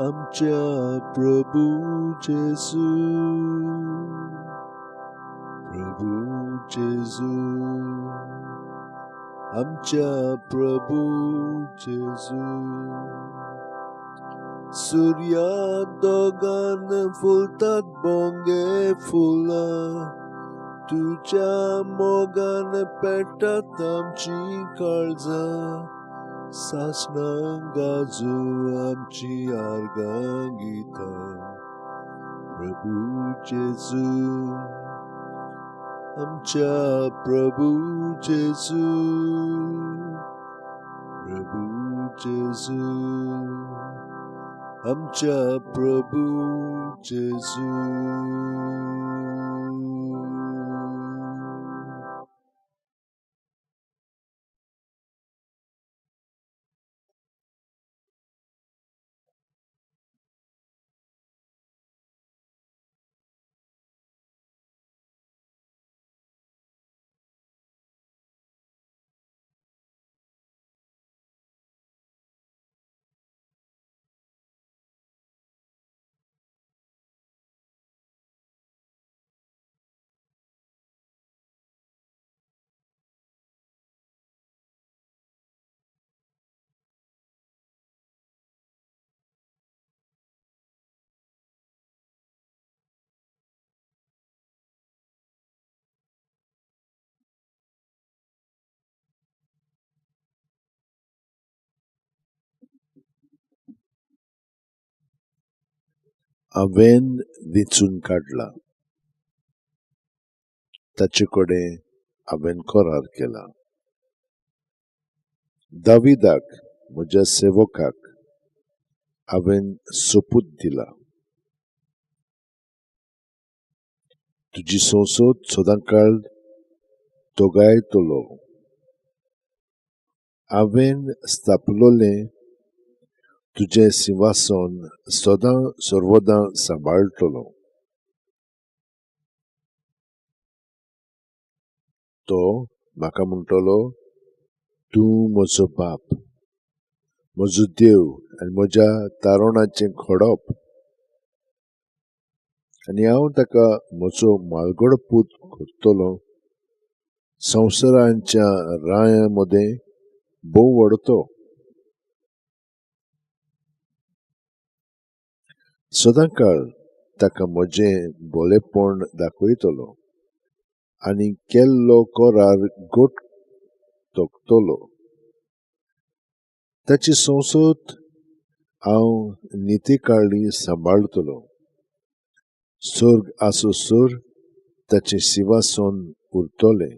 आमच्या प्रभू जेजू, प्रभू जेजू, आमच्या प्रभू जेजू. सूर्या दोगान फुलतात बोंगे फुलां, तुज्या मोगान पेट्टात आमची काळजां, सासणां गाजू आमची आर्गां गितां. प्रभू जेजू, आमच्या प्रभू जेजू, प्रभू जेजू, आमच्या प्रभू जेजू. हांवें वेंचून काडला, ताचे कडेन हांवें करार केला. दाविदाक म्हज्या सेवकाक हांवें सोपूत दिला, तुजी संसद सदांकाळ तोगायतलो. हांवें स्थापलोलें तुजें सिंहासन सदां सर्वदां सांबाळटलो. तो म्हाका म्हणटलो, तूं म्हजो बाप, म्हजो देव आनी म्हज्या तारणाचें खडप, आनी हांव ताका म्हजो म्हालगडो पूत करतलो. संवसाराच्या रायां मदें भोव व्हडतो. सदांकाळ ताका म्हजें भोलेपण दाखयतलो आनी केल्लो करार घट तोखतलो. ताची संसद हांव नितीकाळी सांबाळटलो. स्वर्ग आसोसर ताचें सिंहासन उरतलें.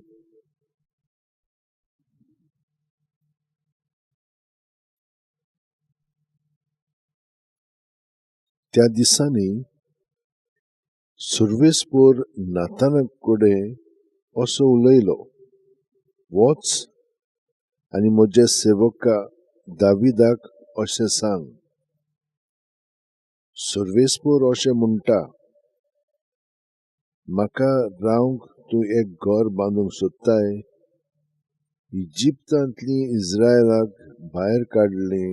त्या दिसांनी सुर्वेस्पोर नाताना कडेन असो उलयलो, वच आनी म्हज्या सेवका दाविदाक अशें सांग, सुर्वेस्पोर अशें म्हणटा, म्हाका रावंक तूं एक घर बांदूंक सोदताय. इजिप्तांतली इस्रायलाक भायर काडली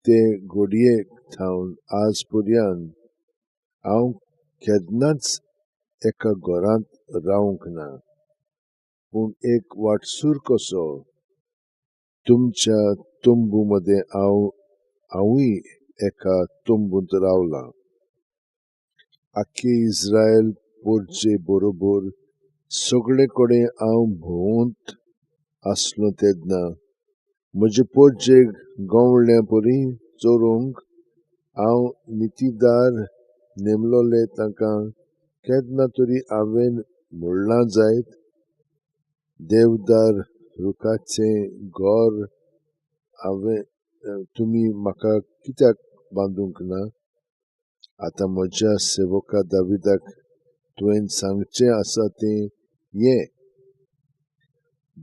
ते घडयेक थावन आज पर्यंत हांव केन्नाच एका घरांत रावंक ना, पूण एक वाटसूर कसो तुमच्या तंबू मदें हांवूय एका तंबूंत रावलां. आख्खे इस्रायल पोरचे बरोबर सगळे कडेन हांव भोंवत आसलो तेन्ना म्हजे पोरचेक गवळ्या परी चोरूंक हांव नितीदार नेमलोले तांकां केन्ना तरी हांवें म्हणलां जायत, देवदार रुखाचें घर हांवें तुमी म्हाका कित्याक बांदूंक ना? आतां म्हज्या सेवका दाविदाक तुवें सांगचें आसा तें हें,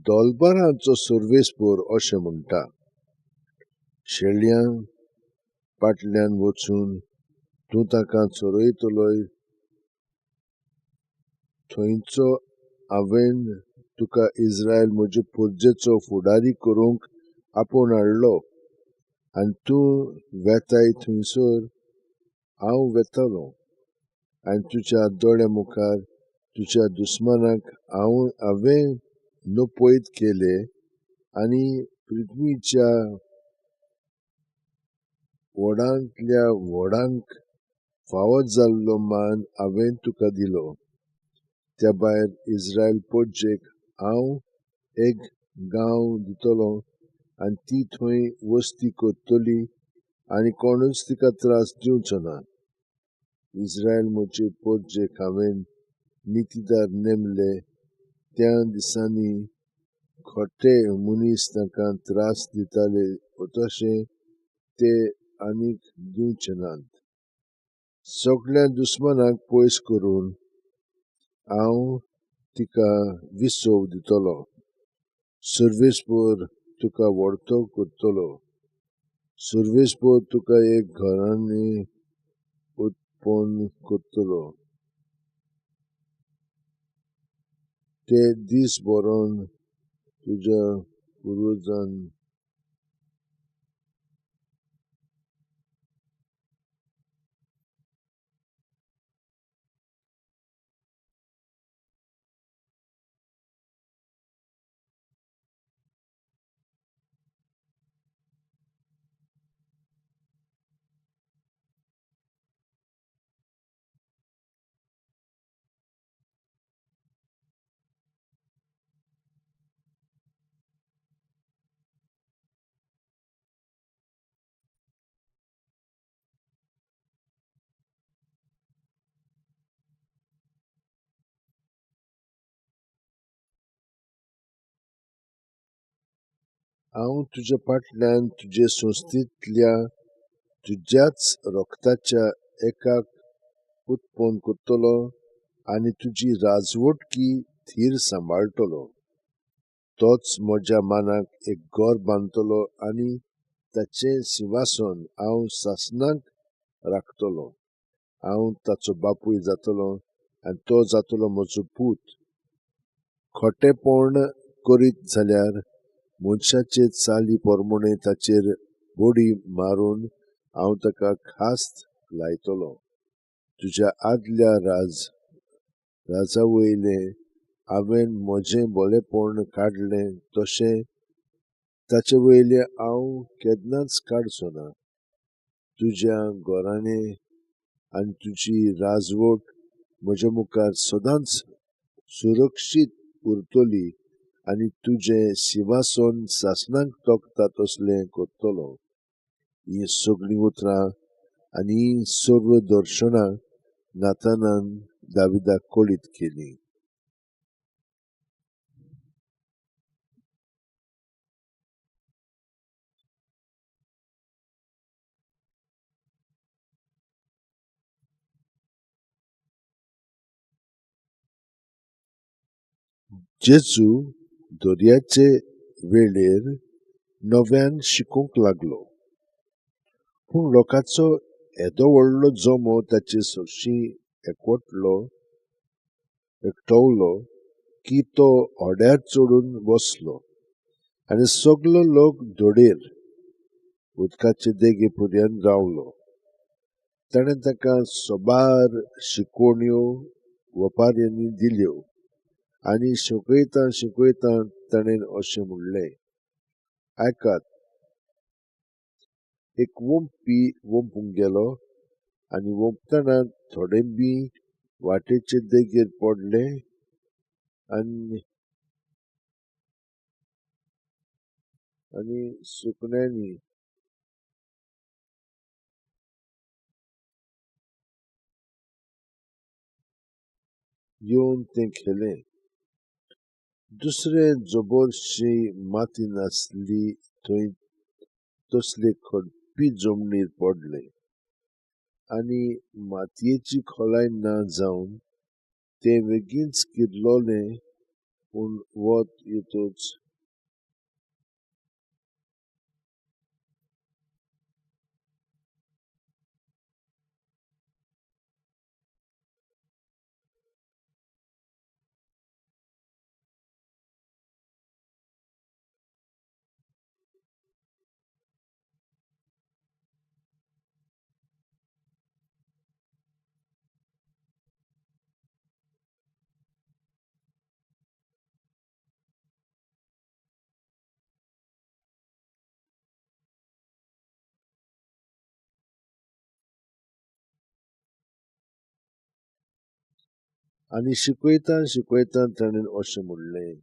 दोलबारांचो सर्वेस्पर अशें म्हणटा, शेळयां पाटल्यान वचून तूं ताका चरयतलोय थंयचो हांवें तुका इस्रायल म्हजे पुर्जेचो फुडारी करूंक आपोवन हाडलो आनी तूं वेताय थंयसर हांव वेतलो आनी तुज्या दोळ्या मुखार तुज्या दुस्मानाक हांवें नपयत केले आनी पृथ्वीच्या व्हडांतल्या व्हडांक फावो जाल्लो मान हांवें तुका दिलो. त्या भायर इस्रायल पोरजेक हांव एक गांव दितलो आनी ती थंय वस्ती करतली आनी कोणूच तिका त्रास दिवचो ना. इस्रायल म्हजे पोरजेक हांवें नितीदार नेमले त्या दिसांनी खोटे मनीस तांकां त्रास दिताले तशें ते आनीक दिवचे नात. सगळ्या दुस्मानाक पयस करून हांव तिका विसव दितलो. सर्वेस्पर तुका व्हडतो करतलो. सर्वेस्पर तुका एक घरांनी उत्पन्न करतलो. ते दीस बरोवन तुज्या पुर्वजान हांव तुज्या फाटल्यान तुजे संस्थेंतल्या तुज्याच रक्ताच्या एकाक उत्पन्न करतलो आनी तुजी राजवटकी थीर सांबाळटलो. तोच म्हज्या मानाक एक घर बांदतलो आनी ताचें सिंवासन हांव सासणाक राखतलो. हांव ताचो बापूय जातलो आनी तो जातलो म्हजो पूत. खोटेपण करीत जाल्यार मनशाचे चाली प्रमाणे ताचेर बडी मारून हांव ताका खास्त लायतलो. तुज्या आदल्या राजा वयलें हांवें म्हजें बरेपण काडलें तशें ताचे वयलें हांव केन्नाच काडचो ना. तुज्या घराणें आनी तुजी राजवट म्हज्या मुखार सदांच सुरक्षीत उरतली आनी तुजें सिंवासन सासणाक तोखता तसलें करतलो. हीं सगळीं उतरां आनी हीं सर्व दर्शनां नातानान दाविदाक कळीत केलीं. जेजू दर्याचे वेळेर नव्यान शिकूंक लागलो, पूण लोकांचो येदो व्हडलो जमो ताचे सरशी एकटवलो की तो होड्यार चडून बसलो आनी सगलो लोक धडेर. उदकाचे देगे पर्यंत रावलो. ताणें ताका सोबार शिकवण्यो वपाऱ्यांनी दिल्यो आनी शिकयता शिकयता ताणें अशें म्हणलें, आयकात, एक वोंपी वोंपूंक गेलो आनी वोंपतना थोडे बी वाटेचे देगेर पडले आनी आनी सुकण्यांनी येवन तें खेलें. दुसरे जबरशी माती नासली थंय तसले खडपी जमनीर पडले आनी मातयेची खोलाय ना जावन ते बेगीनच किरलोले, पूण वत येतच आनी शिकयता शिकयता ताणें अशें म्हणलें,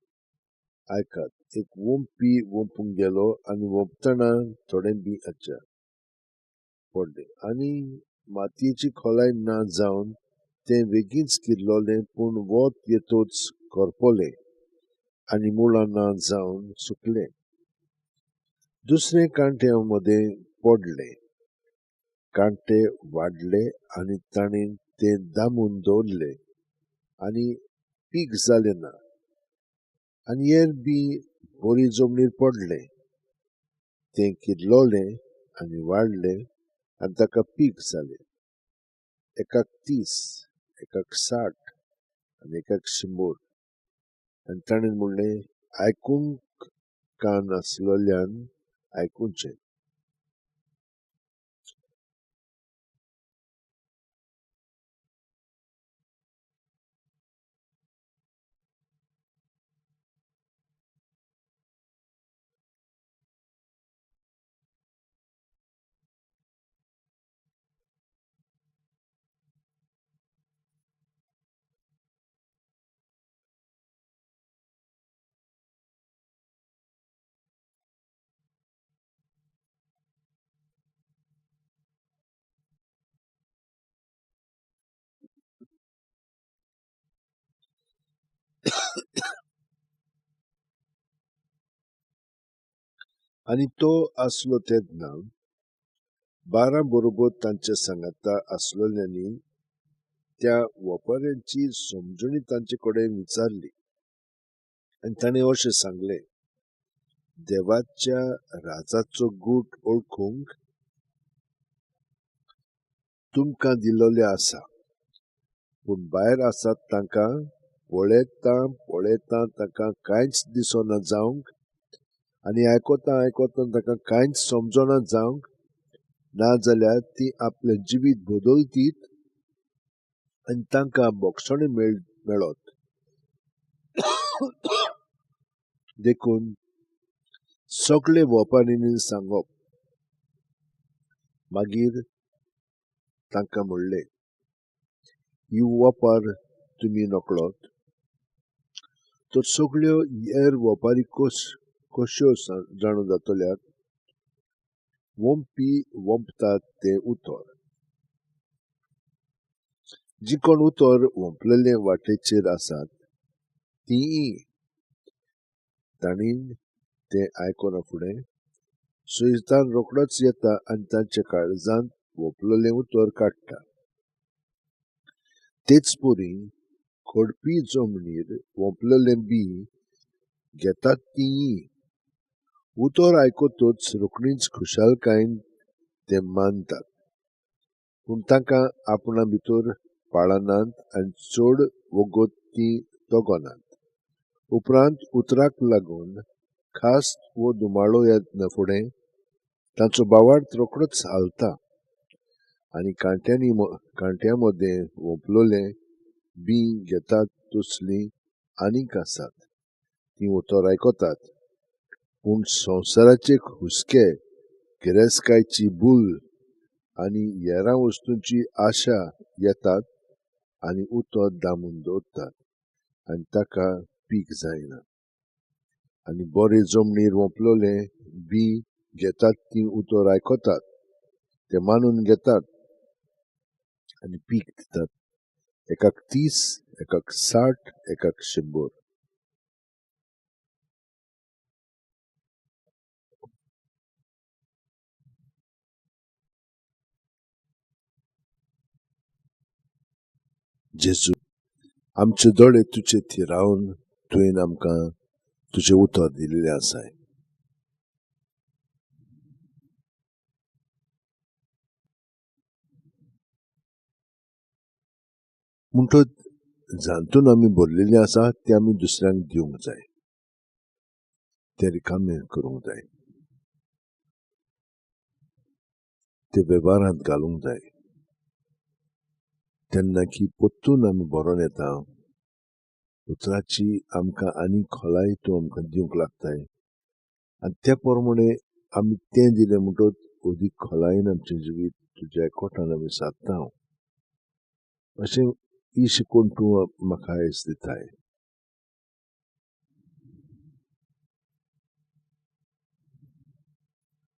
आयकात, एक वोंपी वोंपूंक गेलो आनी वोंपतना थोडे बी आच्या पडले आनी मातयेची खोलाय ना जावन तें बेगीनच किरलोलें, पूण वत येतच करपलें आनी मुळां ना जावन सुकलें. दुसरें कांट्या मदें पडलें, कांटे वाडले आनी ताणें तें दामून दवरलें आनी पीक जालें ना. आनी हेर बी बरी जमनीर पडलें, तें किरलोलें आनी वाडलें आनी ताका पीक जालें. एकाक 30, एकाक 60 आनी एकाक 100. आनी ताणें म्हणलें, आयकूंक कान आसलोल्यान आयकुचें. आनी तो आसलो तेन्ना 12 बरोबर तांच्या सांगाता आसलोल्यांनी त्या वपाऱ्यांची समजणी तांचे कडेन विचारली आनी ताणें अशें सांगलें, देवाच्या राजाचो गूट ओळखूंक तुमकां दिल्लोले आसा, पूण भायर आसात तांकां पळयता पळयता तांकां कांयच दिसना जावंक आनी आयकता आयकता तांकां कांयच समजना जावंक, ना जाल्यार ती आपलें जिवीत बदलतीत आनी तांकां बोगसणें मेळत. देखून सगळे वपारींनी सांगप. मागीर तांकां म्हणलें, ही वपार तुमी नकळत तर सगळ्यो हेर वपारी कश्यो जाणू जातल्यात. वोंपी वोंपतात तें उतर. जी कोण उतर वोंपलेले वाटेचेर आसात ती तांणी तें आयकना फुडें सैतान रोखडोच येता आनी तांच्या काळजांत वोंपलेलें उतर काडटा. तेच परी खडपी जमनीर वोंपलेलें बी घेतात ती उतर आयकतच रोखडीच खुशालकायेन ते मानतात, पूण तांकां आपणा भितर पाळनात आनी चड वगत ती तगनात. उपरांत उतराक लागून खास वो धुमाळो येतना फुडें तांचो बावार्थ रोखडोच हालता आनी कांट्या मदें वोंपलोलें बी घेतात तसलीं आनीक आसात. तीं उतर आयकतात, पूण संवसाराचे हुस्के, गिरेस्तकायची भूल आनी हेरां वस्तूंची आशा येतात आनी उतर दामून दवरतात आनी ताका पीक जायना. आनी बरे जमनीर वोंपलोलें बी घेतात ती उतर आयकतात, ते मानून घेतात आनी पीक दितात, एकाक 30, एकाक 60, एकाक 100. जेजू, आमचे दोळे तुजे थिरावन तुवें आमकां तुजें उतर दिल्लें आसाय. म्हणटच जातून आमी भरलेलें आसा तें आमी दुसऱ्यांक दिवंक जाय, तें रिकामें करूंक जाय, तें वेव्हारांत घालूंक जाय. तेन्ना की परतून आमी बरोवन येता, उतराची आमकां आनी खोलाय तूं आमकां दिवंक लागताय आनी त्या प्रमाणे आमी तें दिलें म्हणटच अदीक खोलायेन आमचें जिवीत तुज्या एकवटान आमी सादता. अशें ही शिकवण तूं म्हाका आयज दिताय.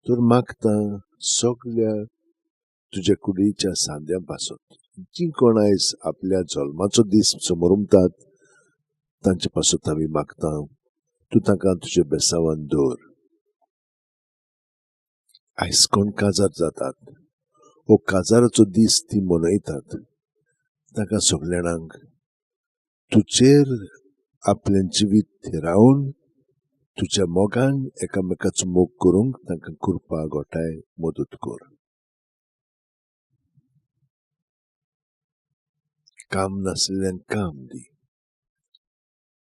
तर मागता सगल्या तुज्या कुडीच्या सांद्या पासत जी कोण आयज आपल्या जल्माचो दीस समरुमतात तांचे पासत आमी मागता, तूं तांकां तुज्या बेसावान दवर. आयज कोण काजार जातात हो काजाराचो दीस ती मनयतात, तांकां सगळ्यांक तुजेर आपलें जिवीत थिरावन तुज्या मोगान एकामेकाचो मोग करूंक तांकां कृपा गोठाय मदत कर. काम नासलेल्यांक काम दी,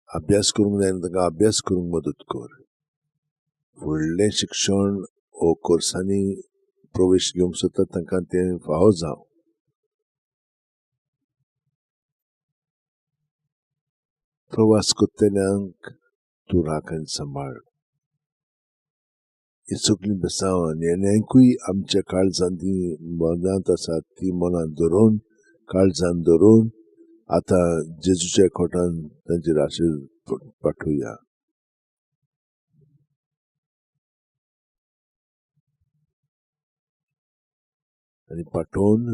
अभ्यास करूंक जायना तांकां अभ्यास करूंक मदत कर. फुडलें शिक्षण वो कोर्सांनी प्रवेश घेवंक सोदता तांकां तें फावो जावं. प्रवास करतल्यांक तूं राख आनी सांबाळ. ही सगळीं बेसांव आनी आनीकूय आमच्या काळजान ती मनांत आसात ती मनांत धरून, काळजान धरून आतां जेजूच्या एकवटान तांचेर आशीर्वाद पाठोवया. आनी पाठोवन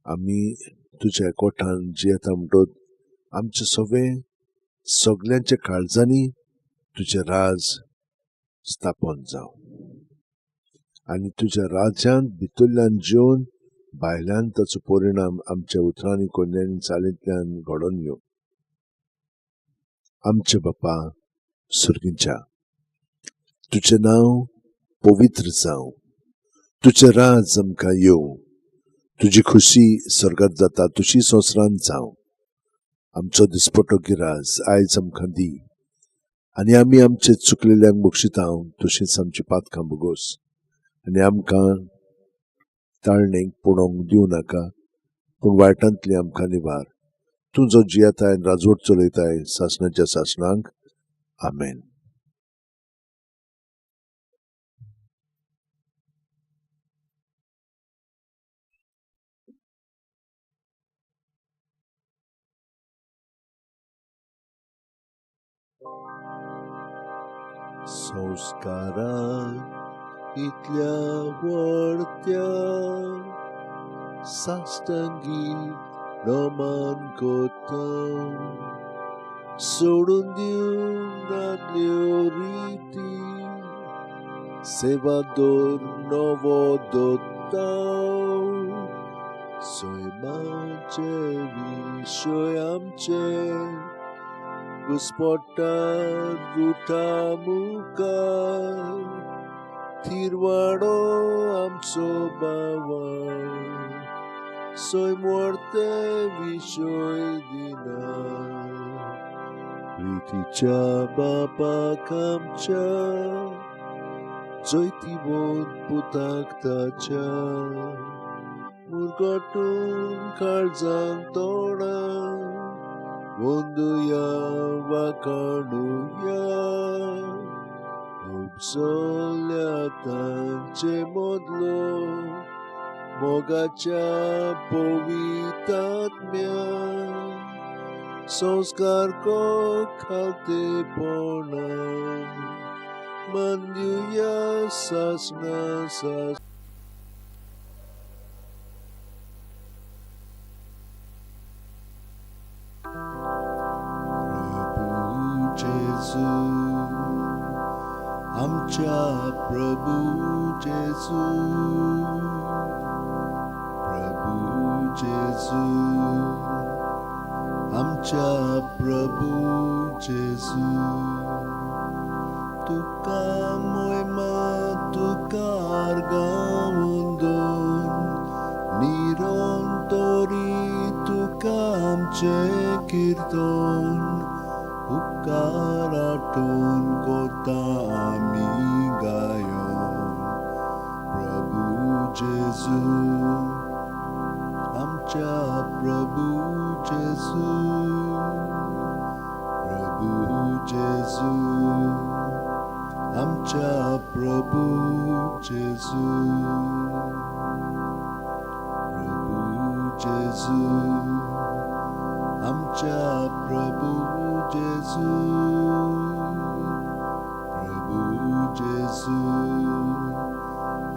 आमी तुज्या एकवटान जियेता म्हणटच आमचें सगळें सगल्यांच्या काळजांनी तुजें राज स्थापन जावं आनी तुज्या राज्यांत भितरल्यान जेवन भायल्यान ताचो परिणाम आमच्या उतरांनी, कोन्यांनी, चालींतल्यान घडोवन येवं. आमचे बापा सुर्गींच्या, तुजें नांव पवित्र जावं, तुजें राज आमकां येवं, तुजी खुशी स्वर्गांत जाता तशी संवसारांत जावं. आमचो दिसपटो गिराज आयज आमकां दी आनी आमी आमचे चुकलेल्यांक बक्षिता तशींच आमची पातकां भोगोस आनी आमकां ताळणेक पळोवंक दिवं नाका, पूण वायटांतली आमकां निवार. तूं जो जियेताय राजवट चलयताय सासणाच्या सासणांक. आमेन. संस्कारा इतल्या व्हडत्या साश्टांगी नमन करता, सोडून दिवंक नातल्यो रिती, सेवा दवर नवो दत्ता, सैमाचे विशय आमचे घुस्पट्टात गुठा मुखार, थिरवाडो आमचो बाबा सैम व्हरते विशय दिना, प्रितीच्या बापाक आमच्या जैतिवंत पुताक ताच्या मुरगटून काळजान तोंडा वंदुया वाखाणुया उपसल्या तांचे मदलो मोगाच्या पवितात्म्या संस्कार को खालतेपणा मानदिवया सासना सास. प्रभू जेजू आमच्या प्रभू जेजू, प्रभू जेजू आमच्या प्रभू जेजू, तुका मोयमा तुका आर्गां वंदन निरंतरी तुका आमचें किर्तन उपकार आठोवन कोता आमी गायोन. प्रभू जेजू आमच्या प्रभू जेजू, प्रभू जेजू आमच्या प्रभू जेजू, प्रभू जेजू आमच्या प्रभू जेजू, प्रभू जेजू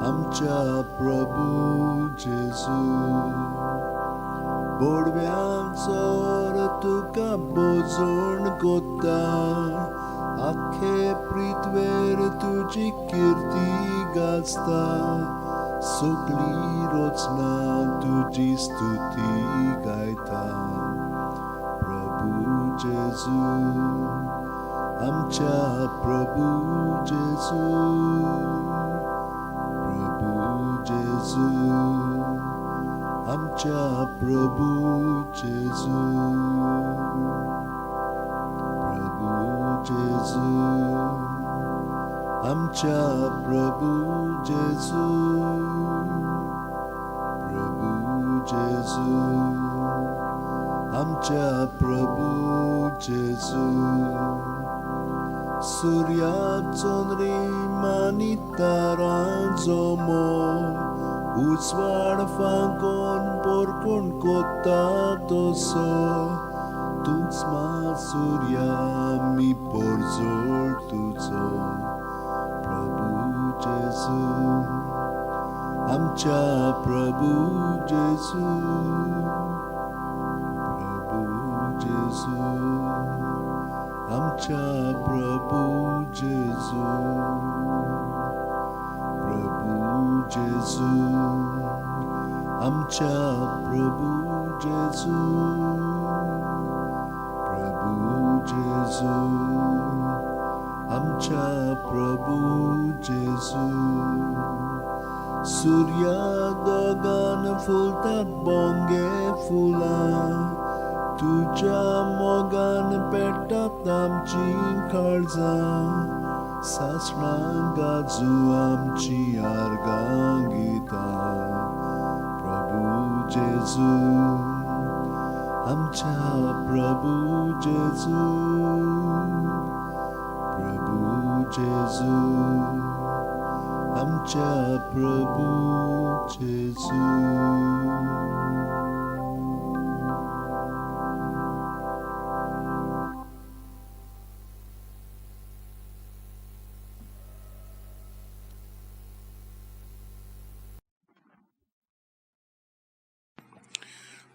आमच्या प्रभू जेजू. बोडव्यांचोर तुका बोजोण कोत्ता आख्खे पृथ्वेर तुजी किर्ती गाजता सगळी रचना तुजी स्तुती गायता. प्रभू जेजू आमच्या प्रभू जेजू, प्रभू जेजू आमच्या प्रभू जेजू, प्रभू जेजू आमच्या प्रभू जेजू, प्रभू जेजू आमच्या प्रभू जेजू. सूर्या चंद्रीम आनी तारांचो मोग उजवाड फांकोन पोरकोण कोत्ता तसो तूंच मा सूर्या आमी पोरजोळ तुजो. प्रभू जेजू आमच्या प्रभू जेजू, प्रभू जेजू आमच्या प्रभू जेजू, प्रभू जेजू आमच्या प्रभू जेजू, प्रभू जेजू आमच्या प्रभू जेजू. सूर्या दोगान फुलतात बोंगे फुलां तुज्या मोगान पेट्टात आमची काळजां सासणां गाजू आमची आर्गां गितां. प्रभू जेजू आमच्या प्रभू जेजू, प्रभू जेजू आमच्या प्रभू जेजू.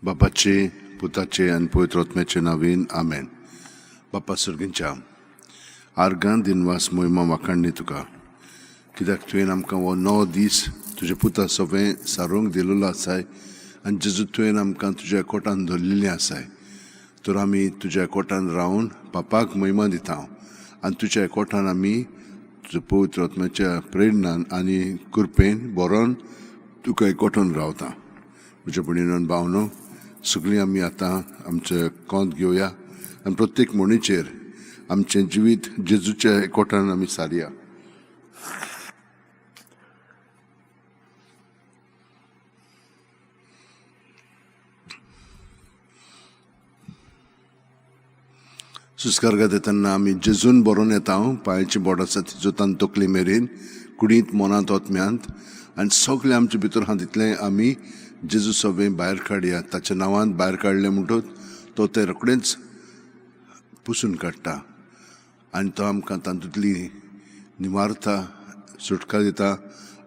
बापाचे, पुताचे आनी पवित्र आत्म्याचे नांवान आमेन. बापा सर्गींच्या आर्गां दिनवास मोहिमा वाखाणणी तुका, कित्याक तुवें आमकां हो 9 दीस तुज्या पुता सोंपें सारोवंक दिलेलो आसाय आनी जेजू तुवें आमकां तुज्या कोटान धरलेलें आसाय. तर आमी तुज्या कोटान रावन बापाक महिमा दिता आनी तुज्या कोटान आमी तुज्या पवित्र आत्म्याच्या प्रेरणान आनी कृपेन बरोवन तुका एकवटून रावता. म्हज्या भयणीन भावनो सगळीं आमी आतां आमचें कोंत घेवया आनी प्रत्येक म्हणीचेर आमचें जिवीत जेजूच्या एकवटान आमी सारया. सुस्कार घेता तेन्ना आमी जेजून बरोवन येता, पांयाची बोट आसा तिजोतान तकली मेरेन, कुडींत, मनांत, ओतम्यांत आनी सगळें आमचे भितर आहा तितलें आमी जेजू सगळें भायर काडया. ताच्या नांवान भायर काडलें म्हणटच तो तें रोखडेंच पुसून काडटा आनी तो आमकां तातूंतली निवारता, सुटका दिता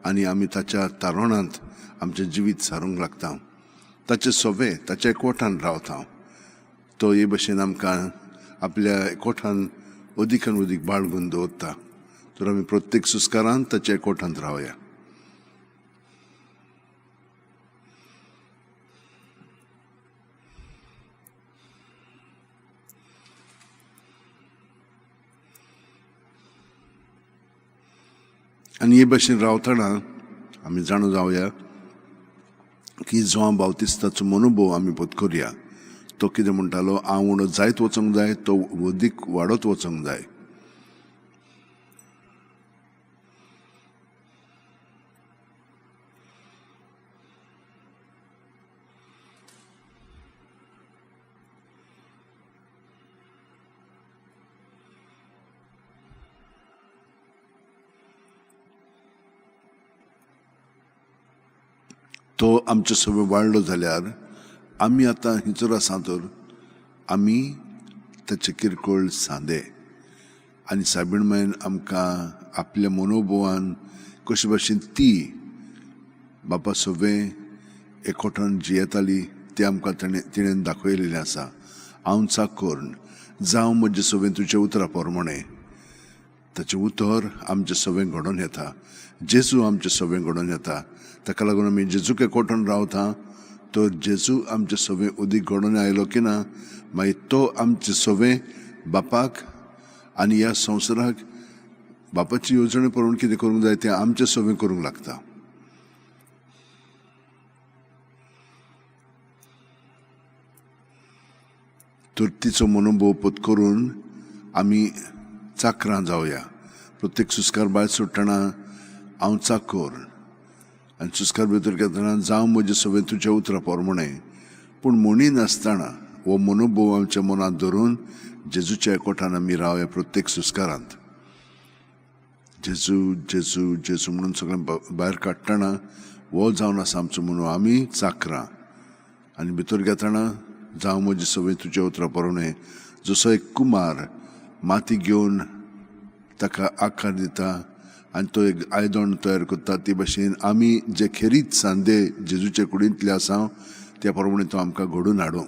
आनी आमी ताच्या तारणांत आमचें जिवीत सारूंक लागता. ताचें सवे ताच्या एकवटान रावता. तो हे भशेन आमकां आपल्या एकवटान अदीक आनी अदीक बाळगून दवरता. तर आमी प्रत्येक सुस्कारान ताच्या एकवटांत रावया. आनी हे भशेन रावतना आमी जाणू जावया की जुआंव बावतिस्ताचो मनोभव आमी पत्करया. तो कितें म्हणटालो, हांव उणो जायत वचोंक जाय, तो अदीक वाडत वचोंक जाय. तो आमचे सगळें वाडलो जाल्यार आमी आतां हिचर आसा तर आमी ताचे किरकोळ सांदे आनी सायबीण आमकां आपल्या मनोभवान कशे भशेन ती बापा सगळें एकवटान जियेताली तें आमकां तिणें दाखयलेलें आसा. हांव चाकोर जावं म्हजें सगळें तुजें उतरा प्रमाणें. ताचें उतर आमचें सगळें घडोवन येता. जेजू आमचें सगळें घडोवन येता. ताका लागून आमी जेजूक एकवटान रावता तर जेजू आमचें सगळें अदीक घडोवन आयलो की ना मागीर तो आमचें सगळें बापाक आनी ह्या संवसाराक बापाची येवजणे पळोवन कितें करूंक जाय तें आमचें सगळें करूंक लागता. तर तिचो मनोभव पत्करून आमी चाकरां जावया. प्रत्येक सुस्कार भायर सोडटना हांव चाकोर आनी सुस्कार भितर घेतना जावं म्हजें सगळें तुज्या उतरा प्रमाणें. पूण म्हणी नासतना हो मनोभव आमच्या मनांत धरून जेजूच्या एकवटान आमी रावया प्रत्येक सुस्कारांत. जेजू जेजू जेजू म्हणून सगळें भायर काडटना हो जावन आसा आमचो म्हणून आमी चाकरां आनी भितर घेतना जावं म्हजें सगळें तुज्या उतरा प्रमाणें. जसो एक कुमार माती घेवन ताका आकार दिता आनी तो एक आयदण तयार करता ते भशेन आमी जे खेरीत सांदे जेजूचे कुडींतले आसा त्या प्रमाणे तो आमकां घडोवन हाडूं.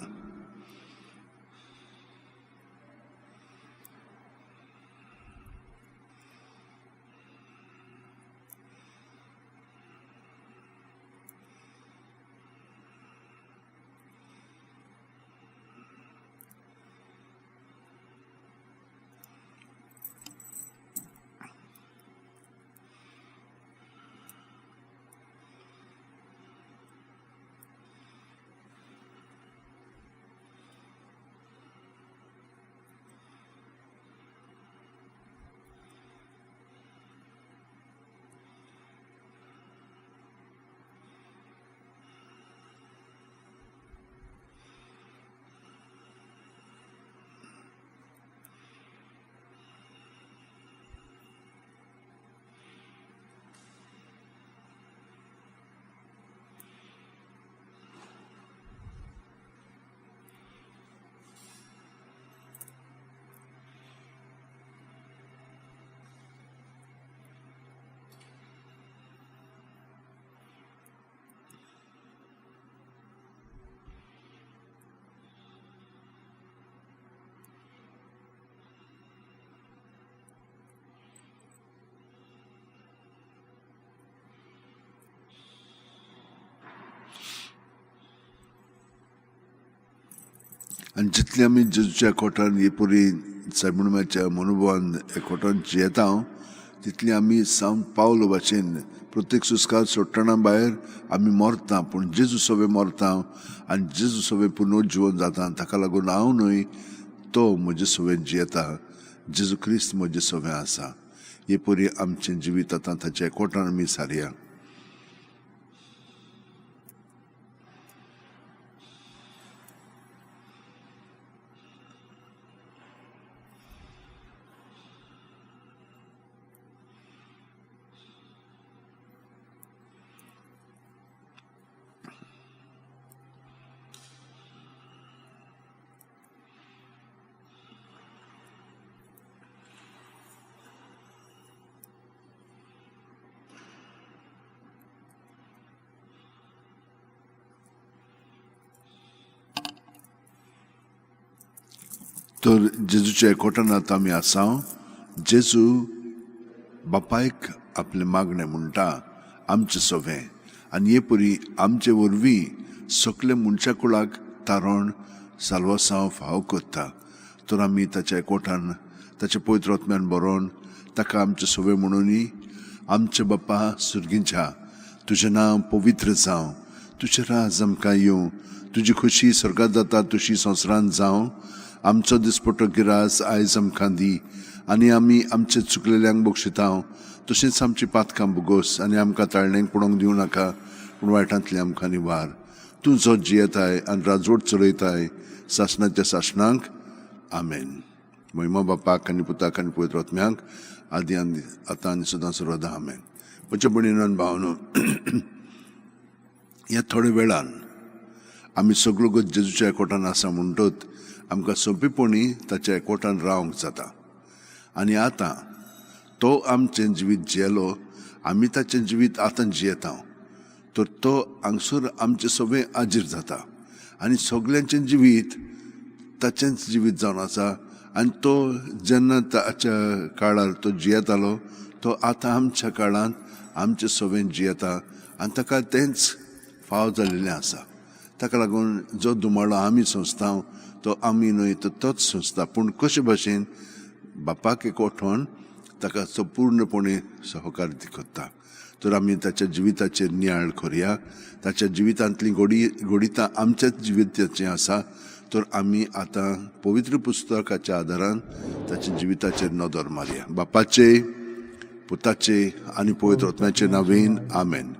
आनी जितले आमी जेजूच्या एकवटान हे परी सायबीण मनोभवान एकवटान जियेता तितले आमी सावन पावलो भाशेन प्रत्येक सुस्कार सोडटना भायर आमी मरता, पूण जेजू सगळें मरता आनी जेजू सगळें पुनर्जिवन जाता. ताका लागून हांव न्हय तो म्हजे सगळें जियेता. जेजू क्रिस्त म्हजें सगळें आसा. हे परी आमचें जिवीत आतां ताच्या एकवटान आमी सारया. तर जेजूच्या एकवटान आतां आमी आसा. जेजू बापायक आपलें मागणें म्हणटा आमचें सवें आनी हे परी आमचे वरवीं सगळे मनशा कुळाक तारण साल्वासांव फाव करता. तर आमी ताच्या एकवटान ताच्या पवित्र आत्म्यान बरोवन ताका आमचें सवें म्हणूनय, आमचे बापा सुर्गींच्या, तुजें नांव पवित्र जावं, तुजें राज आमकां येवं, तुजी खुशी स्वर्गात जाता तशी संवसारांत जावं. आमचो दिसपट्टो गिरास आयज आमकां दी आनी आमी आमचे चुकलेल्यांक बक्षिता तशेंच आमची पातकां भोगोस आनी आमकां ताळणेक पडोवंक दिवं नाका, पूण वायटांतली आमकां निवार. तूं जो जियेताय आनी राजवट चलयताय सासणाच्या सासणांक, आमेन. महिमा बापाक आनी पुताक आनी पवित्र आत्म्याक, आदी आनी आतां आनी सदां सर्वदा, आमेन. म्हज्या भयणीन भावनो, ह्या थोड्या वेळान आमी सगळो गत जेजूच्या एकवटान आसा म्हणटत आमकां सोंपेपणी ताच्या एकवटान रावंक जाता. आनी आतां तो आमचें जिवीत जियेलो, आमी ताचें जिवीत आतां जियेता, तर तो हांगसर आमचें सगळें आजीर जाता आनी सगल्यांचें जिवीत ताचेंच जिवीत जावन आसा. आनी तो जेन्ना ताच्या काळार तो जियेतालो, तो आतां आमच्या काळांत आमचें सगळें जियेता आनी ताका तेंच फाव जाल्लें आसा. ताका लागून जो दुमाळो आमी सोंसता तो आमी न्हय तर तोच सोंसता, पूण कशे भाशेन बापाक एक आठवण ताका तो पूर्णपणे सहकार्य करता. तर आमी ताच्या जिविताचेर नियाळ करुया. ताच्या जिवितांतली गोडी गोडितां आमच्याच जिविताचें आसा. तर आमी आतां पवित्र पुस्तकाच्या आदारान ताच्या जिविताचेर नदर मारया. बापाचे, पुताचे आनी पवित्र आत्म्याचे नांवेन, आमेन.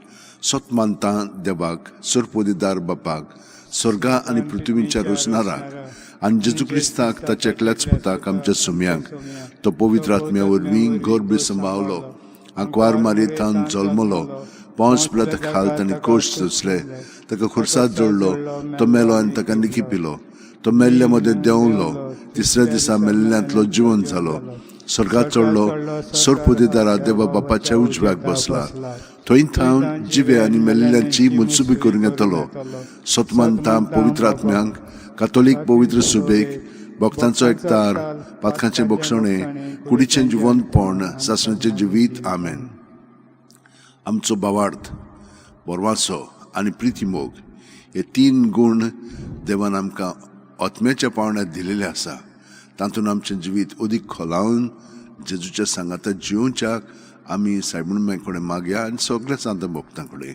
सत मानता देवाक, सरपोदिदार बापाक, स्वर्गा आनी पृथ्वीच्या रोसणाराक, आनी जेजू क्रिस्ताक ताच्या एकल्याच पुताक आमच्या सुम्यांक, तो पवित्र आत्म्या वरवीं गर्भ संभावलो, आंकवार मारयेथावन जल्मलो, पावस पिलाता खाल ताणें कोश सोंसले, ताका खुर्साद जोडलो, तो मेलो आनी ताका निकी पिलो, तो मेल्ल्या मदें देंवलो, तिसऱ्या दिसा मेल्ल्यांतलो जिवन जालो, स्वर्गात चडलो, सरपोदिदारा देवा बापाच्या उजव्याक बसला, थंय थावन जिवे आनी मेल्ल्यांची मनसुबी करूंक येतलो. सतमानता पवित्र आत्म्यांक, कातोलीक पवित्र सुबेक, भक्तांचो एकतार, पातकांचें बक्षणें, कुडीचें जिवनपण, सासणाचें जिवीत, आमेन. आमचो भावार्थ, बरवासो आनी प्रितीमोग हे तीन गूण देवान आमकां आत्म्याच्या पावण्यात दिलेले आसा. तातूंत आमचें जिवीत अदीक खोलावन जेजूच्या सांगाता जिवच्याक आमी सायबूण कडेन मागया आनी सगळ्या सांत भक्तां कडेन.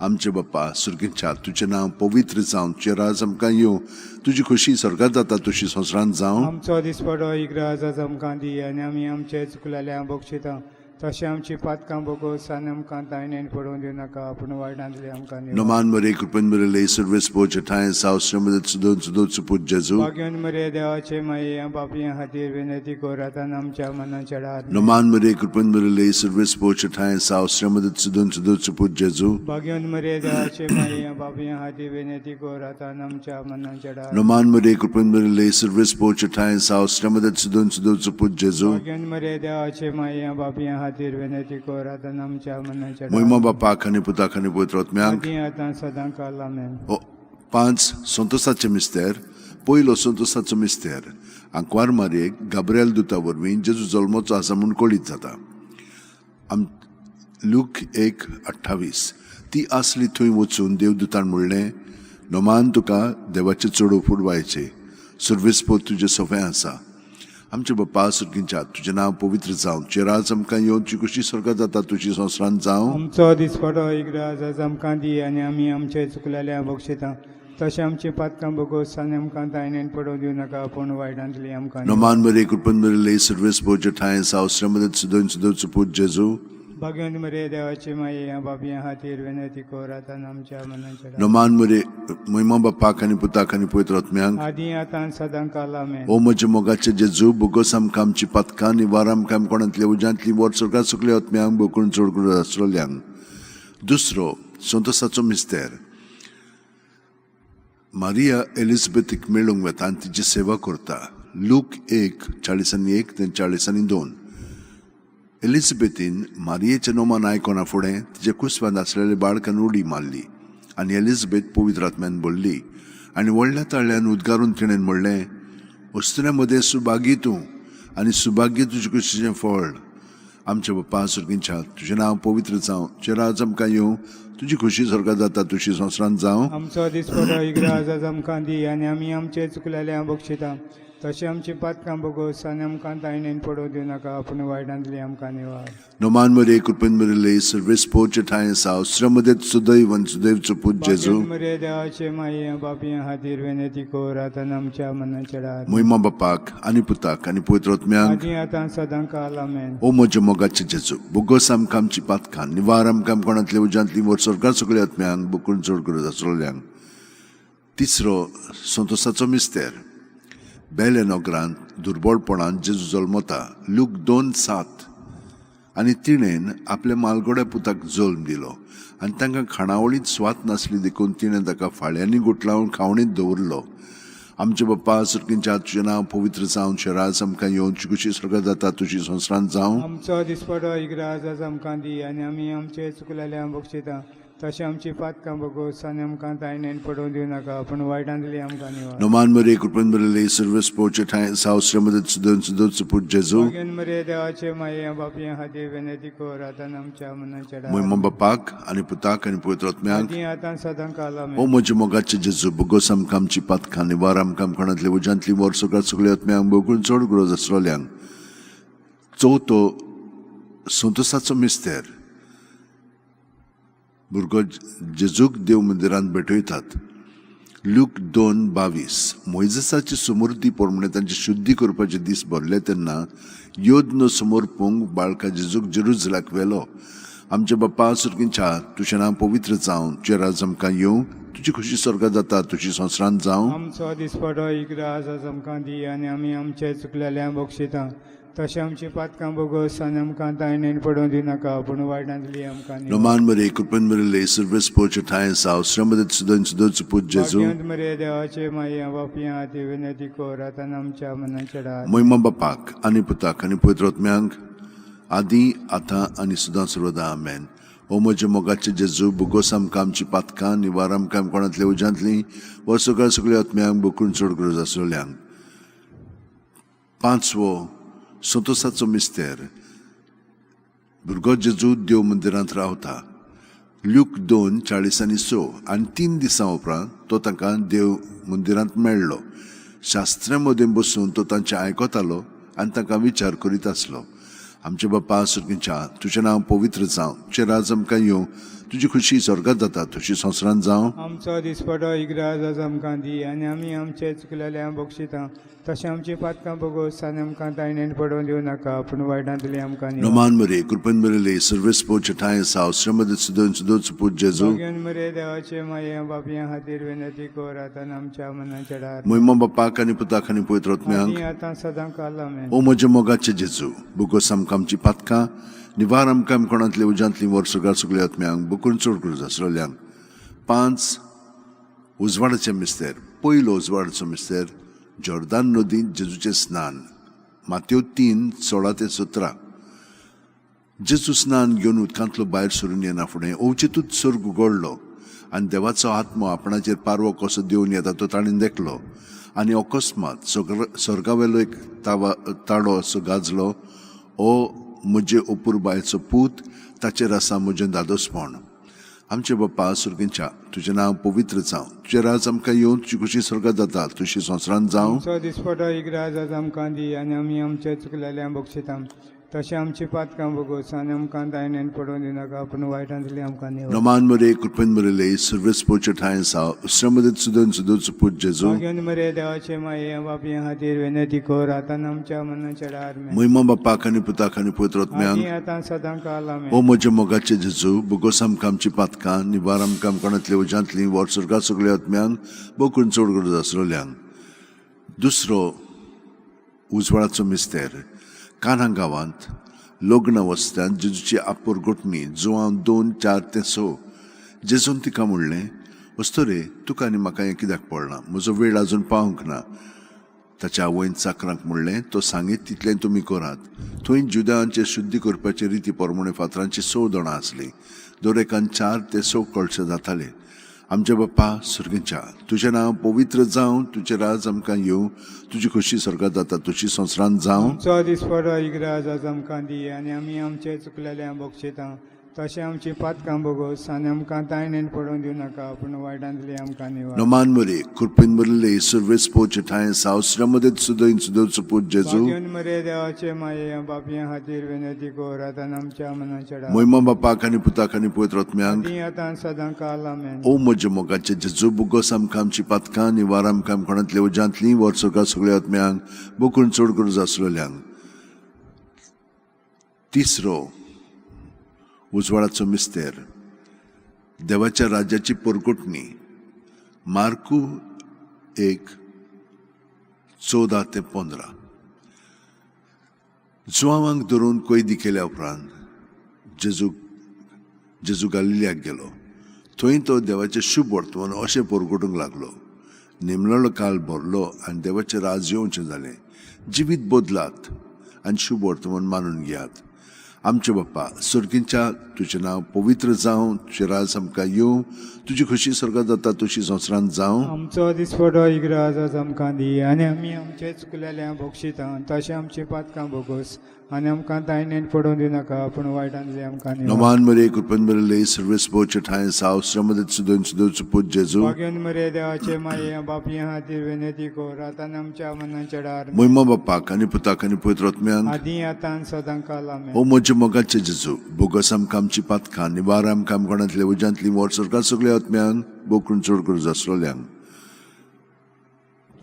आमचे बाप्पा सुर्गीच्या, तुजें नांव पवित्र जावं, तुजें राज आमकां येवं, तुजी खुशी स्वर्गात जाता तशी संवसारांत जावं. आमचो दिसपडो इग्राज आज आमकां दी आनी आमी आमचे चुकलेल्या बक्षिता तशें आमची पातकां भोगोस आनी आमकां तायणेन पडोवन दिवं नाका, पूण वायटांतली आमकां निवार. नमान मरे, कृपेन भरिल्ले, सर्वेस्पर ठांय साव श्रीमद सुदोन सुदोन सुपूत जेजू. भाग्यवन मरे देवाचे माये, पापयां खातीर विनंती कर आतां आनी आमच्या मनाच्या वेळार. नमान मरे, कृपेन भरिल्ले, सर्वेस्पर ठांय साव श्रीमद सुदोन सुदोन सुपूत जेजू. भाग्यवन मरे देवाचे माये, पापयां खातीर विनंती कर आतां आनी आमच्या मनाच्या वेळार. नमान मरे, कृपेन भरिल्ले, सर्वेस्पर ठांय साव श्रीमद सुदोन सुदोन सुपूत जेजू. भाग्यवन मरे देवाचे माये, पापयां खातीर विनंती कर आतां आनी आमच्या मनाच्या महिमा वेळार. बापाक आनी पुताक आनी पवित्र आत्म्याक. आदी आतां सदां काल, आमेन. ओ, पांच संतोसाचे मिस्तेर. पयलो संतोसाचो मिस्तेर, आंकवार मारयेक गाब्रियल दुता वरवीं जेजू जल्मचो आसा म्हूण कळीत जाता. आम लूक 1:28. ती आसली थंय वचून देवदूतान म्हणलें, नमान तुका, देवाचें चडो फुडवायचें, सर्वेस्पर तुजें सोंपें आसा. आमचे बाप्पा सुर्गींच्या, तुजें नांव पवित्र जावं, तुजें राज आमकां येवन, तुजी खुशी स्वर्गात जाता तुजी संवसारांत जावं. आमचो दिसपडो इग्राज आज आमकां दी आनी आमी आमचे चुकलेल्या बक्षिता तशें आमची पातकां भोगोस आनी आमकां तायणेन पडोवंक दिवं नाका, पूण वायटांतली आमकां निवार. नमान मरे, कृपेन भरिल्ले, सर्वेस्पर ठांय साव श्रीमद सुदोन सुदोन सुपूत जेजू. भाग्यवंत मरे देवाची माये, बाबयां खातीर विनंती कर आतां आनी आमच्या मनाच्या वेळार. नमान मरे, महिमा बापाक आनी पुताक आनी पवित्र आत्म्याक. आदी आतां आनी सदां काल, आमेन. ओ म्हज्या मोगाचे जेजू, भोगोस आमकां आमची पातकां, निवार आमकां कोणांतल्या उज्यांतली, वर स्वर्गात सुकल्या आत्म्यांक, बोकून चड करून आसलेल्यांक. दुसरो संतोसाचो मिस्तेर, मारिया एलिझाबेथीक मेळूंक वता आनी तिची सेवा करता. लूक 1:41 ते 42. एलिझाबेथीन मारियेचें नोमान आयकना फुडें तिच्या कुसव्यांत आसलेल्या बाळकान उडी मारली आनी एलिझाबेथ पवित्र आत्म्यान भरली आनी व्हडल्या ताळ्यान उद्गारून तिणें म्हणलें, वस्तुन्या मदें सुभागी तूं आनी सुभाग्य तुजे कुशीचें फळ. आमच्या बाप्पा सुर्गींच्या, तुजें नांव पवित्र जावं, तुजें राज आमकां येवं, तुजी खुशी स्वर्गात जाता तुशी संवसारांत जावं. आमचो दिसपटो इग्राज आज आमकां दी आनी आमी आमचे चुकलेले बक्षिता तशें आमची पातकां भोगोस आनी आमकां तायणेन पडोवं दिवं नाका, पूण वायटांतली आमकां निवार. नोमान मरे, कृपेन मरिले, सर्वेस पोचे ठांय साव, श्रमदेत सुदैव आनी सुदैवचो पूत जेजू. मरे देवाचे माये बापया खातीर विनंती कर आतां आमच्या मनाच्या डार. मोहिमा बापाक आनी पुताक आनी पवित्र आत्म्याक. आदी आतां सदां काल, आमेन. ओ म्हज्या मोगाचे जेजू, बोगोस आमकां आमची पातकां निवार, आमकां कोणांतले उज्यांतली वर स्वर्गात सगळ्या आत्म्यांक बोकून चड गरज आसलेल्यांक. तिसरो संतोसाचो मिस्तेर, बेले नगरांत दुर्बळपणान जेजू जल्मता, लूक 2:7. आनी तिणेन आपल्या मालगोड्या पुताक जल्म दिलो आनी तांकां खाणावळींत स्वात नासली देखून तिणें ताका फाळ्यांनी गुटलावन खावणीत दवरलो. आमचे बाप्पा सुरकींच्या, तुजें नांव पवित्र जावन, तुजें राज आमकां येवन, तुजी खुशी स्वर्गात जाता तुजी संवसारांत जावं. आमचो दिसपटो इग्राज आज आमकां दी आनी आमी आमचे चुकलेले बक्षिता तशें आमची पातकां भोगोस आनी आमकां तायणेन पडोवं दिवं नाका, पूण वायटांतली आमकां निवार. नोमान मरे, कृपेन बरले, सर्वेस पोचे ठांय साव, श्रमदत सुदन सुदोच पूत जेजू. मरे देवाचे माये बापया खातीर विनंती कर आतां आमच्या मनाच्या डार. मोहिमा बापाक आनी पुताक आनी पवित्र आत्म्याक. आदी आतां सदां काल, ओ आमेन. म्हज्या मोगाचे जेजू, बोगोस आमकां आमची पातकां निवार, आमकां कोणांतले उज्यांतली वर सगळ्या सगळ्या आत्म्यांक बोगून चड गरज आसलेल्यांक. चवथो संतोसाचो मिस्तेर, भुरगो जेजूक देव मंदिरांत भेटयतात, लूक 2:22. मोयजेसाची समृद्धी प्रमाणे तांची शुद्धी करपाचे दीस भरले तेन्ना योद्न समर्पूंक बाळका जेजूक जेरुजलाक व्हेलो. आमच्या बाप्पा सुरकींच्या, तुजें नांव पवित्र जावं, तुजें राज आमकां येवं, तुजी खुशी स्वर्गात जाता तुजी संवसारांत जावं. आमचो दिसपटो इग्राज आज आमकां दी आनी आमी आमचे चुकलेले बक्षिता तशें आमची पातकां भोगोस आनी आमकां तायणेन पडोवं दिवं नाका, पूण वायटांतली आमकां निवार. नोमान मरे, कृपेन मरिले, सर्वेस पोचे ठांय साव, श्रमदत सुदन सुदोच पूत जेजू. भाग्यवंत मरे देवाचे माये बापया खातीर विनंती कर आतां आमच्या मनाच्या डार. मोहिमा बापाक आनी पुताक आनी पवित्र आत्म्यांक, आदी आतां आनी सदां सर्वदा, आमेन. ओ म्हज्या मोगाचे जेजू, बोगोस आमकां आमची पातकां निवार, आमकां कोणांतल्या उज्यांतली वर सगळ्या सगळ्या आत्म्यांक बोकून चड गरज आसलेल्यांक. पांचवो संतोसाचो मिस्तेर, भुरगो जेजू देव मंदिरांत रावता, ल्यूक 2:46. आनी 3 दिसां उपरांत तो तांकां देव मंदिरांत मेळ्ळो. शास्त्रा मदें बसून तो तांचें आयकतालो आनी तांकां विचार करीत आसलो. आमचे बाप्पा सुरकींच्या, तुजें नांव पवित्र जावं, तुजें राज आमकां येवं, तुजी खुशी स्वर्गात जाता तुजी संवसारांत जावं. आमचो दिसपटो इग्राज आज आमकां दी आनी आमी आमचे चुकलेले बक्षिता तशें आमची पातकां भोगोस आनी आमकां तायणेन पडोवं दिवं नाका, पूण वायटांतली आमकां निवार. नोमान मरे, कृपेन मरिले, सर्वेस पोचे ठांय साव, श्रमदत सुदन सुदोच पूत जेजू. भाग्यवंत मरे देवाचे माये बापया खातीर विनंती कर आतां आमच्या मनाच्या डार. मोहिमा बापाक आनी पुताक आनी पवित्र आत्म्यांक. आदी आतां सदां काल, आमेन. ओ म्हज्या मोगाचे जेजू, बोगोस आमकां आमची पातकां निवार, आमकां कोणांतली उज्यांतली वर सगळ्या सगळ्या आत्म्यांक बोकून चड गरज आसलेल्यांक. पांच उजवाडाचे मिस्तेर, पयलो उजवाडाचो मिस्तेर, जॉर्दान नदींत जेजूचें स्नान, मात्यो 3:16 ते 17. जेजू स्नान घेवन उदकांतलो भायर सरून येना फुडें अवचितूच सर्ग उगडलो आनी देवाचो आत्मो आपणाचेर पारवो कसो देवन येता तो ताणें देखलो. आनी अकस्मात स्वर्गावेलो एक तावा ताडो असो गाजलो, ओ म्हजे अपुरबायेचो पूत, ताचेर आसा म्हजें दादोसपण. आमचे बाप्पा सुर्गींच्या, तुजें नांव पवित्र जावं, तुजें राज आमकां येवन, तुजी खुशी स्वर्गात जाता तुशी संवसारांत जावं. आमचो दिसपटो इग्राज आज आमकां दी आनी आमी आमचे चुकलेले बक्षिता तशें आमची पातकां भोगोस आनी आमकां तायणेन पडोवं दिवं नाका, पूण वायटांतली आमकां निवार. नोमान मरे, कृपेन मरिले, सर्वेस पोचे ठांय साव, श्रमदत सुदन सुदोच पूत जेजू. भाग्यवंत मरे देवाचे माये बापया खातीर विनंती कर आतां आमच्या मनाच्या डार, आमेन. मोहिमा बापाक आनी पुताक आनी पवित्र आत्म्यांक. आदी आतां सदां काल, आमेन. ओ म्हज्या मोगाचे जेजू, बोगोस आमकां आमची पातकां निवार, आमकां कोणांतले उज्यांतली वर स्वर्गात सगळ्या आत्म्यांक बोकून चड गरज आसलेल्यांक. दुसरो उजवाडाचो मिस्तेर, कान्हा गांवांत लग्न वस्त्यांत जेजूची आपूर गोठणी, जुवांव 2:4 ते 6. जेजून तिका म्हणलें, वस्तुरे, तुका आनी म्हाका हें कित्याक पडलां? म्हजो वेळ आजून पावंक ना. ताच्या आवयन चाकरांक म्हणलें, तो सांगीत तितलें तुमी करात. थंय जुदांचे शुद्धी करपाचे रिती प्रमाणे फातरांची 6 दोणां आसलीं. दर एकान 4 ते 6 कळशे जाताले. आमच्या बाप्पा सुर्गेच्या, तुजें नांव पवित्र जावं, तुजें राज आमकां येवं, तुजी खोशी स्वर्गात जाता तुजी संवसारांत जावं. आमचो दिसपडो इग्राज आज आमकां दी आनी आमी आमचे चुकलेल्या बक्षिता तशें आमची पातकां भोगोस आनी आमकां तायणेन पडोवन दिवं नाका, पूण वायटांतली आमकां निवार. नमान मरे, कृपेन भरिल्ले, सुर्वेस पोचे ठांय सावसऱ्या मदें सुदैन सुदेवचो पूत जेजू. भाग्योन मरे देवाचे माये बापया खातीर विनंती कर आतां आमच्या मनाच्या डाळ. मोहिमा बापाक आनी पुताक आनी पवित्र आत्म्यांक. आदी आतां सदां काल, आमेन. ओ म्हज्या मोगाचे जेजू, बुगोस आमकां आमची पातकां, निवार आमकां कोणांतले उज्यांतली, वर्सोका सगळ्या आत्म्यांक बोकून चड करून आसलेल्यांक. तिसरो उजवाडाचो मिस्तेर, देवाच्या राज्याची पोरकोटणी. मार्कू 1:14 ते 15. जुवांवांक धरून कैदी केल्या उपरांत जेजू जेजू गालिलियाक गेलो. थंय तो देवाचें शुभ वर्तमान अशें परगटूंक लागलो. निमणलो काल भरलो आनी देवाचें राज येवचें जालें. जिवीत बदलात आनी शुभ वर्तमान मानून घेयात. आमचे बाप्पा सर्गींच्या, तुजें नांव पवित्र जावं, तुजें राज आमकां येवं, तुजी खोशी स्वर्गात जाता तुजी संवसारांत जावं. आमचो दिसपडो इग्राज आज आमकां दी आनी आमी आमचे चुकलेल्या भोगशिता तशें आमची पातकां भोगोस आनी आमकां तायणेन पडोवन दिवनाका, पूण वायटांतली आमकां निवार. नमान मरे, कृपेन भरिल्ले, सर्वेस पोचे ठांय सावसऱ्या सुदन सुदेवचो पूत जेजू. भाग्योन मरे देवाचे माये बापया खातीर विनंती कर आतां आमच्या मनाच्या डार. मोहिमा बापाक आनी पुताक आनी पवित्र आत्म्यांक. आदी आतां सदां काल, आमेन. ओ म्हज्या मोगाचे जेजू, बोगस आमकां आमची पातकां, निवार आमकां कोणांतले उज्यांतली, वर्सरका सगळ्या आत्म्यांक बोकून चड करून आसलेल्यांक.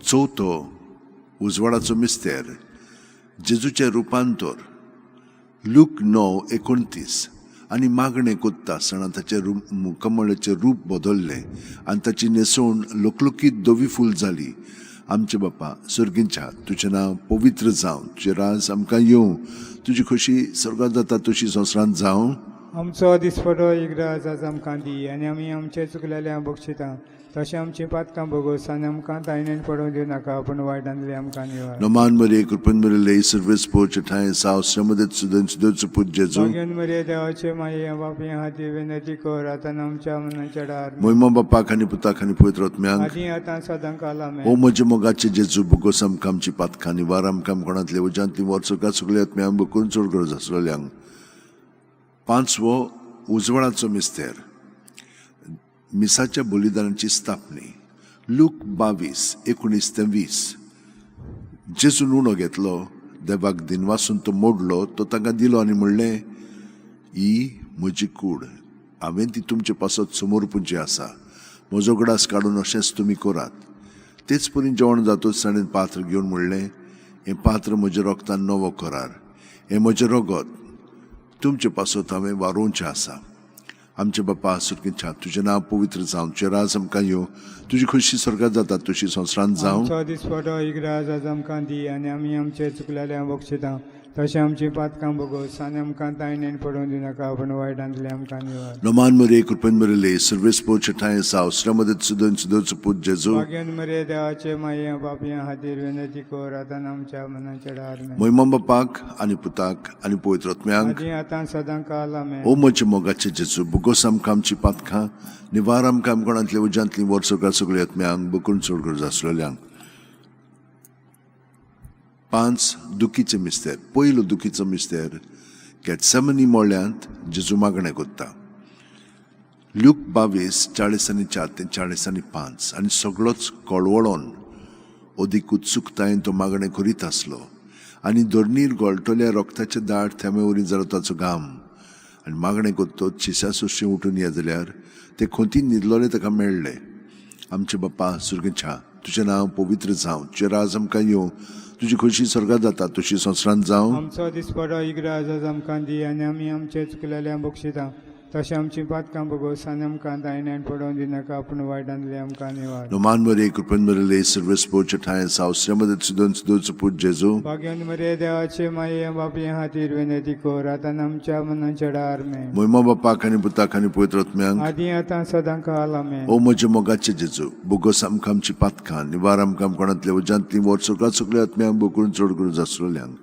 चवथो उजवाडाचो मिस्तेर, जेजूचें रुपांतर. लूक 9:29. आनी मागणें कोत्ता आसतना ताचें रूप कमळाचें रूप बदल्लें आनी ताची न्हेसवण लकलकीत धवी फूल जाली. आमचे बापा सर्गींच्या, तुजें नांव पवित्र जावं, तुजें राज आमकां येवं, तुजी खोशी स्वर्गात जाता तुजी संवसारांत जावं. आमचो दिसपडो इग्राज आज आमकां दी आनी आमी आमचे चुकलेल्या बक्षिता तशें आमची पातकां भोगोस आनी आमकां तायणेन पडोवन दिवनाका, पूण वायटांतली आमकां निवार. नमान मरे, कृपेन भरिल्ले, सर्वेस पोचे ठांय सावसऱ्या मदें सुदन सुदेवचो पूत जेजू. भाग्योन मरे देवाचे माये बापया खातीर विनंती कर आतां आमच्या मनाच्या डार. मोहिमा बापाक आनी पुताक आनी पवित्र आत्म्यांक. आदी आतां सदां काल, ओ आमेन. म्हज्या मोगाचे जेजू, बोगोस आमकां आमची पातकां, निवार आमकां कोणांतले उज्यांतली, वर्सका सगळ्या आत्म्यांक बोकून चड गरज आसलेल्यांक. पांचवो उजवाडाचो मिस्तेर, मिसाच्या बलिदानाची स्थापनी. लूक 22:19 ते 20. जेजून उणो घेतलो, देवाक दिनवासून तो मोडलो, तो तांकां दिलो आनी म्हणलें, ही म्हजी कूड, हांवें ती तुमचे पासत समर्पूंची आसा. म्हजो गडास काडून अशेंच तुमी करात. तेच परी जेवण जातूच ताणें पात्र घेवन म्हणलें, हें पात्र म्हज्या रोगतान नवो करार, हें म्हजें रगत तुमचे पासत हांवें वारोवचें आसा. आमचे बापा सुर्गीच्या, तुजें नांव पवित्र जावं, तुजें राज आमकां येवं, तुजी खोशी स्वर्गात जाता तुजी संवसारांत जावं. आमचो दिसपडो इग्राज आज आमकां दी आनी आमी आमचे चुकलेल्या बक्षिता तशें आमची पातकां भोगोस आनी आमकां तायणेन पडोवन दिवनाका, पूण वायटांतली आमकां निवार. नमान मरे, कृपेन भरिल्ले, सर्वेस पोचे ठांय सावसऱ्या मदें सुदन सुदेवचो पूत जेजू. भाग्योन मरे देवाचे माये बापया खातीर विनंती कर आतां आमच्या मनाच्या डार. मोहिमा बापाक आनी पुताक आनी पवित्र आत्म्यांक. आदी आतां सदां काल, आमेन. ओ म्हज्या मोगाचे जेजू, बुगोस आमकां आमची पातकां, निवार आमकां कोणांतल्या उज्यांतली, वर्सका सगळ्या आत्म्यांक बोकून चड गरज आसलेल्यांक. पांच दुखीचे मिस्तेर. पयलो दुखीचो मिस्तेर, गेटसेमनी मळ्यांत जेजू मागणें कोत्ता. लूक 22:44 ते 45. आनी सगळोच कळवळोन अदीक उत्सुकतायेन तो मागणें करीत आसलो आनी धरणीर गळटल्या रोगताचे दाट थेंबे वरी जालो ताचो घाम. आनी मागणें कोत्तोच शिश्या सोशी उठून ये जाल्यार ते खोंतीन न्हिदलोले ताका मेळ्ळे. आमचे बाप्पा सुर्गेच्या, तुजें नांव पवित्र जावं, तुजें राज आमकां येवं, तुजी खोशी स्वर्गात जाता तुजी संवसारांत जावं. आमचो दिसपडो इग्राज आज आमकां दी आनी आमी आमचे चुकलेल्या बक्षिता तशें आमची पातकां भोगोस आनी आमकां तायणेन पडोवन दिवनाका, पूण वायटांतली आमकां निवार. नमान मरे, कृपेन भरिल्ले, सर्वेस पोचे ठांय सावसऱ्या मदें सुदन सुदेवचो पूत जेजू. भाग्योन मरे देवाचे माये बापया खातीर विनंती कर आतां आमच्या मनाच्या डार में. मोहिमा बापाक आनी पुताक आनी पवित्र आत्म्यांक. आदी आतां सदां काल, आमेन. ओ म्हज्या मोगाचे जेजू, बोगोस आमकां आमची पातकां, निवार आमकां कोणांतल्या उज्यांतली, वर्सका सगळ्या आत्म्यांक बोकून चड करून आसलेल्यांक.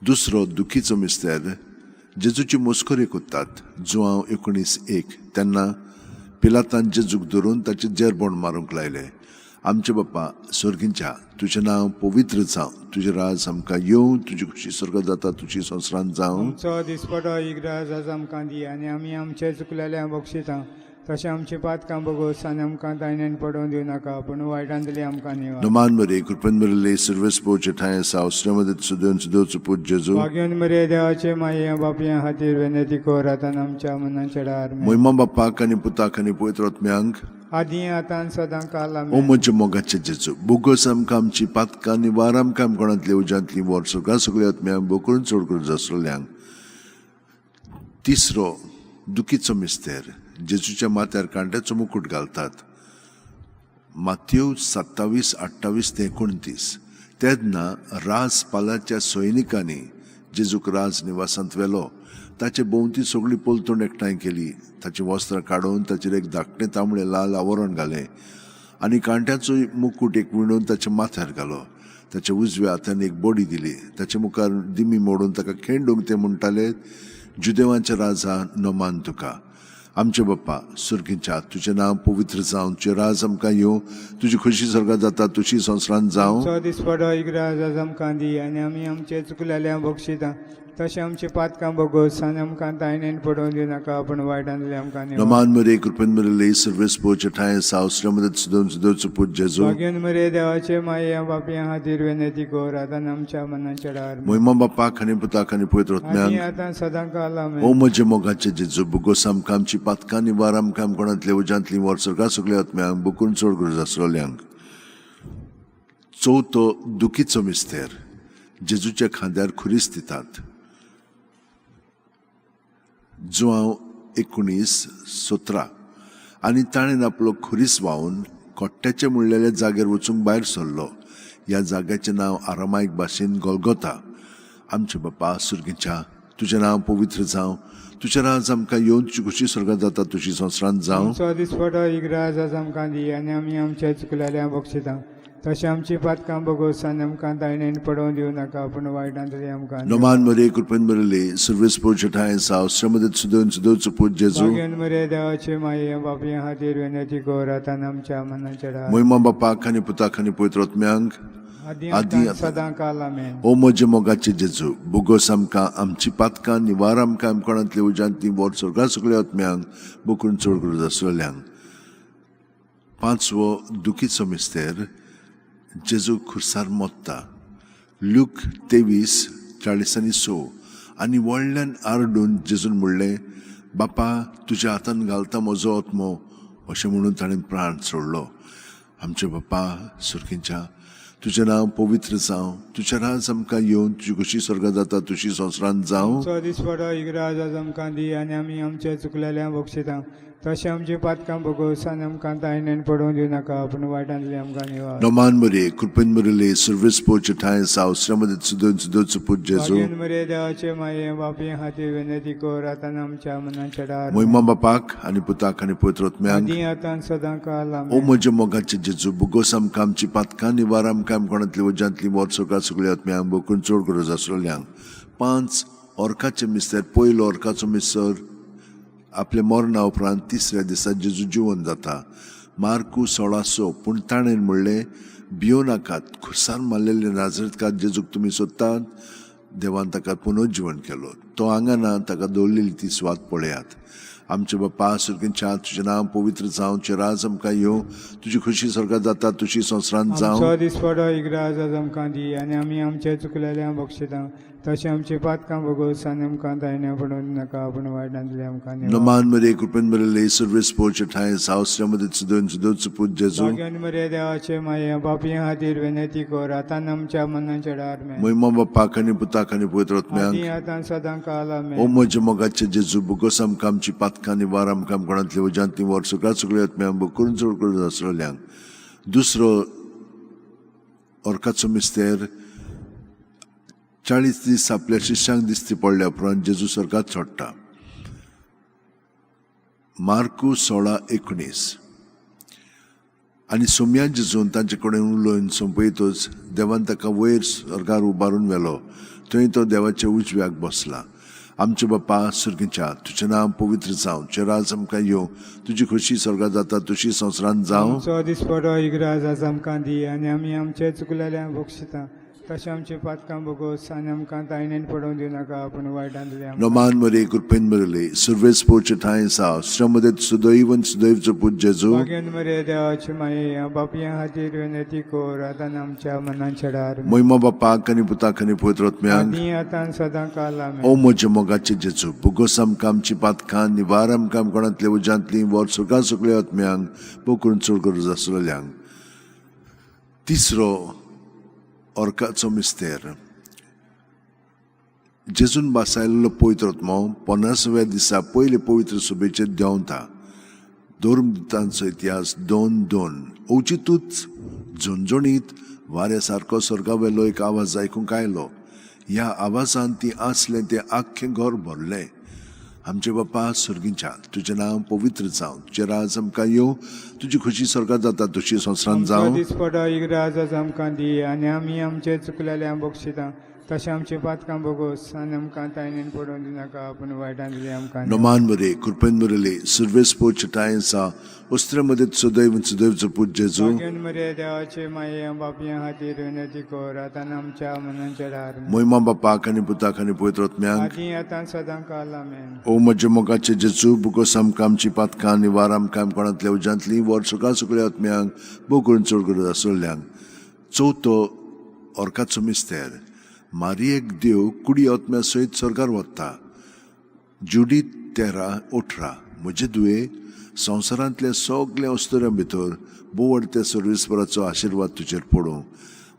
दुसरो दुखीचो मिस्तेर, जेजूची मस्करी कोत्तात. जुवांव 19:1. तेन्ना पिलातान जेजूक धरून ताचे जेरबोण मारूंक लायले. आमचे बाप्पा स्वर्गींच्या, तुजें नांव पवित्र जावं, तुजें राज आमकां येवं, तुजी खुशी स्वर्गात जाता तुजी संवसारांत जावं. आमचो दिसपटो इग्राज आज आमकां दी आनी आमी आमचे चुकलेल्या बक्षिता तशें आमची पातकां बगोस आनी आमकां तायण्यान पडोवन दिवं नाका, पूण वायटांतली आमकां निवार. नमान मरे, कृपेन भरिल्ले, सर्वेस पोवचे ठांय आसा, श्रीमदत सुदेवन सुदेवचो पूत जेजू. भाग्योन मरे देवाचे माये बापया खातीर विनंती कर आतां आमच्या मनाच्या डार. मोहिमा बाप्पाक आनी पुताक आनी पवित्र आत्म्यांक, आदी आतां सदां काल. ओ आमेन. म्हज्या मोगाचे जेजू, बोगस आमकां आमची पातकां निवार आमकां आमकोणांतली उज्यांतली वर सगळ्या सगळ्या आत्म्यांक बोकरून चड करून जासलेल्यांक. तिसरो दुखीचो मिस्तेर, जेजूच्या माथ्यार कांट्याचो मुकूट घालतात. मातयो 27 28 ते 29. तेन्ना राजपालाच्या सैनिकांनी जेजूक राज निवासांत व्हेलो. ताचे भोंवती सगळी पलतण एकठांय केली. ताचीं वस्त्रां काडून ताचेर एक धाकटें तांबडें लाल आवरण घालें आनी कांट्याचो मुकूट एक विणून ताच्या माथ्यार घालो. ताच्या उजव्या हातान एक बडी दिली. ताचे मुखार दिमी मोडून ताका खेंडूंक ते म्हणटाले, जुदेवांचे राजा, नमान तुका. आमचे बाप्पा सुर्गीच्या, तुजें नांव पवित्र जावं, तुजें राज आमकां येवं, तुजी खुशी स्वर्गात जाता तुजी संवसारांत जावं. आमचो दिसपटो इग्राज आज आमकां दी आनी आमी आमचे चुकलेल्या बक्षिता तशें आमची पातकां बगोस आनी आमकां तायण्यान पडोवन दिवं नाका, पूण वायटांतली आमकां निवार. नमान मरे, कृपेन भरिल्ले, सर्वेस पोवचे ठांय आसा, श्रीमदत सुदेवन सुदेवचो पूत जेजू. भाग्योन मरे देवाचे माये बापया खातीर विनंती कर आतां आमच्या मनाच्या डार. मोहिमा बाप्पाक आनी पुताक आनी पवित्र आनी आत्म्यांक, आतां सदां काल. ओ आमेन. म्हज्या मोगाचे जेजू, बोगोस आमकां आमची पातकां निवार आमकां आमकोणांतले उज्यांतली वर स्वर्गा सगळ्या आत्म्यांक बोकून चड गरज आसलेल्यांक. चवथो दुखीचो मिस्तेर, जेजूच्या खांद्यार खुरीस दितात. जुआंव 19:17. आनी ताणें आपलो खुरीस व्हांवून कोट्ट्याचे म्हणलेल्या जाग्यार वचूंक भायर सरलो. ह्या जाग्याचें नांव आरामायक भाशेन गोलगोता. आमचे बापा सुर्गीच्या, तुजें नांव पवित्र जावं, तुजें राज आमकां येवन, तुजी खुशी स्वर्गात जाता तुजी संवसारांत जावं. आमचो दिसपटो इग्राज आज आमकां दी आनी आमी आमच्या चुकलेल्या बक्षिता तशें आमची पातकां बगोस आनी आमकां तायण्यान पडोवन दिवं नाका, पूण वायटांतली आमकां निवार. नमान मरे, कृपेन भरिल्ले, सर्वेस पोवचे ठांय आसा, श्रीमदत सुदेवन सुदेवचो पूत जेजू. भाग्योन मरे देवाचे माये बापया खातीर विनंती कर आतां आमच्या मनाच्या डार. मोहिमा बापाक आनी पुताक आनी पवित्र आत्म्यांक, आदी आदी आतां आतां सदां काल. आमेन. ओ म्हज्या मोगाचे जेजू, बोगोस आमकां आमची पातकां निवार आमकां आमकोणांतले उज्यांतली वर स्वर्गा सगळ्या आत्म्यांक बोकून चड गरज आसलेल्यांक. पांचवो दुखीचो मिस्तेर, जेजू खुर्सार मोत्ता. लूक 23:40 आनी 6. आनी व्हडल्यान आरडून जेजून म्हणलें, बापा, तुज्या हातान घालता म्हजो आत्मो. अशें म्हणून ताणें प्राण सोडलो. आमचे बाप्पा सुर्गींच्या, तुजें नांव पवित्र जावं, तुजें राज आमकां येवन, तुजी खुशी स्वर्गात जाता तुजी संवसारांत जावं. आमचो दिसपटो इग्राज आज आमकां दी आनी आमी आमचे चुकलेल्या बक्षिता तशें आमची पातकां बगोस आनी आमकां तायण्यान पडोवन दिवं नाका, पूण वायटांतली आमकां निवार. नमान मरे, कृपेन भरिल्ले, सर्वेस पोवचे ठांय आसा, श्रीमदत सुदेवन सुदेवचो पूत जेजू. भाग्योन मरे देवाचे माये बापया खातीर विनंती कर आतां आमच्या मनाच्या डार. मोहिमा बापाक आनी पुताक आनी पवित्र आत्म्यांक, आदी आतां सदां काल. ओ आमेन. म्हज्या मोगाचे जेजू, बोगोस आमकां आमची पातकां निवार आमकां आमकोणांतली उज्यांतली वर स्वर्गा सगळ्या आत्म्यांक बोकून चड गरज आसलेल्यांक. पांच ऑर्काचे मिस्तेर, पयलो ऑर्काचो मिस्तर, आपल्या मरणा उपरांत तिसऱ्या दिसा जेजू जिवन जाता. मार्कू 16:6. पूण ताणें म्हणलें, भियो नाकात, खुर्सार मारलेले नाजरेतकार जेजूक तुमी सोदतात. देवान ताका पुनर्जिवन केलो. तो हांगा ना, ताका दवरलेली ती सुवात पळयात. आमचे बाप्पा सुर्गींच्या, तुजें नांव पवित्र जावं, तुजें राज आमकां येवं, तुजी खुशी स्वर्गात जाता तुजी संवसारांत जावं. आमचो दिसपटो इग्राज आज आमकां दी आनी आमी आमचे चुकलेल्या बक्षिता तशें आमची पातकां बगोस आनी आमकां तायण्यान पडोवन नाका, पूण वायटांतली आमकां निवार. नमान मरे, कृपेन भरिल्ले, सर्वेस पोवचे ठांय आसा, श्रीमदत सुदेवन सुदेवचो पूत जेजू. भाग्योन मरे देवाचे माये बापया खातीर विनंती कर आतां आमच्या मनाच्या डार. मेन. मोहिमा बापाक आनी पुताक आनी पवित्र आत्म्यांक, आदी आतां सदां काल. ओ आमेन. म्हज्या मोगाचे जेजू, बोगोस आमकां आमची पातकां निवार आमकां आमकोणांतली उज्यांतली वर सगळ्या सगळ्या आत्म्यांक बोकरून चड करून आसलेल्यांक. दुसरो ऑर्काचो मिस्तेर, 40 दीस आपल्या शिष्यांक दिसती पडल्या उपरांत जेजू स्वर्गात सोडटा. मार्कू 16:19. आनी सोम्या जेजून तांचे कडेन उलोवन सोंपयतच देवान ताका वयर स्वर्गार उबारून व्हेलो. थंय तो देवाच्या उजव्याक बसला. आमचे बापा सुर्गीच्या, तुजें नांव पवित्र जावं, तुजें राज आमकां येवं, तुजी खोशी स्वर्गात जाता तशी संवसारांत जावं. आमचो दिसपडो इग्राज आज आमकां दी आनी आमी आमचे चुकलेल्या बक्षिता तशें आमची पातकां भोगोस आनी आमकां तायणेन पडोवन दिवनाका, पूण वायटांतले आमकां. नोमान मरे, कृपेन बरले, सुर्वेस पोवचे ठांय साव श्रमदेत सुदैवन सुदैवचो पूत जेजू. भाग्यान मरे देवाची माये, बापया खातीर विनंती कर आतां आनी आमच्या मनाच्या डार. मोहिमा बापाक आनी पुताक आनी पवित्र आत्म्याक. आदी आतां आनी सदां काल. ओ आमेन. म्हज्या मोगाचे जेजू, भोगोस आमकां आमची पातकां, निवार आमकां कोणांतले उज्यांतली, वर सुखां सुकल्या आत्म्यांक, भोव करून चड गरज आसलेल्यांक. तिसरो ऑर्काचो मिस्तेर. जेजून बासायल्लो पवित्र आत्मो 50व्या दिसा पयले पवित्र सभेचेर देंवता. धर्मदूतांचो इतिहास 2:2. अवचितूच झणझणीत वाऱ्या सारको स्वर्गावेलो एक आवाज आयकूंक आयलो. ह्या आवाजान ती आसलें तें आख्खें घर भरलें. आमचे बापा सर्गीच्या, तुजें नांव पवित्र जावं, तुजें राज आमकां येवं, तुजी खोशी स्वर्गात जाता तशी संवसारांत आमचो जावं. दिसपडो इग्राज आज आमकां दी आनी आमी आमचे चुकलेल्या बक्षिता तशें आमची पातकां भोगोस आनी आमकां तायणेन पडोवन दिनाका, पूण वायटांतली आमकां न्हय. नमान बरे, कृपेन बरले, सुर्वेस पोच ठांय वस्त्र मदत सुदैव सुदैवचो पूत जेजू. भाग्यान मरे देवाचे माये, बापया खातीर विनंती कर आतां आनी आमच्या मनाच्या डार. मोहिमा बापाक आनी पुताक आनी पवित्र आत्म्याक. आदी आतां सदां काल. आमेन. ओ म्हज्या मोगाचे जेजू, बुकोस आमकां आमची पातकां, निवार आमकां कोणांतल्या उज्यांतली, वर सुखां सुकल्या आत्म्यांक, भोव करून चड गरज आसलेल्यांक. चवथो ऑर्काचो मिस्तेर. मारियेक देव कुडी आत्म्या सयत स्वर्गार वता. जुडीत 13:18. म्हजे दुये, संवसारांतल्या सगल्या अस्तुऱ्यां भितर बोवड त्या सर्वेस्पराचो आशिर्वाद तुजेर पडूं.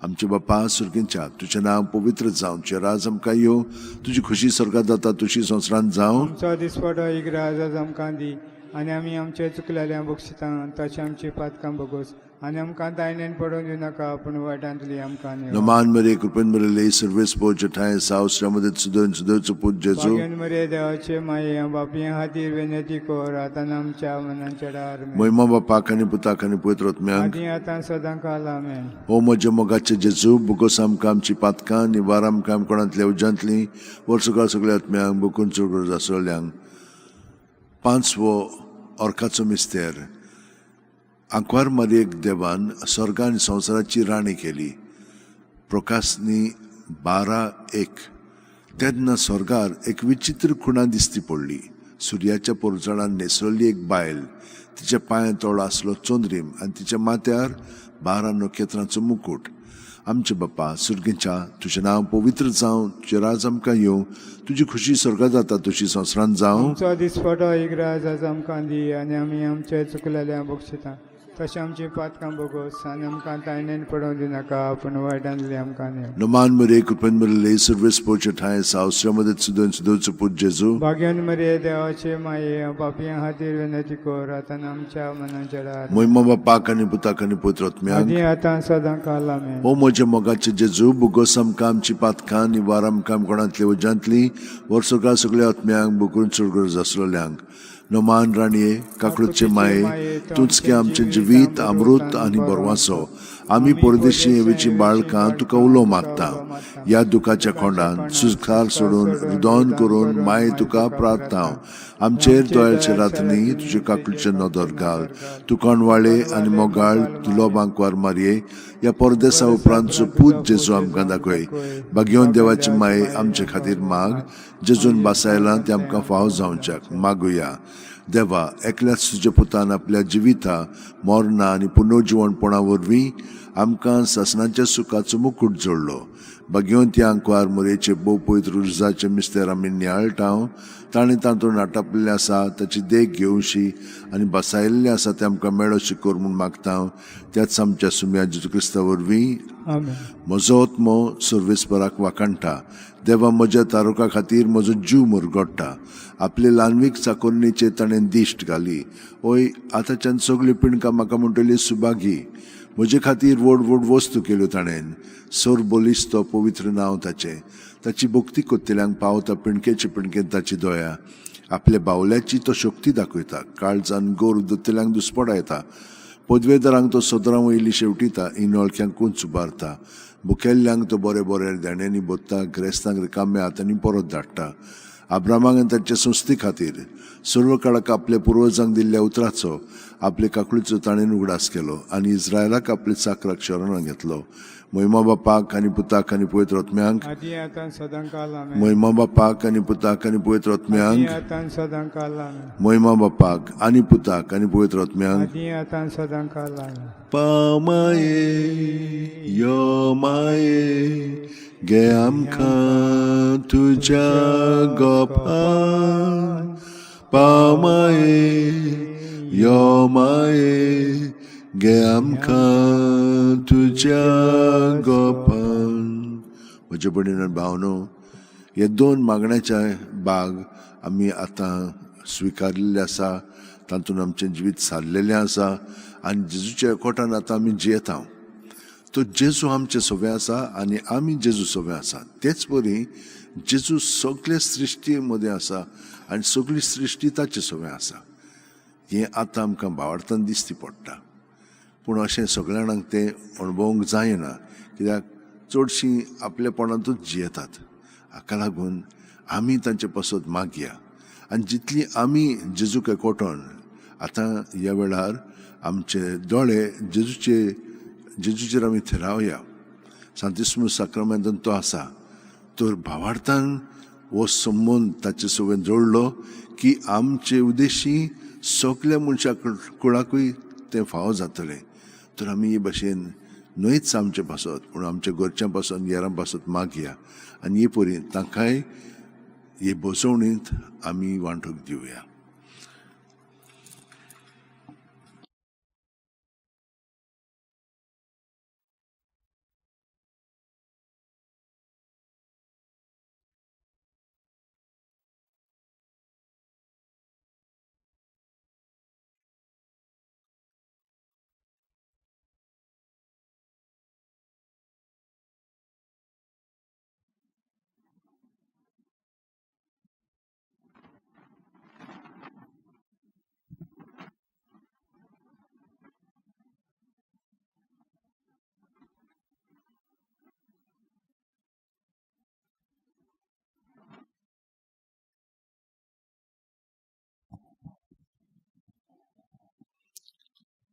आमचे बापा सुर्गींच्या, तुजें नांव पवित्र जावं, तुजें राज आमकां येवं, तुजी खोशी स्वर्गात जाता तशी संवसारांत जावं. आमचो दिसपडो इग्राज आज आमकां दी आनी आमी आमचे चुकलेल्या बक्षिता तशें आमची पातकां भोगोस आनी आमकां तायणेन पडोवन दिवनाका, पूण वायटांतली आमकां न्हय. नमान मरे, कृपेन बरले, सर्वेस पोवचे ठांय साव श्रमदेत सुदैव सुदैवचो पूत जेजू. भाग्यान मरे देवाचे माये, बापया खातीर विनंती कर आतां आनी आमच्या मनाच्या डार. मोहिमा बापाक आनी पुताक आनी पवित्र आत्म्याक. आदी आतां सदां काल. आमेन. ओ म्हज्या मोगाचे जेजू, बुकोस आमकां आमची पातकां, निवार आमकां कोणांतल्या उज्यांतली, वर्सुका सगळ्या आत्म्यांक, बुकून चड गरज आसलेल्यांक. पांचवो ऑर्काचो मिस्तेर. आंकवार मारयेक देवान स्वर्ग आनी संवसाराची राणी केली. प्रकाशनी 12:1. तेन्ना स्वर्गार एक विचित्र खुणा दिसती पडली. सुर्याच्या पोरजणान न्हेसवल्ली एक बायल, तिच्या पांया तोळ आसलो चंद्रीम आनी तिच्या माथ्यार 12 नखेत्रांचो मुकूट. आमचे बापा सुर्गीच्या, तुजें नांव पवित्र जावं, तुजें राज आमकां येवं, तुजी खोशी स्वर्गात जाता तशी संवसारांत जावं. आमचो दिसपटो इग्राज आज आमकां दी आनी आमी आमचे चुकलेल्या बक्षिता तशें आमची पातकां भोगोस आनी आमकां तायणेन पडोवन दिनाका, पूण वायटांतली आमकां न्हय. नमान मरे, कृपेन मरे, सर्वेस पोवचे ठांय सावश्रामध्ये सुदन सुदोचो पूत जेजू. भाग्यान मरे देवाचे माये, पापयां खातीर विनंती कर आतां आनी आमच्या मनाच्या वेळार. मोहिमा बापाक आनी पुताक आनी पवित्र आत्म्याक. आदी आतां सदां काल. आमेन. ओ म्हज्या मोगाचे जेजू, बुगोस आमकां आमची पातकां, निवार आमकां कोणांतली उज्यांतली, वर्सुका सगळ्या आत्म्यांक, बुकून चड गरज आसलेल्यांक. नमान राणये, काकळूचे माये, तूंच की आमचें जिवीत अमृत आनी बरवासो. आमी परदेशी येवची बाळकां तुका उलो मागता. ह्या दुखाच्या खोंडान सुस्कार सोडून रुदन करून माये तुका प्रार्थना. आमचेर दोळ्याचे रातनी तुजे काकळूचे नदर घाल. तूं कोणवाळे आनी मोगाळ तुलो बांकवार मारये, ह्या परदेसा उपरांतचो पूत जेजू आमकां दाखय. भाग्योन देवाची माये आमचे खातीर माग, जेजून बासायलां तें आमकां फाव जावच्याक. मागुया. देवा, एकल्याच तुज्या पुतान आपल्या जिविता मरणां आनी पुनर्जिवणपणा वरवीं आमकां सासणाच्या सुखाचो मुकूट जोडलो. भाग्योन त्या आंकवार मोरयेचे भोव पवित्र उर्जाचे मिस्तेर आमी नियाळटा. ताणें तातूंत नाटापलेलें आसा ताची देख घेवशी आनी बसायल्लें आसा तें आमकां मेळोशी कर म्हूण मागता, त्याच आमच्या सुम्या जेजू क्रिस्ता वरवीं. आमेन. म्हजो आत्मो सर्वेस्पराक वाखाणटा. देवा, म्हज्या तारुका खातीर म्हजो जीव मुरगोडटा. आपले ल्हानवीक चाकोरणीचेर ताणें दिश्ट घाली. ओय, आतांच्यान सगळीं पिणकां म्हाका म्हणटली सुभागी. म्हजे खातीर व्हड व्हड वस्तू केल्यो ताणें. सोर बलिस्तो पवित्र नांव ताचें. ताची भक्ती कोत्तेल्यांक पावता पिणकेचे पिणकेन ताची दया. आपल्या बावल्याची तो शक्ती दाखयता. काळजान गोर दत्तल्यांक दुस्पडायता. पदवेदारांक तो सदरां वयली शेवटिता. इनोळख्यांक कुंच उबारता. भुकेल्ल्यांक तो बरे बरे देण्यांनी बोत्ता. ग्रेस्तांक रिकाम्या हातांनी परत धाडटा. अब्रामाक आनी तांच्या संस्थे खातीर सर्व काळाक आपल्या पुर्वजांक दिल्ल्या उतराचो आपले काकुळीचो ताणें उगडास केलो आनी इस्रायलाक आपले चाकराक शरणां घेतलो. महिमा बापाक आनी पुताक आनी पवित्र आत्म्यांक. आदी आतां सदांकाल आमेन. महिमा बापाक आनी पुताक आनी पवित्र आदी आत्म्यांक. आतां सदांकाल आमेन. महिमा बापाक आनी पुताक आनी पवित्र आत्म्यांक. आदी आतां सदांकाल आमेन. पामाये यो माये गे आमकां तुज्या गोपान. पामाये यो माये गे आमकां तुज्या गोपान. म्हजे भयणीन आनी भावनो, हे दोन मागण्याचे भाग आमी आतां स्विकारलेले आसा. तातूंत आमचें जिवीत सारलेलें आसा आनी जेजूच्या एकवटान आतां आमी जियेता. तो जेजू आमचे सवे आसा आनी आमी जेजू सवे आसा. तेच परी जेजू सगळे सृश्टी मदें आसा आनी सगळी सृश्टी ताचे सवे आसा. हें आतां आमकां भावार्थान दिसती पडटा, पूण अशें सगळ्या जाणांक तें अणभवूंक जायना, कित्याक चडशीं आपलेपणांतूच जियेतात. हाका लागून आमी तांचे पासत मागया आनी जितली आमी जेजूक एकवटोन आतां ह्या वेळार आमचे दोळे जेजूचेर आमी थिरावया. सांतिस्मू साक्रामेंतान तो आसा, तर भावार्थान हो संबंद ताचे सवें जोडलो की आमचे उद्देशी सगल्या मनशा कुळाकूय तें फावो जातलें. तर आमी हे भाशेन न्हयच आमचे पासत, पूण आमच्या घरच्यां पासत, हेरां पासत मागया आनी हे परी तांकांय हे बसवणींत आमी वांटूंक दिवया.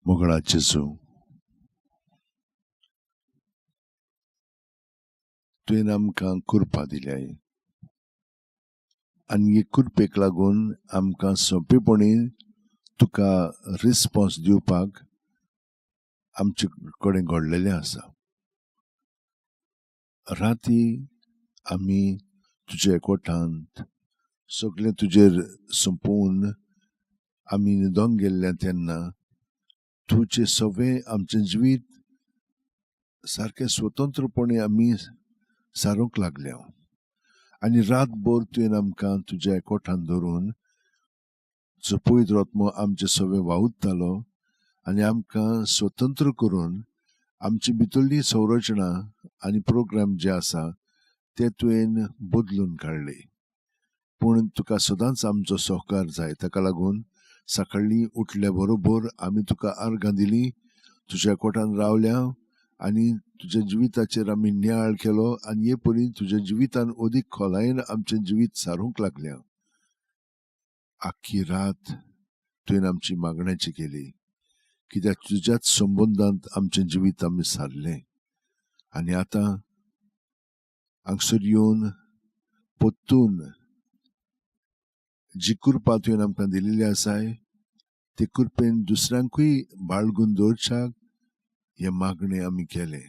मोगळा जेजू, तुवें आमकां कृपा दिल्याय आनी हे कृपेक लागून आमकां सोंपेपणी तुका रिस्पोन्स दिवपाक आमचे कडेन घडलेलें आसा. राती आमी तुज्या एकवटांत सगळें तुजेर सोंपोवन आमी न्हिदोंक गेल्ले तेन्ना तुजें सगळें आमचें जिवीत सारकें स्वतंत्रपणे आमी सारूंक लागल्या आनी रातभर तुवें आमकां तुज्या एकवटान धरून जो पवित्र आत्मो आमचें सगळें वावुरतालो आनी आमकां स्वतंत्र करून आमची भितरली संरचना आनी प्रोग्राम जे आसा ते तुवें बदलून काडले. पूण तुका सदांच आमचो सहकार जाय. ताका लागून सकाळीं उठल्या बरोबर आमी तुका आर्गां दिली, तुज्या कोटान रावल्या आनी तुज्या जिविताचेर आमी नियाळ केलो आनी हे परी तुज्या जिवितान अदीक खोलायेन आमचें जिवीत सारूंक लागलें. आख्खी रात तुवें आमची मागण्याची केली, कित्याक तुज्याच संबंदांत आमचें जिवीत आमी सारलें. आनी आतां हांगसर येवन परतून जी कृपा तुवें आमकां दिल्ली आसाय ते कृपेन दुसऱ्यांकूय बाळगून दवरच्याक हें मागणें आमी केलें.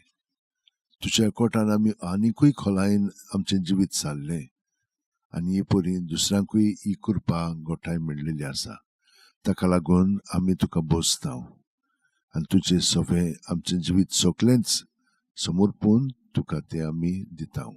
तुज्या कोटान आमी आनिकूय खोलायेन आमचें जिवीत सारलें आनी हे परी दुसऱ्यांकूय ही कृपा गोठाय मेळ्ळेली आसा. ताका लागून आमी तुका बोसता आनी तुजें सगळें आमचें जिवीत सगळेंच समर्पून तुका तें आमी दिता.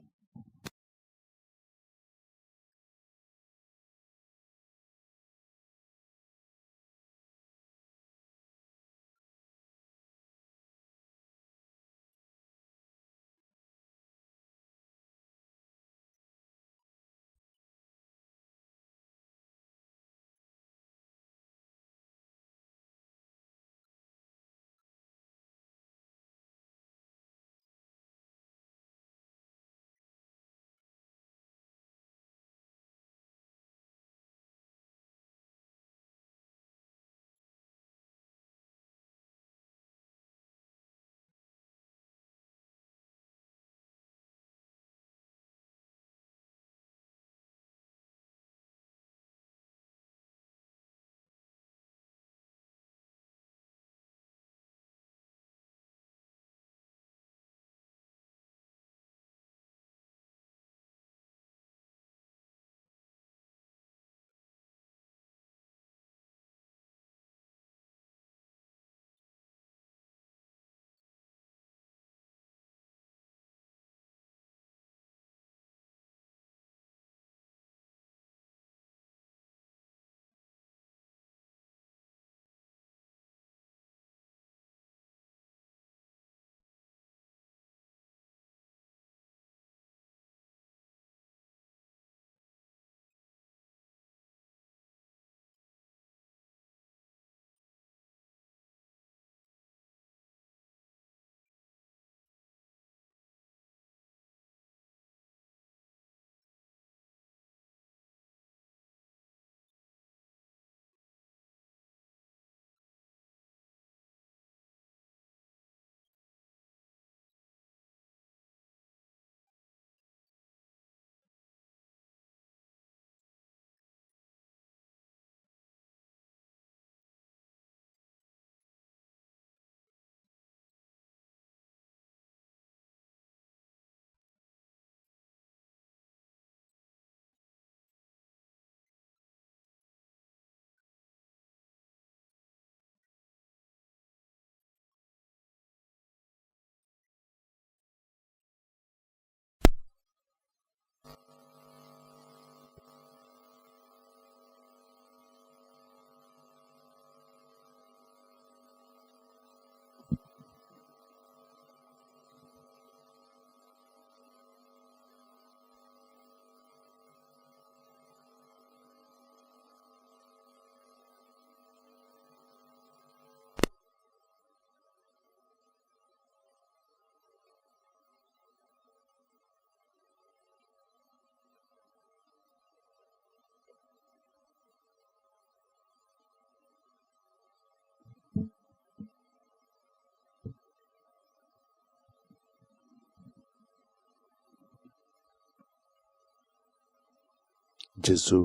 जेजू,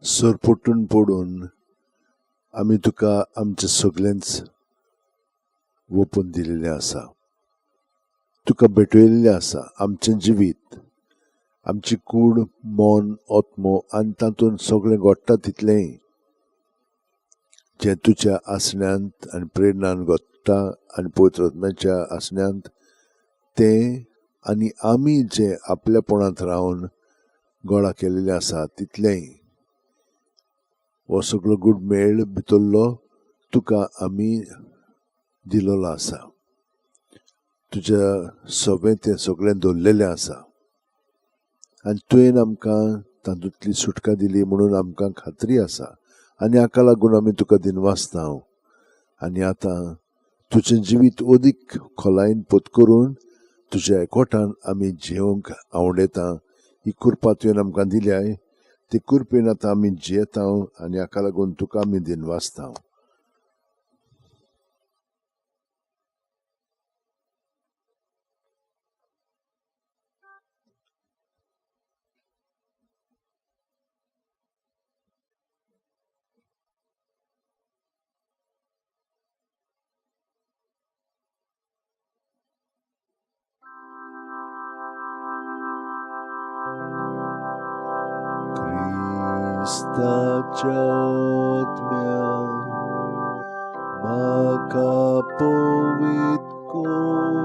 सरपटून पडून आमी तुका आमचें सगळेंच ओपून दिलेलें आसा, तुका भेटयल्लें आसा. आमचें जिवीत, आमची कूड, मन, आत्मो आनी तातूंत सगळें घडटा तितलेंय जें तुज्या आसण्यांत आनी प्रेरणान घडटा आनी पवित्र आत्म्याच्या आसण्यांत तें, आनी आमी जें आपल्यापणांत रावन गोळा केल्लें आसा तितलेंय, हो सगळो गुड मेळ भितरलो तुका आमी दिलेलो आसा. तुज्या सवें तें सगळें दवरलेलें आसा आनी तुवें आमकां तातूंतली सुटका दिली म्हणून आमकां खात्री आसा आनी हाका लागून आमी तुका दिनवासता. आनी आतां तुजें जिवीत अदीक खोलायेन पोत करून तुज्या एकवटान आमी जियोंक आवडयता. ही कृपा तुवें आमकां दिल्याय, ते कृपेन आतां आमी जियेता आनी हाका लागून तुका आमी दिनवासता. क्रिस्ताच्या आत्म्या म्हाका पवित्र कर,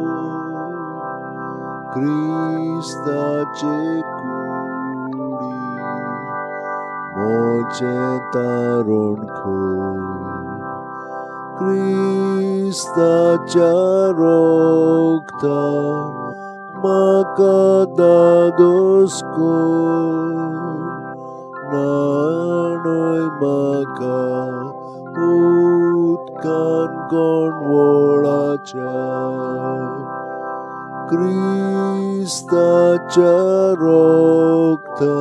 क्रिस्ताचे कुडी म्हजें तारण कर, क्रिस्ताच्या रक्ता म्हाका दादोस कर, न्हाणय म्हाका उदकान गोंडवळाच्या, क्रिस्ताच्या रक्ता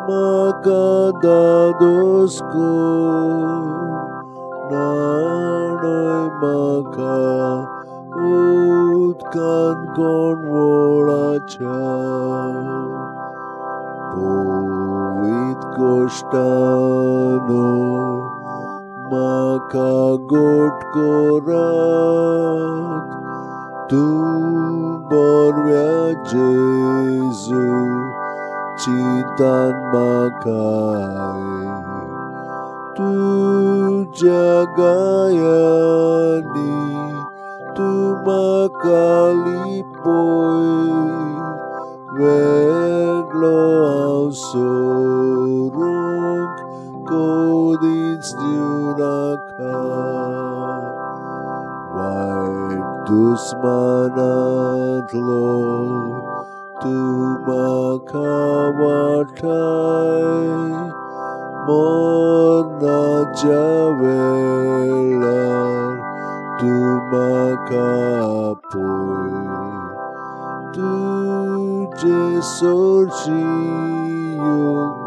म्हाका दादोस कर, न्हाणय म्हाका उदकान गोंडवळाच्या. पवित्र कोश्टानो म्हाका गोट करात, तूं बरव्या जेजू चिंतान म्हाकाय, तुज्या गायांनी तूं म्हाका लिपय, वेगळो हांव सोरूंक कदींच दिवं नाका, वायट दुस्मानांतलो तूं म्हाका वाटाय, मरणाच्या वेळार तूं म्हाका आपय, तुजे सोरशी येवंक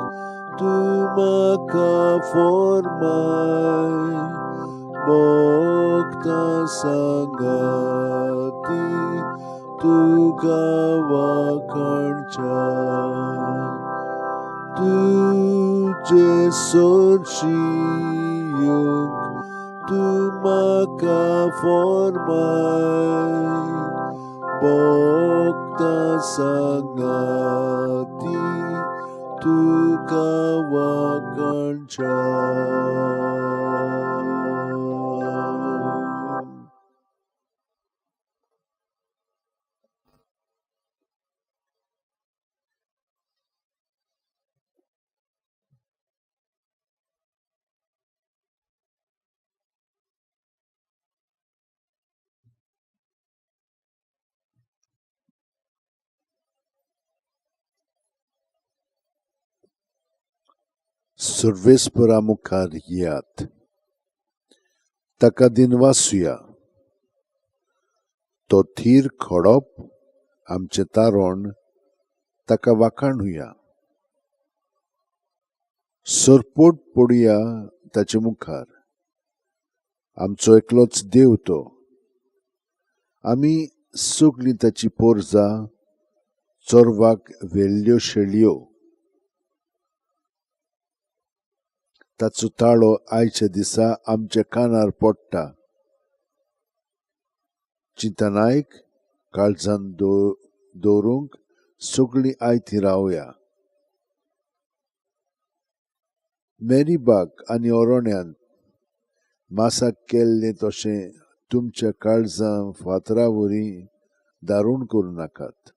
तूं म्हाका फॉर्माय, भोगता सांगाती तुका वाखाणच्या, तुजे सोरशी येवंक तूं म्हाका फॉर्माय, भोगता सांगाती तुका वाखाणच्या. सर्वेस्परा मुखार येयात, ताका दिनवासुया. तो थीर खडप आमचें तारण, ताका वाखाणुया. सरपोट पडुया ताचे मुखार, आमचो एकलोच देव तो. आमी सगळीं ताची पोरजा, चोरवाक व्हेल्ल्यो शेळयो. ताचो ताळो आयच्या दिसा आमच्या कानार पडटा. चिंतनायक काळजान दवरूंक सगळीं आयती रावया. मेरीबाग आनी ओरोण्यांत मासाक केल्लें तशें तुमच्या काळजां फातरा वरी दारूण करूं नाकात.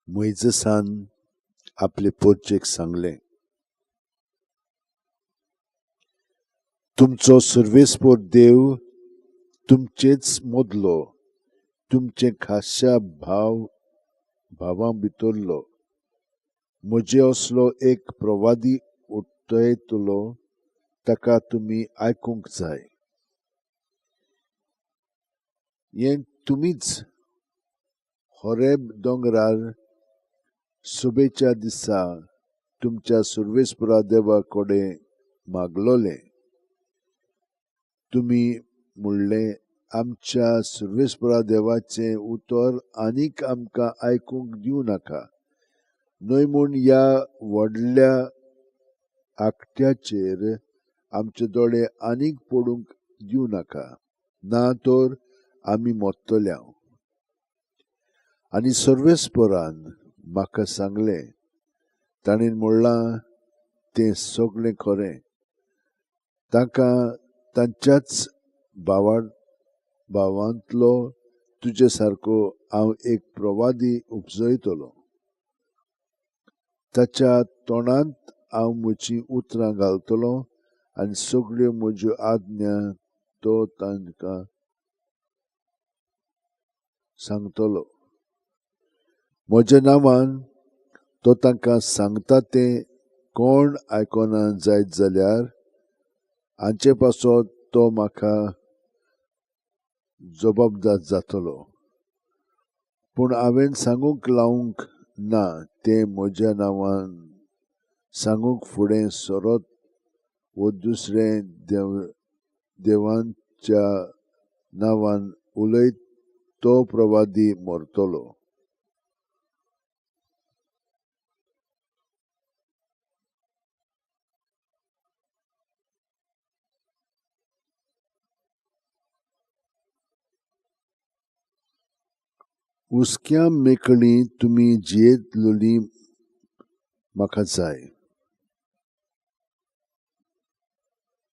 मोयजेसान आपले पोरचेक सांगलें, तुमचो सर्वेस्पोर देव तुमचेच मदलो, तुमचे खाशा भावां भितरलो म्हजे असलो एक प्रवादी उठयतलो, ताका तुमी आयकूंक जाय. हें तुमीच होरेब दोंगरार सुबेच्या दिसा तुमच्या सर्वेस्परा देवा कडेन मागलोलें. तुमी म्हणलें, आमच्या सर्वेस्परा देवाचें उतर आनीक आमकां आयकूंक दिवं नाका, न्हय म्हूण ह्या व्हडल्या आकट्याचेर आमचे दोळे आनीक पडूंक दिवं नाका, ना तर आमी मरतले. आनी सर्वेस्परान म्हाका सांगलें, ताणें म्हणलां तें सगळें खरें. तांकां तांच्याच भावांतलो तुजे सारको हांव एक प्रवादी उपजयतलो. ताच्या तोंडांत हांव म्हजीं उतरां घालतलो आनी सगळ्यो म्हज्यो आज्ञा तो तांकां सांगतलो. म्हज्या नांवान तो तांकां सांगता तें कोण आयकना जायत जाल्यार हांचे पासत तो म्हाका जबाबदार जातलो. पूण हांवें सांगूंक लावंक ना तें म्हज्या नांवान सांगूंक फुडें सरत वो दुसरें देवांच्या नांवान उलयत तो प्रवादी मरतलो. हुस्क्या मेकळी तुमी जियेतलोली म्हाका जाय.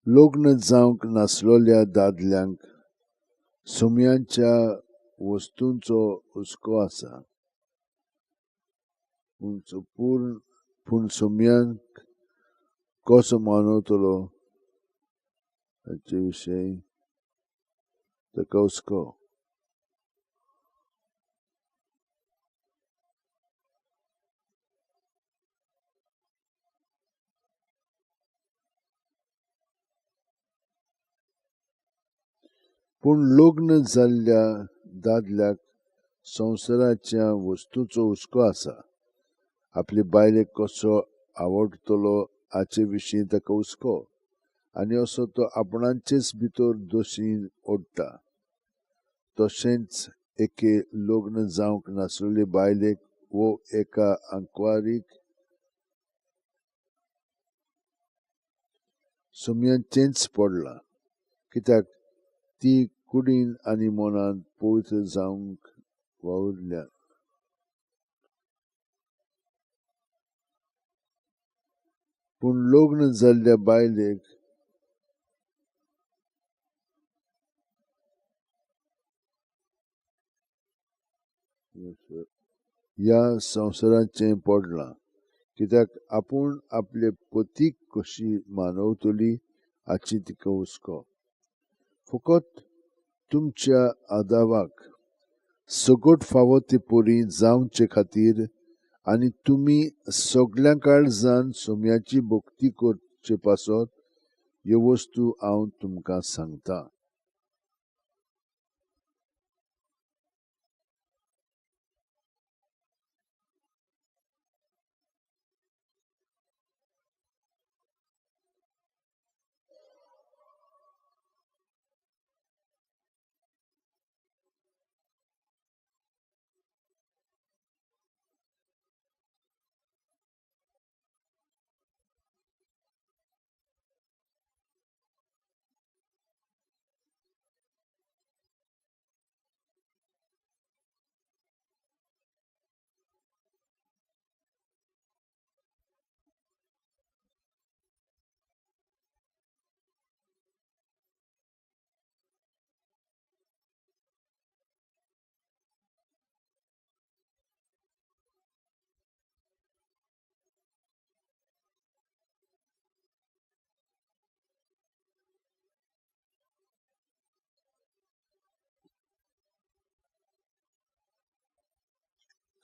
लग्न जावंक नासलोल्या दादल्यांक सुम्यांच्या वस्तूंचो हुस्को आसा, पूण सुम्यांक कसो मानवतलो हाचे विशीं ताका हुस्को. पूण लग्न जाल्ल्या दादल्याक संवसाराच्या वस्तूचो हुस्को आसा. आपले बायलेक कसो आवडटलो हाचे विशीं ताका हुस्को आनी असो तो आपणाचेच भितर दोशी ओडटा. तशेंच एके लग्न जावंक नासलेले बायलेक वो एका आंकवारीक सुम्यांचेंच पडलां, कित्याक ती कुडीन आनी मनान पवित्र जावंक वावुरल्या. पूण लग्न जाल्ल्या बायलेक ह्या संवसाराचें पडलां, कित्याक आपूण आपले पतीक कशी मानवतली हाची तिका हुस्को. फकत तुमच्या आदावाक सगट फावो ते परी जावचे खातीर आनी तुमी सगळ्या काळजान सोम्याची भक्ती करचे पासत ह्यो वस्तू हांव तुमकां सांगता.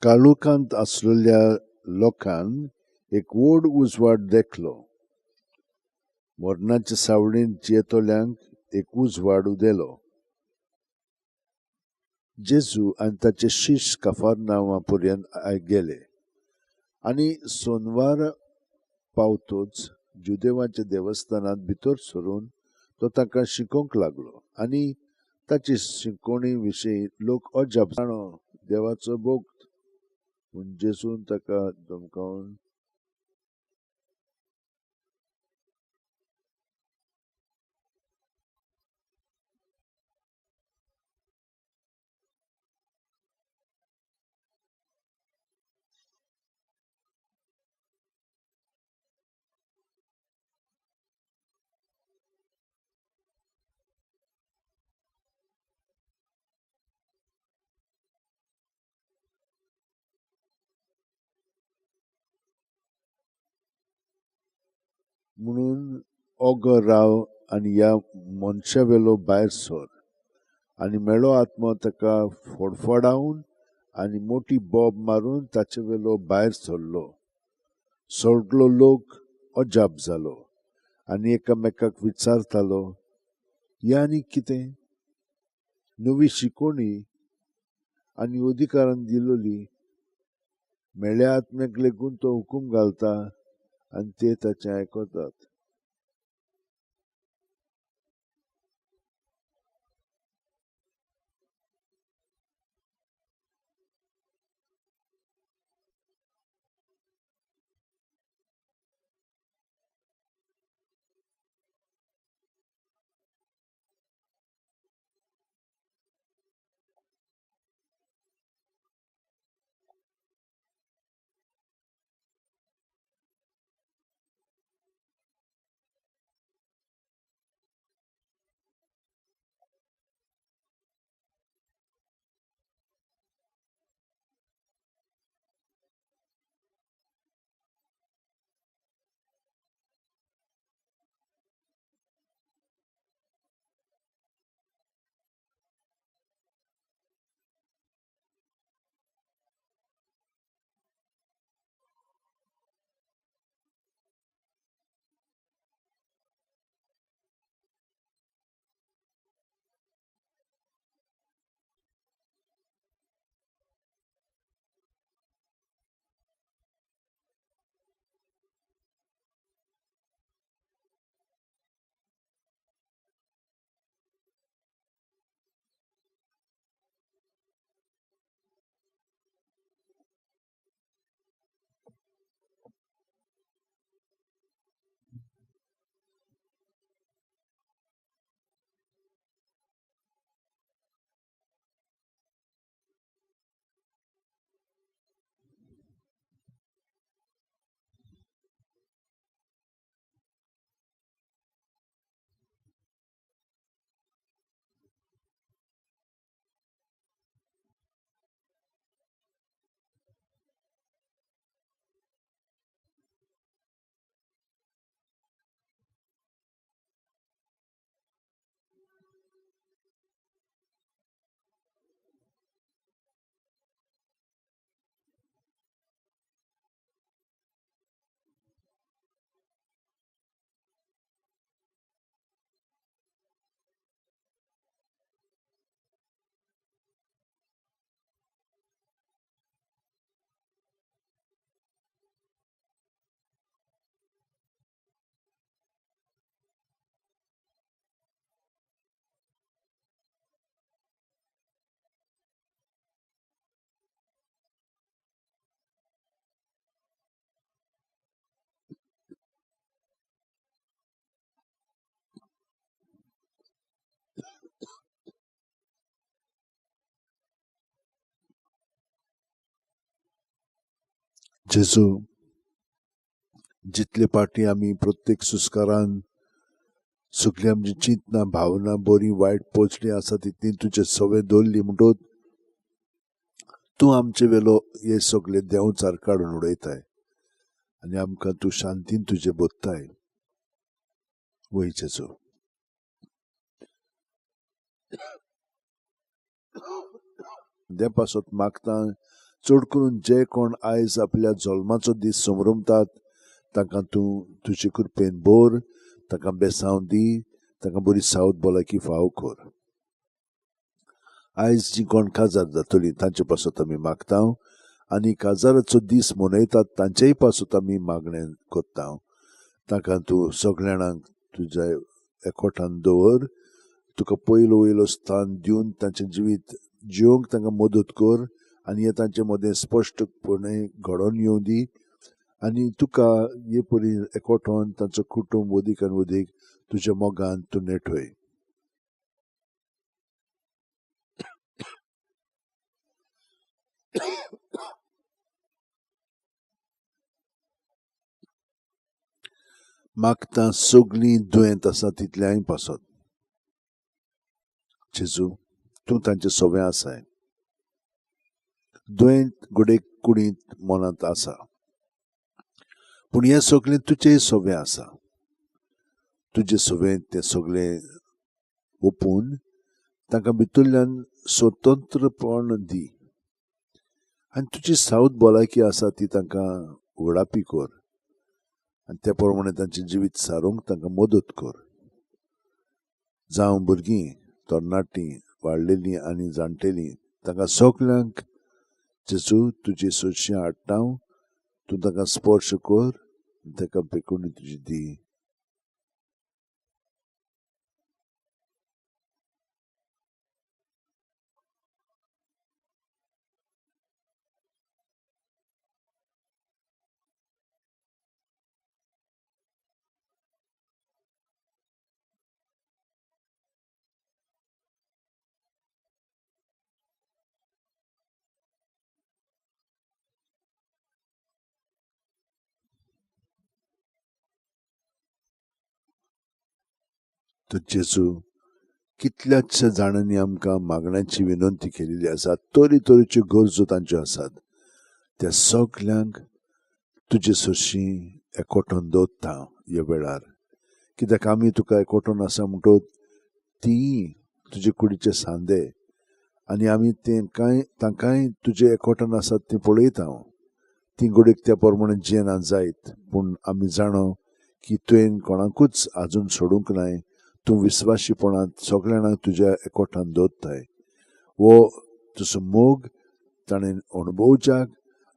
काळोखांत आसलेल्या लोकान एक व्हड उजवाड देखलो. मरणाच्या सावळेंत जियेतल्यांक एक उजवाड उदेलो. जेजू आनी ताचे शिश्य कफर्नामा पर्यंत गेले आनी सोनवार पावतोच जुदेवाच्या देवस्थानांत भितर सरून तो तांकां शिकोवंक लागलो आनी ताची शिकोवणी विशीं लोक अजाप जाणो देवाचो भक्त. पूण जेजून ताका धमकावन म्हणून ओगो राव आनी ह्या मनशावेलो भायर सर. आनी मेळो आत्मो ताका फडफडावन आनी मोटी बोब मारून ताचे वेलो भायर सरलो. सगलो लोक अजाप जालो आनी एकामेकाक विचारतालो, हें आनी कितें? नवी शिकोवणी आनी अधिकारान दिलोली. मेळ्या आत्म्याक लेगून तो हुकूम घालता आनी ते ताचें आयकतात. जेजू, जितले पाटी आमी प्रत्येक सुस्कारान सगळीं आमची चिंतना भावना बरी वायट पोचली आसा तितली तुजे सवे दवरली म्हणटोच तूं आमचे वेलो हे सगळे देंवचार काडून उडयताय आनी आमकां तूं शांतीन तुजे बोत्ताय. वय जेजू, ते पासत मागता चड करून जे कोण आयज आपल्या जल्माचो दीस समरमतात तांकां तूं तुजे कृपेन बोर, तांकां बेसांव दी, तांकां बरी सावत भलायकी फाव कर. आयज जी कोण काजार जातली तांचे पासत आमी मागता आनी काजाराचो दीस मनयतात तांचेय पासत आमी मागणें करता. तांकां तूं सगळ्यांक तुज्या एकवटान दवर, तुका पयलो वयलो स्थान दिवन तांचें जिवीत जिवंक तांकां मदत कर आनी हें तांचे मदें स्पश्टपणे घडोवन येवं दी आनी तुका हे परी एकवटोन तांचो कुटुंब वदीक आनी वदीक तुज्या मोगान तूं नेठय. मागता सगळीं दुयेंत आसा तितल्यांय पासत जेजू तूं तांचे सवे आसाय. दुयेंत घडये कुडींत मनांत आसा पूण हें सगळें तुजेय सवे आसा. तुजे सवे तें सगळें ओपून तांकां भितरल्यान स्वतंत्रपण दी आनी तुजी सावत भलायकी आसा ती तांकां उगडापी कर आनी त्या प्रमाणे तांचें जिवीत सारूंक तांकां मदत कर. जावं भुरगीं, तरणाटीं, वाडलेलीं आनी जाणटेलीं तांकां सगल्यांक जेजू तुजी सोंशी हाडटा, तूं तांकां स्पर्श कर, तांकां पेकोवणी तुजी दी. तर जेजू, कितल्याच जाणांनी आमकां मागण्यांची विनंती केलेली आसा, तरी तरेच्यो गरजो तांच्यो आसात, त्या सगल्यांक तुजे सरशी एकवटोन दवरता ह्या वेळार. कित्याक आमी तुका एकवटोन आसा म्हणटोच ती तुजे कुडीचे सांदे आनी आमी ते कांय तांकांय तुजे एकवटोन आसात ती पळयता. ती घडयेक त्या प्रमाणे जियेना जायत पूण आमी जाणो की तुवें कोणाकूच आजून सोडूंक नाय. तूं विस्वाशीपणांत सगळ्यांक तुज्या एकवटान दवरताय. हो तुजो मोग ताणें अणभवच्याक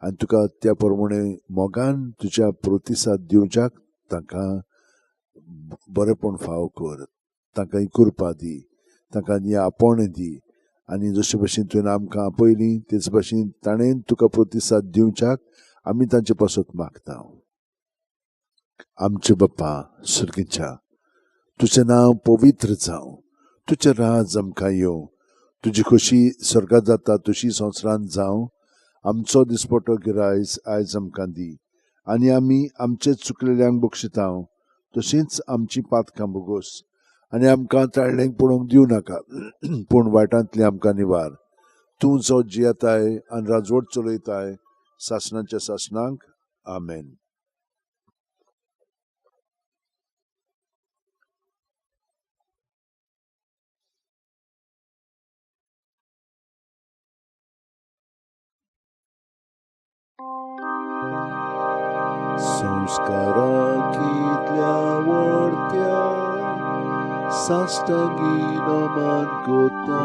आनी तुका त्या प्रमाणे मोगान तुज्या प्रतिसाद दिवच्याक तांकां बरेपण फाव कर, तांकां ही कृपा दी, तांकां ही आपोवणें दी आनी जशे भशेन तुवें आमकां आपयली तेच भशेन ताणें तुका प्रतिसाद दिवच्याक आमी तांचे पासत मागता. आमचे बापा सर्गीच्या, तुजें नांव पवित्र जावं, तुजें राज आमकां येवं, तुजी खोशी स्वर्गात जाता तशी संवसारांत जावं. आमचो दिसपटो गिरायस आयज आमकां दी आनी आमी आमचे चुकलेल्यांक बक्षिता तशींच आमची पातकां भोगोस आनी आमकां ताळ्ळेंक पळोवंक दिवं नाका पूण वायटांतली आमकां निवार. तूं जो जियेताय आनी राजवट चलयताय सासणाच्या सासणाक. आमेन. संस्कारा कितल्या वर्त्या साश्टांगी नमन कोता,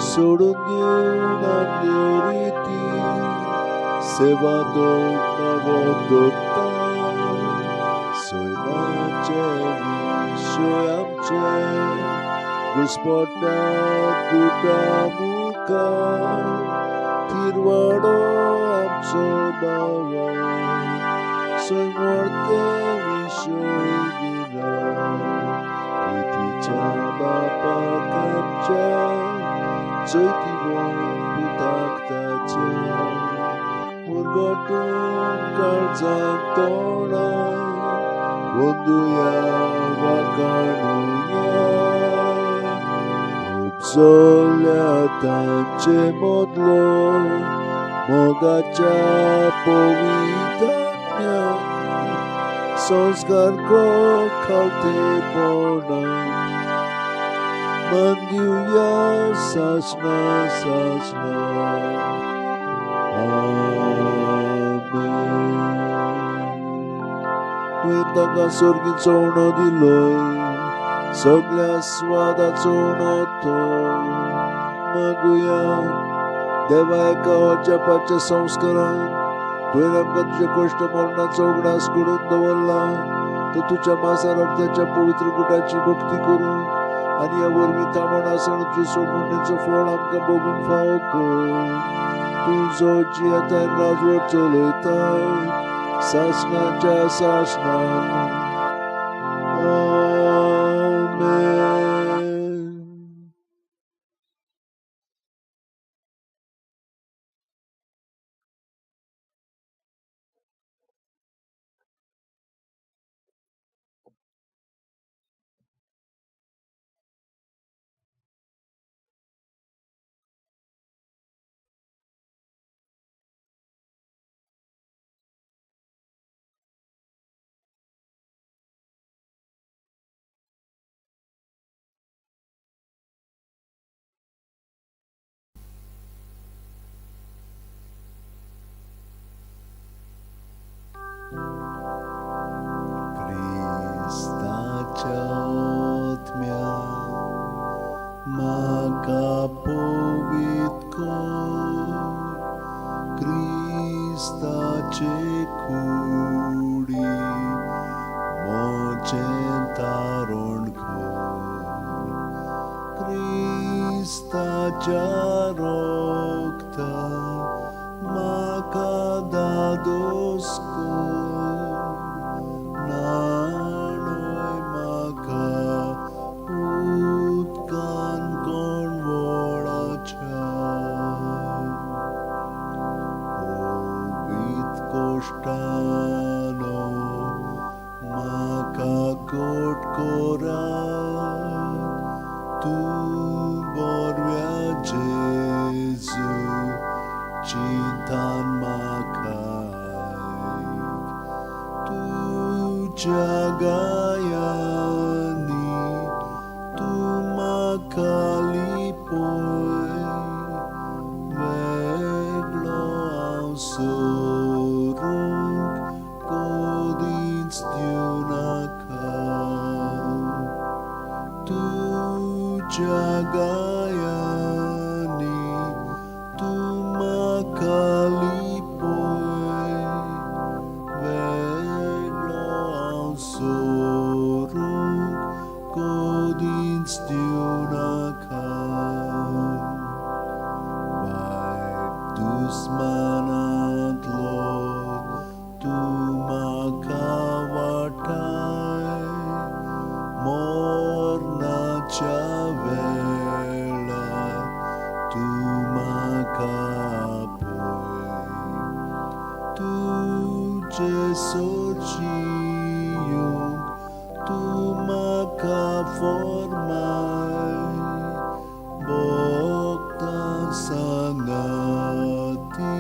सोडून दिवन आदल्यो रिती सेवा दोन नवो दोता. सैमाचे विशय आमचे घुस्पट्या गुटा मुखार थिरवाडो आमचो बावा सैमवर्ते विशय दिना. प्रितीच्या बापाक आमच्या चैती पुताक ताच्या मुरगो वाटून काळजान तोंडां वंदुया वाखाणुया उपजल्या तांचे मदलो मोगाच्या पवित्र्या संस्कार खालतेपणा मंदिया सासना सासना. आमेन. तुवें तांकां सर्गीचो उणो दिलोय, सगळ्या स्वादाचो उणो तो. मागुया देवा एका अजापाच्या संस्कारान तुवें आमकां तुज्या कश्ट मरणाचो उगडास घडोवन दवरला, तर तुज्या मासा रक्ताच्या पवित्र गुटाची भक्ती करून आनी ह्या वरवीं थांबोवन आसतना तुजे सोडणुकेचो फळ आमकां भोगूंक फावो कर. तूं जो जियेताय राजवट चलयताय सासणाच्या सासणाक. आमेन. क्रिस्ताच्या आत्म्या म्हाका पवित्र कर, क्रिस्ताचे कुडी म्हजें तारण कर, क्रिस्ताच्या रक्ता म्हाका दादोस कर, न्हाणय म्हाका उदकान कणवळाच्या. पवित्र कोश्टानो म्हाका गोड करात, तूं बरव्या जेजू चिंतान म्हाका तुज्या गायांनी तूं म्हाका लिपय, वेगळो हांव सरूंक कदींच दिवं नाका. तुज्या गायांनी तूं म्हाका लिपय, वेगळो हांव सरूंक कदींच दिवं नाका. वायट दुस्मानांतलो तूं म्हाका वाटाय, मरणाच्या वेळार तूं म्हाका आपय, तुजे सोर्शी येवंक तूं म्हाका फॉर्माय, भक्तां सांगाती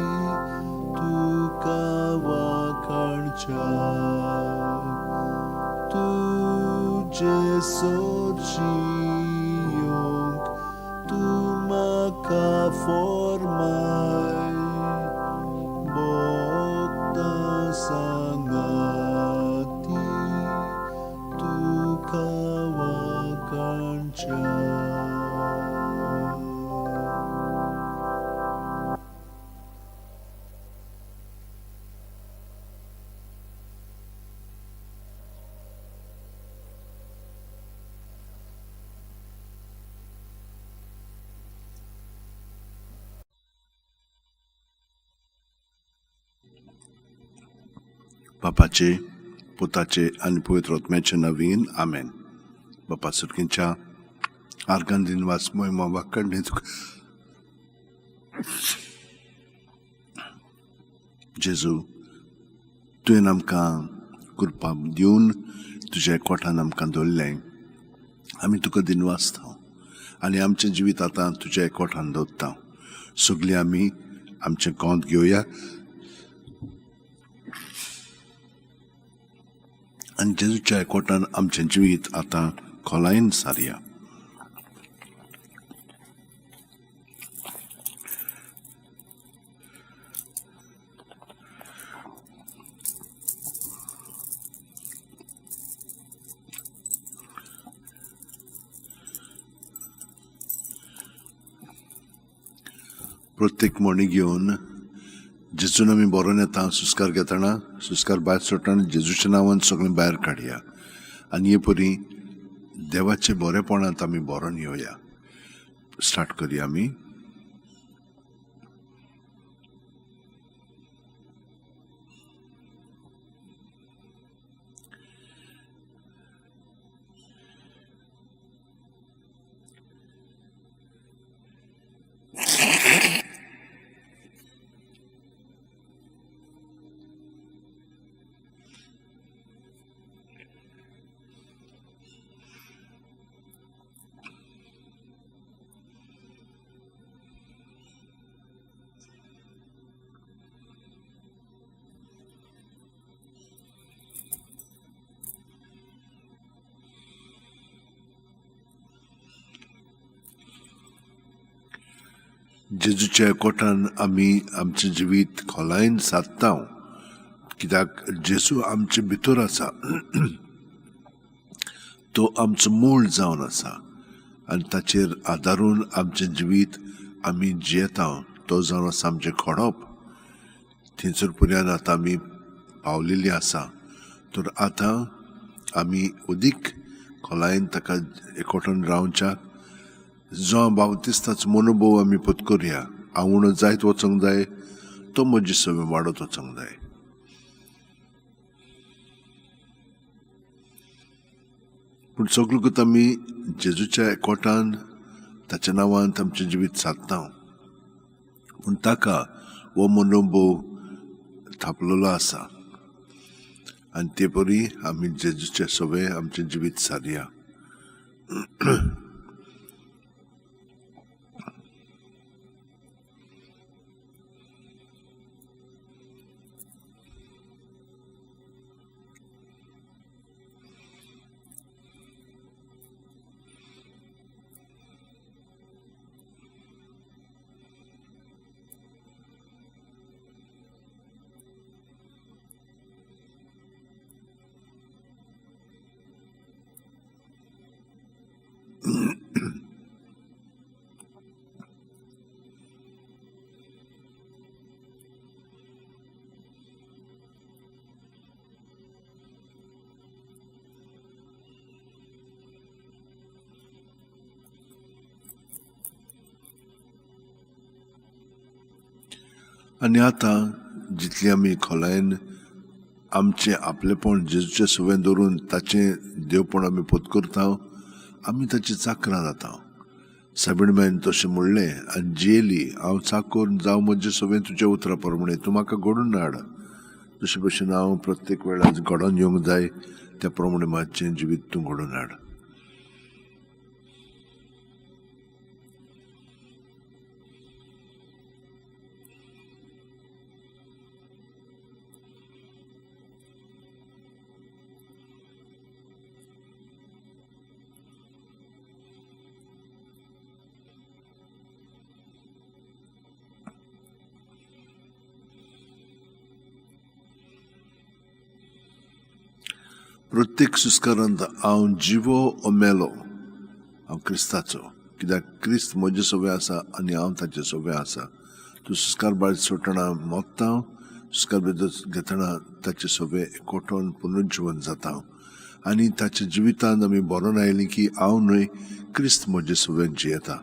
तुका वाखाणच्या, तुजे सोर्शी येवंक तूं म्हाका फॉर्माय, भक्तां सांगाती तुका वाखाणच्या. बापाचे, पुताचे आनी पवित्र आत्म्याचे नवीन. आमेन. बापा सुरकींच्या आर्गांदीन वाचमय वाकडणे तुका जेजू, तुवें आमकां कृपा दिवन तुज्या एकवटान आमकां दवरलें, आमी तुका दिनवासता आनी आमचें जिवीत आतां तुज्या एकवटान दवरता। सगळीं आमी आमचें गोंत घेवया आनी जेजूच्या एकवटान आमचें जिवीत आतां खोलायेन सारया। प्रत्येक मणी घेवन जेजून आमी बरोवन येता, सुस्कार घेतना सुस्कार भायर सोडटना जेजूच्या नांवान सगळें भायर काडया आनी हे परी देवाचे बरेपणांत आमी बरोवन येवया। स्टार्ट करया आमी। जेजूच्या एकवटान आमी आमचें जिवीत खोलायेन सादता, कित्याक जेजू आमचे भितर आसा, तो आमचो मूळ जावन आसा आनी ताचेर आदारून आमचें जिवीत आमी जियेता। तो जावन आसा आमचें खोडप। थंयसर पर्यंत आतां आमी पावलेली आसा, तर आतां आमी अदीक खोलायेन ताका एकवटान रावच्याक जो बावतिस्ताचो मनोभव आमी पत्करया। हांव जायत वचोंक जाय, तो म्हजी सवय वाडत वचोंक जाय। पूण सगळ्याकूच आमी जेजूच्या एकवटान ताच्या नांवान आमचें जिवीत सादता, पूण ताका हो मनोभव थापलेलो आसा आनी ते परी आमी जेजूचे सवय आमचें जिवीत सारया। आनी आतां जितली आमी खोलायेन आमचें आपलेपण जेजूचे सवय दवरून ताचें देवपण आमी पत्करता, आमी ताची चाकरां जाता। सायबीण तशें म्हणलें आनी जियेली, हांव चाकोर जावं म्हजे सवय तुज्या उतरा प्रमाणे, तूं म्हाका घडोवन हाड। तशे भशेन हांव प्रत्येक वेळार घडोवन येवंक जाय त्या प्रमाणे म्हाजें जिवीत तूं घडोवन हाड। प्रत्येक सुस्कारांत हांव जिवो ओ मेलो, हांव क्रिस्ताचो, कित्याक क्रिस्त म्हजे सवय आसा आनी हांव ताचे सवय आसा। तूं सुस्कार भायर सोडटना मोत्ता, सुस्कार भितर घेतना ताचे सवय एकवटोन पुनर्जिवन जाता आनी ताच्या जिवितांत आमी बरोवन आयली की हांव न्हय, क्रिस्त म्हजे सवय जियेता।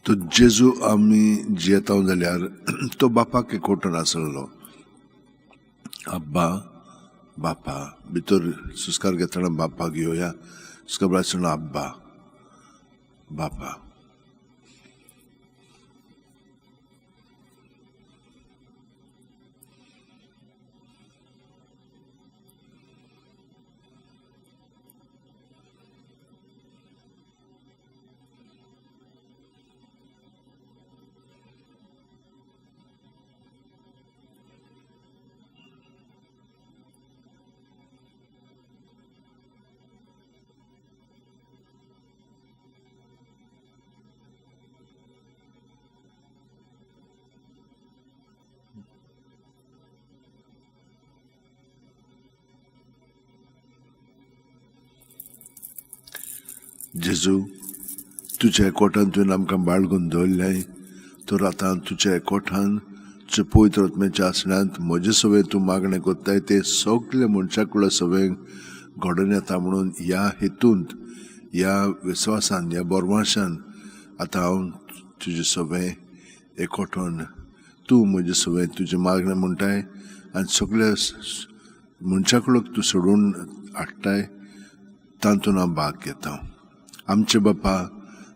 तो जेजू आमी जियेता जाल्यार तो बापाक एकवटून आसलो. अब्बा बापा भितर सुस्कार घेतना बापाक घेवया, सुस्कार आसतना अब्बा बापा. जेजू तुज्या एकवटान तुवें आमकां बाळगून दवरलें, तर आतां तुज्या एकवटान तुज्या पवित्र आत्म्याच्या आसण्यांत म्हजे सवय तूं मागणें करताय ते सगळे मनशा कुळा सवय घडोवन येता म्हणून ह्या हेतूंत, ह्या विस्वासान, ह्या बोरवाशान आतां हांव तुजे सवय एकवटून तूं म्हजे सवय तुजें मागणें म्हणटाय आनी सगळ्या मनशा कुळाक तूं सोडून हाडटाय तातूंत हांव भाग घेता. आमचे बापा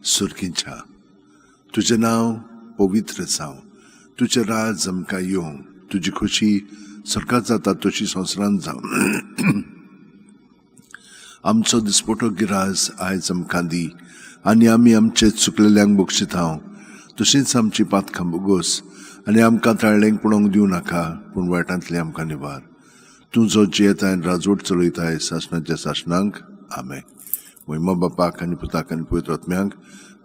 सुर्कीच्या, तुजें नांव पवित्र जावं, तुजें राज आमकां येवं, तुजी खोशी सरकार जाता तशी संवसारांत जावं. आमचो दिसपटो गिराज आयज आमकां दी आनी आमी आमचे चुकलेल्यांक बक्षिता तशींच आमची पातकां बोगोस आनी आमकां ताळ्ळेंक पळोवंक दिवं नाका, पूण वायटांतलें आमकां निवार. तूं जो जियेताय राजवट चलयताय सासणाच्या सासणांक, आमेन. महिमा बापाक आनी पुताक आनी पवित्र आत्म्यांक,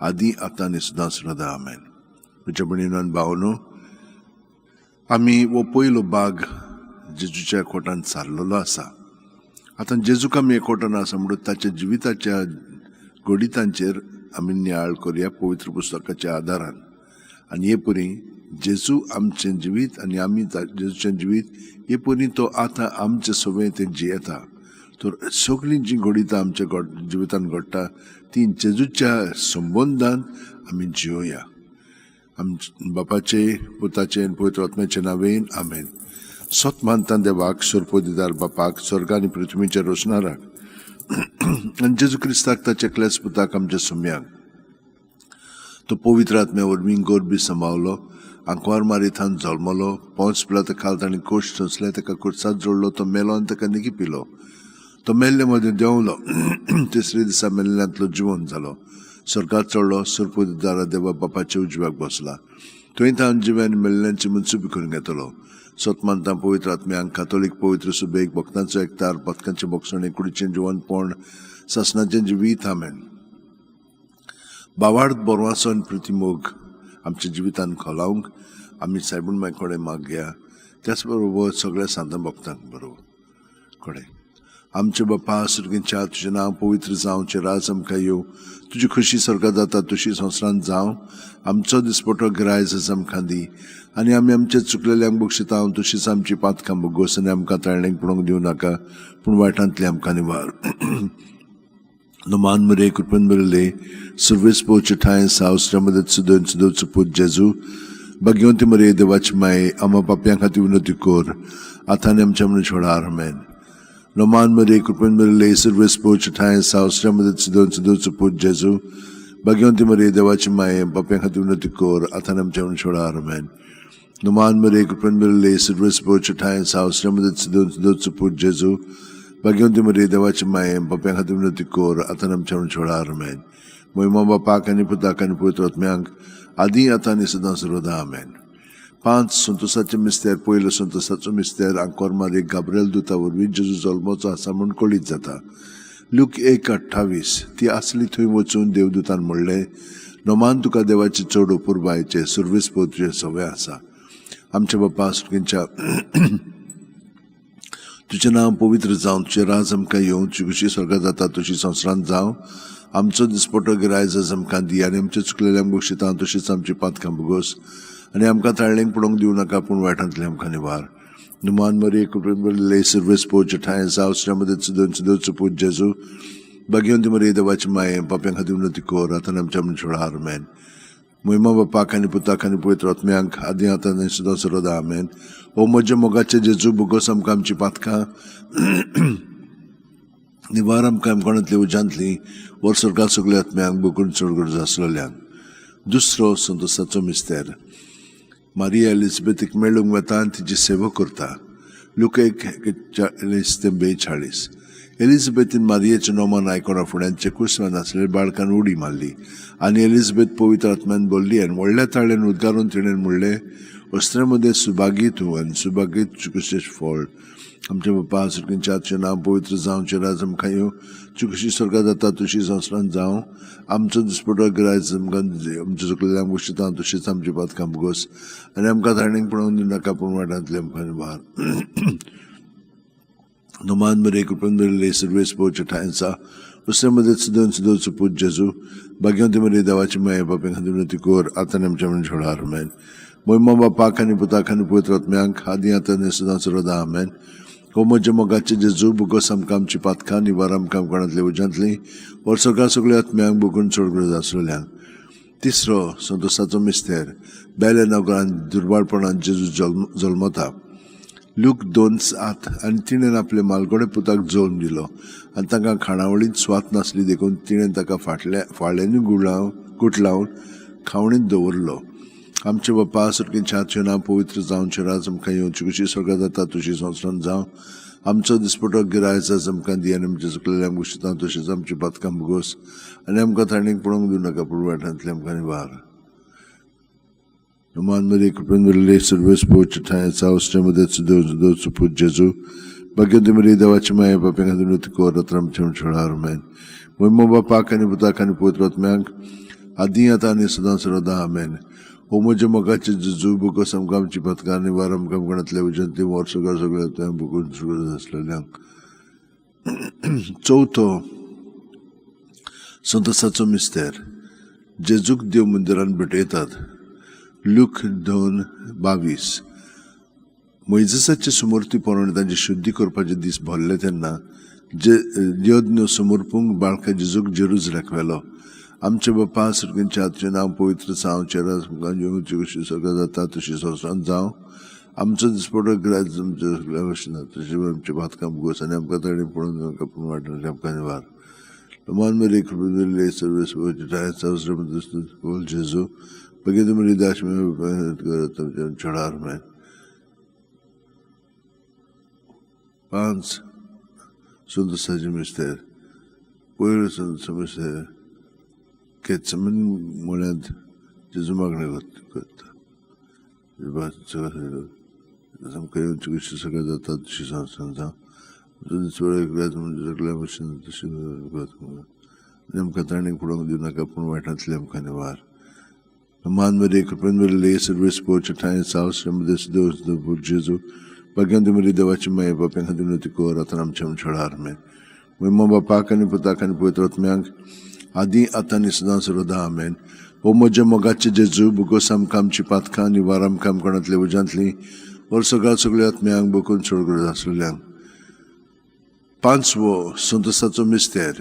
आदी आतां आनी सदां सदा, आमेन. म्हज्या भयणीन भावनो, आमी हो पयलो भाग जेजूच्या एकवटान सारलेलो आसा. आतां जेजूक आमी एकवटान आसा म्हणून ताच्या जिविताच्या घडितांचेर आमी नियाळ करुया पवित्र पुस्तकाच्या आदारान. आनी हे परी जेजू आमचें जिवीत आनी आमी जेजूचें जिवीत हे परी तो आतां आमचे सवय तें जियेता. तर सगळीं जीं घडितां आमच्या जिवितान घडटा ती जेजूच्या संबंदान आमी जियोया. आमच्या बापाचे, पुताचे आनी पवित्र आत्म्याचे नांवेन, आमेन. सत मानता देवाक, सोरपोदिदार बापाक, स्वर्ग आनी पृथ्वीच्या रोसणाराक, आनी जेजू क्रिस्ताक ताच्या एकल्याच पुताक आमच्या सुम्याक, तो पवित्र आत्म्या वरवीं गोरबी सांबावलो, आंकवार मारिथान जल्मलो, पोंच पिलाता खाल ताणें कोश सोंसले, ताका कुर्सात जोडलो, तो मेलो आनी ताका निकी पिलो. तो मेल्ले मदें देंवलो, तिसरे दिसा मेल्ल्यांतलो जिवन जालो, स्वर्गात चडलो, सुरपुदारा देवा बापाच्या उजव्याक बसला, थंय तावन जिव्यान मेल्ल्यांची मनसुबी करून घेतलो. सत मानता पवित्र आत्म्यांक, कातोलीक पवित्र सुबेक, भक्तांचो एकतार, पथकांचें भोगसणें, कुडीचें जिवनपण, सासणाचें जिवीत, आमेन. बावार्थ बोरवासो आनी प्रतिमोग आमच्या जिवितान खोलावंक आमी सायबूण माय कडेन मागया, त्याच बरोबर सगळ्या सांतां भक्तांक बरोबर कडेन. आमचे बापा सुर्गींच्या, तुजें नांव पवित्र जावचें, राज आमकां येवं, तुजी खोशी स्वर्गात जाता तशी संवसारांत जावं. आमचो दिसपटो गिरायज आमकां दी आनी आमी आमचे चुकलेल्यांक बक्षिता तशीच आमची पातकां बोगोस आनी आमकां ताळणेक पळोवंक दिवं नाका, पूण वायटांतलें आमकां निवार. नमान मरे कृपेन बरले सर्वेस पोचे ठांय सावसच्या मदत सुदन सुदोचो पूत जेजू, भाग्यवंती मरे देवाची माये, आमा पापयां खातीर विनती कर आतां आनी आमच्या मनशाळ, आमेन. नमान मरे कृपेन बरले सर्वेस पोचे ठांय सावसच्या मदत सुदन सुदोचो पूत जेजू, भाग्यवंती मरे देवाची माये, पापयां खातीर विनती कर आतां आनी आमच्या मनशाळ, आमेन. नमान मरे कृपेन बरले सर्वेस पोचे ठांय सावसच्या मदत सुदन सुदोचो पूत जेजू, भाग्यवंती मरे देवाची माये, पापयां खातीर विनती कर आतां आमच्या मनशाळ, आमेन. महिमा बापाक आनी पुताक आनी पवित्र आत्म्यांक, आदी आतां आनी सदां सर्वदा, आमेन. 5 संतोसाचे मिस्तेर. पयलो संतोसाचो मिस्तेर आंकोर मारी गाब्रियल दुता वरवीं जेजू जल्मोचो आसा म्हूण कळीत जाता. लूक 1:28. ती आसली थंय वचून देवदूतान म्हणलें, नमान तुका देवाची चड अपुरबायेचें सुर्वेस तुजें सवय आसा. आमच्या बापा सुर्गींच्या, तुजें नांव पवित्र जावं, तुजें राज आमकां येवं, तुजी खुशी स्वर्गात जाता तशी संवसारांत जावं. आमचो दिसपटो गिरायज आमकां दी आनी आमचे चुकलेल्यांक बक्षिता तशीच आमची पातकां बोगोस आनी आमकां ताळणेक पळोवंक दिवं नाका, पूण वायटांतलें आमकां निवार. नुमान मरे कृपेन बरले सर्वेस पोचे ठांय सावसच्या मदत सुदन सुदोचो पूत जेजू, भाग्यवंती मरे देवाची माये, पापयां खातीर विनती कर आतां आमच्या मनशाळ, आमेन. मोहिमा बापाक आनी पुताक आनी पवित्र आत्म्यांक आदी आतां आनी सदां सर्वदा आमेन. ओ म्हज्या मोगाचे जेजू, भोगोस आमकां आमची पातकां निवार आमकां आमकोणांतली उज्यांतली वर स्वर्गा सगल्या आत्म्यांक बोगून चड गरज आसलेल्यांक. दुसरो संतोसाचो मिस्तेर. मारिया एलिजबेथीक मेळूंक वता आनी तिची सेवा करता. लूक 1:40 ते 42. एलिजबेथीन मारियेचें नोमान आयकना फुडें कुसव्यान आसलेल्या बाळकान उडी मारली आनी एलिजबेथ पवित्र आत्म्यान भरली आनी व्हडल्या ताळ्यान उद्गारून तिणें म्हणलें, अस्त्रे मदें सुभागी तूं आनी सुभागी तुजें फळ. आमच्या बापा सुरकींच्या तुजें नांव पवित्र जावचें, राज आमकां येवं, तुजी कशी स्वर्गात जाता तशी संवसारांत जावं. आमचो दिसपटो गिरायच आमकां आमच्या चुकलेल्या आमकां शिता तशीच आमची पातकां भोगोस आनी आमकां ताणें पळोवन दिवनाका पूण वाटांतले आमकां भार. नोमान मरे कृपेन भरिल्ले सर्वेस पोवचे ठांयचा दुसरे मदें सुदन सुदोचो पूत जेजू, भाग्यवंती मरे देवाची माया बापे खातीर विनंती कर आतां आनी आमच्या मरणाच्या आमेन. मोहिमा बापाक आनी पुताक आनी पवित्र आत्म्यांक आदी आतां आनी सदां सर्वदा आमेन. ओ म्हज्या मोगाचे जेजू, भोगोस आमकां आमची पातकां निवार आमकां आमकोणांतली उज्यांतली वर सगळ्या सगळ्या आत्म्यांक भोगून चड गरज आसलेल्यांक. तिसरो संतोसाचो मिस्तेर. बेले नगरान दुर्बाळपणान जेजू जल्मता. लूक 2:7. आनी तिणें आपले मालगोडे पुताक जल्म दिलो आनी तांकां खाणावळींत स्वात नासली देखून तिणें ताका फाळ्यांनी गुटलावन खावणींत दवरलो. आमचे बापा सुरकींच्या तुजें नांव पवित्र जावचें, राज आमकां येवचें, कशी स्वर्गात जाता तशी संवसारांत जावं. आमचो दिसपटो गिरायचा आमकां दी आनी आमच्या चुकलेल्या आमकां शिता तशीच आमची पातकां भोगोस आनी आमकां ताणें पळोवंक दिवं नाका पूण वाटांतले आमकां निवार. नोमान मरे कृपेन भरिल्ले सर्वेस पोवचे ठांयचा उस्त्रे मदें सुदोचो पूत जेजू, भाग्यवंती मरे देवाची माया बापे खातीर विनंती कर आतां आमच्या मरणाच्या आमेन. मोहिमा बापाक आनी पुताक आनी पवित्र आत्म्यांक आदी आतां आनी सदां सर्वदा आमेन. ओ म्हज्या मोगाचे जेजू, भोगोस आमकां आमची पातकां निवार आमकां आमकोणांतल्या उज्यांतली वर सगळ्या सगळ्या भोगून सगळं आसलेल्यांक. चवथो संतोसाचो मिस्तेर. जेजूक देव मंदिरान भेटयतात. लूक 2:22. मोयजेसाचे सुमूर्ती प्रमाणे तांची शुद्धी करपाचे दीस भरले तेन्ना जे यज्ञ समर्पूंक बाळका जेजूक जेरुजलेक व्हेलो. आमचे बापा सुरकींच्या तुजें नांव पवित्र जावचें, राज आमकां येवचें, कशी स्वर्गात जाता तशी संवसारांत जावं. आमचो दिसपटो गिरायच आमच्या भशेन तशें आमच्या पातकां भोगोस आनी आमकां ताणें पळोवन नाका पूण वाटांतले आमकां निवार. नोमान मरे कृपेन भरिल्ले सर्वेस पोवचे जेजू, भगिनी मरे दाश चढार में. 5 संतोसाचे मिस्तेर. पयलो संतोसाचो मिस्तेर केत्समन म्हळ्यात जेजू मागणें करता. आमकां येवची कशी सगळें जाता तशी संवसारांत जावं. सगळ्या भशेन तशें आमकां ताणें पळोवंक दिवं नाका पूण वाटांतले आमकां निवार. मान मरे कृपेन भरिल्ले सर्वेस पोवचे ठांयचा उस्त्रे मदें सुदोचो जेजू, भाग्यवंती मरे देवाची माया बापे खातीर विनंती कर आतां आमच्या मरणाच्या आमेन. मोहिमा बापाक आनी पुताक आनी पवित्र आत्म्यांक आदी आतां आनी सदां सर्वदा आमेन. ओ म्हज्या मोगाचे जेजू, भोगोस आमकां आमची पातकां निवार आमकां आमकोणांतल्या उज्यांतली वर सगळ्या सगळ्या आत्म्यांक बोकून चड गरज आसलेल्यांक. पांचवो संतोसाचो मिस्तेर.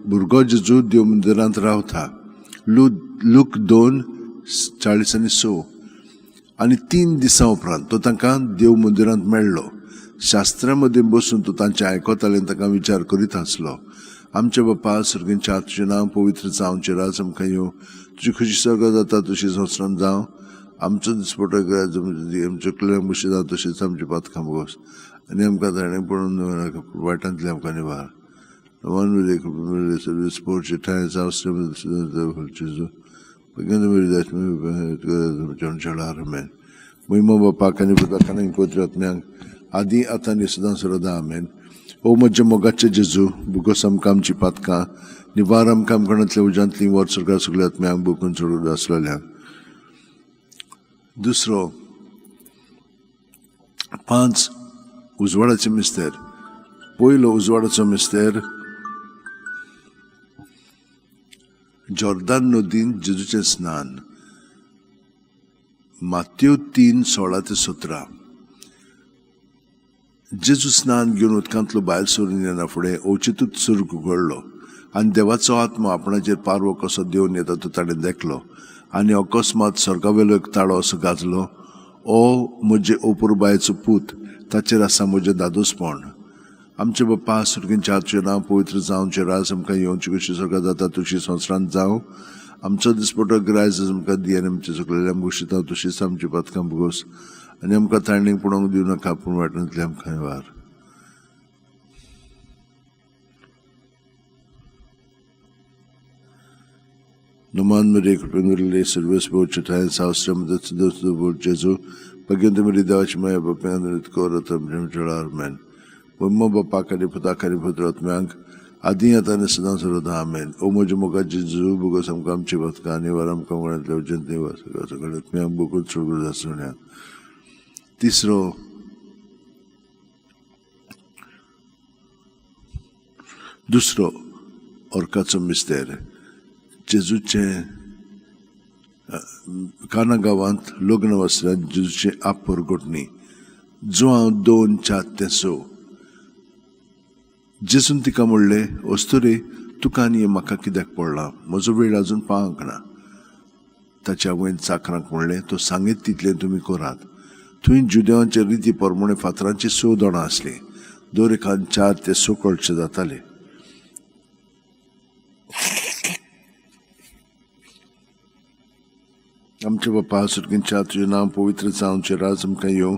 भुरगो जेजू देव मंदिरांत रावता. लूक 2:40 आनी 6. आनी 3 दिसां उपरांत तो तांकां देव मंदिरांत मेळ्ळो. शास्त्रा मदीं बसून तो तांचें आयकतालो आनी तांकां विचार करीत आसलो. आमचे बापा सुरगींच्या तुजें नांव पवित्र जावचें, राज आमकां येवं, तुजी खुशी स्वर्गात जाता तशी संवसारांत जावं. आमचो दिसपटो आमच्या चुकलेल्या भशेन जाता तशीच आमची पातकां भोगोस आनी आमकां ताणें पळोवन वाटांतले आमकां निवार. मोहिमा बापाक आनी पुताक आनी पवित्र आत्म्यांक आदी आतां आनी सदां सर्वदा आमेन. ओ म्हज्या मोगाचे जेजू, भोगोस आमकां आमची पातकां निवार आमकां आमकोणांतल्या उज्यांतली वर स्वर्गार सगल्या आत्म्यांक बोकून चड आसलेल्यांक. दुसरो 5 उजवाडाचे मिस्तेर. पयलो उजवाडाचो मिस्तेर जॉर्दान नदीन जेजूचें स्नान. मात्यो 3:16 ते 17. जेजू स्नान घेवन उदकांतलो भायर सरून येना फुडें अवचितूच सुर्ग उगडलो आनी देवाचो आत्मो आपणाचेर पारवो कसो देवन येता तो ताणें देखलो. आनी अकस्मात स्वर्गावेलो एक ताळो असो गाजलो, ओ म्हजे अपुरबायेचो पूत, ताचेर आसा म्हजें दादोसपण. आमचे बाप्पा सुर्गींच्या, तुजें नांव पवित्र जावचें, राज आमकां येवचें, कशी स्वर्गांत जाता तशी संवसारांत जावं. आमचो दिसपटो ग्रायज आमकां दी आनी आमचे चुकलेले आमकां शिता तशीच आमची पथकां भोगोस आनी आमकां ताणीक पळोवंक दिवं नाका, पूण वाटेंतले आमकां वार. Numan Maria Kupinurle Service Bochatai Saustram the Jesu, Bagente Maria Maya Bapan Koratam Jim Mumma Pakari Putakari Putratmank, Adinatana Sadan Amen, Omojumoka Jizu, Bugosam Kamchivatkani, Varam Kamarant Legend was Bukut Sunya. Tisro Dusro Orcazzo Mistere. जेजूचे काना गांवांत लग्न वस्त्रांत जेजूचे आपर घोटणी जुआंव 2, 4 ते 6. जेजून तिका म्हणलें, अस्तुरे, तुका आनी म्हाका कित्याक पडलां? म्हजो वेळ अजून पावंक ना. ताच्या आवयन चाकरांक म्हणलें, तो सांगीत तितलें तुमी करात. थंय जुदेवांचे रिती प्रमाणे फातरांची 6 दोणां आसलीं, दर एकान 4 ते 6 कळचे जाताले. आमचे बाप्पा सुर्गींच्या, तुजें नांव पवित्र जावचें, राज आमकां येवं,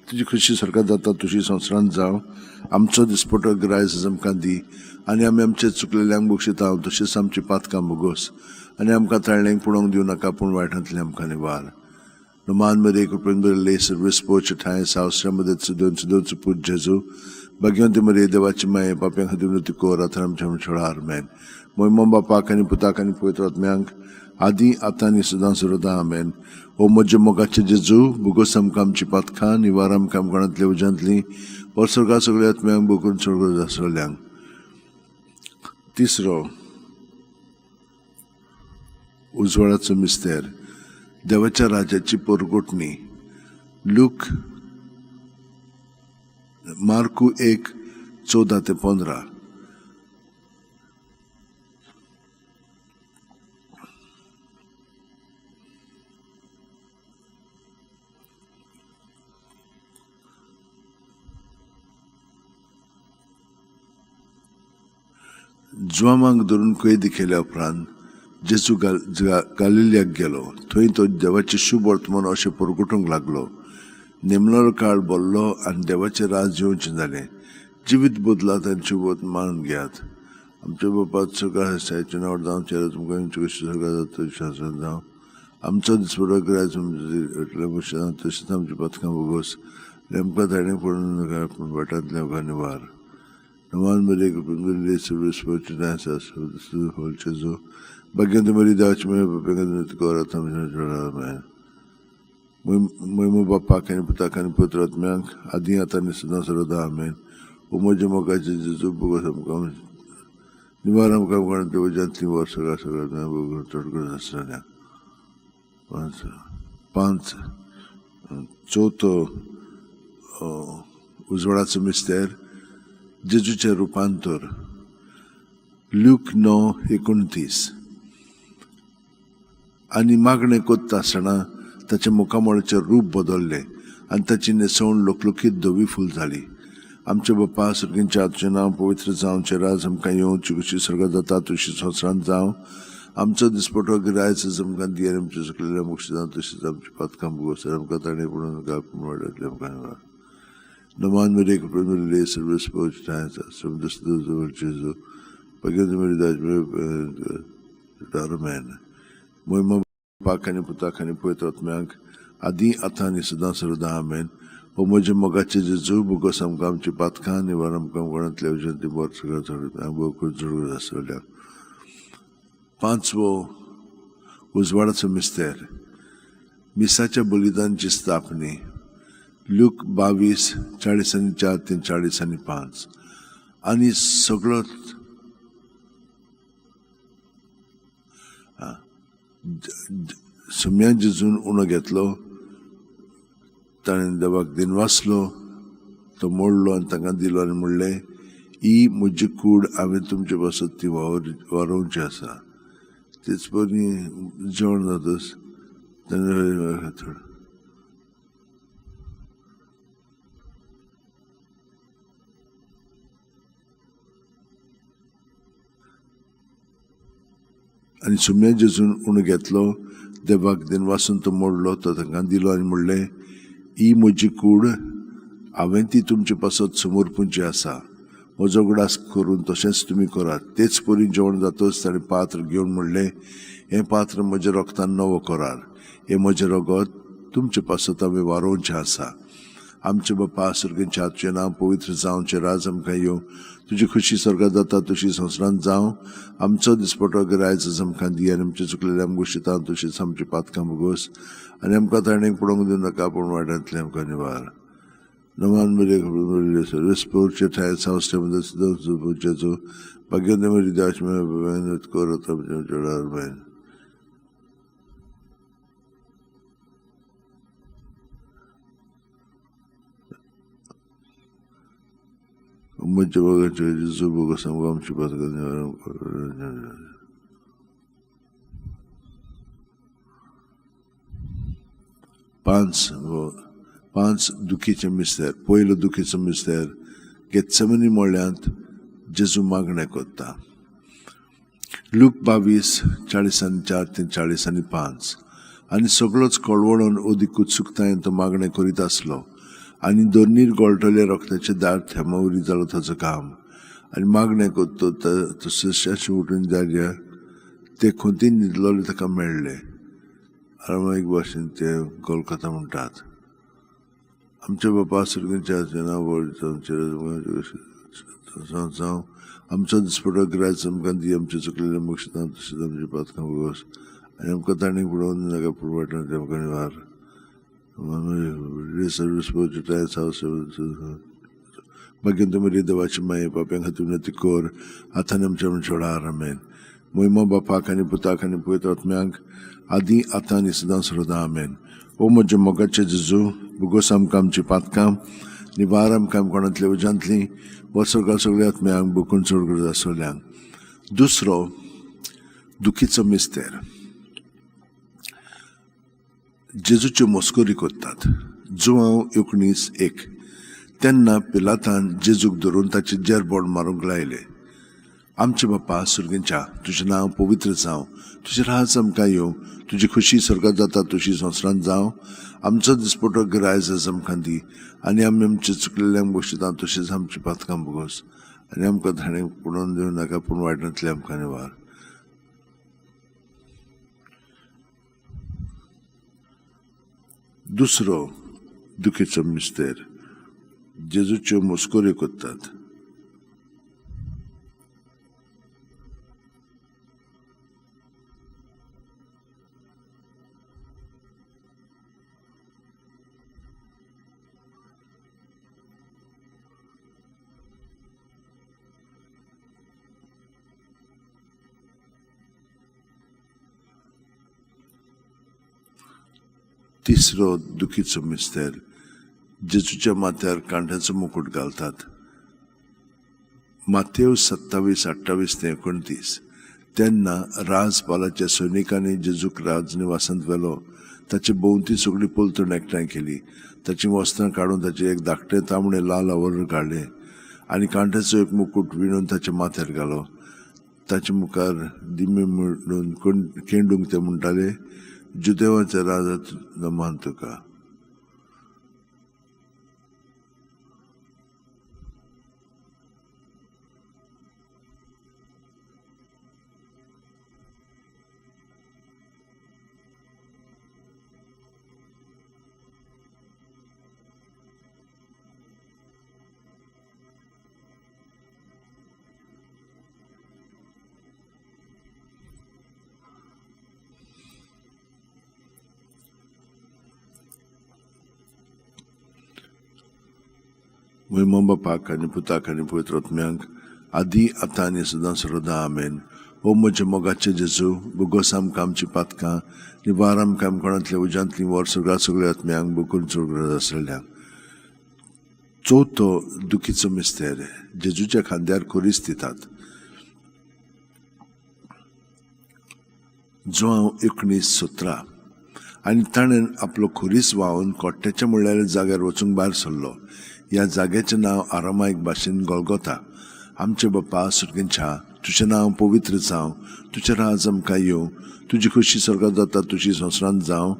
तुजी खुशी स्वर्गांत जाता तुजी संवसारांत जावं. आमचो दिसपटो ग्रायज आमकां दी आनी आमी आमचे चुकलेल्यांक बक्षिता तशीच आमची पातकां भोगोस आनी आमकां ताळणेक पळोवंक दिवं नाका, पूण वायटांतलें आमकां निवार. नुमान मरे कृपेन बरले सर्वीस पोच ठांय सावस्रा दोन दोन पूत जेजू, भाग्यवंती मरे देवाची माये, पाप्यां खातीर विनंती कर आतां आमच्या छळार. आमेन. मोय बापाक आनी पुताक आनी पवित्र आत्म्यांक आदी आतां आनी सदां सर्वदा. आमेन. ओ म्हज्या मोगाचे जेजू, भुगोस आमकां आमची पातकां, निवार आमकां आमकां उज्यांतली, वर्सर्गा सगळ्या आत्म्यांक बोकून स्वर्ग आसलेल्यांक. तिसरो उजवाडाचो मिस्तेर, देवाच्या राजाची पोरगोटणी. लूक मार्कू 1, 14 ते 15. जुआमांक धरून कैद केल्या उपरांत जेजू गालिलियाक गेलो. थंय तो देवाचें शुभ वर्तमान अशें परगटूंक लागलो. नेमलो काळ बोल्लो आनी देवाचें राज येवचें जालें. जिवीत बदलात आनी शुभ मानून घेयात. आमच्या बापात सगळ्या सायचें नांव जावचें, तुमकां कशें जावं. आमचो दिसपटो ग्रायज तशीच आमची पथकां भोगोस आमकां ताणें पडून वाटांतलें आमकां निवार. Numan Maria Kupinurle Service Bochatai Jesu, Bagente Maria देवाची माये, पाप्यां खातीर विनंती कर आतां आमच्या छळार. आमेन. मोय बापाक आनी पुताक आनी पवित्र आत्म्यांक आदी आतां आनी सदां सर्वदा. आमेन. ओ म्हज्या मोगाचे जेजू, भोगोस आमकां निवार आमकां आमकां उज्यांतली वर सगळ्या सगळ्या भोगून चड करून आसतल्या. 5 चवथो उजवाडाचो मिस्तेर, जेजूचें रुपांतर. लूक 9, 29. आनी मागणें कोत्ता आसतना ताच्या मुखामळाचें रूप बदल्लें आनी ताची न्हेसवण लोकलोकीत धवी फूल जाली. आमचे बाप्पा सुर्गींच्या, तुजें नांव पवित्र जावचें, राज आमकां येवचें, कशी स्वर्गांत जाता तशी संवसारांत जावं. आमचो दिसपटो गिरायच आमकां दी आनी आमचे चुकलेले मोक्षिता तशीच आमची पातकां भोगोस आमकां ताणें पडून वाडयतले आमकां. Numan Maria Kupinurle Service Bochatai Jesu, Bagente Maria Amen. मोय बापाक आनी पुताक आनी पवित्र आत्म्यांक आदी आतां आनी सदां सर्वदा. आमेन. ओ म्हज्या मोगाचे जेजू, भोगोस आमकां आमची पातकां, निवार आमकां कोणांतल्या उज्यांतली बर सगळ्या भोगून चड आसतल्या. 5वो उजवाडाचो मिस्तेर, मिसाच्या बलिदानची स्थापनी. लूक 22, 44 ते 45. आनी सगळो सुम्या जेजून उणो घेतलो, ताणें देवाक दिनवासलो, तो मोडलो आनी तांकां दिलो आनी म्हणलें, ही म्हजी कूड हांवें तुमचे पासत ती वारोवची आसा. तेच परी जेवण जातच तेन्ना आनी सुम्या जेजून उणो घेतलो, देवाक दिनवासून तो मोडलो, तो तांकां दिलो आनी म्हणलें, ही म्हजी कूड हांवें ती तुमचे पासत समर्पूंची आसा. म्हजो उगडास करून तशेंच तुमी करात. तेच परी जेवण जातच ताणें पात्र घेवन म्हणलें, हें पात्र म्हज्या रोगतान नवो करार, हें म्हजें रगत तुमचे पासत हांवें वारोवचें आसा. आमचे बापा सर्गाच्या, तुजें नांव पवित्र जावचें, राज आमकां येवं, तुजी खुशी स्वर्गात जाता तशी संवसारांत जावं. आमचो दिसपटो गिरायच आमकां दी आनी आमचे चुकलेले आमकां गोशिता तशीच आमची पातकां भोगोस आनी आमकां ताणें पडोवंक दिवं नाका, पूण वाड्यांतलें आमकां निवार. नमान मेरे सर्वेस्पोरचे ठांय संस्थेचो भाग्य मेरी दाश करत. म्हज्या बागाचे जेजू बोगस आमकां आमची पातकां. पांच दुखीचे मिस्तेर. पयलो दुखीचो मिस्तेर, गेत्सेमनी मळ्यांत जेजू मागणें करता. लूक 22:44 ते 45. आनी सगळोच कळवळून अदीक उत्सुकतायेन तो मागणें करीत आसलो आनी दोनीर गळटले रक्ताचे दार थेमावरी जालो ताचो काम. आनी मागणें करतो तशें उठून जाल्या ते खोंतीन न्हिदलोले ताका मेळ्ळे. आरामायक भाशेन ते कोलकाता म्हणटात. आमच्या बापा सर्गाच्या, जावं, आमचो दिसपटो गिरायच आमकां दी, आमचे चुकलेले मोक्षता तशेंच आमची पातकां भोगोस आनी आमकां ताणें पडोवन नाका, पूण वायटां आमकां निवार. भाग्यंत मरी देवाची माये पाप्यां खातीर विनंती कर, आतां आमच्या सोडा. आमेन. मोहिमा बापाक आनी पुताक आनी पवित्र आत्म्याक, आदी आतां आनी सदां सर्वदा. आमेन. ओ म्हज्या मोगाचे जेजू, भोगोस आमकां आमची पातकां, निवार आमकां कोणांतल्या उज्यांतली, वर्सभर सगळ्या आत्म्यांक बुकून चड गरज आसलेल्यांक. दुसरो दुखीचो मिस्तेर, जेजूच्यो मस्करी करतात. जुआंव 19:1. तेन्ना पिलातान जेजूक धरून ताचे जेरबोड मारूंक लायलें. आमचे बापा सर्गाच्या, तुजें नांव पवित्र जावं, तुजें राज आमकां येवं, तुजी खुशी स्वर्गात जाता तशी संवसारांत जावं. आमचो दिसपटो गिरायज आमकां दी आनी आमी आमचे चुकलेल्यांक बक्षिता तशेंच आमची पातकां भोगोस आनी आमकां धाणें पडोवन दिवं नाका, पूण वायटांतलें आमकां निवार. दुसरो दुखीचो मिस्तेर, जेजूच्यो मस्कऱ्यो करतात. तिसरो दुखीचो मिस्तेर, जेजूच्या माथ्यार कांट्याचो मुकूट घालतात. मातेव 27:28 ते 29. तेन्ना राजपालाच्या सैनिकांनी जेजूक राजनिवासांत व्हेलो. ताचे भोंवती सगळी पलतण एकठांय केली. ताचीं वस्त्रां काडून ताचें एक धाकटें तांबडें लाल आवरण काडलें आनी कांट्याचो एक मुकूट विणून ताच्या माथ्यार घालो. ताचे मुखार दिमी म्हणून केंडूंक ते म्हणटाले, जुदेवाच्या राजा नमान तुका. मोहिमा बापाक आनी पुताक आनी पवित्र आत्म्याक, आदी आतां आनी सदां सर्वदा. आमेन. ओ म्हज्या मोगाचे जेजू, भोगोस आमकां आमची पातकां, निवार आमकां कोणांतल्या उज्यांतली वर सगळ्या सगळ्या आत्म्यांक बुकून चड गरज आसलेल्यांक. चवथो दुखीचो मिस्तेर, जेजूच्या खांद्यार खुरीस दितात. जुआंव 19:17. आनी ताणें आपलो खुरीस व्हांवन कोट्ट्याच्या म्हणल्यार जाग्यार वचूंक भायर सरलो. ह्या जाग्याचें नांव आरामायक भाशेन गोलगोता. आमचे बापा सुर्गेंच्या, तुजें नांव पवित्र जावं, तुजें राज आमकां येवं, तुजी खोशी स्वर्गात जाता तुजी संवसारांत जावं.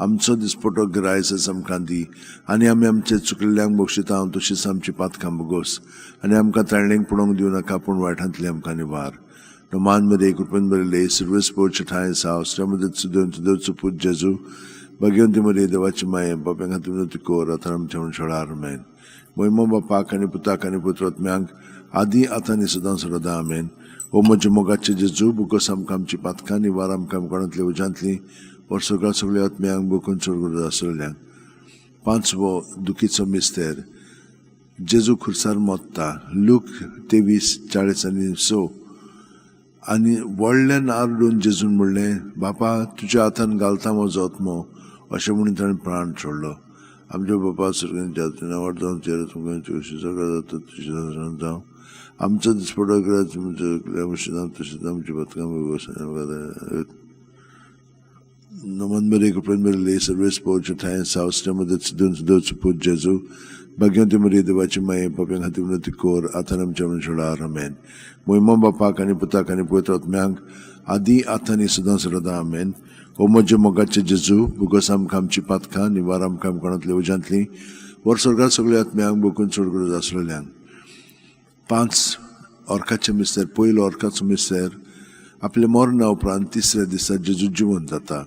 आमचो दिसपटो गिरायस आमकां दी आनी आमी आमचे चुकलेल्यांक बक्षिता तशीच आमची पातकां बोगोस आनी आमकां ताळणेक पडोवंक दिवं नाका, पूण वायटांतली आमकां निवार. मान मरे कृपेन भरिल्ले सर्वेस्पर पोवचे ठांय साव श्रमदत सुदेवन सुदेवचो पूत जेजू भाग्यवंती मरे देवाची माये बाप्या खातीर विनवती कर आतां आमच्या मनशाळार. आमेन. मोहिमो बापाक आनी पुताक आनी पुत्रात्म्यांक आदी आतां आनी सदां सर्वदा. आमेन. ओ म्हज्या मोगाचे जेजू, बुकोस आमकां आमची पातकां निवार आमकां कोणांतली उज्यांतली वर सगळ्या सगळ्या आत्म्यांक बुकून चड आसलेल्यांक. पांचवो दुखीचो मिस्तेर, जेजू खुर्सार मोत्ता. लूक 23:40-6. आनी व्हडल्यान आरडून जेजून म्हणलें, बापा तुज्या हातान घालता म्हजो आत्मो, अशें म्हणून ताणें प्राण सोडलो. आमच्या बापा सुर्गांच्या नांवार जावं जाता तुज्या जावं. आमचो दिसपटो तशेंच आमची पातकां नमन मरे कृपेन भरिल्ले सर्वेस्पर पोवचे ठांय साव श्रमदत सुदेवन सुदेवचो पूत जेजू भाग्यवंती मरे देवाची माये पाप्यां खातीर विनवती कर आतां आमच्या मनशाळार. आमेन. मोहिमो बापाक आनी पुताक आनी पवित्र आत्म्यांक आदी आतां आनी सदां सर्वदा. आमेन. ओ म्हज्या मोगाचे जेजू, बुकोस आमकां आमची पातकां निवार आमकां कोणांतली उज्यांतली वर स्वर्गात सगळ्या आत्म्यांक बोकून चड गरज आसलेल्यांक. 5 ऑर्काचे मिस्तेर. पयलो ऑर्काचो मिस्तेर, आपल्या मरणा उपरांत तिसऱ्या दिसा जेजू जिवन जाता.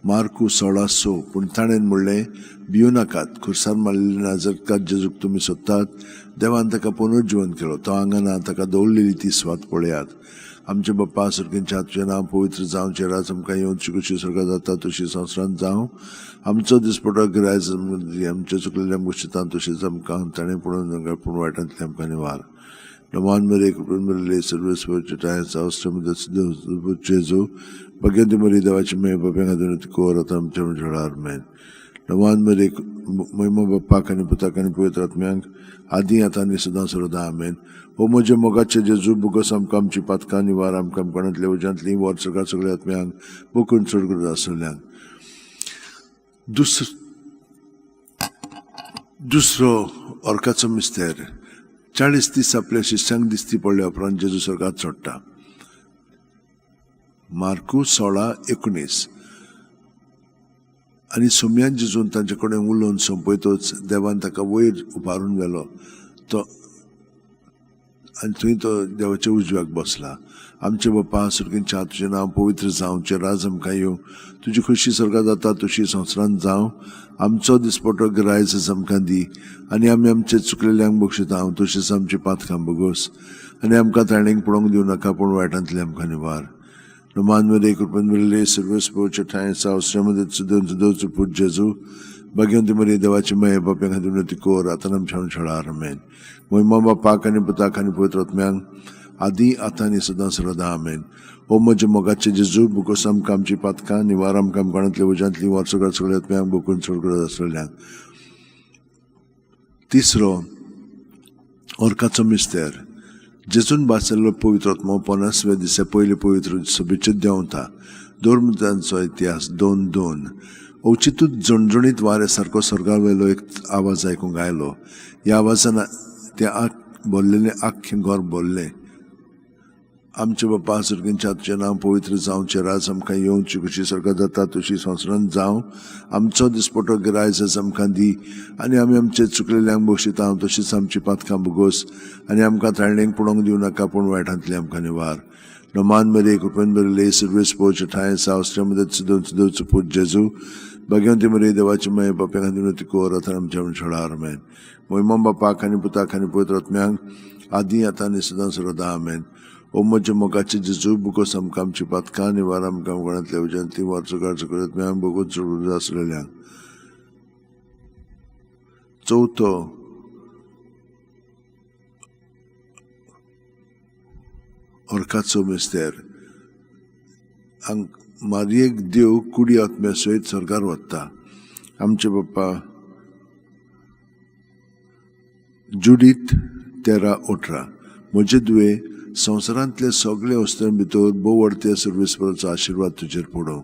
मार्कू 16:6. पूण ताणें म्हणलें, भिवू नाकात, खुर्सार मारलेले नाजरकात जेजूक तुमी सोदतात, देवान ताका पुनर्जिवन केलो, तो हांगा ना, ताका दवरलेली ती स्वात पळयात. आमचे बाप्पा सुर्गेंच्या, तुजें नांव पवित्र जावचें, राज आमकां येवची, कशी स्वर्गात जाता तशी संवसारांत जावं. आमचो दिसपटो गिरायस आमचे चुकलेल्या गोश्टींत तशीच आमकां ताणें पळोवन पूण वायटांतलें आमकां निवार. नमान मरे कृपेन भरिल्ले सर्वेस्पराचे ठांय साव जेजू भाग्यवंती मरे देवाची माये बाप्या खातीर विनवती कर आतां आमच्या मनशाळार. आमेन. नमान मरे महिमा बापाक आनी पुताक आनी पवित्र आत्म्यांक आदी आतां आनी सदां सर्वदा. आमेन. ओ म्हज्या मोगाचे जेजू, बुकोस आमकां आमची पातकां निवार आमकां कोणांतल्या उज्यांतली वर सगळ्या सगळ्या आत्म्यांक बोकून चड गरज आसलेल्यांक. दुसरो ऑर्काचो मिस्तेर, 40 दीस आपल्या शिष्यांक दिसती पडल्या उपरांत जेजू स्वर्गात चडटा. मार्कू 16:19. आनी सोम्यान जेजून तांचे कडेन उलोवन सोंपयतोच देवान ताका वयर उबारून व्हेलो तो आनी थंय तो देवाच्या उजव्याक बसला. आमचे बापा सुर्गेंच्या, तुजें नांव पवित्र जावचें, राज आमकां येवं, तुजी खोशी स्वर्गात जाता तशी संवसारांत जावं. आमचो दिसपटो गिरायस आमकां दी आनी आमी आमचे चुकलेल्यांक बक्षिता तशीच आमची पातकां बोगोस आनी आमकां ताळणेक पडोवंक दिवं नाका, पूण वायटांतलें आमकां निवार. मान मरे कृपेन भरिल्ले सर्वेस्पराचे ठांय साव श्रमदत सुदेवन सुदेवचो पूत जेजू भाग्यवंती मरे देवाची माये बाप्या खातीर विनवती कर आतां आमच्या मनशाळार. आमेन. मोहिमा बापाक आनी पुताक आनी पवित्र आत्म्यांक आदी आतां आनी सदां सर्वदा. आमेन. ओ म्हज्या मोगाचे जेजू, बुकोस आमकां आमची पातकां निवार आमकां कोणांतल्या उज्यांतली वर सगळ्या सगळ्या आत्म्यांक बोकून चड गरज आसलेल्यांक. तिसरो ऑर्काचो मिस्तेर, जेजून भासलेलो पवित्र आत्मो 50व्या दिसा पयले पवित्र सभेचेर देंवता. धर्मतांचो इतिहास 2:2. अवचितूच झणझणीत वाऱ्या सारको स्वर्गा वयलो एक आवाज आयकूंक आयलो. ह्या आवाजान तें भरलेलें आख्खें घर भरलें. आमचे बापा सुर्गेंच्या, तुजें नांव पवित्र जावचें, राज आमकां येवची, कशी स्वर्गात जाता तशी संवसारांत जावं. आमचो दिसपटो गिरायस आमकां दी आनी आमी आमचे चुकलेल्यांक बक्षिता तशीच आमची पातकां बोगोस आनी आमकां ताळणेक पडोवंक दिवं नाका, पूण वायटांतलें आमकां निवार. नमान मरे कृपेन भरिल्ले सर्वेस्पराचे ठांय साव श्रमदत सुदेवन सुदेवचो पूत जेजू भाग्यवंती मरे देवाची माये बाप्या खातीर विनवती कर आतां आमच्या मनशाळार. आमेन. मोहिमा बापाक आनी पुताक आनी पवित्र आत्म्यांक आदी आतां आनी सदां सर्वदा. आमेन. ओ म्हज्या मोगाचे जेजू, बुकोस आमकां आमची पातकां निवार आमकां कोणांतल्या उज्यांतली वर सगळ्या सगळ्या आत्म्यांक बोगून चड आसलेल्यांक. चवथो ऑर्काचो मिस्तेर, मारयेक देव कुडी आत्म्या सयत स्वर्गार वता. आमचे बाप्पा जुडीत 13-18. म्हजे दुवे, संवसारांतले सगळे वस्तूं भितर भोव सर्वेस्पराचो आशिर्वाद तुजेर पडूं.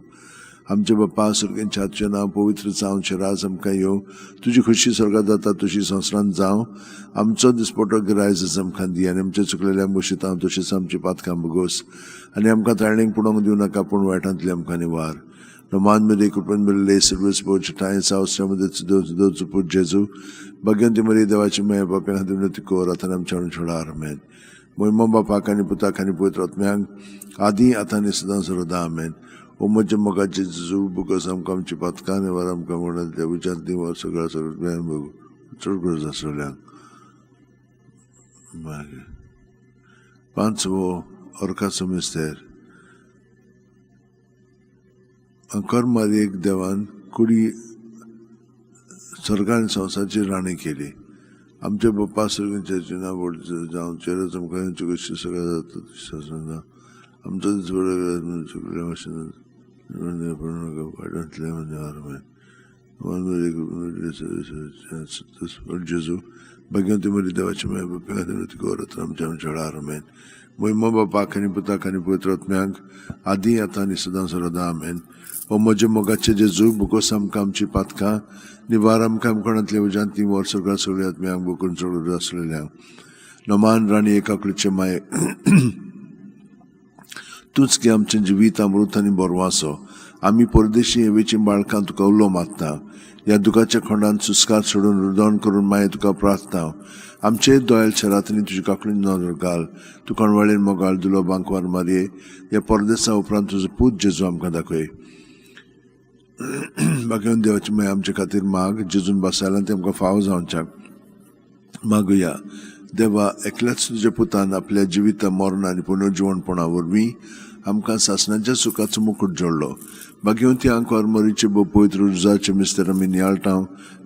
आमचे बापा स्वर्गांच्या तुजें नांव पवित्र जावचें, राज आमकां येवं, तुजी खुशी स्वर्गांत जाता तशी संवसारांत जावं. आमचो दिसपटो गिरायज आमकां दी आनी आमचे चुकलेल्या बशिता तशीच आमची पातकां भोगोस आनी आमकां ताळणीक पडोवंक दिवं नाका, पूण वायटांतली आमकां निवार. नमान मेरे कृपेन मेरे सर्वेस्पराचे ठांय सावसऱ्यामध्ये देवचो पूत जेजू, भाग्यवंती मरी देवाची माया बाप्या खातीर विनंती कर, आतां आमच्या छोडार. आमेन. मोहिमा बापाक आनी पुताक आनी पवित्र आत्म्याक, आदी आतां आनी सदां सर्वदा. आमेन. ओ म्हज्या मोगाचे जेजू, बुकस आमकां आमची पातकां निवार आमकां म्हणून उज्यांतली वर सगळ्या सगळ्या चड गरज आसलेल्यांक. मागीर पांचवो अर्काचो मिस्तेर. अंकर मारयेक देवान कुडी स्वर्गान संवसाराची राणी केली. आमच्या बाप्पा स्वर्गांच्या नांव जावं, चेरो आमकां कशी सगळ्या जाता, आमचो जेजू, भाग्यवंती मरी देवाची माया बाप्पा खातीर आमच्या आमच्या. आमेन. मोहिमा बापाक आनी पुताक आनी पवित्र आत्म्याक, आदी आतां आनी सदां सर्वदा. आमेन. ओ म्हज्या मोगाचे जेजू, बुकोस आमकां आमची पातकां निवार आमकां आमकोणांतल्या उज्यांत वर सगळ्या सगळ्या आत्म्यांक बोकून चड आसलेल्या. नमान राणी एकाकुलीचे माये, तूंच गे आमचें जिवीत अमृत आनी बरवासो. आमी परदेशी हेवेची बाळकां तुका उलो मागता. ह्या दुखाच्या खोंडान सुस्कार सोडून रुदण करून माये तुका प्रार्थना. आमचे दोयाल शरातनी तुजी काकडीन नदर घाल, तूं कणवाळेन मोगाल दुलो बांकवार मारये. ह्या परदेसा उपरांत तुजो पूत जेजू आमकां दाखय. बाकी देवाची माया आमचे खातीर माग, जेजून बसायला तें आमकां फाव जावच्याक मागुया. देवा, एकल्याच तुज्या पुतान आपल्या जिविता मरण आनी पुनर्जिवणपणा वरवीं आमकां सासणाच्या सुखाचो मुकूट जोडलो. भाग्यवंती आंकवार मरीचे भोव पवित्र रुजाचे मिस्तर आमी नियाळटा.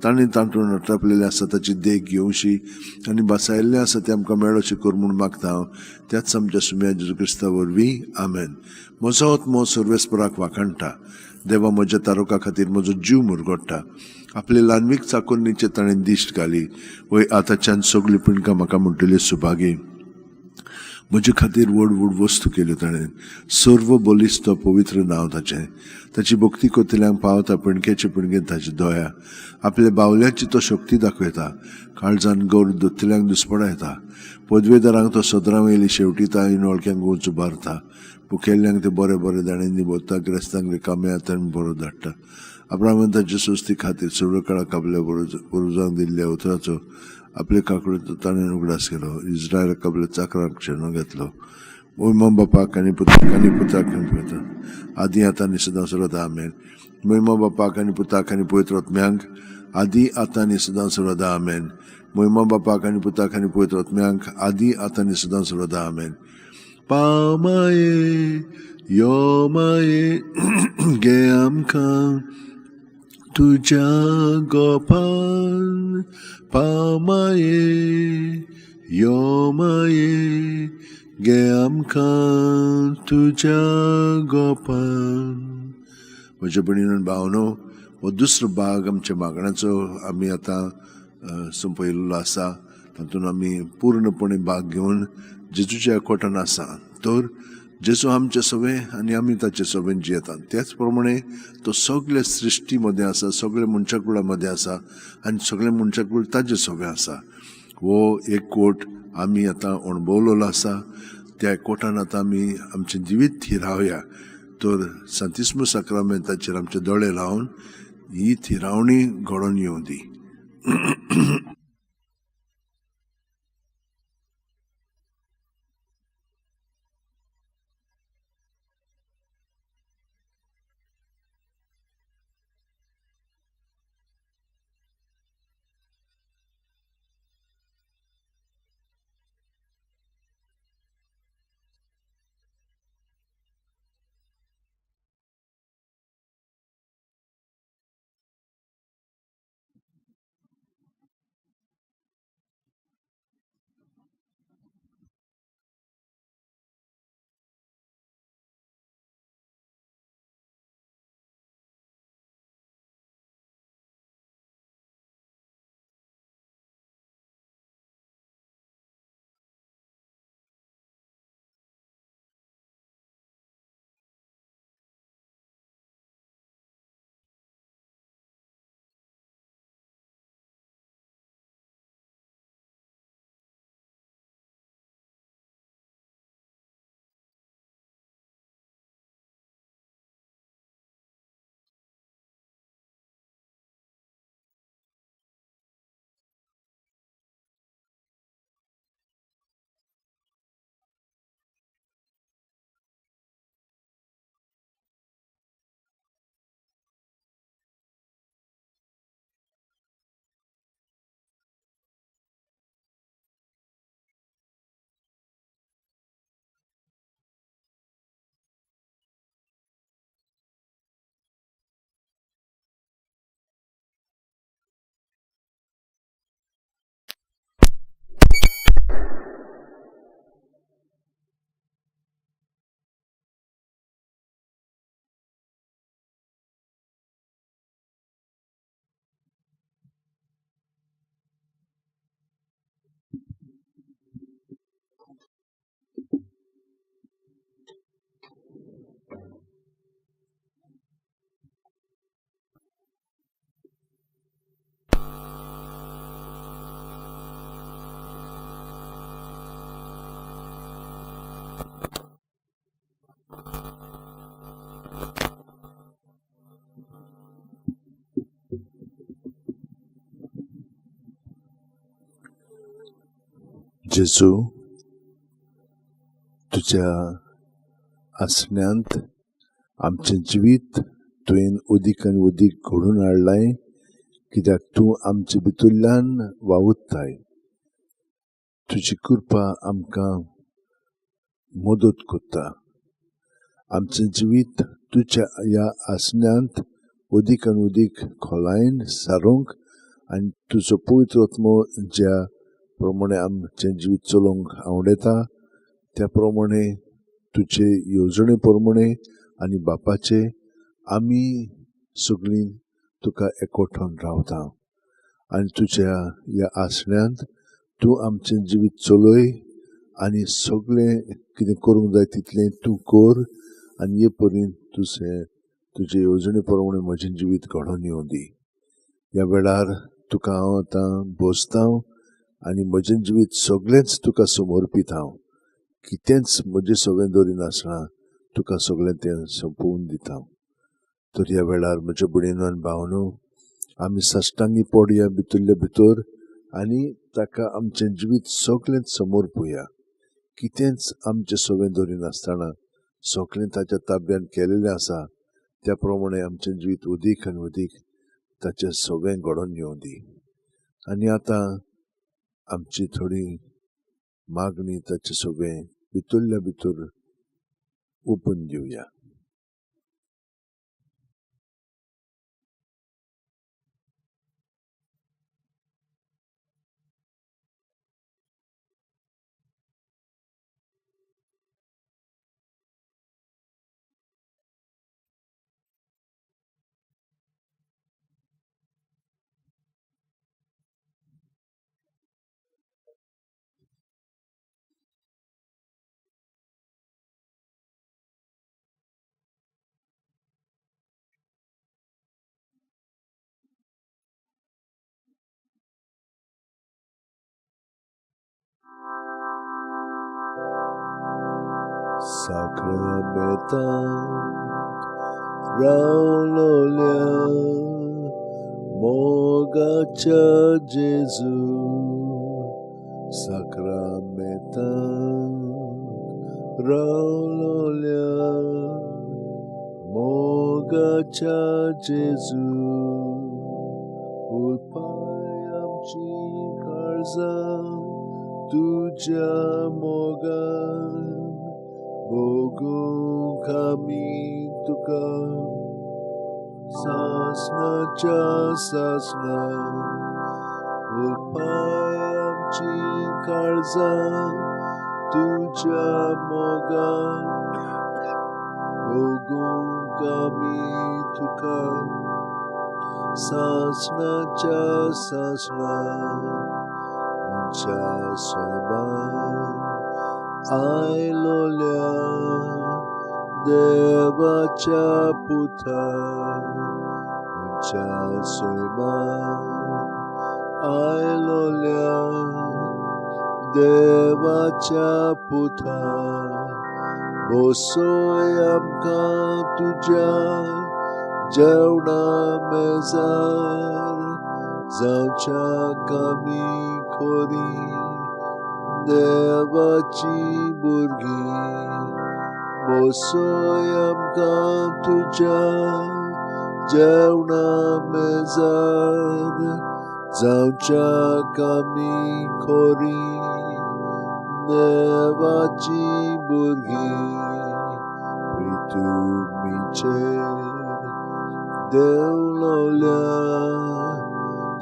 ताणें तांतून अटापलेलें आसा ताची देख घेवशी आनी बसायल्लें आसा तें आमकां मेळोशी कर म्हूण मागता हांव, त्याच आमच्या सुम्या जेजू क्रिस्ता वरवीं. आमेन. म्हजो आत्मो सर्वेस्पराक वाखाणटा. देवा, म्हज्या तारुका खातीर म्हजो जीव मुरगोडटा. आपले ल्हानवीक चाकोरणीचे ताणें दिश्ट घाली. वय आतांच्यान सगळीं पिणकां म्हाका म्हणटली सुभागी. म्हजे खातीर व्हड व्हड वस्तू केल्यो ताणें. सर्व बलिश्त पवित्र नांव ताचें. ताची भक्ती करतल्यांक पावता पिणकेचे पिणकेन ताची दया. आपल्या बावल्याची तो शक्ती दाखयता. काळजान गौर दोतल्यांक दुस्पडायता. पदवेदारांक तो सदरां वयली शेवटिता आनी वळख्यांक उंच उबारता. मुखेल्यांक ते बरे बरे दाण्यांनी भरता. ग्रेस्तांक रिकाम्या हातान बरो धाडटा. अब्राहमान ताचे सुस्ती खातीर सर्व काळाक आपल्या पुर्वजांक दिल्ल्या उतराचो आपले काकडीचो ताणें उगडास केलो. इस्रायलाक आपल्या चाकराक शेणो घेतलो. मोहिमा बापाक आनी पुताक आनी पुताक आनी पवित्र आदी आतां आनी सदां सर्वदा. आमेन. मोहिमा बापाक आनी पुताक आनी पवित्र आत्म्यांक, आदी आतां आनी सदां सर्वदा. आमेन. मोहिमा बापाक आनी पुताक आनी पवित्र आत्म्यांक, आदी आतां आनी सदां सर्वदा. आमेन. पाव माये यो माये गे आमकां तुज्या गोपान. पाव माये यो माये गे आमकां तुज्या गोपान. म्हज्या भयणीन भावनो, हो दुसरो भाग आमच्या मागण्याचो आमी आतां सोंपयल्लो आसा. तातूंत आमी पूर्णपणे भाग घेवन जेजूच्या एकवटान आसा. तर जेजू आमचे सवे आनी आमी ताचे सवेन जियेतात. त्याच प्रमाणे तो सगळे सृश्टी मदें आसा, सगळे मनशाकुळा मदें आसा आनी सगळे मनशाकूळ ताजे सवे आसा. हो एकवट आमी आतां अणभवलेलो आसा. त्या एकवटान आतां आमी आमचें जिवीत थिरावया. तर सांतिस्मू साक्रामेंताचेर आमचे दोळे लावन ही थिरावणी घडोवन येवं दी. जेजू, तुज्या आसण्यांत आमचें जिवीत तुवें उदीक आनी उदीक घडोवन हाडलाय, कित्याक तूं आमचे भितरल्यान वावुरताय. तुजी कृपा आमकां मदत करता. आमचें जिवीत तुज्या ह्या आसण्यांत उदीक आनी उदीक खोलायेन सारूंक आनी तुजो पवित्र आत्मो ज्या प्रमाणे आमचें जिवीत चलोवंक आवडटा त्या प्रमाणे तुजे येवजणे प्रमाणे आनी बापाचे आमी सगळीं तुका एकवटून रावता. आनी तुज्या ह्या आसण्यांत तूं आमचें जिवीत चलय आनी सगळें कितें करूंक जाय तितलें तूं कर आनी हे परीन तुजें तुजे येवजणे प्रमाणे म्हजें जिवीत घडोवन येवं दी. ह्या वेळार तुका हांव आतां बसता आनी म्हजें जिवीत सगळेंच तुका समर्पीत हांव. कितेंच म्हजें सगळें दवरिनासतना तुका सगळें तें सोंपोवन दिता. तर ह्या वेळार म्हज्या भयणीनो आनी भावनो, आमी साश्टांगी पडया भितरले भितर आनी ताका आमचें जिवीत सगळेंच समर्पुया. कितेंच आमचें सगळें दवरिनासतना सगळें ताच्या ताब्यान केलेलें आसा त्या प्रमाणे आमचें जिवीत उदीक आनी उदीक ताचें सगळें घडोवन येवं दी. आनी आतां आमची थोडी मागणी ताचें सगळें भितरल्या भितर ओपून दिवया. साक्रामेंतांत रावलोल्या मोगाच्या जेजू, साक्रामेंतांत रावलोल्या मोगाच्या जेजू, उलपाय आमची काळजां तुज्या मोगान, भोगूंक आमी तुका सासणाच्या सासणाक. उलपाय आमची काळजां तुज्या मोगान, भोगूंक आमी तुका सासणाच्या सासणाक. मनशा सैमान आयलोल्या देवाच्या पुता, मनशा सैमान आयलोल्या देवाच्या पुता, बसय आमकां तुज्या जेवणा मेजार, जावच्याक आमी खरी देवाची भुरगीं. बसय आमकां तुज्या जेवणा मेजार, जावच्याक आमी खरी देवाची भुरगीं. प्रितुमीचेर देवलोल्या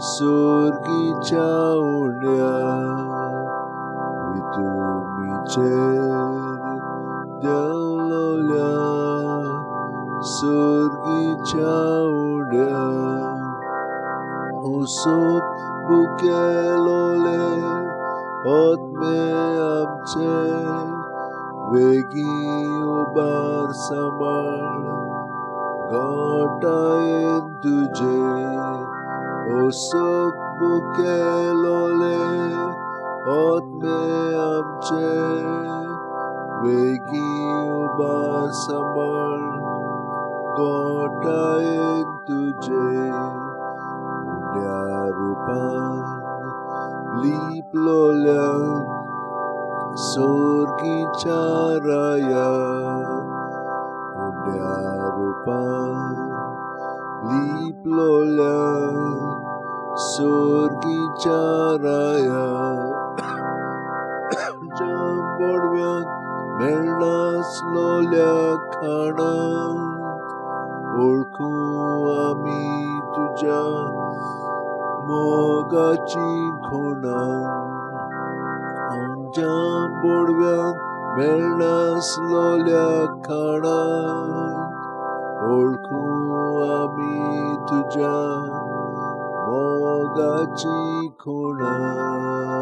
सुर्गीच्या उण्या, प्रितुमीचेर देवलोल्या सुर्गीच्या उण्या, उसोत बुकेलोले आत्मे आमचे, वेगीं उबार सांबाळ घोटायेन तुजे. उसोत बुकेलोले आत्मे आमचे, वेगीं उबार सांबाळ घोटायेन तुजे. उण्या रुपान लिपलोल्या सोर्गीच्या राया उड्या रुपान लिपलोल्या सोर्गीच्या राया ज्या बोडव्याक मेळनासलोल्या खाणाक वळखूं आमी तुज्या मोगाची खुणां ज्या बोडव्याक मेळनासलोल्या खाणाक वळखूं आमी तुज्या मोगाची खुणां.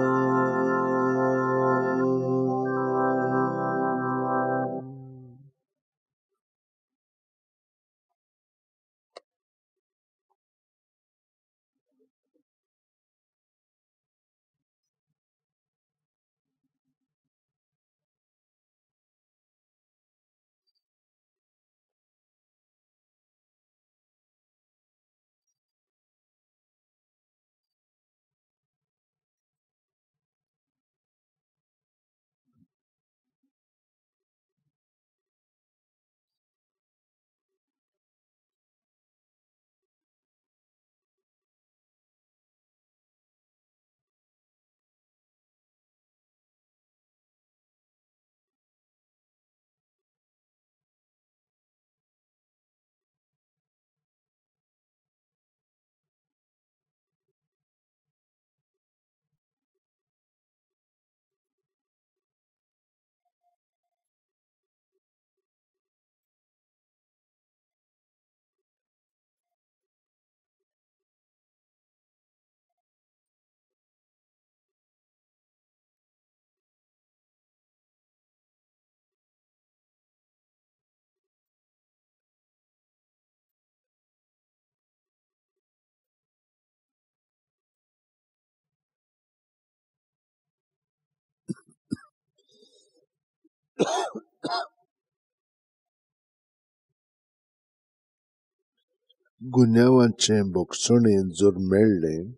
गुन्यांवाचें भोगसणें जर मेळ्ळें,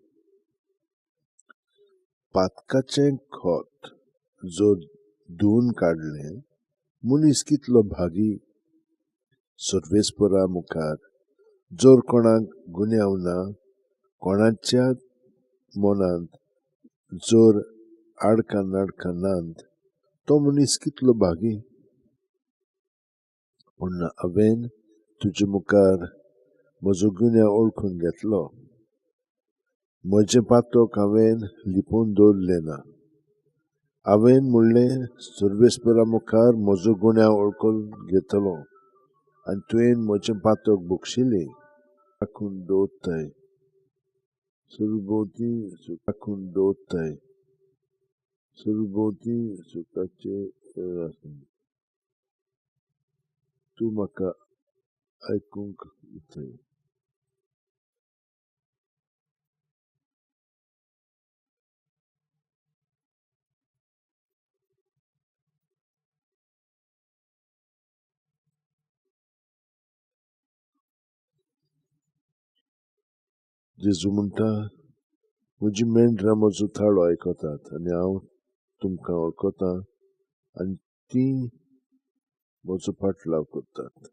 पातकाचें खत जर धुवन काडलें, मनीस कितलो भागी सर्वेस्परा मुखार. जर कोणाक गुन्यांव ना, कोणाच्या मनांत जर आडकां नाडकां नात, तो मनीस कितलो भागी. पूण हांवें तुजे मुखार म्हजो गुन्यांव वळखून घेतलो, म्हजें पातक हांवें लिपोवन दवरलें ना. हांवें म्हणलें, सर्वेस्परा मुखार म्हजो गुन्यांव वळखून घेतलो आनी तुवें म्हजें पातक बक्षिलें. राखून दवरताय सरभोंवती, राखून दवरताय सरभोंवती सुखाचें आसा. तूं म्हाका आयकूंक दिताय. जेजू म्हणटा, म्हजी मेंढरां म्हजो थाळो आयकतात आनी हांव तुमकां वळखतां आनी तीं म्हजो फाटलाव करतात.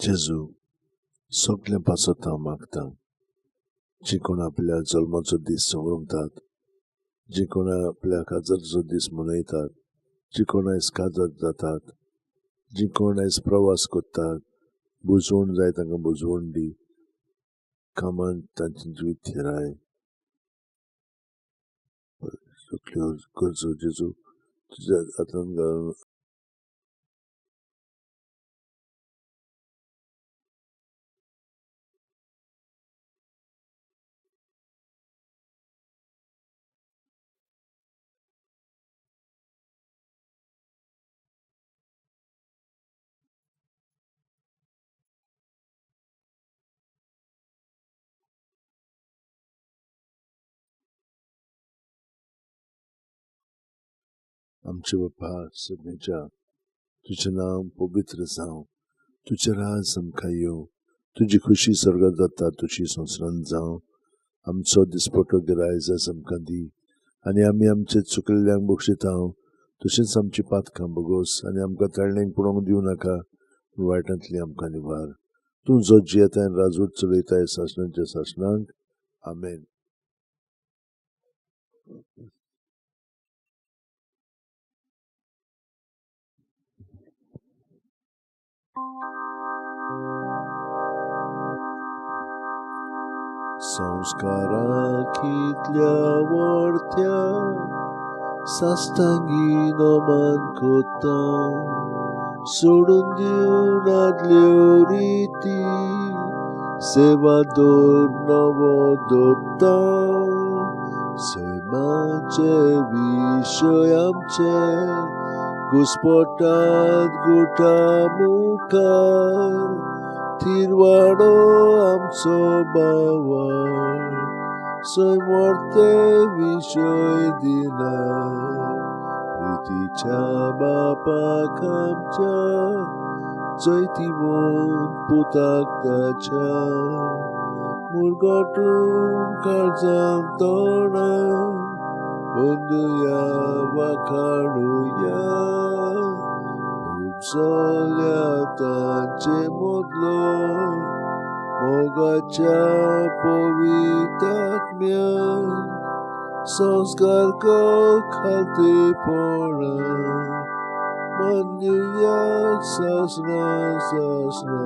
जेजू, सगळें पासत हांव मागतां, जी कोण आपल्या जल्माचो दीस संभ्रमतात, जी कोण आपल्या काजाराचो दीस मनयतात, जी कोण आयज काजार जातात, जी कोण आयज प्रवास करतात, बुजवण जाय तांकां बुजवण दी, कामान तांचे जिवीत थिराय, सगल्यो गरजो जेजू तुज्या हातान घालून आमचे बापा सगळ्यांच्या तुजें नांव पवित्र जावं, तुजें राज आमकां येवं, तुजी खुशी स्वर्गांत जाता तुजी संवसारांत जावं. आमचो दिसपटो गिरायज आमकां दी आनी आमी आमचे चुकलेल्यांक बक्षिता, तशेंच आमची पातकां बगोस आनी आमकां ताळणेक पडोवंक दिवं नाका, पूण वायटांतली आमकां निवार. तूं जो जियेताय राजवट चलयताय सासणाच्या सासणाक. आमेन. संस्कारा कितल्या वरत्या साश्टांगी नमन कोता, सोडून दिवन आदल्यो रिती, सेवा दवर नवो दवरता. सैमाचे विशय आमचे घुस्पटात गुटा मुखार, थिरवाडो आमचो बावाळ, सैमवर्ते विशय दिना. प्रितीच्या बापाक आमच्या जैतिवंत पुताक ताच्या, मुरगटून काळजांत तोंडां अंदुया वाखाणुया. उपसल्या तांचे मदलो मोगाच्या पवित्रात्म्यान संस्कार खालतेपणा मान्युया सासना सासना.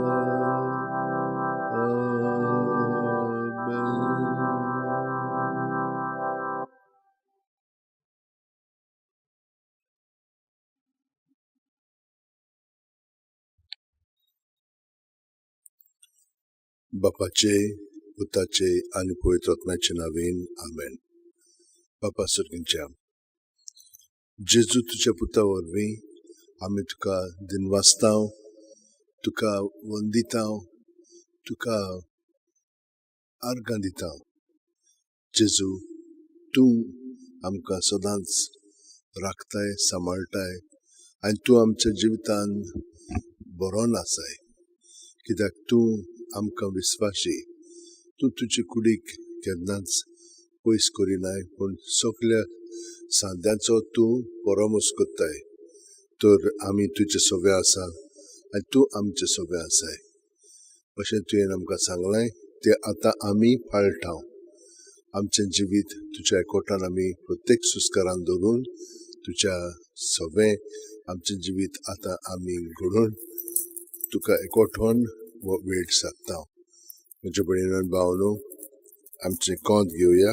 आमेन. बापाचे, पुताचे आनी पवित्र आत्म्याचे नांवान आमेन. बापा सर्गींच्या जेजू तुज्या पुता वरवीं आमी तुका दिनवासताव, तुका वंदिताव, तुका आर्गां दिताव. जेजू, तूं आमकां सदांच राखताय, सांबाळटाय आनी तूं आमच्या जिवितान बरो आसाय, कित्याक तूं आमकां विस्वाशी. तूं तुजे कुडीक केन्नाच पयस करिनाय, पूण सगल्या सांद्यांचो तूं परामर्श करताय. तर आमी तुजे सवे आसा आनी तूं आमचे सवे आसाय अशें तुवें आमकां सांगलें, तें आतां आमी पाळटा. आमचें जिवीत तुज्या एकवटान आमी प्रत्येक सुस्कारान धरून तुज्या सवें आमचें जिवीत आतां आमी घडोवन तुका एकवटोन हो वेळ सादता. म्हज्या भयणीन भावनो, आमचें कोंत घेवया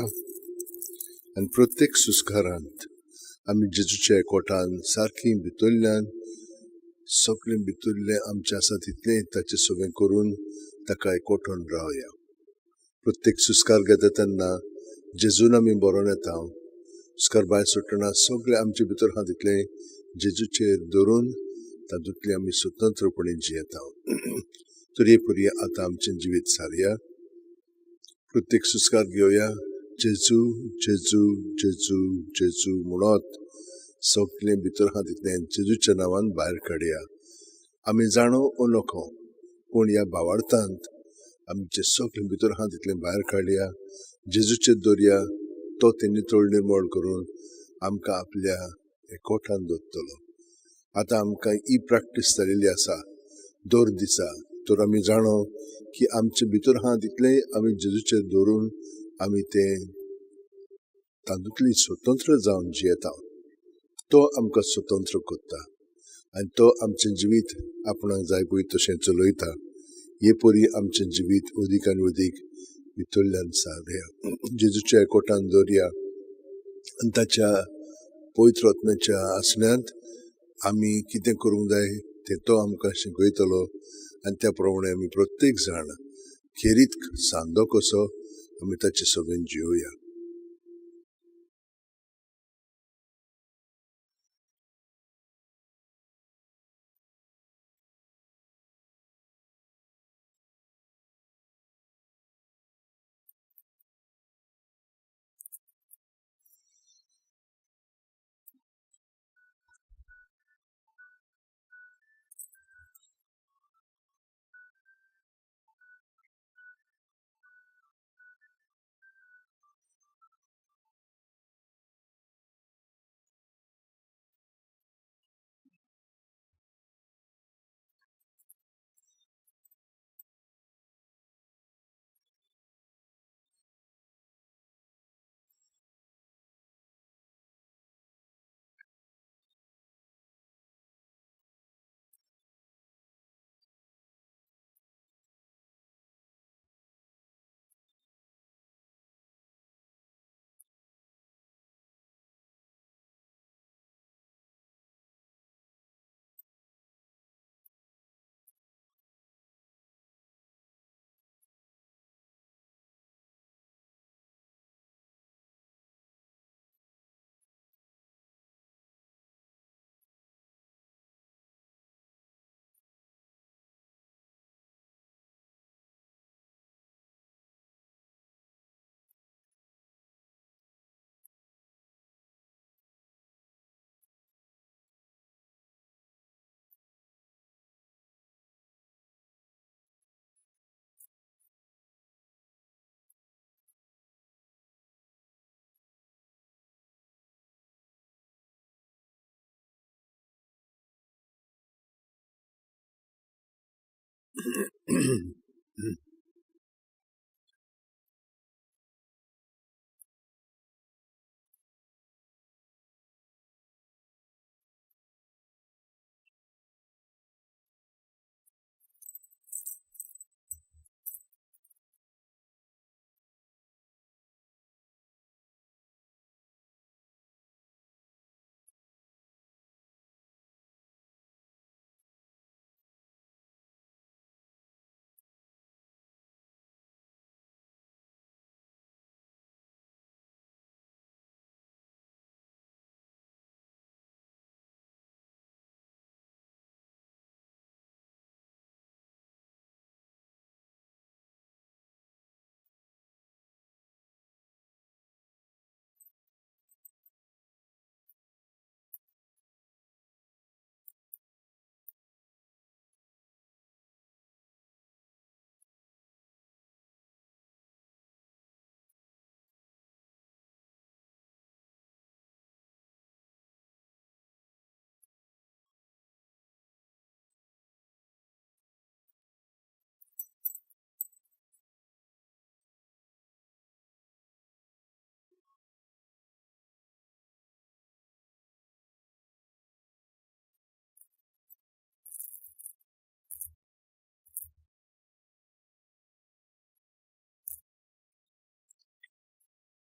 आनी प्रत्येक सुस्कारांत आमी जेजूच्या एकवटान सारकी भितरल्यान सगळें भितरलें आमचें आसा तितलें ताचें सगळें करून ताका एकवटोन रावया. प्रत्येक सुस्कार घेता तेन्ना जेजून आमी बरोवन येता. सुस्कार भायर सोडटना सगळें आमचे भितर आहा तितलें जेजूचेर धरून तातूंतलें आमी स्वतंत्रपणे जियेता. तर हे परी आतां आमचें जिवीत सारया. प्रत्येक सुस्कार घेवया. जेजू जेजू जेजू जेजू म्हणत सगळें भितर आहा तितलें जेजूच्या नांवान भायर काडया. आमी जाणो ओ नको, पूण ह्या भावार्थांत आमचें सगळें भितर आहा तितलें भायर काडया, जेजूचेर दवरया. तो तें नितळ निर्मळ करून आमकां आपल्या एकवटान दवरतलो. आतां आमकां ही प्रॅक्टीस जालेली आसा. दर दिसा तर आमी जाणो की आमचे भितर आहा तितलेंय आमी जेजूचेर दवरून आमी तें तातूंतली स्वतंत्र जावन जियेता. तो आमकां स्वतंत्र करता आनी तो आमचें जिवीत आपणाक जाय पळय तशें चलयता. हे परी आमचें जिवीत अदीक आनी अदीक भितरल्यान सारया, जेजूच्या एकवटान दवरया आनी ताच्या पवित्र आत्म्याच्या आसण्यांत आमी कितें करूंक जाय तें तो आमकां शिकयतलो आनी त्या प्रमाणे आमी प्रत्येक जाण खेरीत सांदो कसो आमी ताचे सगळें जियोया.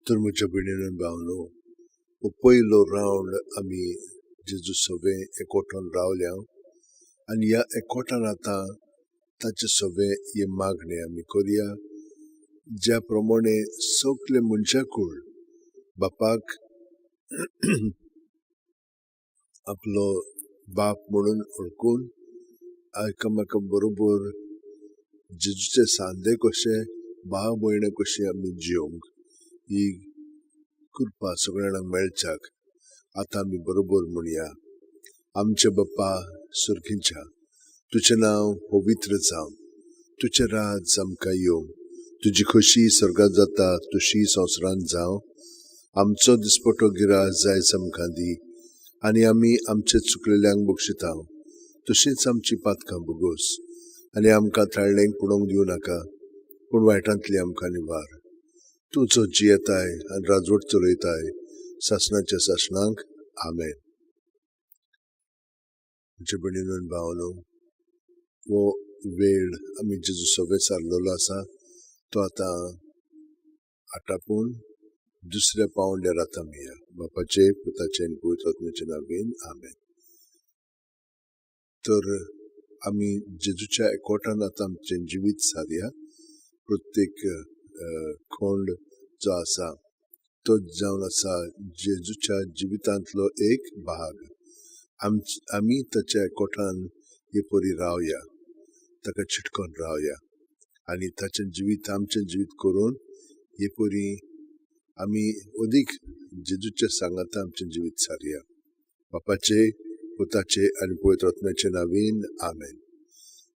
तर म्हज्या भयणीन भावनो, हो पयलो रावंड आमी जेजू सगळें एकवटान रावल्या आनी ह्या एकवटान आतां ताचे सगळें हे मागणें आमी करया. ज्या प्रमाणे सगळे मनशाकूळ बापाक आपलो बाप म्हणून वळखून एकामेका बरोबर जेजूचे सांदे कशे भाव भयणां कशी आमी जियोंक ही कृपा सगळ्यांक मेळच्याक आतां आमी बरोबर म्हणया. आमचे बाप्पा सुर्गीच्या, तुजें नांव पवित्र जावं, तुजें राज आमकां येवं, तुजी खोशी स्वर्गांत जाता तशी संवसारांत जावं. आमचो दिसपटो गिरास जायच आमकां दी आनी आमी आमचे चुकलेल्यांक बक्षिता तशींच आमची पातकां भोगोस आनी आमकां थाळणेक पडोवंक दिवं नाका, पूण वायटांतली आमकां निवार. तूं जो जियेताय आनी राजवट चलयताय सासणाच्या सासणांक. आमेन. म्हजे भयणीनो आनी भावांनो, हो वेळ आमी जेजू सगळें सारलेलो आसा तो आतां आटापून दुसऱ्या पावंड्यार आतां आमी या. बापाचे, पुताचे आनी पवित्र आत्म्याचे नांवान आमेन. तर आमी जेजूच्या एकवटान आतां आमचें जिवीत सारया. प्रत्येक खोंड जो आसा तो जावन आसा जेजूच्या जिवितांतलो एक भाग. आमी ताच्या एकवटान हे परी रावया, ताका चिटकोन रावया आनी ताचें जिवीत आमचें जिवीत करून हे परी आमी अदीक जेजूच्या सांगाता आमचें जिवीत सारया. बापाचे, पुताचे आनी पवित्र आत्म्याचे नांवान आमेन.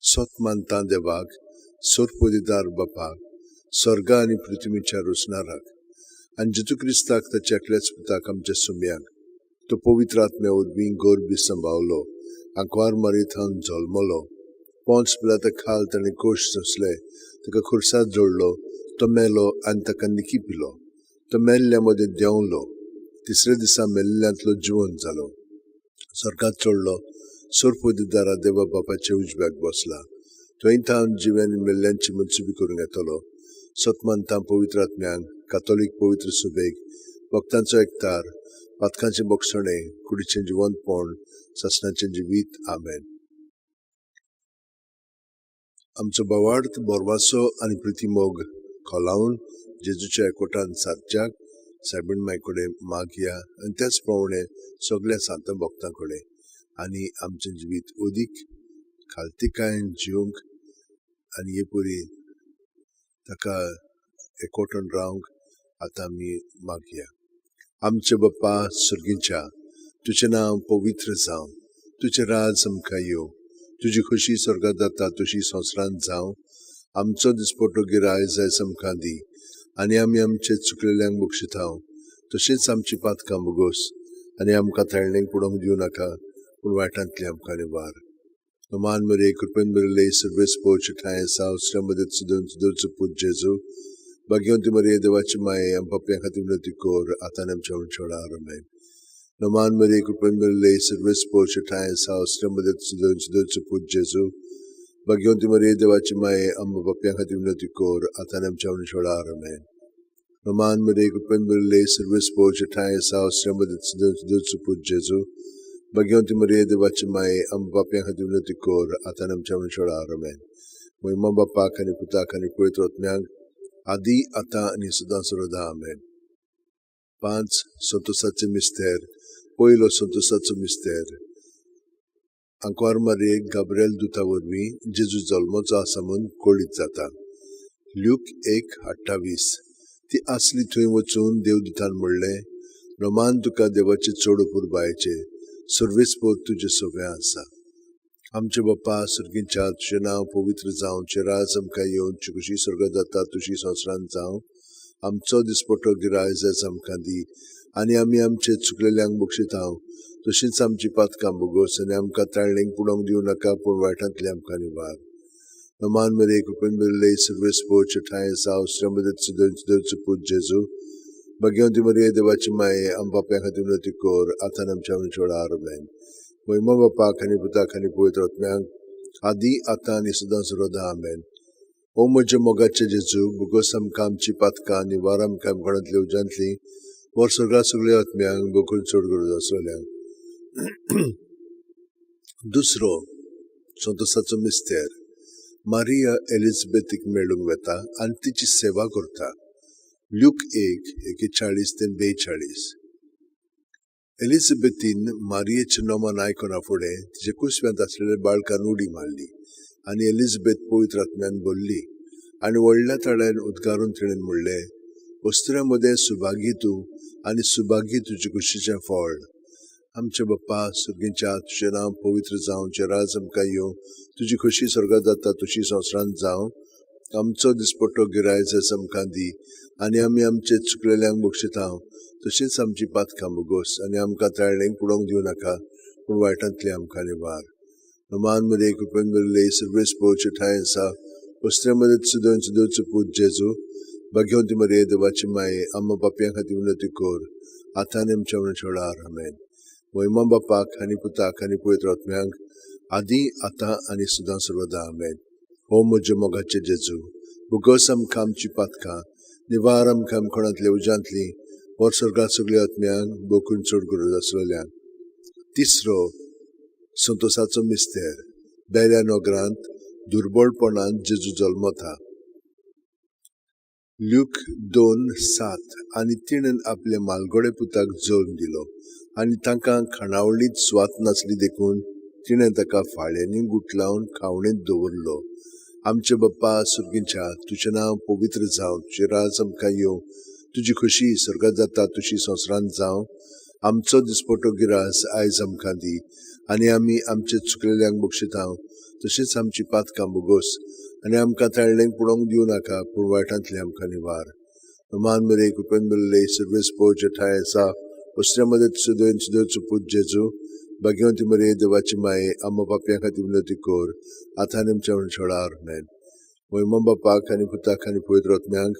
सत मानता देवाक, सोरपदिदार बापाक, स्वर्गा आनी पृथ्वीच्या रोसणाराक, आनी जेजू क्रिस्ताक ताच्या एकल्याच पुताक आमच्या सुम्याक, तो पवित्र आत्म्या वरवीं गर्भी सांबावलो, आंकवार मारी थावन जल्मलो, पोंच पिलाता खाल ताणें कोश सोंसले, ताका खुर्सात जोडलो, तो मेलो आनी ताका निकी पिलो, तो मेल्ल्या मदें देंवलो, तिसऱ्या दिसा मेल्ल्यांतलो जिवन जालो, स्वर्गात चडलो, सोरपदिदारा देवा बापाच्या उजव्याक बसला, थंय थावन जिव्यान मेल्ल्यांची मनसुबी करूंक येतलो. सतमानता पवित्र आत्म्यांक, कातोलीक पवित्र सुबेक, भक्तांचो एकतार, पातकांचें बोगसणें, कुडीचें जिवंतपण, सासणाचें जिवीत. आमेन. आमचो भावार्थ, बोरवासो आनी प्रितीमोग खोलावन जेजूच्या एकवटान सारच्याक सायबीण माय कडेन मागया आनी त्याच प्रमाणे सगळ्या सांतां भक्तां कडेन, आनी आमचें जिवीत अदीक खालतीकायेन जिवंक आनी हे परी ताका एकवटून रावंक आतां आमी मागया. आमचे बाप्पा सर्गीच्या, तुजें नांव पवित्र जावं, तुजें राज आमकां येवं, तुजी खोशी स्वर्गात जाता तशी संवसारांत जावं. आमचो दिसपटो गिराय जायस आमकां दी आनी आमी आमचे चुकलेल्यांक बक्षितांव, तशेंच आमची पातकां बोगोस आनी आमकां थाळणेक पडोवंक दिवं नाका, पूण वायटांतली आमकां निवार. मान मरे, कृपेन भरिल्ले, सर्वेस पोच ठांय सावसऱ्या मदत सुदून पूत जेजू, भाग्यवंती मरिये देवाची माये, आम पापयां खातीर विनंती कर आतां आनी आमच्या मरणाच्या आमेन. नमान मरिये, कृपेन भरिल्ले, सर्वेस पोच ठांय सावसऱ्या मदत सुदून पूत जेजू, भाग्यवंती मरिये देवाची माये, आम पापयां खातीर विनंती कर आतां आनी आमच्या मरणाच्या आमेन. नमान मरिये, कृपेन भरिल्ले, सर्वेस पोच ठांय सावसऱ्या मदत सुदून पूत जेजू, भाग्यवंती मरिये देवाची माये, आम पापयां खातीर विनंती कर आतां आनी आमच्या मरणाच्या आमेन. महिमा बापाक आनी पुताक आनी पवित्र आत्म्याक, आदी आतां आनी सदां सर्वदा. आमेन. 5 संतोसाचे मिस्तेर. पयलो संतोसाचो मिस्तेर. आंकवार मारयेक गाब्रिएल दुता वरवीं जेजू जल्मचो आसा म्हूण कळीत जाता. ल्यूक 1:28. ती आसली थंय वचून देवदूतान म्हणलें, नमान तुका देवाचे चड पुरबायेचे, सर्वेस्पोर तुजें सगळें आसा. आमचे बाप्पा सर्गीच्या, तुजें नांव पवित्र जावं, तुजें राज आमकां येवन, तुजी खुशी स्वर्गात जाता तशी संवसारांत जावं. आमचो दिसपटो गिराय जायस आमकां दी आनी आमी आमचे चुकलेल्यांक बक्षितांव, तशींच आमची पातकां बोगोस आनी आमकां ताळणेक पडोवंक दिवं नाका, पूण वायटांतली आमकां निवार. नमान मरिये, कृपेन भरिल्ले, सर्वेस्पोर ठांय सावसऱ्या मदत सुदून पूत जेजू, भाग्यवंती मरिये देवाची माये, आम पापयां खातीर विनंती कर आतां आनी आमच्या मरणाच्या आमेन. महिमा बापाक आनी पुताक आनी पवित्र आत्म्याक, आदी आतां आनी सदां सर्वदा. आमेन. ओ म्हज्या मोगाचे जेजू, बोगोस आमकां आमची पातकां, निवार आमकां आमकाणांतली उज्यांतली, वर स्वर्गा सगळ्या आत्म्यांक गोकूळ चड गरज आसलेल्यांक. दुसरो संतोसाचो मिस्तेर. मारिया एलिझाबेथीक मेळूंक वेता आनी तिची सेवा करता. ल्यूक 1:41 ते 42. एलिझाबेथीन मारियेचें नोमान आयकना फुडें तिच्या कुसव्यांत आसलेल्या बाळकान उडी मारली आनी एलिझाबेथ पवित्र आत्म्यान भरली आनी व्हडल्या ताळ्यान उद्गारून तिणें म्हणलें, वस्त्र्या मदें सुभागी तूं आनी सुभागी तुजे कुशीचें फळ. आमचे बाप्पा सर्गीच्या, तुजें नांव पवित्र जावं, तुजें राज आमकां येवं, तुजी खोशी स्वर्गात जाता तशी संवसारांत जावं. आमचो दिसपट्टो गिराय जायस आमकां दी आनी आमी आमचे चुकलेल्यांक बक्षितांव, तशींच आमची पातकां बोगोस आनी आमकां ताळणेक पडोवंक दिवं नाका, पूण वायटांतली आमकां निवार. नमान मरिये कृपेन भरिल्ले सर्वेस्पोर ठांय आसा वस्त्रे सुदोन सुदोचो पूत जेजू भाग्यवंती मरिये देवाची माये आम्हा पापयां खातीर विनंती कर आतां आनी आमच्या मरणाच्या वेळार आमेन. महिमा बापाक आनी पुताक आनी पवित्र आत्म्यांक आदी आतां आनी सदां सर्वदा आमेन. हो म्हज्या मोगाचे जेजू भुगोस आमकां आमची पातकां निवार आमकां आमकोणांतल्या उज्यांतली वर स्वर्गात सगळ्या आत्म्यांक बोकून चड गरज आसलेल्यांक. तिसरो संतोसाचो मिस्तेर बेल्या नगरांत दुर्बळपणान जेजू जल्मता. ल्यूक 2:7 आनी तिणें आपल्या मालगोडे पुताक जल्म दिलो आनी तांकां खाणावळींत सुवात नासली देखून तिणें ताका फाळ्यांनी गुटलावन खावणेंत दवरलो. आमचे बाप्पा सुर्गींच्या तुजें नांव पवित्र जावं, तुजें राज आमकां येवं, तुजी खोशी स्वर्गात जाता तुजी संवसारांत जावं. आमचो दिसपटो गिरास आयज आमकां दी आनी आमी आमचे चुकलेल्यांक बक्षितां तशेंच आमची पातकां भोगोस आनी आमकां ताळ्ळेंक पळोवंक दिवं नाका पूण वायटांतलें आमकां निवार. मान मरे कृपेन भरिल्ले सर्वेस्पोर ठांय आसा वस्त्रे मदत सुदोन सुदोचो पूत जेजू भाग्यवंती मरिये देवाची माये आम्हा पापयां खातीर विनंती कर आतां आनी आमच्या मरणाच्या वेळार आमेन. महिमा बापाक आनी पुताक आनी पवित्र आत्म्यांक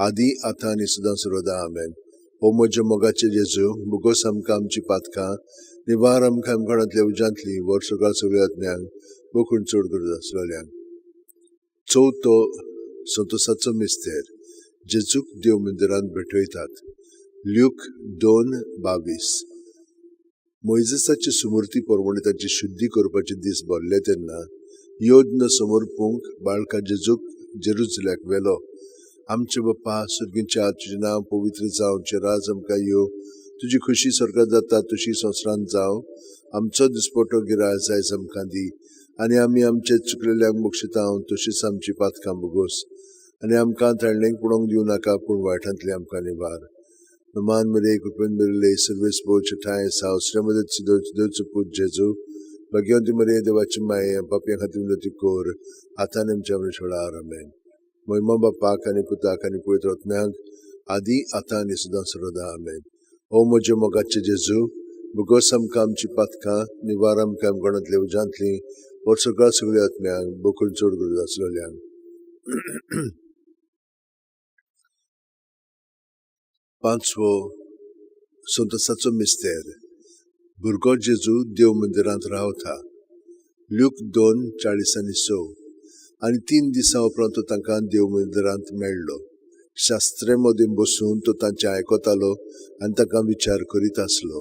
आदी आतां आनी सदां सर्वदा आमेन. हो म्हज्या मोगाचे जेजू भुगोस आमकां आमची पातकां निवार आमकां आमकोणांतल्या उज्यांतली वर सगळ्या सगळ्या आत्म्यांक बोकून चड गरज आसलेल्यांक. चवथो संतोसाचो मिस्तेर जेजूक देव मंदिरांत भेटयतात. ल्यूक 2:22 मोयजेसाची सुमूर्ती प्रमाणे ताची शुद्धी करपाचे दीस भरले तेन्ना योज्ञ समर्पूंक बाळका जेजूक जेरुजल्याक व्हेलो. आमचे बाप्पा सुर्गींच्या तुजें नांव पवित्र जावं, तुजें राज आमकां येवं, तुजी खोशी स्वर्गात जाता तुजी संवसारांत जावं. आमचो दिसपटो गिरास आयज आमकां दी आनी आमी आमचे चुकलेल्यांक बक्षितां तशीच आमची पातकां भोगोस आनी आमकां ताळणेक पळोवंक दिवं नाका पूण वायटांतलें आमकां निवार. मान मरिये कृपेन भरिल्ले सर्वेस्पोर ठांय आसा वस्त्रे मदत सुदोचो पूत जेजू भाग्यवंती मरिये देवाची माये पापयां खातीर विनंती कर आतां आनी आमच्या मरणाच्या वेळार आमेन. महिमा बापाक आनी पुताक आनी पवित्र आत्म्यांक आदी आतां आनी सदां सर्वदा आमेन. हो म्हज्या मोगाचे जेजू भुगोस आमकां आमची पातकां निवार आमकां आमकोणांतल्या उज्यांतली वर सगळ्या सगळ्या आत्म्यांक बोकून चड गरज आसलेल्यांक. पांचवो संतोसाचो मिस्तेर भुरगो जेजू देव मंदिरांत रावता. ल्यूक 2:46 आनी 3 दिसां उपरांत तो तांकां देव मंदिरांत मेळ्ळो. शास्त्रे मदीं बसून तो तांचें आयकतालो आनी तांकां विचार करीत आसलो.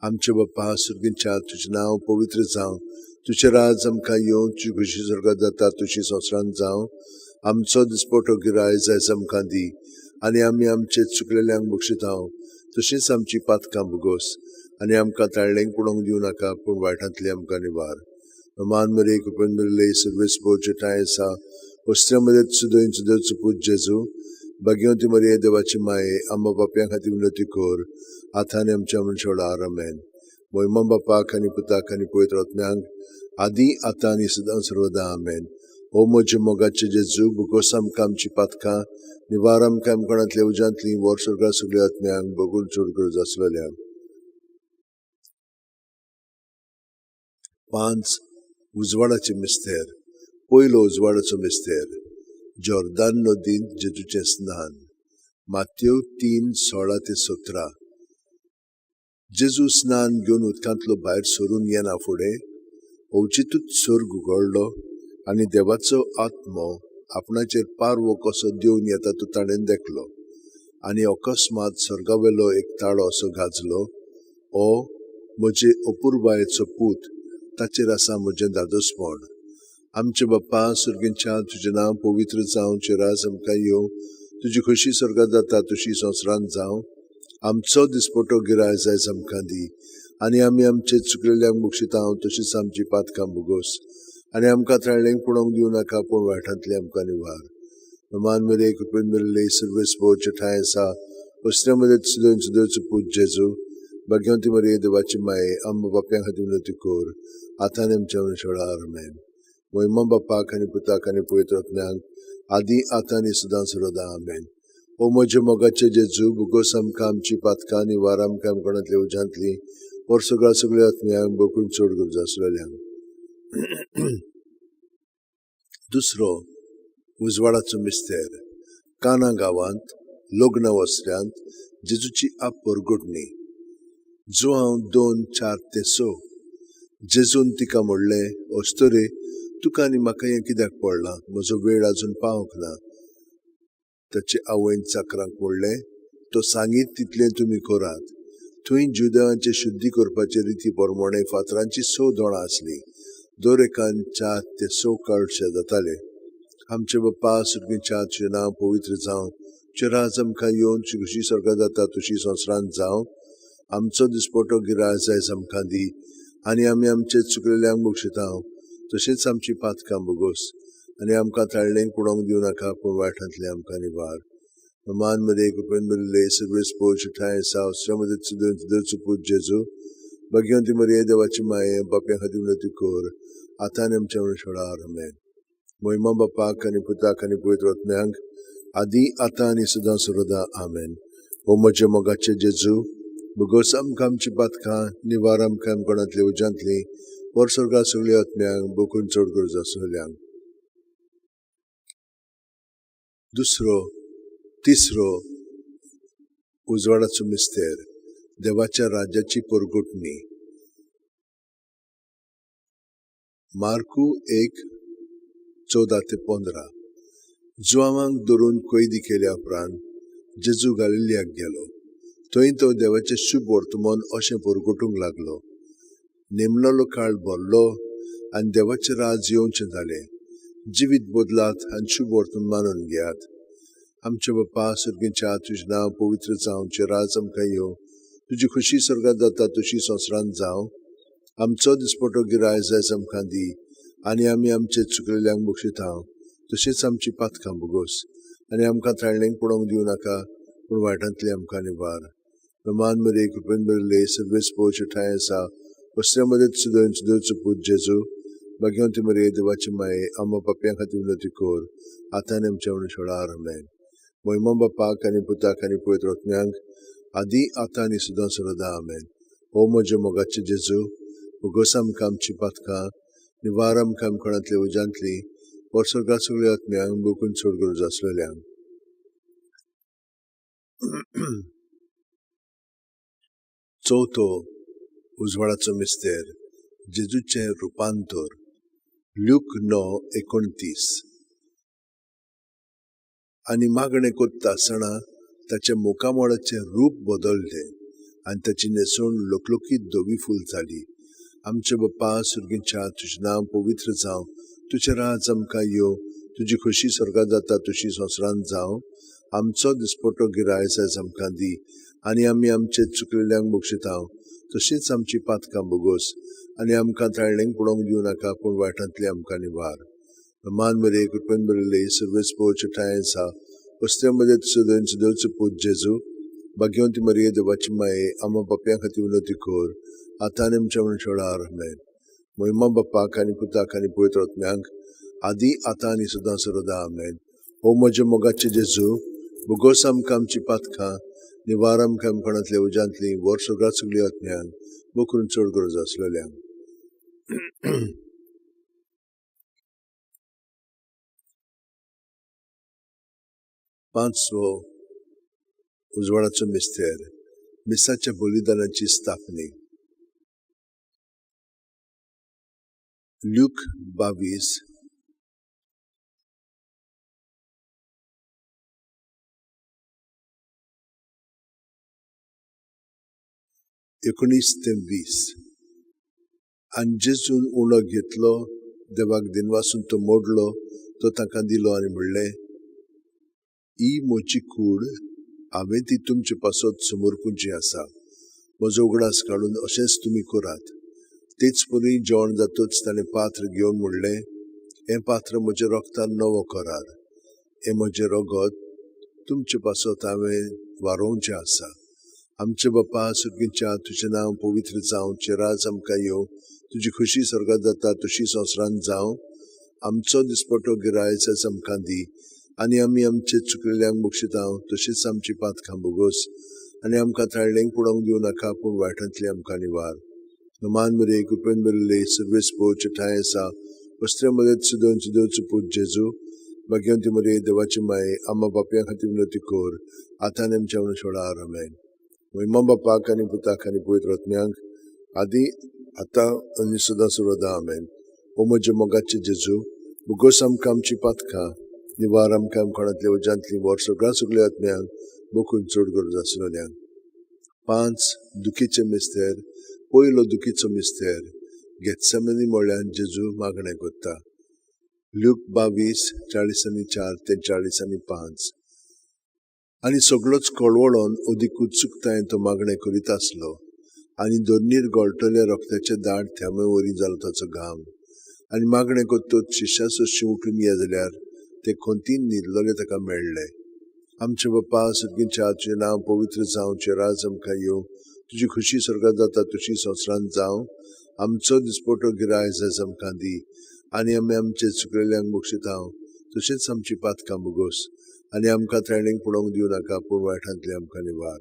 आमचे बाप्पा सुर्गींच्या तुजें नांव पवित्र जावं, तुजें राज आमकां येवं, तुजी खोशी स्वर्गात जाता तुजी संवसारांत जावं. आमचो दिसपटो गिरायज आयज आमकां दी आनी आमी आमचे चुकलेल्यांक बक्षितां तशीच आमची पातकां भोगोस आनी आमकां ताळ्ळेंक पळोवंक दिवं नाका पूण वायटांतलें आमकां निवार. मान मरिये कृपेन भरिल्ले सर्वेस्पोर ठांय आसा वस्त्रे मदत सुदोन सुदोचो पूत जेजू भाग्यवंती मरिये देवाची माये आम्हा पापयां खातीर विनंती कर आतां आनी आमच्या मरणाच्या वेळार आमेन. महिमा बापाक आनी पुताक आनी पवित्र आत्म्यांक आदी आतां आनी सदां सर्वदा आमेन. हो म्हज्या मोगाचे जेजू भुगोस आमकां आमची पातकां निवार आमकां आमकोणांतल्या उज्यांतली वर स्वर्गा सगळ्या आत्म्यांक बगून चड गरज आसलेल्यांक. 5 उजवाडाचे मिस्तेर पयलो उजवाडाचो मिस्तेर जॉर्दान नदींत जेजूचें स्नान. मातेव 3:16-17 जेजू स्नान घेवन उदकांतलो भायर सरून येना फुडें अवचितूच स्वर्ग उगडलो आनी देवाचो आत्मो आपणाचेर पारवो कसो देवन येता तो ताणें देखलो आनी अकस्मात स्वर्गावेलो एक ताळो असो गाजलो, ओ म्हजे अपुरबायेचो पूत, ताचेर आसा म्हजें दादोसपण. आमचे बाप्पा सुर्गींच्या तुजें नांव पवित्र जावं, तुजें राज आमकां येवं, तुजी खोशी स्वर्गात जाता तुजी संवसारांत जावं. आमचो दिसपटो गिरायज आयज आमकां दी आनी आमी आमचे चुकलेल्यांक बक्षितां तशीच आमची पातकां भोगोस आनी आमकां ताळ्ळेंक पळोवंक दिवं नाका पूण वायटांतलें आमकां निवार. मान मरिये कृपेन भरिल्ले सर्वेस्पोर ठांय आसा वस्त्रे मदत सुदोन सुदोचो पूत जेजू भाग्यवंती मरिये देवाची माये आम्हा पापयां खातीर विनंती कर आतां आनी आमच्या मरणाच्या वेळार आमेन. महिमा बापाक आनी पुताक आनी पवित्र आत्म्यांक आदी आतां आनी सदां सर्वदा आमेन. ओ म्हज्या मोगाचे जेजू भुगोस आमकां आमची पातकां निवार आमकां आमकोणांतल्या उज्यांतली वर सगळ्या सगळ्या आत्म्यांक बोकून चड गरज आसलेल्यांक. दुसरो उजवाडाचो मिस्तेर. काना गांवांत लग्न वसऱ्यांत जेजूची आपरगटणी. जुआंव 2:4-6. जेजून तिका म्हणलें, अस्तुरे, तुका आनी म्हाका हें कित्याक पडलां? म्हजो वेळ आजून पावंक ना. ताचे आवयन चाकरांक म्हणलें, तो सांगीत तितलें तुमी करात. थंय जुदेवांचे शुद्धी करपाचे रिती प्रमाणे फातरांची 6 दोणां आसलीं. दर एकान 4 ते 6 कळशे जाताले. आमचे बाप्पा सुर्गीच्या, तुजें नांव पवित्र जावं, तुजें राज आमकां येवन, तुजी खुशी स्वर्गांत जाता तशी संवसारांत जावं. आमचो दिसपटो गिराज आयज आमकां दी आनी आमी आमचे चुकलेल्यांक बक्षिता, तशेंच आमची पातकां भोगोस आनी आमकां ताळणेक पडोवंक दिवं नाका, पूण वायटांतलें आमकां निवार. मान मरे कृपेन भरिल्ले, सर्वेस्पोर ठांय आसा, श्रमदे पूत जेजू, भाग्यवंती मरिये देवाची माये, बाप्या खातीर विनंती कर, आतां आनी आमच्या मरणाच्या आमेन. महिमा बापाक आनी पुताक आनी पवित्र आत्म्याक, आदी आतां आनी सदां सर्वदा आमेन. ओ म्हज्या मोगाचे जेजू, भोगोस आमकां आमची पातकां, निवार आमकां आमकोणांतली उज्यांतली, वर स्वर्गा सगळ्या आत्म्यांक, बोकून चड गरज आसलेल्यांक. दुसरो तिसरो उजवाडाचो मिस्तेर. देवाच्या राज्याची परगटणी. मार्कू 1:14-15. जुआवांक धरून कैदी केल्या उपरांत जेजू गालिलियाक गेलो. थंय तो देवाचें शुभ वर्तमान अशें परगटूंक लागलो. नेमलेलो काळ भरलो आनी देवाचें राज येवचें जालें. जिवीत बदलात आनी शुभ वर्तमान मानून घेयात. आमचे बाप्पा सुर्गीच्या, तुजें नांव पवित्र जावं, तुजें राज आमकां येवं, तुजी खुशी स्वर्गांत जाता तशी संवसारांत जावं. आमचो दिसपटो गिरायज आयज आमकां दी आनी आमी आमचे चुकलेल्यांक बक्षिता, तशेंच आमची पातकां भोगोस आनी आमकां ताळणेक पडोवंक दिवं नाका, पूण वायटांतलें आमकां निवार. मान मरे कृपेन भरिल्ले, सर्वेस्पोर ठांय आसा, वस्त्या सुदैचो पूत जेजू, भाग्यवंती मरिये देवाची माये, आम्हा पापयां खातीर विनंती कर, आतां आनी आमच्या मरणाच्या वेळार आमेन. महिमा बापाक आनी पुताक आनी पवित्र आत्म्याक, आदी आतां आनी सदां सर्वदा आमेन. ओ म्हज्या मोगाचे जेजू, भोगोस आमकां आमची पातकां, निवार आमकां आमकोणांतली उज्यांतली, वर स्वर्गा सगळ्या आत्म्यांक, बोकून चड गरज आसलेल्यांक. चवथो उजवाडाचो मिस्तेर. जेजूचें रुपांतर. ल्यूक 9:29. आनी मागणें कोत्ता आसतना ताच्या मुखामळाचें रूप बदललें आनी ताची न्हेसवण लोकलोकीत धवी फूल जाली. आमचे बाप्पा सुर्गीच्या, तुजें नांव पवित्र जावं, तुजें राज आमकां येवं, तुजी खुशी स्वर्गांत जाता तशी संवसारांत जावं. आमचो दिसपटो गिरायज आयज आमकां दी आनी आमी आमचे चुकलेल्यांक बक्षिता, तशींच आमची पातकां भोगोस आनी आमकां ताळणेक पडोवंक दिवं नाका, पूण वायटांतलें आमकां निवार. मान मरे कृपेन भरिल्ले, सर्वेस्पोर ठांय आसा, वस्त्या सुदैचो पूत जेजू, भाग्यवंती मरिये देवाची माये, आम्हा पापयां खातीर विनंती कर, आतां आनी आमच्या मरणाच्या वेळार आमेन. महिमा बापाक आनी पुताक आनी पवित्र आत्म्याक, आदी आतां आनी सदां सर्वदा आमेन. ओ म्हज्या मोगाचे जेजू, भोगोस आमकां आमची पातकां, निवार आमकां आमकोणांतल्या उज्यांतली, वर स्वर्गांत सगळ्या आत्म्यांक, बोकरून चड गरज आसलेल्यांक. पांचवो उजवाडाचो मिस्तेर. मिसाच्या बलिदानाची स्थापनी. ल्यूक 22 19-20. आनी जेजून उणो घेतलो, देवाक दिनवासून तो मोडलो, तो तांकां दिलो आनी म्हणलें, ही म्हजी कूड, हांवें ती तुमचे पासत समर्पूंची आसा. म्हजो उगडास काडून अशेंच तुमी करात. तेच परी जेवण जातच ताणें पात्र घेवन म्हणलें, हें पात्र म्हज्या रोगतान नवो करार, हें म्हजें रगत तुमचे पासत हांवें वारोवचें आसा. आमचे बाप्पा सुर्गीच्या, तुजें नांव पवित्र जावं, तुजें राज आमकां येवं, तुजी खुशी स्वर्गांत जाता तशी संवसारांत जावं. आमचो दिसपटो गिरायच आमकां दी आनी आमी आमचे चुकलेल्यांक बक्षिता, तशीच आमची पातकां भोगोस आनी आमकां ताळणेक पडोवंक दिवं नाका, पूण वायटांतली आमकां निवार. नमान मरे कृपेन भरिल्ले सर्वेस्पोर ठांय आसा वस्त्र्या मदत सुदोन सुदोवचो पूत जेजू भाग्यवंती मरे देवाची माये आम्हा पापयां खातीर विनवती कर आतां आनी आमच्या मरणाच्या वेळार आमेन. महिमा बापाक आनी पुताक आनी पवित्र आत्म्यांक आदी आतां आनी सदां सर्वदा आमेन. ओ म्हज्या मोगाचे जेजू भुगोस आमकां आमची पातकां निवार आमकां आमखाणांतल्या उज्यांतली वर सगळ्या सगळ्या आत्म्यांक बोकून चड गरज आसलेल्यांक. 5 दुखीचे मिस्तेर. पयलो दुखीचो मिस्तेर घेतसमनी म्हळ्यान जेजू मागणें करता. ल्यूक 22:44 ते 45. आनी सगळोच कळवळोन अदीक उत्सुकतायेन तो मागणें करीत आसलो आनी दोनीर गळटल्या रोखत्याचे दाट थेंबे वरी जालो ताचो घाम. आनी मागणें करतच शिश्या सोशी उठून ये जाल्यार ते खंतीन न्हिदलेले ताका मेळ्ळे. आमचे बापा सर्गीच्या तुजें नांव पवित्र जावं, राज आमकां येवं, तुजी खुशी स्वर्गात जाता तशी संवसारांत जावं. आमचो दिसपटो गिराय जायज आमकां दी आनी आमी आमचे चुकलेल्यांक बक्षिता तशेंच आमची पातकां भोगोस आनी आमकां त्रायणीक पडोवंक दिवं नाका पूण वायटांतले आमकां निवार.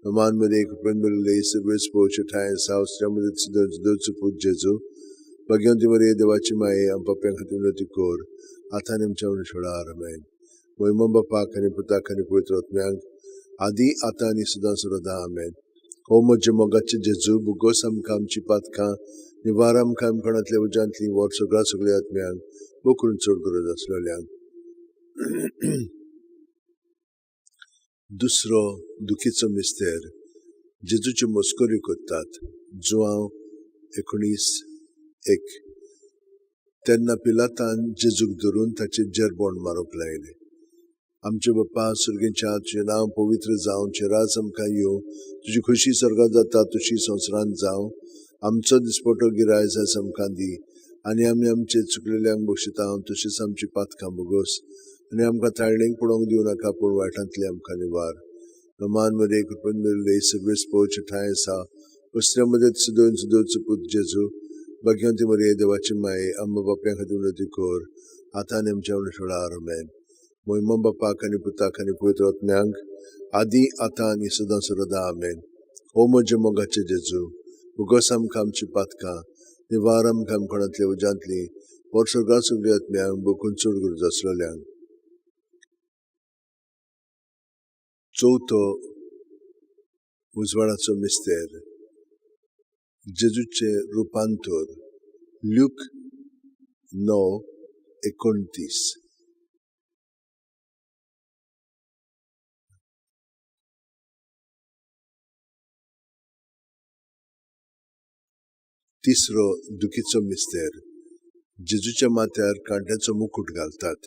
नमान मरे कृपेन भरिल्ले सर्वेस्पोर ठांय आसा वस्त्र्या मदत पूत जेजू भाग्यवंती मरे देवाची माये आम पापयां खातीर विनवती कर आतां आनी आमच्या मरणाच्या वेळार आमेन. महिमा बापाक आनी पुताक आनी पवित्र आत्म्यांक आदी आतां आनी सदां सर्वदा आमेन. हो म्हज्या मोगाचे जेजू भुगोस आमकां आमची पातकां निवार आमकां आमखाणांतल्या उज्यांतली वर सगळ्या सगळ्या आत्म्यांक बोकरून चड गरज आसलेल्यांक. दुसरो दुखीचो मिस्तेर जेजूच्यो मस्कऱ्यो करतात. जुआंव 19:1. तेन्ना पिलातान जेजूक धरून ताचेर जेरबोण मारूंक लायलें. आमचे बापा सर्गेच्या तुजें नांव पवित्र जावं, राज आमकां येवं, तुजी खुशी स्वर्गात जाता तशी संवसारांत जावं. आमचो दिसपटो गिराय जायज आमकां दी आनी आमी आमचे चुकलेल्यांक बक्षिता तशीच आमची पातकां भोगोस आनी आमकां ताळणीक पडोवंक दिवं नाका पूण वायटांतले आमकां निवार. नमान मरे कृपेन भरिल्ले सर्वेस्पोर ठांय आसा वस्त्र्या मदत सुदोवन सुदोवचो पूत जेजू भाग्यवंती मरे देवाची माये आम्हा बाप्यां खातीर विनवती कर आतां आनी आमच्या मरणाच्या वेळार आमेन. महिमा बापाक आनी पुताक आनी पवित्र आत्म्यांक आदी आतां आनी सदां सर्वदा आमेन. ओ म्हज्या मोगाचे जेजू भुगोस आमकां आमची पातकां निवार आमकां आमखाणांतल्या उज्यांतली वर सगळ्या सगळ्या आत्म्यांक बोकून चड गरज आसलेल्यांक. चवथो उजवाडाचो मिस्तेर जेजूचें रुपांतर. ल्यूक 9:29. तिसरो दुखीचो मिस्तेर जेजूच्या माथ्यार कांट्याचो मुकूट घालतात.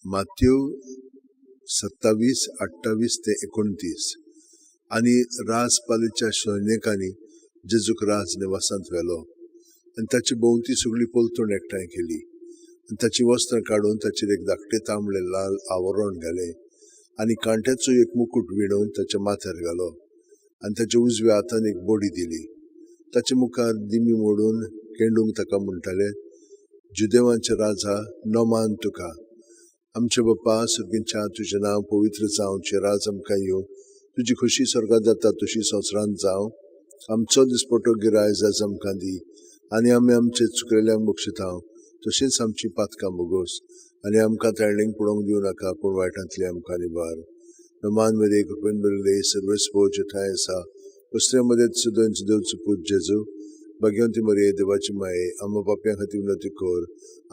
मात्यू 27:28 ते 29. आनी राजपालीच्या सैनिकांनी जेजूक राज निवासांत व्हेलो आनी ताची भोंवती सगळी पलतूण एकठांय केली आनी ताची वस्त्रां काडून ताचेर एक धाकटें तांबडें लाल आवरण घालें आनी कांट्याचो एक मुकूट विणून ताच्या माथ्यार घालो आनी ताच्या उजव्या हातान एक बडी दिली. ताचे मुखार दिमी मोडून केंडूंक ताका म्हणटाले, जुदेवांचे राजा नमान तुका. आमचे बापा सर्गीच्या तुजें नांव पवित्र जावं, राज आमकां येवं, तुजी खुशी स्वर्गात जाता तशी संवसारांत जावं. आमचो दिसपटो गिराय जायज आमकां दी आनी आमी आमचे चुकलेल्यांक बक्षिता तशीच आमची पातकां भोगोस आनी आमकां ताळणीक पडोवंक दिवं नाका पूण वायटांतले आमकां निवार. नमान मरे कृपेन भरिल्ले सर्वेस्पोर ठांय आसा वस्त्र्या मदत सुदोवन सुदोवचो पूत जेजू भाग्यवंती मरे देवाची माये आम्हा पापयां खातीर विनवती कर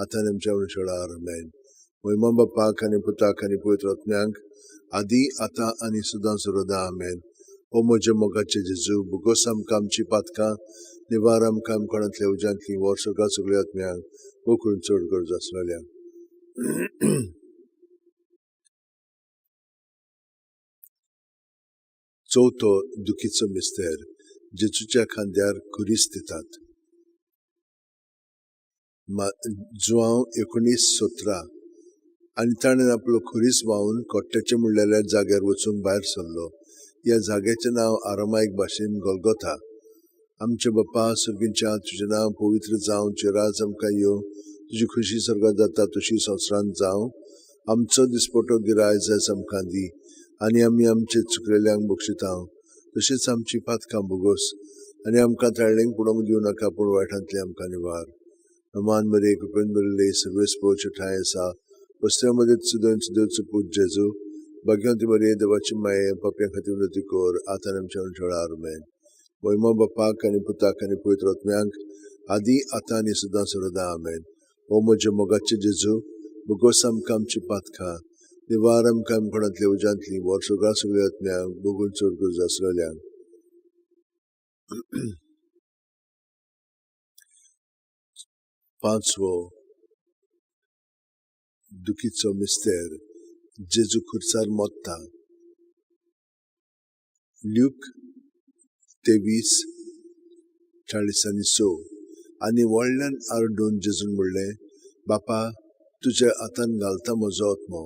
आतां आनी आमच्या मरणाच्या वेळार आमेन. महिमा बापाक आनी पुताक आनी पवित्र आत्म्यांक आदी आतां आनी सदां सर्वदा आमेन. ओ म्हज्या मोगाचे जेजू भुगोस आमकां आमची पातकां निवार आमकां आमखाणांतल्या उज्यांतली वर सगळ्या सगळ्या आत्म्यांक गोकूळ चड गरज आसलेल्यांक. चवथो दुखीचो मिस्तेर जेजूच्या खांद्यार खुरीस दितात. जुआंव 19:17. आनी ताणें आपलो खुरीस व्हांवन कोट्ट्याचें म्हणलेल्या जाग्यार वचूंक भायर सरलो. ह्या जाग्याचें नांव आरामायक भाशेन गोलगोथा. आमचे बापा सर्गीच्या तुजें नांव पवित्र जावं, राज आमकां येवं, तुजी खुशी स्वर्गात जाता तशी संवसारांत जावं. आमचो दिसपटो गिराय जायज आमकां दी आनी आमी आमचे चुकलेल्यांक बक्षिता तशीच आमची पातकां भोगोस आनी आमकां ताळणेक पडोवंक दिवं नाका, पूण वायटांतली आमकां निवार. मान मरे कृपेन भरिल्ले, सर्वेस्पोचे ठांय आसा, वस्त्या सुदन सुदेवचो पूत जेजू, भाग्यवंती मरिये, देवाची माये, पापयां खातीर विनंती कर, आतां आमच्या वेळार. आमेन. मोहिमा बापाक आनी पुताक आनी पवित्र आत्म्यांक, आदी आतां आनी सदां सर्वदा. आमेन. ओ म्हज्या मोगाचे जेजू, भोगोस आमकां आमची पातकां, निवार आमकां आमकोणांतल्या उज्यांतली, वर सगळ्या सगळ्या आत्म्यांक, बगून चड गरज आसलेल्यांक. पांचवो दुखीचो मिस्तेर, जेजू खुर्सार मोत्ता. ल्यूक 23:46. आनी व्हडल्यान आरडून जेजून म्हणलें, बापा, तुज्या हातान घालता म्हजो आत्मो.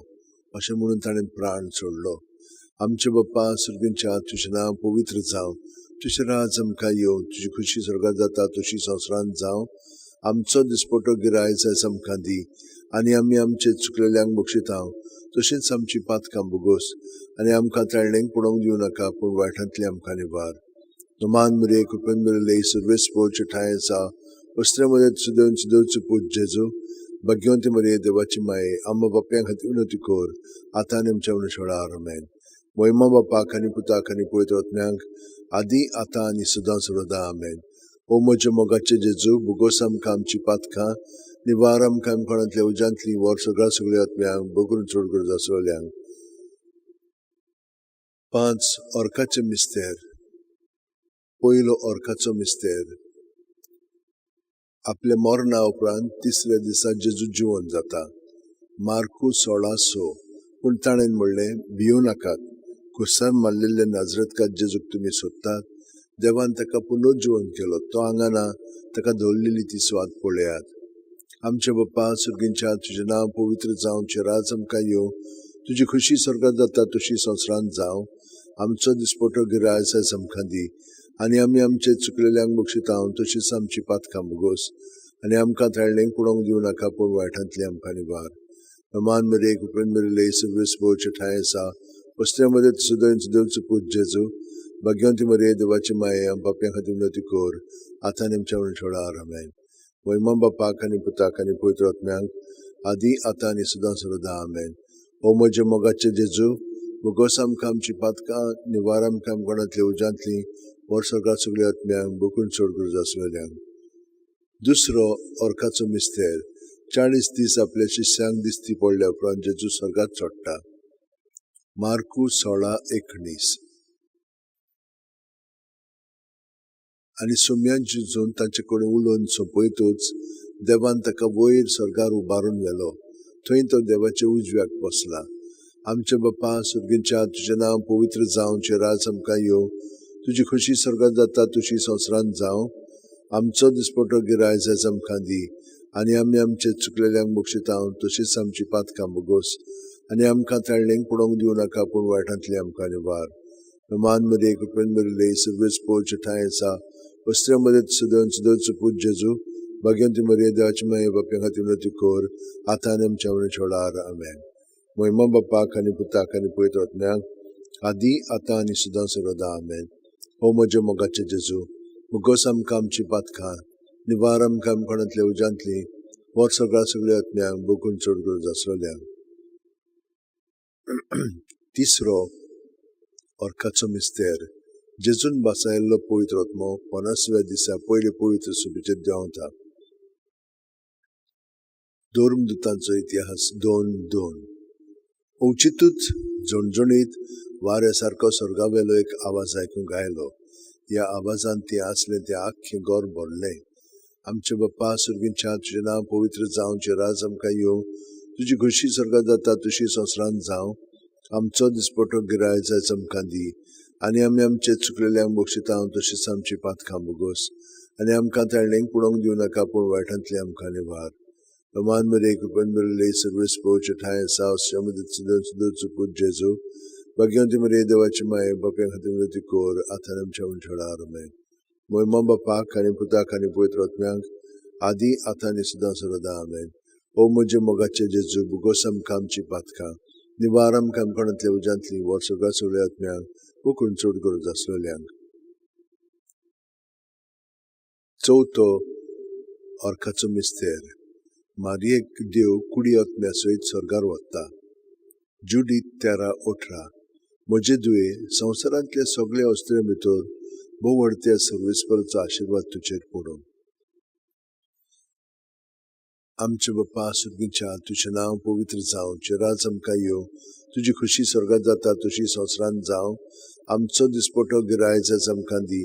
अशें म्हणून ताणें प्राण सोडलो. आमचे बाप्पा सर्गींच्या, तुजें नांव पवित्र जावं, तुजें राज आमकां येवं, तुजी खुशी स्वर्गात जाता तशी संवसारांत जावं. आमचो दिसपटो गिरायच आयज आमकां दी, आनी आमी आमचे चुकलेल्यांक बक्षिता, तशींच आमची पातकां भोगोस, आनी आमकां ताळणेक पडोवंक दिवं नाका, पूण वायटांतली आमकां निवार. मान मरिये, कृपेन भरिल्ले, सर्वेस्पोचे ठांय आसा, वस्त्रा सुदेवन सुदेवचो पूत जेजू, भाग्यवंती मरिये, देवाची माये, आम्हा बाप्यां खातीर विनंती कर, आतां आनी आमच्या मनुष्यार. आमेन. मोहिमा बापाक आनी पुताक आनी पवित्र आत्म्यांक, आदी आतां आनी सदां सर्वदा. आमेन. ओ म्हज्या मोगाचे जेजू, भोगोस आमकां आमची पातकां, निवार आमकां आमकोणांतल्या उज्यांतली, वर सगळ्या सगळ्या आत्म्यांक, बगून चड गरज आसलेल्यांक. 5 ऑर्काचे मिस्तेर. पयलो ऑर्काचो मिस्तेर. आपल्या मरणा उपरांत तिसऱ्या दिसा जेजू जिवन जाता. मार्कू 16:6. पूण ताणें म्हणलें, भिवू नाकात, खुर्सार मारलेल्या नाजरतकार जेजूक तुमी सोदतात. देवान ताका पुनर्जिवन केलो, तो हांगा ना, ताका दवरलेली ती सुवात पळयात. आमचे बाप्पा सर्गींच्या, तुजें नांव पवित्र जावं, तुजें राज आमकां येवं, तुजी खुशी स्वर्गात जाता तशी संवसारांत जावं. आमचो दिसपटो गिरायच आयज आमकां दी, आनी आमी आमचे चुकलेल्यांक बक्षिता, तशीच आमची पातकां भोगोस, आनी आमकां ताळणेक पडोवंक दिवं नाका, पूण वायटांतली आमकां निवार. मान मरिये, कृपेन भरिल्ले, सर्वेस्पोचे ठांय आसा, वस्त्या सुदन सुदेवचो पूत जेजू, भाग्यवंती मरिये, देवाची माये, पापयां खातीर विनंती कर, आतां आनी आमच्या मरणाच्या वेळार. आमेन. मोहिमा बापाक आनी पुताक आनी पवित्र आत्म्यांक, आदी आतां आनी सदां सर्वदा. आमेन. ओ म्हज्या मोगाचे जेजू, भोगोस आमकां आमची पातकां, निवार आमकां आमकोणांतल्या उज्यांतली, वर सगळ्या सगळ्या आत्म्यांक, बकून चड गरज आसलेल्यांक. दुसरो ऑर्काचो मिस्तेर. 40 दीस आपल्या शिष्यांक दिसती पडल्या उपरांत जेजू स्वर्गात चडटा. मार्कू 16:19. आनी सोम्यान जेजून तांचे कडेन उलोवन सोंपयतूच देवान ताका वयर स्वर्गार उबारून व्हेलो. थंय तो देवाच्या उजव्याक बसला. आमचे बाप्पा सर्गींच्या, तुजें नांव पवित्र जावं, तुजें राज आमकां येवं, तुजी खुशी स्वर्गात जाता तशी संवसारांत जावं. आमचो दिसपटो गिरायच आयज आमकां दी, आनी आमी आमचे चुकलेल्यांक बक्षिता, तशीच आमची पातकां भोगोस, आनी आमकां ताळणेक पडोवंक दिवं नाका, पूण वायटांतली आमकां निवार. मान मरिये, कृपेन भरिल्ले, सर्वेस्पोचे ठांय आसा, वस्त्या सुदेवन सुदेवचो पूत जेजू, भाग्यवंती मरिये, देवाची माये, बाप्यां खातीर विनंती कर, आतां आनी आमच्या मरणाच्या वेळार. आमेन. मोहिमा बापाक आनी पुताक आनी पवित्र आत्म्यांक, आदी आतां आनी सदां सर्वदा. आमेन. ओ म्हज्या मोगाचे जेजू, भोगोस आमकां आमची पातकां, निवार आमकां आमकोणांतल्या उज्यांतली, वर सगळ्या सगळ्या आत्म्यांक, बगून चड गरज आसलेल्यांक. तिसरो ऑर्काचो मिस्तेर. जेजून बासायल्लो पवित्र आत्मो 50व्या दिसा पयले पवित्र सुबेचेर देंवता. धर्मदूतांचो इतिहास 2:2. अवचितूच झणझणीत वाऱ्या सारको स्वर्गावेलो एक आवाज आयकूंक आयलो. ह्या आवाजान तें आसलें तें आख्खें घर भरलें. आमचे बाप्पा सर्गींच्या, तुजें नांव पवित्र जावं, तुजें राज आमकां येवं, तुजी खुशी स्वर्गात जाता तशी संवसारांत जावं. आमचो दिसपटो गिरायच आयज आमकां दी, आनी आमी आमचे चुकलेल्यांक बक्षिता, तशीच आमची पातकां भोगोस, आनी आमकां ताळणेक पडोवंक दिवं नाका, पूण वायटांतली आमकां निवार. मान मरिये, कृपेन भरिल्ले, सर्वेस्पोचे ठांय आसा, सुदेवन सुदेवचो पूत जेजू, भाग्यवंती मरिये, देवाची माये, बाप्यां खातीर विनंती कर, आतां आनी आमच्या मरणाच्या वेळार. आमेन. मोहिमा बापाक आनी पुताक आनी पवित्र आत्म्यांक, आदी आतां आनी सदां सर्वदा. आमेन. ओ म्हज्या मोगाचे जेजू, भोगोस आमकां आमची पातकां, निवार आमकां आमकोणांतल्या उज्यांतली, वर सगळ्या सगळ्या आत्म्यांक, कोंकण चड गरज आसलेल्यांक. चवथो अर्काचो मिस्तेर, मारयेक देव कुडी आत्म्या सयत स्वर्गार वता. जुडीत 13:18. म्हजे दुये, संवसारांतल्या सगळ्या अस्त्र्या भितर भोव व्हडत्या सर्वेस्पराचो आशिर्वाद तुजेर पडूं. आमचे बाप्पा सुर्गीच्या, तुजें नांव पवित्र जावं, तुजें राज आमकां येवं, तुजी खुशी स्वर्गात जाता तशी संवसारांत जावं. आमचो दिसपटो गिरायच आमकां दी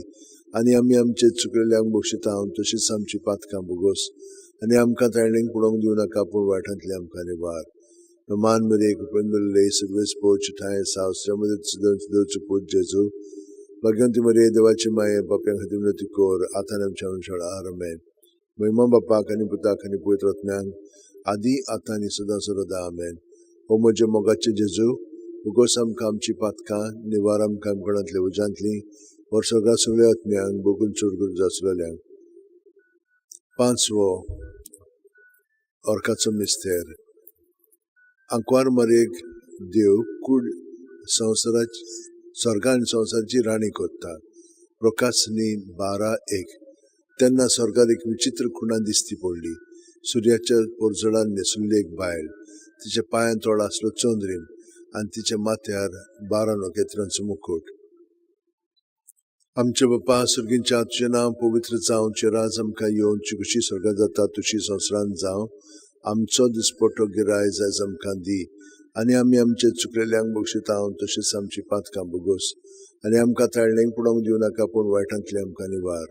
आनी आमी आमचे चुकलेल्यांक बक्षिता तशीच आमची पातकां भोगोस आनी आमकां ताळणीक पळोवंक दिवं नाका, पूण वायटांतले आमकां निवार. मान मरे कृपेन सगळेच पोच ठांय सावसऱ्या मदीं पूत जेजू, भाग्यवंती मरे देवाची माये, बाप्यां खातीर विनंती कर, आतां आमच्या मनशाळ. आमेन. महिमा बापाक आनी पुताक आनी पवित्र आत्म्याक, आदी आतां आनी सदां सर्वदा. आमेन. हो म्हज्या मोगाचे जेजू, भोगोस आमकां आमची पातकां, निवार आमकां गणांतल्या उज्यांतली, वर्सभरा सगळ्या आत्म्यांक बगून चड गरज आसलेल्यांक. पांचवो अर्काचो मिस्तेर, आंकवार मरेक देव कूड संवसाराची स्वर्गा आनी संवसाराची राणी कोत्ता. प्रकाशनी 12:1. तेन्ना स्वर्गार एक विचित्र खुणा दिसती पडली. सुर्याच्या पोरजडान न्हेसुल्ली एक बायल, तिच्या पांयां तोळ आसलो चंद्रीम आनी तिच्या माथ्यार 12 नखेत्रांचो मुकुट. आमचे बाप्पा सुर्गींच्या, तुजें नांव पवित्र जावं, तुजें राज आमकां येवन, तुजी खुशी स्वर्गात जाता तशी संवसारांत जावं. आमचो दिसपटो गिराय जायज आमकां दी आनी आमी आमचे चुकलेल्यांक बक्षिता तशीच आमची पातकां भोगोस आनी आमकां ताळणेक पडोवंक दिवं नाका, पूण वायटांतले आमकां निवार.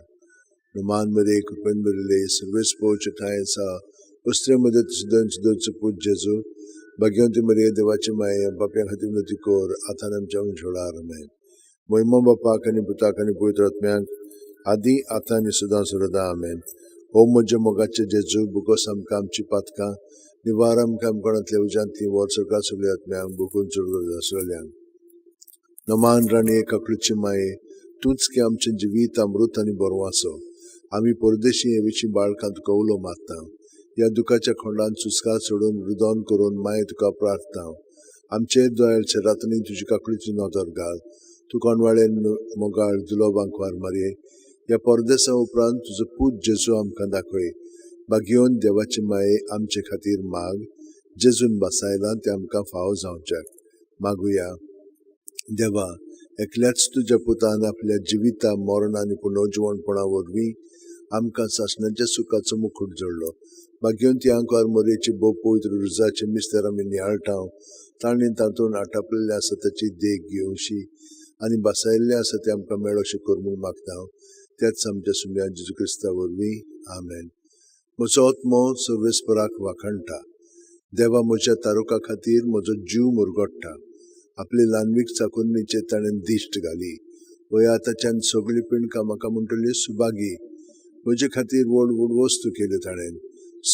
मान मरे कृपेन भरिल्ले सर्वेस पोच ठांय आसा, वस्त्रे मदीं तुजो पूत जेजू, भाग्यवंती मरे देवाची माये, बाप्यां खातीर विनंती कर, आतां आमच्या मनशाळ. आमेन. महिमा बापाक आनी पुताक आनी पवित्र आत्म्याक, आदी आतां आनी सदां सर्वदा. आमेन. हो म्हज्या मोगाचे जेजू, भोगोस आमकां आमची पातकां, निवार आमकां आमकोणांतल्या उज्यांतली, वर सरकार सगळ्या आत्म्यांक बगून चड गरज आसलेल्यांक. नमान राणी काकलूची माये, तूंच की आमचें जिवीत अमृत आनी बरवासो. आमी परदेशी हे विशीं बाळकां तुका उलो मारता. ह्या दुखाच्या खोंडान सुस्कार सोडून रुदन करून माये तुका प्रार्थना. आमचेर दोयाळचे रातनी तुजी काकलूची नदर घाल. तूं कोणवाळे मोगाळ दुलोब आंकवार मारये, ह्या परदेसा उपरांत तुजो पूत जेजू आमकां दाखय. भाग्योवन देवाची माये आमचे खातीर माग, जेजून बसायला तें आमकां फावो जावच्याक. मागुया. देवा, एकल्याच तुज्या पुतान आपल्या जिविता मरण आनी पुनर्जिवणपणा वरवीं आमकां सासणाच्या सुखाचो मुखूट जोडलो. भाग्यवंती आंकवार मोरयेची भोव पवित्र रुजाचे मिस्तर आमी नियाळटा, तांणी तातूंत आटापलेलें आसा ताची देख घेवशी आनी बसायल्लें आसा तें आमकां मेळोशें कर म्हूण मागता. त्याच आमच्या सुम्या जेजू क्रिस्ता वरवीं. आमेन. म्हजो आत्मो सर्वेस्पराक वाखाणटा. देवा म्हज्या तारुका खातीर म्हजो जीव मुरगोडटा. आपले ल्हानवीक चाकुरणीचेर ताणें दिश्ट घाली. वया ताच्यान सगळी पिंडकां म्हाका म्हणटली सुभागी. म्हजे खातीर व्हड व्हड वस्तू केल्यो ताणें.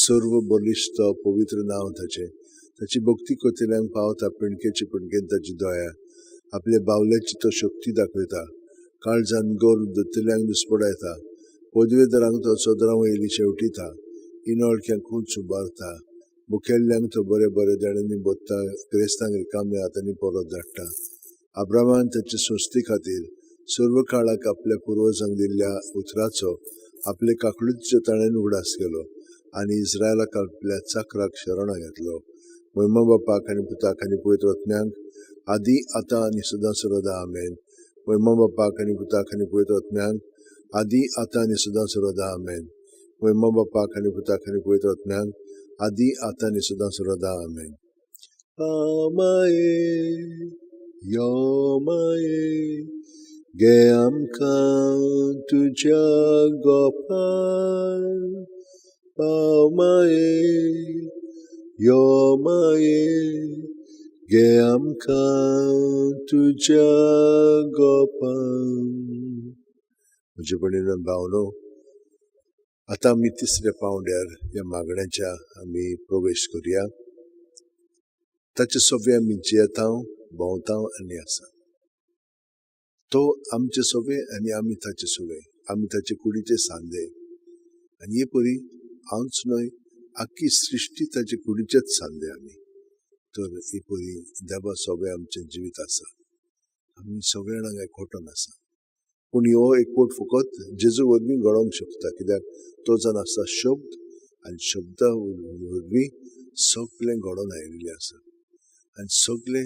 सर्व बलिश्ट पवित्र नांव ताचें. ताची भक्ती कोतेल्यांक पावता पिंडकेचे पिंडकेन ताची दया. आपल्या बावल्याची तो शक्ती दाखयता. काळजान गोर दत्तल्यांक दुस्पडायता. पदवेदारांक तो चदरां वयली शेवटिता. इनोळक्यांक उंच उबारता. मुखेल्ल्यांक तो बरे बरे देण्यांनी बोत्ता. क्रिस्तांक रिकाम्या हातांनी परत धाडटा. आब्रामान ताचे संस्थे खातीर सर्व काळाक आपल्या पुर्वजांक दिल्ल्या उतराचो आपले काकलुतीचो ताणें उगडास केलो आनी इस्रायलाक आपल्या चाकराक शरणां घेतलो. महिमा बापाक आनी पुताक आनी पवित्र आत्म्याक, आदी आतां आनी सदां सर्वदा. आमेन. महिमा बापाक आनी पुताक आनी पवित्र आत्म्याक, आदी आतां आनी सदां सर्वदा. आमेन. महिमा बापाक आनी पुताक आनी पवित्र आत्म्याक, आदी आतां आनी सदां सर्वदा. आमेन. माये यो माये, गे आमकां तुज्या गोपाल. पाव माये यो माये, गे आमकां तुज्या गोपाल. म्हजे भयणीनो भावनो, आतां आमी तिसऱ्या पांवड्यार ह्या मागण्याच्या आमी प्रवेश करुया. ताचे सोबे आमी जियेता, भोंवता आनी आसा. तो आमचे सोबे आनी आमी ताचे सोबे. आमी ताचे कुडीचे सांदे आनी हे परी हांवच न्हय, आख्खी सृश्टी ताचे कुडीचेच सांदे आमी. तर ही परी देवा सोबे आमचें जिवीत आसा. आमी सगळे जाणांक एकवटून आसा. पूण हो एकवट फकत जेजू वरवीं घडोवंक शकता, कित्याक तो जावन आसता शब्द आनी शब्दा वरवीं सगळें घडोवन आयिल्लें आसा आनी सगळें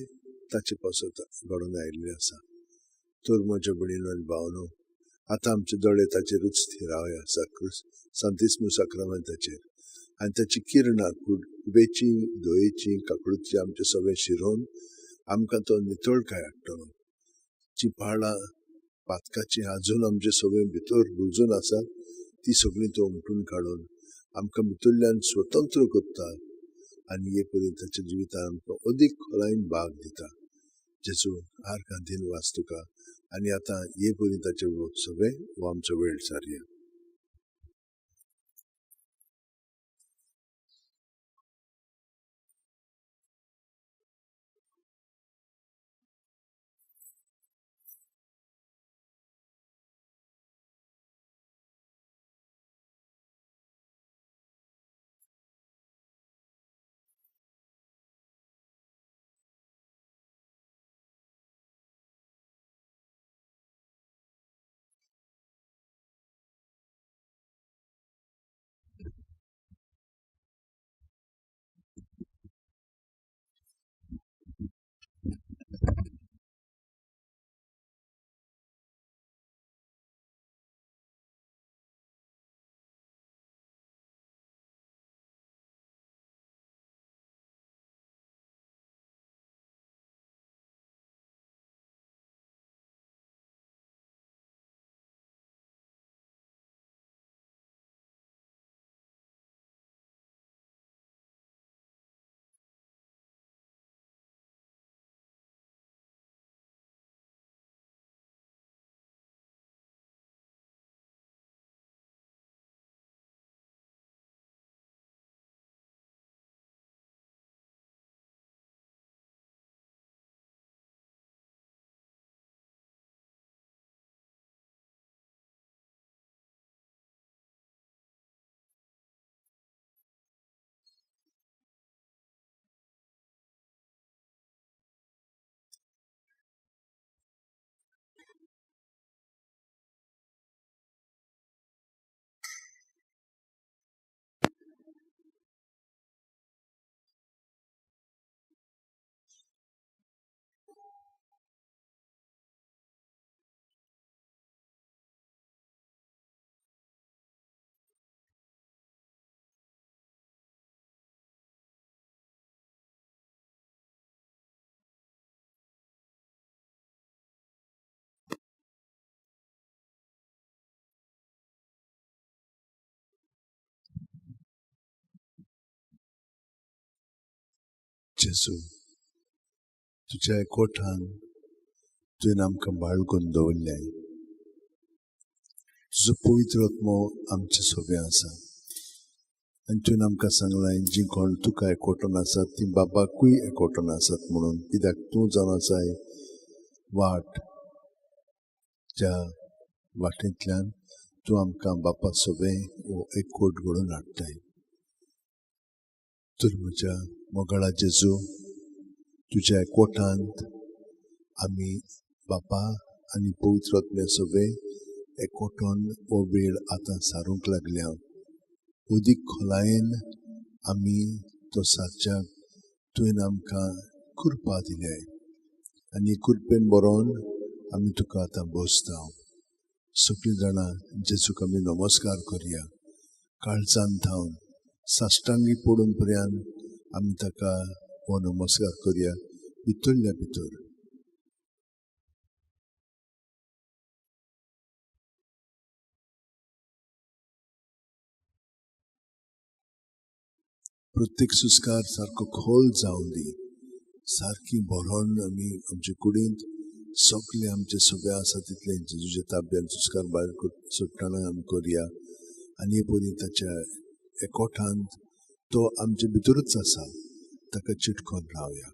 ताचे पासत घडोवन आयिल्लें आसा. तर म्हज्या भयणीनो आनी भावनो, आतां आमचे दोळे ताचेरूच थिरावया, सांतिस्मू साक्रामेंताचेर, आनी ताची किरणां कुबेची, दयेची, काकळुची आमचे सगळें शिरोवन आमकां तो नितळकाय हाडटलो. जी पाळां पातकाची आजून आमचे सगळें भितर रुजून आसात ती सगळीं तो उमटून काडून आमकां भितरल्यान स्वतंत्र करता आनी हे परी ताच्या जिवितान आमकां अदीक खोलायेन भाग दिता. जेजू आर कांतीन वास तुका. आनी आतां हे परी ताचे सगळें हो आमचो वेळ सारया. जेजू, तुज्या एकवटान तुवें आमकां बाळगून दवरलें. तुजो पवित्र आत्मो आमचे सोबें आसा आनी तुवें आमकां सांगलां जीं कोण तुका एकवटून आसात तीं बाबाकूय एकवटून आसात म्हणून, कित्याक तूं जावन आसाय वाट, ज्या वाटेंतल्यान तूं आमकां बापा सोबें हो एकवट घडोवन हाडटाय. तर म्हज्या मोगाळा जेजू, तुज्या एकवटांत आमी बापा आनी पवित्र आत्म्या सोबें एकवटून हो वेळ आतां सारूंक लागल्या. अदीक खोलायेन आमी तो सारच्याक तुवें आमकां कृपा दिल्या आनी कृपेन बरोवन आमी तुका आतां बसता. सगळीं जाणां जेजूक आमी नमस्कार करया. काळजान थावन साश्टांगी पडून पर्यंत आमी ताका हो नमस्कार करया भितरल्या भितर. प्रत्येक सुस्कार सारको खोल जावं दी, सारकी भरोन आमी आमचे कुडींत सगळे आमचे सगळे आसा तितले जेजूच्या ताब्यान सुस्कार भायर सोडटना आमी करया. आनी हे परी ताच्या एकवटांत तो आमचे भितरूच आसा, ताका चिटकोन रावया.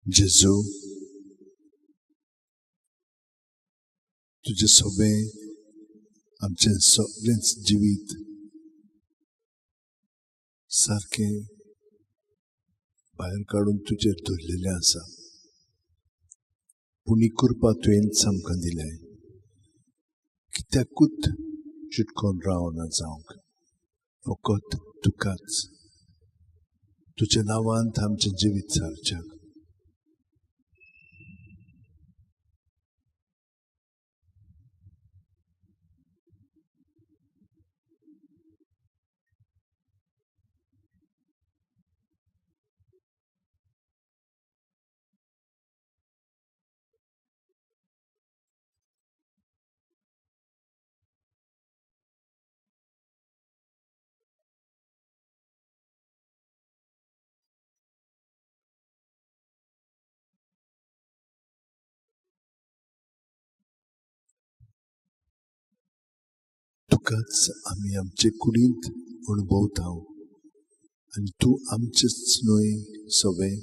जेजू तुजे सोबें आमचें सगळेंच जिवीत सारकें भायर काडून तुजेर दवरलेलें आसा. पूण ही कृपा तुवेंच आमकां दिल्या कित्याकूच चिटकोन रावना जावंक, फकत तुकाच तुज्या नांवांत आमचें जिवीत सारच्याक. तुकाच आमी आमचे कुडींत अणभवता आनी तूं आमचेच न्हय सगळें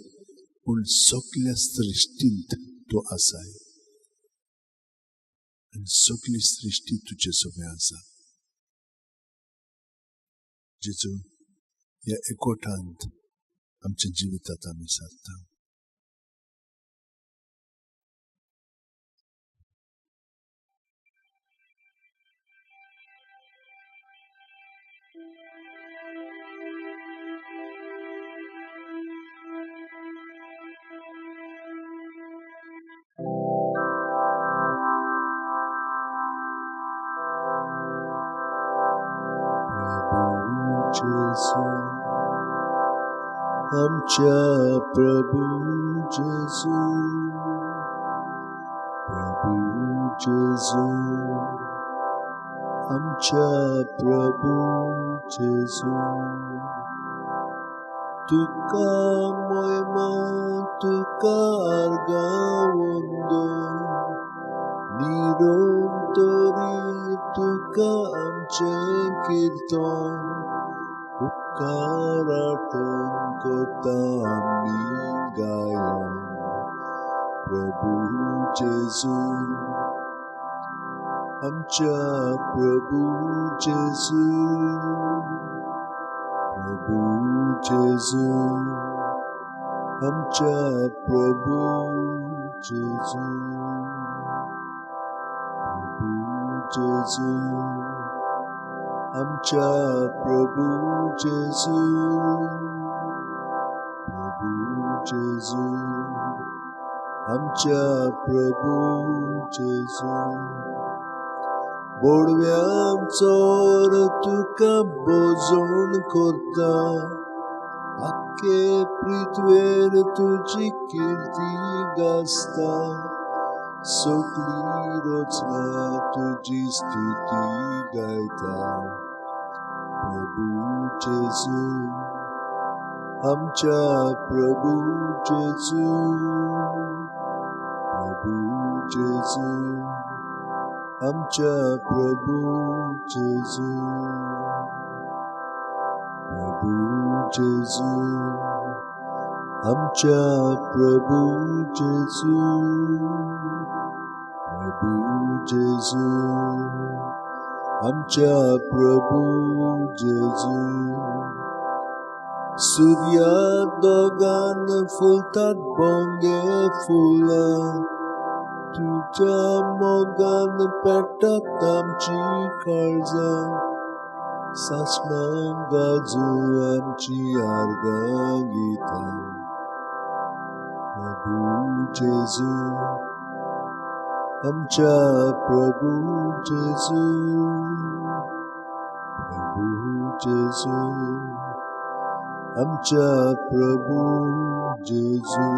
पूण सगल्या सृश्टींत तूं आसाय आनी सगली सृश्टी तुजे सगळें आसा. जेजू, ह्या एकवटांत आमच्या जिवितांत आमी सारता. आमच्या प्रभू जेजू, प्रभू जेजू, आमच्या प्रभू जेजू, तुका मोयमा तुका आर्गां निरंतरी तुका आमचें कीर्तन उपकाराटन करता आमी गायन. प्रभू जेजू, आमच्या प्रभू जेजू, प्रभू जेजू, आमच्या प्रभू जेजू, प्रभू जेजू, आमच्या प्रभू जेजू, प्रभू जेजू, आमच्या प्रभू जेजू. बोडव्यांचोर तुका बोजोण करता, आख्खे पृथ्वेर तुजी किर्ती गाजता, सगळी रचना तुजी स्तुती गायता. प्रभू जेजू, आमच्या प्रभू जेजू, प्रभू जेजू, आमच्या प्रभू जेजू, प्रभू जेजू, आमच्या प्रभू जेजू, प्रभू जेजू, आमच्या प्रभू जेजू. सूर्या दोगान फुलतात बोंगे फुलां, तुज्या मोगान पेट्टात आमची काळजां, सासणां गाजू आमची आर्गां गितां. प्रभू जेजू, आमच्या प्रभू जेजू, प्रभू जेजू, आमच्या प्रभू जेजू.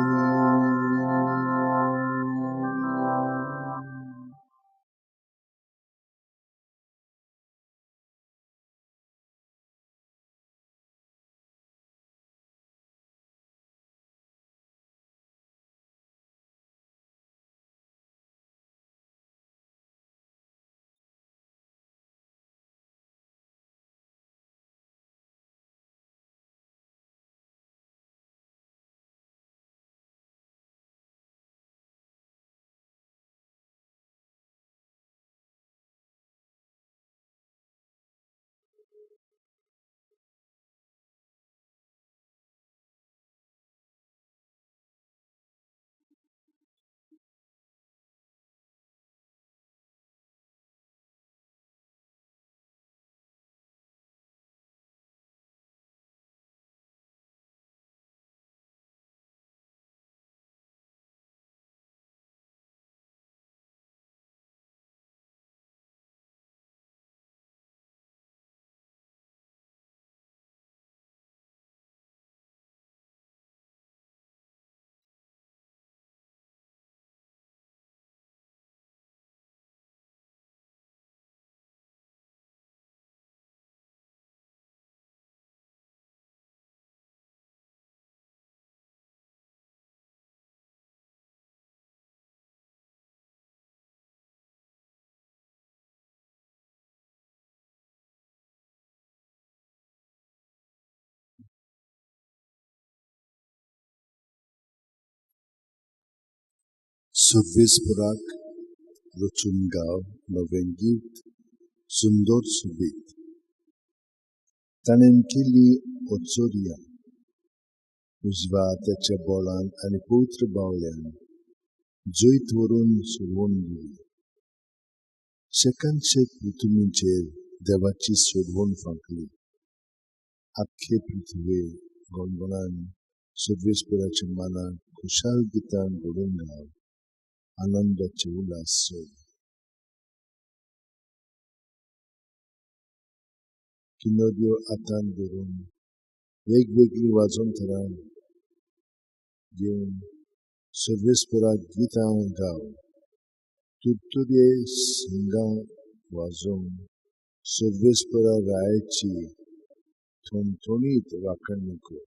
सर्वेस्पराक रचून गाव नवें गीत सुंदर सोबीत. ताणें केली ओचोरिया उजव्या हाताच्या बोळान आनी पवित्र बावल्यान जैत व्हरून सोडवण दिली. शेकान शेक पृथ्वीचेर देवाची सोडवण फांकली. आख्खे पृथ्वे गणगणान सर्वेस्पराच्या मनाक खुशाल गितान घडोवन घाल आनंदाचे उल्हास सोड. किनोऱ्यो हातान धरून वेगवेगळीं वाजंतरां घेवन सर्वेस्पराक गितां गाव. तुरतुरे शिंगां वाजोवन सर्वेस्परा रायाची थणथणीत वाखाणणी कर.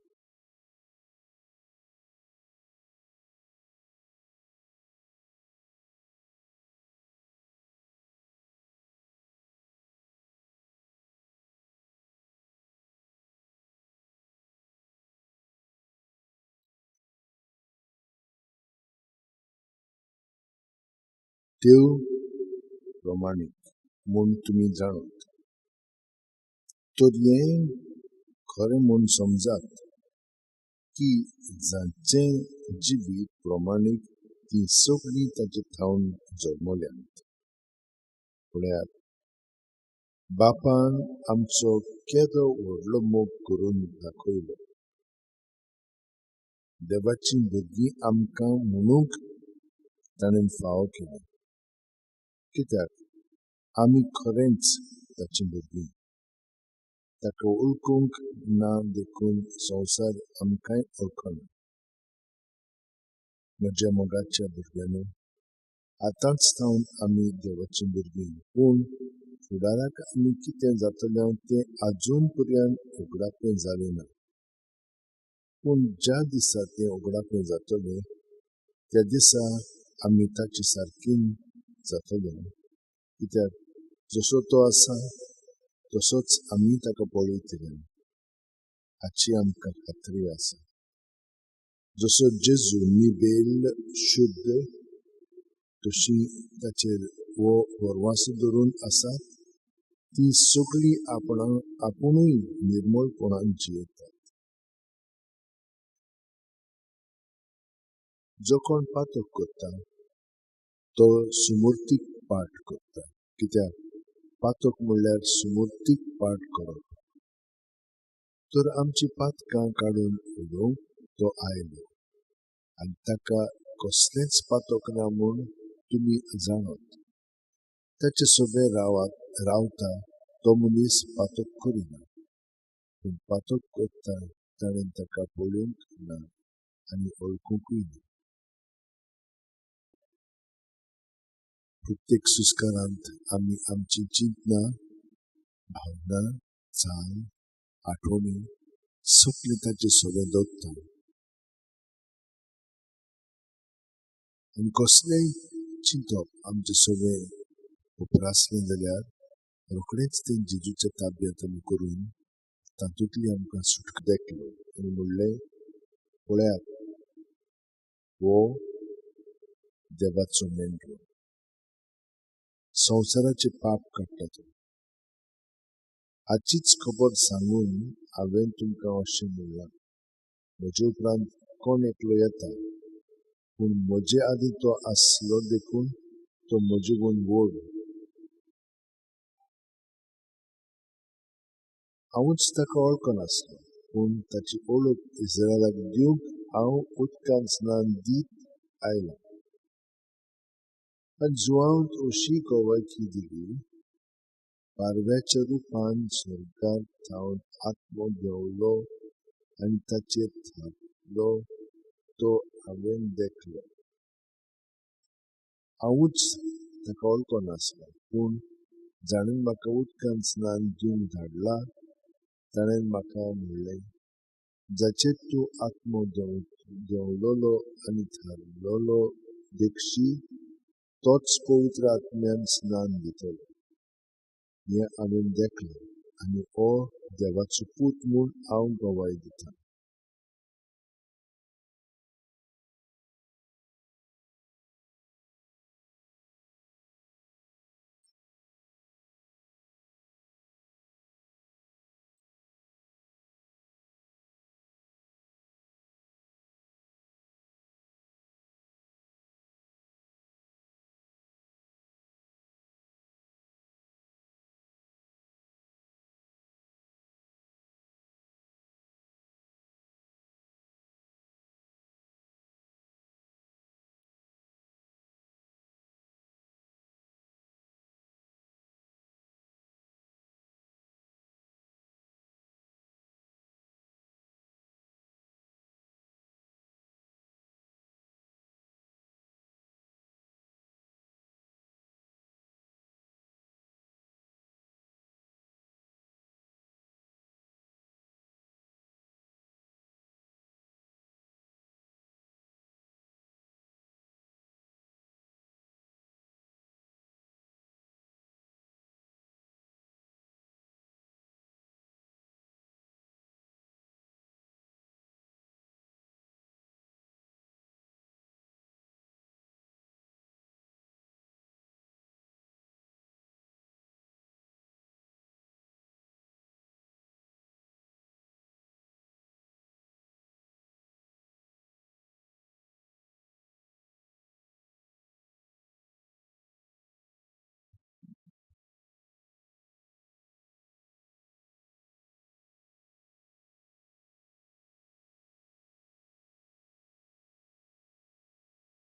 देव प्रमाणीक म्हूण तुमी जाणत तर हें खरें म्हूण समजात की जांचें जिवीत प्रमाणीक तीं सगळीं ताचे थावन जल्मल्यांत. पळयात, बापान आमचो केदो व्हडलो मोग करून दाखयलो. देवाचीं भुरगीं आमकां म्हणूंक ताणें फावो केलें, कित्याक आमी खरेंच ताचीं भुरगीं. ताका वळखूंक ना देखून संवसार आमकांय वळखना. म्हज्या मोगाच्या भुरग्यांनी, आतांच थावन आमी देवाचीं भुरगीं, पूण फुडाराक आमी कितें जातलें तें आजून पर्यंत उगडापें जालें ना. पूण ज्या दिसा तें उगडापें जातलें त्या दिसा आमी ताचे सारकीं जातले, कित्याक जसो तो आसा तसोच आमी ताका पळयतले हाची आमकां खात्री आसा. जसो जेजू निबेल शुद्ध तशी ताचेर हो भरवासो धरून आसात ती सगळीं आपुणूय निर्मळपणान जियेतात. जो कोण पातक करता तो सुमुर्तीक पाठ करता, कित्याक पातक म्हणल्यार सुमुर्तीक पाठ करप. तर आमची पातकां काडून उडोवंक तो आयलो आनी ताका कसलेंच पातक ना म्हूण तुमी जाणत. ताचे सोबे रावता तो मनीस पातक करिना, पूण पातक करता ताणें ताका पळोवंक ना आनी वळखुंकूय ना. प्रत्येक सुस्कारांत आमी आमची चिंतना, भावना, चाल, आठवणी सगळें ताचे सोबे दवरता आनी कसलेंय चिंतप आमचे सोबे उपरासलें जाल्यार रोखडेंच तें जेजूच्या ताब्यांत आमी करून तातूंतली आमकां सुटका. देखलो आनी म्हणलें, पळयात, हो देवाचो मेंढरो, संवसाराचें पाप काडटा तो. हाचीच खबर सांगून हांवें तुमकां अशें म्हणलां, म्हजे उपरांत कोण एकलो येता, पूण म्हजे आदीं तो आसलो देखून तो म्हजे गुण व्हड. हांवूच ताका वळखनासलो, पूण ताची वळख इस्रायलाक दिवंक हांव उदकान स्नान दीत आयलां. आनी जुवांत अशी गवायकी दिली, पारव्याच्या रुपान स्वर्गार थावन आत्मो देंवलो आनी ताचेर थारलो तो हांवें देखलो. हांवूच ताका वळखनासलो, पूण जाणें म्हाका उदकान स्नान दिवंक धाडला ताणें म्हाका म्हणलें, जाचेर तूं आत्मो देंवलोलो आनी थारलोलो देखशी तोच पवित्र आत्म्यान स्नान दितलो. हें हांवें देखलें आनी हो देवाचो पूत म्हूण हांव गवाय दितां.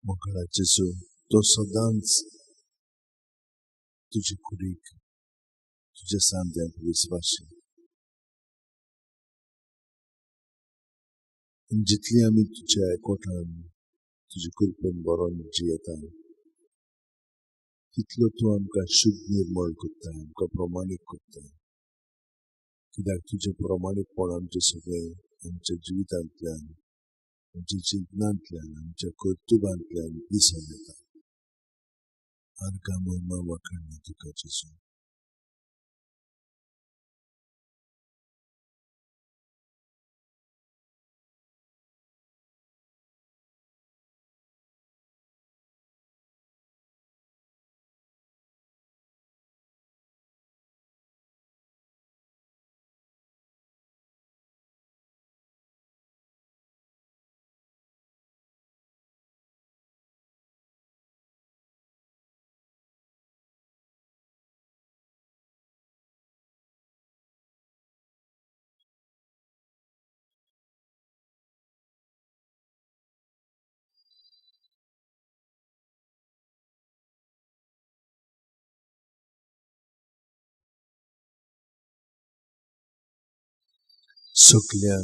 मोगाळा जेजू, तो सदांच तुजे कुडीक, तुज्या सांध्यांक विस्वाशी. जितली आमी तुज्या एकवटान तुजे कृपेन बरोवन जियेता तितलो तूं आमकां शुद्ध निर्मळ करता, आमकां प्रमाणीक करता. कित्याक तुजें प्रमाणीकपण आमचें सगळें आमच्या जिवितांतल्यान, आमच्या चिंतनांतल्यान, आमच्या कर्तुबांतल्यान दिसून येता. आर्गां महिमा वाखाणणी तुका जेजू. सगल्या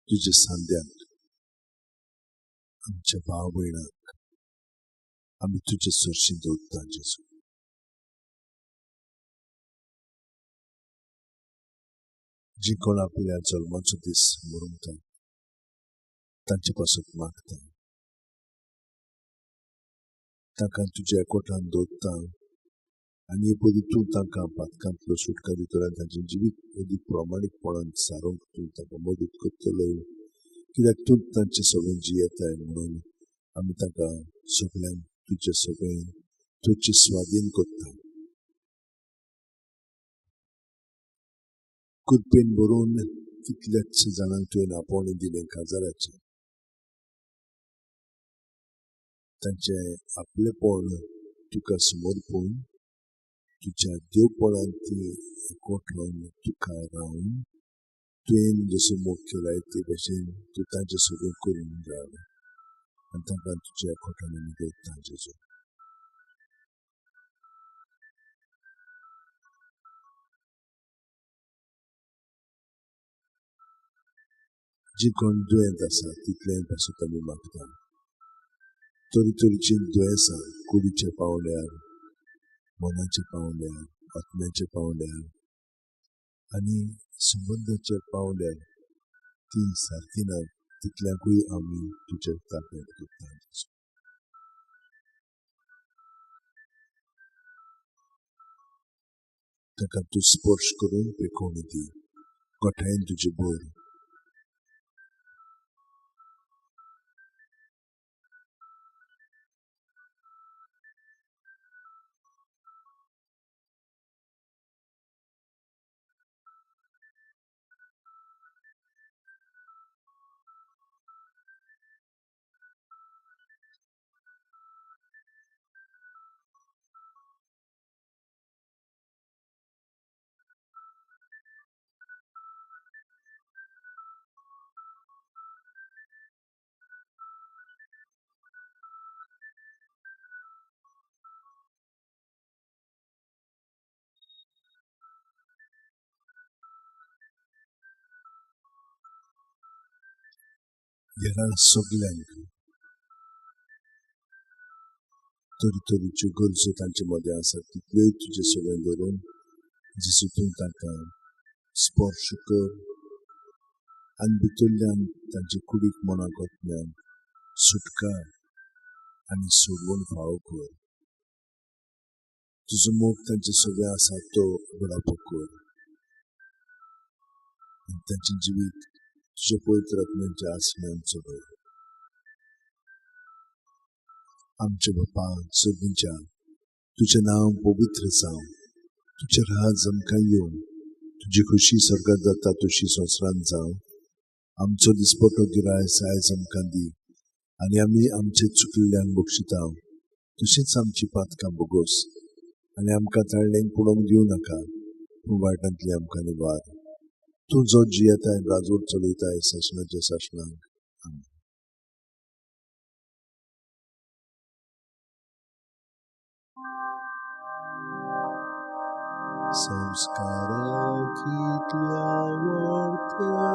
तुज्या सांध्यांक, आमच्या भाव भयणांक आमी तुजे सरशी दवरता जेजू. जी कोण आपल्या जल्माचो दीस मरता तांचे पासत मागता, तांकां तुज्या एकवटान दवरता आनी पयलीं तूं तांकां पातकांतलो सुटका दितलो आनी तांचें जिवीत अदीक प्रमाणीकपणान सारूंक तूं तांकां मदत करतलो. कित्याक तूं तांचे सगळें जियेताय म्हणून आमी तांकां सगळ्यांक तुजे सगळें तुजे स्वाधीन करता. कृपेन बरोवन कितल्याच जाणांक तुवें आपोवणें दिलें काजाराचें, तांचें आपलेपण तुका समर्पून तुज्या देवपणांत ती एकवटून तुका रावन तुवें जसो मोग केलाय ते भशेन तूं तांचें सगळें करून घाल आनी तांकां तुज्या एकवटान आमी दवरता जेजू. जी कोण दुयेंत आसा तितलें पासून आमी मागता. तरेतरेचीं दुयेंसां कुडीच्या पावंड्यार, मनाच्या पावंड्यार, आत्म्याच्या पावंड्यार आनी संबंदाच्या पावंड्यार ती सारकी ना तितल्याकूय आमी तुज्या ताब्यांत करता. ताका तूं स्पर्श करून पेखोवणी दी, गोठायेन तुजें भर. ह्या सगल्यांक तरेतरेच्यो गरजो तांचे मदें आसात तितल्योय तुजे सगळें धरून जेजू तूं तांकां स्पर्श कर आनी भितरल्यान तांचे कुडीक मनाक आत्म्याक सुटका आनी सोडवण फावो कर. तुजो मोग तांचे सगळें आसा तो उगडापो कर आनी तांचें जिवीत तुज्या पवित्र आत्म्याच्या आसण्यान चलय. आमच्या बापा सर्गीच्या, तुजें नांव पवित्र जावं, तुजें राज आमकां येवं, तुजी खुशी स्वर्गांत जाता तशी संवसारांत जावं. आमचो दिसपटो गिरायस आयज आमकां दी आनी आमी आमचे चुकल्ल्यांक बक्षिता तशींच आमची पातकां बोगोस आनी आमकां ताळ्ळेंक पळोवंक दिवं नाका, पूण वायटांतली आमकां निवार. तूं जो जियेताय राजवट चलयताय सासणाच्या सासणाक. आमेन. संस्कारा कितल्या वर्त्या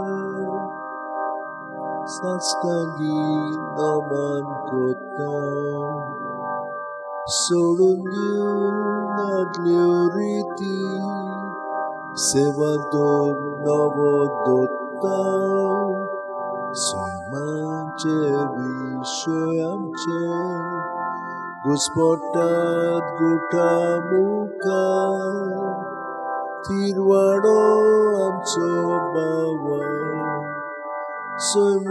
साश्टांगी नमन कोत्ता सोडून दिवन आदल्यो रिती सेवांतोग नवो दोत्ता सैमाचे विशय आमचे घुस्पटात गुटा मुखार तिरवाडो आमचो बाबा सैम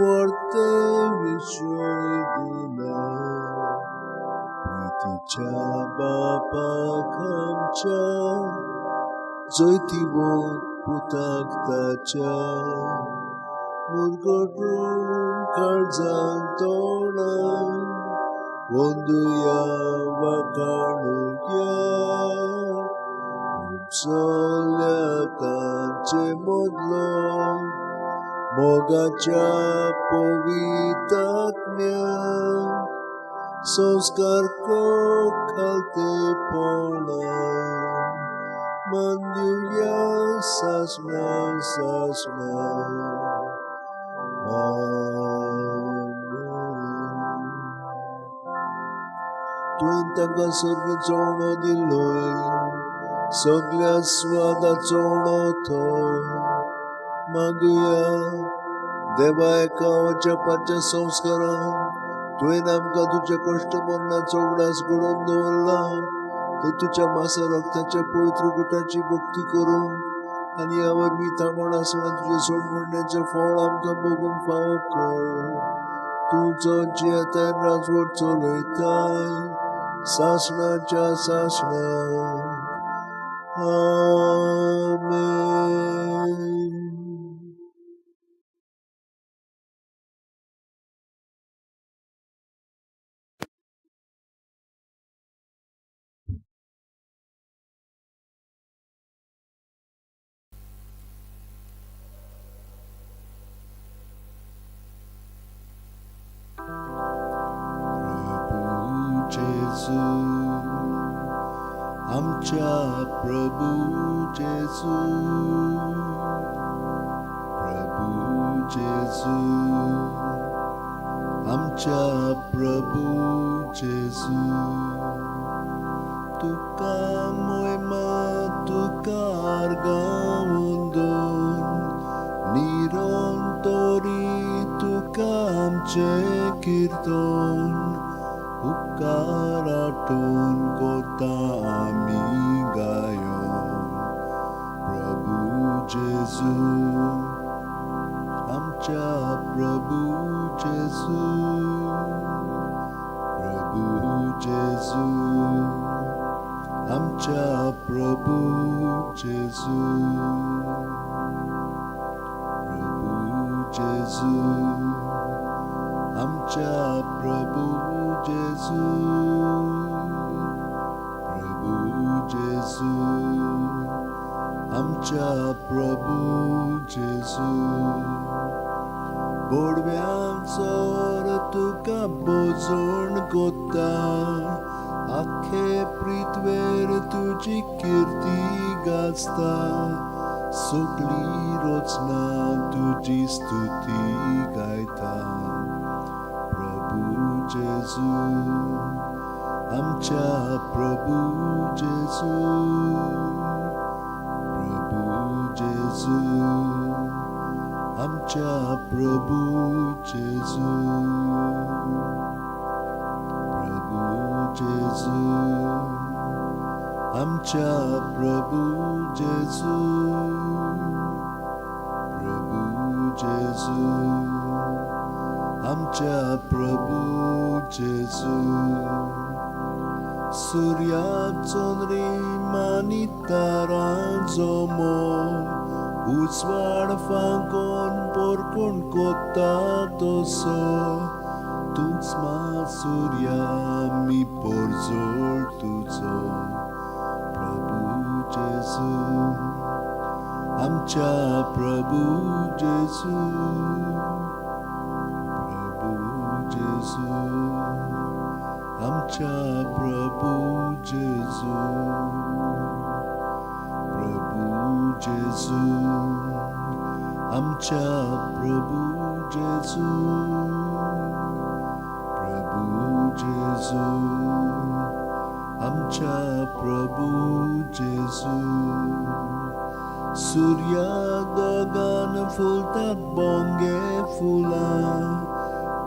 विशय दिला प्रितीच्या बापाक आमच्या जैतिवंत पुताक ताच्या मुरगटून काळजान तोंडान वंदुया वाखाणुया उमसल्या तांचे मदलो मोगाच्या पवितात्म्या संस्कार खालतेपणान मंदिया सासणा सासणा. आमेन. तुवें तांकां सर्गीचो उणो दिलोय, सगळ्या स्वादाचो उणो थंय. मागुया देवा एका वचपाच्या संस्कारान तुवें आमकां तुज्या कश्ट मरणाचो उगडास घडोवन दवरला, तर तुज्या मासा रक्ताच्या पवित्र गुटाची भक्ती करूंक आनी ह्या वरवीं तामण आसतना तुजें सोड म्हणण्याचें फळ आमकां भोगूंक फावो कर. तूं जो जियेताय राजवट चलयताय सासणाच्या सासणाक. आमेन. प्रभू जेजू, आमच्या प्रभू जेजू, प्रभू जेजू, आमच्या प्रभू जेजू, तुका मोयमा तुका अर्गावंदन निरंतरी तुका आमचें कीर्तन उपकार आठोवन कोता आमी गायोन. प्रभू जेजू, आमच्या प्रभू जेजू, प्रभू जेजू, आमच्या प्रभू जेजू, प्रभू जेजू, आमच्या प्रभू जेजू, प्रभू जेजू, आमच्या प्रभू जेजू. बोडव्यांचोर तुका बोजोण कोत्ता, आख्खे पृथ्वेर तुजी किर्ती गाजता, सगळी रचना तुजी स्तुती गायता. प्रभू जेजू, आमच्या प्रभू जेजू, प्रभू जेजू, आमच्या प्रभू जेजू, प्रभू जेजू, आमच्या प्रभू जेजू, प्रभू जेजू, आमच्या प्रभू जेजू. सूर्या चंद्रीम आनी तारांचो मोग उजवाड फांकोन पोरकोण कोत्ता तसो, तूंच मा सूर्या आमी पोरजोळ तुजो. प्रभू जेजू, आमच्या प्रभू जेजू, प्रभू जेजू, आमच्या प्रभू जेजू, जेजू, आमच्या प्रभू जेजू, प्रभू जेजू, आमच्या प्रभू जेजू। सुर्या दोगान फुलतात बोंगे फुलां,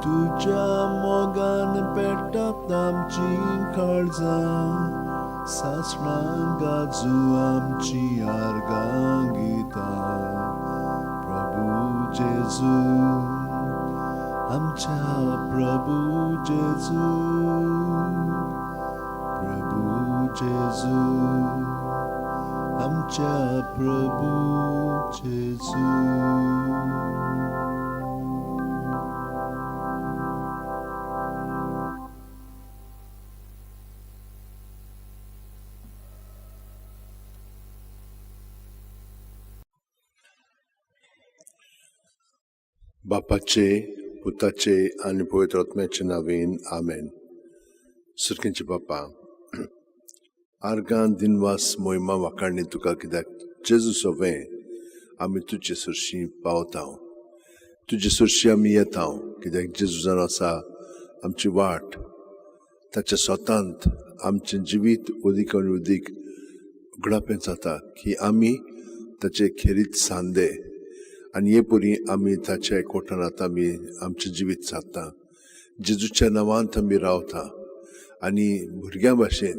तुज्या मोगान पेट्टात आमची काळजां, सासणां गाजू आमची आर्गां गितां। प्रभू जेजू, आमच्या प्रभू जेजू, प्रभू जेजू, आमच्या प्रभू जेजू। बापाचे, पुताचे आनी पवित्र आत्म्याचे नांवान आमेन। सुरखेंचे बापा, आर्गां दिनवास मोहिमा वाखाणी तुका, कित्याक जेजू सोवें आमी तुजे सरशी पावता, तुजे सरशी आमी येता, कित्याक जेजू जावन आसा आमची वाट। ताच्या स्वतांत आमचें जिवीत अदीक आनी अदीक उगडापें जाता की आमी ताचे खेरीत सांदे आनी हे परी आमी ताच्या एकवटानात आमी आमचें जिवीत सादता। जेजूच्या नांवांत आमी रावता आनी भुरग्यां भाशेन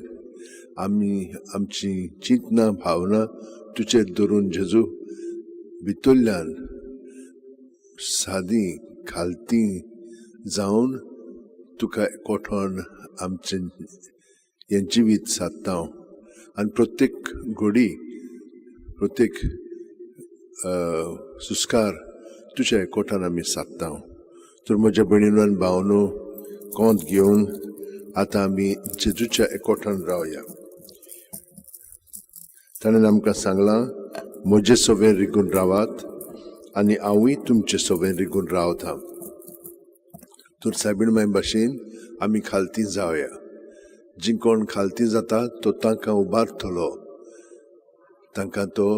आमी आमची चिंतना भावना तुजेर धरून जेजू भितरल्यान सादी खालती जावन तुका एकवटान आमचें हें जिवीत सादता। आनी प्रत्येक घडी, प्रत्येक सुस्कार तुज्या एकवटान आमी सादता। तर म्हज्या भयणीनो आनी भावनो कोंत घेवन आतां आमी जेजूच्या एकवटान रावया। ताणें आमकां सांगलां, म्हजे सवें रिगून रावात आनी हांवूय तुमचे सवें रिगून रावता। तर सायबीण माय भाशेन आमी खालती जावया। जी कोण खालती जाता तो तांकां उबारतलो, तांकां तो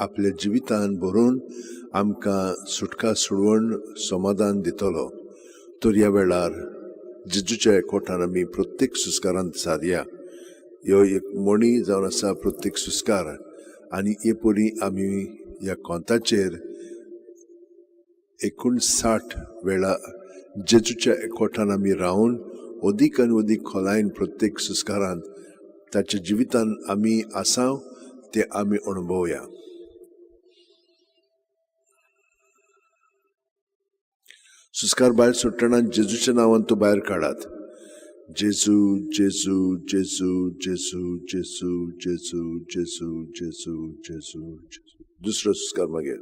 आपल्या जिवितान भरून आमकां सुटका सोडवण समाधान दितलो। तर ह्या वेळार जेजूच्या एकवटान आमी प्रत्येक सुस्कारांत सारया। ह्यो एक म्हणी जावन आसा प्रत्येक सुस्कार, आनी हे परी आमी ह्या कोंताचेर 59 वेळा जेजूच्या एकवटान आमी रावन अदीक आनी अदीक खोलायेन प्रत्येक सुस्कारांत ताच्या जिवितान आमी आसा ते आमी अणभवया। सुस्कार भायर सोडटना जेजूच्या नांवान तो भायर काडात। जेजू जेजू जेजू जेजू जेजू जेजू जेजू जेजू जेजू जेजू। दुसरो सुस्कार मागीर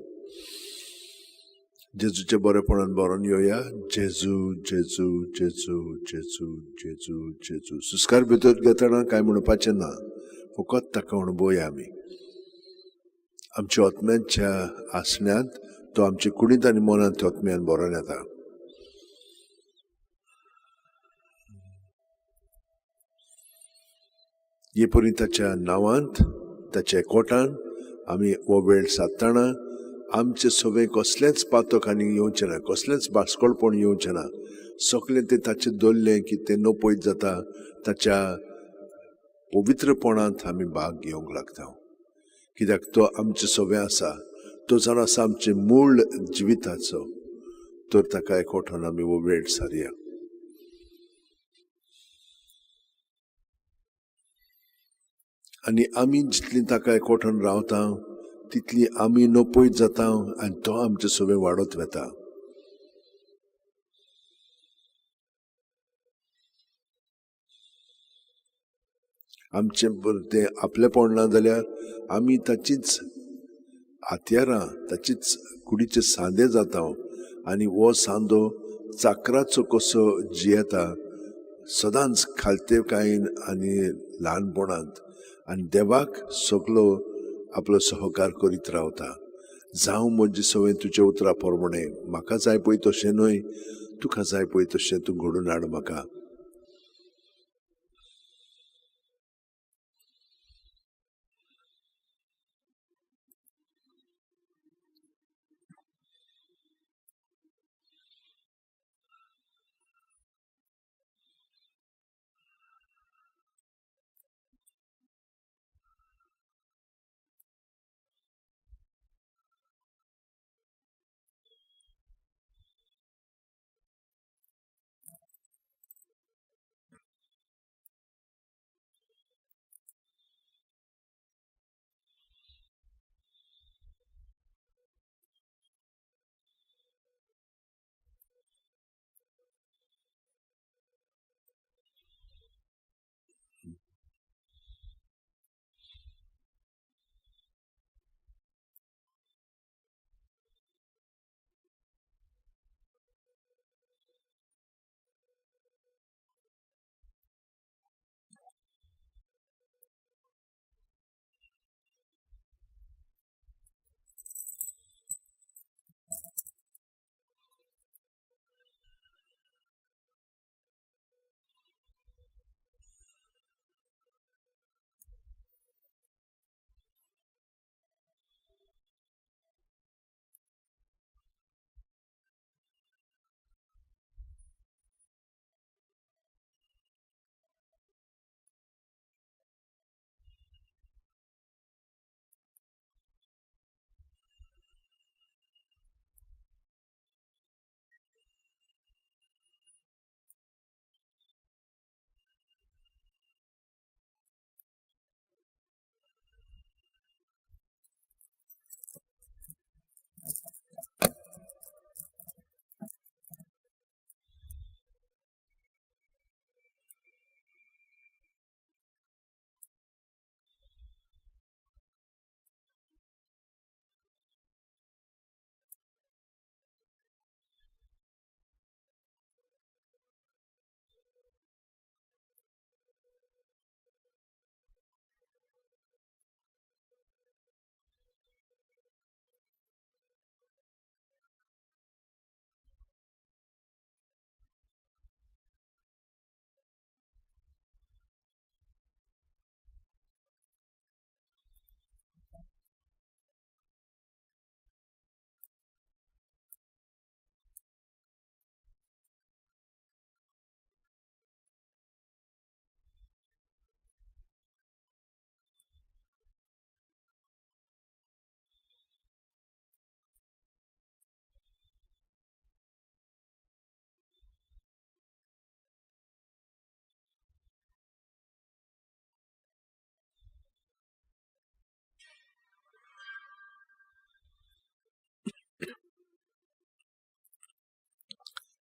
जेजूच्या बरेपणान बरोवन येवया। जेजू जेजू जेजू जेजू जेजू जेजू। सुस्कार भितर घेतना कांय म्हणपाचें ना, फकत ताका अणभवया आमी। आमच्या आत्म्यांच्या आसण्यांत तो आमचे कुडींत आनी मनांत आत्म्यान बरोवन येता। हे परी ताच्या नांवांत, ताच्या एकवटान आमी हो वेळ सादतना आमचे सगळें कसलेंच पातक आनी येवचें ना, कसलेंच बास्कोळपण येवचें ना। सगळें तें ताचें दवरलें की तें नपयत जाता। ताच्या पवित्रपणांत आमी भाग घेवंक लागता, कित्याक तो आमचें सगळें आसा, तो जावन आसा आमचें मूळ जिविताचो। तर ताका एकवटान आमी हो वेळ सारया। आनी आमी जितली ताका एकवटान रावता तितली आमी नपयत जाता आनी तो आमचें सगळें वाडत वता। आमचें तें आपलेपण ना जाल्यार आमी ताचीच हत्यारां, ताचीच कुडीचे सांदे जाता आनी हो सांदो चाकराचो कसो जियेता सदांच खालतेकायेन आनी ल्हानपणांत, आनी देवाक सगलो आपलो सहकार करीत रावता। जावं म्हजी सवय तुज्या उतरा प्रमाणे, म्हाका जाय पळय तशें न्हय, तुका जाय पळय तशें तूं घडोवन हाड म्हाका।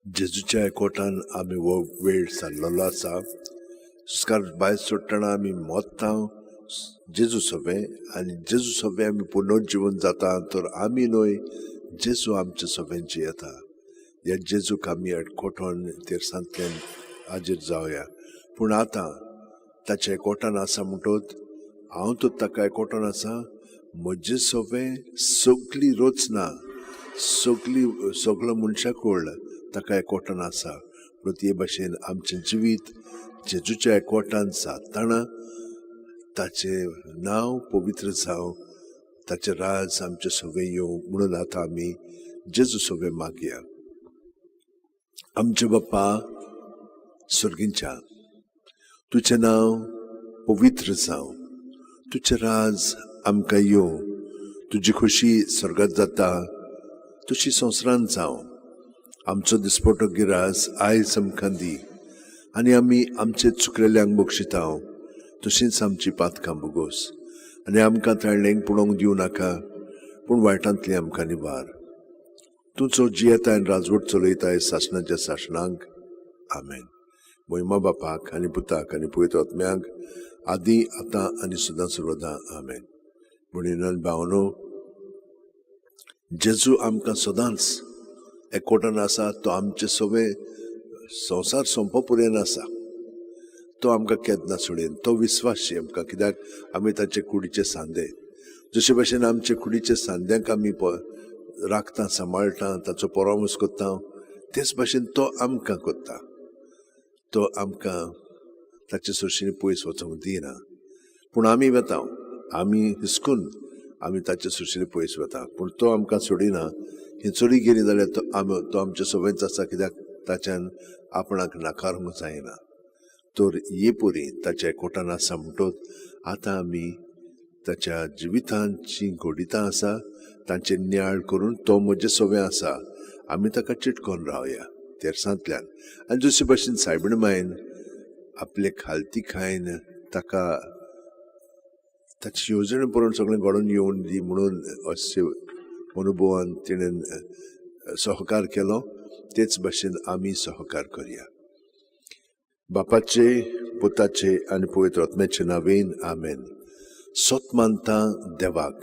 जेजूच्या एकवटान आमी हो वेळ सारलेलो आसा. संस्कार भायर सोडटना आमी मोत्ता जेजू सोबें आनी जेजू सोबें आमी पुनर्जिवन जाता, तर आमी न्हय जेजू आमच्या सोबें जियेता. ह्या जेजूक आमी एकवटोन तेरसांतल्यान हाजीर जावया. पूण आतां ताच्या एकवटान आसा म्हणटोच हांव तर ताका एकवटान आसा. म्हजे सोबें सगली रचना, सगली सगलो मनशाकूळ ताका एकवटान आसा. पूण ते भाशेन आमचें जिवीत जेजूच्या एकवटान सादतना ताचें नांव पवित्र जावं, ताचें राज आमचें सगळें येवं म्हणून आतां आमी जेजू सगळें मागया. आमचे बाप्पा सर्गींच्या, तुजें नांव पवित्र जावं, तुजें राज आमकां येवं, तुजी खोशी स्वर्गात जाता तशी संवसारांत जावं. आमचो दिसपटो गिरास आयज आमकां दी आनी आमी आमचे चुकलेल्यांक बक्षिता तशींच आमची पातकां बोगोस आनी आमकां ताळणेक पळोवंक दिवं नाका, पूण वायटांतली आमकां निवार. तूं जो जियेताय आनी राजवट चलयताय सासणाच्या सासणांक. आमेन. मोहिमा बापाक आनी पुताक आनी पवित्र आत्म्याक, आदी आतां आनी सदां सर्वदां. आमेन. म्हणून भावनो, जेजू आमकां सदांच एकवटान आसा. तो आमचे सगळे संवसार सोंपो पर्यंत आसा. तो आमकां केन्ना सोडयन. तो विस्वासी आमकां, कित्याक आमी ताचे कुडीचे सांदे. जशे भशेन आमचे कुडीचे सांद्यांक आमी राखता, सांबाळटा, ताचो परामर्श करता, तेच भाशेन तो आमकां करता. तो आमकां ताचे सरशीं पयस वचूंक दिना. पूण आमी वता, आमी हिसकून आमी ताचे सरशीं पयस वता, पूण तो आमकां सोडिना. ही चोरी गेली जाल्यार तो आमी तो आमचे सवयच आसा, कित्याक ताच्यान आपणाक नाकारूंक जायना. तर हे परी ताच्या एकवटान आसा म्हणटोच आतां आमी ताच्या जिवितांत जीं घडितां आसा तांचे नियाळ करून तो म्हजे सवय आसा, आमी ताका चिटकोन रावया तेरसांतल्यान. आनी जशे भाशेन सायबीण मायन आपले खालती खायन ताका ताची येवजणे पळोवन सगळें घडोवन येवन दी म्हणून अशे अनुभवान तिणें सहकार केलो, तेच भाशेन आमी सहकार करया. बापाचे, पुताचे आनी पवित्र आत्म्याचे नावेन. आमेन. सत मानता देवाक,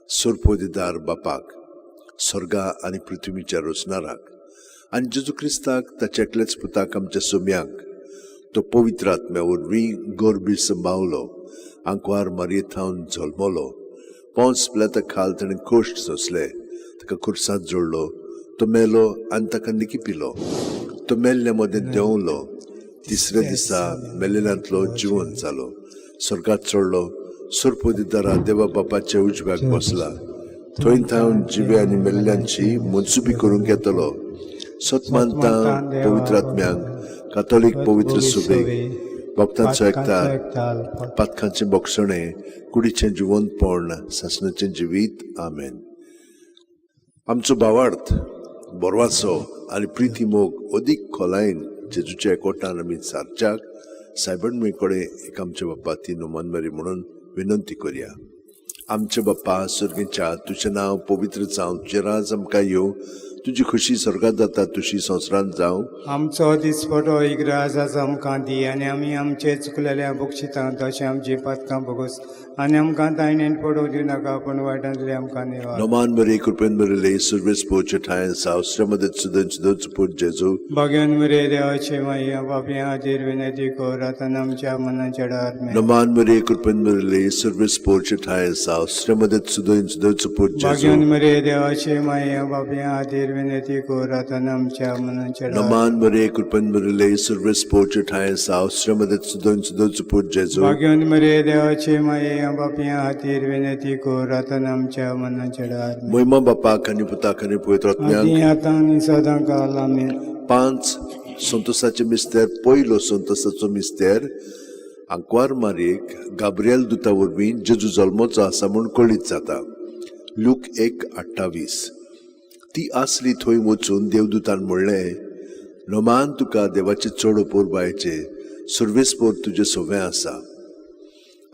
सरपोदिदार बापाक, स्वर्गा आनी पृथ्वीच्या रचणाराक, आनी जेजू क्रिस्ताक ताच्या एकलेच पुताक आमच्या सोम्याक, तो पवित्र आत्म्या वरवीं गोरबी संभावलो, आंकवार मारये थावन जल्मलो, पोंस पिलाता खाल ताणें कश्ट सोंसले, ताका खुर्सांत जोडलो, तो मेलो आनी ताका निकिपिलो, तो मेल्ल्या मदें देंवलो, तिसऱ्या दिसा मेलेल्यांतलो जिवन जालो, स्वर्गात चडलो, सरपोदिदारा देवा बापाच्या उजव्याक बसला, थंय थावन जिवे आनी मेल्ल्यांची मनसुबी करूंक येतलो. सत मानता पवित्र आत्म्यांक, कातोलीक पवित्र सुबेक, भक्तांचो एकतार, पातकांचें बोगसणें, कुडीचें जिवंतपण, सासणाचें जिवीत. आमेन. आमचो भावार्थ बोरवाचो आनी प्रिती मोग अदीक खोलायेन जेजूच्या एकवटान आमी सारच्याक सायबण कडेन एक आमच्या बाप्पा ती नोमानमारी म्हणून विनंती करया. आमचे बाप्पा सर्गीच्या, तुजें नांव पवित्र जावं, तुजें राज आमकां येवं, तुजी खुशी स्वर्गात जाता तुशी संवसारांत जावं. आमचो दिसपटो इग्राज आज आमकां दी आनी आमी आमचे चुकलेल्या बक्षिता तशें आमची पातकां भोगोस आनी आमकां तायणेन पडूंक दिवनाका, पूण वायटांतले आमकां निवार. नमान बरी कृपेन बरले सुर्वेस पोचे ठांय सावसरे मदत सुदन सुदन पूत जेजू. भाग्यान मरे देवाचे माया पापयां खातीर विनंती कर आतां आमच्या मनाच्या डार. नमान बरी कृपेन बरले सुर्वेस पोचे ठांय सावसरे मदत सुदन सुदन पूत जेजू. भाग्यान मरे देवाचे माया पापयां खातीर विनंती कर आतां आमच्या मनाच्या डार. नमान बरे कृपेन बरले सुर्वेस पोचे ठांय सावसरे मदत सुदन सुदन पूत जेजू. भाग्यान मरे देवाचे माया पापयां खातीर विनंती कर आतां आमच्या मनाच्या डार. मोहिमा बापाक आनी पुताक आनी पवित्र आत्म्याक, आदी आतां आनी सदां काल. आमेन. 5 संतोषाचे मिस्तेर. पयलो संतोषाचो मिस्तेर, आंकवार मारयेक गाब्रियल दुता वरवीं जेजू जल्मोचो आसा म्हूण कळीत जाता. लूक 1:28. ती आसली थंय वचून देवदूतान म्हणलें, नमान तुका, देवाचे चड अपुरबायेचे, सुर्वेसपोर तुजें सवें आसा.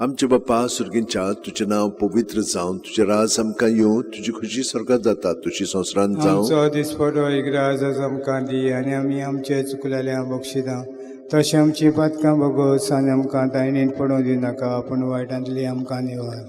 आमचे बापा सुर्गींच्या, तुजें नांव पवित्र जावन, तुजें राज आमकां येवं, तुजी खुशी स्वर्गात जाता तुजी संवसारांत जावं. आमचो दिसपटो इग्राज आज आमकां दी आनी आमी आमचे चुकलेल्या बक्षितां तशें आमची पातकां भोगोस आनी आमकां तायणेन पडूं दिनाका, पूण वायटांतली आमकां निवार.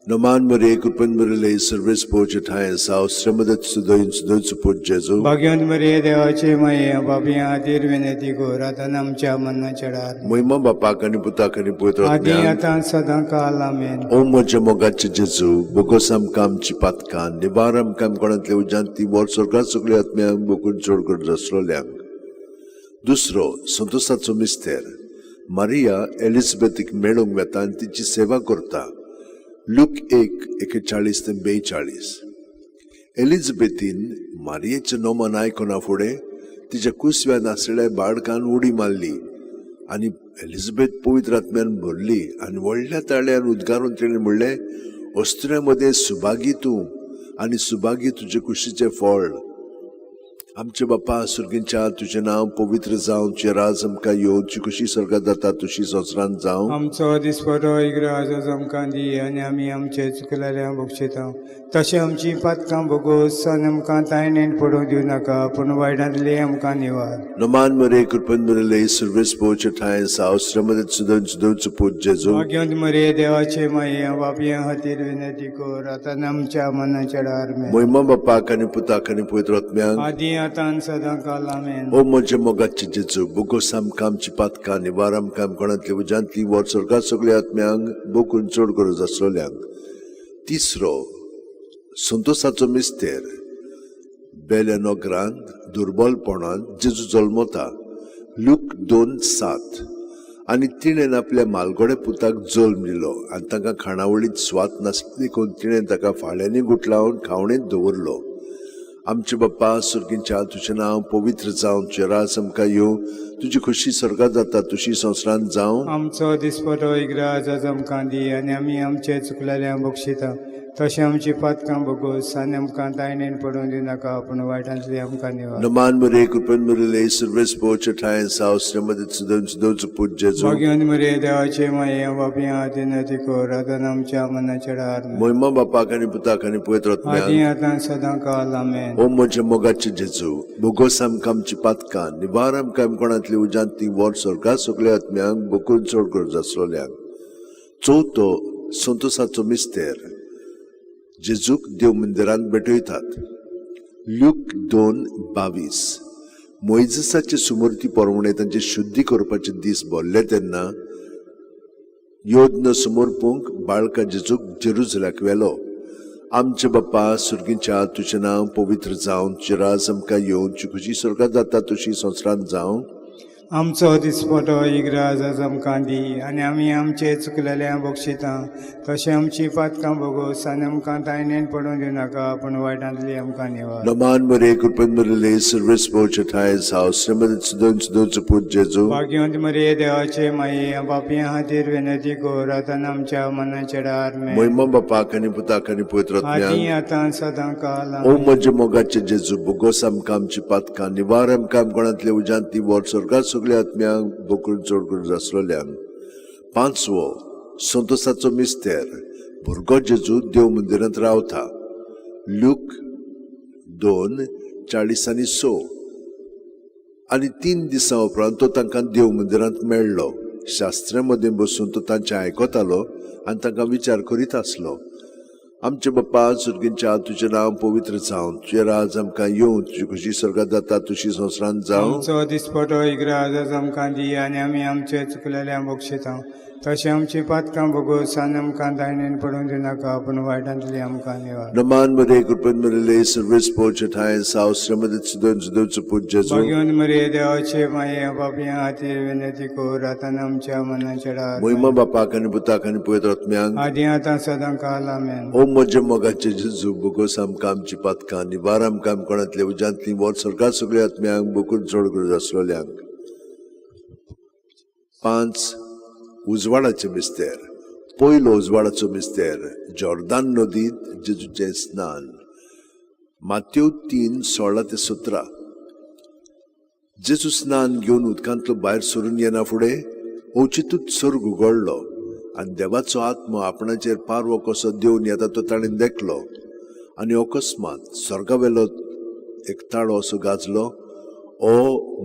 नमान मरे, कृपेन भरिल्ले, सर्वेस पोवचे ठांय साव, श्रमदत सुदयन सुदयचो पूत जेजू. भाग्यवंत मरिये, देवाचे माये, पापयां खातीर विनंती कर, आतां आनी आमच्या मरणाच्या वेळार. महिमा बापाक आनी पुताक आनी पवित्र आदी आत्म्याक. आतां सदां काल. आमेन. ओ म्हज्या मोगाचे जेजू, बोगोस आमकां आमची पातकां, निवार आमकां कोणांतले उज्यांत ती वर स्वर्गात सगळ्या आत्म्यांक बोकून चड करून रसलोल्यांक. दुसरो संतोसाचो मिस्तेर. मारिया एलिझाबेथीक मेळूंक वेता आनी तिची सेवा करता. लूक 1:41 ते 42. एलिझाबेथीन मारियेचें नोमन आयकना फुडें तिच्या कुसव्यान आसलेल्या बाळकान उडी मारली आनी एलिझाबेथ पवित्र आत्म्यान भरली आनी व्हडल्या ताळ्यान उद्गारून तिणें म्हणलें, अस्तुऱ्यां मदें सुभागी तूं आनी सुभागी तुजे कुशीचें फळ. आमचे बापा सुर्गींच्या, तुजें नांव पवित्र जावं, तुजें राज आमकां येवं, तुजी खुशी स्वर्गात जाता तुशी संवसारांत जावं. आमचो दिसपटो इग्राज आज आमकां दी आनी आमी आमचे चुकलेल्या बक्षितां तशें आमची पातकां भोगोस आनी आमकां तायणेन पडूं दिवनाका, पूण वायटांतली आमकां निवार. नमान मरे, कृपेन भरिल्ले, सर्वेस पोवचे ठांय साव, श्रमदत सुदन सुदनचो पूत जेजू. भाग्यवंत मरिये, देवाचे माये, पापयां खातीर विनंती कर, आतां आनी आमच्या मरणाच्या वेळार. आमेन. महिमा बापाक आनी पुताक आनी पवित्र आत्म्याक. आदी आतां आनी सदां काल. आमेन. ओ म्हज्या मोगाचे जेजू, बोगोस आमकां आमची पातकां, निवार आमकां कोणांतली उज्यांतली वर स्वर्गात सगळ्या आत्म्यांक बोकून चड गरज आसलेल्यांक. तिसरो संतोसाचो मिस्तेर. बेल्या नगरांत दुर्बलपणांत जेजू जल्मता. लूक 2:7. आनी तिणें आपल्या मालगोड्या पुताक जल्म दिलो आनी तांकां खाणावळींत स्वाद नासली देखून तिणें ताका फाळ्यांनी गुटलावन खावणेंत दवरलो. आमचे बाप्पा सुर्गींच्या, तुजें नांव पवित्र जावं, तुजें राज आमकां येवं, तुजी खुशी स्वर्गात जाता तुशी संवसारांत जावं. आमचो दिसपटो इग्राज आज आमकां दी आनी आमी आमचे चुकलेल्या बक्षितां तशें आमची पातकां भोगोस आनी आमकां तायणेन पडूं दिनाका, पूण वायटांतली आमकां निवार. नमान मरे, कृपेन भरिल्ले, सर्वेस पोवचे ठांय साव, श्रमदत सुदन सुदनचो पूत जेजू. भाग्यवंत मरिये, देवाचे माये, पापयां खातीर विनंती कर, आतां आनी आमच्या मरणाच्या वेळार. आमेन. महिमा बापाक आनी पुताक आनी पवित्र आदी आत्म्याक. आतां सदां काल. आमेन. ओ म्हज्या मोगाचे जेजू, बोगोस आमकां आमची पातकां, निवार आमकां कोणांतली उज्यांत ती वर स्वर्गात सगळ्या आत्म्यांक बोकून चड गरज आसलेल्यांक. चवथो संतोसाचो मिस्तेर. जेजूक देव मंदिरांत भेटयतात. ल्यूक 2:22. मोयजसाचे सुमूर्ती परवणे तांचे शुद्धी करपाचे दीस भरले तेन्ना योज्ञ समर्पूंक बाळका जेजूक जेरुजलाक व्हेलो. आमचे बाप्पा सुर्गींच्या, तुजें नांव पवित्र जावं, तुजें राज आमकां येवं, तुजी खुशी स्वर्गात जाता तुशी संवसारांत जावं. आमचो दिसपटो इग्राज आज आमकां दी आनी आमी आमचे चुकलेल्या बक्षितां तशें आमची पातकां भोगोस आनी आमकां तायणेन पडूं दिनाका, पूण वायटांतली आमकां निवार. नमान मरे, कृपेन भरिल्ले, सर्वेस पोवचे ठांय साव, श्रमदत सुदन सुदनचो पूत जेजू. भाग्यवंत मरिये, देवाचे माये, पापयां खातीर विनंती कर, आतां आनी आमच्या मरणाच्या वेळार. आमेन. महिमा बापाक आनी पुताक आनी पवित्र आदी आत्म्याक. आतां सदां काल. ओ म्हज्या मोगाचे जेजू, बोगोस आमकां आमची पातकां, निवार आमकां कोणांतले उज्यांत ती वर स्वर्गात सगळ्या आत्म्यांक बोकून चड करून आसलेल्यांक. पांचवो संतोसाचो मिस्तेर. भुरगो जेजू देव मंदिरांत रावता. ल्यूक 2:40 आनी 6. आनी 3 दिसां उपरांत तो तांकां देव मंदिरांत मेळ्ळो. शास्त्रा मदें बसून तो तांचें आयकतालो आनी तांकां विचार करीत आसलो. आमचे बाप्पा सुर्गींच्या, तुजें नांव पवित्र जावं, तुजें राज आमकां येवं, तुजी खुशी स्वर्गात जाता तुशी संवसारांत जावं. आमचो दिसपटो इग्राज आज आमकां दी आनी आमी आमचे चुकलेल्या बक्षितां तशें आमची पातकां भोगोस आनी आमकां तायणेन पडूं दिनाका, पूण वायटांतली आमकां निवार. नमान मरे, कृपेन भरिल्ले, सर्वेस पोवचे ठांय साव, श्रमदत सुदन सुदनचो पूत जेजू. भाग्यवंत मरिये, देवाचे माये, पापयां खातीर विनंती कर, आतां आनी आमच्या मरणाच्या वेळार. महिमा बापाक आनी पुताक आनी पवित्र आत्म्याक. आदी आतां सदां काल. आमेन. ओ म्हज्या मोगाचे जेजू, बोगोस आमकां आमची पातकां, निवार आमकां कोणांतले उज्यांतली वर स्वर्गात सगळ्या आत्म्यांक बोकून चड गरज आसलेल्यांक. पांच उजवाडाचे मिस्तेर. पयलो उजवाडाचो मिस्तेर. जॉर्दान नदीत जेजूचें स्नान. मात्यो 3:16 ते 17. जेजू स्नान घेवन उदकांतलो भायर सरून येना फुडें अवचितूच स्वर्ग उगडलो. आनी देवाचो आत्मो आपणाचेर पारवो कसो देवन येता तो ताणें देखलो. आनी अकस्मात स्वर्गावेलो एक ताळो असो गाजलो, ओ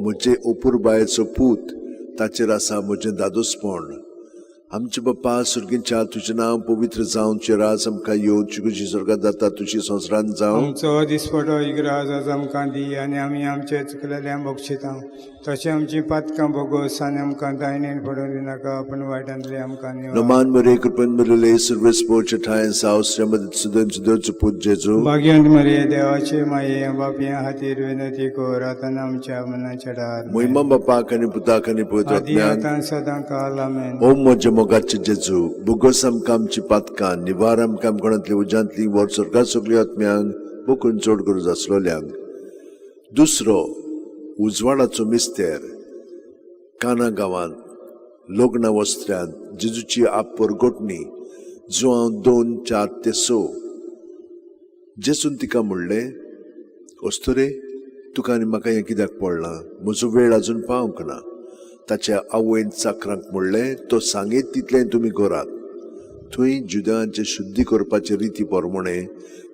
म्हजे अपुरबायेचो पूत, ताचेर आसा म्हजें दादोसपण. आमचे बाप्पा सुर्गींच्या, तुजें नांव पवित्र जावं, तुजें राज आमकां येवं, तुजी खुशी स्वर्गात जाता तुजी संवसारांत जावं. आमचो दिसपटो इग्राज आज आमकां दी आनी आमी आमचे चुकलेल्या बक्षिता तशें आमची पातकां भोगोस आनी आमकां दायणेन पडून दिनाका, पूण वायटांतली आमकां निवार. नमान मरे कृपेन मिळिल्ले सर्वेस्पोचे ठांय साव श्रीमती सुदन सुदोचो पूत जेजू. भाग्यवंत मरिये, देवाचे माये, बापया खातीर विनंती कर आतां आनी आमच्या मनाच्या डार. महिमा बापाक आनी पुताक आनी पवित्र आदी आत्म्याक. आतां सदां काल. आमेन. ओम म्हज्या मोगाचे जेजू, भोगोस आमकां आमची पातकां, निवार आमकां आमकोणांतली उज्यांतली, वर स्वर्गात सगळी आत्म्यांक बोकून चड गरज आसलोल्यांक. दुसरो उजवाडाचो मिस्तेर. काना गांवांत लग्न वस्त्र्यांत जेजूची आपरगोटणी, जुआंव 2:4-6. जेजून तिका म्हणलें, अस्तुरे, तुका आनी म्हाका हें कित्याक पडलां? म्हजो वेळ अजून पावंक ना. ताच्या आवयन चाकरांक म्हणलें, तो सांगीत तितलें तुमी करात. थंय जुद्यांचे शुद्धी करपाचे रिती प्रमाणे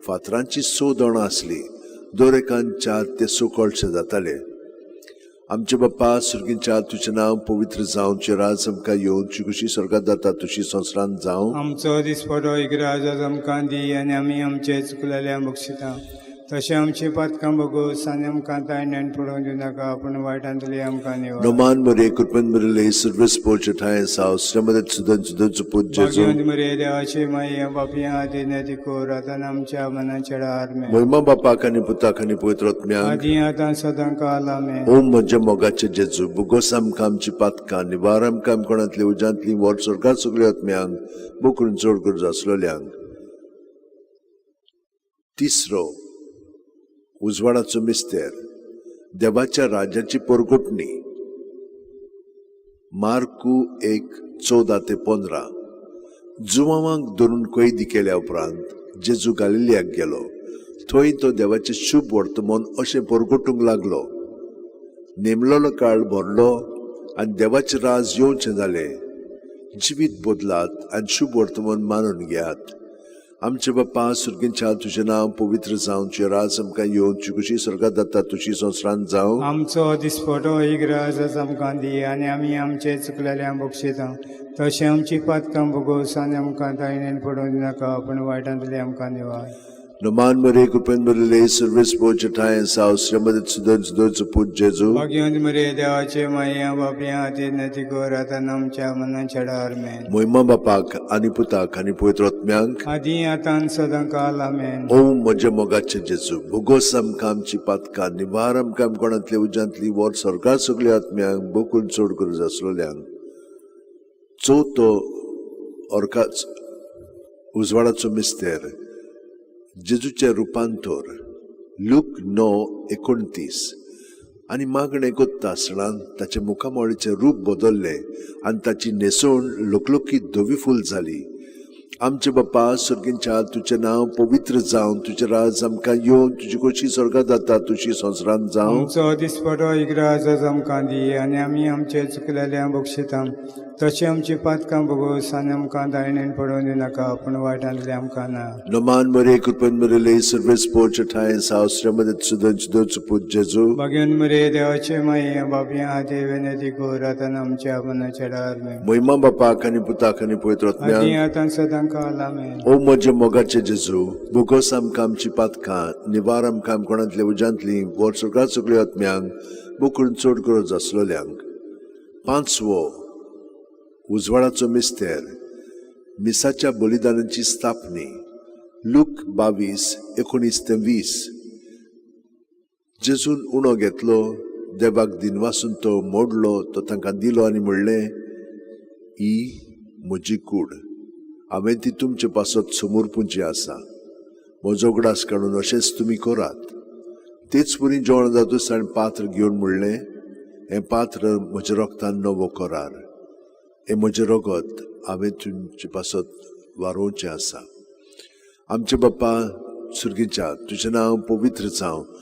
फातरांची 6 दोणां आसली, दर एकान 4 ते 6 कळशे जाताले. आमचे बाप्पा सुर्गींच्या, तुजें नांव पवित्र जावं, तुजें राज आमकां येवं, तुजी खुशी स्वर्गात जाता तुजी संवसारांत जावं. आमचो दिसपटो इग्राज आज आमकां दी आनी आमी आमचे चुकलेल्या बक्षिता तशें आमची पातकां भोगोस आनी आमकां तायण्यान पडोवन दिनाका, पूण वायटांतली आमकां निवार. नमान मरे कृपेन मिळिल्ले सर्वेस्पोचे ठांय साव श्रीमती सुदन सुदोचो पूत जेजू. भाग्यवंत मरिये, देवाचे माये, बापया खातीर विनंती कर आतां आनी आमच्या मनाच्या डार. महिमा बापाक आनी पुताक आनी पवित्र आत्म्याक. आदी आतां सदां काल. आमेन. ओम म्हज्या मोगाचे जेजू, भोगोस आमकां आमची पातकां, निवार आमकां आमकोणांतली उज्यांतली, वर स्वर्गात सगळ्या आत्म्यांक बोकरून चड गरज आसलोल्यांक. तिसरो उजवाडाचो मिस्तेर. देवाच्या राज्याची परगोटणी, मार्कू 1:14-15. जुवांवांक धरून कैदी केल्या उपरांत जेजू गालिलियाक गेलो. थंय तो देवाचें शुभ वर्तमान अशें परगटूंक लागलो, नेमलेलो काळ भरलो आनी देवाचें राज येवचें जालें. जिवीत बदलात आनी शुभ वर्तमान मानून घेयात. आमचे बाप्पा सुर्गींच्या, तुजें नांव पवित्र जावं, तुजें राज आमकां येवं, तुजी खुशी स्वर्गात जाता तुजी संवसारांत जावं. आमचो दिसपटो इग्राज आज आमकां दी आनी आमी आमचे चुकलेल्या बक्षिता तशें आमची पातकां भोगोस आनी आमकां तायणेन पडोवन दिनाका, पूण वायटांतली आमकां निवार. नमान मरे कृपेन भरिल्ले सर्वेस्पोचे ठांय साव श्रीमती सुदन सुदोचो पूत जेजू. भाग्यवंत मरिये, देवाचे माये, बापया खातीर विनंती कर आतां आनी आमच्या मनाच्या डार. आमेन. महिमा बापाक आनी पुताक आनी पवित्र आत्म्याक. आदी आतां आनी सदां काल. आमेन. ओम म्हज्या मोगाचे जेजू, भोगोस आमकां आमची पातकां, निवार आमकां आमकोणांतली उज्यांतली, वर स्वर्गात सगळ्या आत्म्यांक बोकून चड गरज आसलोल्यांक. चवथो अर्काच उजवाडाचो मिस्तेर. जेजूचें रुपांतर, लूक 9:29. आनी मागणें कोत्ता आसतना ताचें मुखामळीचें रूप बदल्लें आनी ताची न्हेसवण लकलकीत धवी फूल जाली. आमचे बाप्पा सुर्गींच्या, तुजें नांव पवित्र जावं, तुजें राज आमकां येवं, तुजी खोशी स्वर्गात जाता तुजी संवसारांत जावं. आमचो दिसपटो इग्राज आज आमकां दी आनी आमी आमचे चुकलेल्या बक्षिता तशें आमची पातकां भोगोस आनी आमकां दायणेन पडोवन दिनाका, पूण वायटांतली आमकां ना. नमान मरे कृपेन मिळिल्ले सर्वेस्पोचे ठांय साव श्रीमती सुदन सुदोचो पूत जेजू. भाग्यवंत मरिये, देवाचे माये, बापया खातीर विनंती कर आतां आनी आमच्या मनाच्या डार. महिमा बापाक आनी पुताक आनी पवित्र आदी आत्म्याक. आतां सदां काल. आमेन. ओ म्हज्या मोगाचे जेजू, भोगोस आमकां आमची पातकां, निवार आमकां आमकोणांतल्या उज्यांतली, वर स्वर्गात सगळ्या आत्म्यांक बोकून चड गरज आसलोल्यांक. पांचवो उजवाडाचो मिस्तेर. मिसाच्या बलिदानाची स्थापनी, लूक 22:19-20. जेजून उणो घेतलो, देवाक दिनवासून तो मोडलो, तो तांकां दिलो आनी म्हणलें, ही म्हजी कूड, हांवें ती तुमचे पासत समर्पूंची आसा. म्हजो उगडास काडून अशेंच तुमी करात. तेच परी जेवण जातूच ताणें पात्र घेवन म्हणलें, हें पात्र म्हज्या रोगतान नवो करार, हें म्हजें रगत हांवें तुमचे पासत वारोवचें आसा. आमचे बाप्पा सुर्गीच्या, तुजें नांव पवित्र जावं.